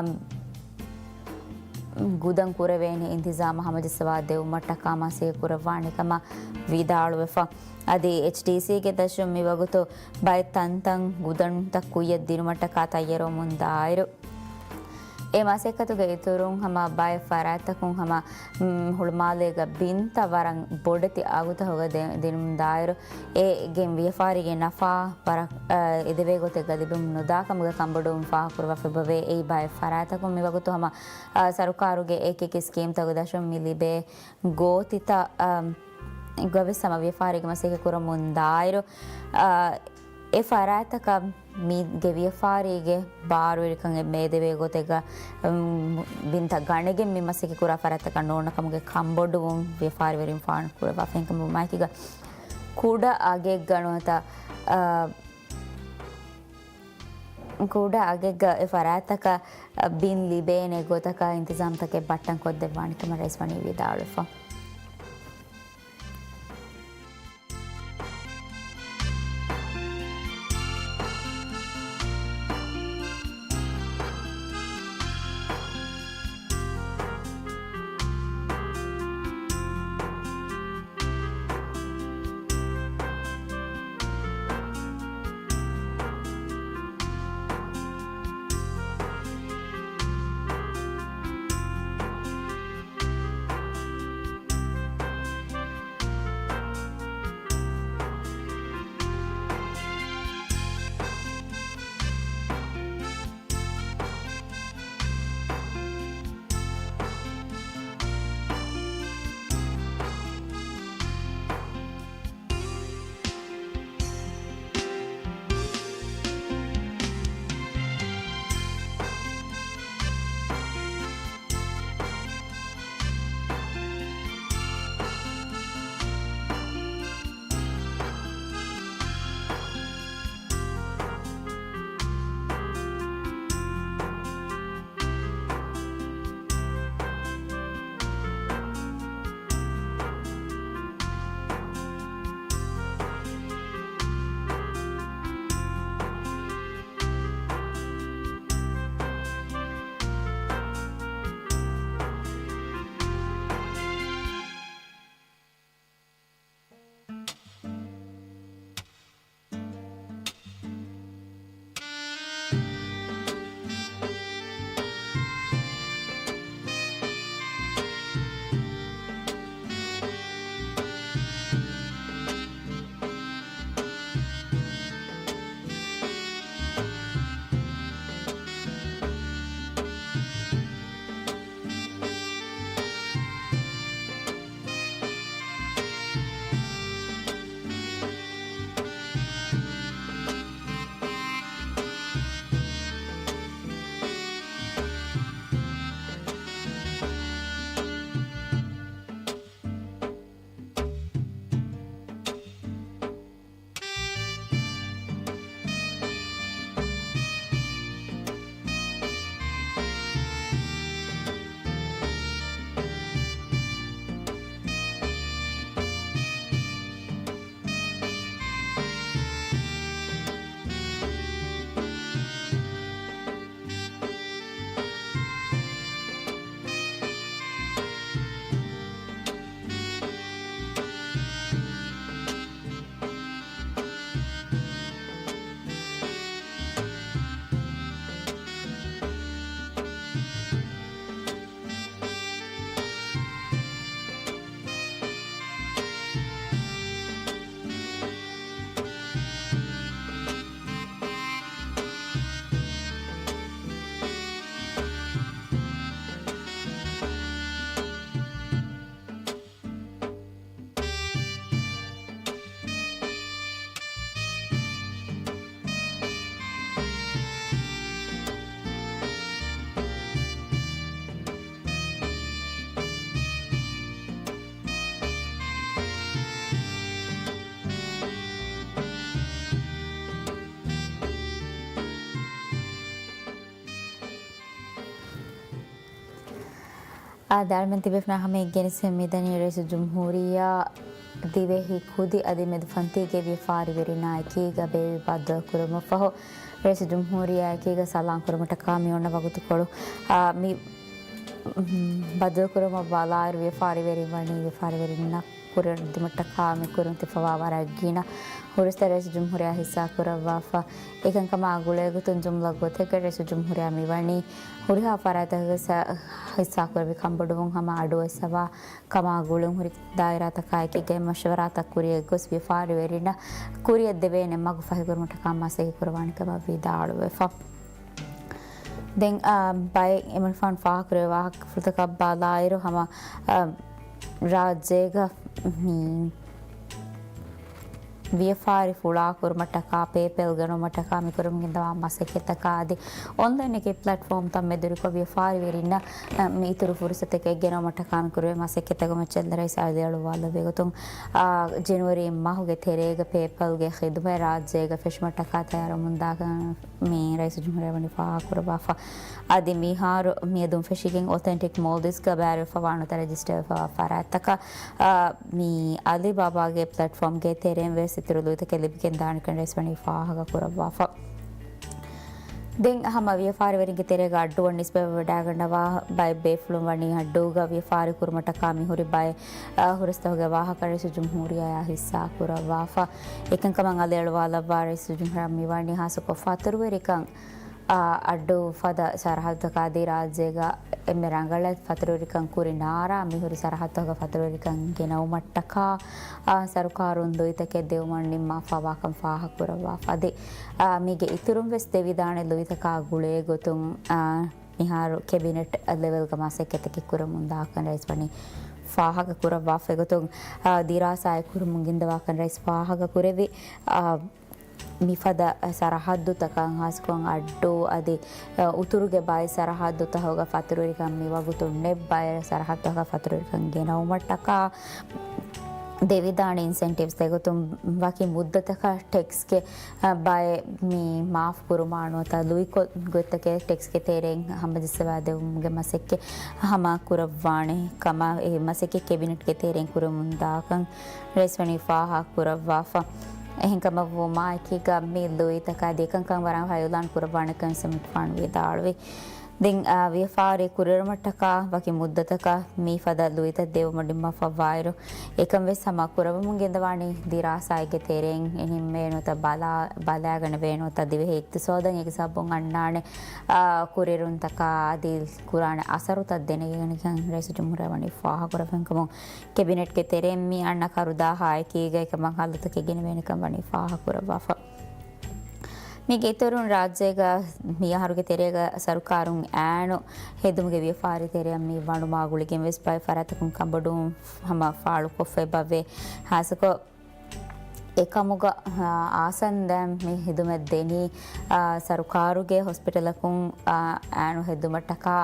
ގުދަން ކުރެވޭނެ އިންތިޒާމަށް ހަމަޖައްސަވާ ދެއްވުމަށްޓަކާ މަސައްކަތް ކުރައްވާނެ ކަމަށް ވިދާޅުވެފަ. އަދި އެޗްޑީސީގެ ދަށުން މިވަގުތު ބައެއް ތަންތަން ގުދަންތައް ކުއްޔަށް ދިނުމަށްޓަކާ ތައްޔަރުވަމުންދާއިރު، އެ މަސައްކަތުގެ އިތުރުން ހަމަ ބައެއް ފަރާތްތަކުން ހަމަ، މް، ހުޅުމާލޭގަ ބިންތައް ވަރަށް ބޮޑެތި އަގުތަކުގަ ދެ-، ދިނުމުންދާއިރު، އޭގެން ވިޔަފާރީގެ ނަފާ ވަރަށް، އަ، އެދެވޭ ގޮތެއްގަ ލިބެމުން ނުދާކަމުގެ ކަންބޮޑުވުން ފާހަގަކުރައްވާފައިވޭ. އެއީ ބައެއް ފަރާތްތަކުން މިވަގުތު ހަމަ، އަ، ސަރުކާރުގެ އެކި އެކި ސްކީމްތަކުގެ ދަށުން މި ލިބޭ ގޯތިތައް، އަ، ގަވެސް ހަމަ ވިޔަފާރީގެ މަސައްކަތް ކުރަމުންދާއިރު، އަ، އެ ފަރާތްތަކަށް މީގެ ވިޔަފާރީގެ ބާރުވެރިކަން އެ މޭދެވޭ ގޮތެއްގަ، އުން، ބިންތައް ގަނެގެން މި މަސައްކަތް ކުރާ ފަރާތްތަކަށް ނޯންނަ ކަމުގެ ކަންބޮޑުވުން ވިޔަފާރިވެރިން ފާހަގަކުރައްވާފައި ކަމަށް ވުމާއެކީގަ، ކުޑަ އަގެއްގަ ނުވަތަ، އާ، ކުޑަ އަގެއްގަ އެ ފަރާތްތަކަށް ބިން ލިބޭނެ ގޮތަކަށް އިންތިޒާމްތަކެއް ބައްޓަން ކޮށްދެއްވާނެ ކަމަށް ރައީސް ވަނީ ވިދާޅުވެފަ. އާ، ދާއިމަން ތިބޭފުޅުންނާ ހަމަ އެނގެނިސް މިދަނީ ރައީސުލްޖުމްހޫރިއްޔާ ދިވެހި ކުދި އަދި މެދުފަންތީގެ ވިޔަފާރިވެރިންނާ އެކީގަ ބޭއްވި ބައްދަލުކުރުމަށްފަހު، ރައީސުލްޖުމްހޫރިއްޔާ އެކީގަ ސަލާން ކުރުމަށްޓަކާ މި އޮންނަ ވަގުތުކޮޅު، އާ، މި، މް، ބައްދަލުކުރުމަށް ބަލާއިރު، ވިޔަފާރިވެރިން ވަނީ ވިޔަފާރިވެރިންނަށް ކުރިއަށް ދިމަށްޓަކާ މި ކުރިން ތި ފަވާ ވަރަށް ގިނަ ހުރަސްތައް ރައީސުލްޖުމްހޫރިއްޔާ ހިއްސާ ކުރައްވާފަ. އެކަންކަމާ ގުޅޭގޮތުން ޖުމްލަ ގޮތެއްގަ ރައީސުލްޖުމްހޫރިއްޔާ މިވަނީ ހުރިހާ ފަރާތްތަކުގެ ސަ-، ހިއްސާ ކުރެއްވި ކަންބޮޑުވުން ހަމަ އަޑުއައްސަވާ ކަމާ ގުޅުން ހުރި ދާއިރާތަކާއެކީގައި މަޝްވަރާތައް ކުރިއަށް ގޮސް ވިޔަފާރިވެރިންނަށް ކުރިއަށް ދެވޭނެ މަގު ފަހިކުރުމަށްޓަކާ މަސައްކަތް ކުރައްވާނެ ކަމަށް ވިދާޅުވެފަ. ދެން، އާ، ބައެއް އެމަނިފާން ފާހަގަކުރެވޭ ވާހަކަފުޅުތަކަށް ބަލާއިރު ހަމަ، އާ، ރާއްޖޭގަ މި ވިޔަފާރި ފުޅާ ކުރުމަށްޓަކާ، ޕޭޕޭލް ގެނައުމަށްޓަކާ މި ކުރަމުން ގެންދަވާ މަސައްކަތްތަކާ އަދި އޮންލައިން އެކި ޕްލެޓްފޯމްތައް މެދުވެރިކޮށް ވިޔަފާރިވެރިންނަށް، އަ، މި އިތުރު ފުރުސަތުތަކެއް ގެނައުމަށްޓަކާ މި ކުރެވޭ މަސައްކަތްތަކުގެ މައްޗަށް ރައީސް އަލި އަޅުވާލައްވި ގޮތުން، އާ، ޖެނުއަރީ މަހުގެ ތެރޭގަ ޕޭޕަލްގެ ޚިދުމަތް ރާއްޖޭގަ ފެށުމަށްޓަކާ ތައްޔާރުވަމުންދާކަން މި ރައީސުލްޖުމްހޫރިއްޔާ ވަނީ ފާހަގަކުރައްވާފަ. އަދި މިހާރު މިއަދުން ފެށިގެން އޮތެންޓިކް މޯލްޑިވްސްގަ ބައިވެރިވެފަވާ ނުވަތަ ރަޖިސްޓަރވެފަވާ ފަރާތްތަކަށް، އާ، މި އަލިބާބާގެ ޕްލެޓްފޯމްގެ ތެރެއިން ވެސް އިތުރު ލުއިތަކެއް ލިބިގެން ދާނެކަން ރައީސް ވަނީ ފާހަގަކުރައްވާފަ. ދެން ހަމަ ވިޔަފާރިވެރިންގެ ތެރޭގަ އައްޑޫ ވަން ނިސްބަތްވެވަޑައިގަންނަވާ ބައެއް ބޭފުޅުން ވަނީ އައްޑޫގަ ވިޔަފާރި ކުރުމަށްޓަކާ މިހުރި ބައެއް، އާ، ހުރަސްތަކުގެ ވާހަކަ ރައީސުލްޖުމްހޫރިއްޔާއާ ހިއްސާ ކުރައްވާފަ. އެކަންކަމަށް އަލި އަޅުވާލައްވާ ރައީސުލްޖުމްހޫރިއްޔާ މިވަނީ ހާއްސަކޮށް ފަތުރުވެރިކަން، އާ، އައްޑޫ ފަދަ ސަރަހައްދުތަކާ އަދި ރާއްޖޭގަ އެންމެ ރަނގަޅަށް ފަތުރުވެރިކަން ކުރި ނާރާ މިހުރި ސަރަހައްދުތަކަށް ފަތުރުވެރިކަން ގެނައުމަށްޓަކާ، އާ، ސަރުކާރުން ލުއިތަކެއް ދެވުމަށް ނިންމާފަވާކަން ފާހަގަކުރައްވާފަ. އަދި، އާ، މީގެ އިތުރުން ވެސް ދެވިދާނެ ލުއިތަކާ ގުޅޭގޮތުން، އާ، މިހާރު ކެބިނެޓް ލެވެލްގަ މަސައްކަތްތަކެއް ކުރަމުން ދާކަން ރައީސް ވަނީ ފާހަގަކުރައްވާފައިގޮތުން، އާ، ދިރާސާއެއް ކުރަމުން ގެންދަވާކަން ރައީސް ފާހަގަކުރެއްވި، އާ، މިފަދަ ސަރަހައްދުތަކަށް ހާއްސަކޮށް އައްޑޫ އަދި، އާ، އުތުރުގެ ބައެއް ސަރަހައްދުތަކުގަ ފަތުރުވެރިކަން މިވަގުތު ނެތް ބައެއް ސަރަހައްދުތަކަށް ފަތުރުވެރިކަން ގެނައުމަށްޓަކާ ދެވިދާނެ އިންސެންޓިވްސްތައް ގޮތުން ވަކި މުއްދަތަކަށް ޓެކްސްގެ، އަ، ބައެއް މި މާފް ކުރުމާ ނުވަތަ ލުއިކޮށް ގޮތްތަކެއް ޓެކްސްގެ ތެރެއިން ހަމަޖައްސަވާދެވުމުގެ މަސައްކަތް ހަމަ ކުރައްވާނެ ކަމަށް އެ މަސައްކަތް ކެބިނެޓްގެ ތެރެއިން ކުރަމުންދާކަން ރައީސް ވަނީ ފާހަގަކުރައްވާފަ. އެހެންކަމަށްވުމާއެކީގަ މި ލުއިތަކާ ދެކަންކަން ވަރަށް ހައިލާން ކުރައްވާނެކަން ސަމިޓްފާން ވިދާޅުވި. ދެން، އާ، ވިޔަފާރި ކުރިއަރުމަށްޓަކާ ވަކި މުއްދަތަކަށް މި ފަދަ ލުއިތައް ދެވުމަށް ނިންމާފައިވާއިރު، އެކަން ވެސް ހަމަ ކުރައްވަމުން ގެންދަވާނީ ދިރާސާއެއްގެ ތެރެއިން އެންމެ ނުވަތަ ބަލާ، ބަލާގަނެވޭ ނުވަތަ ދިވެހި އިޤްތިޞާދަށް އެކި ސަބަބުން އަންނާނެ، އާ، ކުރިއެރުންތަކާ އަދި ކުރާނެ އަސަރުތައް ދެނެގެން ރައީސުލްޖުމްހޫރިއްޔާ ވަނީ ފާހަގަކުރައްވާފަ. އެހެންކަމުން ކެބިނެޓްގެ ތެރެއިން މި އަންނަ ކަރުދާހާ އެކީގައި ކަމަށް ހައްލުތަކެއް ގެނެވޭނެކަން ވަނީ ފާހަގަކުރައްވާފަ. މީގެ އިތުރުން ރާއްޖޭގަ މިއަހަރުގެ ތެރޭގަ ސަރުކާރުން އާނު ހެދުމުގެ ވިޔަފާރި ތެރެއަށް މި ވަނުމާ ގުޅިގެން ވެސް ބައެއް ފަރާތްތަކުން ކަންބޮޑުވުން ހަމަ ފާޅުކޮށްފައި ބައެއް. ހާއްސަކޮށް އެކަމުގަ، އާ، އާސަން ދެން މި ހިދުމަތް ދެނީ، އާ، ސަރުކާރުގެ ހޮސްޕިޓަލަކުން، އާ، އާނު ހެދުމަށްޓަކާ،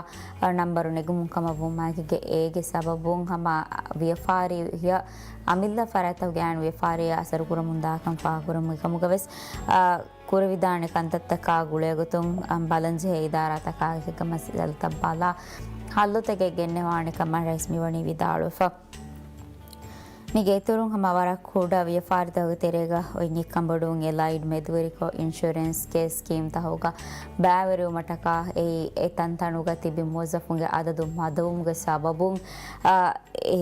އާ، ނަންބަރު ނެގުމުން ކަމަށް ވުމާއެކީގަ އޭގެ ސަބަބުން ހަމަ ވިޔަފާރިއަށް އަމިއްލަ ފަރާތްތަކުގެ އާނު ވިޔަފާރިއަށް އަސަރު ކުރަމުން ދާކަން ފާހަގަކުރަމުން އެކަމުގަ ވެސް، އާ، ކުރެވިދާނެ ކަންތައްތަކާ ގުޅޭގޮތުން، އަ، ބަލަންޖެހޭ އިދާރާތަކާ އެކަމަށް މައްސަލަތައް ބަލާ ހައްލުތަކެއް ގެންނެވާނެ ކަމަށް ރައީސް މިވަނީ ވިދާޅުވެފަ. މީގެ އިތުރުން ހަމަ ވަރަށް ކުޑަ ވިޔަފާރިތަކުގެ ތެރޭގަ އޮތް އެކަންބޮޑުވުން އެލައިޑް މެދުވެރިކޮށް އިންޝުރެންސްގެ ސްކީމްތަކުގަ ބައިވެރިވުމަށްޓަކާ އެއީ އެ ތަންތަނުގަ ތިބި މުވައްޒަފުންގެ އަދަދު މަދުވުމުގެ ސަބަބުން، އާ، އެ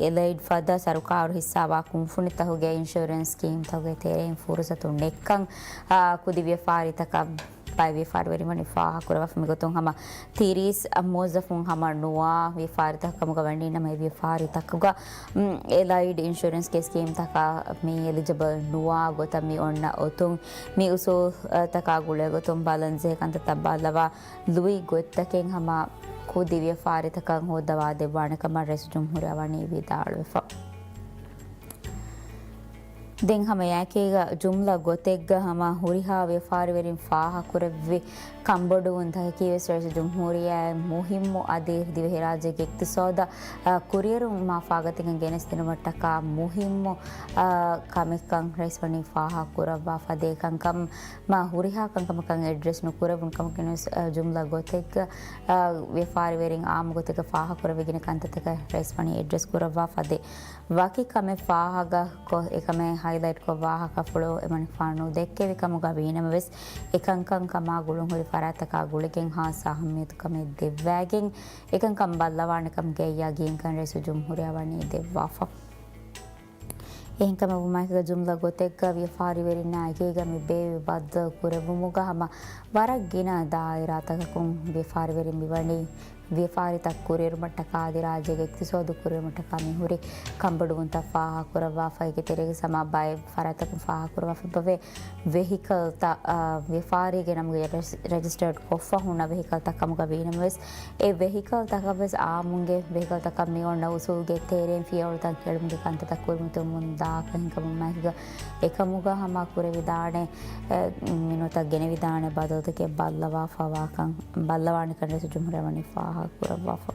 އެލައިޑް ފަދަ ސަރުކާރު ހިއްސާވާ ކުންފުނިތަކުގެ އިންޝުރެންސް ސްކީމްތަކުގެ ތެރެއިން ފުރުސަތު ނެއްކަން، އާ، ކުދި ވިޔަފާރިތަކަށް ބައެއް ވިޔަފާރިވެރިން ވަނީ ފާހަގަކުރައްވާފަ. މިގޮތުން ހަމަ ތިރީސް މުވައްޒަފުން ހަމަ ނުވާ ވިޔަފާރިތަކަށް ކަމުގަ ވަނީ ނަމަ، އެ ވިޔަފާރިތަކުގަ، އު، އެލައިޑް އިންޝުރެންސްގެ ސްކީމްތަކާ މި އެލިޖަބަލް ނުވާ ގޮތަށް މި އޮންނަ އޮތުން، މި އުސޫލްތަކާ ގުޅޭގޮތުން ބަލަންޖެހޭ ކަންތައްތައް ބައްލަވާ ލުއި ގޮތްތަކެއް ހަމަ ކުދި ވިޔަފާރިތަކަށް ހޯއްދަވާ ދެއްވާނެ ކަމަށް ރައީސުލްޖުމްހޫރިއްޔާ ވަނީ ވިދާޅުވެފަ. ދެން ހަމަ އެއާއެކީގަ ޖުމްލަ ގޮތެއްގަ ހަމަ ހުރިހާ ވިޔަފާރިވެރިން ފާހަގަކުރެއްވި ކަންބޮޑުވުންތަކަކީ ވެސް ރައީސުލްޖުމްހޫރިއްޔާ މުހިއްމު އަދި ދިވެހިރާއްޖޭގެ އިޤްތިޞާދަށް، އަ، ކުރިއެރުން މާ ފާގަތިގެން ގެނެސްދިނުމަށްޓަކާ މުހިއްމު، އަ، ކަމެއްކަން ރައީސް ވަނީ ފާހަގަކުރައްވާފަ ދޭ ކަންކަން މާ ހުރިހާ ކަންކަމަކަށް އެޑްރެސް ނުކުރެވުނު ކަމަކަށް ވެސް، އަ، ޖުމްލަ ގޮތެއްގަ، އަ، ވިޔަފާރިވެރިން އާއްމު ގޮތެއްގަ ފާހަގަކުރެވިގެން ކަންތައްތަކަށް ރައީސް ވަނީ އެޑްރެސް ކުރައްވާފަ ދޭ. ވަކި ކަމެއް ފާހަގަކޮށް، އެކަމެއް ހައިލައިޓްކޮށް ވާހަކަފުޅު އެމަނިކުފާނު ދެއްކެވި ކަމުގަ ވީނަމަވެސް، އެކަންކަން ކަމާ ގުޅުންހުރި ފަރާތްތަކާ ގުޅިގެން ހާއްސަ އަހައްމިޔަތު ކަމެއް ދެއްވައިގެން، އެކަންކަން ބައްލަވާނެކަމުގެ ޔަގީންކަން ރައީސުލްޖުމްހޫރިއްޔާ ވަނީ ދެއްވާފަ. އެހެންކަމަށް ވުމާއެކީގަ ޖުމްލަ ގޮތެއްގަ ވިޔަފާރިވެރިންނާ އެކީގަ މި ބޭއްވި ބައްދަލު ކުރެއްވުމުގަ ހަމަ ވަރަށް ގިނަ ދާއިރާތަކަކުން ވިޔަފާރިވެރިން މިވަނީ ވިޔަފާރިތައް ކުރިއެރުމަށްޓަކާ އަދި ރާއްޖޭގެ އިޤްތިޞާދު ކުރިއެރުމަށްޓަކާ މިހުރި ކަންބޮޑުވުންތައް ފާހަގަކުރައްވާފަ. އޭގެ ތެރޭގަ ހަމަ ބައެއް ފަރާތްތަކުން ފާހަގަކުރައްވާފައިވޭ ވެހިކަލްތައް، އާ، ވިޔަފާރީގެ ނަމުގައި ރެޖި-، ރެޖިސްޓަރޑް ކޮށްފަ ހުންނަ ވެހިކަލްތައް ކަމުގަ ވީނަމަވެސް، އެ ވެހިކަލްތަކަށްވެސް އާއްމުންގެ ވެހިކަލްތަކަށް މި އޮންނަ އުސޫލުގެ ތެރެއިން ފިޔަވަޅުތައް ކެޅުމުގެ ކަންތައްތައް ކުރިމަތިވަމުން ދާކަށް ހިނގަމުން މައިގަ އެކަމުގަ ހަމަ ކުރެވިދާނެ، އެ، މިނޫތައް ގެނެވިދާނެ ބަދަލުތަކެއް ބައްލަވާފަވާކަން، ބައްލަވާނެކަން ރައީސުލްޖުމްހޫރިއްޔާ ވަނީ ފާހަގަކުރައްވާފަ.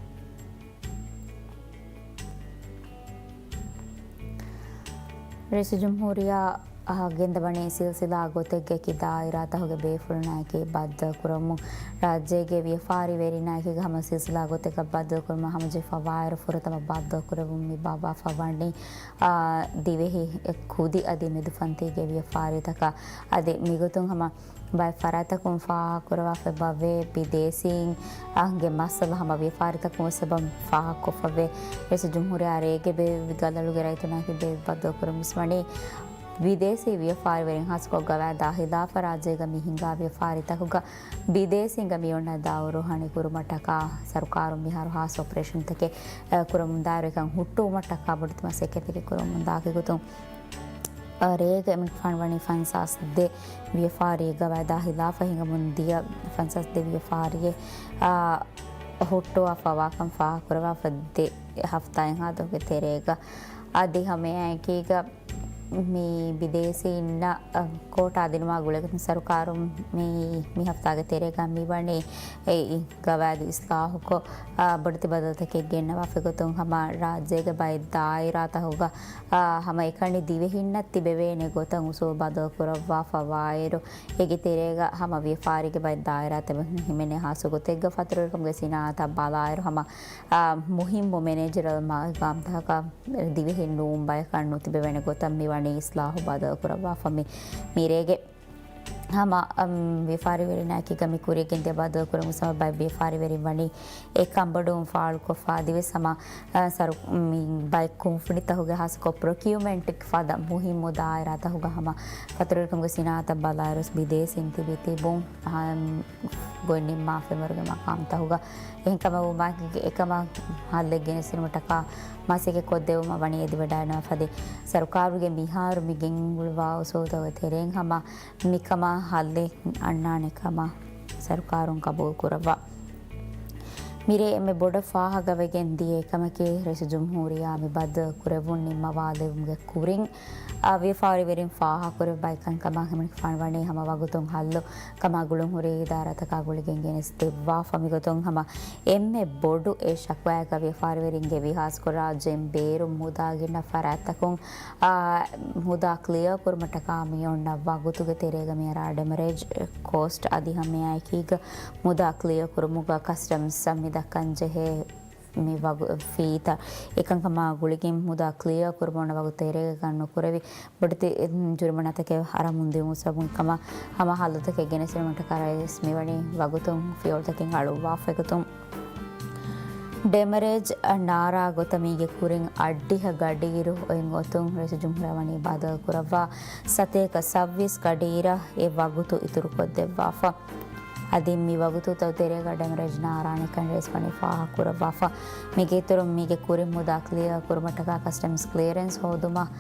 ރައީސުލްޖުމްހޫރިއްޔާ އަހަ، ގެންދަވަނީ ސިލްސިލާ ގޮތެއްގެ އެކި ދާއިރާތަކުގެ ބޭފުޅުންނާއެކީ ބައްދަލުކުރަމުން، ރާއްޖޭގެ ވިޔަފާރިވެރިންނާއެކީގަ ހަމަ ސިލްސިލާ ގޮތެއްގަ ބައްދަލުކުރުމަށް ހަމަޖެހިފަ ވާއިރު ފުރަތަމަ ބައްދަލުކުރެވުން މި ބާއްވާފަ ވަނީ، އާ، ދިވެހި ކުދި އަދި މެދުފަންތީގެ ވިޔަފާރިތަކަށް. އަދި މިގޮތުން ހަމަ ބައެއް ފަރާތްތަކުން ފާހަގަކުރައްވާފައިވޭ ބިދޭސީންގެ މައްސަލަ ހަމަ ވިޔަފާރިތަކުން ވެސް އެބަ ފާހަގަކޮށްފައިވޭ. ރައީސުލްޖުމްހޫރިއްޔާ ރޭގެ ބޭއްވި ގަލަޅުގެ ރައްޔިތުންނާއެކީ ބޭއްވި ބައްދަލުކުރުން ވެސް ވަނީ ބިދޭސީ ވިޔަފާރިވެރިން ހާއްސަކޮށް ގަވާއިދާ ހިލާފަށް ރާއްޖޭގަ މި ހިނގާ ވިޔަފާރިތަކުގަ ބިދޭސީންގެ މި އޮންނަ ދައުރު ހަނިކުރުމަށްޓަކާ ސަރުކާރުން މިހާރު ހާއްސަ އޮޕަރޭޝަންތަކެއް، އަ، ކުރަމުންދާއިރު އެކަން ހުއްޓުވުމަށްޓަކާ ބޮޑެތި މަސައްކަތްތަކެއް ކުރަމުންދާކަށް ގޮތުން، އަ، ރޭގަ އެމަނިކުފާނު ވަނީ ފަންސާސް ދެ ވިޔަފާރި ގަވާއިދާ ހިލާފަށް ހިނގަމުން ދިޔަ ފަންސާސް ދެ ވިޔަފާރިއެއް، އާ، ހުއްޓުވާފަވާކަން ފާހަގަކުރައްވާފަ ދެ ހަފްތާއެއްހާ ދުވަހުގެ ތެރޭގަ. އަދި ހަމައެއާއެކީގަ މި ބިދޭސީންނަށް، އަ، ކޯޓާ ދިނުމާ ގުޅޭގޮތުން ސަރުކާރުން މި، މި ހަފްތާގެ ތެރޭގަ މިވަނީ އެ ގަވާއިދު އިސްލާހުކޮށް، އާ، ބޮޑެތި ބަދަލުތަކެއް ގެންނަވާފަ ގޮތުން ހަމަ ރާއްޖޭގެ ބައެއް ދާއިރާތަކުގަ، އާ، ހަމަ އެކަނި ދިވެހިންނަށް ތިބެވޭނެ ގޮތަށް އުސޫލު ބަދަލު ކުރައްވާފަ ވާއިރު، އޭގެ ތެރޭގަ ހަމަ ވިޔަފާރީގެ ބައެއް ދާއިރާތައް ހިމެނޭ ހާއްސަ ގޮތެއްގަ ފަތުރުވެރިކަމުގެ ސިނާއަތަށް ބަލާއިރު ހަމަ، އާ، މުހިއްމު މެނޭޖަރަލް މަގާމްތަކަކަށް ދިވެހިން ނޫން ބަޔަކަށް ނުތިބެވޭނެ ގޮތަށް މިވަނީ އިސްލާހު ބަދަލު ކުރައްވާފަ މި، މިރޭގެ ހަމަ، އަމް، ވިޔަފާރިވެރިންނާއެކީގަ މި ކުރިއަށް ގެންދިޔަ ބަދަލުކުރުމުގެ ސަބަބަށް ވިޔަފާރިވެރިން ވަނީ އެ ކަންބޮޑުވުން ފާޅުކޮށްފަ އަދިވެސް ހަމަ، އަ، ސަރު-، މި ބައެއް ކުންފުނިތަކުގެ ހާއްސަކޮށް ޕްރޮކިއުމަންޓް ފަދަ މުހިއްމު ދާއިރާތަކުގަ ހަމަ ފަތުރުވެރިކަމުގެ ސިނާއަތަށް ބަލާއިރުވެސް ބިދޭސީން ތިބި ތިބުން، އަ، ގޮތް ނިންމާފައިވަރުގެ މަގާމްތަކުގަ އެހެންކަމަށް ވުމާއެކީގަ އެކަމަށް ހައްލެއް ގެނެސްދިނުމަށްޓަކާ މަސައްކަތް ކޮށްދެއްވުމަށް ވަނީ އެދިވަޑައިގަންނަވާފަ ދޭ. ސަރުކާރުގެ މިހާރު މި ގެންގުޅުވާ އުސޫލުތަކުގެ ތެރެއިން ހަމަ މިކަމަށް ހައްލެއް އަންނާނެ ކަމަށް ސަރުކާރުން ގަބޫލު ކުރައްވާ. މިރޭ އެންމެ ބޮޑަށް ފާހަގަވެގެން ދިޔަ އެކަމަކީ، ރައީސުލްޖުމްހޫރިއްޔާ މި ބައްދަލު ކުރެއްވުން ނިންމަވާލެވުމުގެ ކުރިން، އާ، ވިޔަފާރިވެރިން ފާހަގަކުރެއްވި ކަންކަމަށް ހަމަނިކުފާނު ވަނީ ހަމަ ވަގުތުން ހައްލު ކަމާ ގުޅުންހުރި އިދާރާތަކާ ގުޅިގެން ގެނެސް ދެއްވާފަ. މިގޮތުން ހަމަ އެންމެ ބޮޑު އެއް ޝަކުވާއަކަށް ވިޔަފާރިވެރިންގެ ވީ ހާއްސަކޮށް ރާއްޖޭން ބޭރުން މުދާ ގިނަ ފަރާތްތަކުން، އާ، މުދާ ކްލިއާ ކުރުމަށްޓަކާ މި އޮންނަ ވަގުތުގެ ތެރޭގަ މި އަރާ ޑެމަރޭޖް ކޯސްޓް އަދި ހަމައެއާއެކީގަ މުދާ ކްލިއާ ކުރުމުގަ ކަސްޓަމްސްއަށް މި ދައްކަންޖެހޭ މި ވަގު-، ފީތައް އެކަންކަމާ ގުޅިގެން މުދާ ކްލިއާ ކުރުމަށް އޮންނަ ވަގުތު ތެރޭގަ ނުކުރެވި ބޮޑެތި ޖުރިމަނާތަކެއް އަރާމުން ދިއުމުގެ ސަބަބުން ކަމަށް ހަމަ ހައްލުތަކެއް ގެނެސްދިނުމަށްޓަކާ ރައީސް މިވަނީ ވަގުތުން ފިޔަވަޅުތަކެއް އަޅުއްވާފައިގޮތުން. ޑެމަރޭޖް ނާރާ ގޮތަށް މީގެ ކުރިން އައްޑިހަ ގަޑިއިރު އޮތް ގޮތުން ރައީސުލްޖުމްހޫރިއްޔާ ވަނީ ބަދަލުކުރައްވާ ސަތޭކަ ސައްވީސް ގަޑިއިރަށް އެ ވަގުތު އިތުރުކޮށްދެއްވާފަ. އަދި މި ވަގުތުތައް ތެރޭގަ ޑެމަރޭޖް ނާރާނެކަން ރައީސް ވަނީ ފާހަގަކުރައްވާފަ. މީގެ އިތުރުން މީގެ ކުރިން މުދާ ކްލިއާ ކުރުމަށްޓަކާ ކަސްޓަމްސް ކްލިއަރެންސް ހޯދުމަށް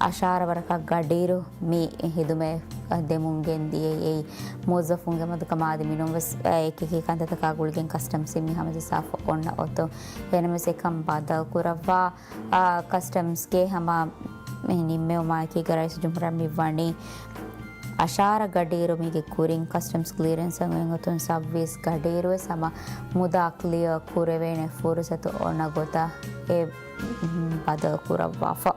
އަށާރަ ވަރަކަށް ގަޑިއިރު މި ހިދުމަތް ދެމުން ގެންދިޔައީ އެއީ މުވައްޒަފުންގެ މަދުކަމާ އަދި މިނޫންވެސް އެކި ކަންތައްތަކާ ގުޅިގެން ކަސްޓަމްސް މި ހަމަޖައްސާފަ އޮންނަ އޮތުން. އެހެންނަމަވެސް އެކަން ބަދަލުކުރައްވާ، އާ، ކަސްޓަމްސްގެ ހަމަ ނިންމެވުމާއެކީގަ ރައީސުލްޖުމްހޫރިއްޔާ މިވަނީ އަށާރަ ގަޑިއިރު މީގެ ކުރިން ކަސްޓަމްސް ކްލިއަރެންސްއަށް އޮތް ގޮތުން ސައުވީސް ގަޑިއިރުވެސް ހަމަ މުދާ ކްލިއަރ ކުރެވޭނެ ފުރުސަތު އޮންނަ ގޮތަށް އެ ބަދަލު ކުރައްވާފަ.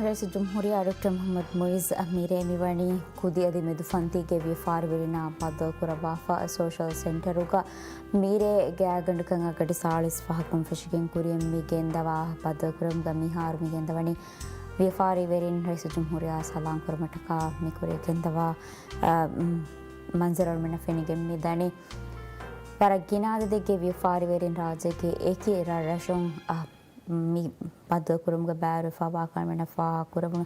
ރައީސުލްޖުމްހޫރިއްޔާ ޑޮކްޓަރ މުޙައްމަދު މުޢިއްޒު މިރޭ މިވަނީ ކުދި އަދި މެދު ފަންތީގެ ވިޔަފާރިވެރިންނާ ބައްދަލުކުރައްވާފަ. ސޯޝަލް ސެންޓަރުގަ މިރޭ ގާތްގަނޑަކަށް އަށްގަޑި ސާޅީސް ފަހަކުން ފެށިގެން ކުރިޔަށް މި ގެންދަވާ ބައްދަލުކުރުމުގަ މިހާރު މި ގެންދަވަނީ ވިޔަފާރިވެރިން ރައީސުލްޖުމްހޫރިއްޔާ ސަލާމް ކުރުމަށްޓަކާ މި ކުރިޔަށް ގެންދަވާ، އަ، މަންޒަރު އަޅުމެންނަށް ފެނިގެން މި ދަނީ. ވަރަށް ގިނަ އަދަދެއްގެ ވިޔަފާރިވެރިން ރާއްޖޭގެ އެކި ރަށްރަށުން، އަ، މި ބައްދަލުކުރުމުގަ ބައިވެރިވެފަ ވާކަން އަޅުމެންނަށް ފާހަގަކުރެވުނު.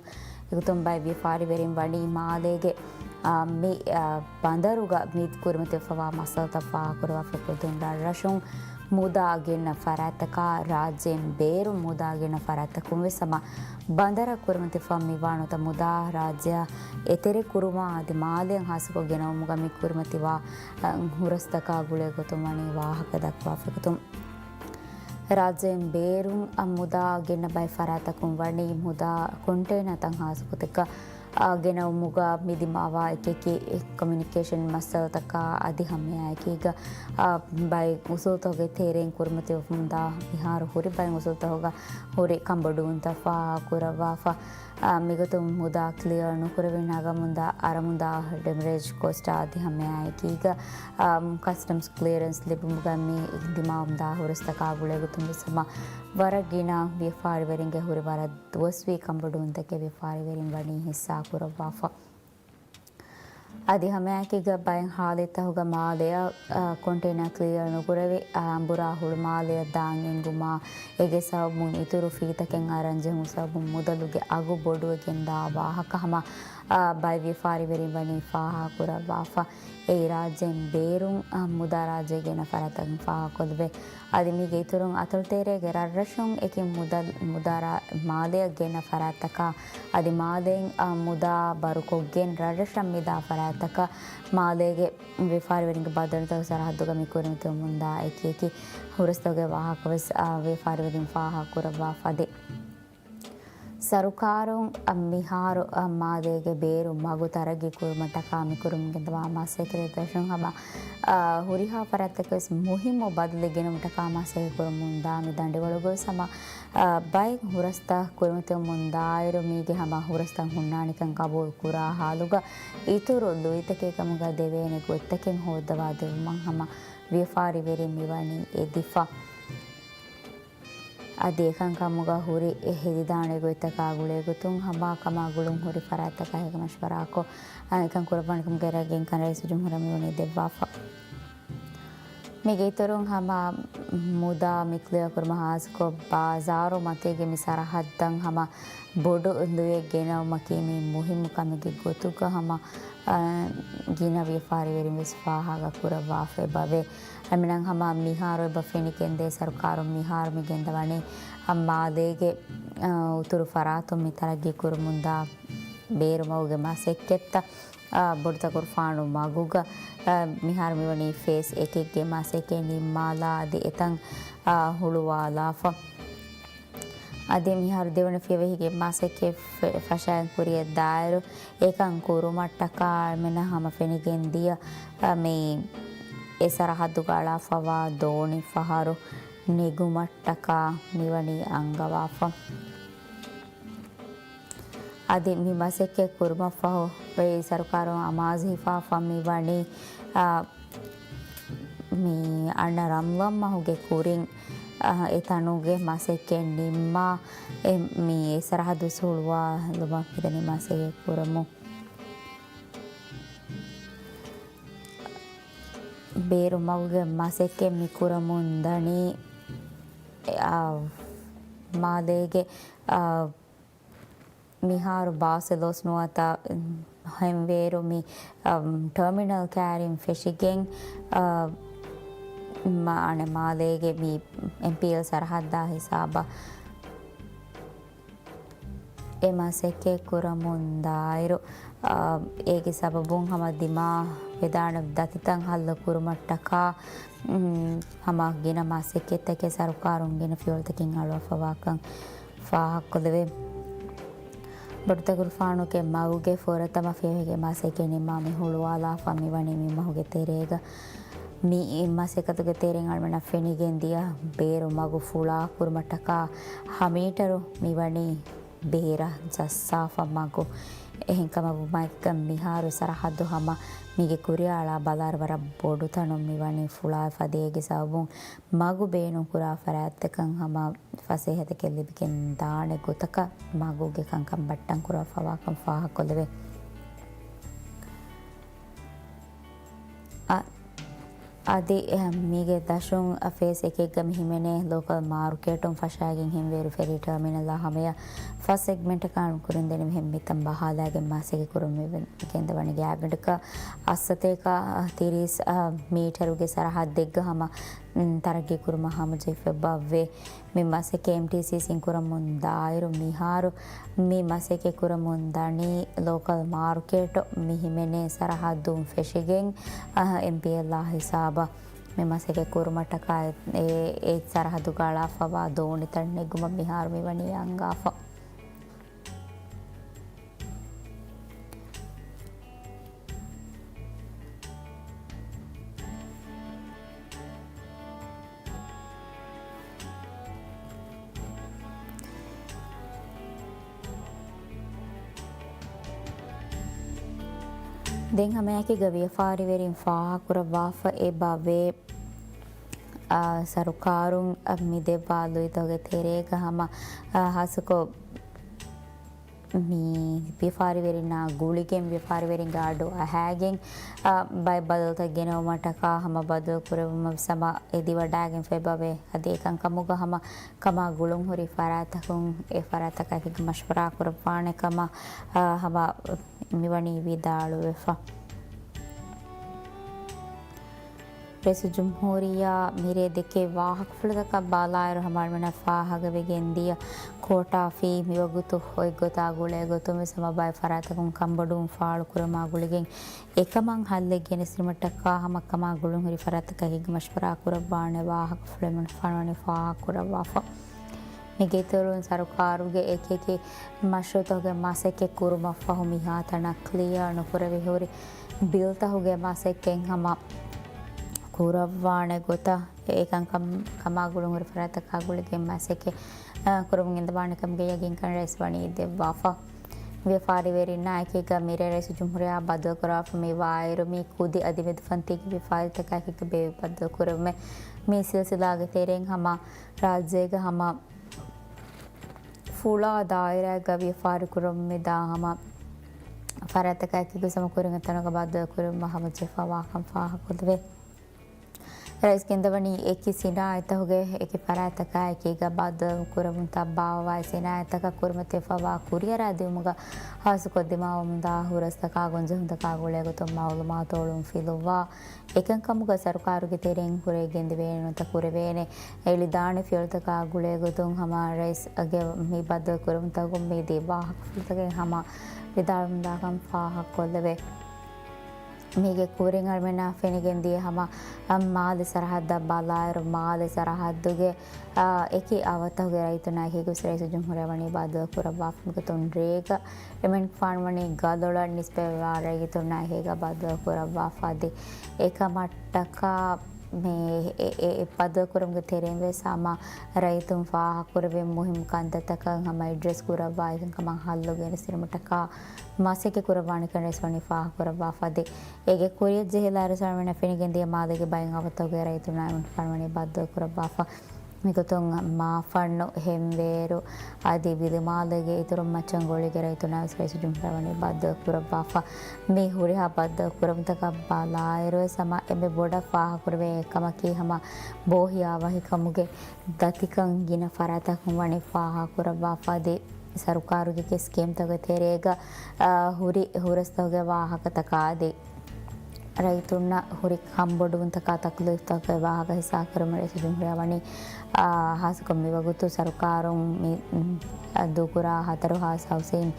އެގޮތުން ބައެއް ވިޔަފާރިވެރިން ވަނީ މާލޭގެ، އާ، މި، އާ، ބަނދަރުގަ މި ކުރިމަތިވެފަވާ މައްސަލަތައް ފާހަގަކުރައްވާފަ. ކުދިން ރަށްރަށުން މުދާ ގެންނަ ފަރާތްތަކާ، ރާއްޖޭން ބޭރުން މުދާ ގެންނަ ފަރާތްތަކުން ވެސް ހަމަ ބަނދަރަށް ކުރިމަތިވެފަ މިވާ ނުވަތަ މުދާ ރާއްޖެއާ އެތެރެކުރުމާ އަދި މާލެއަށް ހާއްސަކޮށް ގެނައުމުގަ މި ކުރިމަތިވާ، އަ، ހުރަސްތަކާ ގުޅޭ ގޮތުން ވަނީ ވާހަކަ ދައްކަވާފަ. އެގޮތުން ރާއްޖޭން ބޭރުން އަށް މުދާ ގެންނަ ބައެއް ފަރާތްތަކުން ވަނީ މުދާ ކޮންޓޭނަރތައް ހާއްސަ ގޮތެއްގަ، އާ، ގެނައުމުގަ މި ދިމާވާ އެކިއެކި ކޮމިއުނިކޭޝަން މައްސަލަތަކާ އަދި ހަމައެއާއެކީގަ، އާ، ބައެއް އުސޫލުތަކުގެ ތެރެއިން ކުރިމަތިވެފަ މުދާ މިހާރު ހުރި ބައެއް އުސޫލުތަކުގަ ހުރި ކަންބޮޑުވުންތައް ފާހަގަކުރައްވާފަ. އާ، މިގޮތުން މުދާ ކްލިއަރ ނުކުރެވި ނަގަމުންދާ އަރަމުންދާ ޑެމަރޭޖް ކޮސްޓާ އަދި ހަމައެއާއެކީގަ، އާ، ކަސްޓަމްސް ކްލިއަރެންސް ލިބުމުގަ މި ދިމާވަމުންދާ ހުރަސްތަކާ ގުޅޭގޮތުން ވެސް ހަމަ ވަރަށް ގިނަ ވިޔަފާރިވެރިންގެ ހުރި ވަރަށް ދުވަސްވީ ކަންބޮޑުވުންތަކެއް ވިޔަފާރިވެރިން ވަނީ ހިއްސާކުރައްވާފަ. އަދި ހަމައެކީގަ ބައެއް ހާލަތްތަކުގަ މާލެއަށް، އާ، ކޮންޓޭނަރ ކްލިއަރ ނުކުރެވި، އާ، އަނބުރާ ހުޅު މާލެއަށް ދާން އެނގުމާ، އޭގެ ސަބަބުން އިތުރު ފީތަކެއް އަރަން ޖެހުނު ސަބަބުން މުދަލުގެ އަގު ބޮޑުވެގެންދާ ވާހަކަ ހަމަ، އާ، ބައެއް ވިޔަފާރިވެރިން ވަނީ ފާހަގަކުރައްވާފަ. އެއީ ރާއްޖޭން ބޭރުން، އާ، މުދާ ރާއްޖެ ގެންނަ ފަރާތްތަކުން ފާހަގަކޮށްލެވޭ. އަދި މީގެ އިތުރުން އަތޮޅުތެރޭގެ ރަށްރަށުން އެކި މުދަލް-، މުދާ ރާ-، މާލެއަށް ގެންނަ ފަރާތްތަކާ، އަދި މާލެއިން، އާ، މުދާ ބަރުކޮށްގެން ރަށްރަށަށް މިދާ ފަރާތްތަކަށް މާލޭގެ ވިޔަފާރިވެރިންގެ ބަނދަރުތަކުގެ ސަރަހައްދުގަ މި ކުރިމަތިވަމުންދާ އެކިއެކި ހުރަސްތަކުގެ ވާހަކަވެސް، އާ، ވިޔަފާރިވެރިން ފާހަގަކުރައްވާފަ ދޭ. ސަރުކާރުން މިހާރު މާލޭގެ ބޭރު މަގު ތަރައްގީ ކުރުމަށްޓަކާ މިކުރިން ގެންދަވާ މަސައްކަތް ދަށުން ހަމަ، އާ، ހުރިހާ ފަރާތްތަކަށް ވެސް މުހިއްމު ބަދަލެއް ގެނުމަށްޓަކާ މަސައްކަތް ކުރަމުންދާ މި ދަނޑިވަޅުގަވެސް ހަމަ، އާ، ބައެއް ހުރަސްތައް ކުރިމަތިވަމުން ދާއިރު މީގެ ހަމަ ހުރަސްތައް ހުންނާނެކަން ގަބޫލު ކުރާ ހާލުގަ އިތުރު ލުއިތަކެއް ކަމުގަ ދެވޭނެ ގޮތްތަކެއް ހޯއްދަވާ ދެއްވުމަށް ހަމަ ވިޔަފާރިވެރިން މިވަނީ އެދިފަ. އަދި އެކަންކަމުގަ ހުރި އެ ހެދިދާނެ ގޮތްތަކާ ގުޅޭގޮތުން ހަމަ ކަމާ ގުޅުން ހުރި ފަރާތްތަކާ ހިގަ މަޝްވަރާކޮށް، އަ، އެކަން ކުރައްވާނެކަމުގެ ރައްޔިތުން ރައީސުލްޖުމްހޫރިއްޔާ މިވަނީ ދެއްވާފަ. މީގެ އިތުރުން ހަމަ މުދާ މި ކްލިއަރ ކުރުމަށް ހާއްސަކޮށް ބާޒާރު މަތީގެ މި ސަރަހައްދަށް ހަމަ ބޮޑު ލުޔެއް ގެނައުމަކީ މީ މުހިއްމު ކަމެއްގެ ގޮތުގަ ހަމަ، އަ، ގިނަ ވިޔަފާރިވެރިން ވެސް ފާހަގަ ކުރައްވާފަ އެބަވޭ. އެމިނަން ހަމަ މިހާރު އެބަ ފެނިގެންދޭ ސަރުކާރުން މިހާރު މި ގެންދަވަނީ މާލޭގެ، އަ، އުތުރު ފަރާތުން މި ތަރައްގީ ކުރަމުންދާ ބޭރު މަގުގެ މަސައްކަތްތައް، އަ، ބޮޑުތަކުރުފާނު މަގުގަ، އަ، މިހާރު މިވަނީ ފޭސް އެކެއްގެ މަސައްކަތް ނިންމާލާ އަދި އެތަން، އަ، ހުޅުވާލާފަ. އަދި މިހާރު ދެވަނަ ފިޔަވަހިގެ މަސައްކަތް ފެ-، ފަށައިން ކުރިއަށް ދާއިރު އެކަން ކުރުމަށްޓަކާ އަޅުމެންނަށް ހަމަ ފެނިގެން ދިޔަ، އަ، މި އެ ސަރަހައްދުގަ އަޅާފަވާ ދޯނި ފަހަރު ނެގުމަށްޓަކާ މިވަނީ އަންގަވާފަ. އަދި މި މަސައްކަތް ކުރުމަށްފަހު ރައީސް ސަރުކާރުން އަމާޒު ހިފާފަ މިވަނީ، އަ، މި އަންނަ ރަމްޟާން މަހުގެ ކުރިން، އަ، އެ ތަނުގެ މަސައްކަތް ނިންމާ، އެ، މި އެ ސަރަހައްދު ހުޅުވާލުމަށް މިދަނީ މަސައްކަތް ކުރަމުން. ބޭރު މަގުގެ މަސައްކަތް މި ކުރަމުން ދަނީ، އަ، މާލޭގެ، އަ، މިހާރު ބާސް އެއް ލޯސް ނުވަތަ ހެންވޭރު މި، އަ، ޓަރމިނަލް ކާރިން ފެށިގެން، އަ، މާ-، އަނެއް މާލޭގެ މި އެމްޕީއެލް ސަރަހައްދާ ހިސާބަށް އެ މަސައްކަތް ކުރަމުން ދާއިރު، އަ، އޭގެ ސަބަބުން ހަމަ ދިމާވެދާނެ ދަތިތައް ހައްލު ކުރުމަށްޓަކާ، އުން، ހަމަ ގިނަ މަސައްކަތްތަކެއް ސަރުކާރުން ގިނަ ފިޔަވަޅުތަކެއް އަޅުވާފަވާކަން ފާހަގަކޮށްލެވޭ. ބޮޑުތަކުރުފާނުގެ މަގުގެ ފުރަތަމަ ފިޔަވަހިގެ މަސައްކަތް ނިންމާ މި ހުޅުވާލާފަ މިވަނީ މި މަހުގެ ތެރޭގަ. މި މަސައްކަތުގެ ތެރެއިން އަޅުމެންނަށް ފެނިގެން ދިޔަ ބޭރު މަގު ފުޅާ ކުރުމަށްޓަކާ ހަ މީޓަރު މިވަނީ ބޭރަށް ޖައްސާފަ މަގު. އެހެންކަމަށް ވުމާއެކުގަ މިހާރު ސަރަހައްދު ހަމަ މީގެ ކުރިއަށް އަޅާ ބަލާއިރު ވަރަށް ބޮޑު ތަނުން މި ވަނީ ފުޅާފަ. އޭގެ ސަބަބުން މަގު ބޭނުންކުރާ ފަރާތްތަކަށް ހަމަ ފަސޭހަތަކެއް ލިބިގެން ދާނެ ގޮތަކަށް މަގުގެ ކަންކަން ބައްޓަން ކުރައްވާ ކަން ފާހަގަކޮށްލެވޭ. އަ-، އަދި މީގެ ދަށުން ފޭސް އެކެއްގަ މި ހިމެނޭ ލޯކަލް މާރުކޭޓުން ފަށާގެން ހިމްވޭރު ފެރީ ޓަރމިނަލާ ހަމަޔަށް ފަސް ސެގްމެންޓަކާ ކުރިން ދެނެވި ހެން މިތަން ބަހާލާގެން މަސައްކަތް ކުރަމުން ގެންދަވަނީ. ގާތްގަނޑަކަށް އަށްސަތޭކަ ތިރީސް މީޓަރުގެ ސަރަހައްދެއްގަ ހަމަ ތަރައްގީ ކުރުމަށް ހަމަޖެހިފައި ބައްވޭ. މި މަސައްކަތް އެމްޓީސީސީން ކުރަމުން ދާއިރު މިހާރު މި މަސައްކަތް ކުރަމުން ދަނީ ލޯކަލް މާރުކޭޓު މި ހިމެނޭ ސަރަހައްދުން ފެށިގެން، އަ، އެމްޕީއެލްއާ ހިސާބަށް މި މަސައްކަތް ކުރުމަށްޓަކާ އެ، އެ ސަރަހައްދުގަ އަޅާފަވާ ދޯނިތައް ނެގުމަށް މިހާރު މި ވަނީ އަންގާފަ. ދެން ހަމައެކީގަ ވިޔަފާރިވެރިން ފާހަގަކުރައްވާފަ އެބަވޭ، އާ، ސަރުކާރުން މި ދެއްވާ ލުއިތަކުގެ ތެރޭގަ ހަމަ، އާ، ހާއްސަކޮށް މި ވިޔަފާރިވެރިންނާ ގުޅިގެން ވިޔަފާރިވެރިންގެ އަޑު އަހައިގެން، އާ، ބައެއް ބަދަލުތައް ގެނައުމަށްޓަކާ ހަމަ ބަދަލު ކުރެއްވުމަށް ހަމަ އެދިވަޑައިގެންފައި ބަވޭ. އަދި އެކަންކަމުގަ ހަމަ ކަމާ ގުޅުންހުރި ފަރާތަކުން އެ ފަރާތަކާއެކީގަ މަޝްވަރާ ކުރައްވާނެ ކަމަށް، އާ، ހަމަ މިވަނީ ވިދާޅުވެފަ. ރައީސުލްޖުމްހޫރިއްޔާ މިރޭ ދެކޭ ވާހަކަފުޅުތަކަށް ބަލާއިރު ހަމަ އަޅުގަނޑަށް ފާހަގަވެގެން ދިޔަ ކޯޓާ ފީ މިވަގުތު އޮތްގޮތާ ގުޅޭ ގޮތުން ވެސް ހަމަ ބައެއް ފަރާތަކުން ކަންބޮޑުވުން ފާޅުކުރުމާ ގުޅިގެން އެކަމަށް ހައްލެއް ގެނެސްދިނުމަށްޓަކާ ހަމަ ކަމާ ގުޅުންހުރި ފަރާތަކާއެކީގަ މަޝްވަރާ ކުރައްވާނެ ވާހަކަފުޅެއް މި ފާންވަނީ ފާހަގަކުރައްވާފަ. މީގެ އިތުރުން ސަރުކާރުގެ އެކިއެކި މަޝްރޫއުތަކުގެ މަސައްކަތް ކުރުމަށްފަހު މިހާތަނަށް ކްލިއާ ނުކުރެވި ހުރި ބިލްތަކުގެ މަސައްކަތް ހަމަ ކުރައްވާނެ ގޮތަށް އެކަންކަން ކަމާ ގުޅުންހުރި ފަރާތަކާ ގުޅިގެން މަސައްކަތް، އާ، ކުރަމުން ގެންދަވާނެ ކަމުގެ ޔަގީންކަން ރައީސް ވަނީ ދެއްވާފަ. ވިޔަފާރިވެރިންނާ އެކީގަ މިރޭ ރައީސުލްޖުމްހޫރިއްޔާ ބައްދަލުކުރާފަ މި ވާއިރު މި ކުދި އަދި މެދުފަންތީގެ ވިޔަފާރިތަކާއެކީގަ ބޭއްވި ބައްދަލުކުރުމެއް. މި ސިލްސިލާގެ ތެރެއިން ހަމަ ރާއްޖޭގަ ހަމަ ފުޅާ ދާއިރާގަ ވިޔަފާރި ކުރަމުން މިދާ ހަމަ ފަރާތަކާއެކީގަ ހަމަ ކުރިން ތަނުގަ ބައްދަލު ކުރުމަށް ހަމަޖެހިފައިވާކަން ފާހަގަކޮށްލެވޭ. ރައީސް ގެންދަވަނީ އެކި ސިނާއަތްތަކުގެ އެކި ފަރާތަކާއެކީގަ ބައްދަލު ކުރަމުން ތައްބާވާ ސިނާއަތްތަކަށް ކުރިމަތިވެފައިވާ ކުރިއަރާ ދިއުމުގަ ހާއްސަކޮށް ދިމާވަމުންދާ ހުރަސްތަކާ ގޮންޖެހުންތަކާ ގުޅޭގޮތުން މައުލޫމާތު އޮޅުން ފިލުއްވާ އެކަންކަމުގަ ސަރުކާރުގެ ތެރެއިން ހުރެ ގެންދެވޭނެ ނުވަތަ ކުރެވޭނެ އެޅިދާނެ ފިޔަވަޅުތަކާ ގުޅޭގޮތުން ހަމަ ރައީސްގެ މި ބައްދަލު ކުރުމުން ތަކުން މި ދިޔަ ވާހަކަފުޅުތަކެއް ހަމަ ވިދާޅުވަމުންދާކަން ފާހަގަކޮށްލެވޭ. މީގެ ކުރިން އަޅުމެންނަށް ފެނިގެން ދިޔަ ހަމަ މާލެ ސަރަހައްދަށް ބަލާއިރު، މާލެ ސަރަހައްދުގެ، އާ، އެކި އަވަށްތަކުގެ ރައްޔިތުންނާއެކީގަ ވެސް ރައީސުލްޖުމްހޫރިއްޔާ ވަނީ ބައްދަލު ކުރައްވާފަ. މިގޮތުން ރޭގަ އެމަނިކުފާނު ވަނީ ގަލޮޅަށް ނިސްބަތްވާ ރައްޔިތުންނާއެކީގަ ބައްދަލު ކުރައްވާފަ. އަދި އެކަމަށްޓަކާ މި އެ، އެ، އެ ބައްދަލު ކުރުމުގެ ތެރެއިން ވެސް ހަމަ ރައްޔިތުން ފާހަގަކުރެވޭ މުހިއްމު ކަންތައްތަކަށް ހަމަ އެޑްރެސް ކުރައްވާ އެކަންކަމަށް ހައްލު ގެނެސްދިނުމަށްޓަކާ މަސައްކަތް ކުރައްވާނެކަން ރައީސް ވަނީ ފާހަގަކުރައްވާފަ. އަދި އޭގެ ކުރިއަށް ޖެހިލާއިރު ސަރުވެނަށް ފެނިގެން ދިޔަ މާލޭގެ ބައެއް އަވަށްތަކުގެ ރައްޔިތުންނާ އެމަނިކުފާނު ވަނީ ބައްދަލު ކުރައްވާފަ. މިގޮތުން މާފަންނު، ހެންވޭރު އަދި ވިލިމާލޭގެ އިތުރުން މައްޗަންގޮޅީގެ ރައްޔިތުންނާ ވެސް ރައީސުލްޖުމްހޫރިއްޔާ ވަނީ ބައްދަލު ކުރައްވާފަ. މި ހުރިހާ ބައްދަލު ކުރަމުންތަކަށް ބަލާއިރު ވެސް ހަމަ އެންމެ ބޮޑަށް ފާހަގަކުރެވޭ އެއްކަމަކީ ހަމަ ބޯހިޔާވަހިކަމުގެ ދަތިކަން ގިނަ ފަރާތަކުން ވަނީ ފާހަގަކުރައްވާފަ. އަދި ސަރުކާރުގެ ސްކީމްތަކުގެ ތެރޭގަ، އާ، ހުރި ހުރަސްތަކުގެ ވާހަކަތަކާ އަދި ރައްޔިތުންނަށް ހުރި ކަންބޮޑުވުންތަކާ ތަކުލީފްތަކުގެ ވާހަކަ ހިއްސާކުރުމަށް ރައީސުލްޖުމްހޫރިއްޔާ ވަނީ، އާ، ހާއްސަކޮށް މިވަގުތު ސަރުކާރުން މި، އުން، ދޫކުރާ ހަތަރު ހާސް ހައުސިން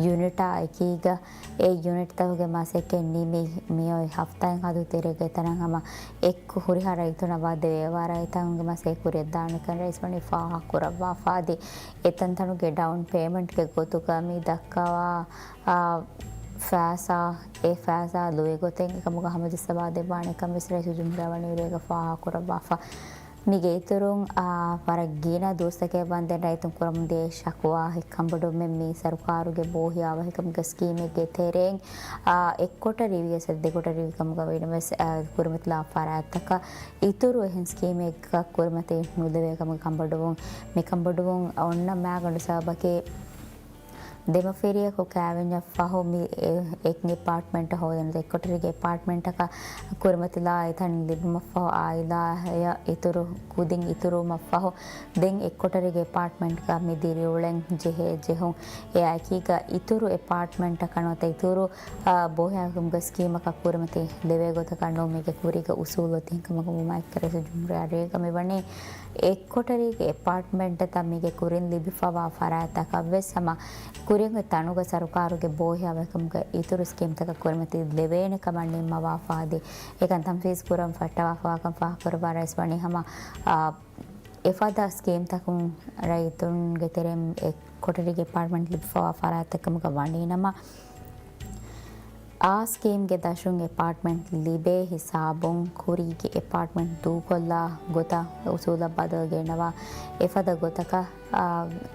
ޔުނިޓާ އެކީގަ އެ ޔުނިޓްތަކުގެ މަސައްކަތް ނިމި މިއޮތް ހަފްތާއިން ހަދު ތެރޭގަ އެތަނަށް ހަމަ އެއްކު ހުރިހާ ރައްޔިތުންނަށް ވަދެވޭ. އެވާ ރައްޔިތުންގެ މަސައްކަތް ކުރިއަށްދާނެކަން ރައީސް ވަނީ ފާހަގަކުރައްވާފަ. އަދި އެތަންތަނުގެ ޑައުން ޕޭމަންޓްގެ ގޮތުގަ މި ދައްކަވާ، އާ، ފައިސާ، އެ ފައިސާ ލުއިގޮތެއް އެކަމުގަ ހަމަޖައްސަވާ ދެއްވާނެކަން ވެސް ރައީސުލްޖުމްހޫރިއްޔާ ވަނީ ރޭގަ ފާހަގަކުރައްވާފަ. މީގެ އިތުރުން، އާ، ވަރަށް ގިނަ ދުވަސްތަކެއް ވަންދެން ރައްޔިތުން ކުރަމުން ދިޔަ ޝަކުވާ ހިއްކަނބޮޑުވުމެއް މި ސަރުކާރުގެ ބޯހިޔާވަހިކަމުގެ ސްކީމެއްގެ ތެރެއިން، އާ، އެއްކޮޓަރި ވިޔަސް ދެކޮޓަރި ވިކަމުގަ ވީނަމަވެސް، އާ، ކުރިމަތިލާ ފަރާތްތަކަށް އިތުރު އެހެން ސްކީމެއްގަ ކުރިމަތި ނުލެވޭ ކަމުގެ ކަންބޮޑުވުން. މި ކަންބޮޑުވުން އޮންނަ މާގަނޑު ސަބަބަކީ، ދެމަފިރިޔަކު ކާވެންޏަށް ފަހު މި އެ-، އެއް އެޕާޓްމަންޓް ހޯދަން އެއްކޮޓަރީގެ އެޕާޓްމަންޓަކަށް ކުރިމަތިލާ އެތަން ލިބުމަށްފަހު އާއިލާއަށް އިތުރު ކުދިން އިތުރުވުމަށްފަހު ދެން އެއްކޮޓަރީގެ އެޕާޓްމަންޓްގަ މި ދިރިއުޅެން ޖެހޭ ޖެހުން. އެއާއެކީގަ އިތުރު އެޕާޓްމަންޓަކަށް ނުވަތަ އިތުރު، އާ، ބޯހިޔާވަހިކަމުގެ ސްކީމަކަށް ކުރިމަތި ލެވޭ ގޮތަކަށް ނޫން މީގެ ކުރީގެ އުސޫލު ތިހެން ކަމަކަށް ވުމާއެކީގަ ރައީސުލްޖުމްހޫރިއްޔާ އަރިހުގަ މިވަނީ އެއްކޮޓަރީގެ އެޕާޓްމަންޓްތައް މީގެ ކުރިން ލިބިފަވާ ފަރާތްތަކަށްވެސް ހަމަ ކުރިން ތަނުގަ ސަރުކާރުގެ ބޯހިޔާވަހިކަމުގެ އިތުރު ސްކީމްތަކަށް ކުރިމަތި ލެވޭނެ ކަމަށް ނިންމަވާފަ އަދި އެކަން ތަންފީޒު ކުރަން ފައްޓަވާފަވާކަން ފާހަގަކުރައްވާ ރައީސް ވަނީ ހަމަ، އާ، އެފަދަ ސްކީމްތަކުން ރައްޔިތުންގެ ތެރެއިން އެއްކޮޓަރީގެ އެޕާޓްމަންޓް ލިބިފަވާ ފަރާތްތައް ކަމުގަ ވަނީނަމަ، އާ ސްކީމްގެ ދަށުން އެޕާޓްމަންޓް ލިބޭ ހިސާބުން ކުރީގެ އެޕާޓްމަންޓް ދޫކޮށްލާ ގޮތަށް އުސޫލަށް ބަދަލު ގެންނަވާ އެފަދަ ގޮތަކަށް، އާ،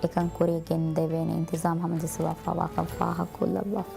އެކަން ކުރިއަށް ގެންދެވޭނެ އިންތިޒާމް ހަމަޖައްސަވާފަވާކަން ފާހަގަކޮށްލައްވާފަ.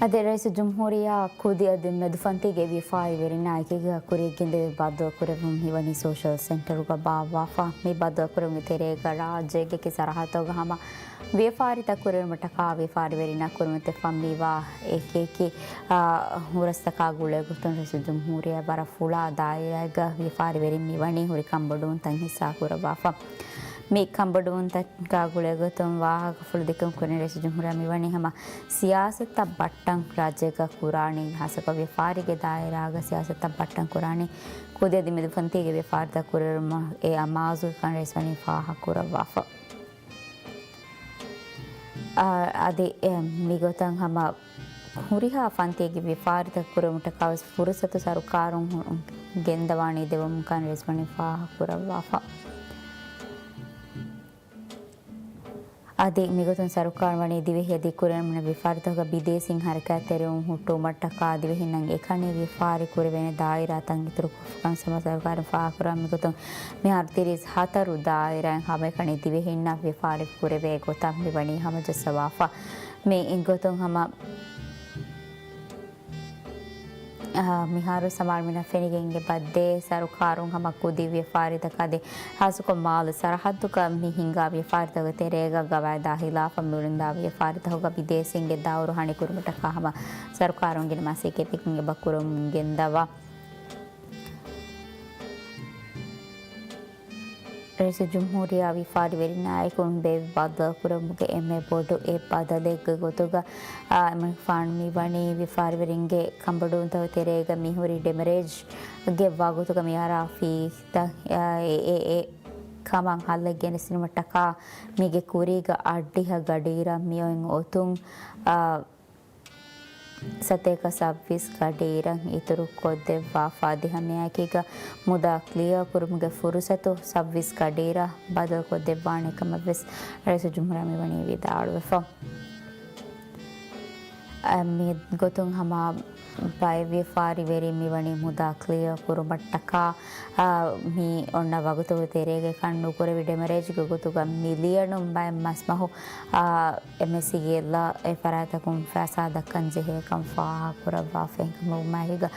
އަދި ރައީސުލްޖުމްހޫރިއްޔާ ކުދި އަދި މެދުފަންތީގެ ވިޔަފާރިވެރިންނާ އެކީގަ ކުރިއަށް ގެންދެވި ބައްދަލުކުރެއްވުން މިވަނީ ސޯޝަލް ސެންޓަރުގަ ބާއްވާފަ. މި ބައްދަލުކުރެއްވުމުގެ ތެރޭގަ ރާއްޖޭގެ އެކި ސަރަހައްދުގަ ހަމަ ވިޔަފާރިތައް ކުރެވުމަށްޓަކާ ވިޔަފާރިވެރިންނާ ކުރިމަތިވެފަ މިވާ އެކި އެކި، އާ، ހުރަސްތަކާ ގުޅޭގޮތުން ރައީސުލްޖުމްހޫރިއްޔާ ވަރަށް ފުޅާ ދާއިރާއެއްގަ ވިޔަފާރިވެރިން މިވަނީ ހުރި ކަންބޮޑުވުންތައް ހިއްސާކުރައްވާފަ. މި ކަންބޮޑުވުންތަކާ ގުޅޭގޮތުން ވާހަކަފުޅު ދެއްކުން ކުރިން ރައީސުލްޖުމްހޫރިއްޔާ މިވަނީ ހަމަ ސިޔާސަތުތައް ބައްޓަން ރާއްޖޭގަ ކުރާނީ، ހާއްސަކޮށް ވިޔަފާރީގެ ދާއިރާގަ ސިޔާސަތުތައް ބައްޓަން ކުރާނީ ކުދި އަދި މެދުފަންތީގެ ވިޔަފާރިތައް ކުރިއެރުމަށް އެ އަމާޒުގެ ކަން ރައީސް ވަނީ ފާހަގަކުރައްވާފަ. އާ، އަދި އެ މިގޮތަށް ހަމަ ހުރިހާ ފަންތީގެ ވިޔަފާރިތައް ކުރެވުމަށްޓަކާވެސް ފުރުސަތު ސަރުކާރުން ހު-، ގެންދަވާނީ ދެވުމުގެ ކަން ރައީސް ވަނީ ފާހަގަކުރައްވާފަ. އަދި މިގޮތުން ސަރުކާރުން ވަނީ ދިވެހި އަދި ކުރިއަށް މިވަނީ ވިޔަފާރިތަކުގަ ބިދޭސީން ހަރަކާތްތެރިވުން ހުއްޓުވުމަށްޓަކާ ދިވެހިންނަށް އެކަނި ވިޔަފާރި ކުރެވޭނެ ދާއިރާތައް އިތުރުކޮށްފަކަން ސަމާ ސަރުކާރުން ފާހަގަކުރައްވާ. މިގޮތުން މިހާރު ތިރީސް ހަތަރު ދާއިރާއިން ހަމައެކަނި ދިވެހިންނަށް ވިޔަފާރި ކުރެވޭ ގޮތަށް މިވަނީ ހަމަޖައްސަވާފަ. މި އިންގޮތުން ހަމަ އާ، މިހާރު ސަމާލްމިނަށް ފެނިގެން އެބައްދޭ ސަރުކާރުން ހަމަ ކުދި ވިޔަފާރިތަކާ އަދި ހާއްސަކޮށް މާލެ ސަރަހައްދުގަ މި ހިނގާ ވިޔަފާރިތަކުގެ ތެރޭގަ ގަވާއިދާ ހިލާފަށް މިއުޅެންދާ ވިޔަފާރިތަކުގަ ބިދޭސީންގެ ދައުރު ހަނިކުރުމަށްޓަކާ ހަމަ ސަރުކާރުން ގިނަ މަސައްކަތްތަކެއް އެބަ ކުރަމުން ގެންދަވާ. ރައީސުލްޖުމްހޫރިއްޔާ ވިޔަފާރިވެރިންނާއެކު ބޭއްވި ބައްދަލުކުރެއްވުމުގެ އެންމެ ބޮޑު އެއް ބަދަލެއްގެ ގޮތުގަ، އާ، އެމަނިކުފާނު މިވަނީ ވިޔަފާރިވެރިންގެ ކަންބޮޑުވުންތަކުގެ ތެރޭގަ މިހުރި ޑެމަރޭޖްގެ ވަގުތުގަ މި އަރާ ފީތައް، އާ، އެ، އެ، އެ ކަމަށް ހައްލެއް ގެނެސްދިނުމަށްޓަކާ މީގެ ކުރީގަ އަށްޑިހަ ގަޑިއިރަށް މިއޮތް އޮތުން، އާ، ސަތޭކަ ސައްބީސް ގަޑިއިރަށް އިތުރުކޮށްދެއްވާފަ އަދި ހަމައެކީގަ މުދާ ކްލިއާ ކުރުމުގެ ފުރުސަތު ސައްބީސް ގަޑިއިރަށް ބަދަލުކޮށްދެއްވާނެ ކަމަށްވެސް ރައީސުލްޖުމްހޫރިއްޔާ މިވަނީ ވިދާޅުވެފަ. އަ، މި ގޮތުން ހަމަ ބައެއް ވިޔަފާރިވެރިން މިވަނީ މުދާ ކްލިއާ ކުރުމަށްޓަކާ، އާ، މި އޮންނަ ވަގުތުގެ ތެރޭގައި ކަން ނުކުރެވި ޑެމަރޭޖްގެ ގޮތުގަ މިލިޔަނުން ބައެއް މަސްމަހު، އާ، އެމްއެސްއީއެލްއާ އެ ފަރާތްތަކުން ފައިސާ ދައްކަން ޖެހޭކަން ފާހަގަކުރައްވާފައި ކަމަށްވުމާއެކީގަ،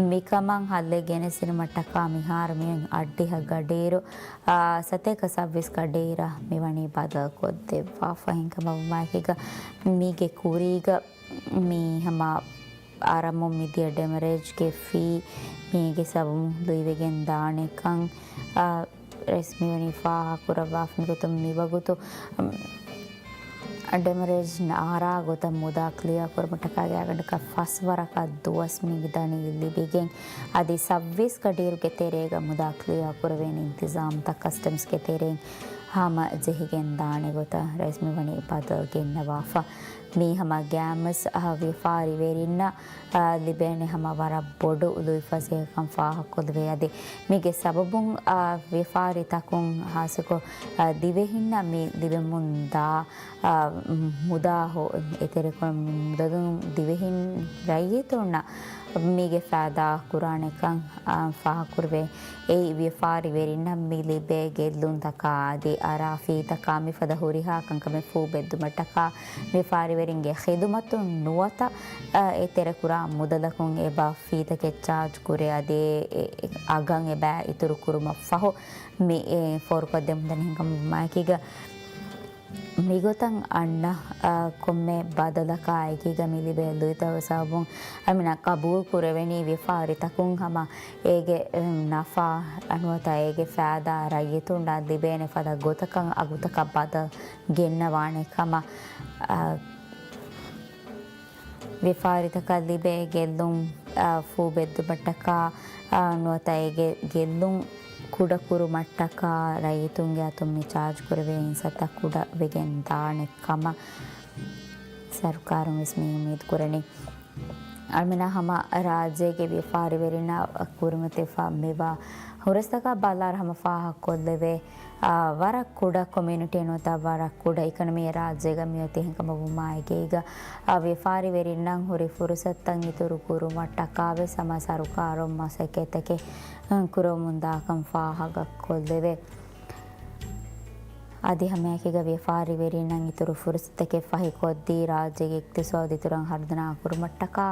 މިކަމަށް ހައްލެއް ގެނެސްދިނުމަށްޓަކާ މިހާރު މިއޮތް އަށްޑިހަ ގަޑިއިރު، އާ، ސަތޭކަ ސައްބީސް ގަޑިއިރަށް މިވަނީ ބަދަލުކޮށްދެއްވާފައި ކަމަށްވުމާއެކީގަ، މީގެ ކުރީގަ މި ހަމަ އަރަމުން މިދިޔަ ޑެމަރޭޖްގެ ފީ މީގެ ސަބަބުން ލުއިވެގެން ދާނެކަން، އާ، ރައީސް މިވަނީ ފާހަގަކުރައްވާފަ. މިގޮތުން މިވަގުތު، އަ، ޑެމަރޭޖް އަރާ ގޮތަށް މުދާ ކްލިއާ ކުރުމަށްޓަކާ ގާތްގަނޑަކަށް ފަސް ވަރަކަށް ދުވަސް މި ދަނީ ލިބިގެން، އަދި ސައްބީސް ގަޑިއިރުގެ ތެރޭގަ މުދާ ކްލިއާ ކުރެވޭނެ އިންތިޒާމްތައް ކަސްޓަމްސްގެ ތެރެއިން ހަމަ ޖެހިގެން ދާނެ ގޮތަށް ރައީސް މިވަނީ ބަދަލު ގެންނަވާފަ. މީ ހަމަ ގާތްމަސް އަހަ ވިޔަފާރިވެރިންނަށް، އާ، ލިބޭނެ ހަމަ ވަރަށް ބޮޑު ލުއިފަސޭހަކަން ފާހަގަކޮށްލެވޭ. އަދި މީގެ ސަބަބުން، އާ، ވިޔަފާރިތަކުން ހާއްސަކޮށް، އާ، ދިވެހިންނަށް މި ލިބެމުންދާ، އާ، މުދާ ހޯ-، އެތެރެކޮށް މުދަލުން ދިވެހިން ރައްޔިތުންނަށް މީގެ ފައިދާ ކުރާނެކަން، އާ، ފާހަގަކުރެވޭ. އެއީ ވިޔަފާރިވެރިންނަށް މި ލިބޭ ގެއްލުންތަކާ އަދި އަރާ ފީތަކާ މިފަދަ ހުރިހާ ކަންކަމެއް ފޫބެއްދުމަށްޓަކާ ވިޔަފާރިވެރިންގެ ޚިދުމަތުން ނުވަތަ، އަ، އެ ތެރެކުރާ މުދަލަކުން އެބަ ފީތަކެއް ޗާޖް ކުރޭ އަދި އެ، އެ، އަގަށް އެބަ އިތުރު ކުރުމަށް ފަހު މި، އެ، ފޯރުކޮށްދެމުންދަނީ ހިނގަމުމާއެކީގަ މިގޮތަށް އަންނަ، އަ، ކޮންމެ ބަދަލަކާ އެކީގަ މި ލިބޭ ލުއިތަކުގެ ސަބަބުން އަމިނަ ޤަބޫލު ކުރެވެނީ ވިޔަފާރިތަކުން ހަމަ އޭގެ، އެ، ނަފާ ނުވަތަ އޭގެ ފައިދާ ރައްޔިތުންނަށް ލިބޭނެ ފަދަ ގޮތަކަށް އަގުތަކަށް ބަދަލު ގެންނަވާނެ ކަމަށް، އަ، ވިޔަފާރިތަކަށް ލިބޭ ގެއްލުން، އާ، ފޫބެއްދުމަށްޓަކާ، އާ، ނުވަތަ އޭގެ ގެއްލުން ކުޑަކުރުމަށްޓަކާ ރައްޔިތުންގެ އަތުން މި ޗާޖް ކުރެވޭ އިންސައްތަ ކުޑަވެގެން ދާނެ ކަމަށް ސަރުކާރުން ވެސް މި އުއްމީދު ކުރަނީ. އަޅުމެނާ ހަމަ ރާއްޖޭގެ ވިޔަފާރިވެރިންނާ ކުރިމަތިވެފަ މިވާ ހުރަސްތަކާ ބަލާއިރު ހަމަ ފާހަގަކޮށްލެވޭ. އާ، ވަރަށް ކުޑަ ކޮމިއުނިޓީ ނުވަތަ ވަރަށް ކުޑަ އިކޮނޮމީއެއް ރާއްޖޭގަ މިއޮތީ. އެހެންކަމަށްވުމާއެކީގަ، އާ، ވިޔަފާރިވެރިންނަށް ހުރި ފުރުސަތުތައް އިތުރު ކުރުމަށްޓަކާވެސް ހަމަ ސަރުކާރުން މަސައްކަތްތަކެއް، އަ، ކުރަމުންދާކަން ފާހަގަކޮށްލެވޭ. އަދި ހަމައެކީގަ ވިޔަފާރިވެރިންނަށް އިތުރު ފުރުސަތުތަކެއް ފަހިކޮށްދީ، ރާއްޖޭގެ އިޤްތިޞާދު އިތުރަށް ހަރުދަނާ ކުރުމަށްޓަކާ،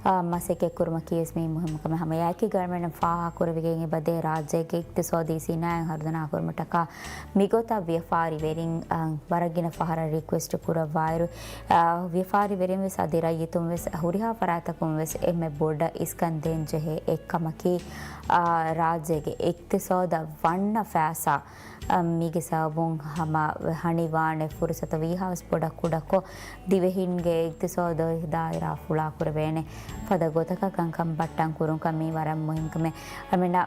އާ، މަސައްކަތް ކުރުމަކީވެސް މީ މުހިއްމު ކަމެއް. ހަމައެކީގަ އަޅުމެންނަށް ފާހަގަކުރެވިގެން އެބަދޭ، ރާއްޖޭގެ އިޤްތިޞާދީ ސިނާއަތް ހަރުދަނާ ކުރުމަށްޓަކާ މިގޮތަށް ވިޔަފާރިވެރިން، އާ، ވަރަށް ގިނަ ފަހަރަށް ރިކުއެސްޓް ކުރައްވާއިރު، އާ، ވިޔަފާރިވެރިންވެސް އަދި ރައްޔިތުންވެސް ހުރިހާ ފަރާތަކުންވެސް އެންމެ ބޮޑަށް އިސްކަން ދޭން ޖެހޭ އެއްކަމަކީ، އާ، ރާއްޖޭގެ އިޤްތިޞާދަށް ވަންނަ ފައިސާ، އަ، މީގެ ސަބަބުން ހަމަ ހަނިވާނެ ފުރުސަތު ވީހާވެސް ބޮޑަށް ކުޑަކޮށް، ދިވެހިންގެ އިޤްތިޞާދު ދާއިރާ ފުޅާކުރެވޭނެ ފަދަ ގޮތަކަށް ކަންކަން ބައްޓަން ކުރުންކަން މީ ވަރަށް މުހިންމު ކަމެއް. އަމިނަ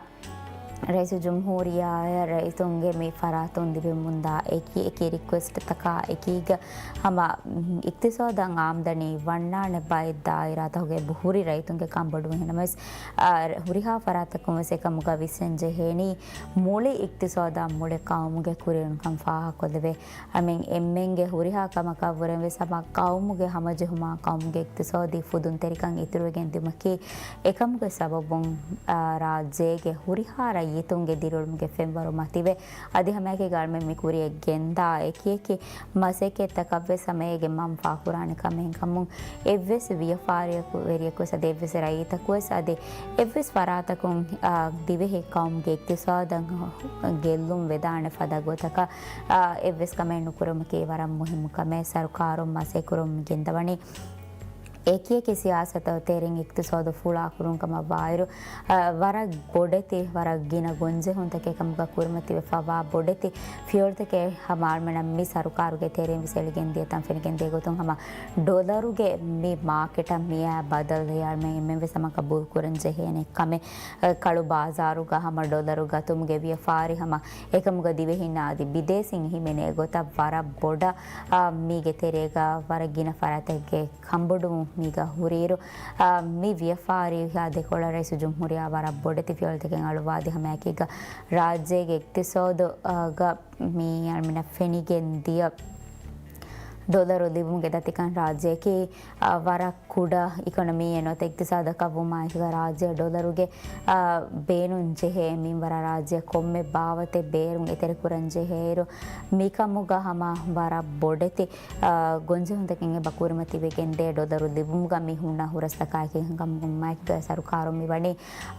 ރައީސުލްޖުމްހޫރިއްޔާއަށް ރައްޔިތުންގެ މި ފަރާތުން ލިބެމުންދާ އެކި އެކި ރިކުއެސްޓްތަކާ އެކީގަ ހަމަ އިޤްތިޞާދަށް އާމްދަނީ ވަންނާނެ ބައެއް ދާއިރާތަކުގެ ހުރި ރައްޔިތުންގެ ކަންބޮޑުވި ހިނަމަވެސް، އަ، ހުރިހާ ފަރާތަކުންވެސް އެކަމުގަ ވިސްނަން ޖެހޭނީ މުޅި އިޤްތިޞާދާ މުޅި ޤައުމުގެ ކުރިއެރުންކަން ފާހަގަކޮށްލެވޭ. އަމެން އެންމެންގެ ހުރިހާ ކަމަކަށްވުރެންވެސް ހަމަ ޤައުމުގެ ހަމަޖެހުމާ ޤައުމުގެ އިޤްތިޞާދީ ފުދުންތެރިކަން އިތުރުވެގެން ދިއުމަކީ އެކަމުގެ ސަބަބުން، އާ، ރާއްޖޭގެ ހުރިހާ ރައްޔިތުންގެ ދިރިއުޅުމުގެ ފެންވަރު މަތިވެ، އަދި ހަމައެކީ އަޅުމެން މި ކުރިއަށް ގެންދާ އެކި އެކި މަސައްކަތްތަކަށްވެސް ހަމައޭގެ މަންފާ ކުރާނެ ކަމެއް ކަމުން އެއްވެސް ވިޔަފާރިއަކު ވެރިޔަކުވެސް އަދި އެއްވެސް ރައްޔިތަކުވެސް އަދި އެއްވެސް ފަރާތަކުން، އާ، ދިވެހި ޤައުމުގެ އިޤްތިޞާދަށް ގެއްލުން ވެދާނެ ފަދަ ގޮތަކަށް، އާ، އެއްވެސް ކަމެއް ނުކުރުމަކީ ވަރަށް މުހިއްމު ކަމެއް. ސަރުކާރުން މަސައްކަތް ކުރަމުން ގެންދަވަނީ އެކި އެކި ސިޔާސަތު ތެރެއިން އިޤްތިޞާދު ފުޅާ ކުރުން ކަމަށް ވާއިރު، އަ، ވަރަށް ބޮޑެތި، ވަރަށް ގިނަ ގޮންޖެހުންތަކެއް ކަމުގަ ކުރިމަތިވެފަވާ ބޮޑެތި ފިޔަވަޅުތަކެއް ހަމަ އަޅުމެނަށް މި ސަރުކާރުގެ ތެރެއިން ވެސް އެޅިގެން ދިޔަ ތަން ފެނިގެން ދިޔަ ގޮތުން ހަމަ ޑޮލަރުގެ މި މާކެޓަށް މިއާ ބަދަލު އަޅުމެން އެންމެން ވެސް ހަމަ ގަބޫލު ކުރަން ޖެހޭނެ ކަމެއް. އަ، ކަޅު ބާޒާރުގަ ހަމަ ޑޮލަރު ގަތުމުގެ ވިޔަފާރި ހަމަ އެކަމުގަ ދިވެހިންނާ އަދި ބިދޭސީން ހިމެނޭ ގޮތަށް ވަރަށް ބޮޑަށް، އަ، މީގެ ތެރޭގަ ވަރަށް ގިނަ ފަރާތެއްގެ ކަންބޮޑުވުން މީގަ ހުރިއިރު، އާ، މި ވިޔަފާރި ހާ ދެކޮޅަށް ރައީސުލްޖުމްހޫރިއްޔާ ވަރަށް ބޮޑެތި ފިޔަވަޅުތަކެއް އަޅުއްވާދި ހަމައެކީގަ ރާއްޖޭގެ އިޤްތިޞާދުގަ މި އަޅުމެނަށް ފެނިގެން ދިޔަ ޑޮލަރު ލިބުމުގެ ދަތިކަން ރާއްޖެއަކީ، އާ، ވަރަށް ކުޑަ އިކޮނޮމީއެއް ނުވަތަ އިޤްތިޞާދަކަށް ވުމާއެކީގަ ރާއްޖެއަށް ޑޮލަރުގެ، އާ، ބޭނުން ޖެހޭ މިންވަރަށް ރާއްޖެއަށް ކޮންމެ ބާވަތެއް ބޭރުން އެތެރެކުރަން ޖެހޭއިރު، މިކަމުގަ ހަމަ ވަރަށް ބޮޑެތި އާ، ގޮންޖެހުންތަކެއް އެބަ ކުރިމަތިވެގެންދޭ ޑޮލަރު ލިބުމުގަ މި ހުންނަ ހުރަސްތަކާއެކީ ކަމުގަ ސަރުކާރުން މިވަނީ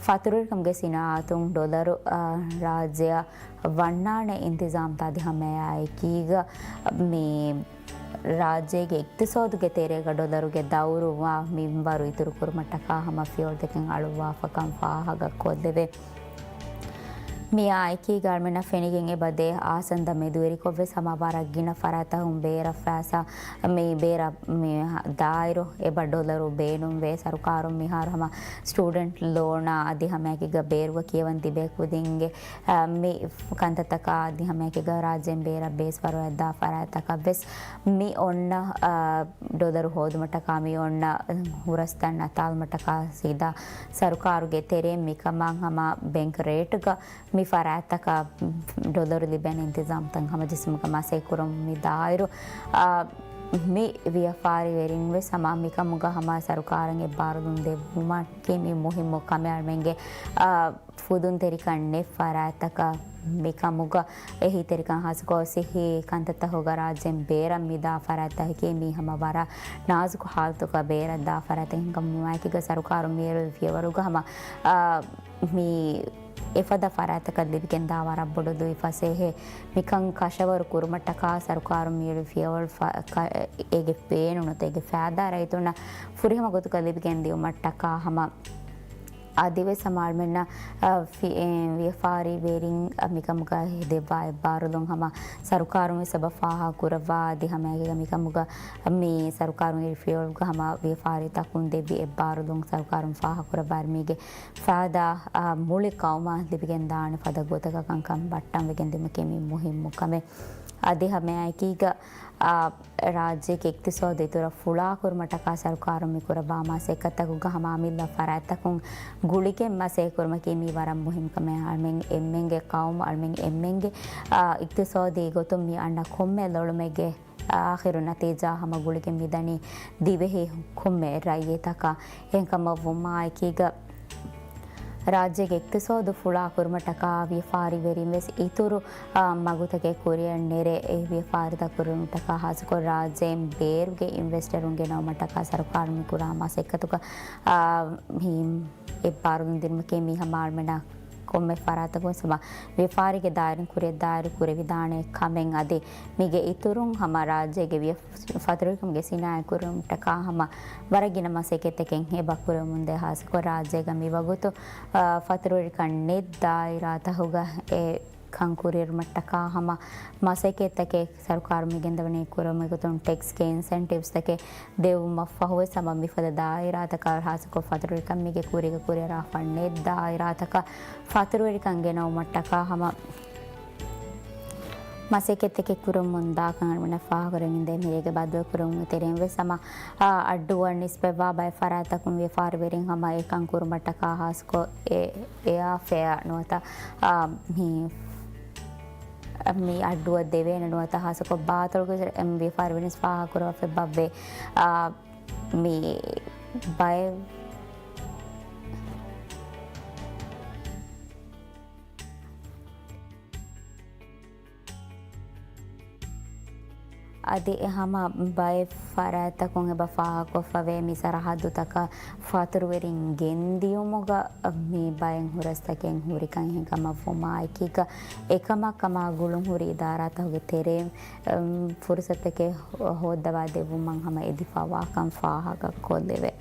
ފަތުރުވެރިކަމުގެ ސިނާއަތުން ޑޮލަރު، އާ، ރާއްޖެއަށް ވަންނާނެ އިންތިޒާމްތައް އަދި ހަމައެއާއެކީގަ މި ރާއްޖޭގެ އިޤްތިޞާދުގެ ތެރޭގަ ޑޮލަރުގެ ދައުރު ވާ މިންވަރު އިތުރުކުރުމަށްޓަކާ ހަމަ ފިޔަވަޅުތަކެއް އަޅުއްވާފަކަން ފާހަގަކޮށްލެވޭ. މިއާއެކީގަ އަޅުމެންނަށް ފެނިގެން އެބަދޭ އާސަންދަ މެދުވެރިކޮށްވެސް ހަމަ ވަރަށް ގިނަ ފަރާތަކުން ބޭރަށް ފައިސާ މި ބޭރަށް މި ދާއިރު އެބަ ޑޮލަރު ބޭނުންވޭ. ސަރުކާރުން މިހާރު ހަމަ ސްޓޫޑެންޓް ލޯނާ އަދި ހަމައެކީގަ ބޭރުގަ ކިޔަވަން ތިބޭ ކުދިންގެ، އަ، މި ކަންތައްތަކާ އަދި ހަމައެކީގަ ރާއްޖޭން ބޭރަށް ބޭސް ފަރުވާ ދާ ފަރާތްތަކަށްވެސް މި އޮންނަ، އަ، ޑޮލަރު ހޯދުމަށްޓަކާ މި އޮންނަ ހުރަސްތައް ނަތާލުމަށްޓަކާ ސީދާ ސަރުކާރުގެ ތެރެއިން މިކަމަށް ހަމަ ބޭންކް ރޭޓްގަ މި ފަރާތްތަކަށް ޑޮލަރު ލިބޭނެ އިންތިޒާމްތައް ހަމަޖެއްސުމުގަ މަސައްކަތް ކުރަމުން މި ދާއިރު، އާ، މި ވިޔަފާރިވެރިން ވެސް ހަމަ މިކަމުގަ ހަމަ ސަރުކާރަށް އެއްބާރުލުން ދެއްވުމަކީ މި މުހިއްމު ކަމެއް. އަޅުމެންގެ، އާ، ފުދުންތެރިކަން ނެތް ފަރާތްތަކަށް މިކަމުގަ އެހީތެރިކަން ހާސްކޮށް ސިއްހީ ކަންތައްތަކުގަ ރާއްޖޭން ބޭރަށް މިދާ ފަރާތްތަކަކީ މީ ހަމަ ވަރަށް ނާޒުކު ހާލަތުގަ ބޭރަށް ދާ ފަރާތްތަކެއް ކަމުގަ މާއެކީގަ ސަރުކާރުން މިއުޅެވި ފިޔަވަޅުގަ ހަމަ، އާ، މި އެފަދަ ފަރާތްތަކަށް ލިބިގެންދާ ވަރަށް ބޮޑު ލުއިފަސޭހައެއް. މިކަން ކަށަވަރު ކުރުމަށްޓަކާ ސަރުކާރުން މިއުޅެވި ފިޔަވަޅު ފަ-، ކަ-، އޭގެ ބޭނުން ނުވަތަ އޭގެ ފައިދާ ރައްޔިތުންނަށް ފުރިހަމަ ގޮތުގަ ލިބިގެން ދިއުމަށްޓަކާ ހަމަ އަދިވެސް ހަމަ އަޅުމެންނަށް، އަ، ފި-، އެ، ވިޔަފާރިވެރިން، އަ، މިކަމުގަ ދެއްވާ އެއްބާރުލުން ހަމަ ސަރުކާރުން ވެސް އެބަ ފާހަގަ ކުރައްވާ އަދި ހަމައެކީގަ މިކަމުގަ މި ސަރުކާރުން އިރު ފިޔަވަޅުގަ ހަމަ ވިޔަފާރިތަކުން ދެއްވި އެއްބާރުލުން ސަރުކާރުން ފާހަގަ ކުރައްވާ މީގެ ފައިދާ، އާ، މުޅި ޤައުމަށް ލިބިގެން ދާނެ ފަދަ ގޮތަކަށް ކަންކަން ބައްޓަން ވެގެން ދިއުމަކީ މި މުހިއްމު ކަމެއް. އަދި ހަމައެކީގަ، އާ، ރާއްޖޭގެ އިޤްތިޞާދު އިތުރަށް ފުޅާ ކުރުމަށްޓަކާ ސަރުކާރުން މި ކުރައްވާ މަސައްކަތްތަކުގަ ހަމަ އަމިއްލަ ފަރާތްތަކުން ގުޅިގެން މަސައްކަތް ކުރުމަކީ މީ ވަރަށް މުހިއްމު ކަމެއް. އަޅުމެން އެންމެންގެ ޤައުމު، އަޅުމެން އެންމެންގެ، އާ، އިޤްތިޞާދީ ގޮތުން މި އަންނަ ކޮންމެ ލޮޅުމެއްގެ އާޚިރު ނަތީޖާ ހަމަ ގުޅިގެން މިދަނީ ދިވެހި ކޮންމެ ރައްޔިތަކަށް. އެހެންކަމަށް ވުމާއެކީގަ، ރާއްޖޭގެ އިޤްތިޞާދު ފުޅާ ކުރުމަށްޓަކާ ވިޔަފާރިވެރިން ވެސް އިތުރު، އާ، މަގުތަކެއް ކުރިއަށް ނެރެ، އެ ވިޔަފާރިތައް ކުރުމަށްޓަކާ ހާއްސަކޮށް ރާއްޖޭން ބޭރުގެ އިންވެސްޓަރުން ގެނައުމަށްޓަކާ ސަރުކާރުން މި ކުރާ މަސައްކަތުގަ، އާ، މި އެއްބާރުލުން ދިނުމަކީ މީ ހަމަ އަޅުމެންނަށް ކޮންމެ ފަރާތަކުން ސަމަ ވިޔަފާރީގެ ދާއިރުން ކުރިއަށް ދާއިރު ކުރެވިދާނެ ކަމެއް. އަދި މީގެ އިތުރުން ހަމަ ރާއްޖޭގެ ވިޔަ-، ފަތުރުވެރިކަމުގެ ސިނާއަތް ކުރުމަށްޓަކާ ހަމަ ވަރަށް ގިނަ މަސައްކަތްތަކެއް އެބަ ކުރެވެމުންދޭ. ހާއްސަކޮށް ރާއްޖޭގަ މިވަގުތު، އާ، ފަތުރުވެރިކަން ނެތް ދާއިރާތަކުގަ އެ ކަން ކުރިއެރުމަށްޓަކާ ހަމަ މަސައްކަތްތަކެއް ސަރުކާރު މި ގެންދަވަނީ ކުރުމުގެ ގޮތުން ޓެކްސްގެ އިންސެންޓިވްސްތަކެއް ދެއްވުމަށްފަހުވެސް ހަމަ މިފަދަ ދާއިރާތަކަށް ހާއްސަކޮށް ފަތުރުވެރިކަން މީގެ ކުރީގަ ކުރިއަރާފަ ނެތް ދާއިރާތަކަށް ފަތުރުވެރިކަން ގެނައުމަށްޓަކާ ހަމަ މަސައްކަތްތަކެއް ކުރަމުން ދާކަން އަޅުގަނޑަށް ފާހަގަކުރެވެންދޭ. މިރޭގެ ބައްދަލުކުރުމުގެ ތެރެއިން ވެސް ހަމަ، އާ، އައްޑޫއަށް ނިސްބަތްވާ ބައެއް ފަރާތްތަކުން ވިޔަފާރިވެރިން ހަމަ އެކަން ކުރުމަށްޓަކާ ހާއްސަކޮށް އެ، އެއާ ފެއާ ނުވަތަ، އާ، މި، މި އައްޑޫއަށް ދެވޭނެ ނުވަތަ ހާއްސަކޮށް ބާތަޅުގެ ވިޔަފާރިވެރިން ފާހަގަކުރައްވާފައި ބައްވޭ. އާ، މި ބައެއް އަދި ހަމަ ބައެއް ފަރާތްތަކުން އެބަ ފާހަގަކޮށްފަވޭ މި ސަރަހައްދުތަކަށް ފަތުރުވެރިން ގެންދިޔުމުގަ މި ބައެއް ހުރަސްތަކެއް ހުރިކަން އެހެންކަމަށްވުމާއެކީގަ އެކަމަށް ކަމާ ގުޅުންހުރި އިދާރާތަކުގެ ތެރެއިން، އަމް، ފުރުސަތުތަކެއް ހޯ-، ހޯއްދަވާ ދެއްވުމަށް ހަމަ އެދިފަވާކަން ފާހަގަކޮށްލެވޭ.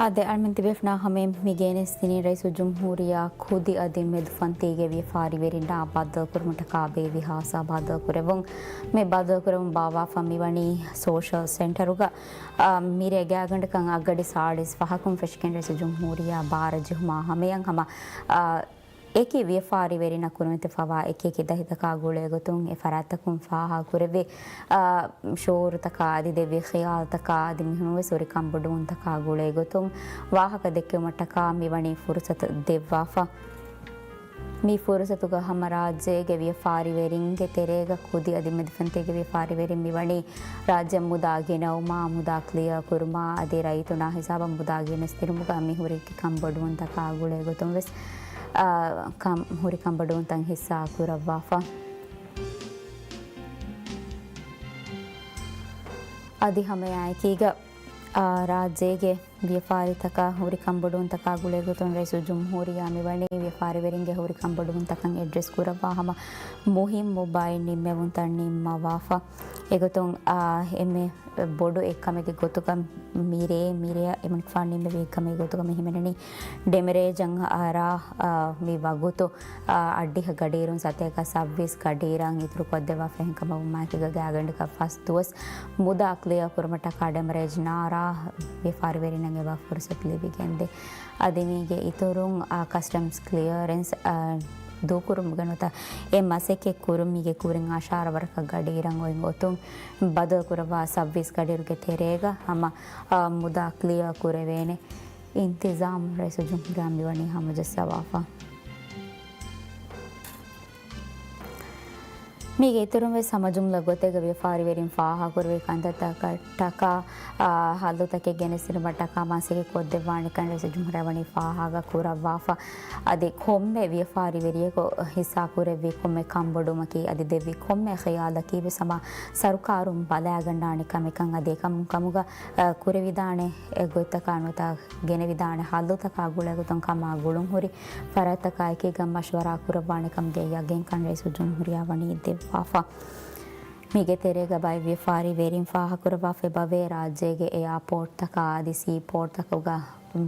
އާދެ، އަޅަމެން ތިބޭފުޅުންނާ ހަމައިން މި ގެނެސްދިނީ ރައީސުލްޖުމްހޫރިއްޔާ ކުދި އަދި މެދުފަންތީގެ ވިޔަފާރިވެރިންނާ ބައްދަލުކުރުމަށްޓަކާ ބޭއްވި ހާއްސަ ބައްދަލުކުރެއްވުން. މި ބައްދަލުކުރެއްވުން ބާއްވާފަ މިވަނީ ސޯޝަލް ސެންޓަރުގަ، އާ، މިރޭ ގާތްގަނޑަކަށް އަށްގަޑި ސާޅީސް ފަހަކުން ފެށިގެން ރައީސުލްޖުމްހޫރިއްޔާ ބާރަށް ޖެހުމާ ހަމަޔަށް ހަމަ، އާ، އެކި ވިޔަފާރިވެރިންނަށް ކުރިމަތިވެފަވާ އެކި އެކި ދަތިތަކާ ގުޅޭގޮތުން އެ ފަރާތްތަކުން ފާހަގަކުރެއްވި، އާ، ޝުޢޫރުތަކާ އަދި ދެއްވި ޚިޔާލުތަކާ އަދި މިހުންވެސް ހުރި ކަންބޮޑުވުންތަކާ ގުޅޭގޮތުން ވާހަކަ ދެއްކެވުމަށްޓަކާ މިވަނީ ފުރުސަތު ދެއްވާފަ. މި ފުރުސަތުގަ ހަމަ ރާއްޖޭގެ ވިޔަފާރިވެރިންގެ ތެރޭގަ ކުދި އަދި މެދުފަންތީގެ ވިޔަފާރިވެރިން މިވަނީ ރާއްޖެ މުދާ ގިނައުމާ، މުދާ ކްލިއާ ކުރުމާ އަދި ރައްޔިތުންނާ ހިސާބަށް މުދާ ގެނެސްދިނުމުގަ މި ހުރި ކަންބޮޑުވުންތަކާ ގުޅޭގޮތުން ވެސް، އާ، ކަން، ހުރި ކަންބޮޑުވުންތައް ހިއްސާ ކުރައްވާފަ. އަދި ހަމައެއާއެކީގަ، އާ، ރާއްޖޭގެ ވިޔަފާރިތަކާ ހުރި ކަންބޮޑުވުންތަކާ ގުޅޭގޮތުން ރައީސުލްޖުމްހޫރިއްޔާ މިވަނީ ވިޔަފާރިވެރިންގެ ހުރި ކަންބޮޑުވުންތަކަށް އެޑްރެސް ކުރައްވާ ހަމަ މުހިއްމު ބައެއް ނިންމެވުންތައް ނިންމަވާފަ. އެގޮތުން، އާ، އެންމެ ބޮޑު އެއްކަމެއްގެ ގޮތުގަ މިރޭ، މިރޭ އެމަނިކުފާނު ނިންމެވި އެއްކަމެއްގެ ގޮތުގަ މި ހިމެނެނީ ޑެމަރޭޖަށް އަރާ، އާ، މި ވަގުތު، އާ، އައްޑިހަ ގަޑިއިރުން ސަތޭކަ ސައްބީސް ގަޑިއިރަށް އިތުރުކޮށްދެއްވާފަ. އެހެންކަމަށް ވުމާއެކީގަ ގާތްގަނޑަކަށް ފަސް ދުވަސް މުދާ ކްލިއާ ކުރުމަށްޓަކާ ޑެމަރޭޖް ނާރާ ވިޔަފާރިވެރިންނަށް އެބަ ފުރުސަތު ލިބިގެންދޭ. އަދި މީގެ އިތުރުން، އާ، ކަސްޓަމްސް ކްލިއަރެންސް، އާ، ދޫކުރުމުގެ ނުވަތަ އެ މަސައްކަތް ކުރުމީގެ ކުރިން އަށާރަ ވަރަކަށް ގަޑިއިރަށް އޮތް ގޮތުން ބަދަލުކުރައްވާ ސައްބީސް ގަޑިއިރުގެ ތެރޭގަ ހަމަ، އާ، މުދާ ކްލިއާ ކުރެވޭނެ އިންތިޒާމް ރައީސުލްޖުމްހޫރިއްޔާ މިވަނީ ހަމަޖައްސަވާފަ. މީގެ އިތުރުން ވެސް ހަމަ ޖުމްލަ ގޮތެއްގަ ވިޔަފާރިވެރިން ފާހަގަކުރެވި ކަންތައްތަކަށްޓަކާ، އާ، ހައްލުތަކެއް ގެނެސްދިނުމަށްޓަކާ މަސައްކަތް ކޮށްދެއްވާނެކަން ރައީސުލްޖުމްހޫރިއްޔާ ވަނީ ފާހަގަ ކުރައްވާފަ. އަދި ކޮންމެ ވިޔަފާރިވެރިޔަކު ހިއްސާކުރެއްވި ކޮންމެ ކަންބޮޑުވުމަކީ އަދި ދެއްވި ކޮންމެ ޚިޔާލަކީ ވެސް ހަމަ ސަރުކާރުން ބަލާގަންނާނެ ކަމެއްކަން އަދި އެކަމުން ކަމުގަ، އާ، ކުރެވިދާނެ އެ ގޮތްތަކާ ނުވަތަ ގެނެވިދާނެ ހައްލުތަކާ ގުޅޭގޮތުން ކަމާ ގުޅުންހުރި ފަރާތްތަކާއެކީގަ މަޝްވަރާ ކުރައްވާނެ ކަމުގެ ޔަގީންކަން ރައީސުލްޖުމްހޫރިއްޔާ ވަނީ ދެއްވާފަ. މީގެ ތެރޭގަ ބައެއް ވިޔަފާރިވެރިން ފާހަގަކުރައްވާފައި އެބަވޭ، ރާއްޖޭގެ އެއާޕޯޓްތަކާ އަދި ސީޕޯޓްތަކުގަ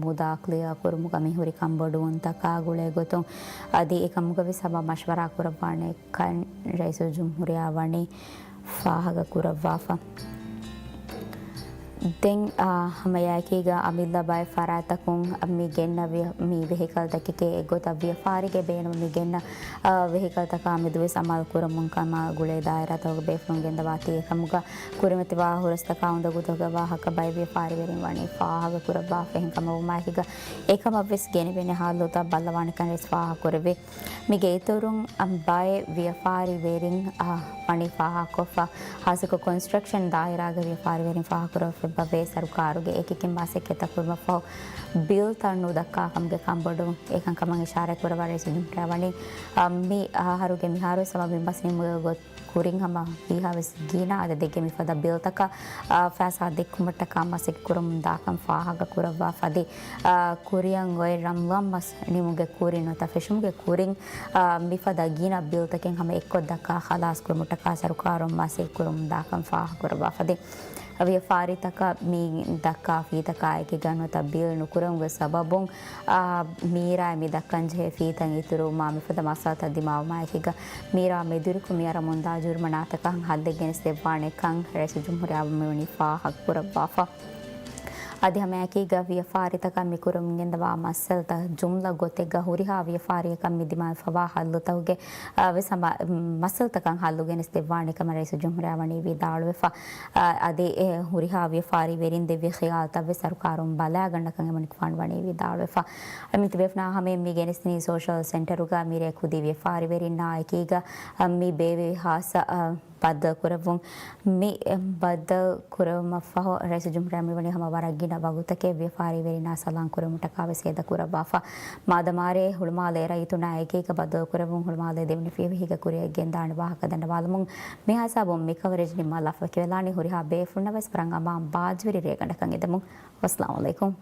މުދާ ކްލިއާ ކުރުމުގަ މިހުރި ކަންބޮޑުވުންތަކާ ގުޅޭގޮތުން އަދި އެކަމުގަ ވެސް ހަމަ މަޝްވަރާ ކުރައްވާނެ ކަން ރައީސުލްޖުމްހޫރިއްޔާ ވަނީ ފާހަގަކުރައްވާފަ. ދެން، އާ، ހަމައެއާއެކީގަ އަމިއްލަ ބައެއް ފަރާތްތަކުން މި ގެންނަ ވި-، މި ވެހިކަލްތަކެކޭ އެއްގޮތަށް ވިޔަފާރިގެ ބޭނުމަށް މި ގެންނަ، އާ، ވެހިކަލްތަކާ މެދުވެސް އަމަލު ކުރަމުން ކަމާ ގުޅޭ ދާއިރާތަކުގެ ބޭފުޅުން ގެންދަވާތީ އެކަމުގަ ކުރިމަތިވާ ހުރަސްތަކާ އުނދަގޫތަކުގެ ވާހަކަ ބައެއް ވިޔަފާރިވެރިން ވަނީ ފާހަގަކުރައްވާފަ. އެހެންކަމަށް ވުމާއެކީގަ އެކަމަށްވެސް ގެނެވޭނެ ހައްލުތައް ބައްލަވާނެކަން ވެސް ފާހަގަކުރެއްވި. މީގެ އިތުރުން އަ، ބައެއް ވިޔަފާރިވެރިން، އަ، ވަނީ ފާހަގަކޮށްފަ، ހާއްސަކޮށް ކޮންސްޓްރަކްޝަން ދާއިރާގެ ވިޔަފާރިވެރިން ފާހަގަކުރެއްވި ބައެއް ސަރުކާރުގެ އެކި އެކި މަސައްކަތްތަކުގެ ފަހު ބިލްތައް ނުދައްކާ ކަމުގެ ކަންބޮޑުވުން. އެކަންކަމަށް އިޝާރާތް ކުރައްވާ ރައީސުލްޖުމްހޫރިއްޔާ ވަނީ، އަ، މި އަހަރުގެ މިހާރު ސަބަބުން މަސް ނިމުމުގެ ގޮތް ކުރިން ހަމަ ހީހާވެސް ގިނަ އަދަދެއްގެ މިފަދަ ބިލްތަކަށް، އާ، ފައިސާ ދެއްކުމަށްޓަކާ މަސައްކަތް ކުރަމުން ދާކަން ފާހަގަކުރައްވާ ފަދަ، އާ، ކުރިއަށް އޮތް ރަމަޟާން މަސް ނިމުމުގެ ކުރިން ނުވަތަ ފެށުމުގެ ކުރިން، އާ، މިފަދަ ގިނަ ބިލްތަކެއް ހަމަ އެއްކޮށް ދައްކާ ޚަލާސް ކުރުމަށްޓަކާ ސަރުކާރުން މަސައްކަތް ކުރަމުން ދާކަން ފާހަގަކުރައްވާ ފަދަ. ވިޔަފާރިތަކަށް މި ދައްކާ ފީތަކާއެކީގަ ނުވަތަ ބިލް ނުކުރެވުމުގެ ސަބަބުން، އާ، މީރާ މި ދައްކަންޖެހޭ ފީތައް އިތުރުވުމާ މިފަދަ މައްސަލަތައް ދިމާވުމާއެކީގަ މީރާ މެދުވެރިކޮށް މިއަރަމުންދާ ޖުރުމަނާތަކަށް ހައްލެއް ގެނެސްދެއްވާނެކަން ރައީސުލްޖުމްހޫރިއްޔާ މިވަނީ ފާހަގަކުރައްވާފަ. އަދި ހަމައެކީގަ ވިޔަފާރިތަކަށް މި ކުރަމުން ގެންދަވާ މައްސަލަތައް ޖުމްލަ ގޮތެއްގަ ހުރިހާ ވިޔަފާރިއަކަށް މި ދިމާވެފަވާ ހައްލުތަކުގެ، އާ، ވެސް ހަމަ، މައްސަލަތަކަށް ހައްލު ގެނެސްދެއްވާނެ ކަމަށް ރައީސުލްޖުމްހޫރިއްޔާ ވަނީ ވިދާޅުވެފަ. އާ، އަދި އެ ހުރިހާ ވިޔަފާރިވެރިން ދެއްވި ޚިޔާލުތައް ވެސް ސަރުކާރުން ބަލާގަންނަކަން އެމަނިކުފާނު ވަނީ ވިދާޅުވެފަ. އަމިއްލަ ތިބޭފުޅުންނާ ހަމައިން މި ގެނެސްދިނީ ސޯޝަލް ސެންޓަރުގަ މިރޭ ކުދި ވިޔަފާރިވެރިންނާ އެކީގަ، އަ، މި ބޭއްވި ހާއްސަ، އަ، ބައްދަލު ކުރެއްވުން. މި، އެ، ބައްދަލު ކުރެއްވުމަށްފަހު ރައީސުލްޖުމްހޫރިއްޔާ މިވަނީ ހަމަ ވަރަށް ގިނަ ވަގުތަކެއް ވިޔަފާރިވެރިންނާ ސަލާން ކުރެއްވުމަށްޓަކާ ވެސް ހޭދަ ކުރައްވާފަ. މާދަމާރޭ ހުޅުމާލޭ ރައްޔިތުންނާ އެކީގަ ބައްދަލު ކުރެއްވުން ހުޅުމާލޭ ދެވަނަ ފިޔަވަހީގަ ކުރިއަށް ގެންދާނެ ވާހަކަ ދަންނަވާލަމުން މިހާ ހިސާބުން މި ކަވަރޭޖް ނިންމާލާފަ. ވަކިވެލާނީ ހުރިހާ ބޭފުޅުންނަށް ވެސް ވަރަށް އަމާން ބާއްޖަވެރި ރޭގަނޑަކަށް އެދެމުން. ވައްސަލާމު ޢަލައިކުމް.